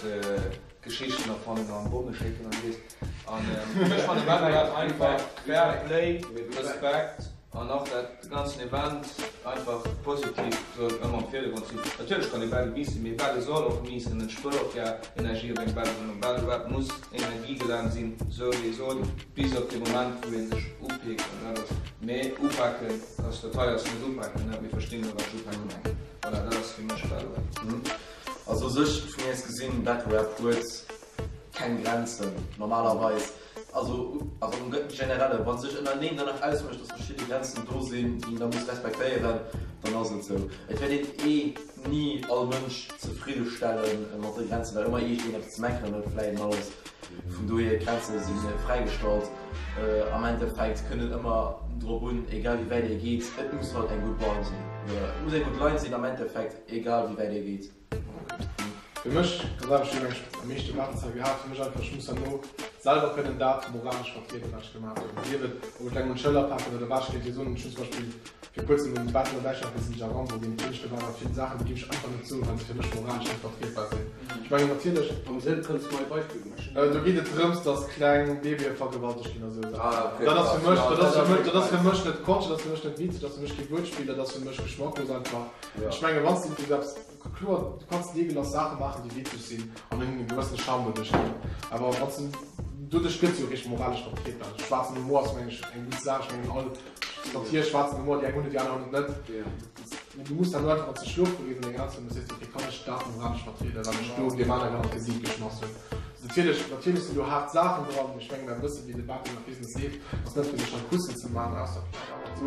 Geschichten erfannen an Bomme schécken an weess. An ech fannen Battle Rap einfach Fair Play, Respekt an och dat ganzen Event einfach positiv soll ëmmer am Virdergrond sinn. Natierlech kann ee Battle mies sinn, mee Battle soll och mies sinn. Ech wëll och gär Energie op engem Battle hunn an Battle Rap muss energiegeladen sinn, sou wéi ee sot, bis op de Moment wou ee sech upeekt an dat ass, mee upaken ass, dat hei ass net upaken, mir verstinn elo wat ech upaken mengen. Voilà, dat ass fir mech Battle Rap. Also u sech, vun mir aus gesinn, Battle Rap huet keng Grenzen normalerweis. Also also am generelle, wa sech ënnerneem dann nach ausmécht, dass verschidde Grenzen do sinn, déi een da muss respektéieren, dann ass et esou. Et wäert een eh ni all Mënsch zefridde stelle mat de Grenzen, well ëmmer iergendeen eppes ze meckeren huet vläit an alles. Vun dohier, d'Grenze si fräigestallt. Am Endeffekt kënnt et ëmmer drop un, egal wéi wäit ee geet, et muss halt eng gutt Line sinn. Voilà, et muss eng gutt Line sinn am Endeffekt, egal wéi wäit ee geet. Fir mech, ganz einfach, ech hunn eng am meeschte Wartezäit gehat, fir mech einfach, ech muss herno selwer kënnen dat moralesch vertrieden, wat ech gemaach hunn. Sief et, ob ech engem un d'Schëller paken oder wat, ech kéint dir soen, ech hunn zum Beispill vir kuerzem um Battle an Däitschland géint Ninja Rambo ginn, natierlech do waren vill Saachen, déi géif ech einfach net soen, well se fir mech moralesch net vertrietbar sinn. Ech mengen natierlech. Am Sënn, kënns de mer e Beispill maachen? Do geet et drëms, dass kleng Babye vergewaltegt ginn a sou Saachen. Dat ass fir mech, dat ass fir mech, dat ass fir mech net Quatsch, dat ass fir mech net witzeg, dat ass fir mech kee Wuertspill, dat ass fir mech geschmacklos einfach. Ech mengen, wann s de eppes Kloer, du kanns deegelass Saache maachen, déi witzeg sinn an hunn e gewëssene Charme doduerch ginn. Awer wann s de, doduerch gëtt se jo richteg moralesch vertrietbar. Also schwaarzen Humor ass, meng ech, eng gutt Saach. Ech mengen, all Satir, schwaarzen Humor, déi eng hunn et, déi aner hunn et net. Mee du muss dann nur einfach, wann s de schlofe gees an deng Elteren, du sees, okay, kann ech dat moralesch vertrieden, wat ech do deem anere grad an d'Gesiit geschmass hunn? Natierlech, natierlech sinn do haart Saachen dran, mee ech mengen, mer wëssen, wéi de Battle Rap Business leeft. Ass net fir sech hei Kussen ze maachen, ausser vläicht ab und zu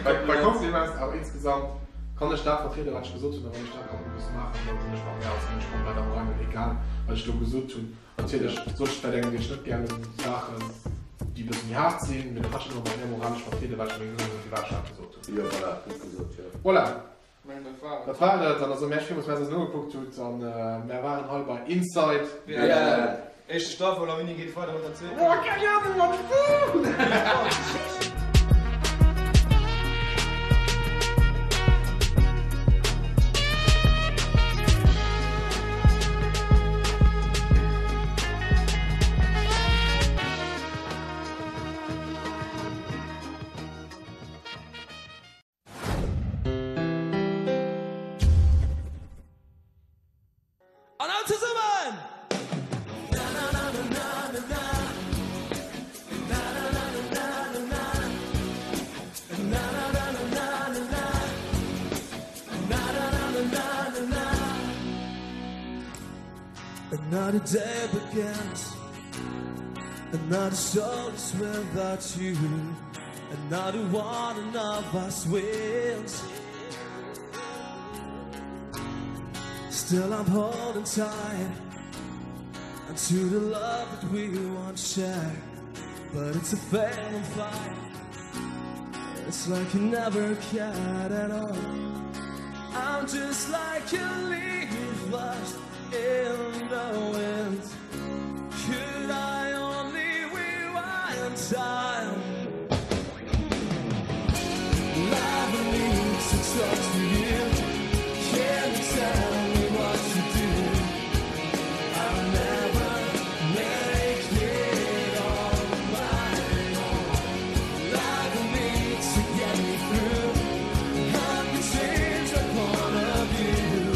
bei, bei Compliments, awer insgesamt kann ech dat vertrieden, wat ech gesot hunn, a wann ech dat ab und zu maachen, dann sinn ech mat mir als Mënsch komplett am Reinen. egal, wat ech do gesot hunn. Natierlech sot ech vläicht engem, deen ech net gär hunn, Saachen, déi e bësse méi haart sinn, mee da kann ech ëmmer mat mär moralesch vertrieden, wat ech a mengem Grënn hunn, firwat ech dat gesot hunn. Jo, voilà, gutt gesot, jo. Voilà. Dat war et. An also Merci villmools, dass der eis nogekuckt hutt. An mär waren hei bei Inside. Yeah. Éischte Staffel a wéini geet et weider mat der zweeter? Oh, keng Ahnung, Mann! An all zesummen! Another day begins. Another soul is without you. Another one of us wins. Still, I'm holding tight to the love that we once shared. But it's a failing fight. It's like you never cared at all. I'm just like a leaf lost in the wind. Could I only rewind time? Love needs to talk to you. Can you tell me what to do? I'll never make it on my own. Love needs to get me through. Help me change my point of view.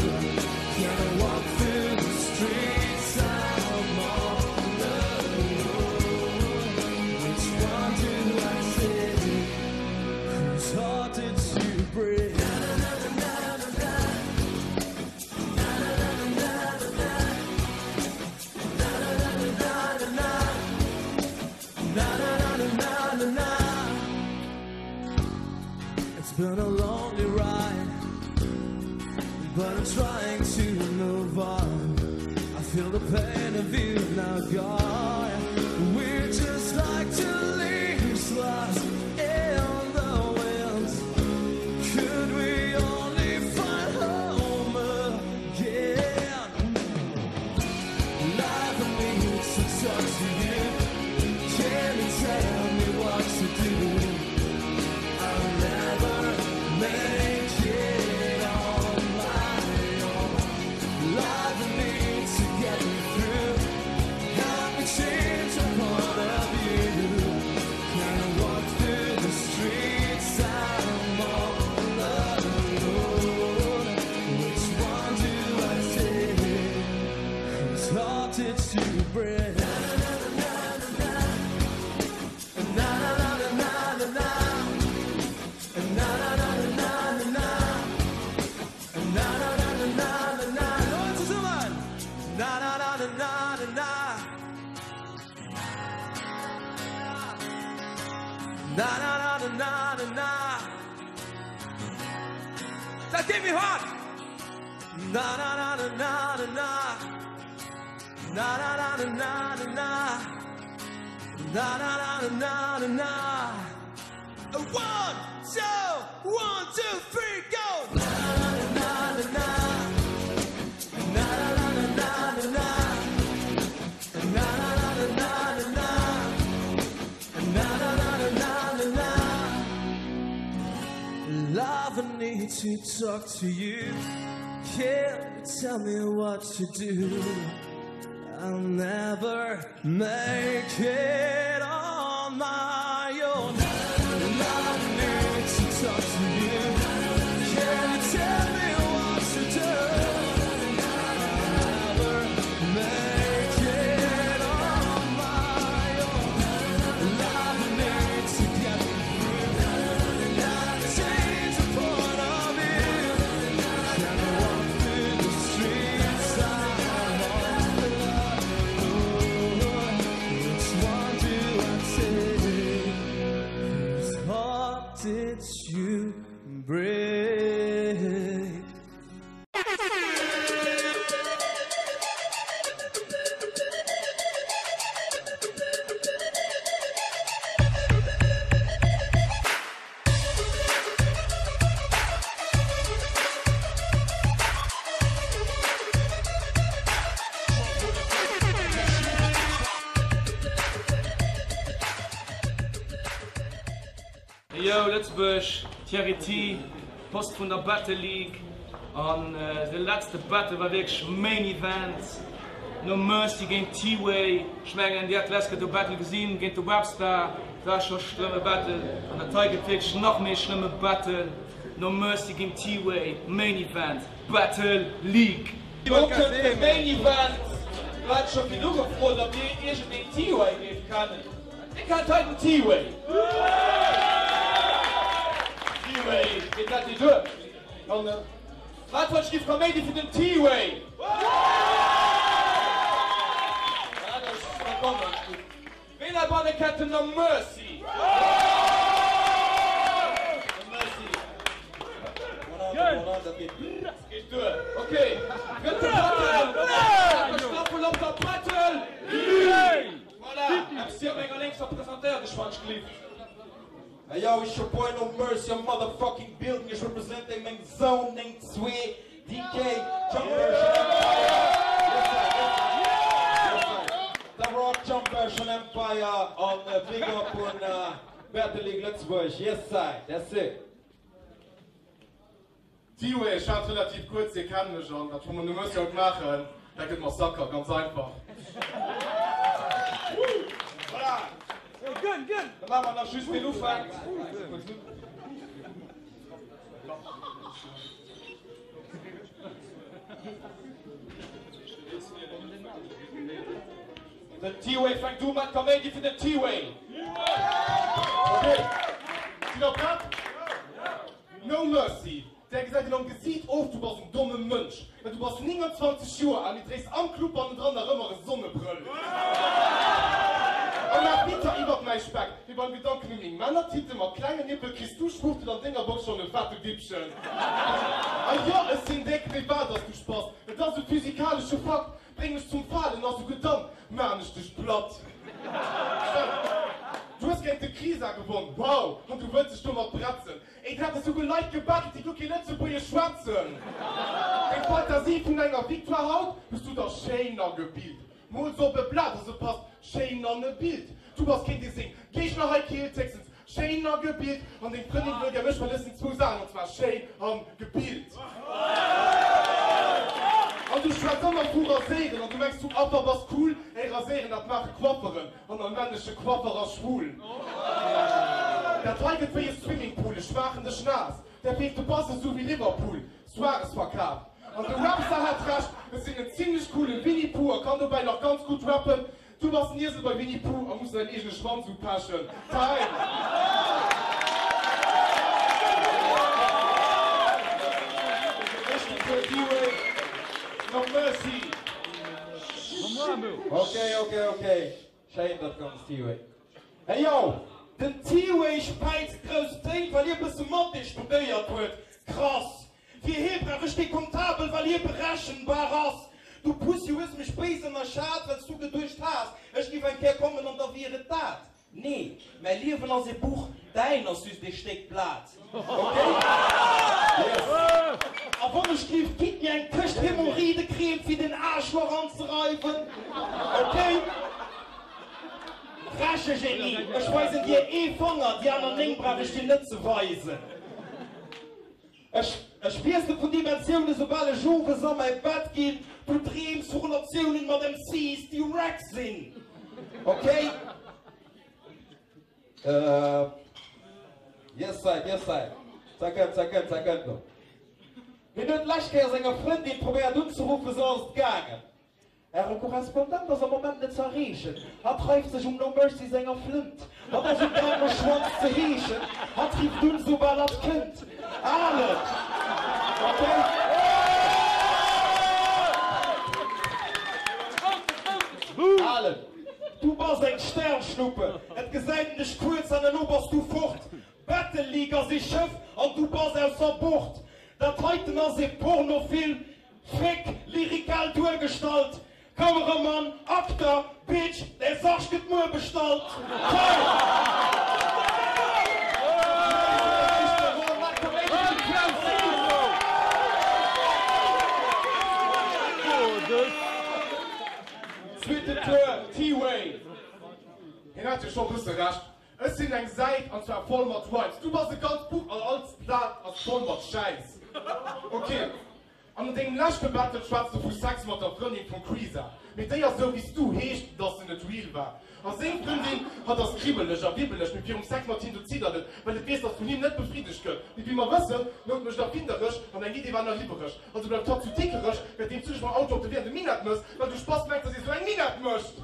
Can I walk through the streets? I'm all alone. Which one do I take? Whose heart did you break? Na na na na na na. It's been a lonely ride, but I'm trying to move on. I feel the pain of you now gone. We're just like two leaves lost in the wind. Could we only find home again? Love needs to talk to you. Can you tell me what to do? I'll never make it on my own. Love needs to get me through. Help me change my point of view. Can I walk through the streets? I'm all alone. Which one do I take? Whose heart did you break? Na na na na na na na na na na na na na na na na na na Alle zusammen! Na na na na na na na Na na na na na na na Dat geet méi haart! Na na na na na na na Na na na na na na na Na na na na na na na One, two, one, two, three, go! Na na na na na Na na na na na na Na na na na na na Na na na na na na Love, I need to talk to you. Can you tell me what to do? I'll never make it on my own. Love, I need to talk to you. Can you tell me what to do? I'll never make it on my own. Love, I need to get me through. Change the point of view. Can I walk through the streets? I'm all alone. Which one do I take? Yo Lëtzebuerg, Thierry T, Host vun der Battle League an de letzte Battle war wierklech Main Event, No Mercy géint T-Way. Ech mengen dir hat d'lescht Kéier do Battle gesinn géint de Webstar, war scho schlëmme Battle an dat hei gëtt wierklech nach méi schlëmme Battle, No Mercy géint T-Way, Main Event, Battle League. Do kënnt de Main Event. Do hat ech scho virdu gefrot, ob dir iergendeen T-Way géift kennen. Wie kennt hei den T-Way? T-Way, geet dat dir duer? Wat wollt ech gi Kaméidi fir den T-Way? Dat ass verdammt gutt. Ween heibanne kennt den No Mercy? No Mercy. Dat geet duer. Ok, drëtte Battle. Staffel op der Battle League. Voilà, MC op menger Lénkser, presentéier dech wann ech glift. Hey yo, it's your boy No Mercy, I'm motherfucking building, ech representéier meng Zone 9 2 DK, Jump Version Empire, yes I, yes I, yes I, The Rock Jump Version Empire an big up un Battle League Lëtzebuerg, yes I, that's it. T-Way, Ech hat relativ kuerz, dir kennt mech an dat vum No Mercy haut maachen, dat gëtt Massaker, ganz einfach. Voilà! Da maache mer nach just deen Ufank. Den T-Way fänkt u mat Kaméidi fir den T-Way. Ok, sidd der prett? No mercy! Där gesäit een am Gesiit of, du bass en domme Mënsch. Mä du bass 29 Joer al, mee dréis am Club bannendran nach ëmmer e Sonnebrëll. A maach Witzer iwwert mäi Speck, mee beim Gedanken u meng Männertitte mat klengen Nippel kriss du Schwuchtel an denger Box schonn e fette Wippchen. A jo, ech sinn déck, mee wat ass, du Spass? Et ass e physikalesche Fakt. Bréng mech zum Falen a souguer dann maan ech dech platt. Sven, Du hues géint de Krisa gewonn, wow! An du wëlls dech domat bretzen? Ey, du hätt esouguer Leit gebattelt, déi guer kee Lëtzebuergesch schwätzen! Deng Fantasie vun enger Victoire haut hues du der schéin agebilt. Mol se op e Blat, a se passt schéin an e Bild. Du bass keen, dee seng Géigner hei killt, héchstens Schéin a gebilt, an deng Frëndin wëll gär mech well ech sinn zwou Saachen, an zwar schéin an gebilt. An du schwätz ëmmer vu raséieren, an du mengs du Affer bass cool, ey raséieren dat maache Coifferen, an all männleche Coiffer ass schwul. Dat hei gëtt wéi e Swimmingpool, ech maachen dech naass, där feelt de Bass esou wéi Liverpool, Suarez verkaf. An de Webster hat Recht, ech sinn en zimlech coole Winnie Pooh a kann dobäi nach ganz gutt rappen, Du bass en Iesel bei Winnie Pooh a muss däin eegene Schwanz upechen. Time! Éischten Tour D-Way, No Mercy. Ok, ok, ok, schéin dat ganzt T-Way. Hey yo, den T-Way späizt grouss Téin, well hie bësse Mathé studéiert huet. Krass! Fir hie brauch ech kee Comptabel, well hie berechenbar ass. Du Pussy hues mech béis ënnerschat, well s du geduecht has, ech giff eng Kéier kommen an da wier et dat. Nee, mäi Liewen ass ee Buch, däin ass just ee Stéck Blat. Ok? Yes. A wann ech giff, gitt mir eng Këscht Hämorrhoidecrème fir den Aarschloch anzereiwen. Ok? Freche Genie, ech weisen dir ee Fanger, déi aner 9 brauch ech dir net ze weisen. Ech, ech wiessele vun Dimensiounen soubal ech owes a mäi Bett ginn. Du dreems vu Relatiounen mat MCs déi wack sinn. Ok? Euh, yes I, yes I. Second, second, second. Hien huet d'lescht Kéier senger Frëndin probéiert unzeruffen, sou ass et gaangen. Äre Korrespondent ass am Moment net ze erreechen. Hatt reift sech um No Mercy senger Flënt. Hatt ass um Gaang no Schwanz ze heeschen. Hatt rifft un soubal hatt kënnt. Alen! Ok. Alen, Du bass eng Sternschnuppe. Et gesäit en dech kuerz an elo bass du fort. Battle League ass ee Schëff an du bass ausser Bord. Dat heiten ass ee Pornofilm. Fake lyrikal duergestallt, Kameramann, Acteur, Bitch, däi Sarg gëtt muer bestallt. Zweeten Tour, T-Way. Hien hat jo scho bësse Recht. Ech sinn eng Säit, an zwar voll mat Rhymes. Du bass e ganzt Buch an all Blat ass voll mat Schäiss. Ok, an an dengem leschte Battle schwätz de vu Sex mat der Frëndin vum Crisa. Mee déi ass sou wéi s du, heescht dass se net real war. A seng Frëndin, hatt ass kribbeleg a wibbeleg, mee virum Sex mat him do ziddert et, well et weess dass vun him net befriddegt gëtt. Mee wéi mer wëssen, Nout mécht erfindereg an eng Idee war nach iwwereg. Also bleift hatt zu Dikerech, währenddeems du dech mam Auto op de Wee an de Minett mëss, well du Spass mengs, dass ee sou eng Minett mécht.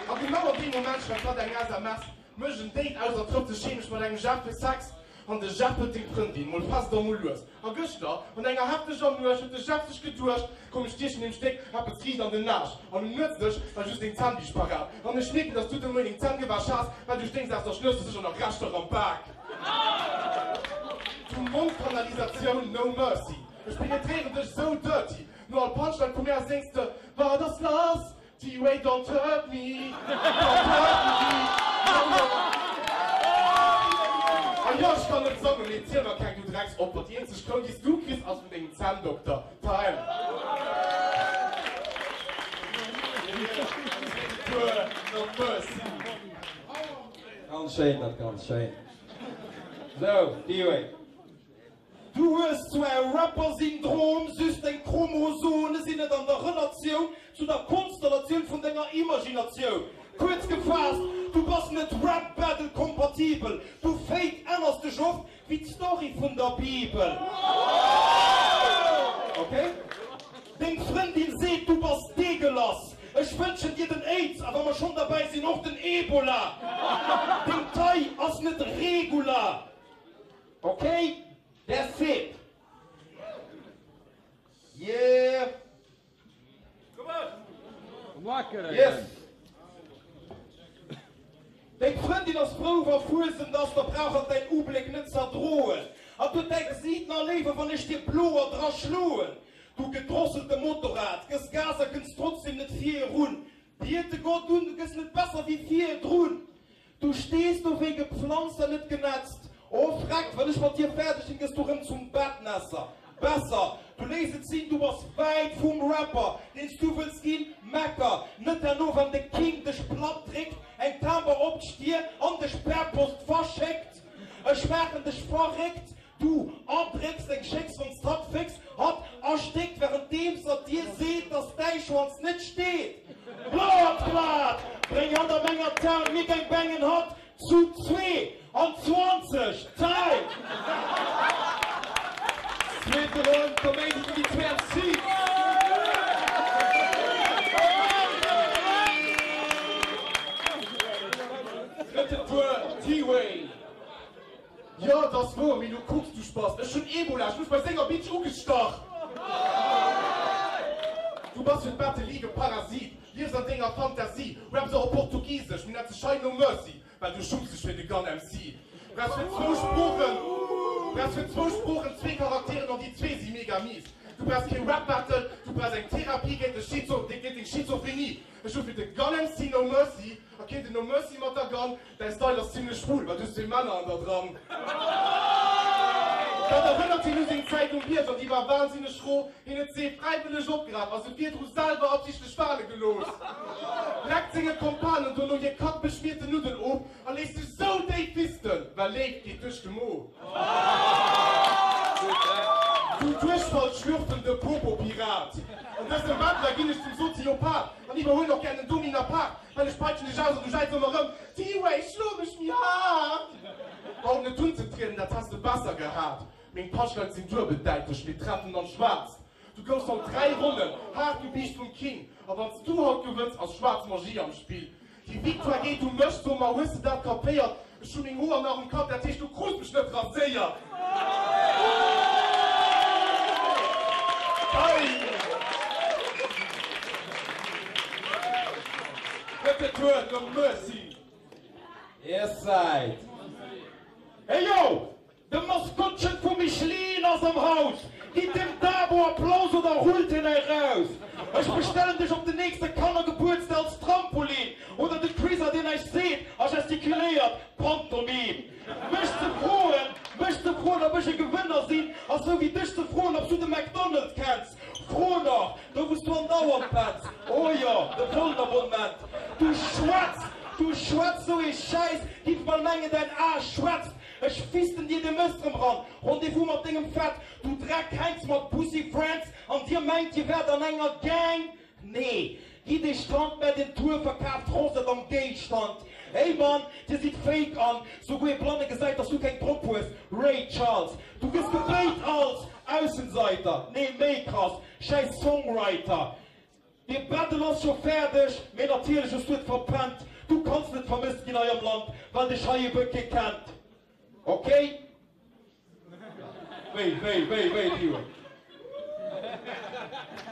A genau an deem Moment schreift hatt eng SMS, mécht en Date aus a trëfft sech heemlech mat engem Jeff fir Sex. An de Jeff huet seng Frëndin mol fest a mol lues. A gëschter, an enger hefteger Nuecht, huet de Jeff sech geduecht, Komm ech stiechen deem Stéck eppes riicht an den Aarsch. An um Nuetsdësch war just deng Zännbiischt parat. An ech mierken, dass du de Moien deng Zänn gewäsch has, well du sténks aus der Schnëss, du sécher nach Reschter am Bak. Du Mondkanalisatioun, no mercy, ech penetréieren dech sou dirty. No all Punchline vu mär séngs de, Wat ass lass? T-Way, don't hurt me, don't hurt me, no no. A jo, ech kann net sangen, mee ziel mer keng, du Drecksopfer. Déi eenzeg Kroun, déi s du kriss, ass vun dengem Zänndokter. Time. No mercy. Ganz schéin, dat ganz schéin. Sou, T-Way. Du hues zwar e Rapper-Syndrom, just deng Chromosone sinn net an der Relatioun zu der Konstellatioun vun denger Imaginatioun. Kuerz gefaasst, du bass net Rap-Battle-kompatibel, du Fake änners dech oft wéi d'Story vun der Bibel. Ok. Deng Frëndin seet du bass deegelass. Ech wënschen dir den Aids a wa mer schonn derbäi sinn och den Ebola. Deng Taille ass net regular. Ok, that's it. Yeah. Yes. Deng Frëndin ass frou wa Fuesent ass, da brauch hatt däin Ubléck net z'erdroen. Hatt huet däi Gesiit nach léiwer wann ech dir bloer dra schloen. Du gedrosselte Motorrad, gëss Gas a kënns trotzdem net virun. Biet de Gott un, du gëss net besser wéi virdrun. Du stees do wéi gepflanzt an net genetzt. Oh Freck, wann ech mat dir fäerdeg sinn, gëss du rëm zum Bettnässer. Besser, du léiss et sinn, du bass wäit vum Rapper, deen s du wëlls ginn, Mecker net herno, wann de King dech platt dréckt, eng Timber op d'Stier an dech per Post verschéckt. Ech maachen dech verréckt, Du erdrécks deng Schécks wanns d'hatt fécks, hatt erstéckt währenddeems hatt dir seet dass däi Schwanz net steet. Bloodclaat! Bréng hatt a menger Town, mir geng bangen hatt zu 22 Time! Zweete Ronn, Kaméidi fir déi zwee MCs. Drëtten Tour, T-Way. Jo, et ass wouer, mee lo kucks du Spass, ech hunn Ebola, ech hu mech bei senger Bitch ugestach. Du bass fir d'Battle League e Parasit, liefs an denger Fantasie, raps och op Portugisesch, mee nenns dech hei No Mercy, well du schumms dech fir de Gun MC. Brauchs fir zwou Sproochen, brauchs fir zwou Sproochen zwee Charakteren an déi zwee si mega mies. Du brauchs kee Rap Battle, du brauchs eng Therapie géint de Schizo, géint deng Schizophrenie. Ech hu fir de Gun MC No Mercy a keen den No Mercy mat der Gun. Däi Style ass zimlech schwul, well du hues zwee Männer an der dran. Dat erënnert hien u seng Zäit um Bierg an déi war wahnsinneg ro. Hien huet d'See fräiwëlleg opgeraf a se virdru selwer absichtlech fale gelooss. Leckt senge Kompanen dono hir kackbeschmierten Nuddel of a léisst sech sou déif fisten, well Léift geet duerch de Mo. Du Duerchfall schlürfende Popo-Pirat! An dësem Battler ginn ech zum Soziopath an iwwerhuelen och gär den Domina-Part. Well ech peitschen dech aus an du jäiz ëmmer erëm, T-Way, schlo mech méi haart! Haut net unzetrieden, dat häss de besser gehat. Meng Punchlines sinn duebeldeiteg, mee treffen an d'Schwaarzt. Du goufs haut 3 Ronnen haart gebiischt vum King, a wann s du haut gewënns, ass schwaarz Magie am Spill. Déi Victoire geet u mech, so mer, hues de dat kapéiert? Ech hu meng Hoer nach um Kapp, dat heescht, du krus mech net raséiert. Drëtte Tour, No Mercy. Yes seit. Hey yo! De Maskottchen vu Michelin ass am Haus! Gitt dem Dabo Applaus oder rullt hien hei raus! Ech bestellen dech op den nächste Kannergebuertsdag als Trampolin oder de Quizzer deen eis seet a gestikuléiert Pantomim. Mech ze froen, mech ze froen ob ech e Gewënner sinn ass sou wéi dech ze froen obs du de McDonald kenns. Fro nach, do wous du andauernd penns. Oh jo, de vollen Abonnement. Du schwätz, du schwätz sou ee Schäiss, giff mol mengen däin Aarsch schwätzt. Ech fisten dir de Mësst rëm ran, Rendez-vous mat dengem Fett, du Dreck hänks mat Pussy Friends an dir mengt dir wärt an enger Gang? Nee, gitt ee Strand, mä den Tour verkaaft Rosette am Géistand. Hey Mann, dir sidd fake an souguer ee Blanne gesäit dass du keng drop hues. Ray Charles, du gëss gebéit als Aussenseiter, nee méi krass, schäiss Songwriter. Dee Battle ass scho fäerdeg, mee natierlech hues du et verpennt. Du kanns net vermësst ginn hei am Land, well dech hei ebe kee kennt. Ok? Wéi, wéi, wéi, wéi, Tio?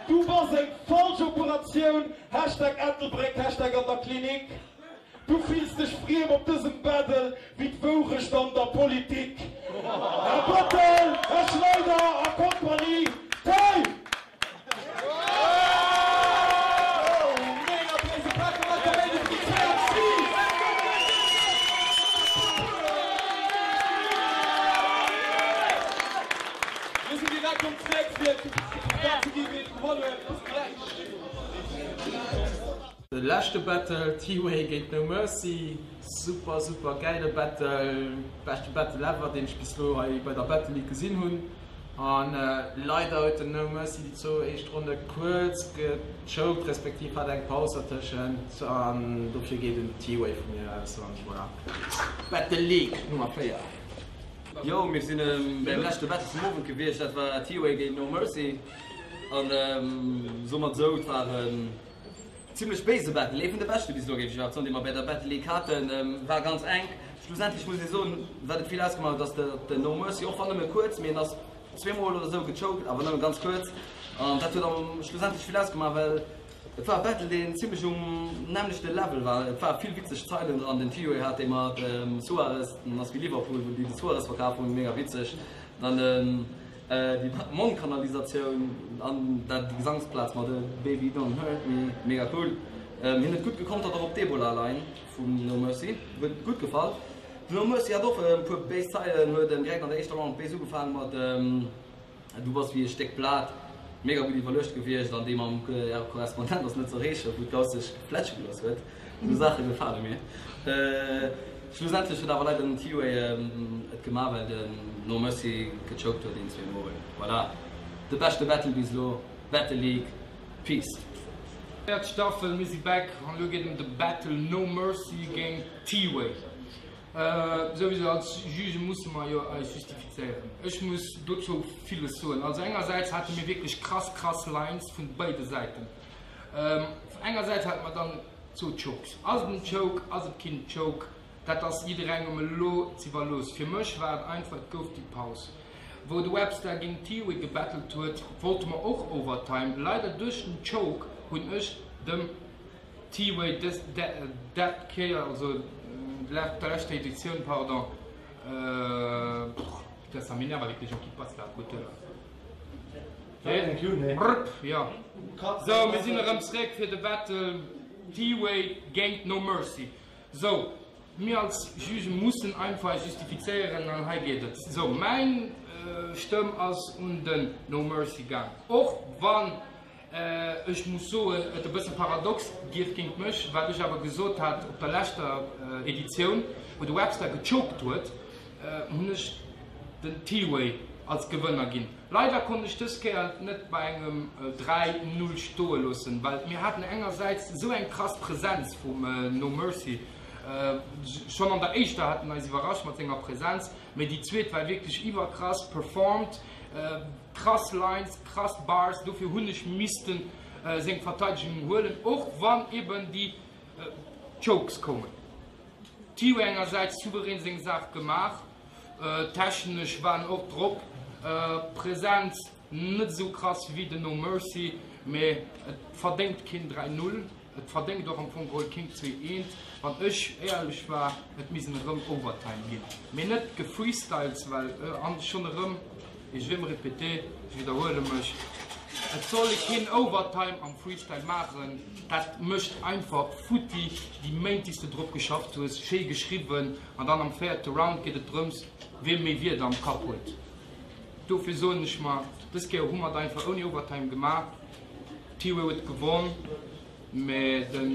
Du bass eng falsch Operatioun, Hashtag Ettelbréck, Hashtag an der Klinik. Du fills dech friem op dësem Battle wéi d'Wourecht an der Politik. Här Bettel, Här Schneider a Kompanie, Tay! Mir sinn direkt um zréck fir bekannt ze ginn, wien gewonnen huet. Bis gläich. De leschte Battle, T-Way géint No Mercy, super super gäile Battle, beschte Battle ever deen ech bis lo hei bei der Battle League gesinn hunn. An leider huet den No Mercy déi zwou éischt Ronne kuerz gechoked, respektiv hat eng Paus dertëschent an dofir geet un T-Way vu mir aus an voilà. Battle League Nummer 4. Jo, mir sinn beim leschte Battle vum Owend gewiescht, dat war T-Way géint No Mercy an somat esou, et war en Zimlech béise Battle, ee vun de beschte bis elo géif ech iwwerhaapt soen, dee mer bäi der Battle League haten. War ganz enk. Schlussendlech muss ee soen, wat et vill ausgemaach huet, ass datt den No Mercy, och wann nëmme kuerz, mee en ass zweemol oder esou gechoked, awer nëmme ganz kuerz, an dat huet am schlussendlech vill ausgemaach, well et war e Battle, deen zimlech um nämmlechte Level war. Et ware vill witzeg Zeilen dran. Den T-Way hat dee mat dem Suarez, den ass wéi Liverpool, wou déi de Suarez verkaf hunn, mega witzeg. Dann den. Déi Mondkanalisatioun an dat déi Gesangsplaz mat Baby don't hurt me, mega cool. Hien huet gutt gekontert och op d'Ebola Line vum No Mercy, huet gutt gefall. Den No Mercy hat och e puer béis Zeilen, huet direkt an der éischter Round béis ugefaangen mat Du bass wéi e Stéck Blat, mega gutt iwwerluecht gewiescht an dee mam Korrespondent ass net ze erreechen, wou d'Gauss sech flätsche gelooss huet. Esou Saache gefale mir. Schlussendlech huet awer leider den T-Way et gemaach, well den No Mercy gechoked huet een, zwee Mol. Voilà, de beschte Battle bis elo, Battle League, Peace. Véiert Staffel, mir si back an elo geet em de Battle No Mercy géint T-Way. Souwisou als Juge musse mer jo eis justifizéieren. Ech muss dozou villes soen. Also engersäits hate mir wierklech krass, krass Lines vun béide Säiten. Engersäits hate mer dann zwou Chokes. Ass et en Choke, ass et keen Choke? Dat ass jidderengem elo z'iwwerlooss. Fir mech war et einfach, et gouf déi Paus. Wou de Webster géint Tiwi gebattelt huet, wollte mer och Overtime. Leider duerch den Choke hunn ech dem T-Way dës dat Kéier, also der leschter Editioun, pardon, putain ça m'énerve avec les gens qui passent là à côté là. Brrp, jo. Sou, mir sinn erëm zréck fir de Battle T-Way géint No Mercy. Sou, mir als Juge mussen einfach eis justifizéieren an hei geet et. Sou, mäin Stëmm ass un den No Mercy gaang, och wann Ech muss soen, et e bësse paradox dierf géint mech, wat ech awer gesot hat op der leschter Editioun, wou de Webster gechoked huet, hunn ech den T-Way als Gewënner ginn. Leider konnt ech dës Kéier et net bei engem 3, 0 stoe loossen, well mir haten engersäits esou eng krass Presenz vum No Mercy, schonn an der éischter hat en eis iwwerrascht mat senger Presenz, mee déi zweet war wierklech iwwerkrass performed. Krass Lines, krass Bars, dofir hunn ech missten seng Verteidegung huelen, och wann eben déi Chokes koumen. T-Way engersäits souverän seng Saach gemaach, technesch war en och drop, Präsenz net esou krass wéi den No Mercy, mee et verdéngt keen 3, 0. Et verdéngt och am Fong geholl keen 2, 1. Wann ech éierlech war, et misst erëm Overtime ginn, mee net gefreestyles, well an schonn erëm, et je vais me répéter, ech widderhuele mech, et soll ee keen Overtime am Freestyle maachen, dat mécht einfach futti déi Méint déi s de drop geschafft hues, schéi geschriwwen, an dann am véierte Round geet et drëms, wee méi Wierder am Kapp huet. Dofir soen ech mer, dës Kéier hu mer et einfach ouni Overtime gemaach, T-Way huet gewonn. Mee den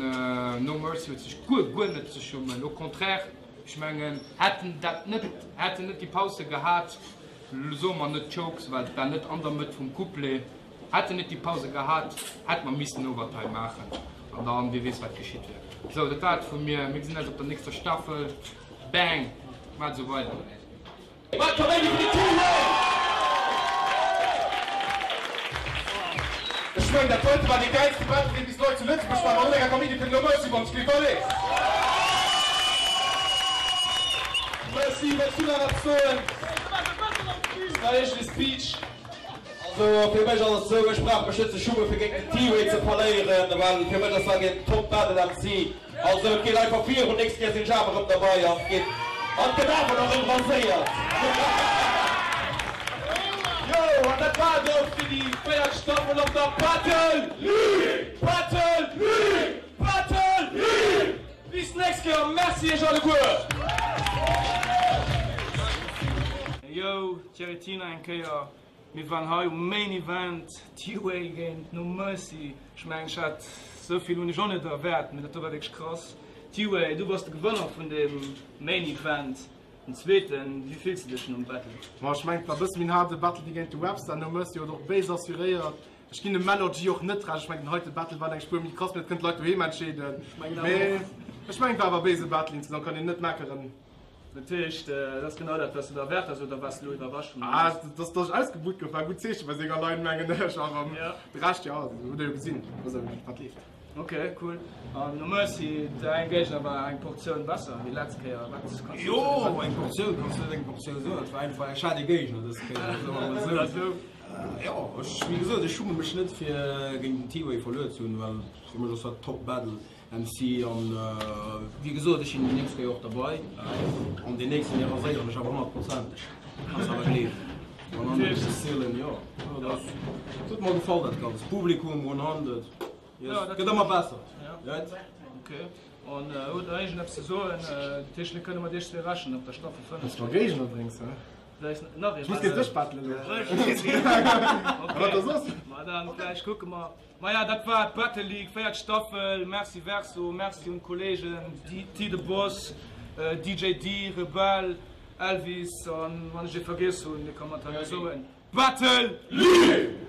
No Mercy huet sech guer, guer net ze schummen. Au contraire, ech mengen, hätt en dat net, hätt en net déi Pause gehat, soe mer net Chokes, well et war net an der Mëtt vum Couplet, hätt en net déi Pause gehat, hätt mer missten Overtime maachen an dann, wie weess wat geschitt wier. Sou, dat war et vu mir. Mir gesinn eis op der nächster Staffel. Bang! Maacht esou weider. Mat Kaméidi fir de T-Way! Ech mengen dat heite war dee gäilste Battle deen bis elo hei zu Lëtzebuerg war, mat enger Kaméidi fir den No Mercy Band. Ech allez! Merci, wëlls du nach eppes soen? Nach iergend e Speech? Also fir mech ass et sou, ech brauch mech net ze schummen fir géint den T-Way ze verléieren, well fir mech ass dat een Top Battle MC. Also et geet einfach virun, nächst Kéier sinn ech awer erëm derbei an et geet an et gëtt awer nach erëm raséiert. Yo, an dat war et och fir déi véiert Staffel op der Battle League! Battle League! Battle League! Bis d'nächst Kéier, merci iech alleguer! Yo, Thierry Tina eng Kéier. Mir waren hei um Main Event, T-Way géint No Mercy. Ech mengen ech hat esou vill hunn ech och net erwaart, mee dat do war wierklech krass. T-Way, du bass de Gewënner vun deem Main Event, den zweeten. Wéi fills de dech nom Battle? Ma ech mengen et war e bësse méi en haarde Battle wéi géint de Webster. No Mercy huet och béis assuréiert. Ech ginn dem Melo G och net Recht, ech mengen den heite Battle war eng Spuer méi krass, mee dat kënnen d'Leit doheem entscheeden. Mee ech mengen et war awer e béise Battle insgesamt, kann een net meckeren. Dat heescht, dat ass genau dat, wat s de der erwaart has, oder waars de elo iwwerrascht vum Ah, dass dass ech ausgebuht gouf, war e gutt Zeeche bei senger Line, mengen ech. Awer de Rescht, jo, hutt der jo gesinn, wat leeft. Ok, cool. An No Mercy, däin Géigner war eng Portioun besser wéi letzt Kéier. Wat kanns du zu Jo, eng Portioun kanns du net eng Portioun soen. Et war einfach, ech hat ee Géigner dës Kéier, soe mer emol esou. Jo, ech, wéi gesot, ech schumme mech net fir géint den T-Way verluer ze hunn, well fir mech ass dat Top Battle. MC, An wéi gesot, ech sinn déi nächst Kéier och derbei. An deen nächsten, dee raséieren ech awer honnertprozenteg. Kanns awer gleewen. Wann an de Zielen, jo. Dat ass, et huet mer gefall dat Ganzt. Publikum 100, yes. Et gëtt ëmmer besser. Right? Ok. An hutt der iergendeppes ze soen? Dat heescht, mir kënne mat iech zwee rechnen op der Staffel 5? Wann s de mer Géigner bréngs, he? Nach ee Ech muss géint dech battelen elo. Ok. Wat da soss? Ma dann vläicht kucke mer. Maja, dat war d'Battle League, véiert Staffel. Merci Verso, merci un d'Kollegen T de Boss, DJ D, Rebel, Elvis an wann ech ee vergiess hunn, dee ka mer et hei soen. Battle League!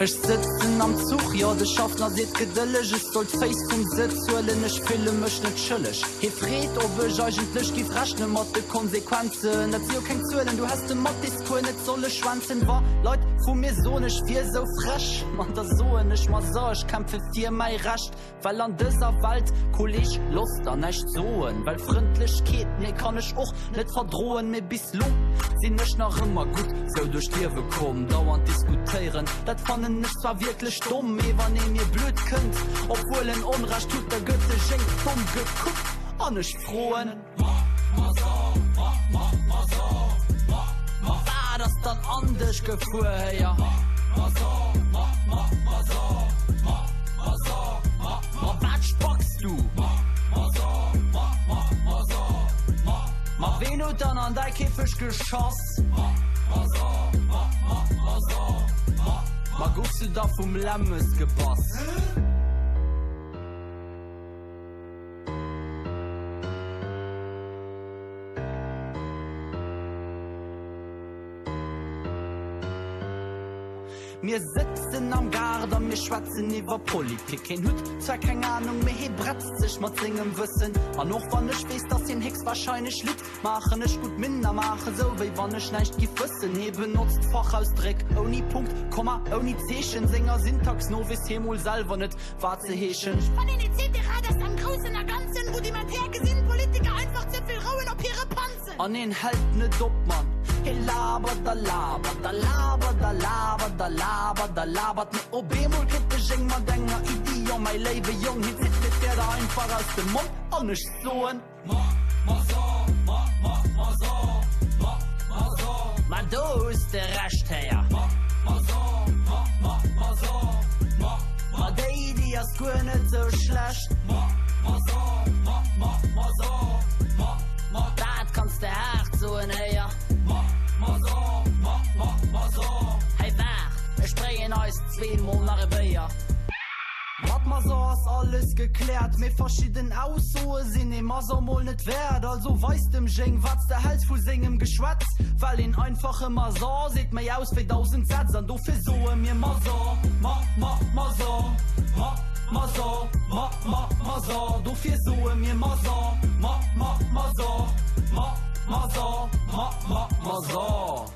Ech sëtzen am Zuch, jo de Schaffner seet gedëlleg, ech soll d'Féiss vum Sëtz huelen, ech fille mech net schëlleg. Hie freet, ob ech eigentlech giff rechne mat de Konsequenzen. Dat si jo keng Zuelen, du häss de Mathéscours net solle schwänzen. Wa Leit vu mir soen, ech wier sou frech, ma da soen ech, ma so, ech kämpfe fir mäi Recht. Well an dëser Welt, Kolleg, loss der näischt soen, well Frëndlechkeet, nee, kann ech och net verdroen. Mee bis lo sinn ech nach ëmmer gutt sou duerch d'Liewe komm. Dauernd diskutéieren, dat fannen ech zwar wierklech domm, mee wann ee mir blöd kënnt, obwuel en Onrecht hutt, da gëtt de Jéngt domm gekuckt an ech froen. Wat ass dann an dech gefuer, héier? Ma wat spacks du? Ma ween huet dann an däi Käfeg geschoss? Ma goufs du da vum Lämmes gebass? Mir sëtzen am Gaart a mir schwätzen iwwer Politik. Hien huet zwar keng Anung, mee hie bretzt sech mat sengem Wëssen. An och wann ech weess, dass hien héchstwahrscheinlech litt, maachen ech gutt Minn a maache sou, wéi wann ech näischt giff wëssen. Hie benotzt Fachausdréck ouni Punkt, Komma, ouni Zeechen. Senger Syntax no weess hie mol selwer net, Wat se heeschen. Wann een etc. Dass am Groussen a Ganzen, rudimentär gesinn, Politiker einfach ze vill rouen op hire Panzen. An een hält net op, Mann, hie labert a labert a labert a labert a labert a labert, mee op eemol kritt de Jéng mat enger Iddi. Jo, mäi léiwe Jong, hien zitt mir d'Wierder einfach aus dem Mond an ech soen. Ma do hues de Recht, Héier. Ma déi Iddi ass guer net sou schlecht. Dat kanns de haart soen, héier. Hey waart, ech bréngen eis zweemol nach e Béier. Mat Mason ass alles gekläert, mee verschidden Aussoe sinn ee Mason mol net wäert. Also weis dem Jeng wat s de häls vu sengem Geschwätz, well een einfache Mason seet méi aus wéi 1000 Sätz. An dofir soe mir Mason, ma, ma, Mason, ma, Mason, ma, ma, Mason. Dofir soe mir Mason, ma, ma, Mason, ma, Mason, ma, ma, Mason.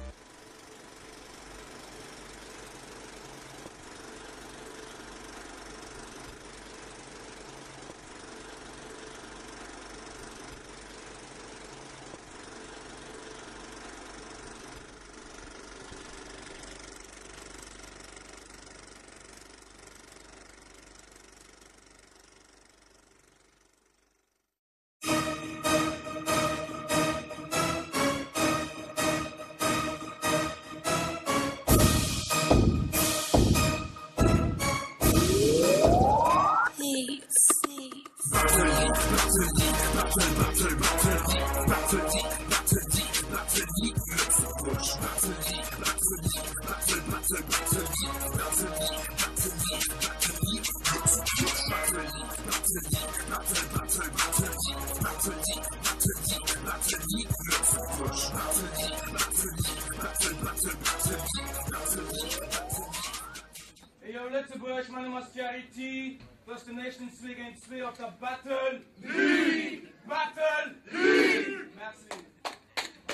Hey yo Lëtzebuerg, mäin Numm ass Thierry T. Dat ass den éischten Zwee géint Zwee op der Battle League! Battle League! Merci.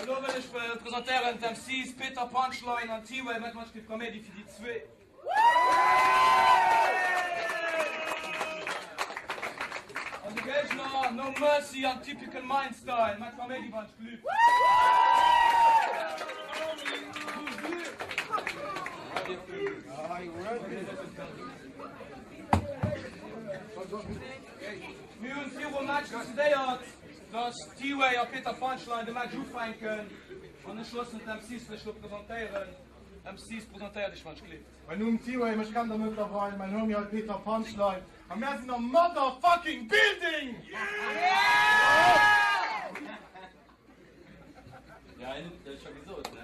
Elo wëll ech presentéieren d'MCs Peter Punchline an T-Way mat Matchgift Kaméidi fir déi zwee. An de Géigner No Mercy an Typical Mind Style mat Kaméidi wann ech glück. Mir hunn virum Match decidéiert, dass T-Way a Peter Punchline de Match ufänken an ech loossen d'MCs sech lo presentéieren. MCs, presentéiert iech wann ech gleeft. Mein Numm T-Way, mech kennt der mëttlerweil, mein Homie hei Peter Punchline a mär sinn am motherfucking building! Ja, en huet scho gesot, ne?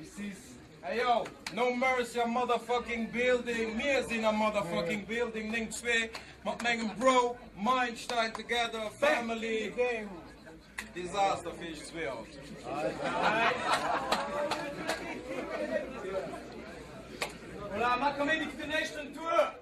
MCs, hey yo, no mercy am motherfucking building, mir sinn am motherfucking building, 9 2 mat mengem Bro Mindstein together, family, Disaster fir iech zwee haut. Voilà, mat Kaméidi fir den éischten Tour!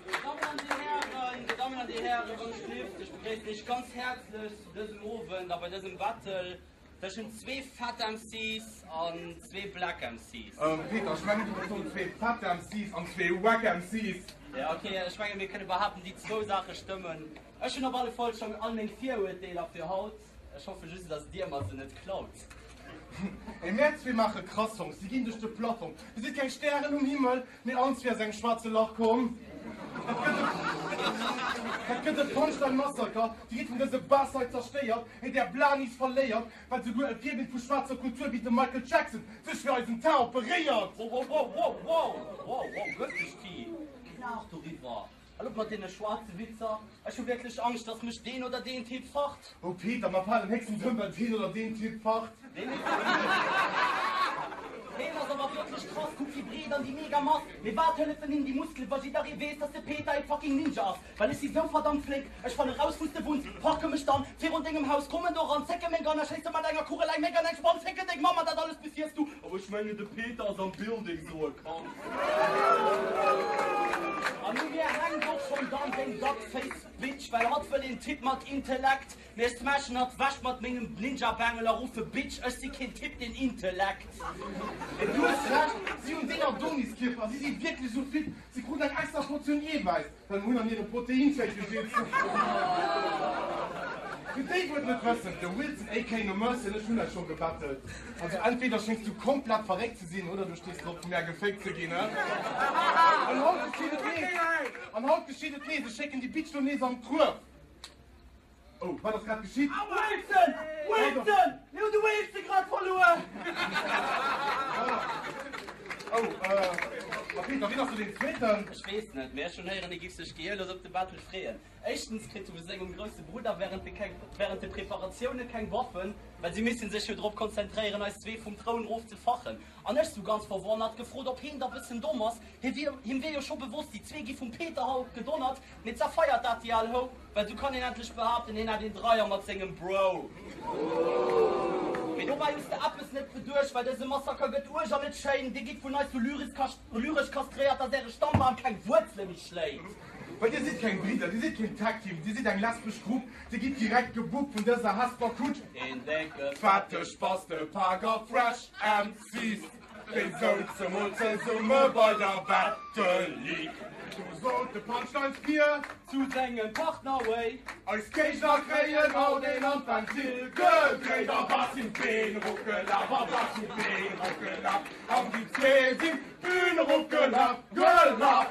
Dir Dammen an Dir Hären, Dir Dammen an Dir Hären, wann ech dierft, ech begréissen Iech ganz häerzlech zu dësem Owend a bei dësem Battle tëschent zwee fat MCs an zwee black MCs. Peter, ech mengen du wëlls soen zwee fat MCs an zwee wack MCs. Ja, ok, ech mengen mir kënne behaapten, déi zwou Saache stëmmen. Ech hunn op alle Fall schonn all meng Virurteeler fir haut. Ech hoffe just, dass dir mer se net klaut. Ey, mär zwee maache krass Songs, déi ginn duerch de Plafong. Dir sidd keng Stären um Himmel, mee allen zwee aus engem schwaarze Lach komm. Dat gëtt e, dat gëtt e Punchline Massaker, Dir gitt vun dëse Bass hei zerstéiert, éi där Blanis verléiert, well souguer e Virbild vu schwaarzer Kultur wéi de Michael Jackson sech fir eisen Teint operéiert. Wow, wow, wow, wow, wow, wow, wow, gëss dech, T, klar doriwwer. Hal op mat deene schwaarze Witzer, ech hu wierklech Angscht, dass mech deen oder deen Typ facht. Oh Peter, mer falen héchstens ëm, well deen oder deen Typ facht. Deen ass awer wierklech krass, kuck déi Breet an déi mega Mass. Mee wat hëllefen him déi Muskele wa jidderee weess, dass de Peter ee fucking Ninja ass? Well ech si sou verdammt flénk, ech falle raus wous de wunns, parke mech dann virun dengem Haus, kommen do ran, zécke meng Gun a schéisse mat enger Kugel eng Méck an eng Spann, fécken deng Mamm an dat alles befiers du. Awer ech mengen de Peter ass am Building, soe kanns. An u mir hänkt och schonn dann deng Duckface Bitch, well hatt wëll een Typ mat Intellekt, mee ech smashen hatt wech mat mengem Ninja-Bengel a ruffe Bitch, ech si keen Typ deen Intellekt. Du hues Recht, si hunn deen Adonis-Kierper, si si wierklech esou fit, si kruten eng extra Portioun Eewäiss, well mer hunn an hire Proteinshake geschitt. Fir déi wou et net wëssen, de Wilson aka No Mercy an ech hunn eis scho gebattelt. Also entweder schéngs du komplett verréckt ze sinn oder du stees drop vun mär geféckt ze ginn, he? An haut geschitt et nees! An haut geschitt et nees! Ech schécken déi Bitch lo nees an d'Gruef! Oh, wat ass grad geschitt? Wilson! Wilson! Mir hunn de Wilson grad verluer! Oh, äh, a Peter, wien ass do deen Zweeten? Ech weess net, mee ech hunn héieren, hie giff sech gehiellos op de Battle freeën. Éischtens kritt e vu sengem grousse Brudder wärend de wärend de Preparatioune keng Waffen, well si misste sech jo drop konzentréieren, eis zwee vum Troun rof ze fachen. An ech sou ganz verwonnert gefrot, ob heen da bëssen domm ass. Hie wier, him wier jo scho bewosst, déi zwee gi vum Peter haut gedonnert, mee zerfeiert dat déi al Hou, well sou kann een endlech behaapten, heen hätt een Dreier mat sengem Bro. Mee dobäi hues de eppes net beduecht, well dëse Massaker gëtt uerg an net schéin. Dir gitt vun eis sou lyresch kastréiert, dass äre Stammbam keng Wuerzele méi schléit. Well dir sidd keng Bridder, dir sidd keen Tag Team, dir sidd eng lesbesch Grupp, dir gitt direkt gebuppt vun dëser Hesper Kutsch. Een décke fette Spaste Pak a fresh MCs, déi souze mol zesumme bei der Battle League. Do sot de Punchlines Pier zu sengem Partner Way. Eis Géigner kréien haut een an d'Ventil gedréit a wat sinn d'Been eropgelaf a wat sinn d'Been eropgelaf an déi zwee sinn D'Bühn eropgelaf, gelaf.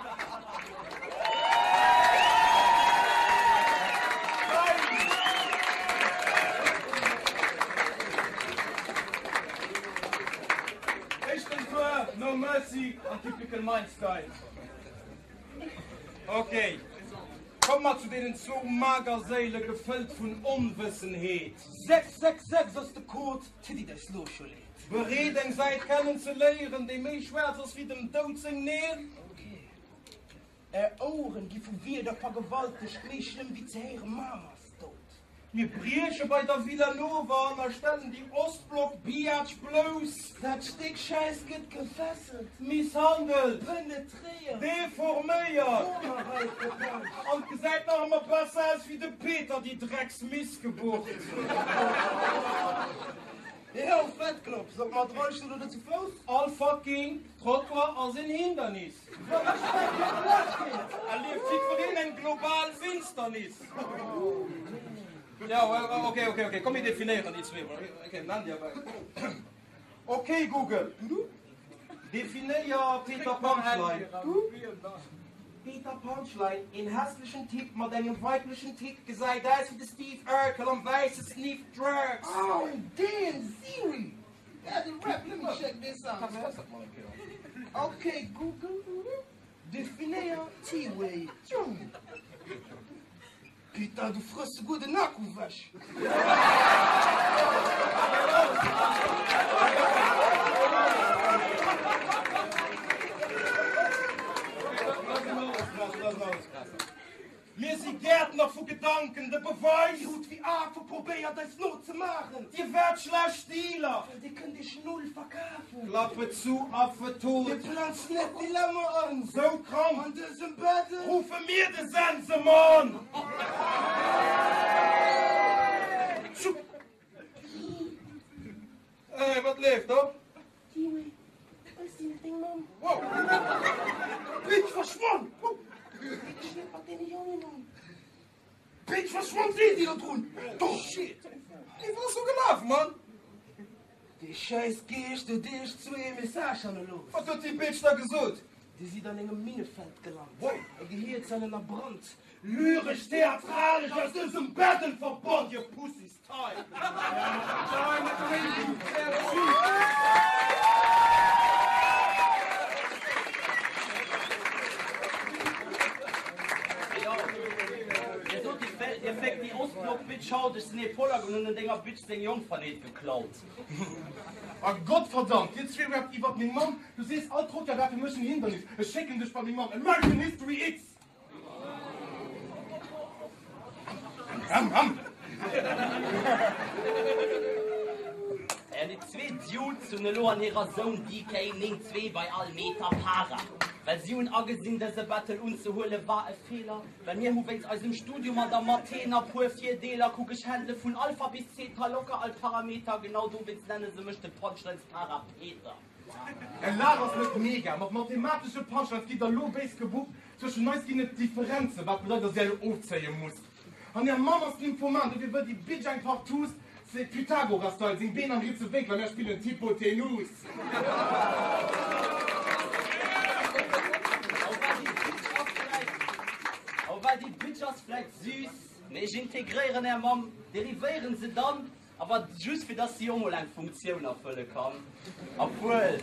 Éischten Tour, No Mercy an Typical Mind Style. Ok, komme mer zu deenen zwou mager Séile gefëllt vun Onwëssenheet. 666 ass de Code, Tiddi dech lo scho leed. Bereet eng Säit kennen ze léieren, déi méi schwaarz ass wéi dem Doud seng Neel. Är Oueren gi vu Wierder vergewaltegt, méi schlëmm wéi ze héiere Mam ass dout. Mir brieche bei der Villa Nova an erstellen déi Ostblock-Biatch blouss. Dat Stéck Schäiss gëtt gefesselt, misshandelt, penetréiert, deforméiert Romerräif gepecht. An gesäit nach ëmmer besser aus wéi de Peter, déi Drecks-Missgeburt. Jo, Fettklopps, ob mat Rollstull oder zu Fouss. All fucking Trottoir ass en Hindernis. Wa mech dat jo erlaabt geet. Erlieft jiddwereen eng global Finsternis. Jo, ok, ok, ok, komm mir definéieren déi zwee mol. Ok, nenn dir awer. Ok Google, definéier Peter Punchline. Peter Punchline, een hässlechen Typ mat engem weiblechen Tick, gesäit aus wéi de Steve Urkel am wäisse Sniff Drugs. Oh damn Siri, that a rap, let me check this out. Ok Google, definéier T-Way. Putain, du frëss souguer den Akku wech. Mir si Gäertner vu Gedanken, de Beweis. Dir hutt wéi Afe probéiert eis nozemaachen. Dir waart schlecht Dealer. Well dir kënnt iech null verkafen. Klappe zu, Affe tot. Dir planzt net Dilemma an. Sou krank. An dësem Battle. Ruffe mir de Sensemann. Hey, wat leeft do? Timmy, ech sinn net deng Mamm. Wow! Bitch, verschwann! Leg dech net mat deene Jongen un. Bitch, verschwann, seet déi do drun! Oh shit! Wéi ass do gelaf, Mann? Dee schäiss Geescht huet iech zwee e Message hannerlooss. Wat huet déi Bitch da gesot? Dir sidd an engem Minnefeld gelant, är Gehierzellen a Brand. Lyresch, theatralesch aus dësem Battle verbannt, dir Pussys! Time! Dir sot, dir féckt déi Ostblock-Bitch haut. Ech sinn ee Polack an hunn un denger Bitch seng Jongfernheet geklaut. A Gottverdammt, dir zwee rappt iwwert meng Mamm. Du sees, all Trottoir war fir mech en Hindernis. Ech schécken dech bei meng Mamm. American History X! Déi zwee Dudes hunn elo an hirer Zone DK 9 2 bei all Meter Para. Well si hunn agesinn, dëse Battle unzehuele war e Feeler. Well mir hu wéinst eisem Studium an der Mathé na puer Virdeeler. Kuck ech handle vun Alpha bis Zeta locker all Parameter. Genau dowéinst nenne se mech de Punchlines Parapeter. Är Lag ass net mega, mat mathematesche Punchlines gitt der lo béis gebucht. Zwëschen eis ginn et Differenzen, wat bedeit, dass dir elo ofzéie musst. An är Mamm ass Nymphoman, dofir wëll déi Bitch eng Partouze. C'est Pythagoras-Style, seng Been am rietse Wénkel a mär spillen d'Hypotenus. Oh well déi Bitch ass vläit süß, mee ech integréieren är Mamm, derivéieren se dann awer just fir dass si och mol eng Funktioun erfëlle kann. Obwuel,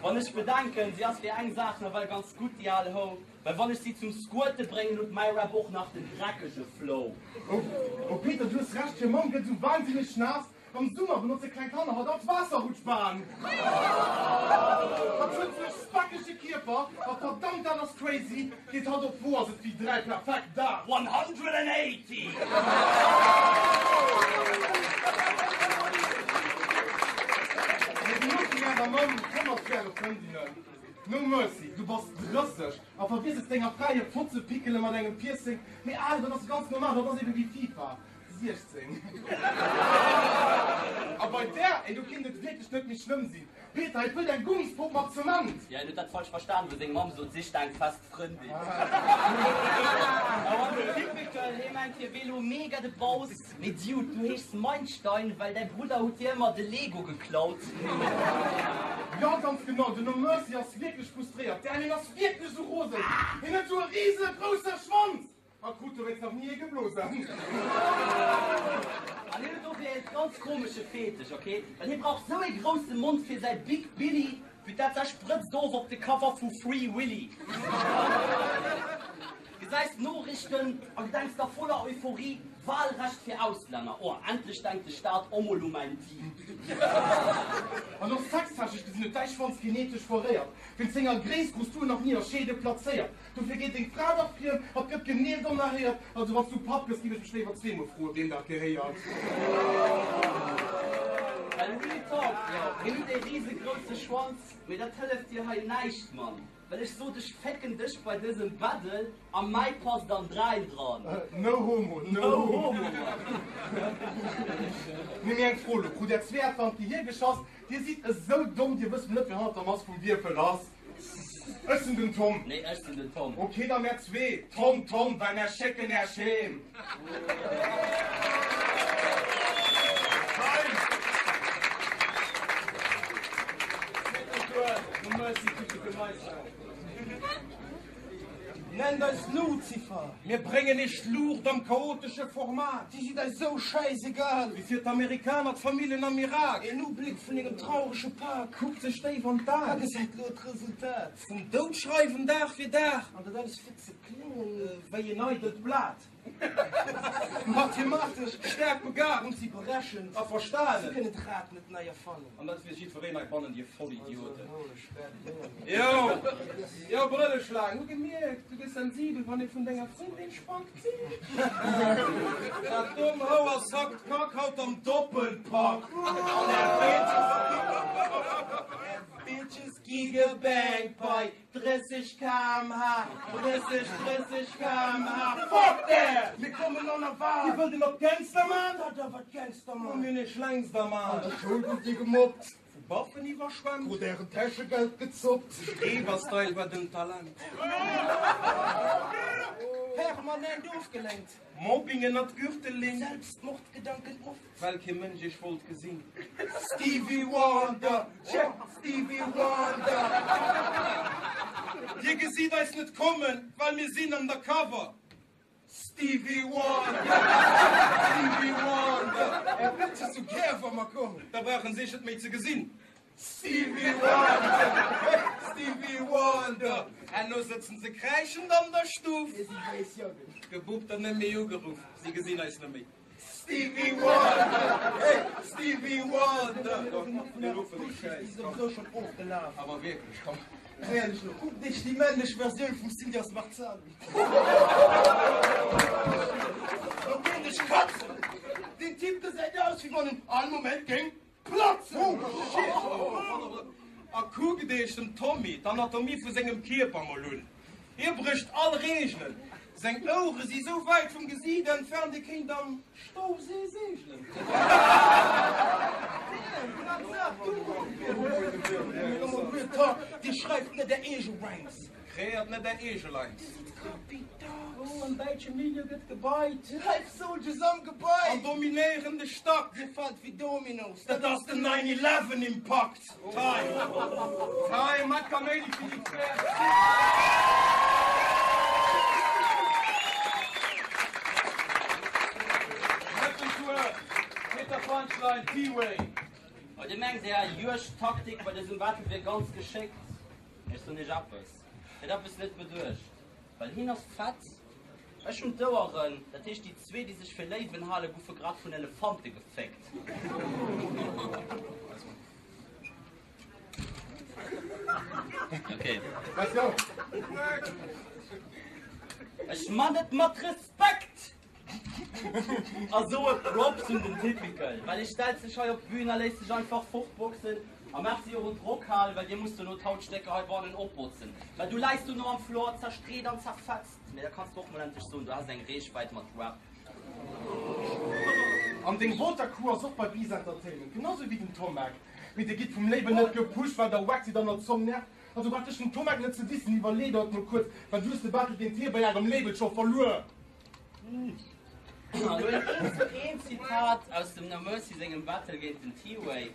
wann ech bedenken, si ass fir eng Saach nawell ganz gutt, déi al Hou. Well wann ech si zum Squirte bréngen huet mäi Rap och nach den dreckege Flow. Oh oh Peter, du hues Recht, hir Mamm gëtt esou wahnsinneg naass. Am Summer benotze kleng Kanner hatt als Waasserrutschbahn. Hatt huet sou e spackege Kierper, a verdammt dat ass crazy, geet hatt op d'Wo ass et wéi 3 perfekt Dar. 180! Mee genuch vun ärer Mamm, komm mat zu äre Frëndinnen. No mercy, du bass 30 a vergiess es denger Fra hir Fotze pickele mat engem Piercing. Mee al, dat ass ganz normal, dat ass eben wéi FIFA 16. A bei där, ey, do kinnt et wierklech net méi schlëmm sinn. Peter, hie wëllt eng Gummispopp mat Zement. Jo, hien huet dat falsch verstan, wou seng Mamm sot, sich der eng fest Frëndin. An den Typical, hie mengt hie wier lo mega de Boss. Mee Dude, du heeschs Meinstein, well däi Brudder huet dir ëmmer de Lego geklaut. Jo, ganz genau, den No Mercy ass wierklech frustréiert. Däin hien ass wierklech esou rosen. Hien huet esou e rise grousse Schwanz a krut dowéinst nach ni ee geblosen. An hien huet dofir e ganz komesche Fetisch, ok? Well hie brauch sou ee grousse Mond fir säi Big Billy, vue dat säi sprëtzt of op de Cover vu Free Willy. Gesäis d'Noriichten a gedenks da voller Euphorie, Wahlrecht fir Auslänner, oh endlech denkt de Staat och mol u mäin Team. An och sextechnesch gesinn huet däi Schwanz genetesch foiréiert. Wéinst senger Gréisst krus du en nach ni a Scheede plazéiert. Dofir geet deng Fra da friem, hatt gëtt geneelt an erhéiert. Also wanns du Papp gëss, giff ech mech léiwer zweemol froe weem dat gehéiert. Well real talk, jo, hien huet ee risegrousse Schwanz, mee dat hëlleft dir hei näischt, Mann. Well ech sot ech fécken dech bei dësem Battle a mäi passt an dräin dran. No homo, no homo Mann. Mee eng Fro lo, krut är Zweeër an d'Gehir geschoss? Dir sidd esou domm, dir wësst net wien hannert der Mask vum Wierfel ass. Ech sinn den Tom. Nee, ech sinn den Tom. Ok, da mär zwee. Tom, Tom, well mär schécken äech heem. Nennt eis Luzifer, mir bréngen iech Luucht am chaotesche Format. Dir sidd eis sou schäisegal, wéi fir d'Amerikaner d'Famillen am Irak. Een Ubléck vun engem traurege Pak kuckt sech déif an d'Aen a gesäit lo d'Resultat vum Doudschreiwen Dag fir Dag. An dat alles fir ze kléngen wéi en eidelt Blat. Mathematesch staark begabt, hunn si berechent a verstanen. Si kënnen d'Rad net nei erfannen. An dat weess jiddwereen heibannen, dir Vollidioten. Jo, jo, Brëlleschlaang, hu gemierkt, du gëss sensibel, wann ee vun denger Frëndin Spank zitt. Dat domm Houer sackt Kack haut am Doppelpack. An är Bitches gi gebangt bei 30 km/h, 30, 30 km/h, fuck that! Mir kommen onerwaart! Dir wëllt een op Gangster man? Dat awer d'Gangster man! Mir hunn iech längst ermahnt! An der Schoul gouft dir gemobbt! Vu Baffen iwwerschwemmt! Krut ären Täschegeld gezoppt! Streber-Style war den Talent! Permanent ofgelenkt! Mobbing ënnert d'Gürtellinn! Selbstmordgedanken oft! Well kee Mënsch iech wollt gesinn. Stevie Wonder, check Stevie Wonder. Dir gesitt eis net kommen, well mir sinn undercover. Stevie Wonder, Stevie Wonder. Är Bitches hu gär wa mer kommen, da brauchen si iech net méi ze gesinn. Stevie Wonder, hey Stevie Wonder. Herno sëtzen se kräischend an der Stuff. Gebuppt an net méi ugeruff, si gesinn eis net méi. Stevie Wonder, hey Stevie Wonder. Awer wierklech, komm. Éierlech elo, kuckt iech déi männlech Versioun vum Silvius Marzano. Lo kéint ech katzen. Deen Typ gesäit aus, wéi wann en all Moment géing platzen. A kuckt iech dem Tommy d'Anatomie vu sengem Kierper mol un. Hie brécht all Reegelen. Seng Ouere si sou wäit vum Gesiit entfernt, e kéint am Stauséi seegelen. Dir schreift net är eege Rhymes. Kreéiert net är eege Leit. Dir sidd Capitals. Oh, am däitsche Milieu gëtt gebeit. Life Soldiers am Gebai. An dominéieren de Stack. Dir faalt wéi Dominos. Dat ass den 9/11 Impakt. Time! Time! Mat Kaméidi fir déi zwee MCs. Drëtten Tour, Peter Punchline, T-Way. Oh, Dir mengt är Juegdtaktik bei dësem Battle wier ganz geschéckt? Ech soen iech eppes, Hien huet eppes net beduecht, well hien ass fett, ech hunn d'Oueren, dat heescht déi zwee déi sech fir Léiwen halen, goufe grad vun Elefante geféckt. Okay. Ech man et mat Respekt! A soe Props un den Typical, well hie stellt sech hei op d'Bühn a léisst sech einfach fortboxen. A merci och un d'Rockhal, well dir musst dono d'Hautstécker heibannen opbotzen, well du läis dono am Floor, zerstreet an zerfetzt. Mee da kanns du och mol endlech soen, du häss eng Reechwäit mat Rap. An deng Watercrew ass och bei Bees Entertainment, genau sou wéi den Tomek. Mee dir gitt vum Label net gepusht, well der wack sidd an der Zong nervt. Also brauch dech den Tomek net ze dissen, iwwerlee der et mol kuerz, well du hues de Battle géint hie bei ärem Label scho verluer. An elo een eent zu eent Zitat aus dem No Mercy sengem Battle géint den T-Way,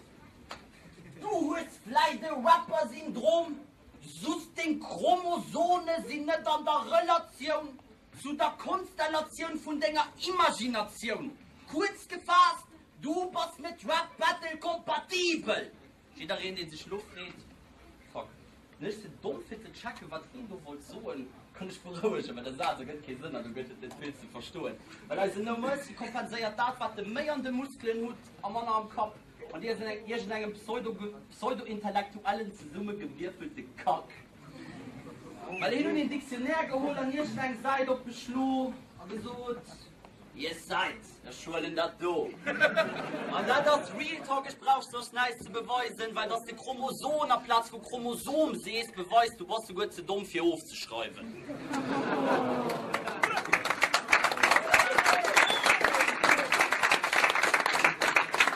Du hues vläit e Rapper-Syndrom, soss deng Chromosone sinn net an der Relatioun zu der Konstellatioun vun denger Imaginatioun. Kuerz gefaasst, du bass net Rap-Battle-kompatibel! Jiddereen deen sech lo freet, fuck, sinn ech ze domm fir ze checken wat hien do wollt soen, kann ech berouegen, well de Saz ergëtt kee Sënn an do gëtt et net vill ze verstoen, well eisen No Mercy kompenséiert dat wat de méi an de Muskelen hutt a manner am Kapp an iergendengem pseudo-intellektuellen zesummegewierfelte Kack. Well hien hunn een Dictionnaire geholl an iergendeng Säit opgeschlo a gesot, Yes Sait, ech huelen dat do. An dat ass Real Talk, ech brauch soss näischt ze beweisen, well dass de Chromoson aplaz vu Chromosom sees, beweist du bass souguer ze domm fir ofzeschreiwen.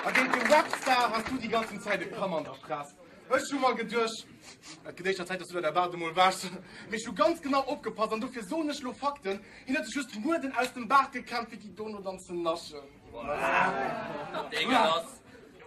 A géint de Webstar has du déi ganzen Zäit e Kamm an der Fress. Ech hu mer geduecht, et gëtt éischter Zäit, dass du der däi Baart emol wäschs. Mee ech hu ganz genau opgepasst an dofir soen ech lo Fakten, Hien huet sech just d'Mueden aus dem Baart gekämmt, fir déi dono dann ze naschen. Dat Déngen ass,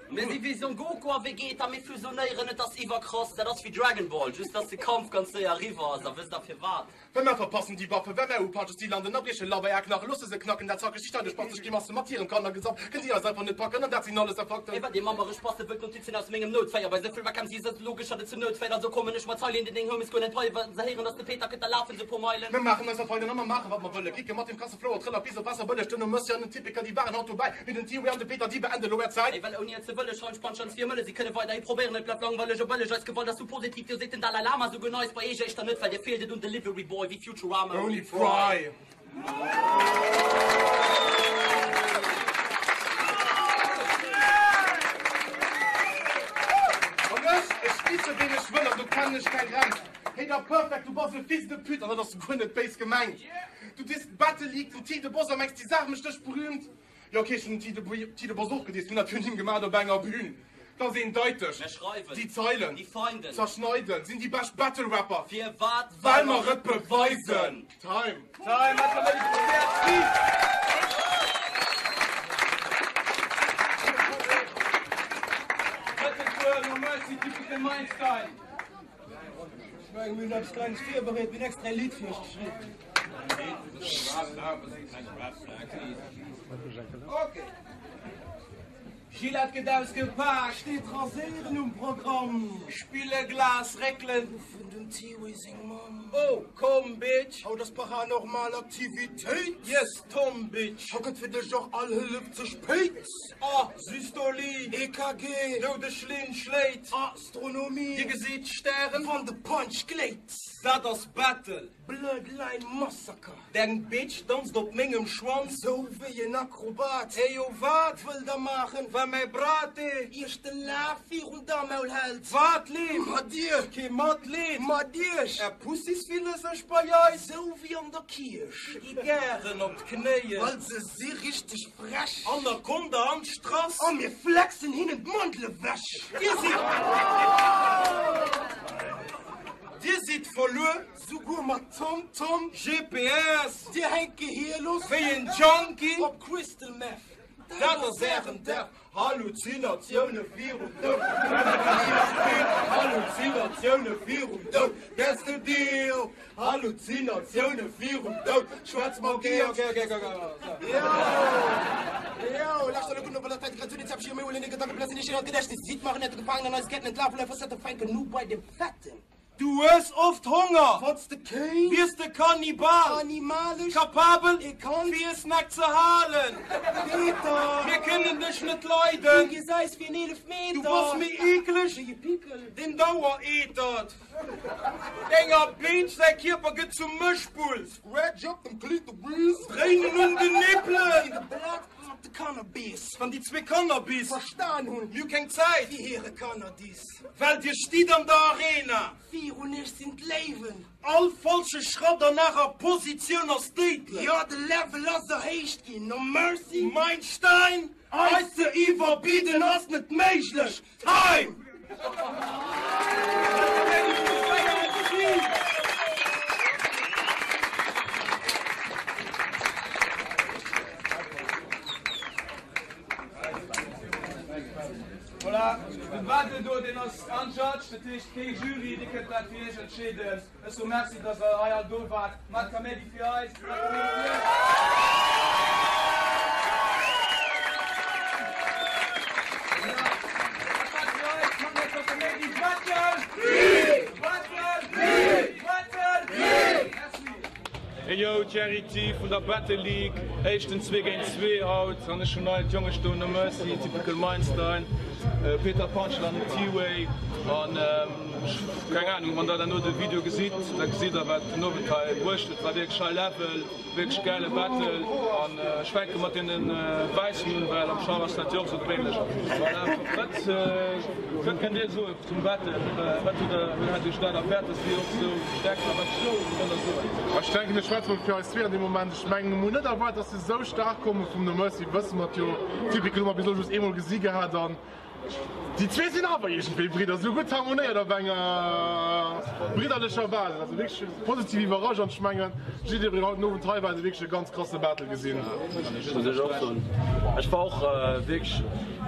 mir si wéi Son Goku a Vegeta, mir fusionéieren, et ass iwwerkrass, dat ass wéi Dragon Ball, just dass de Kampf ganz séier eriwwer ass. A wësst der firwat? Well mer verpassen déi Waffen, well mer upatsches, déi landen a brieche Laber är Knache, loosse se knacken, dat zackeg, déi steideg batzeg Grimasse mat hirem Kannergesaff, kënnt dir eis einfach net packen, an dat sinn alles da Fakten. Ey, wat dir mammereg Basse wëllt, Notizen aus mengem Note 4, bei souvill Wack MCs ass et logesch, datt et zum Note féiert, also kommen ech mat Zeilen, déi deng Homies guer net peien, wa se héieren, datt de Peter kënnt, da lafen se puer Meilen. Mer maachen eis Afeilen a mer maachen wat mer wëllen, kicke mat deem krasse Flow a Trëller bis op Waasserbëlleg, den No Mercy an den Typiker, déi waren haut dobäi, mee den T-Way an de Peter, déi beende lo är Zäit. Ey, well ouni et ze wëlle schreien ech Punchlines fir Mëlle, si kënne weiderhi probéieren, et bleift langweileg a bëlleg, eis Gewalt ass sou positiv, jo seet den Dalai Lama souguer nice, bei eech éischter net, well dir feelt et un Delivery Boy wéi Futurama Ouni Fry. An ech, ech disse ween ech wëll an do kennen ech keng Grenz. Hey da Perfect, du bass e Fils de pute an dat ass guer net béis gemengt. Du disst d'Battle League, den T de Boss a mengs déi Saach mécht dech berühmt. Jo ok, ech hunn den T de Boss och gedisst, hunn dat virun him gemaat op enger Bühn. Dat ass eendeiteg, Mir schreiwen, déi Zeilen déi Feinden zerschneiden, sinn déi bescht Battle Rapper. Firwat? Well mer et beweisen. Time. Time, mat der Lady vum Wäert. Drëtten Tour, No Mercy, Typical Mindstyle. Ech mengen, mir hunn eppes Klenges virbereet, mir hunn extra e Lidd fir iech geschriwwen. Okay. Gillette gëtt ausgepaakt. Steet Raséieren um Programm. Spille Glas réckelen. Ruffen dem T-Way seng Mamm. Oh komm Bitch. Haut ass paranormal Aktivitéit. Yes Tom Bitch. Haut kënnt fir dech och all Hëllef ze spéit. A Systolie. EKG. Doudeg Linn schléit. Astronomie. Dir gesitt d'Stären. Wann de Punch gléit. Dat ass Battle. Bloodline Massacre. Deng Bitch danzt op mengem Schwanz. Sou wéi en Akrobat. Ey yo wat wëllt der maachen? Wa mäi Brate. Iech de Laf virun der Maul hält. Wat leeft? Mat dir. Kee Matleed. Mat iech. Är Pussys fille sech bei eis. Sou wéi an der Kierch. Gi gären op d'Knéien. Well se si richteg frech. Anaconda an d'Strass. A mir flexen hinnen d'Mandel ewech. Dir sidd. Dir sidd. verluer. Souguer mat TomTom, GPS. Dir hänkt gehierlos wéi en Junkie op Crystal Meth. Dat ass ären Death. Halluzinatioune virum Doud. Halluzinatioune virum Doud. That's the deal. Halluzinatioune virum Doud. Schwaarz Magie. Ok, ok, ok, ok. Yo, yo, lauschter elo gutt no, well dat heite grad sou den Du hues oft Honger. Wanns de kéins. Wiers de Kannibal. Animalesch. Kapabel. Fir e Snack ze halen. Peter. Mir kënnen dech net leiden. Du gesäis wéi en Eelefmeter. Du bass méi eekleg. Wéi e Pickel. Den Dauereetert. Denger Beach säi Kierper gëtt zum Mëschbull. Scratch up dem Klitoris. Dréinen un den Nippelen. Wéi de Blat op de Cannabis. Wann déi zwee Cannabis. Verstan hunn. Mir hu keng Zäit. Fir hire Kannerdis. Well dir stitt an der Arena. Virun iech sinn d'Léiwen. All falsche Schratt an arer Positioun ass déidlech. Jo, de Level ass erhéicht ginn, no mercy. Mein Stein, eis ze iwwerbidden ass net méiglech. Time! Voilà, de Battle do, deen ass unjudged, dat heescht kee Jury, dir kënnt dat fir iech entscheeden. Ech soe Merci, dass der hei all do waart. Mat Kaméidi fir eis, mat Kaméidi fir iech. Voilà, dat war fir eis. Mat net Kaméidi. Battle! Battle! Battle! Merci. Hey yo, Thierry T vun der Battle League, éischten 2 géint 2 haut an ech hunn hei d'Jonge stoen, No Mercy, Typical Mindstein, Peter Punchel an den T-Way an ech keng Ahnung, wann der derno de Video gesitt, da gesitt der wat den Owend hei bruecht huet, war wierklech high level, wierklech gäile Battle an ech fänke mat deene Wäissen un, well am Schach ass dat jo och sou gewéinlech. Voilà, wat wat kënnt dir soen? Zum Battle, wat hutt der, wéi hat Iech dat erwäert, dass si och sou staark war? Wat kënnt der soen? Ech denken, ech schwätze mol fir eis zwee an deem Moment. Ech mengen, mir hunn net erwaart, dass se sou staark komme vum No Mercy, wësse mer et jo. Typical hu mer bis elo just eemol gesi gehat an déi zwee sinn awer iergendwéi Bridder, sou gutt harmonéiert op enger bridderlecher Basis. Also wierklech positiv iwwerrascht an ech mengen, jiddereen haut den Owend hei war, huet wierklech e ganz krasse Battle gesinn. Muss ech och soen. Ech war och wierklech.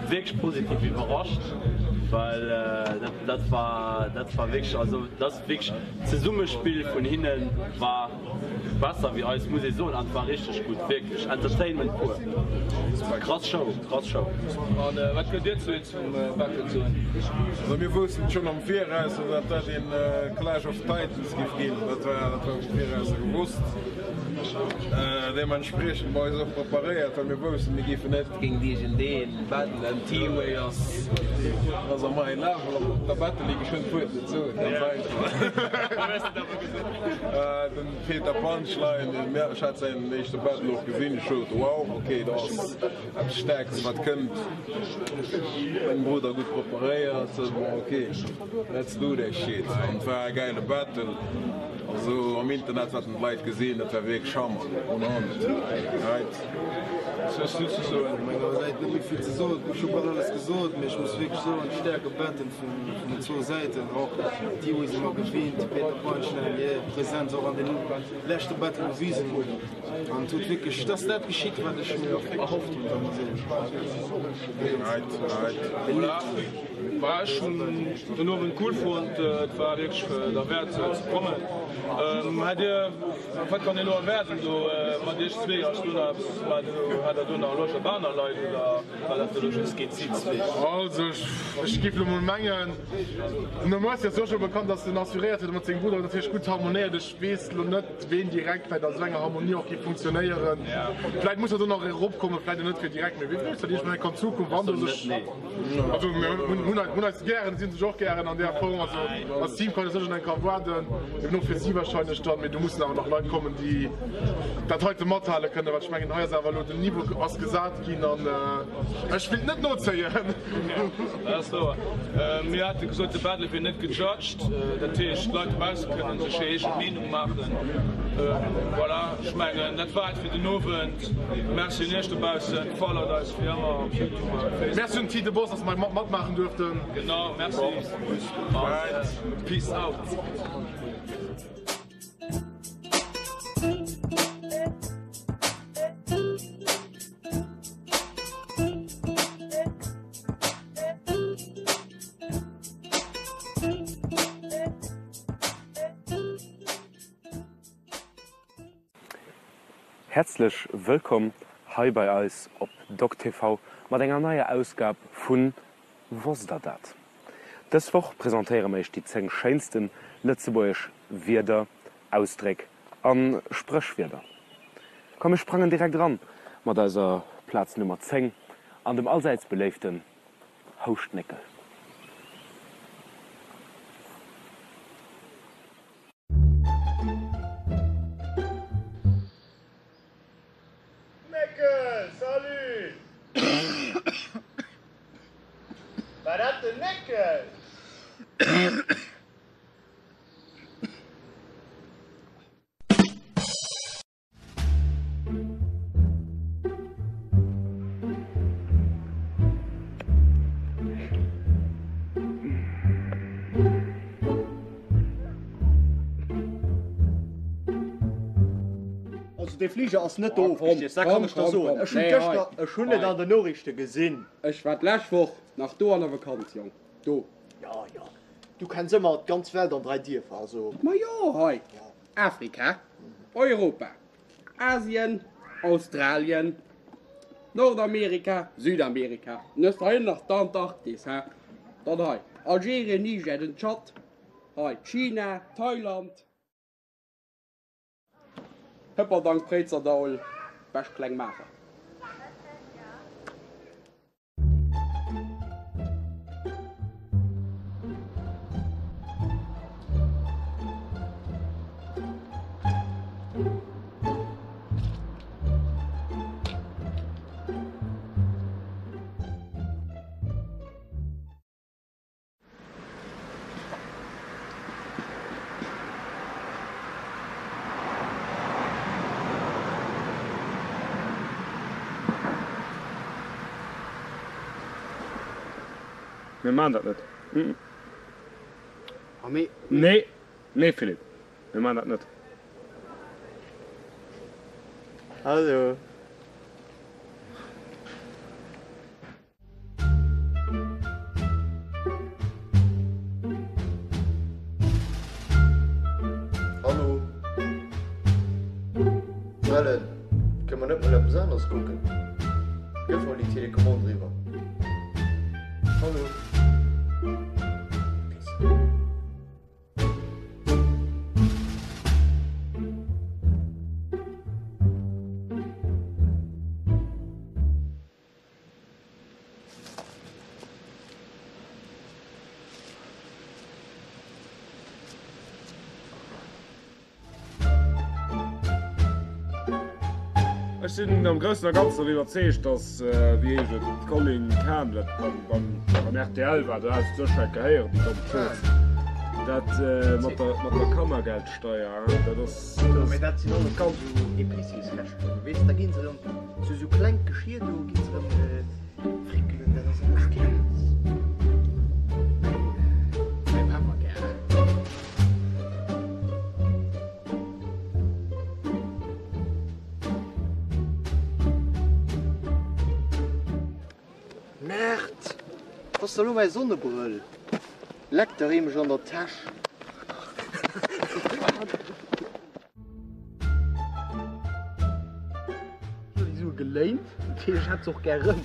Wierklech positiv iwwerrascht, well dat war dat war wierklech, also dat ass wierklech d'Zesummespill vun hinne war besser wéi eis, muss ee soen, an et war richteg gutt, wierklech Entertainment pur, krass Show, krass Show. An wat kënnt Dir zwee zum Battle soen? Also mir woussten schonn am Viraus, datt dat een Clash of Titans géif ginn, dat war dat war vum Viraus gewosst. Deementspriechend mer eis och preparéiert, well mir woussten, mir géifen net géint iergendeen battelen. T-Way ass ass am high level an op der Battle League, ech wëll d'Wuert net soen, ganz einfach. Den Peter Punchline, ech hat säin éischte Battle och gesinn, ech sot wow, ok, do ass eppes Staarkes wat kënnt. Meng Brudder gutt preparéiert, sot bon ok, let's do that shit an et war e gäile Battle. Also am Internet wat en d'Leit gesinn, dat war wierklech Hammer, 100 right. Was hues du ze soen? Vu menger Säit net méi vill ze soen, et gouf scho bal alles gesot, mee ech muss wierklech soen, staarke Battle vun den zwou Säiten, och d'Tiwi si mer gewinnt, de Peter Punchline hir Präsenz och an den leschte Battle bewisen hunn an et huet wierklech, et ass dat geschitt wat ech mir erhofft hunn, soe mer esou. Right, right. Voilà. Bah, ech hunn den Owend cool fonnt, et war wierklech derwäert ze kommen. Hätt dir, wat kann een elo erwaarden do mat iech zwee? Ass do nach eppes, war do, hat der do nach Loscht op aner Leit oder war dat elo just géint si zwee? Also ech géif elo mol mengen, No Mercy ass jo och scho bekannt, dass en assuréiert huet a mat sengem Brudder natierlech gutt harmonéiert. Ech weess elo net, ween direkt vläit a sou enger Harmonie och géif funktionéieren. Vläit muss der do nach eropkommen, vläit och net fir direkt, mee wee weess, wat iergendwann eng kann Zukunft, wann do sech. Also mir hunn eis gären, si hunn sech och gären an där Form. Also als Team kann ee sécher eng Kéier waarden, eben och fir si wahrscheinlech dann. Mee do mussen awer nach Leit kommen, déi dat heite mathale kënnen, well ech mengen, hei ass awer elo den Niveau ass gesat ginn an ech wéilt net nozéien. Dat ass wouer. Mir hate gesot, de Battle wier net gejudged, dat heescht d'Leit dobausse kënnen sech hir eege Meenung maachen. Voilà, ech mengen dat war et fir den Owend. Merci un Iech dobaussen, followt eis wéi ëmmer op Youtube a Facebook. Merci un Ti de Boss, dass mer matmaachen duerften. Genau, merci. Alright, peace out. Häerzlech wëllkomm hei bei eis op DocTV mat enger neier Ausgab vu Wosst der dat? Dës Woch presentéiere mer iech déi 10 schéinste lëtzebuergesch Wierder, Ausdréck a Spréchwierder. Komm mir sprangen direkt eran mat eiser Plaz Nummer 10 an dem allsäits beléiften Houschtnéckel. Néckel, salut! War dat den Néckel? Also dee Fliger ass net do ofgestierzt, dat kann ech der soen. Ech hunn gëschter, ech hunn et an den Noriichte gesinn. Ech war d'lescht Woch nach do an der Vakanz, Jong, do. Jo, jo, du kenns ëmmer d'ganz Welt an 3 Dierfer, also. Ma jo, hei, Afrika, Europa, Asien, Australien, Nordamerika, Südamerika, an hues de hei nach d'Antarktis, he? Dann hei Algerien, Niger, den Tschad, hei China, Thailand. Hëpperdang, Préizerdaul, Bech, Klengmaacher. Mir maan dat net. Nee, nee Philippe, mir maan dat net. Hallo. Hallo. Wellen, kënne mer net mol eppes aneres kucken? Gëff mol déi Telecommande eriwwer. Hallo. Ech sinn am Groussen a Ganzen iwwerzeegt, datt, wéi heescht et, d'Colline Cam, dat beim rtl war, do hat ech sécher eng Kéier héieren, déi domm Zooss, dat mat der Kannergeldsteier, dat ass. Mee dat sinn alles ganz esou Épiciers-Rechnungen, weess, da ginn se erëm zu esou klengt Geschir do gi se erëm frickelen, dat ass alles keen. Mäi Pefferkär. Merde! Wou ass da lo mäi Sonnebrëll? Leck der ee mech an der Täsch. Déi Sue geléint, dat heescht ech hätt se och gär erëm.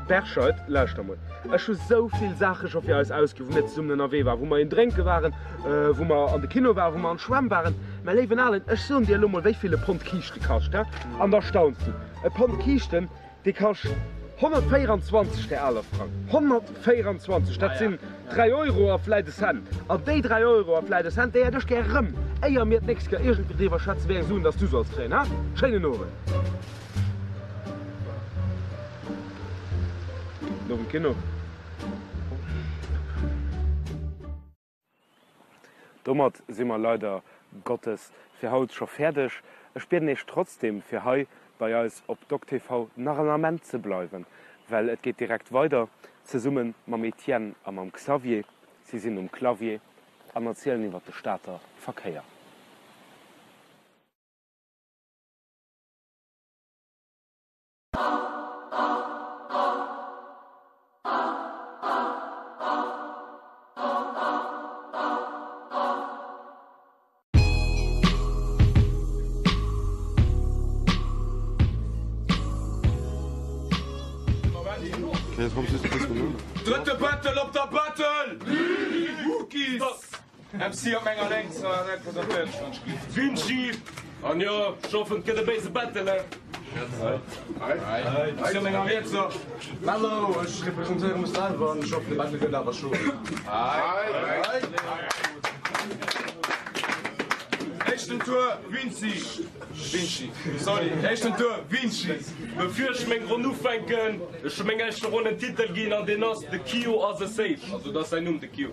Berscheid, lauschter mol, ech hu sou vill Saache scho fir eis ausginn, wou mir zesummen ënnerwee waren, wou mer een drénke waren, wou mer an de Kino waren, wou mer an d'Schwämm waren. Mä léiwen Alen, ech soen dir elo mol, wéi vill e Pond Kiischte kascht, hä? An da stauns du. E Pond Kiischten, Dee kascht 124, där aler Frang. 124! Dat sinn 3 Euro a vläit e Cent. An déi 3 Euro a vläit e Cent, déi hätt ech gär erëm, éier mir d'nächst Kéier iergendwéi driwwer schwätzen, wéi eng Suen dass du solls kréien, ha? Schéinen Owend! Nom Kino. Domat si mer leider Gottes fir haut scho fäerdeg. Ech bieden Iech trotzdem fir hei bei eis op DocTV nach en Ament ze bleiwen, Well et geet direkt weider, zesumme mam Etienne a mam Xavier. Si sinn um Clavier an erzielen iwwer de Stater Verkéier. Drëtte Battle op der Battle Rookies! MC op menger Lénks, presentéiert sech ganz gutt. Vinci! An jo, ech hoffen et gëtt e béise Battle, he? MC op menger Rietser. Mello, ech representéiere mech selwer an ech hoffen de Battle gëtt awer scho. Éischten Tour, Vinci. Vinci, sorry, éischten Tour, Vinci. Bevir ech meng Ronn ufänken, ech hu meng éischte Ronn en Titel ginn an deen ass De Kio ass e Safe. Also dat ass säin Numm, de Kio.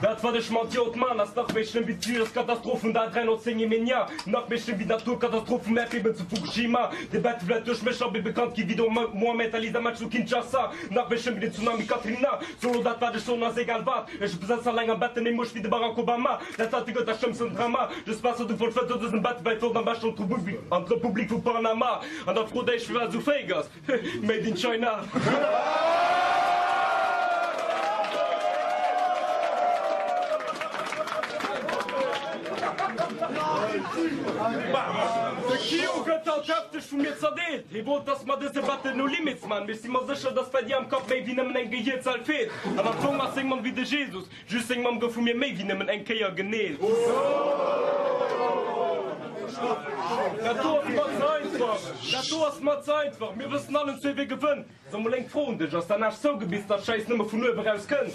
Dat wat ech mat Jod man ass nach méi schlëmm wéi d'Viruskatastroph vun der 310 Emenia, nach méi schlëmm wéi d'Naturkatastroph vum Äerdbiewen zu Fukushima, de Battle vläit duerch mech nach méi bekannt gi wéi de Mohamed Ali säi Match zu Kinshasa, nach méi schlëmm wéi den Tsunami Katrina. Sou lo dat wat ech soen ass egal wat, ech besetzen alleng am Battle méi Muecht wéi de Barack Obama, dat wat de gëtt dat schlëmmsten Drama, just besser du verschwënns aus dësem Battle wei flott am beschten an d'Republik vu Panama an da frot Iech firwat esou fake ass. Made in China. De Kio gëtt haut hefteg vu mir zerdeelt. Hie wollt, dass mer dëse Battle no limits man. Mee ech si mer sécher, dass bei dir am Kapp méi wéi nëmmen eng Gehierzell feelt. An am Fong ass seng Mamm wéi de Jesus. Just seng Mamm gouf vu mir méi wéi nëmmen eng Kéier geneelt. Dat do ass mer ze einfach, dat do ass mer ze einfach. Mir wëssen allen zwee wie gewënnt. So mol eng Fro un dech, ass däin Aarsch zougebiss, datt d'Schäiss nëmme vun uewe raus kënnt?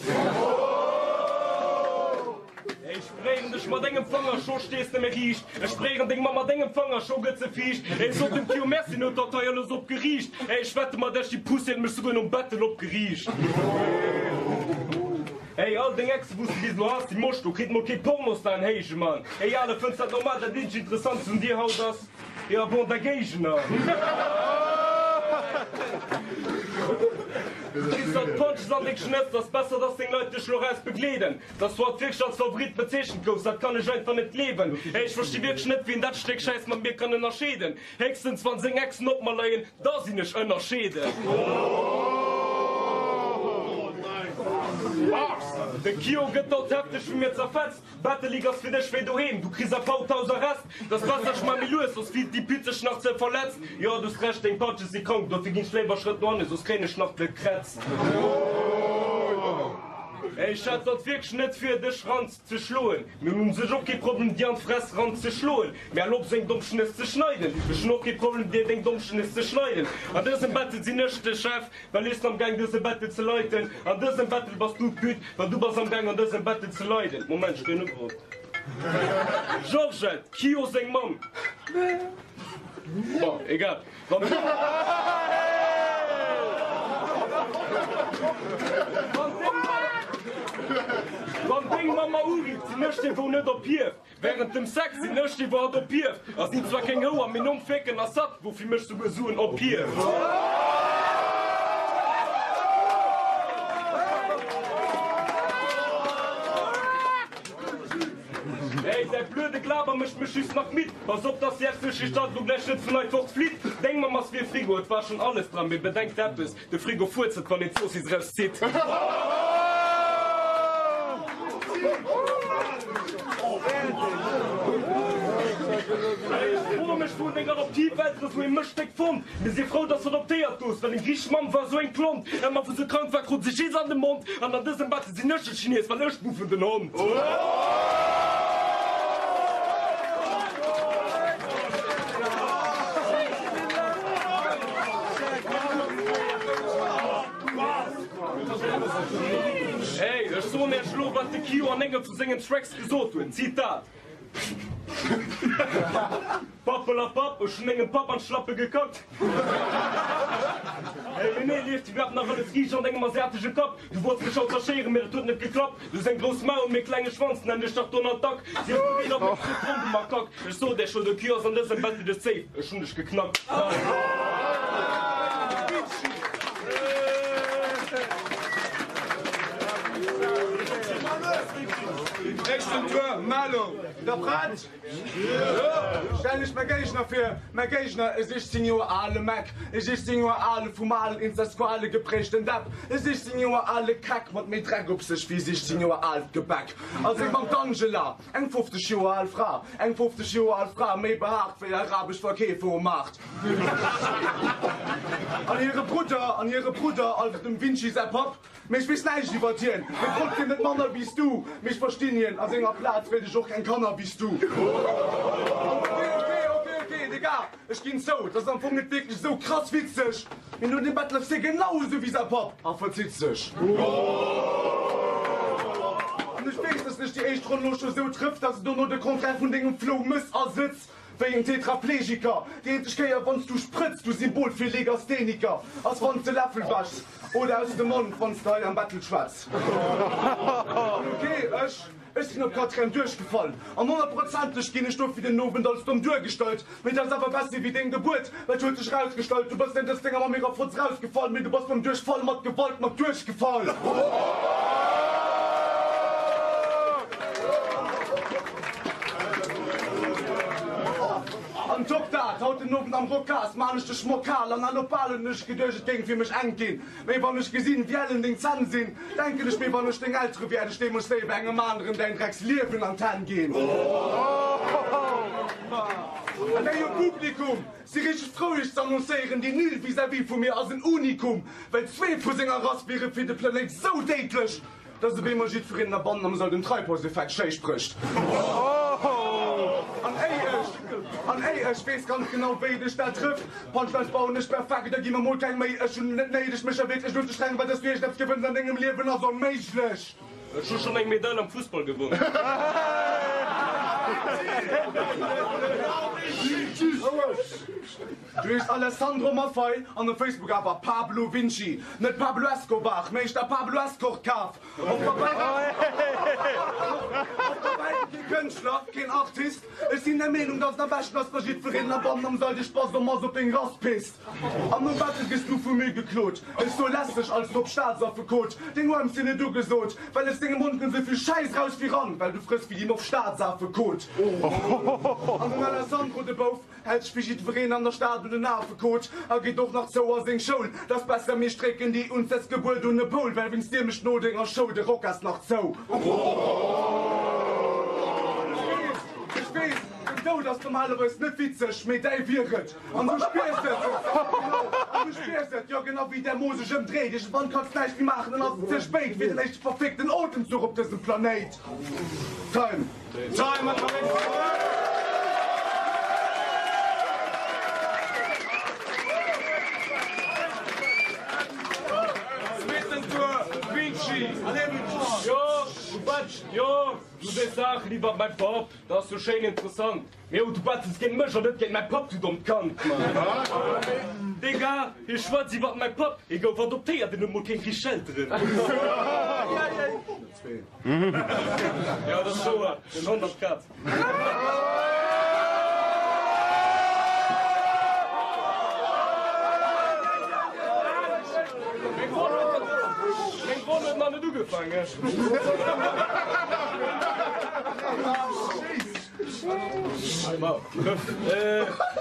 Ech bréieren dech mat engem Fanger, scho stees de méi riicht. Ech bréieren deng Mamm mat engem Fanger, scho gëtt se fiicht. Ech sot dem Kio Merci, en huet dat hei alles opgeriicht. Ech wette mat Iech, déi Puss huet mech souguer nom Battle opgeriicht. Ey, all deng Exen wous de bis elo has, si moscht, do kritt mol kee Pornostar en héije Mann. Ey, ale, fënns dat normal? Dat eenzegt Interessantst un dir haut ass, jo bon, däi Géigner. Du kriss haut Punches an deng Schnëtz, ass besser dass deng Leit dech lo raus begleeden. Dass du haut wierklech als Favorit bezeechent goufs, dat kann ech einfach net gleewen. Ey, ech versti wierklech net, wéi een dat Stéck Schäiss mat mir kann ënnerscheeden. Héchstens wann seng Exen op mer leien, da sinn ech ënnerscheeden. De Kio gëtt haut hefteg vu mir zerfetzt. Battle League ass fir dech wéi doheem, du kriss a Paut Hausarrest. T'ass besser ech man méi lues, soss fillt déi Pütz sech nach ze verletzt. Jo, du hues Recht, deng Punches si krank, dofir ginn ech léiwer Schrëtt no hannen, soss kréien ech nach de Krätz. Ech hat dat wierklech net vir, dech ran. Ze schloen. Mir hunn un sech och kee Problem dir an d'Fress ran ze schloen, mä erlob seng domm Schnëss ze schneiden. Ech hunn och kee Problem dir deng domm Schnëss ze schneiden. An dësem Battle sinn ech de Chef, well ech sinn am Gaang dëse Battle ze leiten. An dësem Battle bass du d'Pütt, well du bass am Gaang an dësem Battle ze leiden. Moment, ech kréien Ugeruff. Georgette, Kio seng Mamm. Bon, egal. Wann deng Mamm mer urifft, sinn ech dee wou net ophieft. Während dem Sex sinn ech dee wou hatt ophieft. A sinn zwar keng Houer, mee nom Fécken ass hatt wou fir mech souguer Suen ophieft. Ey, däi blöde Glaber mécht mech just nach midd. Pass op, dass déi hässlech Gestalt lo gläich net vun hei fort flitt. Deng Mamm ass wéi e Frigo, et war schon alles dran. Mee bedenkt eppes, De Frigo fuerzelt, wann een d'Zoossiss eraus zitt. Ey, ech froe mech, wou deng Adoptiveltere sou ee Mëschtstéck fonnt. Mir si frou, dass adoptéiert goufs, well deng richteg Mamm war sou eng Klont. Emmer wou se krank war, krut se Jizz an de Mond. An an dësem Battle sinn ech de Chines, well ech buffen den Hond. Hey, ech soen Iech elo, wat de Kio an engem vu sengen Tracks gesot huet, Zitat. Pappelapapp, ech hunn mengem Papp an d'Schlappe gekackt. Hey, mee nee, lieft iwwerhaapt nach alles riicht an dengem asiatesche Kapp? Du wollts mech haut zerschéieren, mee dat huet net geklappt. Du hues eng grouss Maul, mee klenge Schwanz, nenn dech dach Donald Duck. Sief bereet op meng Trompe, Makak. Ech sot där scho, de Cul ass an dësem Battle de safe. Ech hunn dech geknackt. Éischten Tour, Malo, Der prett? Jo! Stell lech mäi Géigner vir, mäi Géigner, e 16 Joer ale Meck, e 16 Joer ale vum alen Inzestquale geprägten Depp, e 16 Joer ale Keck mat méi Dreck op sech wéi 16 Joer aalt Gebäck, a seng Mamm d'Angela, eng 50 Joer al Fra, eng 50 Joer al Fra, méi behaart wéi arabesch Verkeefer um Maart. An hire Brudder, an hire Brudder, also dem Vinci säi Papp, Mee ech weess näischt iwwert hien, mee trotzdem net manner wéi s du. Mee ech verstinn hien, a senger Plaz wéilt ech och keng Kanner wéi s du. Ok, ok, ok, ok, Digga, ech ginn zou, et ass am Fong net wierklech esou krass witzeg, mee no dem Battle ass hie genau esou wéi säi Papp a verzitt sech. An ech weess, dass dech déi éischt Ronn lo scho sou trëfft, dass et dono de Contraire vun dengem Flow mëss a sëtz wéi en Tetraplegiker. Déi eenzeg Kéier wann s du sprëtz, du Symbol fir Legastheniker, ass wann s de Läffel wäschs. Oder aus dem Mond, wann s de hei am Battle schwätz. An ok, ech, ech sinn op Quatrième duerchgefall, an honnertprozenteg ginn ech dofir den Owend als domm duergestallt. Mee dat ass awer bessi wéi deng Gebuert, well et huet sech erausgestallt, du bass net aus denger Mamm hirer Fotz erausgefall, mee du bass beim Duerchfall mat Gewalt mat duerchgefall. An top dat, haut den Owend am Rocas maan ech de Schmock kal an al op bal hunn ech geduecht et géing fir mech enk ginn, mee wann ech gesinn wéi ellen deng Zänn sinn, denken ech mir wann ech deng Eltere wier hätt ech deemools léiwer engem aneren däin drecks Liewen an d'Hänn ginn. An ey yo Publikum, si richteg frou iech z'annoncéieren, déi Null vis-à-vis vu mir ass en Unikum, well zwee vu senger Rass wiere fir de Planéit sou déidlech, Dass op eemol jiddwereen der bannen am Sall den Treibhauseffekt schéi sprécht. An éi ech, an éi ech weess ganz genau wéi dech dat trëfft. Punchlines bauen ech perfekt, da gi mer mol keng Méi. Ech hunn et net néideg mech a wierklech unzestrengen, well dass du iergendeppes gewënns an dengem Liewen ass onméiglech. Ech hu schonn eng Medail am Fussball gewonn. Du heeschs Alessandro Maffei an op Facebook awer Pablo Vinci. Net Pablo Escobar, mee éischter Pablo Escort Kaf. Op Pabeier kee Kënschtler, keen Artist. Ech sinn der Meenung, dass et am beschten ass, wa jiddwereen am bannen am Sall de Spass en masse op deng Rass pisst. An nom Battle gëss du vu mir geklot. Ech so lässeg als Top Staatsaffekot. Deng Rhymes sinn net ugesot, well aus dengem Mond kënnt esou vill Schäiss raus wéi ran, well du frëss wéi déi moff Staatsaffekot. An den Alessandro, de Bouf, Hält sech wéi jiddwereen an der Stad un den Affekot a geet och nach zou a seng Schoul. 't ass besser mir strécken déi Unzesgebuert un e Poul, well wéinst dir mécht no denger Show de Rocas nach zou. Ech weess, den Doud ass normalerweis net witzeg, mee däi wier et. An du spiers et, genau, an du spiers et, jo genau wéi däi Mo sech ëmdréit. Iergendwann kanns näischt méi maachen, dann ass et ze spéit fir den éischte verfickten Otemzuch op dësem Planéit. Time. Zweeten Tour, Vinci! Jo, du batsch, jo, du sees Saachen iwwer mäi Papp, dat ass jo schéin interessant. Mee oh, du battels géint mech an net géint mäi Papp, du dommt Kand, Mann! Digga, hie schwätzt iwwer mäi Papp, hie gouf adoptéiert, en huet mol keng richteg Elteren. Jo, dat ass wouer, den Hond an d'Kaz. Meng Ronn huet nach net ugefaangen.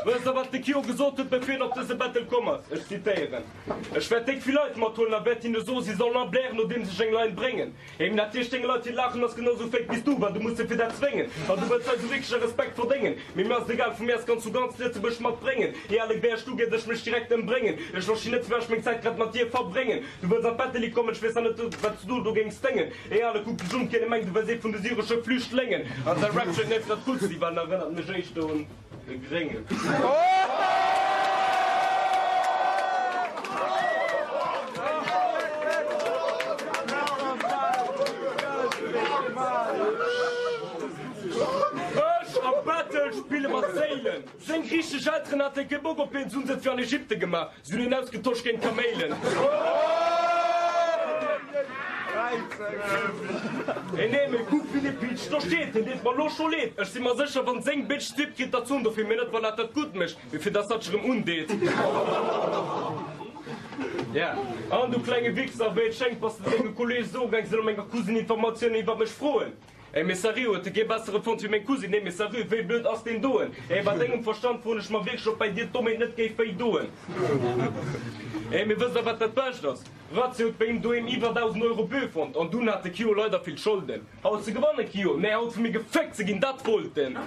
Wësst der wat de Kyo gesot huet bevir en op dëse Battle komm ass? Ech zitéieren. Ech wäert déck vill Leit mathuelen a wäert hinne soen, si sollen a blären, nodeems ech eng Line bréngen. Hey, mee natierlech, deng Leit, déi laachen, ass genau sou fake wéi s du, well du muss se fir dat zwéngen. An du wëlls eis sou wierklech e Respekt verdéngen. Mee mir ass et egal, vu mir aus kanns du ganz Lëtzebuerg matbréngen. Hey, Alec, wär ech du, géif ech mech direkt ëmbréngen. Ech verstinn net, firwat ech meng Zäit grad mat dir verbréngen. Du wëlls an d'Betteli kommen, ech weess nach net, wat s du do géings déngen. Hey, Alec, kuck dech un, keen mengt, du wäers ee vun de syresche Flüchtléngen. An säi Rap schéngt net grad gutt ze si, well en erënnert mech éischter un. De Gréngen. Ech am Battle spille mat Séilen. Seng griichesch Elteren hate kee Bock op hien, se hunn se fir an Ägypte gemaach. Se hunn hien ausgetosch géint Kaméilen. Hey nee, mee kuck wéi de Peach do steet, hien deet mer lo scho leed. Ech si mer sécher, wann seng Bitch d'Wipp kritt, dat soen dofir mir net, well dat dat gutt mécht, mee fir dass hatt sech erëm undeet. Yeah, an du klenge Wichser, wéi et schéngt bass de denge Kolleege soe gaang, se solle menger Cousine Informatiounen iwwer mech froen. Ey mee sérieux, huet e kee bessere fonnt wéi meng Cousine? Nee mee sérieux, wéi blöd ass deen doen? Ey bei dengem Verstand froen ech mer wierklech ob bäi dir d'Dommheet net géif wéi doen. Ey mee wësst der wat dat bescht ass? Razzia huet bei him doheem iwwer 1000 Euro Bö fonnt an dunn hat de Kio leider vill Scholden. Haut ze gewannen Kio, nee haut vu mir geféckt ze ginn, dat wollt en.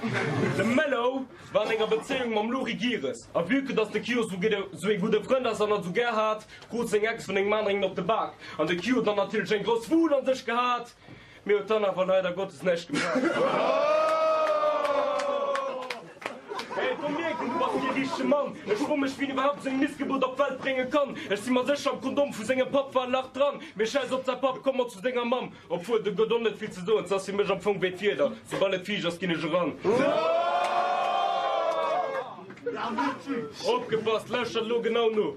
De Mello war an enger Bezéiung mam Lori Gires a vue que dass de Kio sou ee gudde Frënd ass an hatt sou gär hat, krut seng Ex vun engem aneren op de Bak an de Kio dann natierlech eng grouss Wut an sech gehat. Mee huet dann awer leider Gottes näischt gemaach. Hey, do mierken, du bass kee richtege Mann. Ech fro mech, wien iwwerhaapt esou eng Missgebuert op d'Welt brénge kann. Ech si mer sécher, am Kondom vu sengem Papp war e Lach dran. Mee schäiss op säi Papp, komm mat zu senger Mamm. Obwuel, do gëtt och net vill ze soen, 't ass fir mech am Fong wéi d'Wieder, soubal et fiicht ass, ginn ech eran. Opgepasst, lauschtert elo genau no.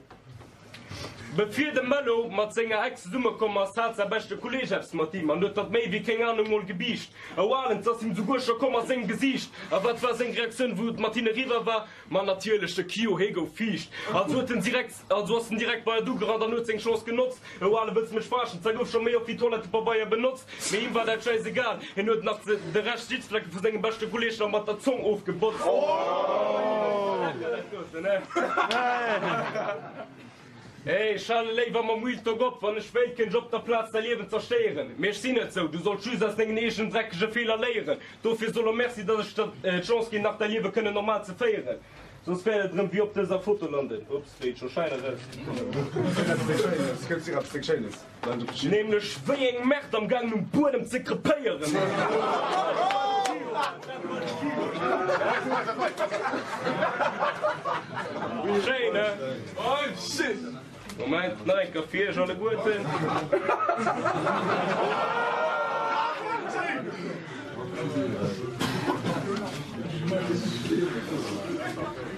Bevir de Mello mat senger Ex zesummekomm ass, hat säi beschte Kolleeg eppes mat him an huet dat méi wéi keng Anung mol gebiicht. Oh Alen, 't ass him souguer scho komm a sengem Gesiicht. A wat war seng Reaktioun, wou et mat hinne riwwer war? Ma natierlech, de Kio, hee gouf fiicht. Also huet en direkt, also ass en direkt bei hatt ugerannt an huet seng Chance genotzt. Oh Alen, wëlls mech verarschen? D'Zei gouf scho méi oft wéi Toilettepabeier benotzt. Mee him war dat schäisegal, hien huet nach de Rescht Sitzflecke vu sengem beschte Kolleeg nach mat der Zong ofgebotzt. Hey, ech hale léiwer mam Real Talk op. Wann ech wéilt, kéint ech op der Plaz däi Liewen zerstéieren. Mee ech sinn net sou. Du solls just aus dengen eegenen dreckege Feeler léieren. Dofir so lo Merci, dass ech der d'Chance ginn, nach däi Liewe kënnen normal ze féieren. Soss wäert et erëm wéi op dëser Foto landen. Ups, wéi et scho schein eraus. Nämlech wéi eng Merde am gaangen um Buedem ze krepéieren. Schéin, ne? Moment, nach eng Kéier fir iech alleguerten.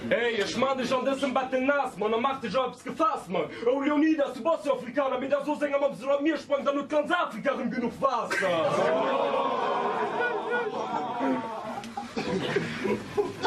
Hey, ech man dech an dësem Battle naass, Mann, a maach dech op eppes gefaass, Mann. Oh Leonidas, du bass jo Afrikaner, mee da so senger Mamm, se soll an d'Mier sprangen, dann huet ganz Afrika rëm genuch Waasser.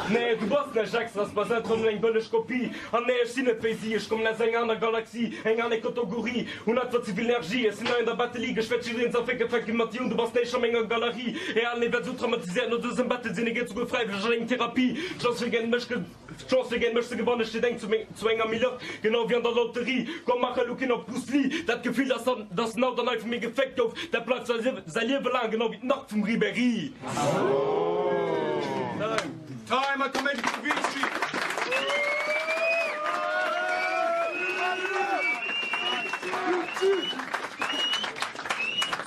Nee, du bass näischt Extras, bass einfach nëmmen eng bëlleg Kopie. An nee, ech sinn net wéi si, ech kommen aus enger aner Galaxie, eng aner Kategorie, hunn einfach ze vill Energie. Ech sinn nei an der Battle League, ech wäert jiddereen zerfécken, fänke mat dir un, du bass näischt a menger Galerie. Är Alen, ee wäert esou traumatiséiert no dësem Battle sinn, e geet souguer fräiwëlleg an eng Therapie. D'Chance fir géint mech. D'Chance fir géint mech ze gewannen steet eng zu enger Milliard, genau wéi an der Lotterie. Komm, mach elo keen op Bruce Lee. Dat Gefill, dass dass en haut an hei vu mir geféckt gouf, dat bleift säi Liewe laang, genau wéi d'Nacht vum Ribéry. Time, a Kaméidi vum Vinci.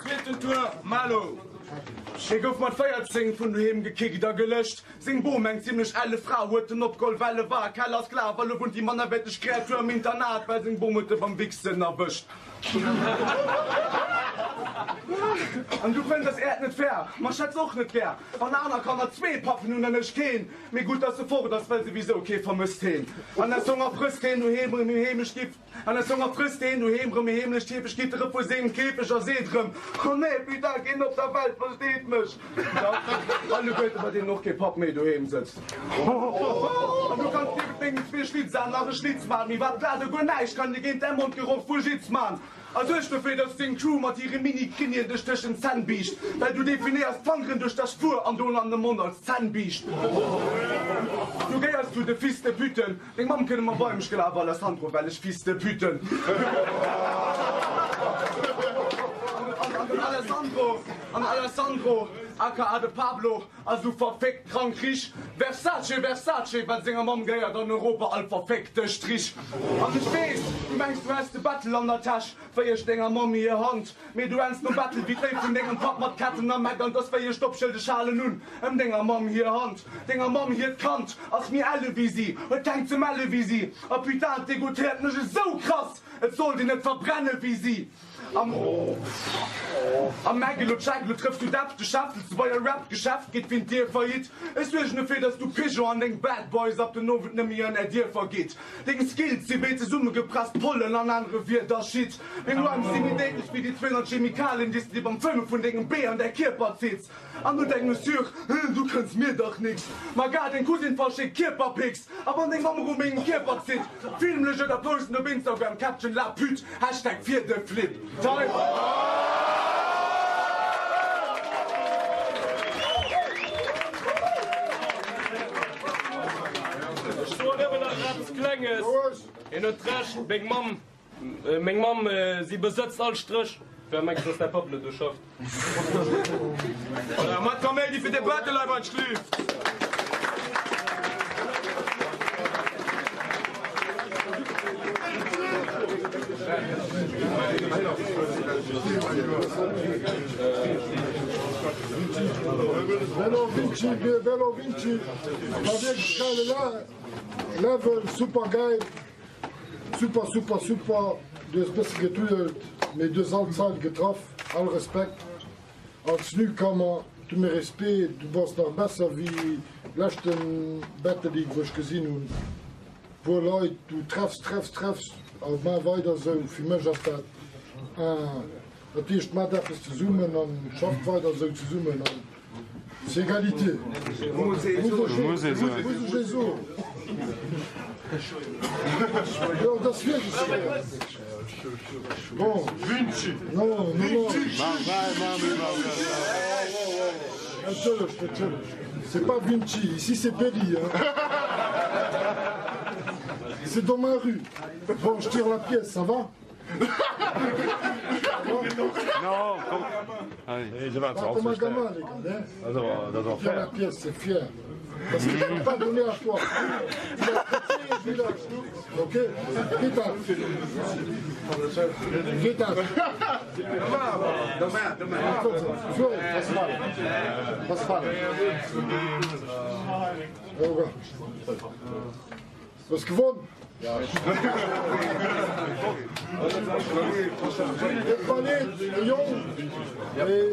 Zweeten Tour, Malo. Hie gouf mat 14 vun doheem gekickt a gelëscht. Seng Bom, eng zimlech elle Fra, huet en opgeholl, well e war Kellersklav. A lo wunnt déi mannerwäerteg Kreatur am Internat, well seng Bom huet e beim Wichsen erwëscht. An du fënns eis Äerd net fair? Ma ech hätt se och net gär, wann aner Kanner zwee Pappen hunn an ech keen. Mee gutt, dass se fort ass, well souwisou kee vermësst heen. An aus Honger frësst heen doheem erëm heemlech Gift. An aus Honger frësst heen doheem rëm heemlech d'Heefeg, geet erëm vu sengem Käfeg a seet rëm, Oh nee, putain, keen op der Welt versteet mech! Alleguerte, bei deenen och kee Papp méi doheem sëtzt. An du kanns niewent dengen zwee Schlitz-Aen nach e Schlitz man, mee wat grad guer näischt kann dir géint däi Mondgeroch vu Jitz man. A suerg dofir, dass deng Crew mat hire Mini-Krinien dech tëschent d'Zänn biischt, well du definéiers d'Fangeren duerch der Spuer an doen an de Mond als Zännbiischt. Du gehéiers zu de Fils de puten. Deng Mamm kënnt ëmmer bei mech gelaf, Alessandro, well ech Fils de pute. An den Alessandro, an Alessandro, aka de Pablo, ass esou verféckt krank rich. Versace, Versace, well senger Mamm gehéiert an Europa all verféckte Strich. An ech weess, du mengs du häss de Battle an der Täsch, wéi ech denger Mamm hir Hand. Mee du enns nom Battle wéi d'Léif vun dengem Papp mat Ketten am Eck an 't ass wéi ech d'Opschëld, ech halen un ëm denger Mamm hir Hand. Denger Mamm hiert Kand ass méi elle wéi si, huet keng ze melle wéi si. A putain, et degoutéiert mech esou krass, et sollt een net verbrenne wéi si. Am Am Eck elo check, elo trëffs du d'Äppt, de Schäffels de bei e Rap-Geschäft geet wéint dir faillite. Ech suergen dofir, dass du Pigeon an deng Bad Boys ab den Owend net méi an är Dierfer gitt. Deng Skills si wéi zesummegepresst Pollen, an anere Wierder Shit. Deng Rhymes si méi déidlech wéi déi 200 Chemikalien, déi s de dir beim Fëmme vun dengem B an däi Kierper zitts. An du deng Mesure, du kënns mir dach nix. Ma gar deng Cousine verschéckt Kierperpics. A wann deng Mamm erëm mengem Kierper zitt, filmen ech et a posten op Instagram, Caption, La pute, Hashtag fir de Flip. Time. Dénges. Hien huet Recht, meng Mamm, meng Mamm, si besëtzt all Stréch. Wer mengt, dass däi Papp net do schafft? Voilà, mat Kaméidi fir de Battle hei beim Schlüff! Bello Vinci, Bello Vinci, war wierklech geile Level, super geil, super super super, du hues bësse geduddelt, mee du hues all Zeil getraff, all Respekt als Newcomer, tous mes respects, du bass nach besser wéi leschten Battle League wou ech gesinn hunn, puer Leit, du treffs treffs treffs a maach weider sou, fir mech ass dat un. Dat heescht, maacht eppes zesummen an schafft weider esou zesummen an c'est égalité. Muss ech ee soen. Jo, et ass wierklech schwéier. Bon. Vinci! Non, non, non. Entschëllegt, entschëllegt. C'est pas Vinci, ici c'est Belli, hein. C'est dans ma rue. Bon, je tire la pièce, ça va? Non, komm. Comme un gamin, les gars, hein. Fier la pièce, c'est fier. Parce que je ne peux pas donner à toi. Tu l'as prêté, tu l'as. Ok Quitte Quitte Demain, demain. Pascal. Hues gewonn? Et war leed, de Jong, mee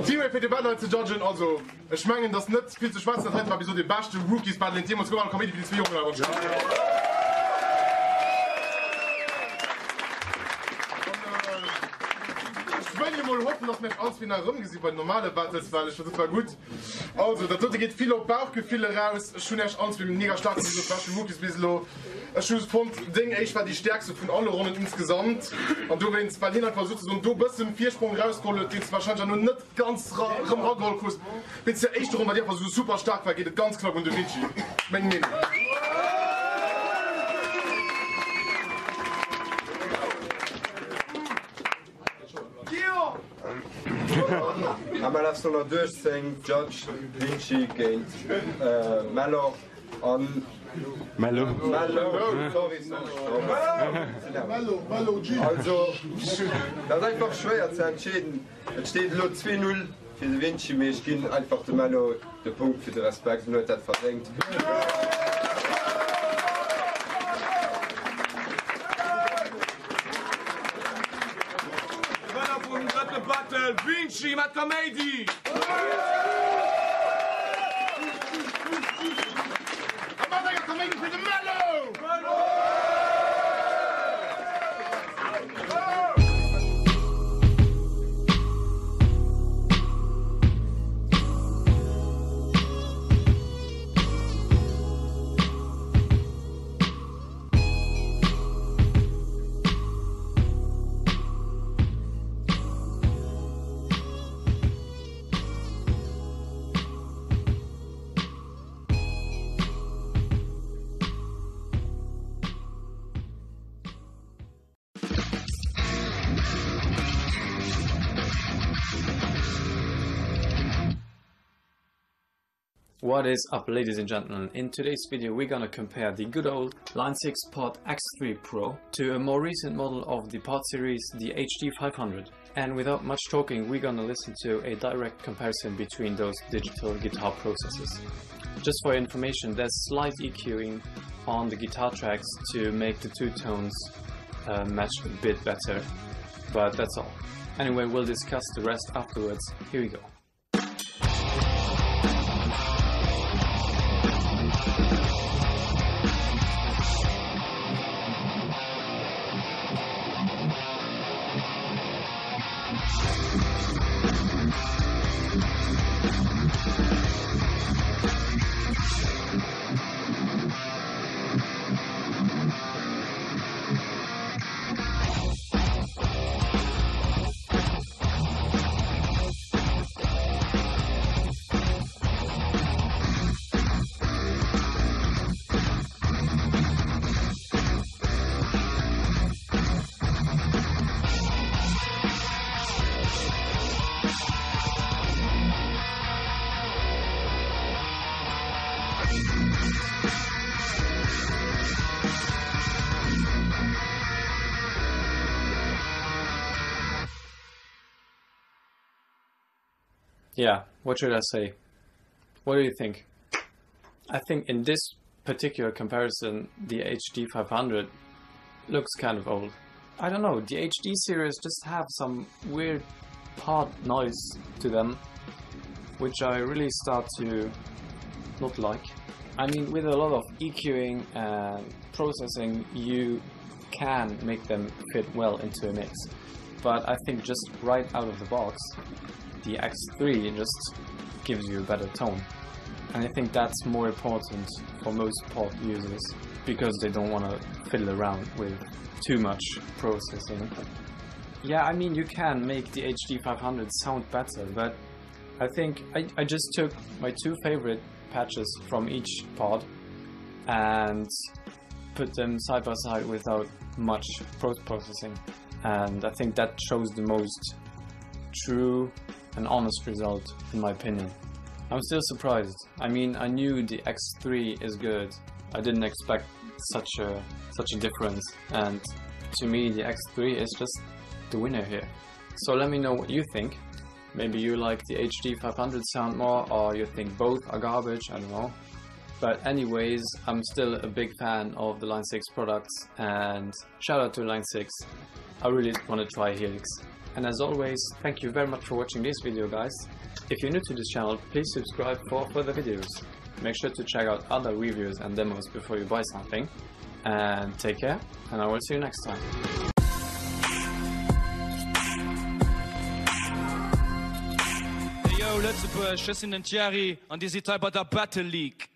Team fir de Battle hei ze judgen. Also ech mengen dass net vill ze schwätzen, dat heite war bis elo dee beschte Rookies Battle deen et jeemools gouf an Kaméidi fir déi zwee Jongen awer. Ech wëll jo mol hoffen dass mir iech all zwee nach erëmgesi bei den normale Battles, well ech dat war gutt. Also, dat dote geet vill op Bauchgefill eraus. Ech hunn Iech allen zwee mega staark bis elo, beschte Rookies bis elo. Ech hu fonnt, deng éischt war déi stäerkste vun alle Ronnen insgesamt. An dowéinst, well hien einfach souzesoen do bëssen Virsprong erausgeholl huet, deen s de warscheinlech herno net ganz erëm erageholl krus. Wéinst der éischter Ronn, well déi einfach esou super staark war, geet et ganz knapp un de Vinci, meng Meenung. MLS 118, Judge Vinci géint Mellor an Mello. Mello, sorry, sorry. Also, dat ass einfach schwéier ze entscheeden. Et steet elo 2, 0 fir de Vinci, mee ech ginn einfach dem Mello de Punkt fir de Respekt, en huet dat verdéngt. Gewënner vum drëtte Battle, Vinci mat Kaméidi! A mat enger Kaméidi fir de Mello! What is up ladies and gentlemen, in today's video we're gonna compare the good old Line 6 Pod X3 Pro to a more recent model of the Pod series, the HD500. And without much talking, we're gonna listen to a direct comparison between those digital guitar processors. Just for your information, there's slight EQing on the guitar tracks to make the two tones uh, match a bit better, but that's all. Anyway, we'll discuss the rest afterwards. Here we go. Yeah, what should I say? What do you think? I think in this particular comparison, the HD500 looks kind of old. I don't know, the HD series just have some weird part noise to them, which I really start to not like. I mean, with a lot of EQing and processing, you can make them fit well into a mix. But I think just right out of the box, the X3 just gives you a better tone. And I think that's more important for most pod users because they don't want to fiddle around with too much processing. Yeah, I mean, you can make the HD500 sound better, but I think I, I just took my two favorite patches from each pod and put them side by side without much post-processing. And I think that shows the most true and honest result, in my opinion. I'm still surprised. I mean, I knew the X3 is good. I didn't expect such a such a difference and to me the X3 is just the winner here. So let me know what you think. Maybe you like the HD500 sound more or you think both are garbage, I don't know. But anyways, I'm still a big fan of the Line 6 products and shout out to Line 6. I really want to try Helix. And as always, thank you very much for watching this video guys. If you're new to this channel, please subscribe for further videos. Make sure to check out other reviews and demos before you buy something. And take care, and I will see you next time. Hey yo Lëtzebuerg, ech sinn den Thierry an dir sidd hei bei der Battle League.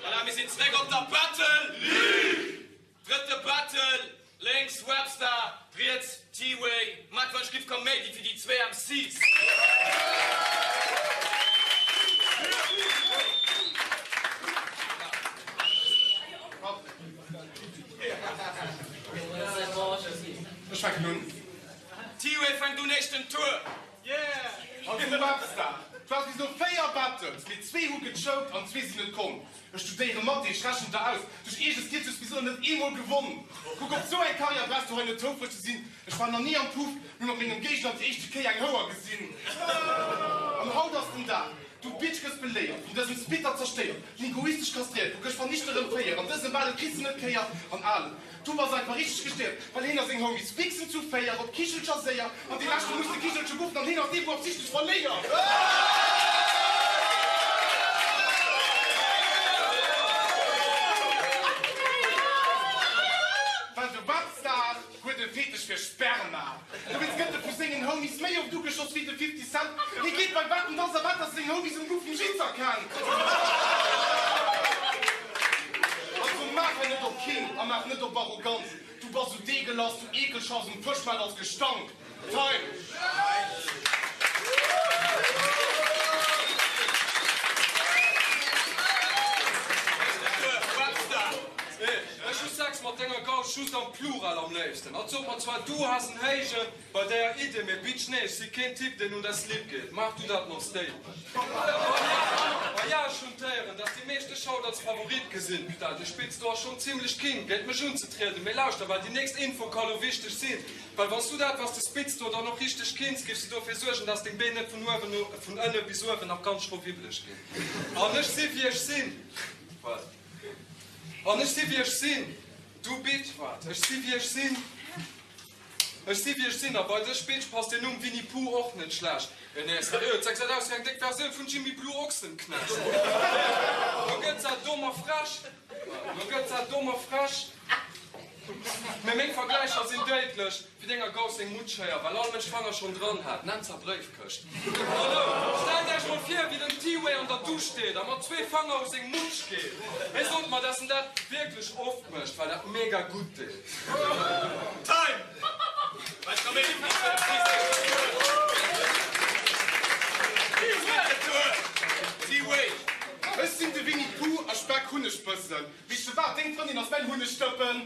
Voilà, mir sinn zeréck op der Battle League! Drëtte Battle, lénks Webster, riets T-Way. Mat wann ech giff Kaméidi fir déi zwee MCs. Ech fänken un. T-Way fänkt un, éischten Tour. Yeah! Also Webster, et war sowieso 4 Battles, mee zwee hu gechoked an zwee sinn net komm. Ech studéiere Mathé, ech rechnen der aus, duerch eege Skills hues bis elo net eemol gewonn. Kuck, op sou eng Karriär brauchs du hei net houfreg ze sinn. Ech war nach ni am Puff, mee mat mengem Géigner déi éischte Kéier eng Houer gesinn. An haut ass den Dag, du Bitch gëss beléiert, vun dësem Spitter zerstéiert, linguistesch kastréiert, kuck ech vernichte rëm 4, an dësem Battle kriss de net d'Kéier an alen. Du bass einfach richteg gestéiert, well heen a seng Homies wichsen zu 4 op Kichelcher séier an dee leschte muss de Kichelche buffen an heen ass dee wou absichtlech verléiert. Well de Webstar huet e Fetisch fir Sperma, dowéinst gëtt e vu sengen Homies méi oft ugeschoss wéi de 50 Cent. Hie geet bei Wetten, dass a wat, dass seng Homies en Numm vum Jitz erkennt. Also maach hei net op King a maach net op arrogant, du bass sou deegelass, du eekelschafs um Fëschmaart als Gestank. Time! Ech hu Sex mat denger Gauss just am Plural am léifsten. Hatt sot mer zwar, du has en héijen. Bei deeër Idee, mee Bitch nee, ech si keen Typ deen un der Slip geet. Maach du dat mam Statement. A ja, ech hunn d'Éieren, dass déi meescht dech haut als Favorit gesinn. Putain, de Spitz do ass schonn zimlech King, géint mech unzetrieden. Mee lauschter, well déi nächst Info ka lo wichteg sinn. Well wann s du dat was de Spitz do dann och richteg kinns, géifs du dofir suergen, dass deng Been net vun uewen no, vun ënne bis uewen nach ganz schro wibbeleg ginn. An ech si wéi ech sinn. Wat? An ech si wéi ech sinn. Du Bitch, wat? Ech si wéi ech sinn. Ech si wéi ech sinn, a bei dës Speech passt den Numm Winnie Pooh och net schlecht. En est sérieux, et gesäit aus wéi eng déck Versioun vun Jimmy Blue Ochsenknecht. Lo gëtt dat domm a frech, lo gëtt dat domm a frech. Mee meng Vergläicher sinn déidlech, wéi denger Gauss seng Muttschéier, well all Mënsch d'Fanger schonn dran hat. Nennt se Bréifkëscht. Hallo, stellt äech mol vir, wéi den T-Way an der Dusch steet a mat zwee Fanger u seng Mutsch geet. Hie sot mer, dass en dat wierklech oft mécht, well dat mega gutt deet. Time! Ech sinn de Winnie Pooh a Speck Hunnegbëssen. Weess de wat, deng Frëndin ass mäin Hunnegdëppen.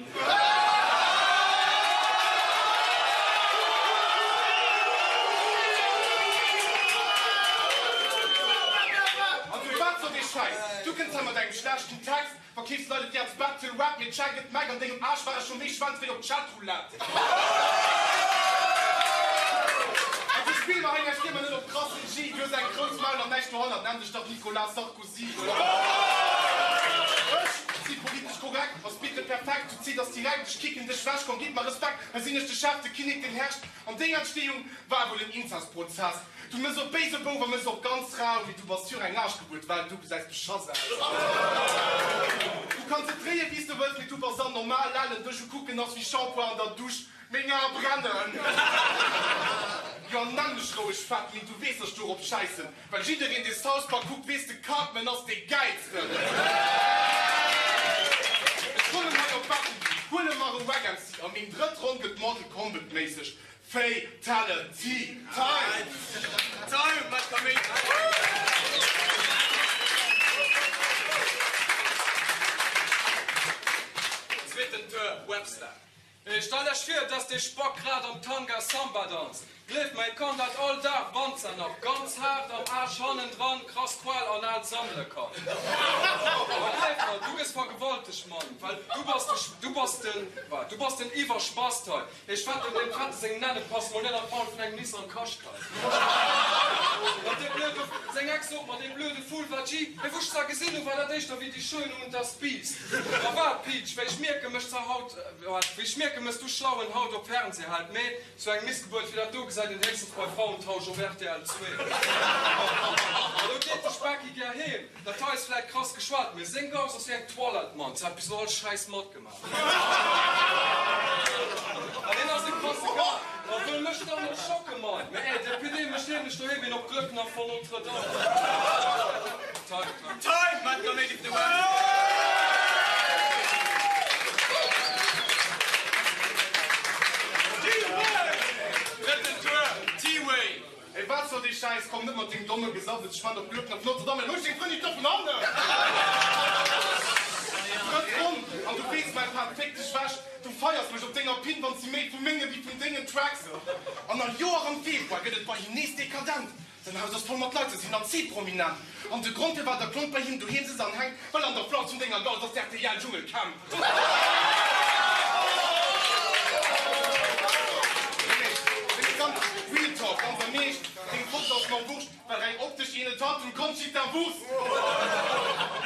An firwat soll dee Schäiss? kënns hei mat engem schlechten Text, verkeefs Leit et dir als Battle Rap, mee check et Mike, an dengem Aarsch war ech scho méi Schwänz wéi op Chatroulette. Also spill mer hei näischt vir, mer net op krassen G, du hues eng grouss Maul an näischt dohannert, nenn dech dach Nicolas Sarkozy, oder? Ech si politesch korrekt a spitten perfekt, du zitters direkt, ech kicken dech wech, komm gitt mer Respekt, hei sinn ech de Chef, de Kinnek, den herrscht. An deng Entstehung war wuel en Inzestprozess. Du mëss op béise Bouf a mëss op ganz rau, mee du bass sur eng Aarschgebuert, well du gesäis beschass aus. Du kanns et dréien wéi s de wëlls, mee du bass anormal. Lellen, dech ukucken ass wéi Shampoing an der Dusch, meng Ae brennen. Jo, nenn mech roueg fett, mee du weess, dass ech dorop schäissen, well jiddereen dee South Park kuckt weess, de Cartman ass dee gäilsten. Ech kommen hei op Battle Beat, huele mer e Wack MC a meng drëtt Ronn gëtt Mortal Kombat méisseg. Fatality Time! Time, mat Kaméidi! Zweeten Tour, Webster. Stell lech vir, dass dee Spack grad am Tanga Samba danzt. Gleeft mer, hie kann dat all Dag, wann s'er nach ganz haart am Aarsch hannendran krass Qual an al sammele kann. A gleef mer, du gëss vergewaltegt, Mann, well du bass de, du bass den, wat, du bass den Iwwerspast hei. Ech wetten, deem Fette seng Nenne passt mol net an d'Maul vun engem Nissan Qashqai. Mat deem blöde, seng Ex sot mer, dee blöde Vull war G, mee wou ech zwar gesinn hu war dat éischter wéi déi Schöne und das Biest. A wat, Peach, wéi ech mierken, mech zwar haut, wat, wéi ech mierken, mëss du schlauen Haut op Fernseh hält, mee sou eng Missgebuert wéi dat do gesäit een héchstens bei Frauentausch op rtl 2. Elo geet de Specki gär heem, dat hei ass vläit krass geschwat, mee seng Gaus ass wéi eng Toilette, Mann, se hat bis elo all Schäiss matgemaach. An hien ass e krasse Gars a wëll mech dann och schocke man. Mä ey, de PD mécht heemlech doheem een op Glöckner von Notre Dame. Time, time. Time, mat Kaméidi vun de Webster. Drëtten Tour, T-Way. Ey, wat soll dee Schäiss? Komm net mat dengem domme Gesabbels, ech fannen op Glöckner vun Notre Dame, dann huel ech deng Frëndin do vun hannen! Drëtt Ronn, an du weess, mäin Pap féckt dech wech, du feiers mech op denger Pinnwand, si méi vu menge wéi vun dengen Tracks. An all Joer am Februar gëtt et bei him nees dekadent, säin Haus ass voll mat Leit, se sinn Nazi-Prominent. An de Grond firwat der Klomp bei him doheem sëtzt an hänkt, well an der Flaus vun denger Gaus ass d'RTL-Dschungelcamp. Real Talk, ganz am Eescht, deng Fotz ass mer wurscht, well reng optesch ähnelt hatt dem Conchita Wurst.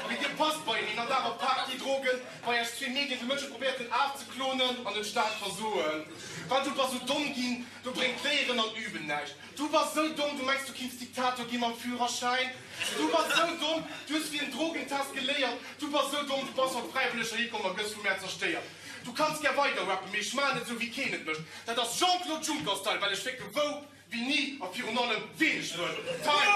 Mee dir passt beieneen an awer paakt déi Drogen bei iech zwee Medien, de Mënsche probéiert den Af ze klonen an den Staat versoen. Well du bass sou domm ginn, do bréngt Léieren an Üben näischt. Du bass sou domm, du mengs du kinns Diktator gi mam Führerschäin. Du bass sou domm, du hues fir en Drogentest geléiert. Du bass sou domm, du bass haut fräiwëlleg heihi komm a gëss vu mär zerstéiert. Du kanns gär weider rappen, mee ech maan et sou wéi keen et mécht. Dat ass Jean-Claude Juncker-Style, well ech fécke wou, wéini a virun allem ween ech wëll. Time!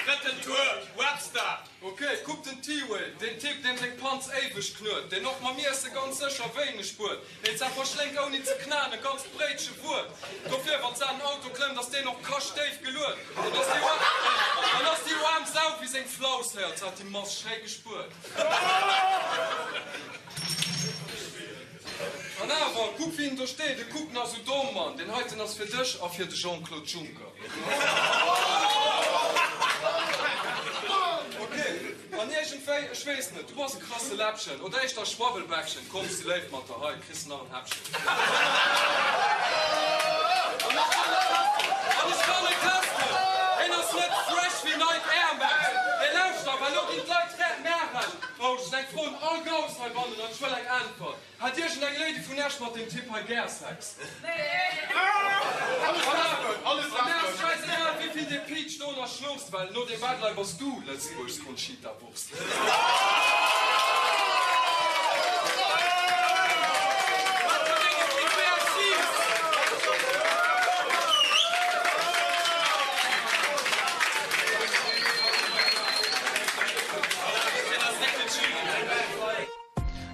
Drëtten Tour, Webster! Ok, kuck den T-Way, deen Typ deem seng Panz éiweg knuet, deen och mam Iesse ganz sécher wéineg spuert, deen zwar verschléngt ouni ze knaen e ganzt Bréitche Wuert. Dofir, wann s'an den Auto klëmmt, ass deen och kaschdéif geluet. Dann ass déi dann ass déi aarm Sau wéi seng Flaus héiert, se hat déi Mass schéi gespuert. An awer, kuck wéi en do steet, e kuckt nach sou domm, Mann, deen heiten ass fir dech a fir de Jean-Claude Juncker. Ok, an iergendwéi, ech weess net, du bass e krasse Läppchen oder éischter Schwabbelbäckchen, komm, si léif mat der, hei kriss nach en Häppchen. An ech kann et testen, hien ass net fresh wéi Nike Air Max, mee lauschter, well elo ginn d'Leit märreg. Oh, ech hunn eng Fro un all Gaus heibannen an ech wëll eng Äntwert. Hat iergend eng Lady vun Esch mat deem Typ hei gär Sex? A mir ass scheißegal wéivill dee Peach do nach schlurst, well no deem Battle hei bass du Lëtzebuergs Conchita Wurst.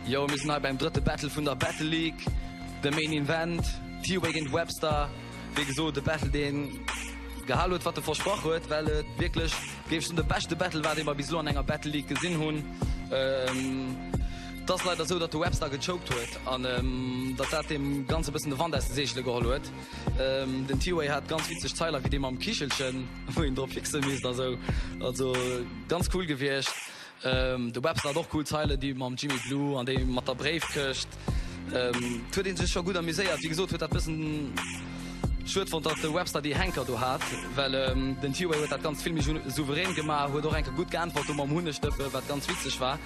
Yo, mir sinn hei beim drëtte Battle vun der Battle League, de Main Event, T-Way géint Webster. Wéi gesot, e Battle deen gehal huet wat e versprach huet, well et wierklech, géif ech soen, de beschte Battle war dee mer bis elo an enger Battle League gesinn hunn. Et ass leider esou, datt de Webster gechoked huet an datt dat deem Ganze bëssen de Wand aus de Seegele geholl huet. Den T-Way hat ganz witzeg Zeiler wéi dee mam Kichelchen, wou een drop fixe misst a sou. Also ganz cool gewiescht. De Webster hat och cool Zeilen, déi mam Jimmy Blue an déi mat der Bréifkëscht. Et huet ee sech scho gutt amuséiert. Wéi gesot huet dat bëssen schued fonnt, datt de Webster déi Henker do hat, well den T-Way huet dat Ganzt vill méi souverän gemaach, huet och eng Kéier gutt geäntwert do mam Hunnegdëppe, wat ganz witzeg war.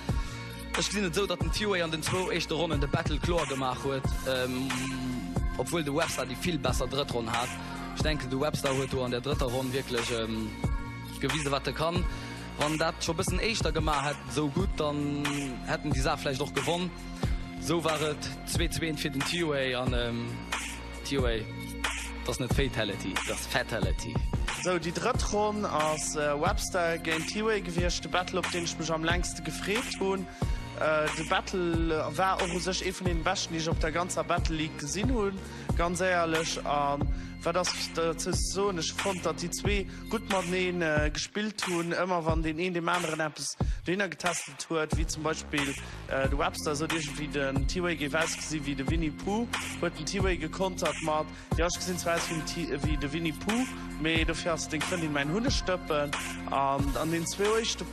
Ech gesinn et esou, datt den T-Way an den zwou éischte Ronnen de Battle kloer gemaach huet, obwuel de Webster déi vill besser drëtt Ronn hat. Ech denken, de Webster huet do an der drëtter Ronn wierklech gewise wat e kann. Wann en dat scho bëssen éischter gemaach hätt esou gutt, dann hätt en déi Saach vläicht och gewonn. Esou war et 2, 2 fir den T-Way an T-Way, et ass net Fatality, et ass Fatality. Sou, déi drëtt Ronn ass Webster géint T-Way gewiescht, de Battle op deen ech mech am längste gefreet hunn. De Battle war och u sech ee vun deene beschten, déi ech op der ganzer Battle League gesinn hunn, ganz éierlech. A wat ass derzou ze soen? Ech hu fonnt, datt déi zwee gutt matenee gespillt hunn, ëmmer wann deen een deem aneren eppes dohinner getestelt huet, wéi zum Beispill de Webster sot iergendwéi den T-Way géif ausgesi wéi de Winnie Pooh, huet den T-Way gekontert mat, jo ech gesinn zwar aus wéi de Winnie Pooh, mee dofir ass deng Frëndin mäin Hunnegdëppen. An an den zwou éischte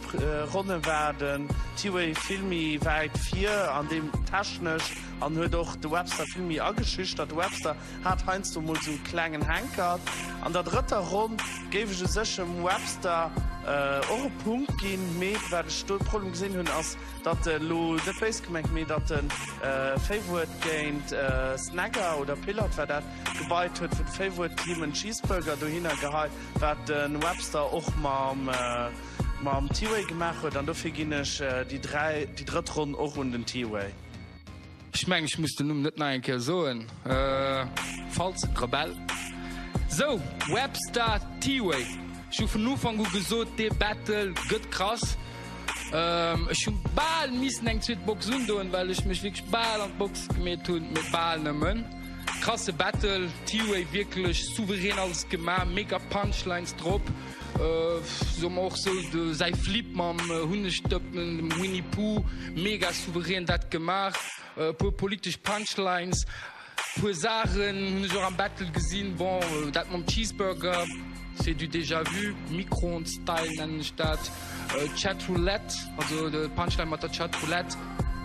Ronne war den T-Way vill méi wäit vir an deem technesch an huet och de Webster vill méi ageschüchtert. De Webster Hat heiansdo mol sou klengen Henkert. An der drëtter Ronn géif ech u sech dem Webster och e Punkt ginn, mee wat ech do de Problem gesinn hunn ass, datt e lo, net béis gemengt, mee datt e Favorite géint Snagger oder Pillard war dat, gebeit huet, wou de Favorite him en Cheeseburger dohinner geheit, wat de Webster och mam mam T-Way gemaach huet an dofir ginn ech déi 3 déi drëtt Ronn och un den T-Way. Ech mengen ech muss den Numm net nach eng Kéier soen, Falls Rebell. Sou, Webster T-Way, ech hu vun Ufank u gesot, dee Battle gëtt krass. Ech hu bal missen eng zweet Box undoen, well ech mech wierklech bal an d'Box gemeet hunn, mee bal nëmmen. Krasse Battle, T-Way wierklech souverän alles gemaach, mega Punchlines drop. Soe mer och sou, de säi Flip mam Hunnegdëppen, dem Winnie Pooh, mega souverän dat gemaach. E puer politesch Punchlines, puer Saachen hunn ech och am Battle gesinn. Bon, dat mam Cheeseburger, c'est du déjà vu, Micro-ondes-Style nennen ech dat. Chatroulette, also de Punchline mat der Chatroulette,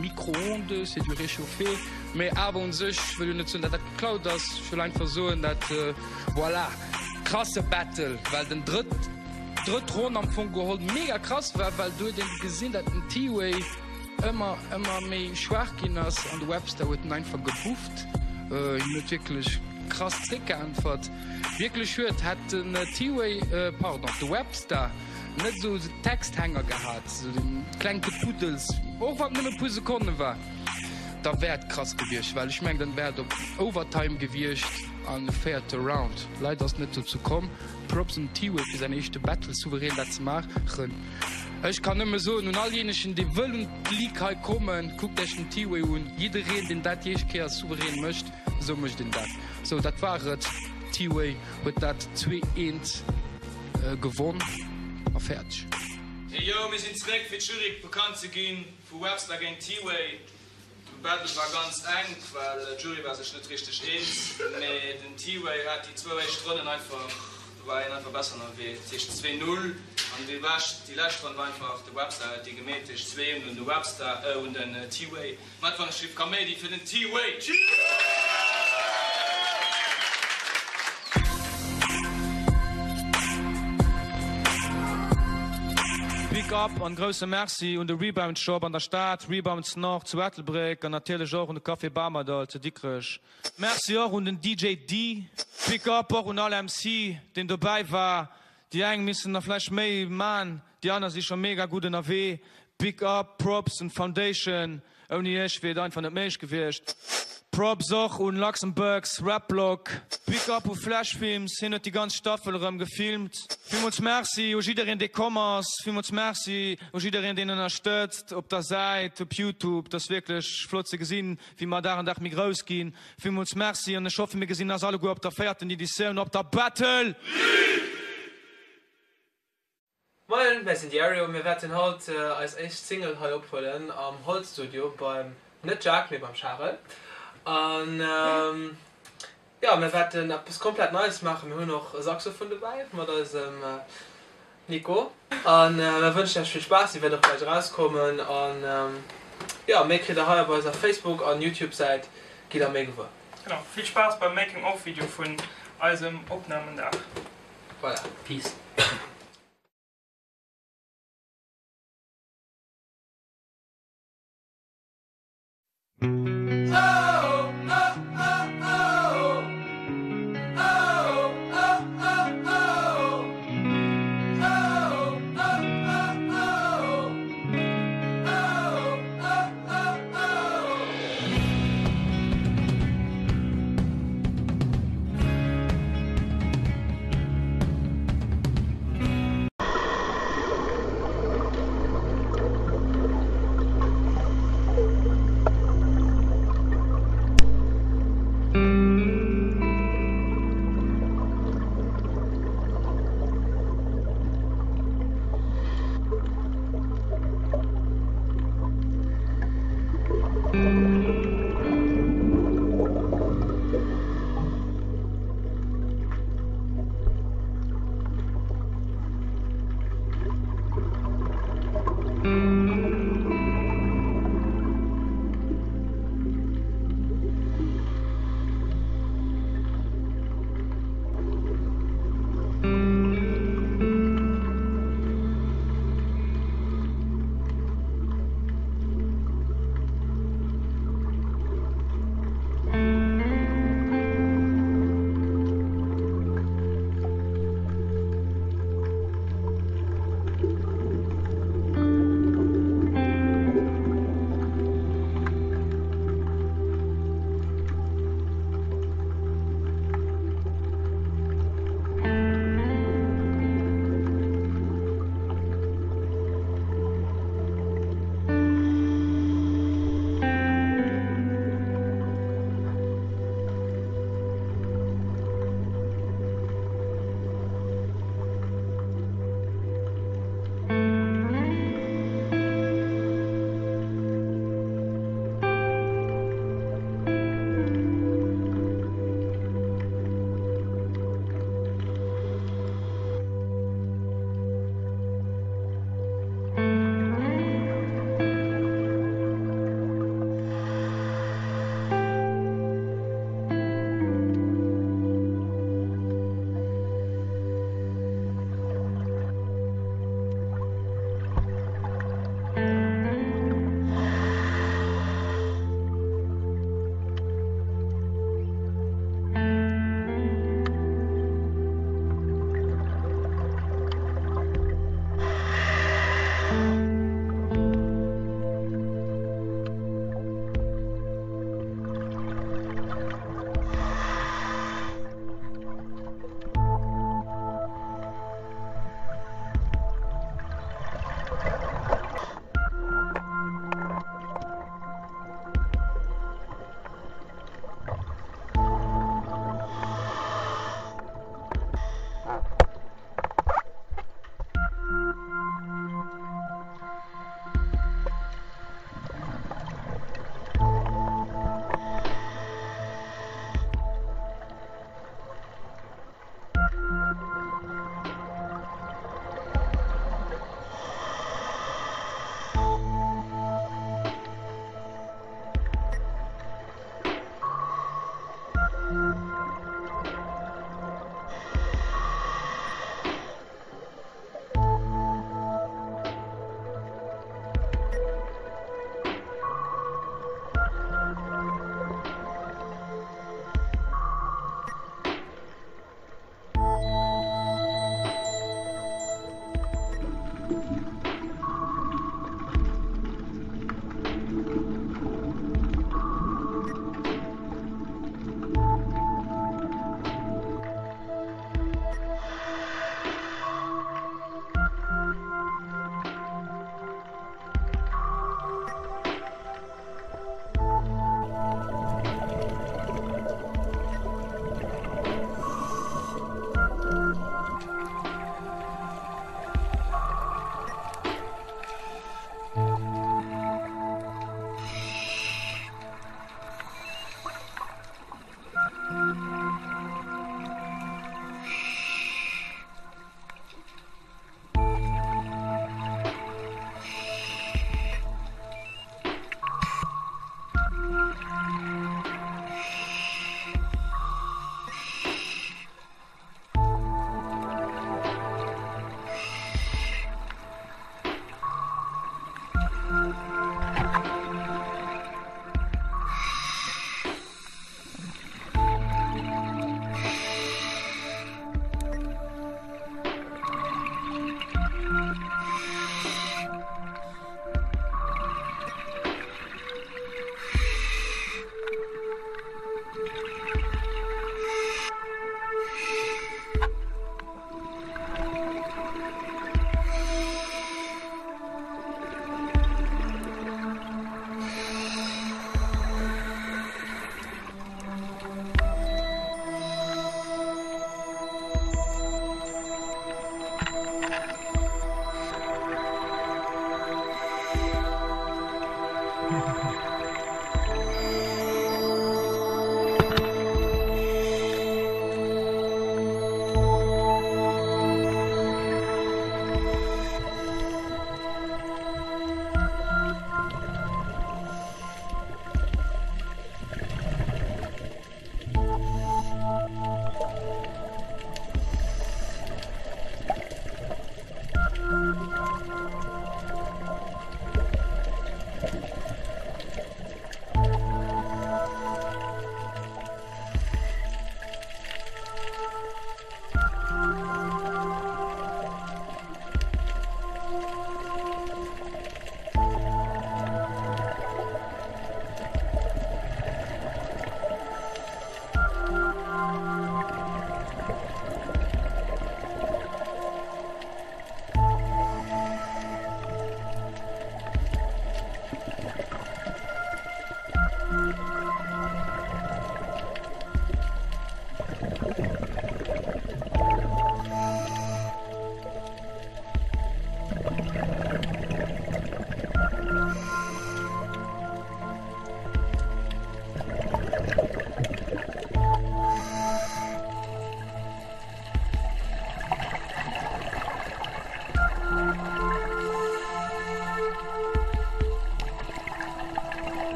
Micro-ondes, c'est du réchauffé. Mee awer un sech wëll jo net soen, dat dat geklaut ass. Ech wëll einfach soen, dat voilà. Krasse Battle, well den drëtt drëtt Ronn am Fong geholl mega krass war, well do huet een gesinn dat den T-Way ëmmer ëmmer méi schwaach ginn ass an de Webster huet en einfach gebufft. Hien huet wierklech krass zréckgeäntwert. Wierklech huet hätt den T-Way, pardon, de Webster net esou Texthänger gehat, esou den kleng Gepuddels, och wann et nëmme puer Sekonne war, da wär et krass gewiescht, well ech mengen dann wär et op Overtime gewiescht. An véierte Round. Leider ass et net dozou komm. Props un T-Way fir säin éischte Battle souverän dat ze maachen. Ech kann nëmme soen un all jenegen dee wëll un d'League hei kommen, kuckt iech den T-Way un. Jiddereen deen dat jeech Kéier souverän mécht, esou mécht een dat. Sou dat war et. T-Way huet dat 2 eent gewonn a fäerdeg. Hey yo, mir sinn zréck fir d'Jury bekannt ze ginn vu Webster géint T-Way. De Battle war ganz enk, well d'Jury war sech net richteg eens, mee den T-Way hat déi zwou éischt Ronnen einfach, do war hien einfach besser ënnerwee. Dat heescht 2, 0 an déi lescht, déi lescht Ronn war einfach de Webster huet déi gemeet, dat heescht 2, 1 un de Webster, euh un den T-Way. Mat wann ech giff Kaméidi fir den T-Way. Big up an grousse Merci un de Rebound Shop an der Stad, Rebounds Nord zu Ettelbréck an natierlech och un de Café Bamerdall zu Dikrech. Merci och un den DJ Dee. Big up och un all MC deen dobäi war. Déi eng missen nach vläicht méi man, déi aner si scho mega gutt ënnerwee. Big up, Props un d'Foundation, ouni iech wier et einfach net méiglech gewiescht. Props och un Luxembourg's Rap Blog. Big up u Flash Films, hien huet déi ganz Staffel erëm gefilmt. Villmools Merci u jiddereen dee komm ass, villmools Merci u jiddereen deen ënnerstëtzt op der Säit, op Youtube. Et ass wierklech flott ze gesinn wéi mer Dag an Dag méi grouss ginn. Villmools Merci an ech hoffen mir gesinn eis alleguer op der véierten Editioun op der Battle League! Moien! Moien, mär sinn Diario. Mir wäerten haut eis éischt Single hei ophuelen am Holzstudio beim, net Jacques, mee beim Charel. An jo, mir wäerten eppes komplett Neies maachen. Mir hunn och e Saxophon dobäi mat eisem Nico. An mir wënschen iech vill Spaass. Déi wäert och gläich erauskommen. An jo, méi kritt der hei op eiser Facebook an Youtube Säit, gitt der méi gewuer. Genau, vill Spaass beim Making of Video vun eisem Opnamendag. Voilà, peace.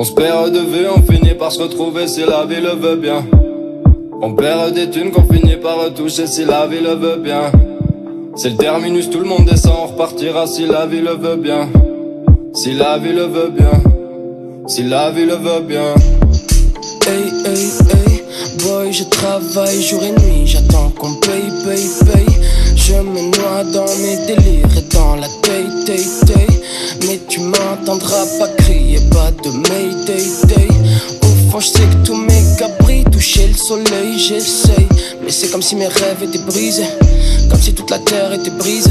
On se perd de vue, on finit par se retrouver si la vie le veut bien. On perd des thunes qu'on finit par retoucher si la vie le veut bien. C'est le terminus, tout le monde descend, on repartira si la vie le veut bien. Si la vie le veut bien. Si la vie le veut bien. Hey, hey, hey, boy, je travaille jour et nuit, j'attends qu'on paye, paye, paye. Je me noie dans mes délires et dans la taille, taille, taille. Mais tu m'entendras pas crier, pas de mayday, day. Au fond, je sais que tous mes cabris touchaient le soleil, j'essaye. Mais c'est comme si mes rêves étaient brisés, comme si toute la terre était brisée.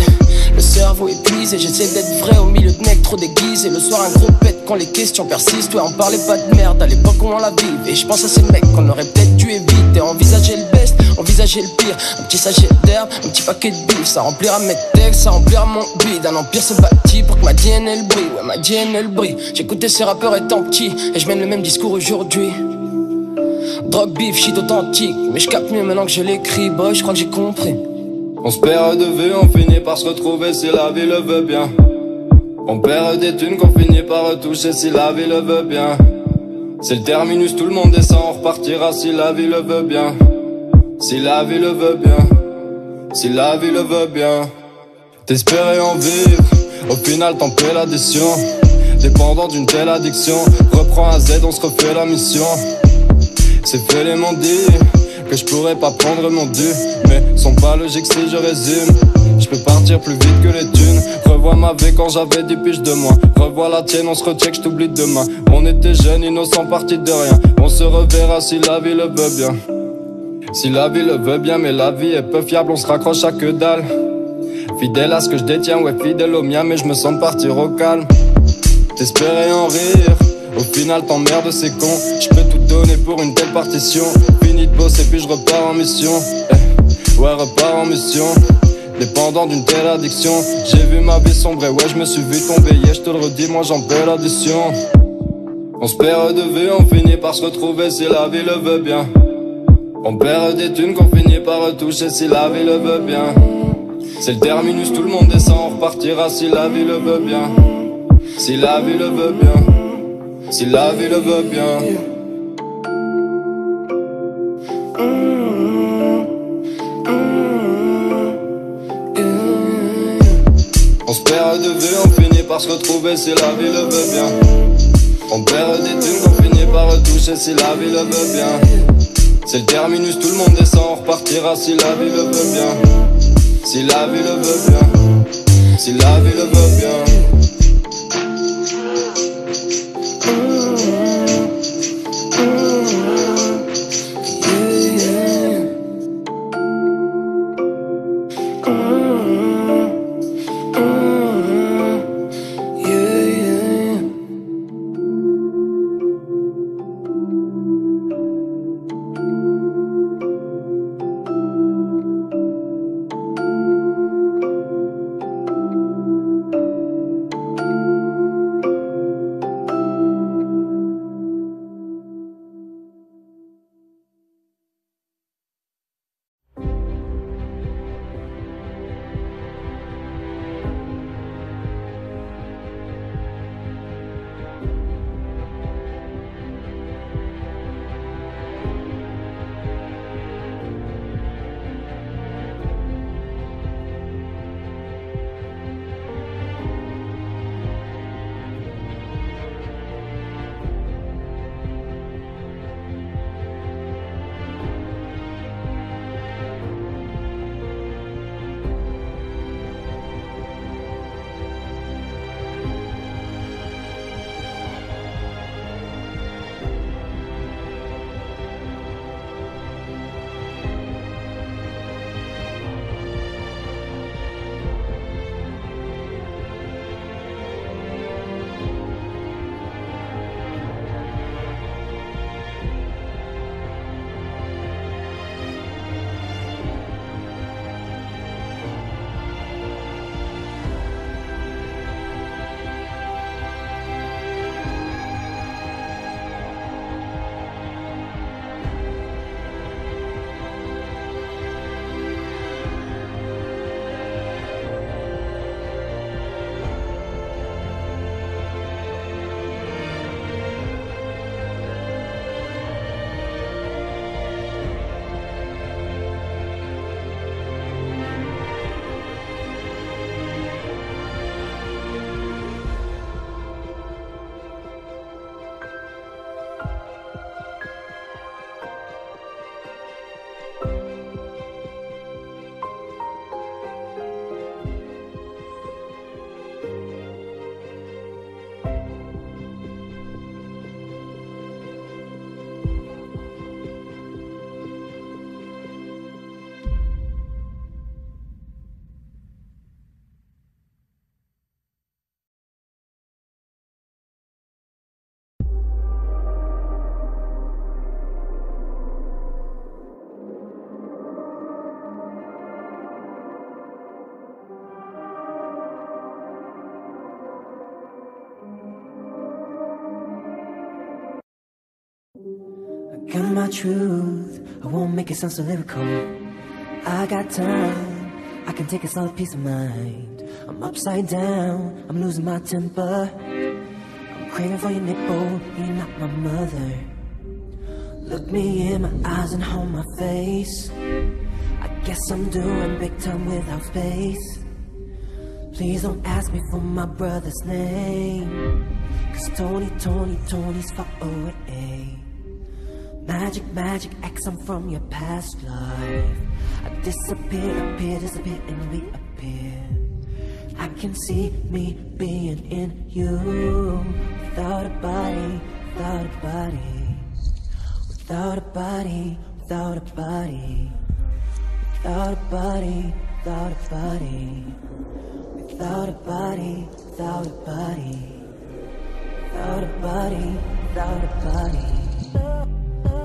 Le cerveau épuisé, j'essaie d'être vrai au milieu de mecs trop déguisés. Le soir, un gros pète quand les questions persistent. Ouais, on parlait pas de merde à l'époque où on la vivait. Et je pense à ces mecs qu'on aurait peut-être dû éviter. Envisager le best, envisager le pire. Un petit sachet d'herbe, un petit paquet de bif. Ça remplira mes textes, ça remplira mon bide. Un empire se bâtit pour que ma DNA elle brille. Ouais, ma DNA elle brille. J'écoutais ces rappeurs étant petit et je mène le même discours aujourd'hui. Drogue, bif, shit authentique. Mais je capte mieux maintenant que je l'écris, boy, je crois que j'ai compris. On se perd de vue, on finit par se retrouver si la vie le veut bien. On perd des thunes qu'on finit par retoucher si la vie le veut bien. C'est le terminus, tout le monde descend, on repartira si la vie le veut bien. Si la vie le veut bien. Si la vie le veut bien. T'espérais en vivre, au final t'en paies l'addition. Dépendant d'une telle addiction, reprends un Z, on se refait la mission. C'est fait les m'ont dit que je pourrais pas prendre mon dû, mais sont pas logiques si je résume. Je peux partir plus vite que les thunes. Revois ma vie quand j'avais 10 piges de moins. Revois la tienne, on se recheck, je t'oublie demain. On était jeunes, innocents, partis de rien. On se reverra si la vie le veut bien. Si la vie le veut bien, mais la vie est peu fiable, on se raccroche à que dalle. Fidèle à ce que je détiens, ouais, fidèle au mien, mais je me sens partir au calme. T'espérais en rire, au final t'emmerdes, c'est con. Je peux tout donner pour une telle partition. Fini de bosser, puis je repars en mission. Eh, ouais, repars en mission. Dépendant d'une telle addiction, j'ai vu ma vie sombrer, ouais, je me suis vu tomber. Yeah, je te le redis, moi j'en paie l'addition. On se perd de vue, on finit par se retrouver si la vie le veut bien. On perd des thunes qu'on finit par retoucher si la vie le veut bien. C'est le terminus, tout le monde descend, on repartira si la vie le veut bien. Si la vie le veut bien. Si la vie le veut bien. On se perd de vue, on finit par se retrouver si la vie le veut bien. On perd des thunes qu'on finit par retoucher si la vie le veut bien. C'est le terminus, tout le monde descend, on repartira si la vie le veut bien. Si la vie le veut bien. Si la vie le veut bien. Got my truth, I won't make it sound so lyrical. I got time, I can take a solid piece of mind. I'm upside down, I'm losing my temper. I'm craving for your nipple, you're not my mother. Look me in my eyes and hold my face. I guess I'm doing big time without space. Please don't ask me for my brother's name. Cause Tony, Tony, Tony's far away. Magic, magic X, I'm from your past life. I disappear, appear, disappear, and reappear. I can see me being in you. Without a body, without a body. Without a body, without a body. Without a body, without a body. Without a body, without a body. Without a body, without a body.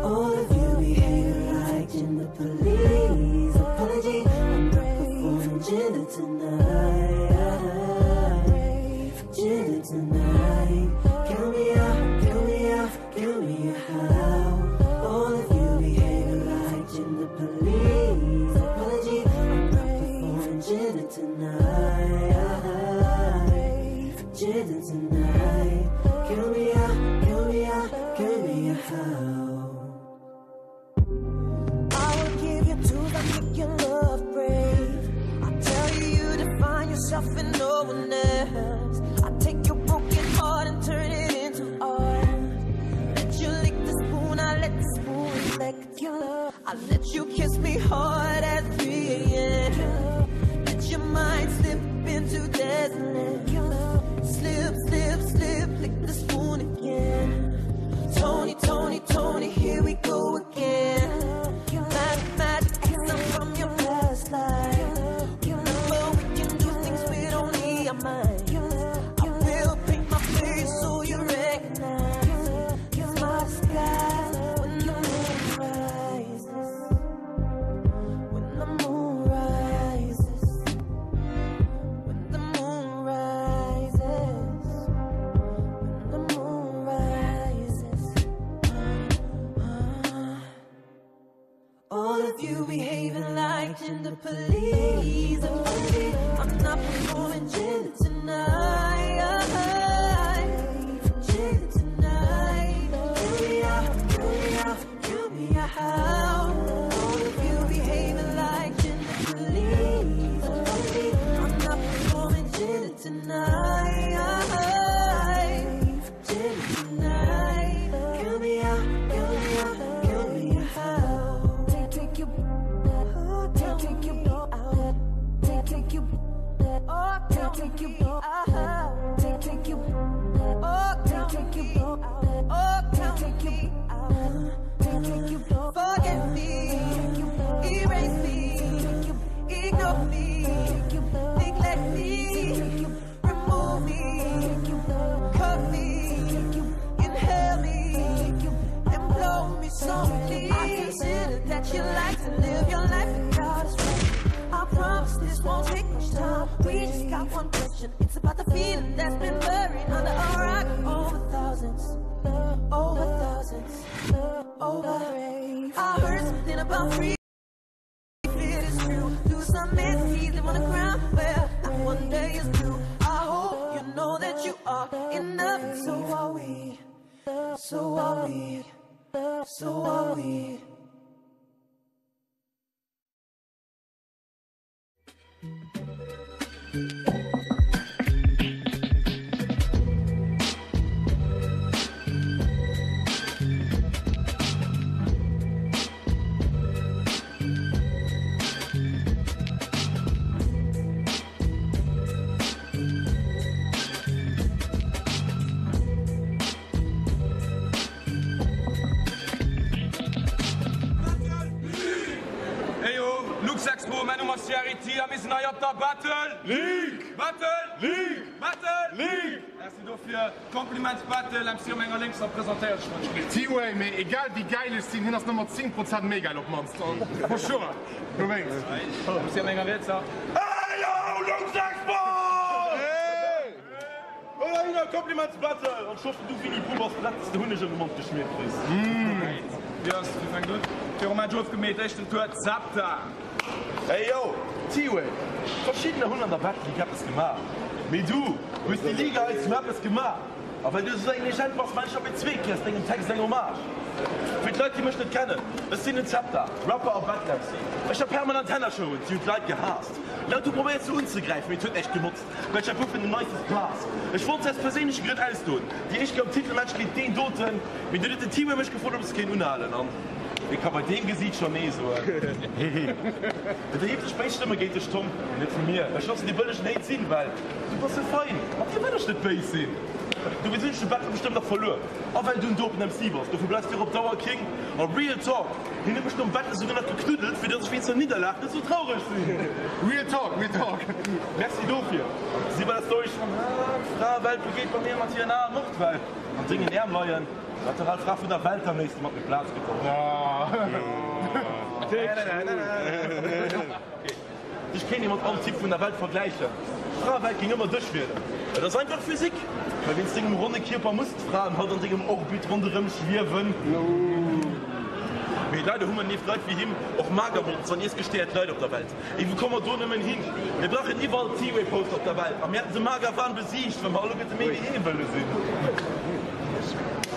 All of you behave like gender police. Apology, I'm not performing gender tonight. Gender tonight. Count me out, count me out, count me out. All of you behave like gender police. Apology, I'm not performing gender tonight. Gender tonight. Count me out, count me out, count me out. I will give you tools that make your love brave. I tell you you define yourself and no one else. I take your broken heart and turn it into art. Let you lick the spoon, I let the spoon reflect your love. I let you kiss me hard at 3 a.m. Let your mind slip into desolate. Slip, slip, slip, lick the spoon again. Tony, Tony, Tony, here we go again. Magic, magic, X, I'm from your past life. Remember, we can do things with only our minds. I will paint my face so you recognize. It's my disguise when the moon rises. When the moon rises. When the moon rises. When the moon rises. All of you behaving like gender police. I'm not performing gender tonight. Gender tonight. Kill me out, kill me out, kill me out. All of you behaving like gender police. I'm not performing gender tonight. Gender tonight. Kill me out, kill me out, kill me out. Take, take you, take, take you out. Take, take you, oh, take, take you out. Take, take you, oh, take, take you out. Oh, take, take you out. Take, take you, forget me, erase me, ignore me, neglect me, remove me, cut me, inhale me, and blow me softly. I consider that you like to live your life without a stress. I promise this won't take much time. We just got one question. It's about the feeling that's been buried under a rock over thousands, over thousands, over. I heard something about free. It is true. Do some entities live on the ground where not one day is blue. I hope you know that you are enough. And so are we. So are we. So are we. Eyo, Luxexpo, mäin Numm ass Jerry T a mir sinn hei op der Battle League! Battle League! Battle League! Merci dofir. Kompliment Battle, MC op menger lénkser presentéiert sech wann ech gleef. T-Way, mee egal wéi gäil ech sinn, hien ass nëmmer 10 Prozent méi gäil op mannst. For sure, dowéinst. MC op menger rietser. Eyo, Luxexpo! Hey! beim Compliments Battle! An ech hoffen du Winnie Pooh bass prett dass de Hunneg an de Mond geschmiert kriss. Yes, wie fänkt un? Virum Match ofgemeet, éischten Tour, Zepter! Hey yo, T-Way! Verschiddener hunn an der Battle League eppes gemaach, mee du hues déi Liga hei zu eppes gemaach. A well du esou eng Legend bass, maan ech op ee zweet Kéier aus dengem Text eng Hommage. Fir d'Leit déi mech net kennen, ech sinn den Zepter, Rapper a Battle MC. Ech hat permanent Hännershowen, si hunn d'Leit gehaasst. Leit hu probéiert se unzegräifen, mee et huet näischt genotzt, well ech hat puer vun den nicest Bars. Ech wollt se aus perséinleche Grënn ausdoen. Déi éischt Kéier am Titelmatch géint deen doten, mee dunn huet den T-Way mech gefrot ob ech se kéint unhalen an wee ka bei deem Gesiit scho nee soen. Et erhieft sech béis Stëmme géint dech Tom, mee net vu mir. Ech loossen dee bëllegen Hate sinn, well. Du bass sou fein, mat dir wëll ech net béis sinn. Dowéinst hunn ech de Battle bestëmmt nach verluer. A well du en dopen MC bass, dofir bleifs du och op Dauer King. A real talk, hien huet mech nom Battle souguer nach geknuddelt, fir dass ech wéinst der Nidderlag net sou traureg sinn. Real talk, real talk. Merci dofir. Si bei der Story schonn haart. D'Fraewelt begeet bei mir mat hiren Aen Mord, well an dengen Äerm leien d'literal Fra vun der Welt am léifste mat mir Plaz geholl. Dech kéint ee mat all Typ vun der Welt vergläichen. D'Fraewelt géing ëmmer dech wielen. Et ass einfach Physik, well wéinst dengem ronne Kierper muss d'Fraen halt an dengem Orbit ronderëm schwiewen. Mee leider hu mer nieft Leit wéi him och Magermonds an iessgestéiert Leit op der Welt. Ey, wou komme mer do nëmmen hin? Mir brauchen iwwerall T-Way-Poster op der Welt a mir hätten de Magerwahn besiegt, wa mer alleguerte méi wéi hee wëlle sinn.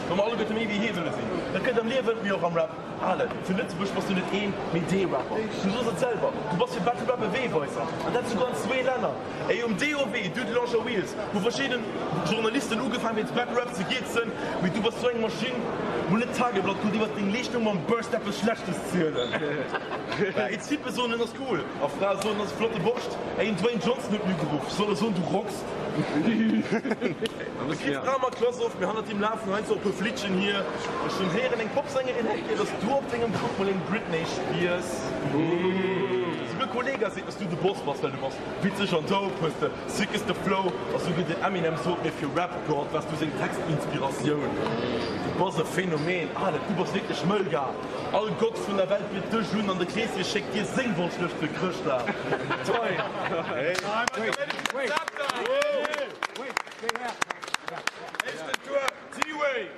Wa mer alleguerte méi wéi hee wëlle sinn. Dat gëtt am Liewen, mee och am Rap. Ale, zu Lëtzebuerg bass du net een, mee dee Rapper. Du soos et selwer, du bass fir Battle Rap e Weeweiser. An dat souguer an zwee Länner. Ey, um DOW, Dudelange Wheels, hu verschidden Journalisten ugefaang wéinst Battle Rap ze gierzen, mee du bass sou eng Maschinn, mol net d'Tageblatt konnt iwwert deng Leeschtung mam Burst eppes Schlechtes zielen. Ey, Typpe soen en ass cool a Frae soen en ass e flotte Borscht. Ey, en Dwayne Johnson huet mir ugeruff, ech soll e soen, du rocks. De Chris Kramer, Klass of, mir hannert him lafen heiansdo och e puer Flittchen hier. Ech hunn héieren eng Popsängerin hätt gär, dass du op dengem Grupp mol eng Britney Spears. Souguer Kollega seet, dass du de Boss bass, well du bass witzeg an dope, hues de sickeste Flow a souguer den Eminem sot mir fir Rap God waars du seng Textinspiratioun. Du bass e Phänomen, Alec, du bass wierklech mëll gar. All Gott vun der Welt biet dech un an de Kleeschen schéckt dir seng Wonschlëscht fir Chrëschtdag. Toi!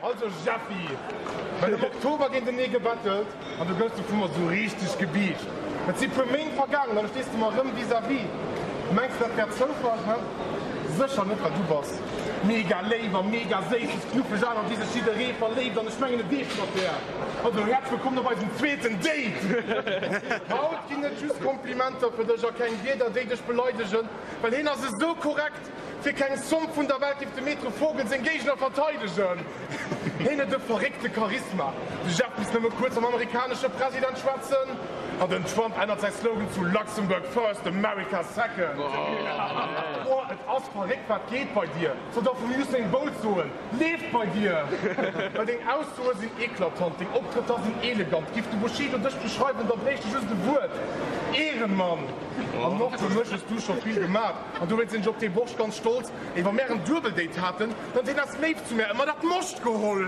Also Jeffy, mir hunn am Oktober géintenee gebettelt an du goufs du vu mer sou richteg gebiischt. Et si puer Méint vergaangen an lo stees de mer erëm vis-à-vis. Mengs de dat wär Zoufall, he? Sécher net, well du bass mega léif a mega séiss, hues knuffeg Aen an déi sech jidderee verléift an ech mengen et eescht mat där. Also häerzlech wëllkomm op eisem zweeten Date! Haut ginn et just Komplimenter fir dech a keng Wierder déi dech beleidegen, well hien ass esou korrekt, fir keng Zomm vun der Welt dierf de Maître Vogel seng Géigner verteidegen. Hien huet e verréckte Charisma. De Jeff misst nëmme kuerz mam amerikanesche President schwätzen an den Trump ännert säi Slogan zu Luxembourg first, America second. Boah, et ass verréckt wat geet bei dir! Soll da vum Usain Bolt soen, Leeft bei dir! Well deng Aussoe sinn eklatant, deng Optrëtter sinn elegant. Giff de Bushido dech beschreiwen, da bréicht e just e Wuert, Ehrenmann! An och fir mech hues du scho vill gemaat, an dowéinst sinn ech op dee Borscht ganz stolz. Ey, wa mär en Duebel-Date haten, dann huet hien aus Léift zu mär ëmmer dat Moscht geholl.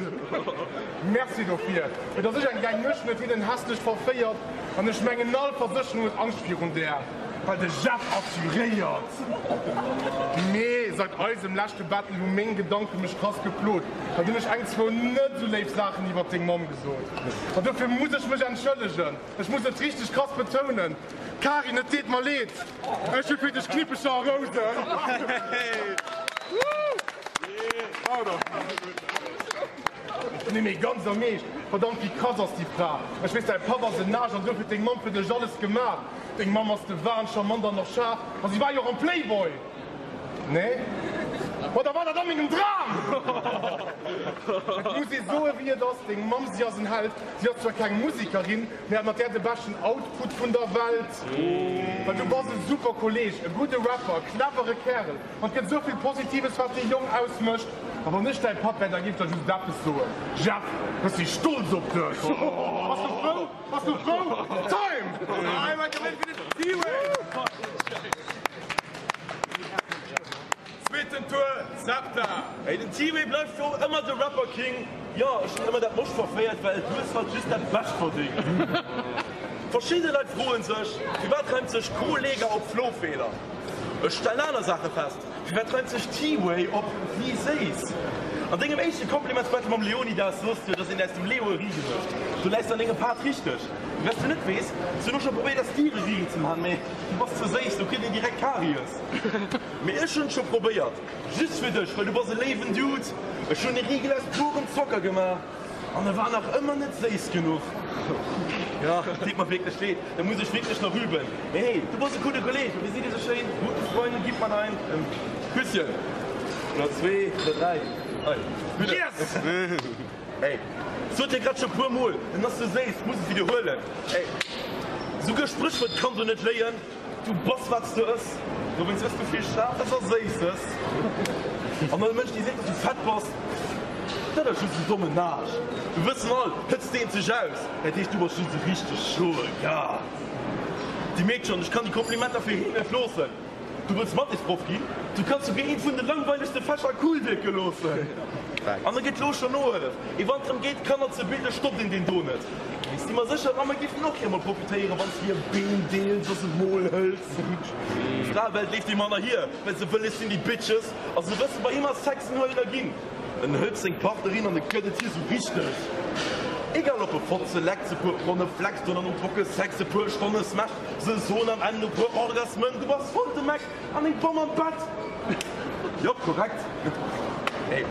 Merci dofir. Et ass ech eng gäil Nuecht, huet hien en hässlech verféiert, an ech mengen all Versécherung huet Angscht virun där. Well de Jeff assuréiert. Mee seit eisem leschte Battle hu meng Gedanke mech krass geplot. Dann hunn ech eng, zwou net esou léif Saachen iwwert deng Mamm gesot. An dofir muss ech mech entschëllegen. Ech muss et richteg krass betounen. Karin, et deet mer leed. Ech hu fir dech Knippecher a Rousen. Nee mee ganz am Eescht, verdammt wéi krass ass déi Fra. Ech weess däi Papp ass en Aarsch an duerfir huet deng Mamm fir dech alles gemaach. Deng Mamm ass de Wahn, charmant an och schaarf a si war jo och am Playboy. Nee? Ma da war dat a mengem Dram! Et muss ee soe wéi et ass, deng Mamm si ass en Held. Si ass zwar keng Musekerin, mee hat mat där de beschten Output vun der Welt. Well du bass e super Kolleg, e gudde Rapper, e clevere Kärel. An et gëtt esou vill Positives wat dee Jong ausmécht. A wann ech däi Papp wär, da géif der just eppes soen, Jeff, ech si stolz op dech! Bass du frou? Bass du frou? Time! Zweeten Tour, Septa! Ey, den T-Way bleift fir och ëmmer de Rapper King. Jo, ech hunn ëmmer dat Moscht verféiert, well du hues halt just dat Bescht verdingt. Verschidde Leit froen sech, firwat reimt sech Kollega op Flofeeler? Ech stellen aner Saache fest. Firwat reimt sech T-Way op wéi séiss? An dengem éischte Compliments-Battle mam Leonidas soss du, dass een aus dem Leo e Rigel mécht. Du läis an dengem Part richteg. Wes du net weess, ech hunn och scho probéiert aus dir e Rigel ze man, mee du bass ze séiss, do kritt een direkt Karies. Mee ech hunn et scho probéiert, just fir dech, well du bass e léiwen Dude. Ech hunn e Rigel aus purem Zocker gemaach an e war nach ëmmer net séiss genuch. Jo, deet mer wierklech leed, dat muss ech wierklech nach üben. Mee hey, du bass e gudde Kolleg, wéi seet ee sou schéin, guten Freunden gibt man ein Küsschen. Oder zwee oder dräi. Hei, bitte. Yes! Ey, sot hie grad scho puer mol, en ass sou séiss, muss et widderhuelen. Ey, souguer Spréchwuert kann do net léien, Du bass wat s du ëss, dowéinst ëss du vill Schaarfes a Séisses. An all Mënsch dee seet, dass du fett bass, dat ass just en dommen Naasch. Mir wëssen all, Hëtzt deent sech aus, dat heescht du bass just e richteg schoe Gars. Déi Meedchen, ech kann déi Komplimenter fir heen net loossen. Du wëlls Mathésproff ginn? Du kanns souguer eent vun de langweilegste Fächer cool wierke loossen. An e gëtt lo schonn Nohëllef. Ee wann et drëm geet Kanner ze bilden, stoppt een deen do net. Mee si mer sécher, d'Mamme giffen och gär mol profitéieren, wann s du hir Been deels a se mol hëls. D'Fraewelt leeft him hannerhier, well se wëlles sinn, déi Bitches, a se wëssen, bei him ass Sex en Huelen a Ginn. En hëlt seng Partnerin an e gëtt et hir sou richteg. Egal ob e Fotze leckt, se puer Ronne flext oder nom Trocke Sex e puer Stonne smasht. Se soen am Enn no puer Orgasmen, du bass voll de Meck an eng Bomm am Bett. Jop, korrekt. Hey.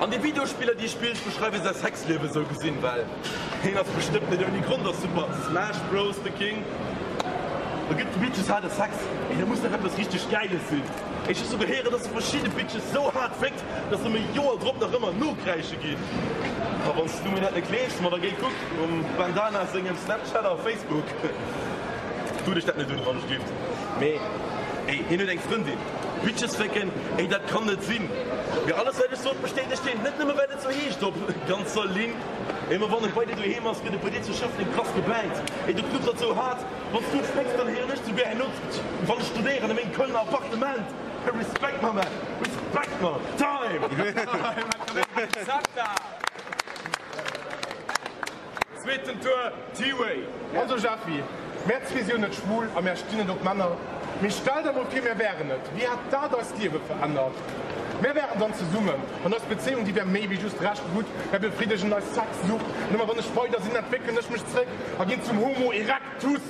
An déi Videospiller déi e spillt beschreiwe säi Sexliewe sou gesinn, well heen ass bestëmmt net ouni Grond a Super Smash Bros. De King. Da gëtt de Bitches haarde Sex. Ey, dat muss dach eppes richteg Gäiles sinn. Ech hu souguer héieren, dass e verschidde Bitches sou haart féckt, dass se em e Joer drop nach ëmmer nokräische ginn. A wann s du mir dat net gleefs, ma da géi kuck um Bandana sengem Snapchat a Facebook. Du dech dat net un, wann ech gift. Mee ey, hien huet eng Frëndin. Bitches fécken, ey, dat kann net sinn. Mee alles wat ech sot bestätegt hien, net nëmme well et sou heescht op ganzer Linn. Ëmmer wann e bei dir doheem ass, gëtt et bei dir zu Schëffleng krass gebangt. Ey, du knuppert sou haart. Wann s du et flécks, dann héieren ech souguer herno, wann ech studéieren, a mengem Kölner Appartement. Respekt, my man! Respekt, man! Time! Zweeten Tour, T-Way. Also Jeffy, mär zwee si jo net schwul a mär stinn net op Männer, mee stell der mol vir mär wären et, wéi hätt dat eist Liewe verännert? Mär wären dann zesummen an eis Bezéiung déi wär méi wéi just recht gutt, mär befriddegen eis Sexsucht, nëmme wann ech bei der sinn entwéckelen ech mech zréck a ginn zum Homo erectus.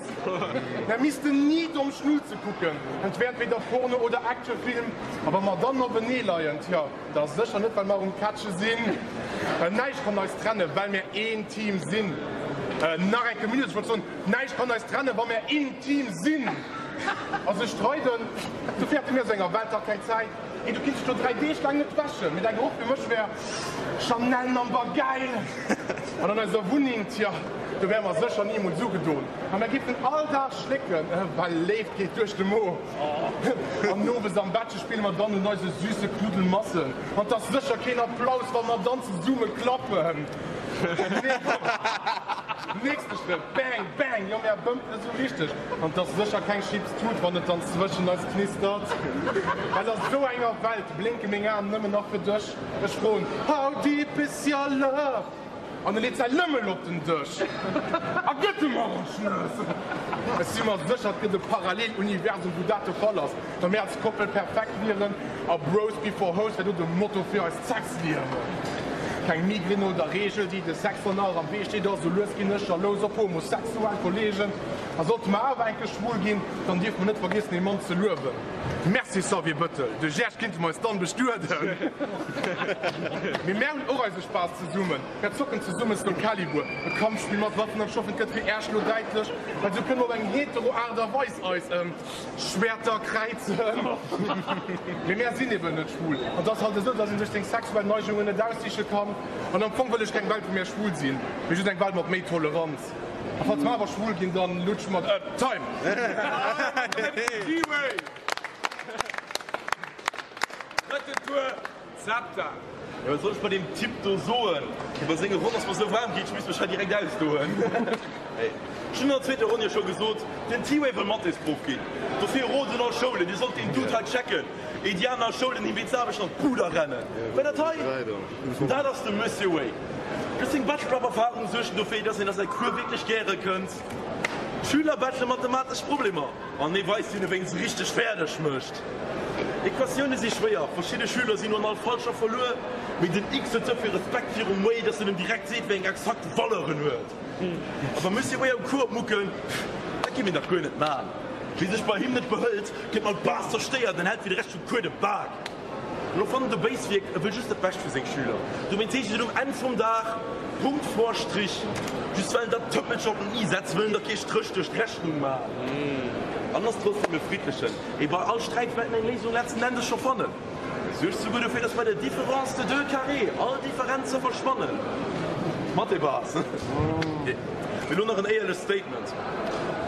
Mär missten ni domm Schnulze kucken, et wär entweder Porno oder Actionfilm, a wa mer dann openee leien, tja, da sécher net well mer um Catche sinn. Näischt kann eis trennen, well mär een Team sinn. Nach eng Kéier Minus, ech wollt soen, näischt kann eis trennen, wa mär intim sinn. A sech streiden, dofir hätte mir a sou enger Welt dach keng Zäit. Ey, du kinns dech do 3 Deeg laang net wäschen, mee däi Geroch fir mech wär Chanel Number Geil! An an eiser Wunneng, tja, do wäre mer sécher ni emol sugedon. A mer giffen all Dag schlécken, well Léift geet duerch de Mo. An owes am Bettche spille mer dann un eise süsse Knuddelmassen. An 't ass sécher keen Applaus, wa mer dann zesumme klappen. Nächste Schrëtt, Bang, bang, jo mär bëmpele sou richteg. An 't ass sécher keng Chipstut, wann et dann zwëschen eis knistert. Well a sou enger Welt blénke meng Aen nëmmen nach fir dech. Ech froen, How deep is your love? An e leet säi Lëmmel op den Dësch a gëtt em och en Schnëss. Ech si mer sécher, et gëtt e Paralleluniversum, wou dat de Fall ass, wa mir als Koppel perfekt wieren a Bros before Hoes wär do de Motto fir eist Sexliewen. Keng Migrän oder Reegel, déi de Sex dann nach am Wee steet a sou lues ginn ech jalous op homosexuell Kolleegen. A sollte mer awer enke schwul ginn, dann dierfe mer net vergiessen, ee Mann ze luewen. Merci Xavier Bëttel, de Gerg kinnte mer eis dann bestueden. Mee mär hunn och eise Spaass zesummen, mär zocken zesumme Soul Calibur, e Kampfspill mat Waffen an ech hoffen et gëtt fir Äerch lo däitlech, well sou kënne mer op eng hetero Aart a Weis eis Schwerter kräizen. Mee mär sinn eben net schwul an et ass halt esou, dass een sech seng sexuell Neigungen net aussiche kann. An am Fong wëll ech keng Welt wou mär schwul sinn, mee just eng Welt mat méi Toleranz. A falls mer awer schwul ginn, dann lutsch mat Time! T-Way! Drëtten Tour, Zepta. Jo, wat soll ech bei deem Typ do soen? Bei senge Ronn ass mer sou waarm ginn, ech misst mech hei direkt ausdoen. Hey, ech hunn an der zweeter Ronn jo scho gesot, den T-Way wëll Mathésprof ginn. Dofir Rot un all Schoulen, Dir sollt deen Dude hei checken, éi déi aner Schoulen him wéinst Aarbecht an d'Buder rennen. Well dat hei, dat ass de Monsieur Way. Duerch seng Bachelor-Erfahrung suergt en dofir, dass een a säi Cours wierklech gäre kënnt. Schüler bettle mathematesch Problemer an hie weist hinne wéi een se richteg fäerdeg mécht. Equatioune si schwéier, verschidde Schüler sinn un all falscher verluer, mee den X huet souvill Respekt virum Way, dass en em direkt seet wéi eng exakt Valeur en huet. A wa Monsieur Way am Cours mucken, dat gi mir dach guer net man. Wie sech bei him net behëlt, gëtt mat Bas zerstéiert an hält fir de Rescht vum Cours de Bak. An och wann en dobéis wierkt, e wëll just dat Bescht fir seng Schüler. Dowéinst heescht et um Enn vum Dag, Punkt vor Strich. Just well en dat Tëppelchen op den i setzt, wëll en der kee Stréch duerch d'Rechnung man. An ass trotzdem e friddlechen. Mee bei all Sträit wäert en eng Léisung letzten Endes scho fannen. Suergt souguer dofir, dass bei der Différence de deux carrés all Differenze verschwannen. Mathé-Base. Mee elo nach en éierlecht Statement,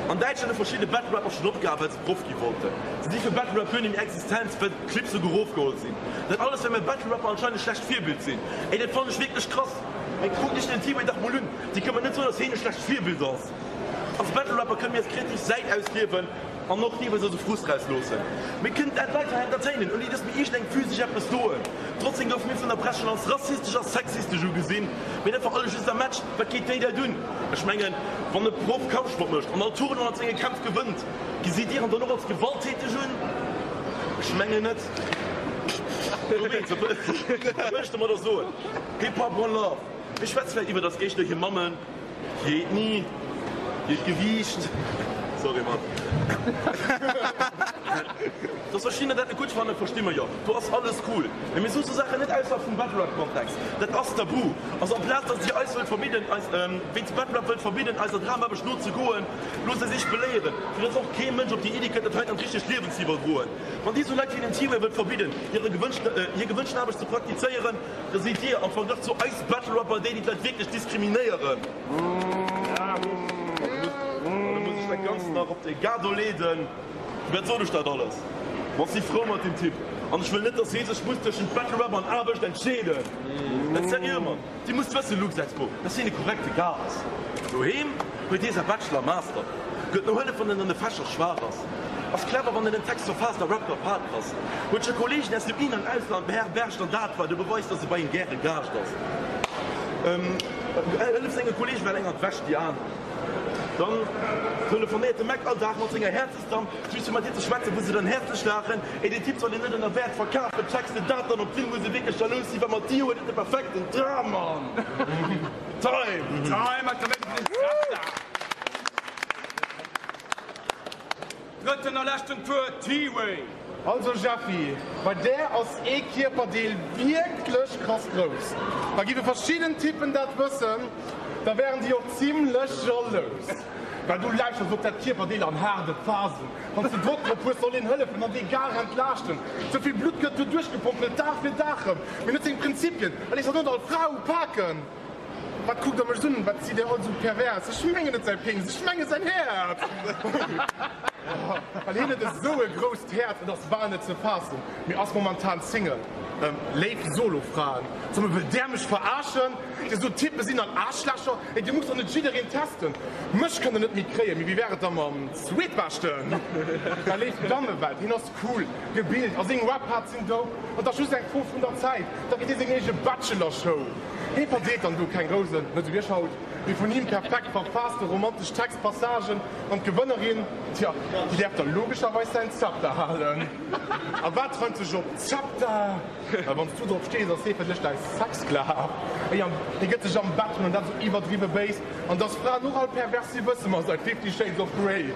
An Däitschland hu verschidde Battle-Rapper schonn opgehal, well se Proff gi wollten. Se si fir Battle-Rap guer net méi existent, well d'Clips souguer erofgeholl sinn. Dat alles, well mir Battle-Rapper anscheinend e schlecht Virbild sinn. Ey, dat fannen ech wierklech krass. Mee kuckt iech den T-Way dach mol un. Dir kënnt mer net soen, dass heen e schlecht Virbild ass. Als Battle-Rapper kënne mir eis kreativ Säit ausliewen. An och deelweis eise Frust rausloossen. Mir kënnen d'Leit hei entertainen, ouni dass mir iergendengem physesch eppes doen. Trotzdem goufe mir vun der Press schonn als rassistesch a sexistesch ugesinn. Mee dat war alles just am Match. Wat geet déi dat un? Ech mengen, wann e Proff Kampfsport mécht an all Tournoi mat senge Kämpf gewënnt, gesitt Dir en dann och als gewalttäteg un? Ech mengen net. Dowéinst, wat wëll ech domadder soen? Hip Hop One Love. Mir schwätze vläicht iwwer dass Géigner hir Mammen. Hir Ethnie, hiert Gewiicht, sorry Mann, dass verschiddener dat net gutt fannen, versti mer jo, do ass alles cool, mee mir soe sou Saachen net ausserhalb vum Battle-Rap-Kontext, dat ass tabu. Also amplaz dass dir eis wëllt verbidden, eis wéinst Battle-Rap wëllt verbidden eiser Dramaarbecht nozegoen, loosst eis iech beléieren, fir dass och kee Mënsch op déi Iddi kënnt dat heiten an d'richtegt Liewen ze iwwerdroen. Wann dir sou Leit wéi den T-Way wëllt verbidden, hire gewënschten, hir gewënschten Aarbecht ze praktizéieren, Da sidd dir am Verglach zu eis Battle Rapper déi, déi d'Leit wierklech diskriminéieren. An da muss ech dat Ganzt nach op de Gado leeden. Wat soll ech dat alles? Ma ech si frou mat deem Typ an ech wëll net, dass hee sech muss tëschent Battle Rap an Aarbecht entscheeden. Dat seriö, Mann. Dir musst wëssen, Luxexpo, dass hien e korrekte Gars ass. Doheem huet hie säi Bachelor a Master, gëtt no Hëllef, wann en an de Fächer schwaach ass. Ass clever wann en en Text verfaasst a rappt a Part ass. Huet scho Kollegen aus dem In an Ausland beherbergt an dat war de Beweis dass e bei him gäre Gaascht ass. Hëlleft senge Kollegen well enger d'Wäsch déi aner. Dann telefonéiert de Mac all Dag mat senger Häerzensdamm just fir mat hir ze schwätzen wou se dann häerzlech laachen. Ey deen Typ soll een net ënner Wäert verkafen, checks de dat dann op d'Linn muss e wierklech jalous sinn well mat dir huet et de perfekten Dram Mann. Time! Time! Drëtten a leschten Tour, T-Way! Also Jeffy, bei där ass ee Kierperdeel wierklech krass grouss. A giffe verschidden Typen dat wëssen, da wären déi och zimlech jalous. Well du lauschters op dat Kierperdeel an haarde Phasen. Wanns de Drock drop hues, soll een hëllefen an dee Gar entlaaschten. Ze vill Blutt gëtt do duerchgepompelt, Dag fir Dag rëm. Mee net seng Prinzipien, a léisst dat net all Fra upaken. Wat kuckt der mech un? Wat sidd dir all sou pervers? Ech mengen net säi Penis, ech menge säin Häerz! Well hien huet esou e grousst Häerz, et ass bal net ze faassen, mee ass momentan Single. Léif Solofraen, sot mol, wëllt där mech verarschen? Dir sot, Typpe sinn all Aarschlächer? Ey, dir musst doch net jiddereen testen! Mech kënnt der net méi kréien, mee wéi wär et da mam Zweetbeschten? Well léif Dammewelt, hien ass cool, gebilt a seng Rap-Parts sinn dope, et ass just eng Fro vun der Zäit, da kritt hie seng eege Bachelor-Show. Hie verdeelt dann do keng Rousen, net esou wéi ech haut, mee vun him perfekt verfaasste romantesch Textpassagen an d'Gewënnerin, tja, déi däerf da logescherweis säin Zepter halen. A wat reimt sech op Zepter? Well wann s du drop stees, ass hie fir dech däi Sexsklav. Ey, an hie gëtt sech am Bett un, an dat esou iwwerdriwwe béis. An dass Fraen och all pervers si wësse mer seit Fifty Shades of Grey.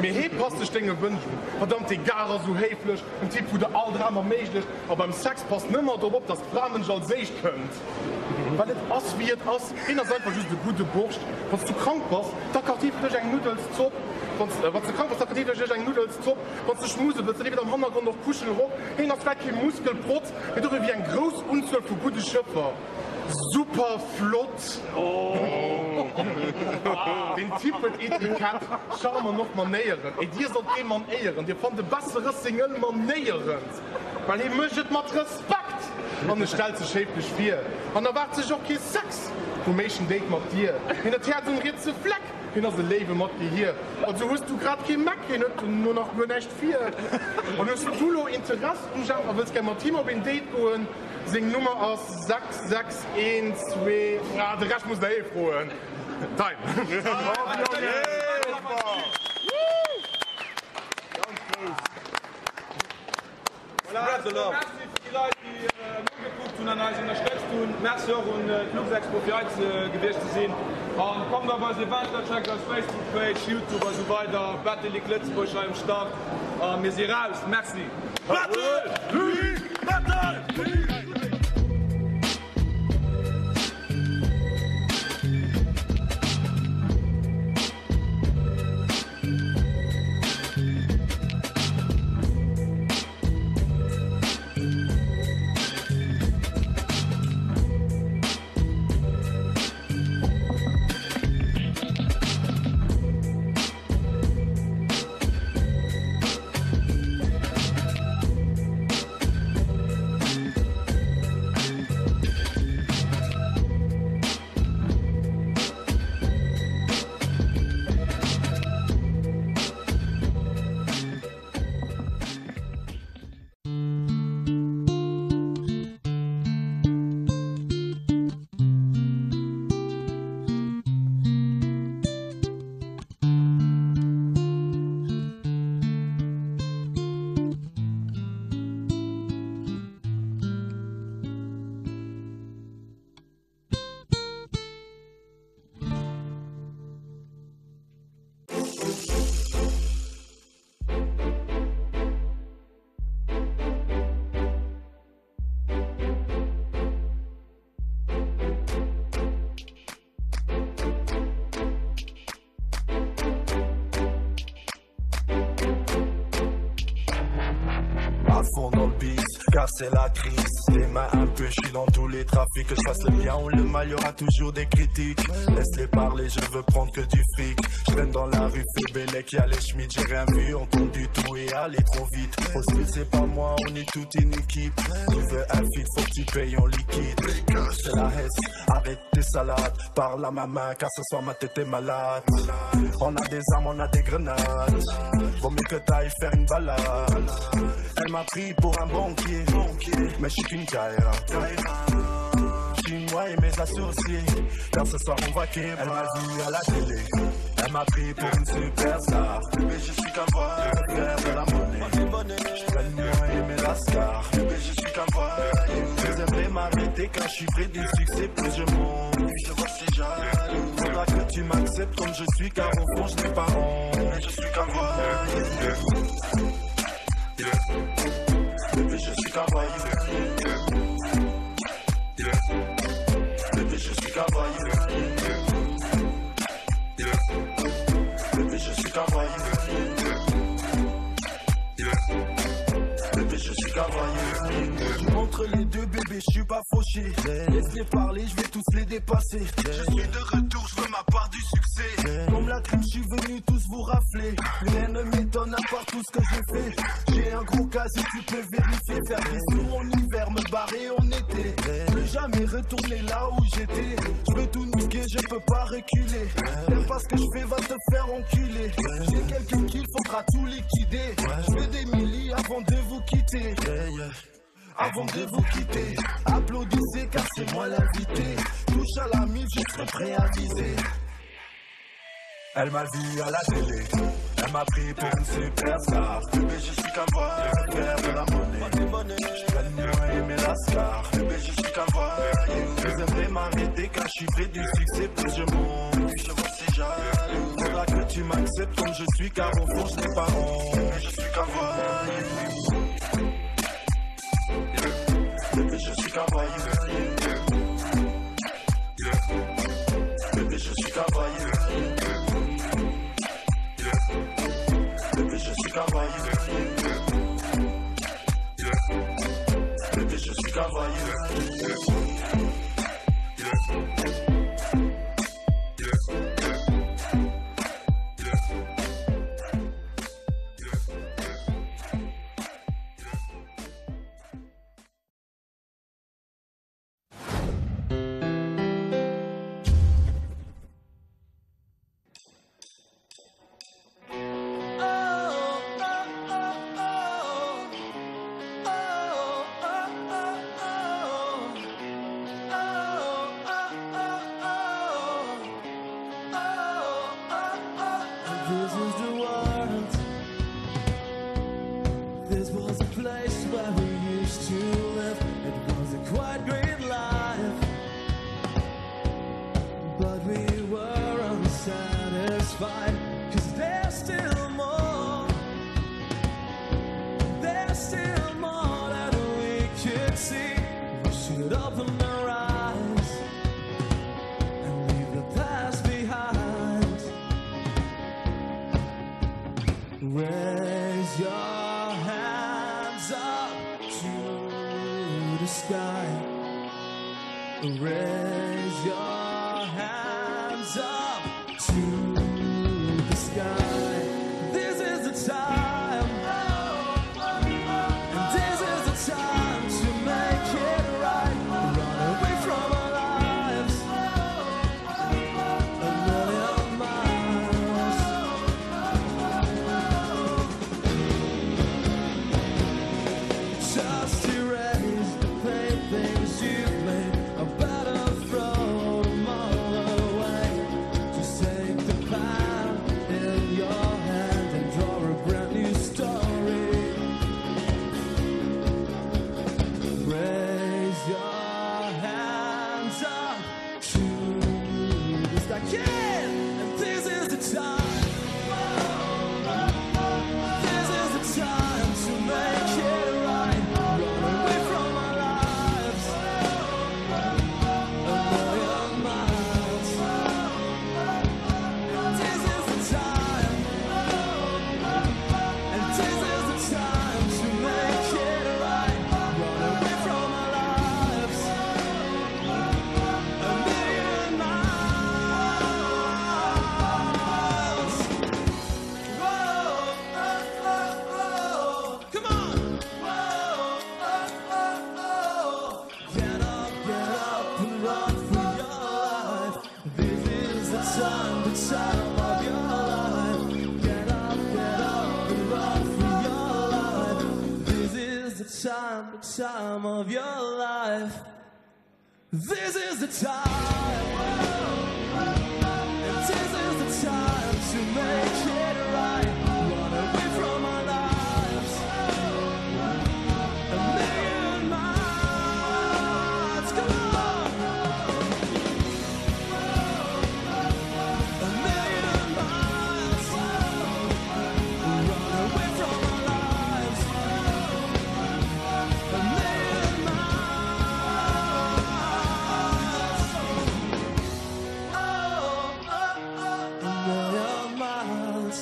Mee hie passt sech denge Wënsch un. Verdammt, dee Gar ass esou héiflech, en Typ wou der all Dram erméiglecht. A beim Sex passt nëmmer drop op, dass d'Fra mënsch als éischt kënnt. Well et ass wéi et ass, hien ass einfach just e gudde Borscht. Wann s du krank bass, da kacht hie fir dech eng Nuddelszopp. Wann s du krank bass, da kacht hie fir dech eng Nuddelszopp. Wann s du schmuse wëlls, da leeft am Hannergrond och Kuschelrock. Hien ass vläit kee Muskelprotz, mee dofir wéi eng grouss Unzuel vu gudde Schëffer. Super flott! Deen Typ huet Etikett, Charme an och Manéieren. Ey, dir sollt dee Mann éieren, dir fannt e bessere Single manéierend. Well hie mécht et mat Respekt an e stellt sech héiflech vir an erwaart sech och kee Sex vum éischten Date mat dir. Hien huet d'Häerz um rietse Fleck, hien ass e Léiwe mat Gehier. Also hues du grad kee Meck, hien huet no nach guer näischt vir. An hues du lo Interess um Jeff a wëlls gär mat him op een Date goen, seng Nummer ass 6 6 1 2, ah de Rescht muss der ee froen. Time! Also Merci fir déi Leit, déi nogekuckt hunn an eis ënnerstëtzt hunn. Merci och un d'Luxexpo fir hei ze gewiescht ze sinn. An kommt op eis Eventer, checkt eis Facebook Page, Youtube a sou weider. Battle League Lëtzebuerg hei um Start a mir si raus. Merci. Battle League! Battle League! À fond dans le bis, car c'est la crise. Les mains un peu, je suis dans tous les trafics. Que je fasse le bien ou le mal, y aura toujours des critiques. Laisse-les parler, je veux prendre que du fric. Je traîne dans la rue, fait Bélec, y'a les schmitt, j'ai rien vu, entendu tout et aller trop vite. Au style, c'est pas moi, on est toute une équipe. Tu veux un feat, faut que tu payes en liquide. C'est la hesse, arrête tes salades. Parle à ma main, car ce soir ma tête est malade. On a des armes, on a des grenades. Vaut mieux que t'ailles faire une balade. Elle m'a pris pour un banquier, mais je suis qu'une carrière. Je suis moi et mes associés, car ce soir on va Elle m'a vu à la télé, elle m'a pris pour une superstar. Mais je suis qu'un voleur de la monnaie. Je traîne moi et mes lascars. Mais je suis qu'un voyou. Ils aimeraient m'arrêter car je suis près du succès. Plus je monte, plus je vois ces jaloux. Faudra que tu m'acceptes comme je suis, car au fond je n'ai pas honte. Mais je suis qu'un voyou. Bébé, je suis qu'un voyou. Bébé, je suis qu'un voyou. Bébé, je suis qu'un voyou. Bébé, je suis qu'un voyou. Entre les deux bébés, je suis pas fauché. Laisse-les parler, je vais tous les dépasser. Je suis de retour, je veux ma part du succès. Comme la crime, je suis venu tous vous rafler. Rien ne m'étonne à part tout ce que j'ai fait. J'ai un gros casier, tu peux vérifier. Faire des sous en hiver, me barrer en été. Plus jamais retourner là où j'étais. Je veux tout niquer, je peux pas reculer. N'aime pas ce que je fais, va te faire enculer. J'ai quelques kills, faudra tout liquider. Je veux des milli avant de vous quitter. Avant de vous quitter, applaudissez car c'est moi l'invité. Touche à la mif, je serai prêt à viser. Elle m'a vu à la télé, elle m'a pris pour une superstar. Bébé, je suis qu'un voleur de la monnaie. Je traîne moi et mes lascars. Bébé, je suis qu'un voyou. Ils aimeraient m'arrêter car je suis près du succès. Plus je monte, plus je vois ces jaloux. Faudra que tu m'acceptes comme je suis, car au fond je n'ai pas honte. Mais je suis qu'un voyou. Bébé, je suis qu'un voyou. Bébé, je suis qu'un voyou. Bébé, je suis qu'un voyou. Bébé, je suis qu'un voyou. satisfied. Cause there's still more. There's still more that we could see. We should open our eyes and leave the past behind. Raise your hands up to the sky. Raise your hands up to the sky. This is the time. And this is the time to make it right. Run away from our lives. A million miles. Just erase the pain things you've made. I better throw them all away. Just take the pen in your hand and draw a brand new story. Raise your hands up to the sky. Yeah! And this is the time. This is the time to make it right. Run away from our lives. A million miles. And this is the time. And this is the time to make it right. Run away from our lives. A million miles. Whoa, oh, oh, oh. Come on. Whoa, oh, oh, oh. Get up, get up and run for your life. This is the time, the time of your life. Get up, get up and run for your life. This is the time, the time of your life. This is the time. And this is the time to make it right. Run away from our lives. A million miles. Come on. A million miles. Run away from our lives. A million miles. Oh, oh, oh, a million miles.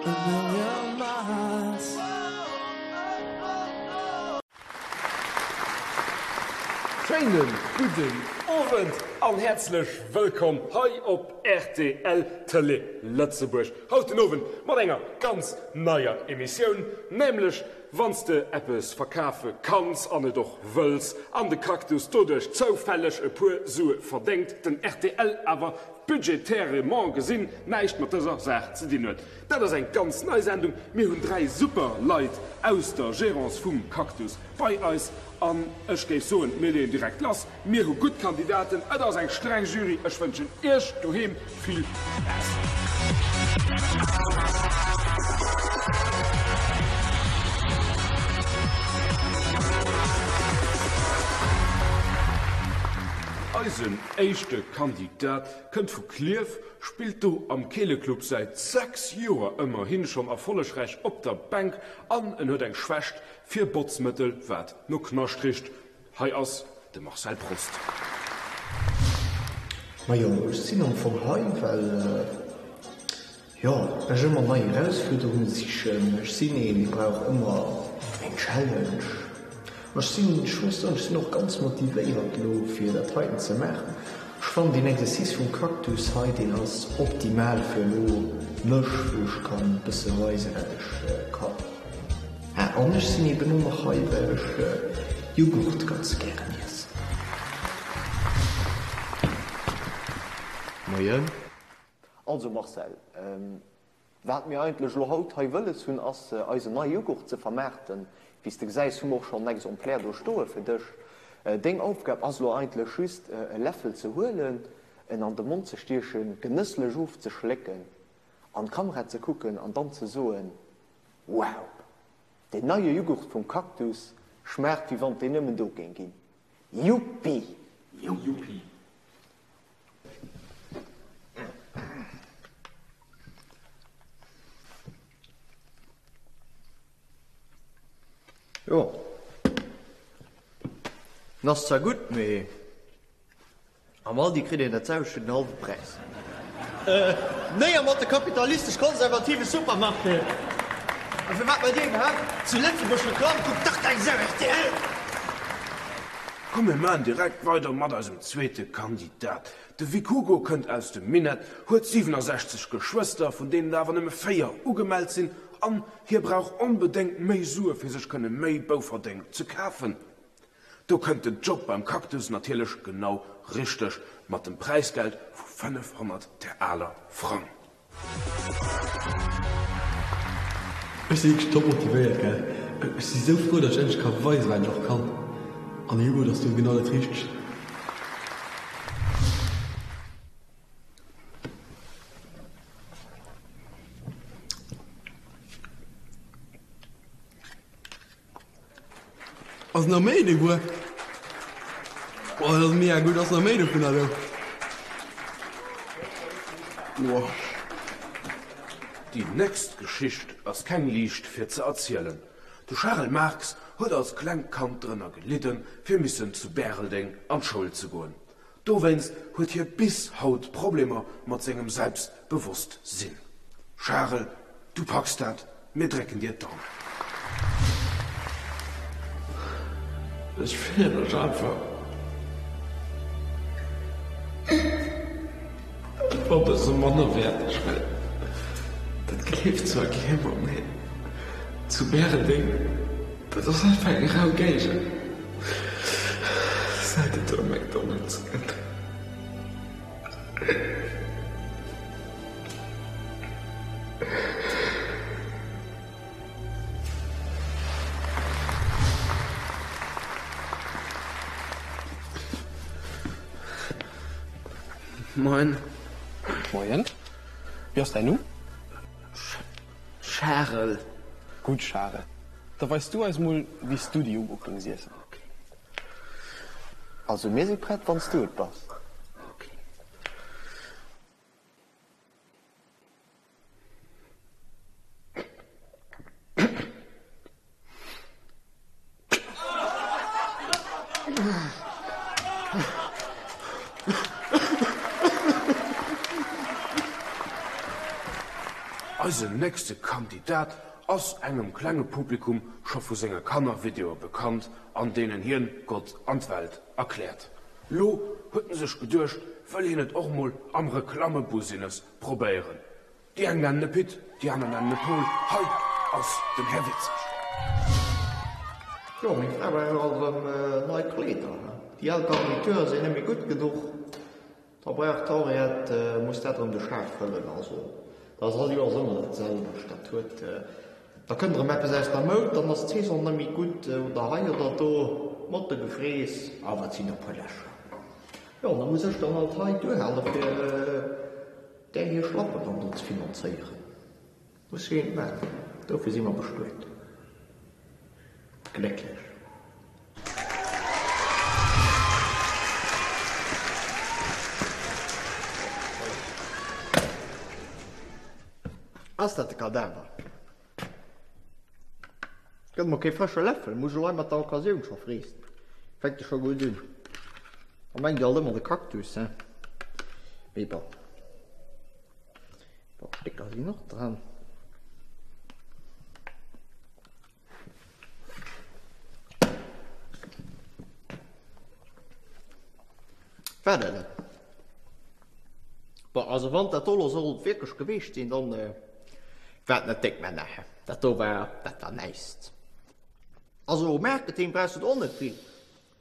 A million miles. Schéinen gudden Owend an häerzlech wëllkomm hei op rtl Tëlee Lëtzebuerg. Haut den Owend mat enger ganz neier Emissioun, nämlech wann s de eppes verkafe kanns an et och wëlls an de Cactus doduerch zoufälleg e puer Sue verdéngt, den rtl awer budgétairement gesinn näischt mat dëser Saach ze dinn huet. Dat ass eng ganz nei Sendung. Mir hunn 3 super Leit aus der Gérance vum Cactus bei eis an ech géif soen, mir leeën direkt lass. Mir hu gutt Kandidaten, et ass eng streng Jury. Ech wënschen Iech doheem vill Spaass. Eisen éischte Kandidat kënnt vu Klierf, spillt do am Keeleclub säit 6 Joer ëmmerhin schonn erfollegräich op der Bänk an en huet eng Schwächt fir Botzmëttel wat no Knascht richt. Hei ass de Marcel Prost. Majo, ech sinn am Fong hei, well, jo, ech ëmmer nei Erausfuerderunge sichen. Ech sinn een, dee brauch ëmmer eng Challenge. Ech sinn, ech muss soen, ech sinn och ganz motivéiert elo, fir dat heiten ze maachen. Ech fannen deen Exercice vum Cactus hei, deen ass optimal fir elo mech, wou ech kann e bësse weisen, wat ech kann. Ah, an ech sinn eben och nach hei, well ech Jughurt ganz gären iessen. Moien. Also Marcel, wat mir eigentlech elo haut hei wëlles hunn, ass eisen neie Jughurt ze vermaarten. Wéi s de gesäis, hu mer och schonn en Exemplaire do stoe fir dech. Deng Aufgab ass elo eigentlech just, e Läffel ze huelen, en an de Mond ze stiechen, genësslech ofzeschlécken, an d'Kamera ze kucken an dann ze soen, Wow! Deen neie Jughurt vum Cactus schmaacht wéi wann et deen nëmmen do géing ginn. Yuppi! Juppi. Jo. En ass zwar gutt, mee am Aldi kritt een dat selwecht fir den hallwe Präis. Néier mat de kapitalistesch-konservative Supermarchéen. A firwat maacht Dir iwwerhaapt zu Lëtzebuerg Reklamm? Kuckt dach deng Sau rtl! Komm mir maan direkt weider mat eisem zweete Kandidat. De Vic Hugo kënnt aus dem Minett, huet 67 Geschwëster, vun deenen der awer nëmme 4 ugemellt sinn an hie brauch onbedéngt méi Sue fir sech kënne méi Bouferdeng ze kafen. Do kënnt den Job beim Cactus natierlech genau richteg, mat dem Präisgeld vu 500 Taler Frang. Ech si wierklech top motivéiert, gell. Ech si sou frou, datt ech endlech ka weisen, wat ech och kann. An de Jughurt ass do genau dat Richtegt. Ass nach méi dovun? Oh, dat ass mega gutt. Ass nach méi dovunner do? Boah. Déi nächst Geschicht ass keng liicht fir ze erzielen. De Charel Marx huet als klengt Kand drënner gelidden, fir missen zu Bäreldeng an d'Schoul ze goen. Dowéinst huet hie bis haut Problemer mat sengem Selbstbewosstsinn. Charel, du packs dat, mir drécken dir d'Daumen. Ech fillen mech einfach e bësse mannerwäerteg, well dat gleeft zwar kee mer, mee zu Bäreldeng, dat ass einfach eng rau Géigend. Säit et do e McDonald's gëtt. Moien. Moien. Wéi ass däin Numm? Charel. Gutt Charel. Da weis du eis mol wéi s du déi Jughurt géings iessen. Also mir si prett wann s du et bass. Eisen nächste Kandidat ass engem klenge Publikum scho vu senge Kannervideoe bekannt, an deenen hien Gott an d'Welt erkläert. Lo huet en sech geduecht, wëll hien et och mol am Reklammebusiness probéieren. Déi eng nennen e Pit, déi aner nennen e Pol, hei ass den Här Witzeg. Jo, meng Fra brauch alt erëm nei Kleeder. Déi al Garniture sinn net méi gutt genuch. Da brauch d'Henriette, muss dat erëm de Schaf fëllen. Also, dat ass all Joers ëmmer dat selwecht. Dat huet, da kënnt erëm eppes aus der Moud, dann ass d'Saison net méi gutt oder hei oder do, Motte gefrees, awer et sinn e puer Lächer. Jo, an da muss ech dann alt hei duerhale fir. Där hir Schlappen dann do ze finanzéieren. Muss jo eent maachen, dofir si mer bestuet. Glécklech. Ass dat de Kadaver? Gëtt mer kee frësche Läffel, muss elo hei mat der Occasioun scho freessen. Fänkt jo scho gutt un. Da mengt Dir alt ëmmer de Cactus, he? Mee bon. E puer Stécker sinn och dran. War dat et? Bon, also wann dat do elo sollt wierklech geweecht sinn, dann war et net déck, mä nee, dat do war, dat war näischt. Also Marketing brauchs de do och net vill,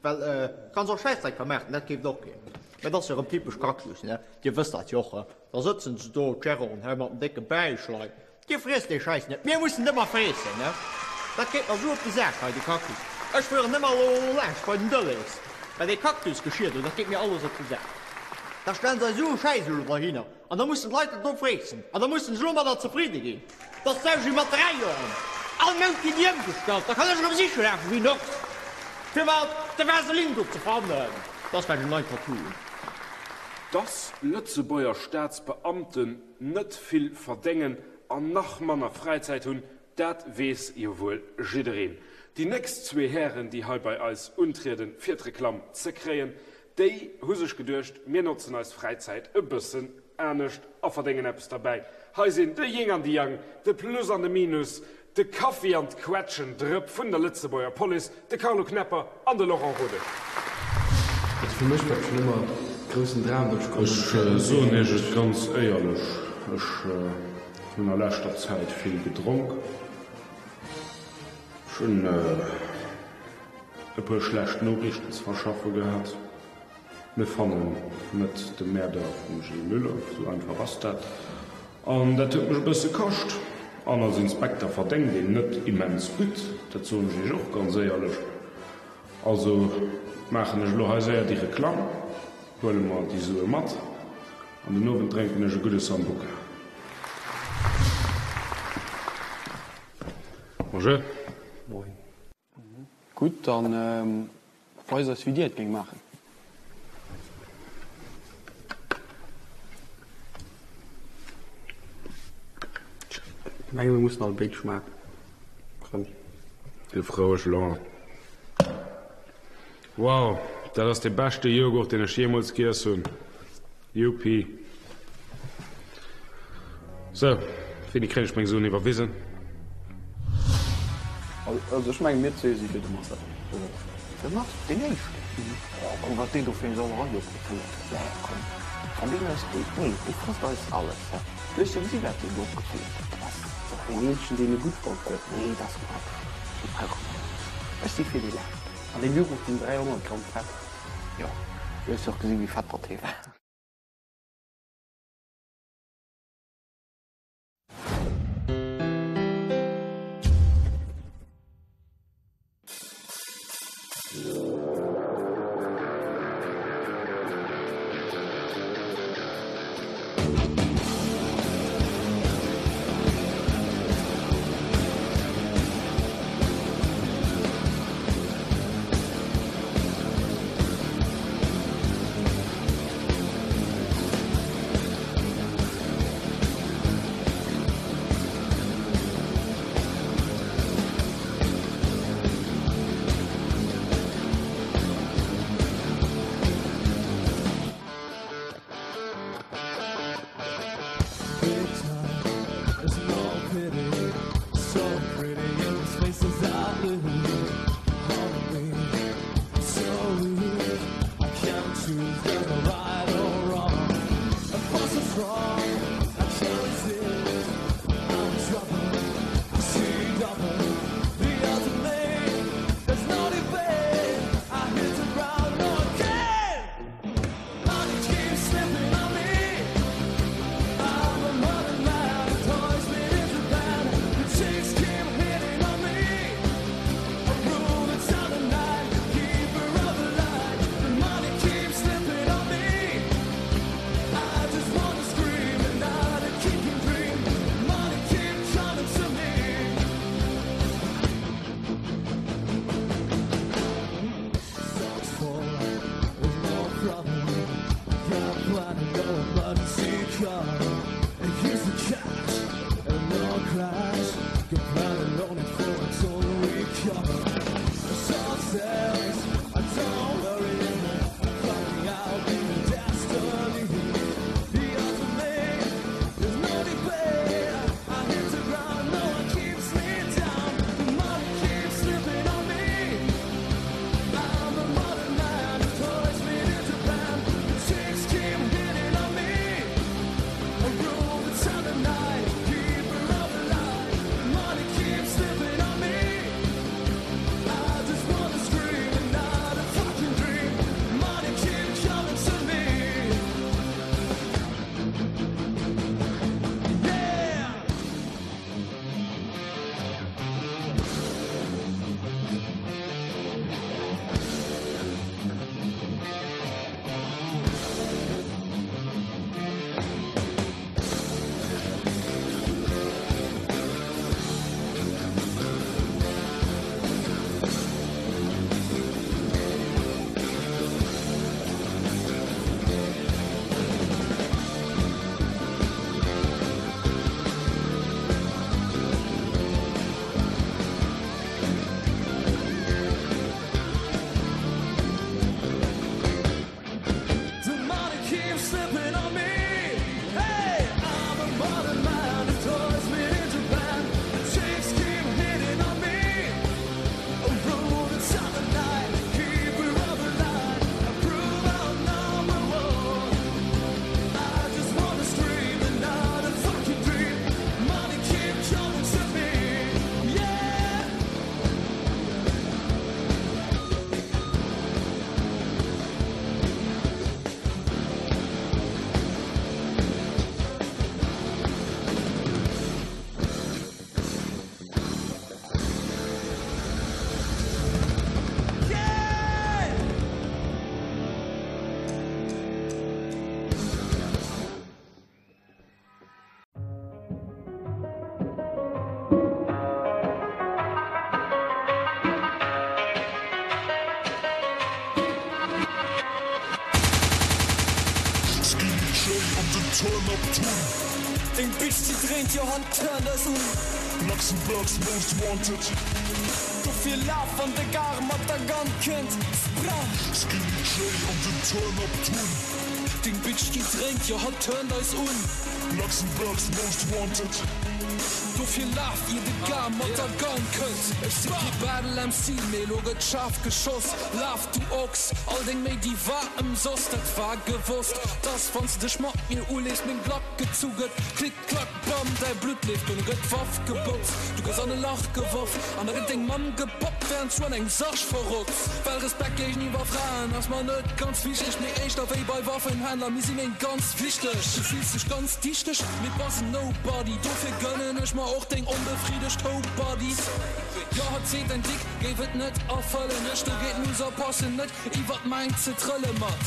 well kanns och Schäissdreck vermaarten, dat keeft och keen. Mä dat ass jo erëm typesch Cactus, ne, Dir wësst dat jo och, he. Da sëtzen se do, d'Géranten, he, mat den décke Bäichlein, Dir friesst dee Schäiss net, mir mussen ëmmer freessen, ne? Dat geet mer esou op de Sak hei, de Cactus. Ech fueren ëmmer elo laanscht bei den Delhaize, well dee Cactus-Geschir do, dat geet mir alles op de Sak. Da stellen se eis esou e Schäiss elo dohinner an da mussen d'Leit dat do freessen an da mussen se elo mat der zefridde ginn. Dat ass d'selwecht wéi mat 3 Joren. All Mount ginn déi ëmgestallt, da kann ech erëm siche lafen wéi en Ochs, fir mer de Vaseline do ze fannen. Dass well en neit Tattoo hunn. Dass Lëtzebuerger Staatsbeamten net vill verdéngen an nach manner Fräizäit hunn, dat weess jo wuel jiddereen. Déi nächst zwee Hären, déi hei bei eis untrieden, fir d'Reklamm ze kréien, déi hu sech geduecht, mir notzen eis Fräizäit e bëssen anescht a verdéngen eppes derbäi. Hei sinn de Ying an de Yang, de Plus an de Minus, de Kaffi an d'Quetschendrëpp vun der Lëtzebuerger Police, de Carlo Knepper an de Laurent Rodesch. Also fir mech war et schon ëmmer groussen Dram datt ech konnt. Ech soen iech et ganz éierlech, ech hunn a leschter Zäit vill gedronk. Ech hunn e puer schlecht Noriichten ze verschaffe gehat. Mir fannen net de Mäerder vum Gilles Müller, sou einfach ass dat. An dat huet mech e bësse kascht. An als Inspekter verdéngt een net immens gutt, dat soen ech Iech och ganz éierlech. Also maachen ech elo hei séier déi Reklamm, huele mer déi Sue mat an den Owend drénken ech e gudde Sambuca. Bonjour. Moien. Gutt, dann weist eis wéi dir et géing maachen. Ech menge mir mussen all béid schmaachen. Rëm. Sief roueg, Laurent. Wow, dat ass dee beschte Joghurt deen ech jeemools giess hunn. Youpi. Sou, wéini kréien ech meng Suen iwwerwisen? Also ech mengen mir zwee si fir de Marcel, oder? De Mats, deen éischten? Oh komm, wat deen do fir eng Sauerei opgefouert huet, nee komm, wann deen eis, nee, dee frësst eis alles, hä? Du hues jo gesi wat deen do opgefouert huet, dat ass dach deen eenzegen deen e gutt fonnt huet. Nee, dat ass Quatsch, dee brauche mer net, ech si fir dee leschten. An deem Joghurt sinn 300 Gramm Fett. Jo, du hues jo och gesinn, wéi fett datt hee war. Turn-Up Tun. Deng Bitch déi dréint, jo hatt turnt eis un. Luxembourg's Most Wanted. Dofir laf wann de Gar mat der Gun kënnt. Spra! Skinny Jay an den Turn-Up Tun. Deng Bitch déi dréint, jo hatt turnt eis un. Luxembourg's Most Wanted. Dofir laf ier de Gar mat der Gun kënnt. Ech si kee Battle MC, mee lo gëtt schaarf geschoss. Laf du Ochs, all deng Méi déi war ëmsoss. Dat war gewosst, dass wann s de dech mat mir ulees, meng Glack gezu gëtt. Klick, klack, bam, däi Blutt leeft, dono gëtt d'Waff gebotzt. Du gëss an e Lach geworf an da gëtt deng Mamm gepoppt, wärend s du an engem Sarg verrotz. Well Respekt géigeniwwer Fraen ass mer net ganz wichteg, mee éischter wéi bei Waffenhändler, mir si méi ganz wichteg. Du fills dech ganz dichteg, mee bass en Nobody, dofir gënnen ech mer och deng onbefriddegt Hoe-Buddies. Jo, hatt seet däin Dick géif et net erfëllen, ech dogéint muss oppassen net iwwert mäin ze trëlle. Mat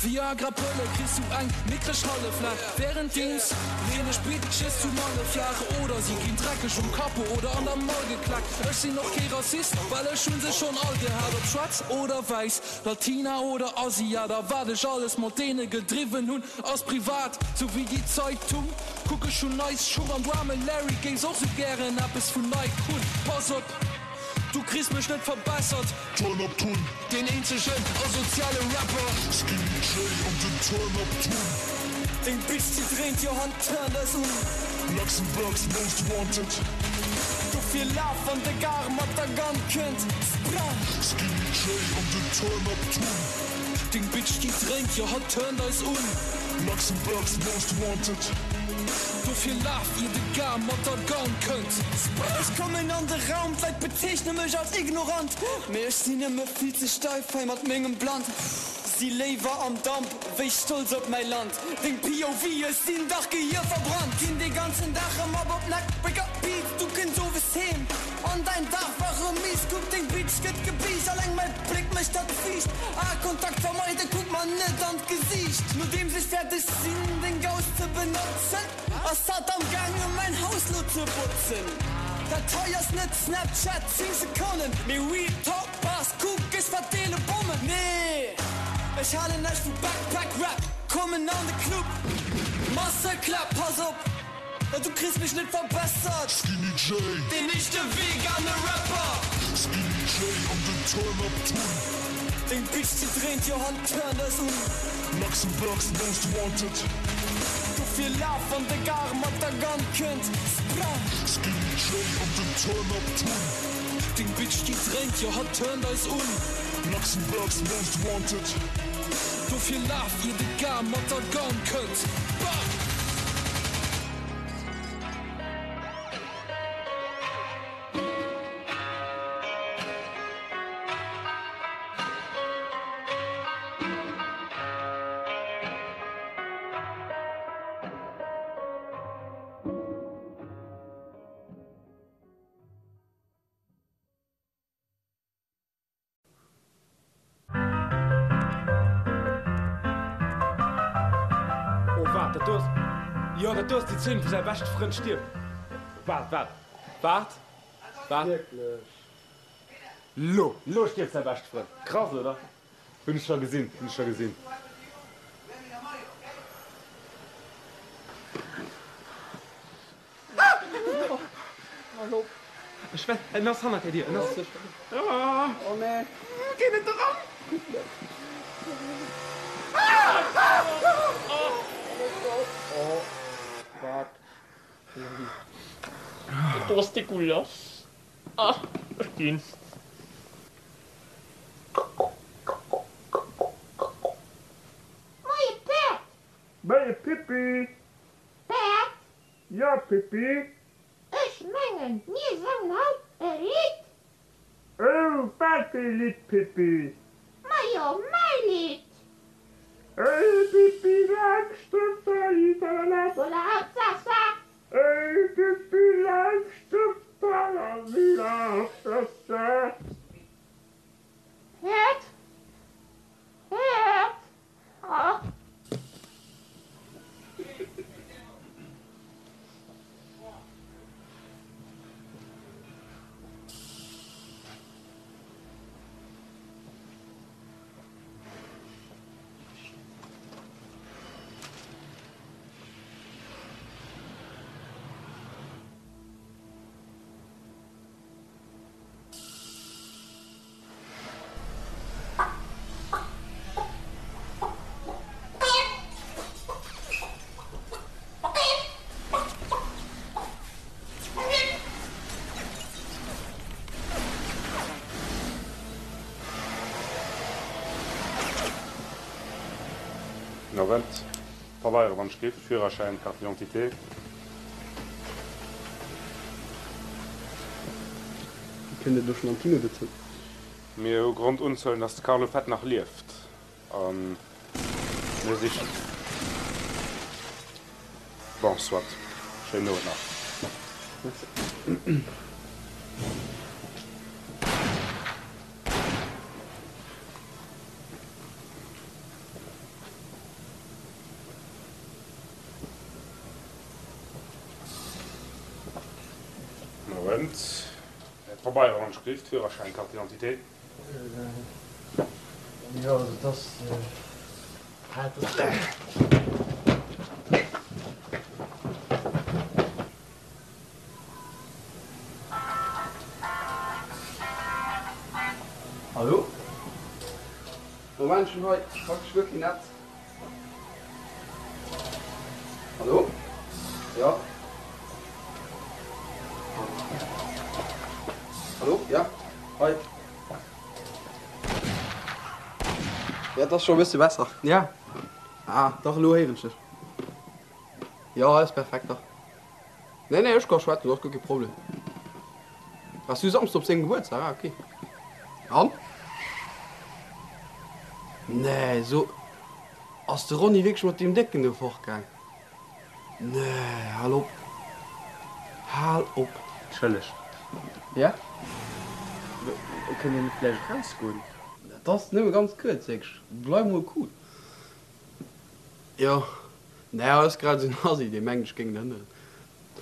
Viagra-Pëlle kriss du eng mickreg Halleflaach, wärenddeems leen ech Bitches zu Malle flaach. Oder si ginn dreckeg um Cappo oder an der Mall geklaakt. Ech sinn och kee Rassist, well ech hunn se schonn all gehat, ob schwaarz oder wäiss, Latina oder Asiat. A wat ech alles mat deene gedriwwen hunn, ass privat, sou wéi déi Zeitung. Kuck ech hunn neis Schung an du aarme Larry géifs och sou gären eppes vun Nike hunn. Pass op, du kriss mech net verbessert. Turn up Tun. Deen eenzegen asoziale Rapper. Skinny Jay an den Turn up Tun. Deng Bitch déi dréint jo hatt turnt eis un. Luxembourg's most wanted. Dofir laf wann de Gar mat der Gun kënnt. Spra. Skinny Jay an den Turn up Tun. Deng Bitch déi dréint jo hatt turnt eis un. Luxembourg's most wanted. Dofir laf ier de Gar mat der Gun kënnt. Ech kommen an de Raum, d'Leit bezeechne mech als ignorant, mee ech sinn nëmme vill ze steif hei mat mengem Bland. Si léiwer am Damp wéi stolz op mäi Land. Deng POV, ech sinn dach gehierverbrannt. Ginn dee ganzen Dag rëm op op Neckbreaker Beats, du kënns owes heem an däin Dag war rëm mies. Kuck deng Bitch gëtt gebiischt, alleng mäi Bléck mécht hatt fiicht. Aekontakt vermeiden, kuck mer net an d'Gesiicht. Nodeems ech fäerdeg sinn deng Gaus ze benotzen, ass hatt am gaange mäin Haus lo ze botzen. Dat hei ass net Snapchat, 10 Sekonnen, mee Real Talk Bars, kuck ech verdeele Bommen. Nee ech halen näischt vu Backpack Rap, kommen an de Club, Masseklapp, pass op. Du kriss mech net verbessert. Skinny Jay. Deen éischte vegane Rapper. Skinny Jay an den Turn Up Tun. Deng Bitch déi dréint jo hatt turnt eis un. Luxembourg's most wanted. Dofir laf wann de Gar mat der Gun kënnt. Spra. Skinny Jay an den Turn Up Tun. Deng Bitch déi dréint jo hatt turnt eis un. Luxembourg's most wanted. Dofir laf ier de Gar mat der Gun kënnt. Bam! Oh waart, dat do ass, jo dat do ass déi Zeen wou säi beschte Frënd stierft. Waart, waart, waart, waart. Lo, lo stierft säi beschte Frënd. Krass, oder? Hunn ech scho gesinn, hunn ech scho gesinn. Ech well, en ass hannert der Dier, en ass. Oh nee. Geh net eran! Oh, wat? Dat ass dégueulasse. Ah, ech ginn. Moie Päerd! Moie Pippi! Päerd! Jo Pippi? Ech mengen mir sangen haut e Lidd! Oh, wat fir e Lidd Pippi? Majo mäi Lidd! Ey Pippi Langstrumpf tralli-tralala. Voilà haut sa sa! Ey Pippi Langstrumpf tralali-tralala. Päerd! Päerd! Ah! Den Owend. Pabeiere wann Schrift, Führerschäin, Carte d'identité. Kënnt Dir do schonn am Kino dozou? Mir hu Grond unzehuelen, dass de Carlo Fett nach lieft a mir sichen. Bon, soit. Schéinen Owend nach. Merci. Moment. Pabeier an Schrift, Führerschäin, Carte d'identité. Jo, also et ass Hallo? Moment, ech hunn hei praktesch guer keen Netz. Hallo? Ja? Hallo? Ja? Hei. Ja, et ass scho e bësse besser. Ja. Ah, dach, elo héieren ech dech. Jo, hei ass perfekt, dach. Nee, nee, ech ka schwätzen, do ass guer kee Problem. Waars du Samsde op sengem Gebuertsdag? Ah, ok. An? Nee, so, ass de Ronny wierklech mat deem Décken do fortgaang? Nee, hal op. Hal op. Entschëlleg. Ja? Kënnt Dir net vläicht erausgoen? Dat ass nëmme ganz kuerz, wierklech. Bleif mol cool. Jo, nee, hei ass grad esou en Assi, dee mengt, ech géing en hënneren.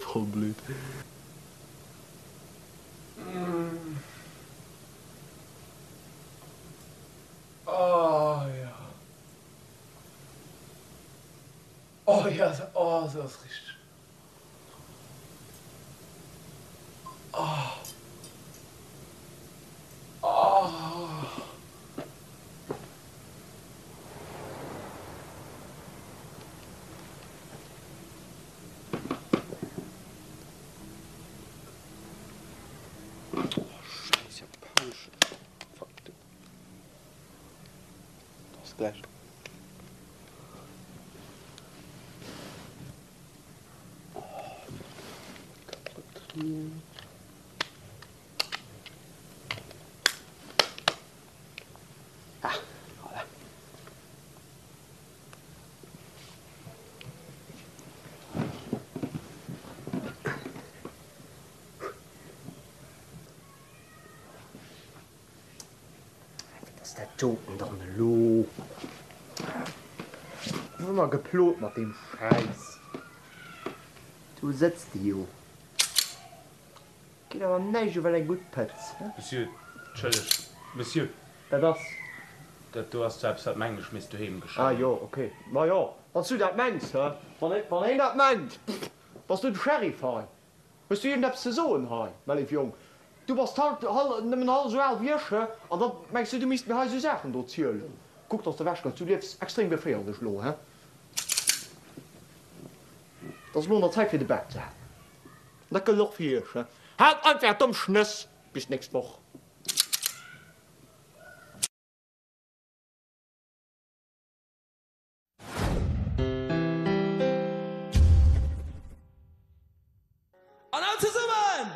Voll blöd. Oh jo. Oh jo, oh sou ass richteg. Oh. Oh. Oh scheiss japanesch Fuck du. Ass gläich. Oh, Batterien. Ah, voilà. Wat ass dat doten dann elo? Ëmmer geplot mat deem Schäiss. Do sëtzt de jo. Geet awer näischt ewell eng gutt Pëtz, he? Monsieur, entschëllegt, Monsieur. Dat ass. Dat do ass zwar eppes, wat mengen ech misst doheem geschéien. Ah jo, ok. Ma jo, wann s du dat mengs, he? Wann een dat mengt, pff, bass du de Sheriff hei? Hues du iergendeppes ze soen hei, mä léif Jong? Du bass nëmmen hallef esou al wéi ech, he? An da mengs du, du misst mir hei esou Saachen do zielen? Kuck, dass de ewechkënns, du liefs extrem geféierlech elo, he? Et ass elo un der Zäit fir de Bett ze halen. An dat gëllt och fir iech, he? Haalt einfach domm Schnëss! Bis d'nächst Woch. An all zesummen!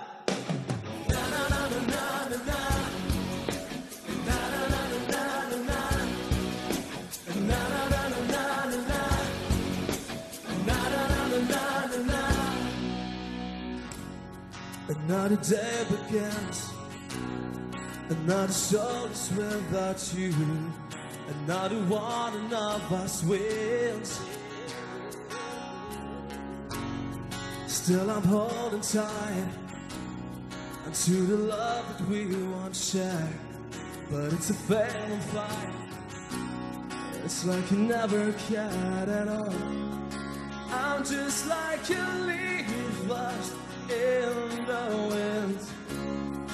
Another day begins Another soul is without you Another one of us wins Still I'm holding tight Unto the love that we once shared But it's a failing fight It's like you never cared at all I'm just like a leaf lost in the wind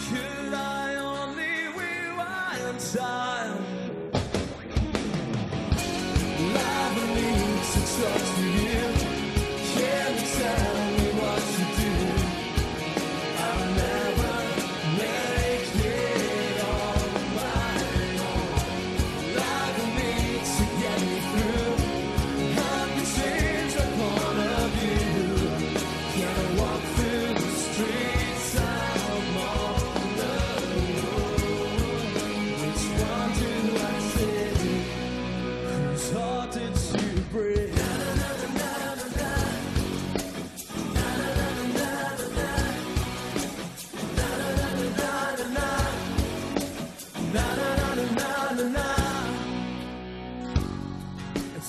Could I only rewind time Love needs to talk to you Can you tell me what to do I'll never make it on my own Love needs to get me through.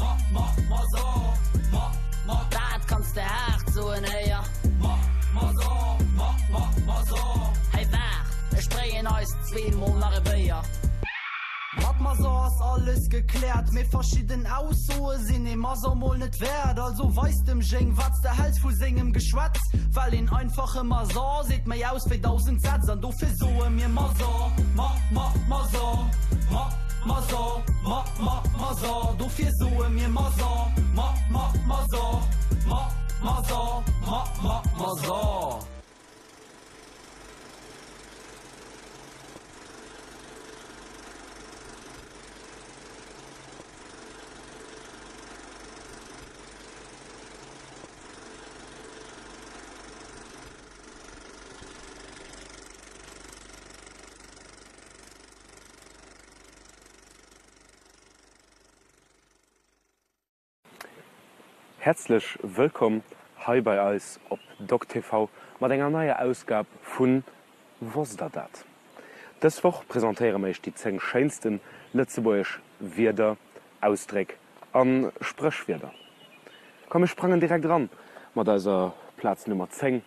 Ma, ma, Mason, ma, ma. Dat kanns de haart soen, héier. Ma, Mason, ma, ma, Mason. Hey waart, ech bréngen eis zweemol nach e Béier. Mat Mason ass alles gekläert, mee verschidden Aussoe sinn ee Mason mol net wäert. Also weis dem Jeng wat s de häls vu sengem Geschwätz, well een einfache Mason seet méi aus wéi 1000 Sätz. An dofir soe mir Mason, ma, ma, Mason, ma, Mason, ma, ma, Mason. Dofir soe mir Mason, ma, ma, Mason, ma, Mason, ma, ma, Mason. Häerzlech wëllkomm hei bei eis op DocTV mat enger neier Ausgab vu Wosst der dat? Dës Woch presentéiere mer iech déi 10 schéinste lëtzebuergesch Wierder, Ausdréck a Spréchwierder. Komm mir sprangen direkt eran mat eiser Plaz Nummer 10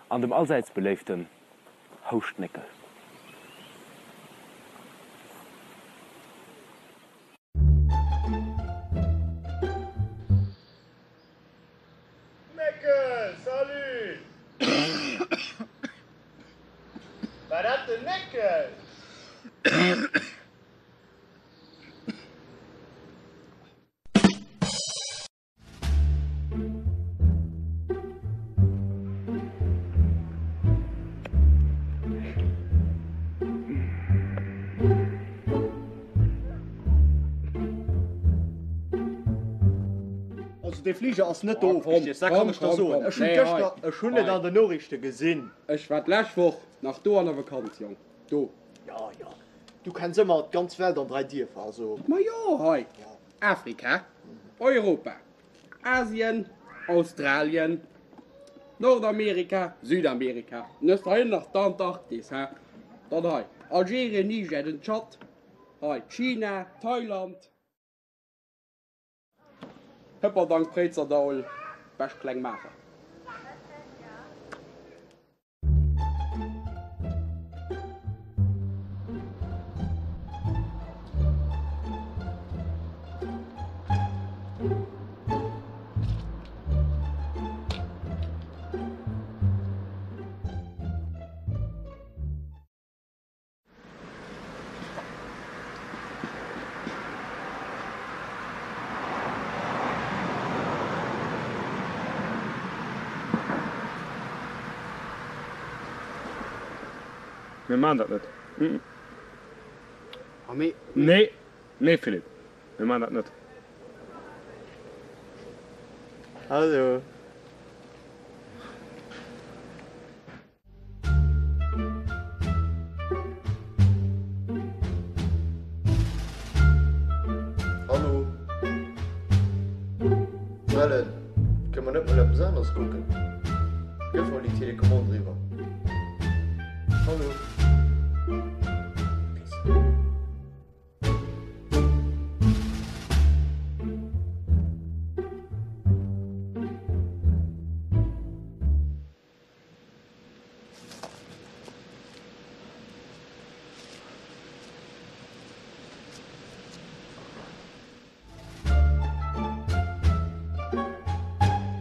an dem allsäits beléiften Houschtnéckel. Néckel, salut! War dat den Néckel? Also dee Fliger ass net do ofgestierzt, dat kann ech der soen. Ech hunn gëschter, ech hunn et an den Noriichte gesinn. Ech war d'lescht Woch nach do an der Vakanz, Jong, do. Jo, jo, du kenns ëmmer d'ganz Welt an 3 Dierfer, also. Ma jo, hei, Afrika, Europa, Asien, Australien, Nordamerika, Südamerika, an hues de hei nach d'Antarktis, he? Dann hei Algerien, Niger, den Tschad, hei China, Thailand. Hëpperdang, Préizerdaul, Bech, Klengmaacher. Mir maan dat net. Nee, nee Philippe, mir maan dat net. Hallo. Hallo. Wellen, kënne mer net mol eppes aneres kucken? Gëff mol déi Telecommande eriwwer. Hallo. Pisser.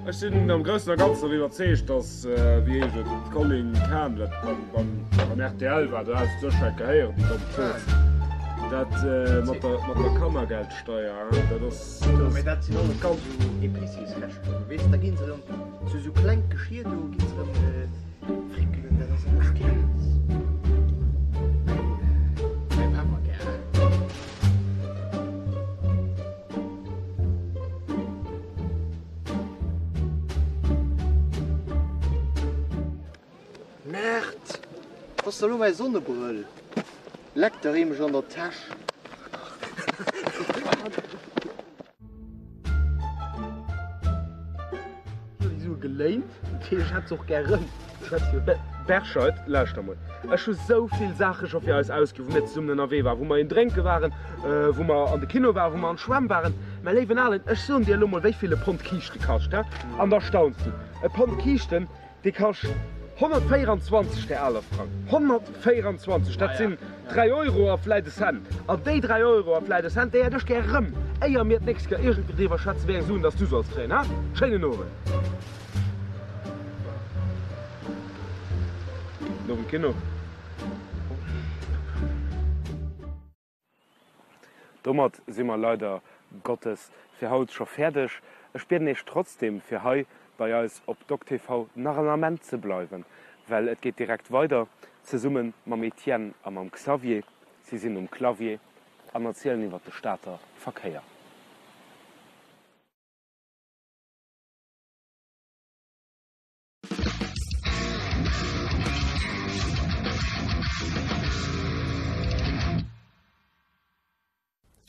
Ech sinn am Groussen a Ganzen dervun iwwerzeegt, datt, wéi heescht et, d'Colline Cahen, dat beim rtl war, do hat s de sécher eng Kéier héieren, déi domm Zoos, dat mat der Kannergeldsteier, dat ass. Mee dat sinn alles ganz esou Épiciers-Rechnungen, weess, da ginn se erëm zu esou klengt Geschir do, ginn se erëm frickelen, dat ass alles Kéis. Mäi Pefferkär. Merde! Wou ass da lo mäi Sonnebrëll? Leck der ee mech an der Täsch. Ech hu déi Sue geléint, dat heescht ech hätt se och gär erëm. Ech schwätze jo net. Berscheid, lauschter mol, ech hu sou vill Saache scho fir eis ausginn, wou mir zesummen ënnerwee waren, wou mer een drénke waren, wou mer an de Kino waren, wou mer an d'Schwämm waren. Mä léiwen Alen, ech soen dir elo mol, wéi vill e Pond Kiischte kascht, hä? An da stauns du. E Pond Kiischten, dee kascht 124 där aler Frang. 124! Dat sinn 3 Euro a vläit e Cent. An déi 3 Euro a vläit e Cent, déi hätt ech gär erëm, éier mir d'nächst Kéier iergendwéi driwwer schwätzen, wéi eng Suen dass du solls kréien, hä? Schéinen Owend! Nom Kino. Domat si mer leider Gottes fir haut scho fäerdeg. Ech bieden Iech trotzdem fir hei bei eis op DocTV nach en Ament ze bleiwen, well et geet direkt weider zesumme mam Etienne a mam Xavier. Si sinn um Clavier an erzielen iwwer de Stater Verkéier.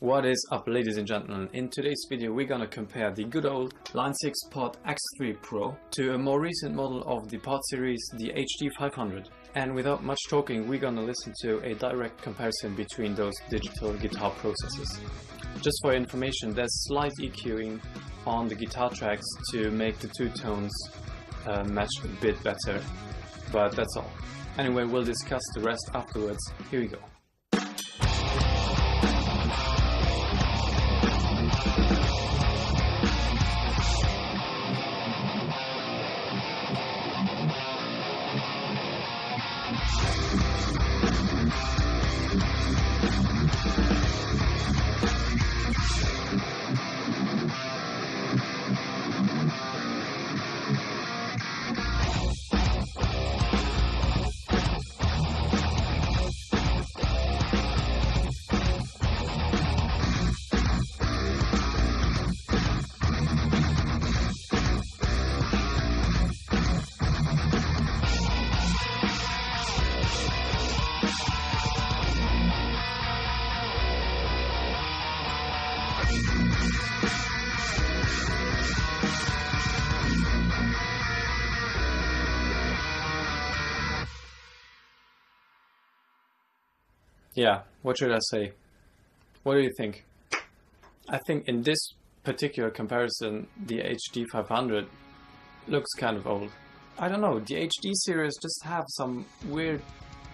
What is up ladies and gentlemen, in today's video we're gonna compare the good old Line 6 Pod X3 Pro to a more recent model of the Pod series, the HD500. And without much talking, we're gonna listen to a direct comparison between those digital guitar processors. Just for information, there's slight EQing on the guitar tracks to make the two tones uh, match a bit better, but that's all. Anyway, we'll discuss the rest afterwards. Here we go. Yeah, what should I say? What do you think? I think in this particular comparison, the HD 500 looks kind of old. I don't know, the HD series just have some weird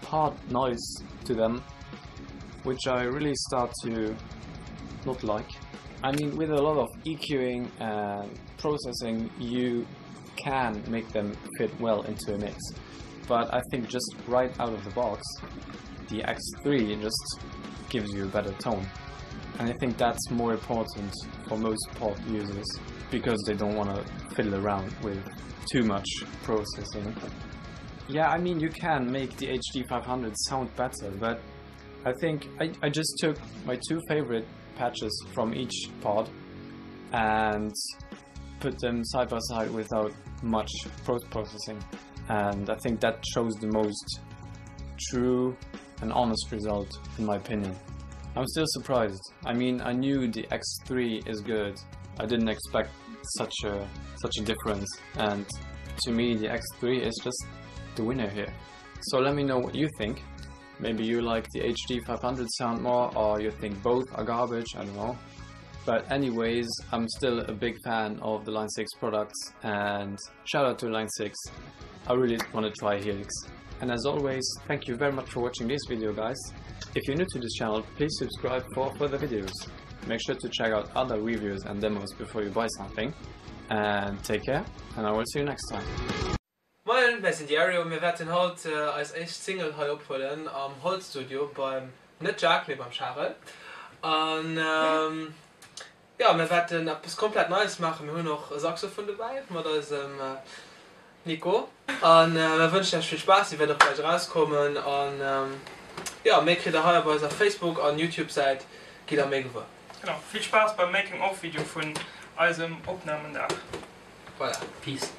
part noise to them, which I really start to not like. I mean, with a lot of EQing and processing, you can make them fit well into a mix. But I think just right out of the box, the X3 just gives you a better tone. And I think that's more important for most pod users because they don't want to fiddle around with too much processing. Yeah, I mean, you can make the HD500 sound better, but I think I, I just took my two favorite patches from each pod and put them side by side without much post-processing. And I think that shows the most true and honest result, in my opinion. I'm still surprised. I mean, I knew the X3 is good. I didn't expect such a such a difference and to me the X3 is just the winner here. So let me know what you think. Maybe you like the HD 500 sound more or you think both are garbage, I don't know. But anyways, I'm still a big fan of the Line 6 products and shout out to Line 6. I really want to try Helix. And as always, thank you very much for watching this video guys. If you're new to this channel, please subscribe for further videos. Make sure to check out other reviews and demos before you buy something. And take care, and I will see you next time. Moien, mir sinn déi Ario. Mir wäerten haut eis éischt Single hei ophuelen am Holzstudio beim, net Jacques, mee beim Charel. An jo, mir wäerten eppes komplett Neies maachen. Mir hunn och e Saxophon dobäi mat eisem Nico. An mir wënschen iech vill Spaass. Déi wäert och gläich erauskommen. An jo, méi kritt der hei op eiser Facebook an Youtube Säit, gitt der méi gewuer. Genau, vill Spaass beim Making of Video vun eisem Opnamendag. Voilà, peace.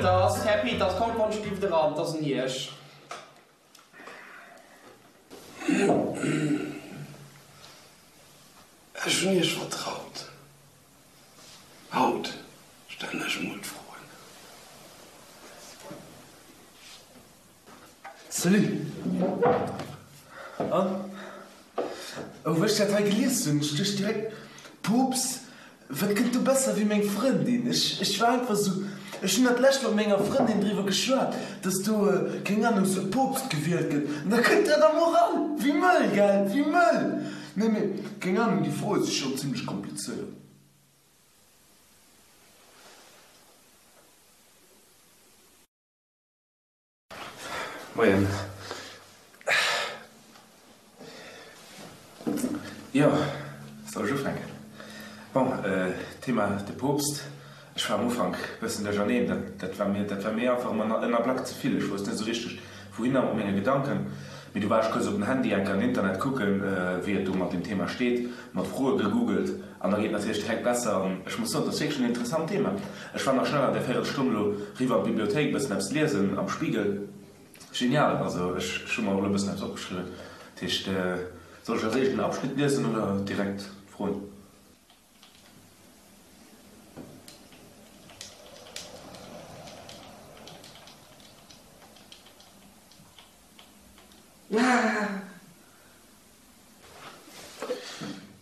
Peters, Här Peters, kommt wann Stift eran, 't ass un Iech. Ech hunn Iech vertraut. Haut stellen ech mol d'Froen. Salut! An? Oh, wou ech dat hei gelies hunn, ech duecht direkt, Poopst, wat kënnt do besser wéi meng Frëndin? Ech, ech war einfach sou, ech hunn dat lescht mat menger Frëndin driwwer geschwat, dass do, keng Ahnung, sou e Poopst gewielt gëtt, an da kënnt dat am Oral! Wéi mëll, gell? Wéi mëll! Nee, mee, keng Ahnung, déi Froe si schonn zimmlech komplizéiert. Moien. Jo, soll ech ufänken? Bon, Thema de Poopst. Ech war am Ufank bëssen duercherneen. Dat, dat war mir, dat war mir einfach ëmmer en Ablack ze vill. Ech wousst net esou richteg, wouhinner mat menge Gedanken. Mee du war ech kuerz op den Handy, enker an Internet kucken, wéi et do mat deem Thema steet, mat Froe gegoogelt an da geet natierlech direkt besser. An ech muss soen, et ass wierklech en interessant Thema. Ech war nach schnell an där Véierelstonn elo riwwer an d'Bibliothéik e bëssen eppes liesen am Spiegel. Genial! Also ech hu mer och elo e bëssen eppes opgeschriwwen. Dat heescht, soll ech als éischt den Abschnitt liesen oder direkt d'Froen?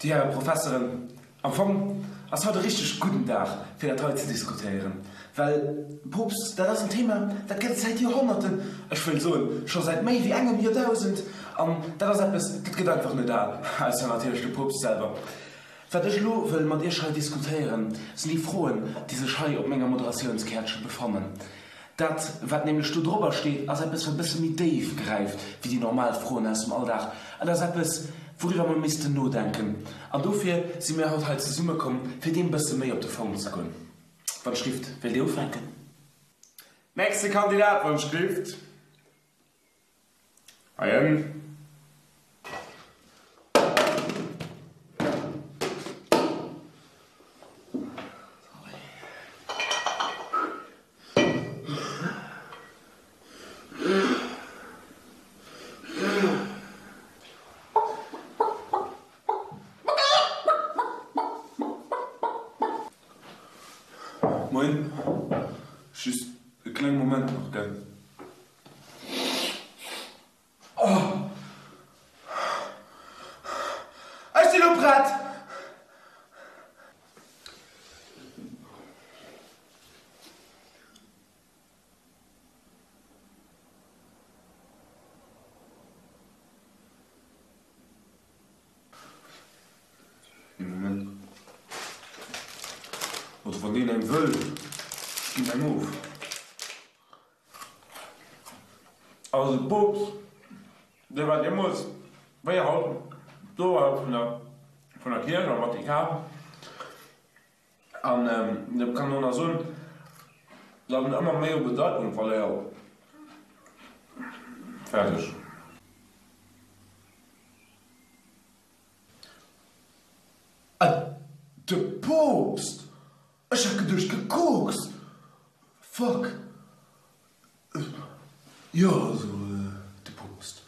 Dir Häre Professeren, am Fong ass haut e richteg gudden Dag, fir dat hei ze diskutéieren, well Poopst, dat ass en Thema, dat gëtt et säit Joerhonnerten, ech wëll soen, scho säit méi wéi engem Joerdausend, an dat ass eppes, dat gëtt einfach net al, ausser natierlech de Poopst selwer. Wat ech elo wëll mat Iech hei diskutéieren, sinn déi Froen, déi sech hei op menger Moderatiounskärtche befannen. Dat, wat nämlech do drobber steet, ass eppes, wat e bësse méi déif gräift wéi déi normal Froen aus dem Alldag. Et ass eppes, wouriwwer mer missten nodenken. An dofir si mir haut hei zesummekomm, fir deem bësse méi op de Fong ze goen. Wann d'Schrift, wéilt Dir ufänken? Nächste Kandidat, wann d'Schrift. Heien. Moien, just e klenge Moment nach, gell? Oh! Ech sinn elo prett! Ee Moment. Also wann deen eng wëll, ech ginn eng of. Also de Poopst, dee war deemools wéi haut d'Oberhaupt vun der vun der Kierch am Vatikan. An et kann een och nach soen, datt en ëmmer méi u Bedeitung verléiert. Fäerdeg. De Poopst! Ech hat geduecht gekokst! Fuck! Jo, also de Poopst.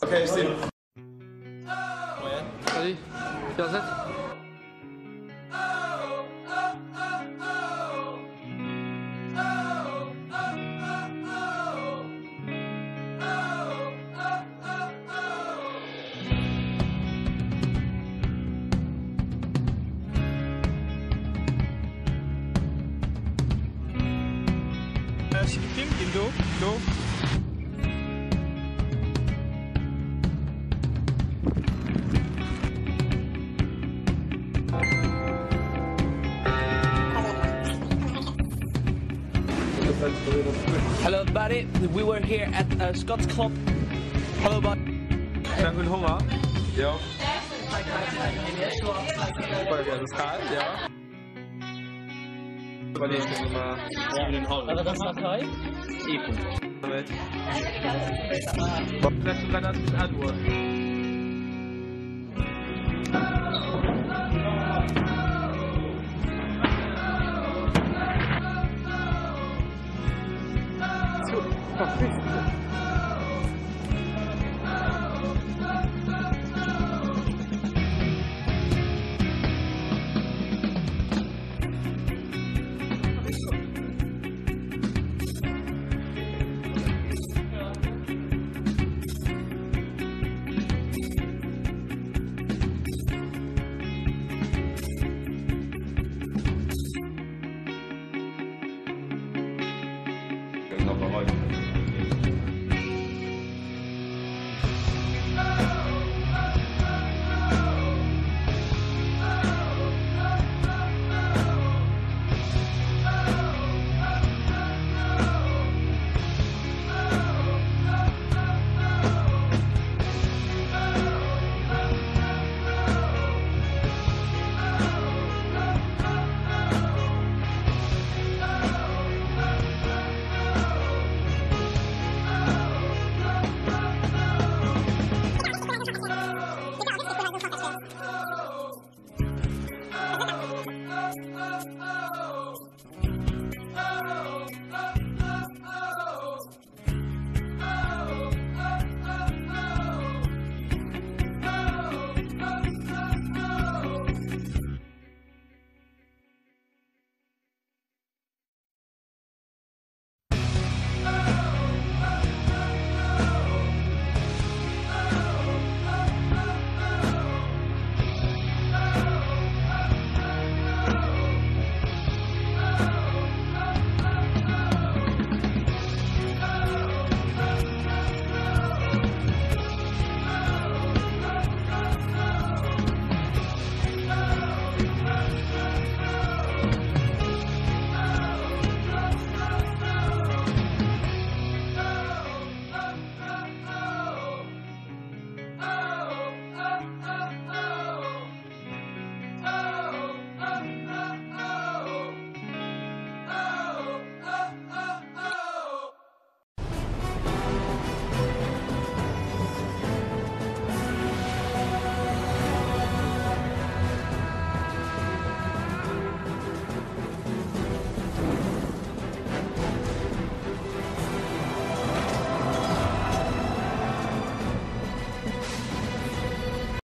Ok, ech sinn. Moien. Salut. Wéi ass et? Ech si gefilmt ginn do, do. Hello buddy, we were here at Scott's Club. Hello buddy. Mir hunn Honger. Jo.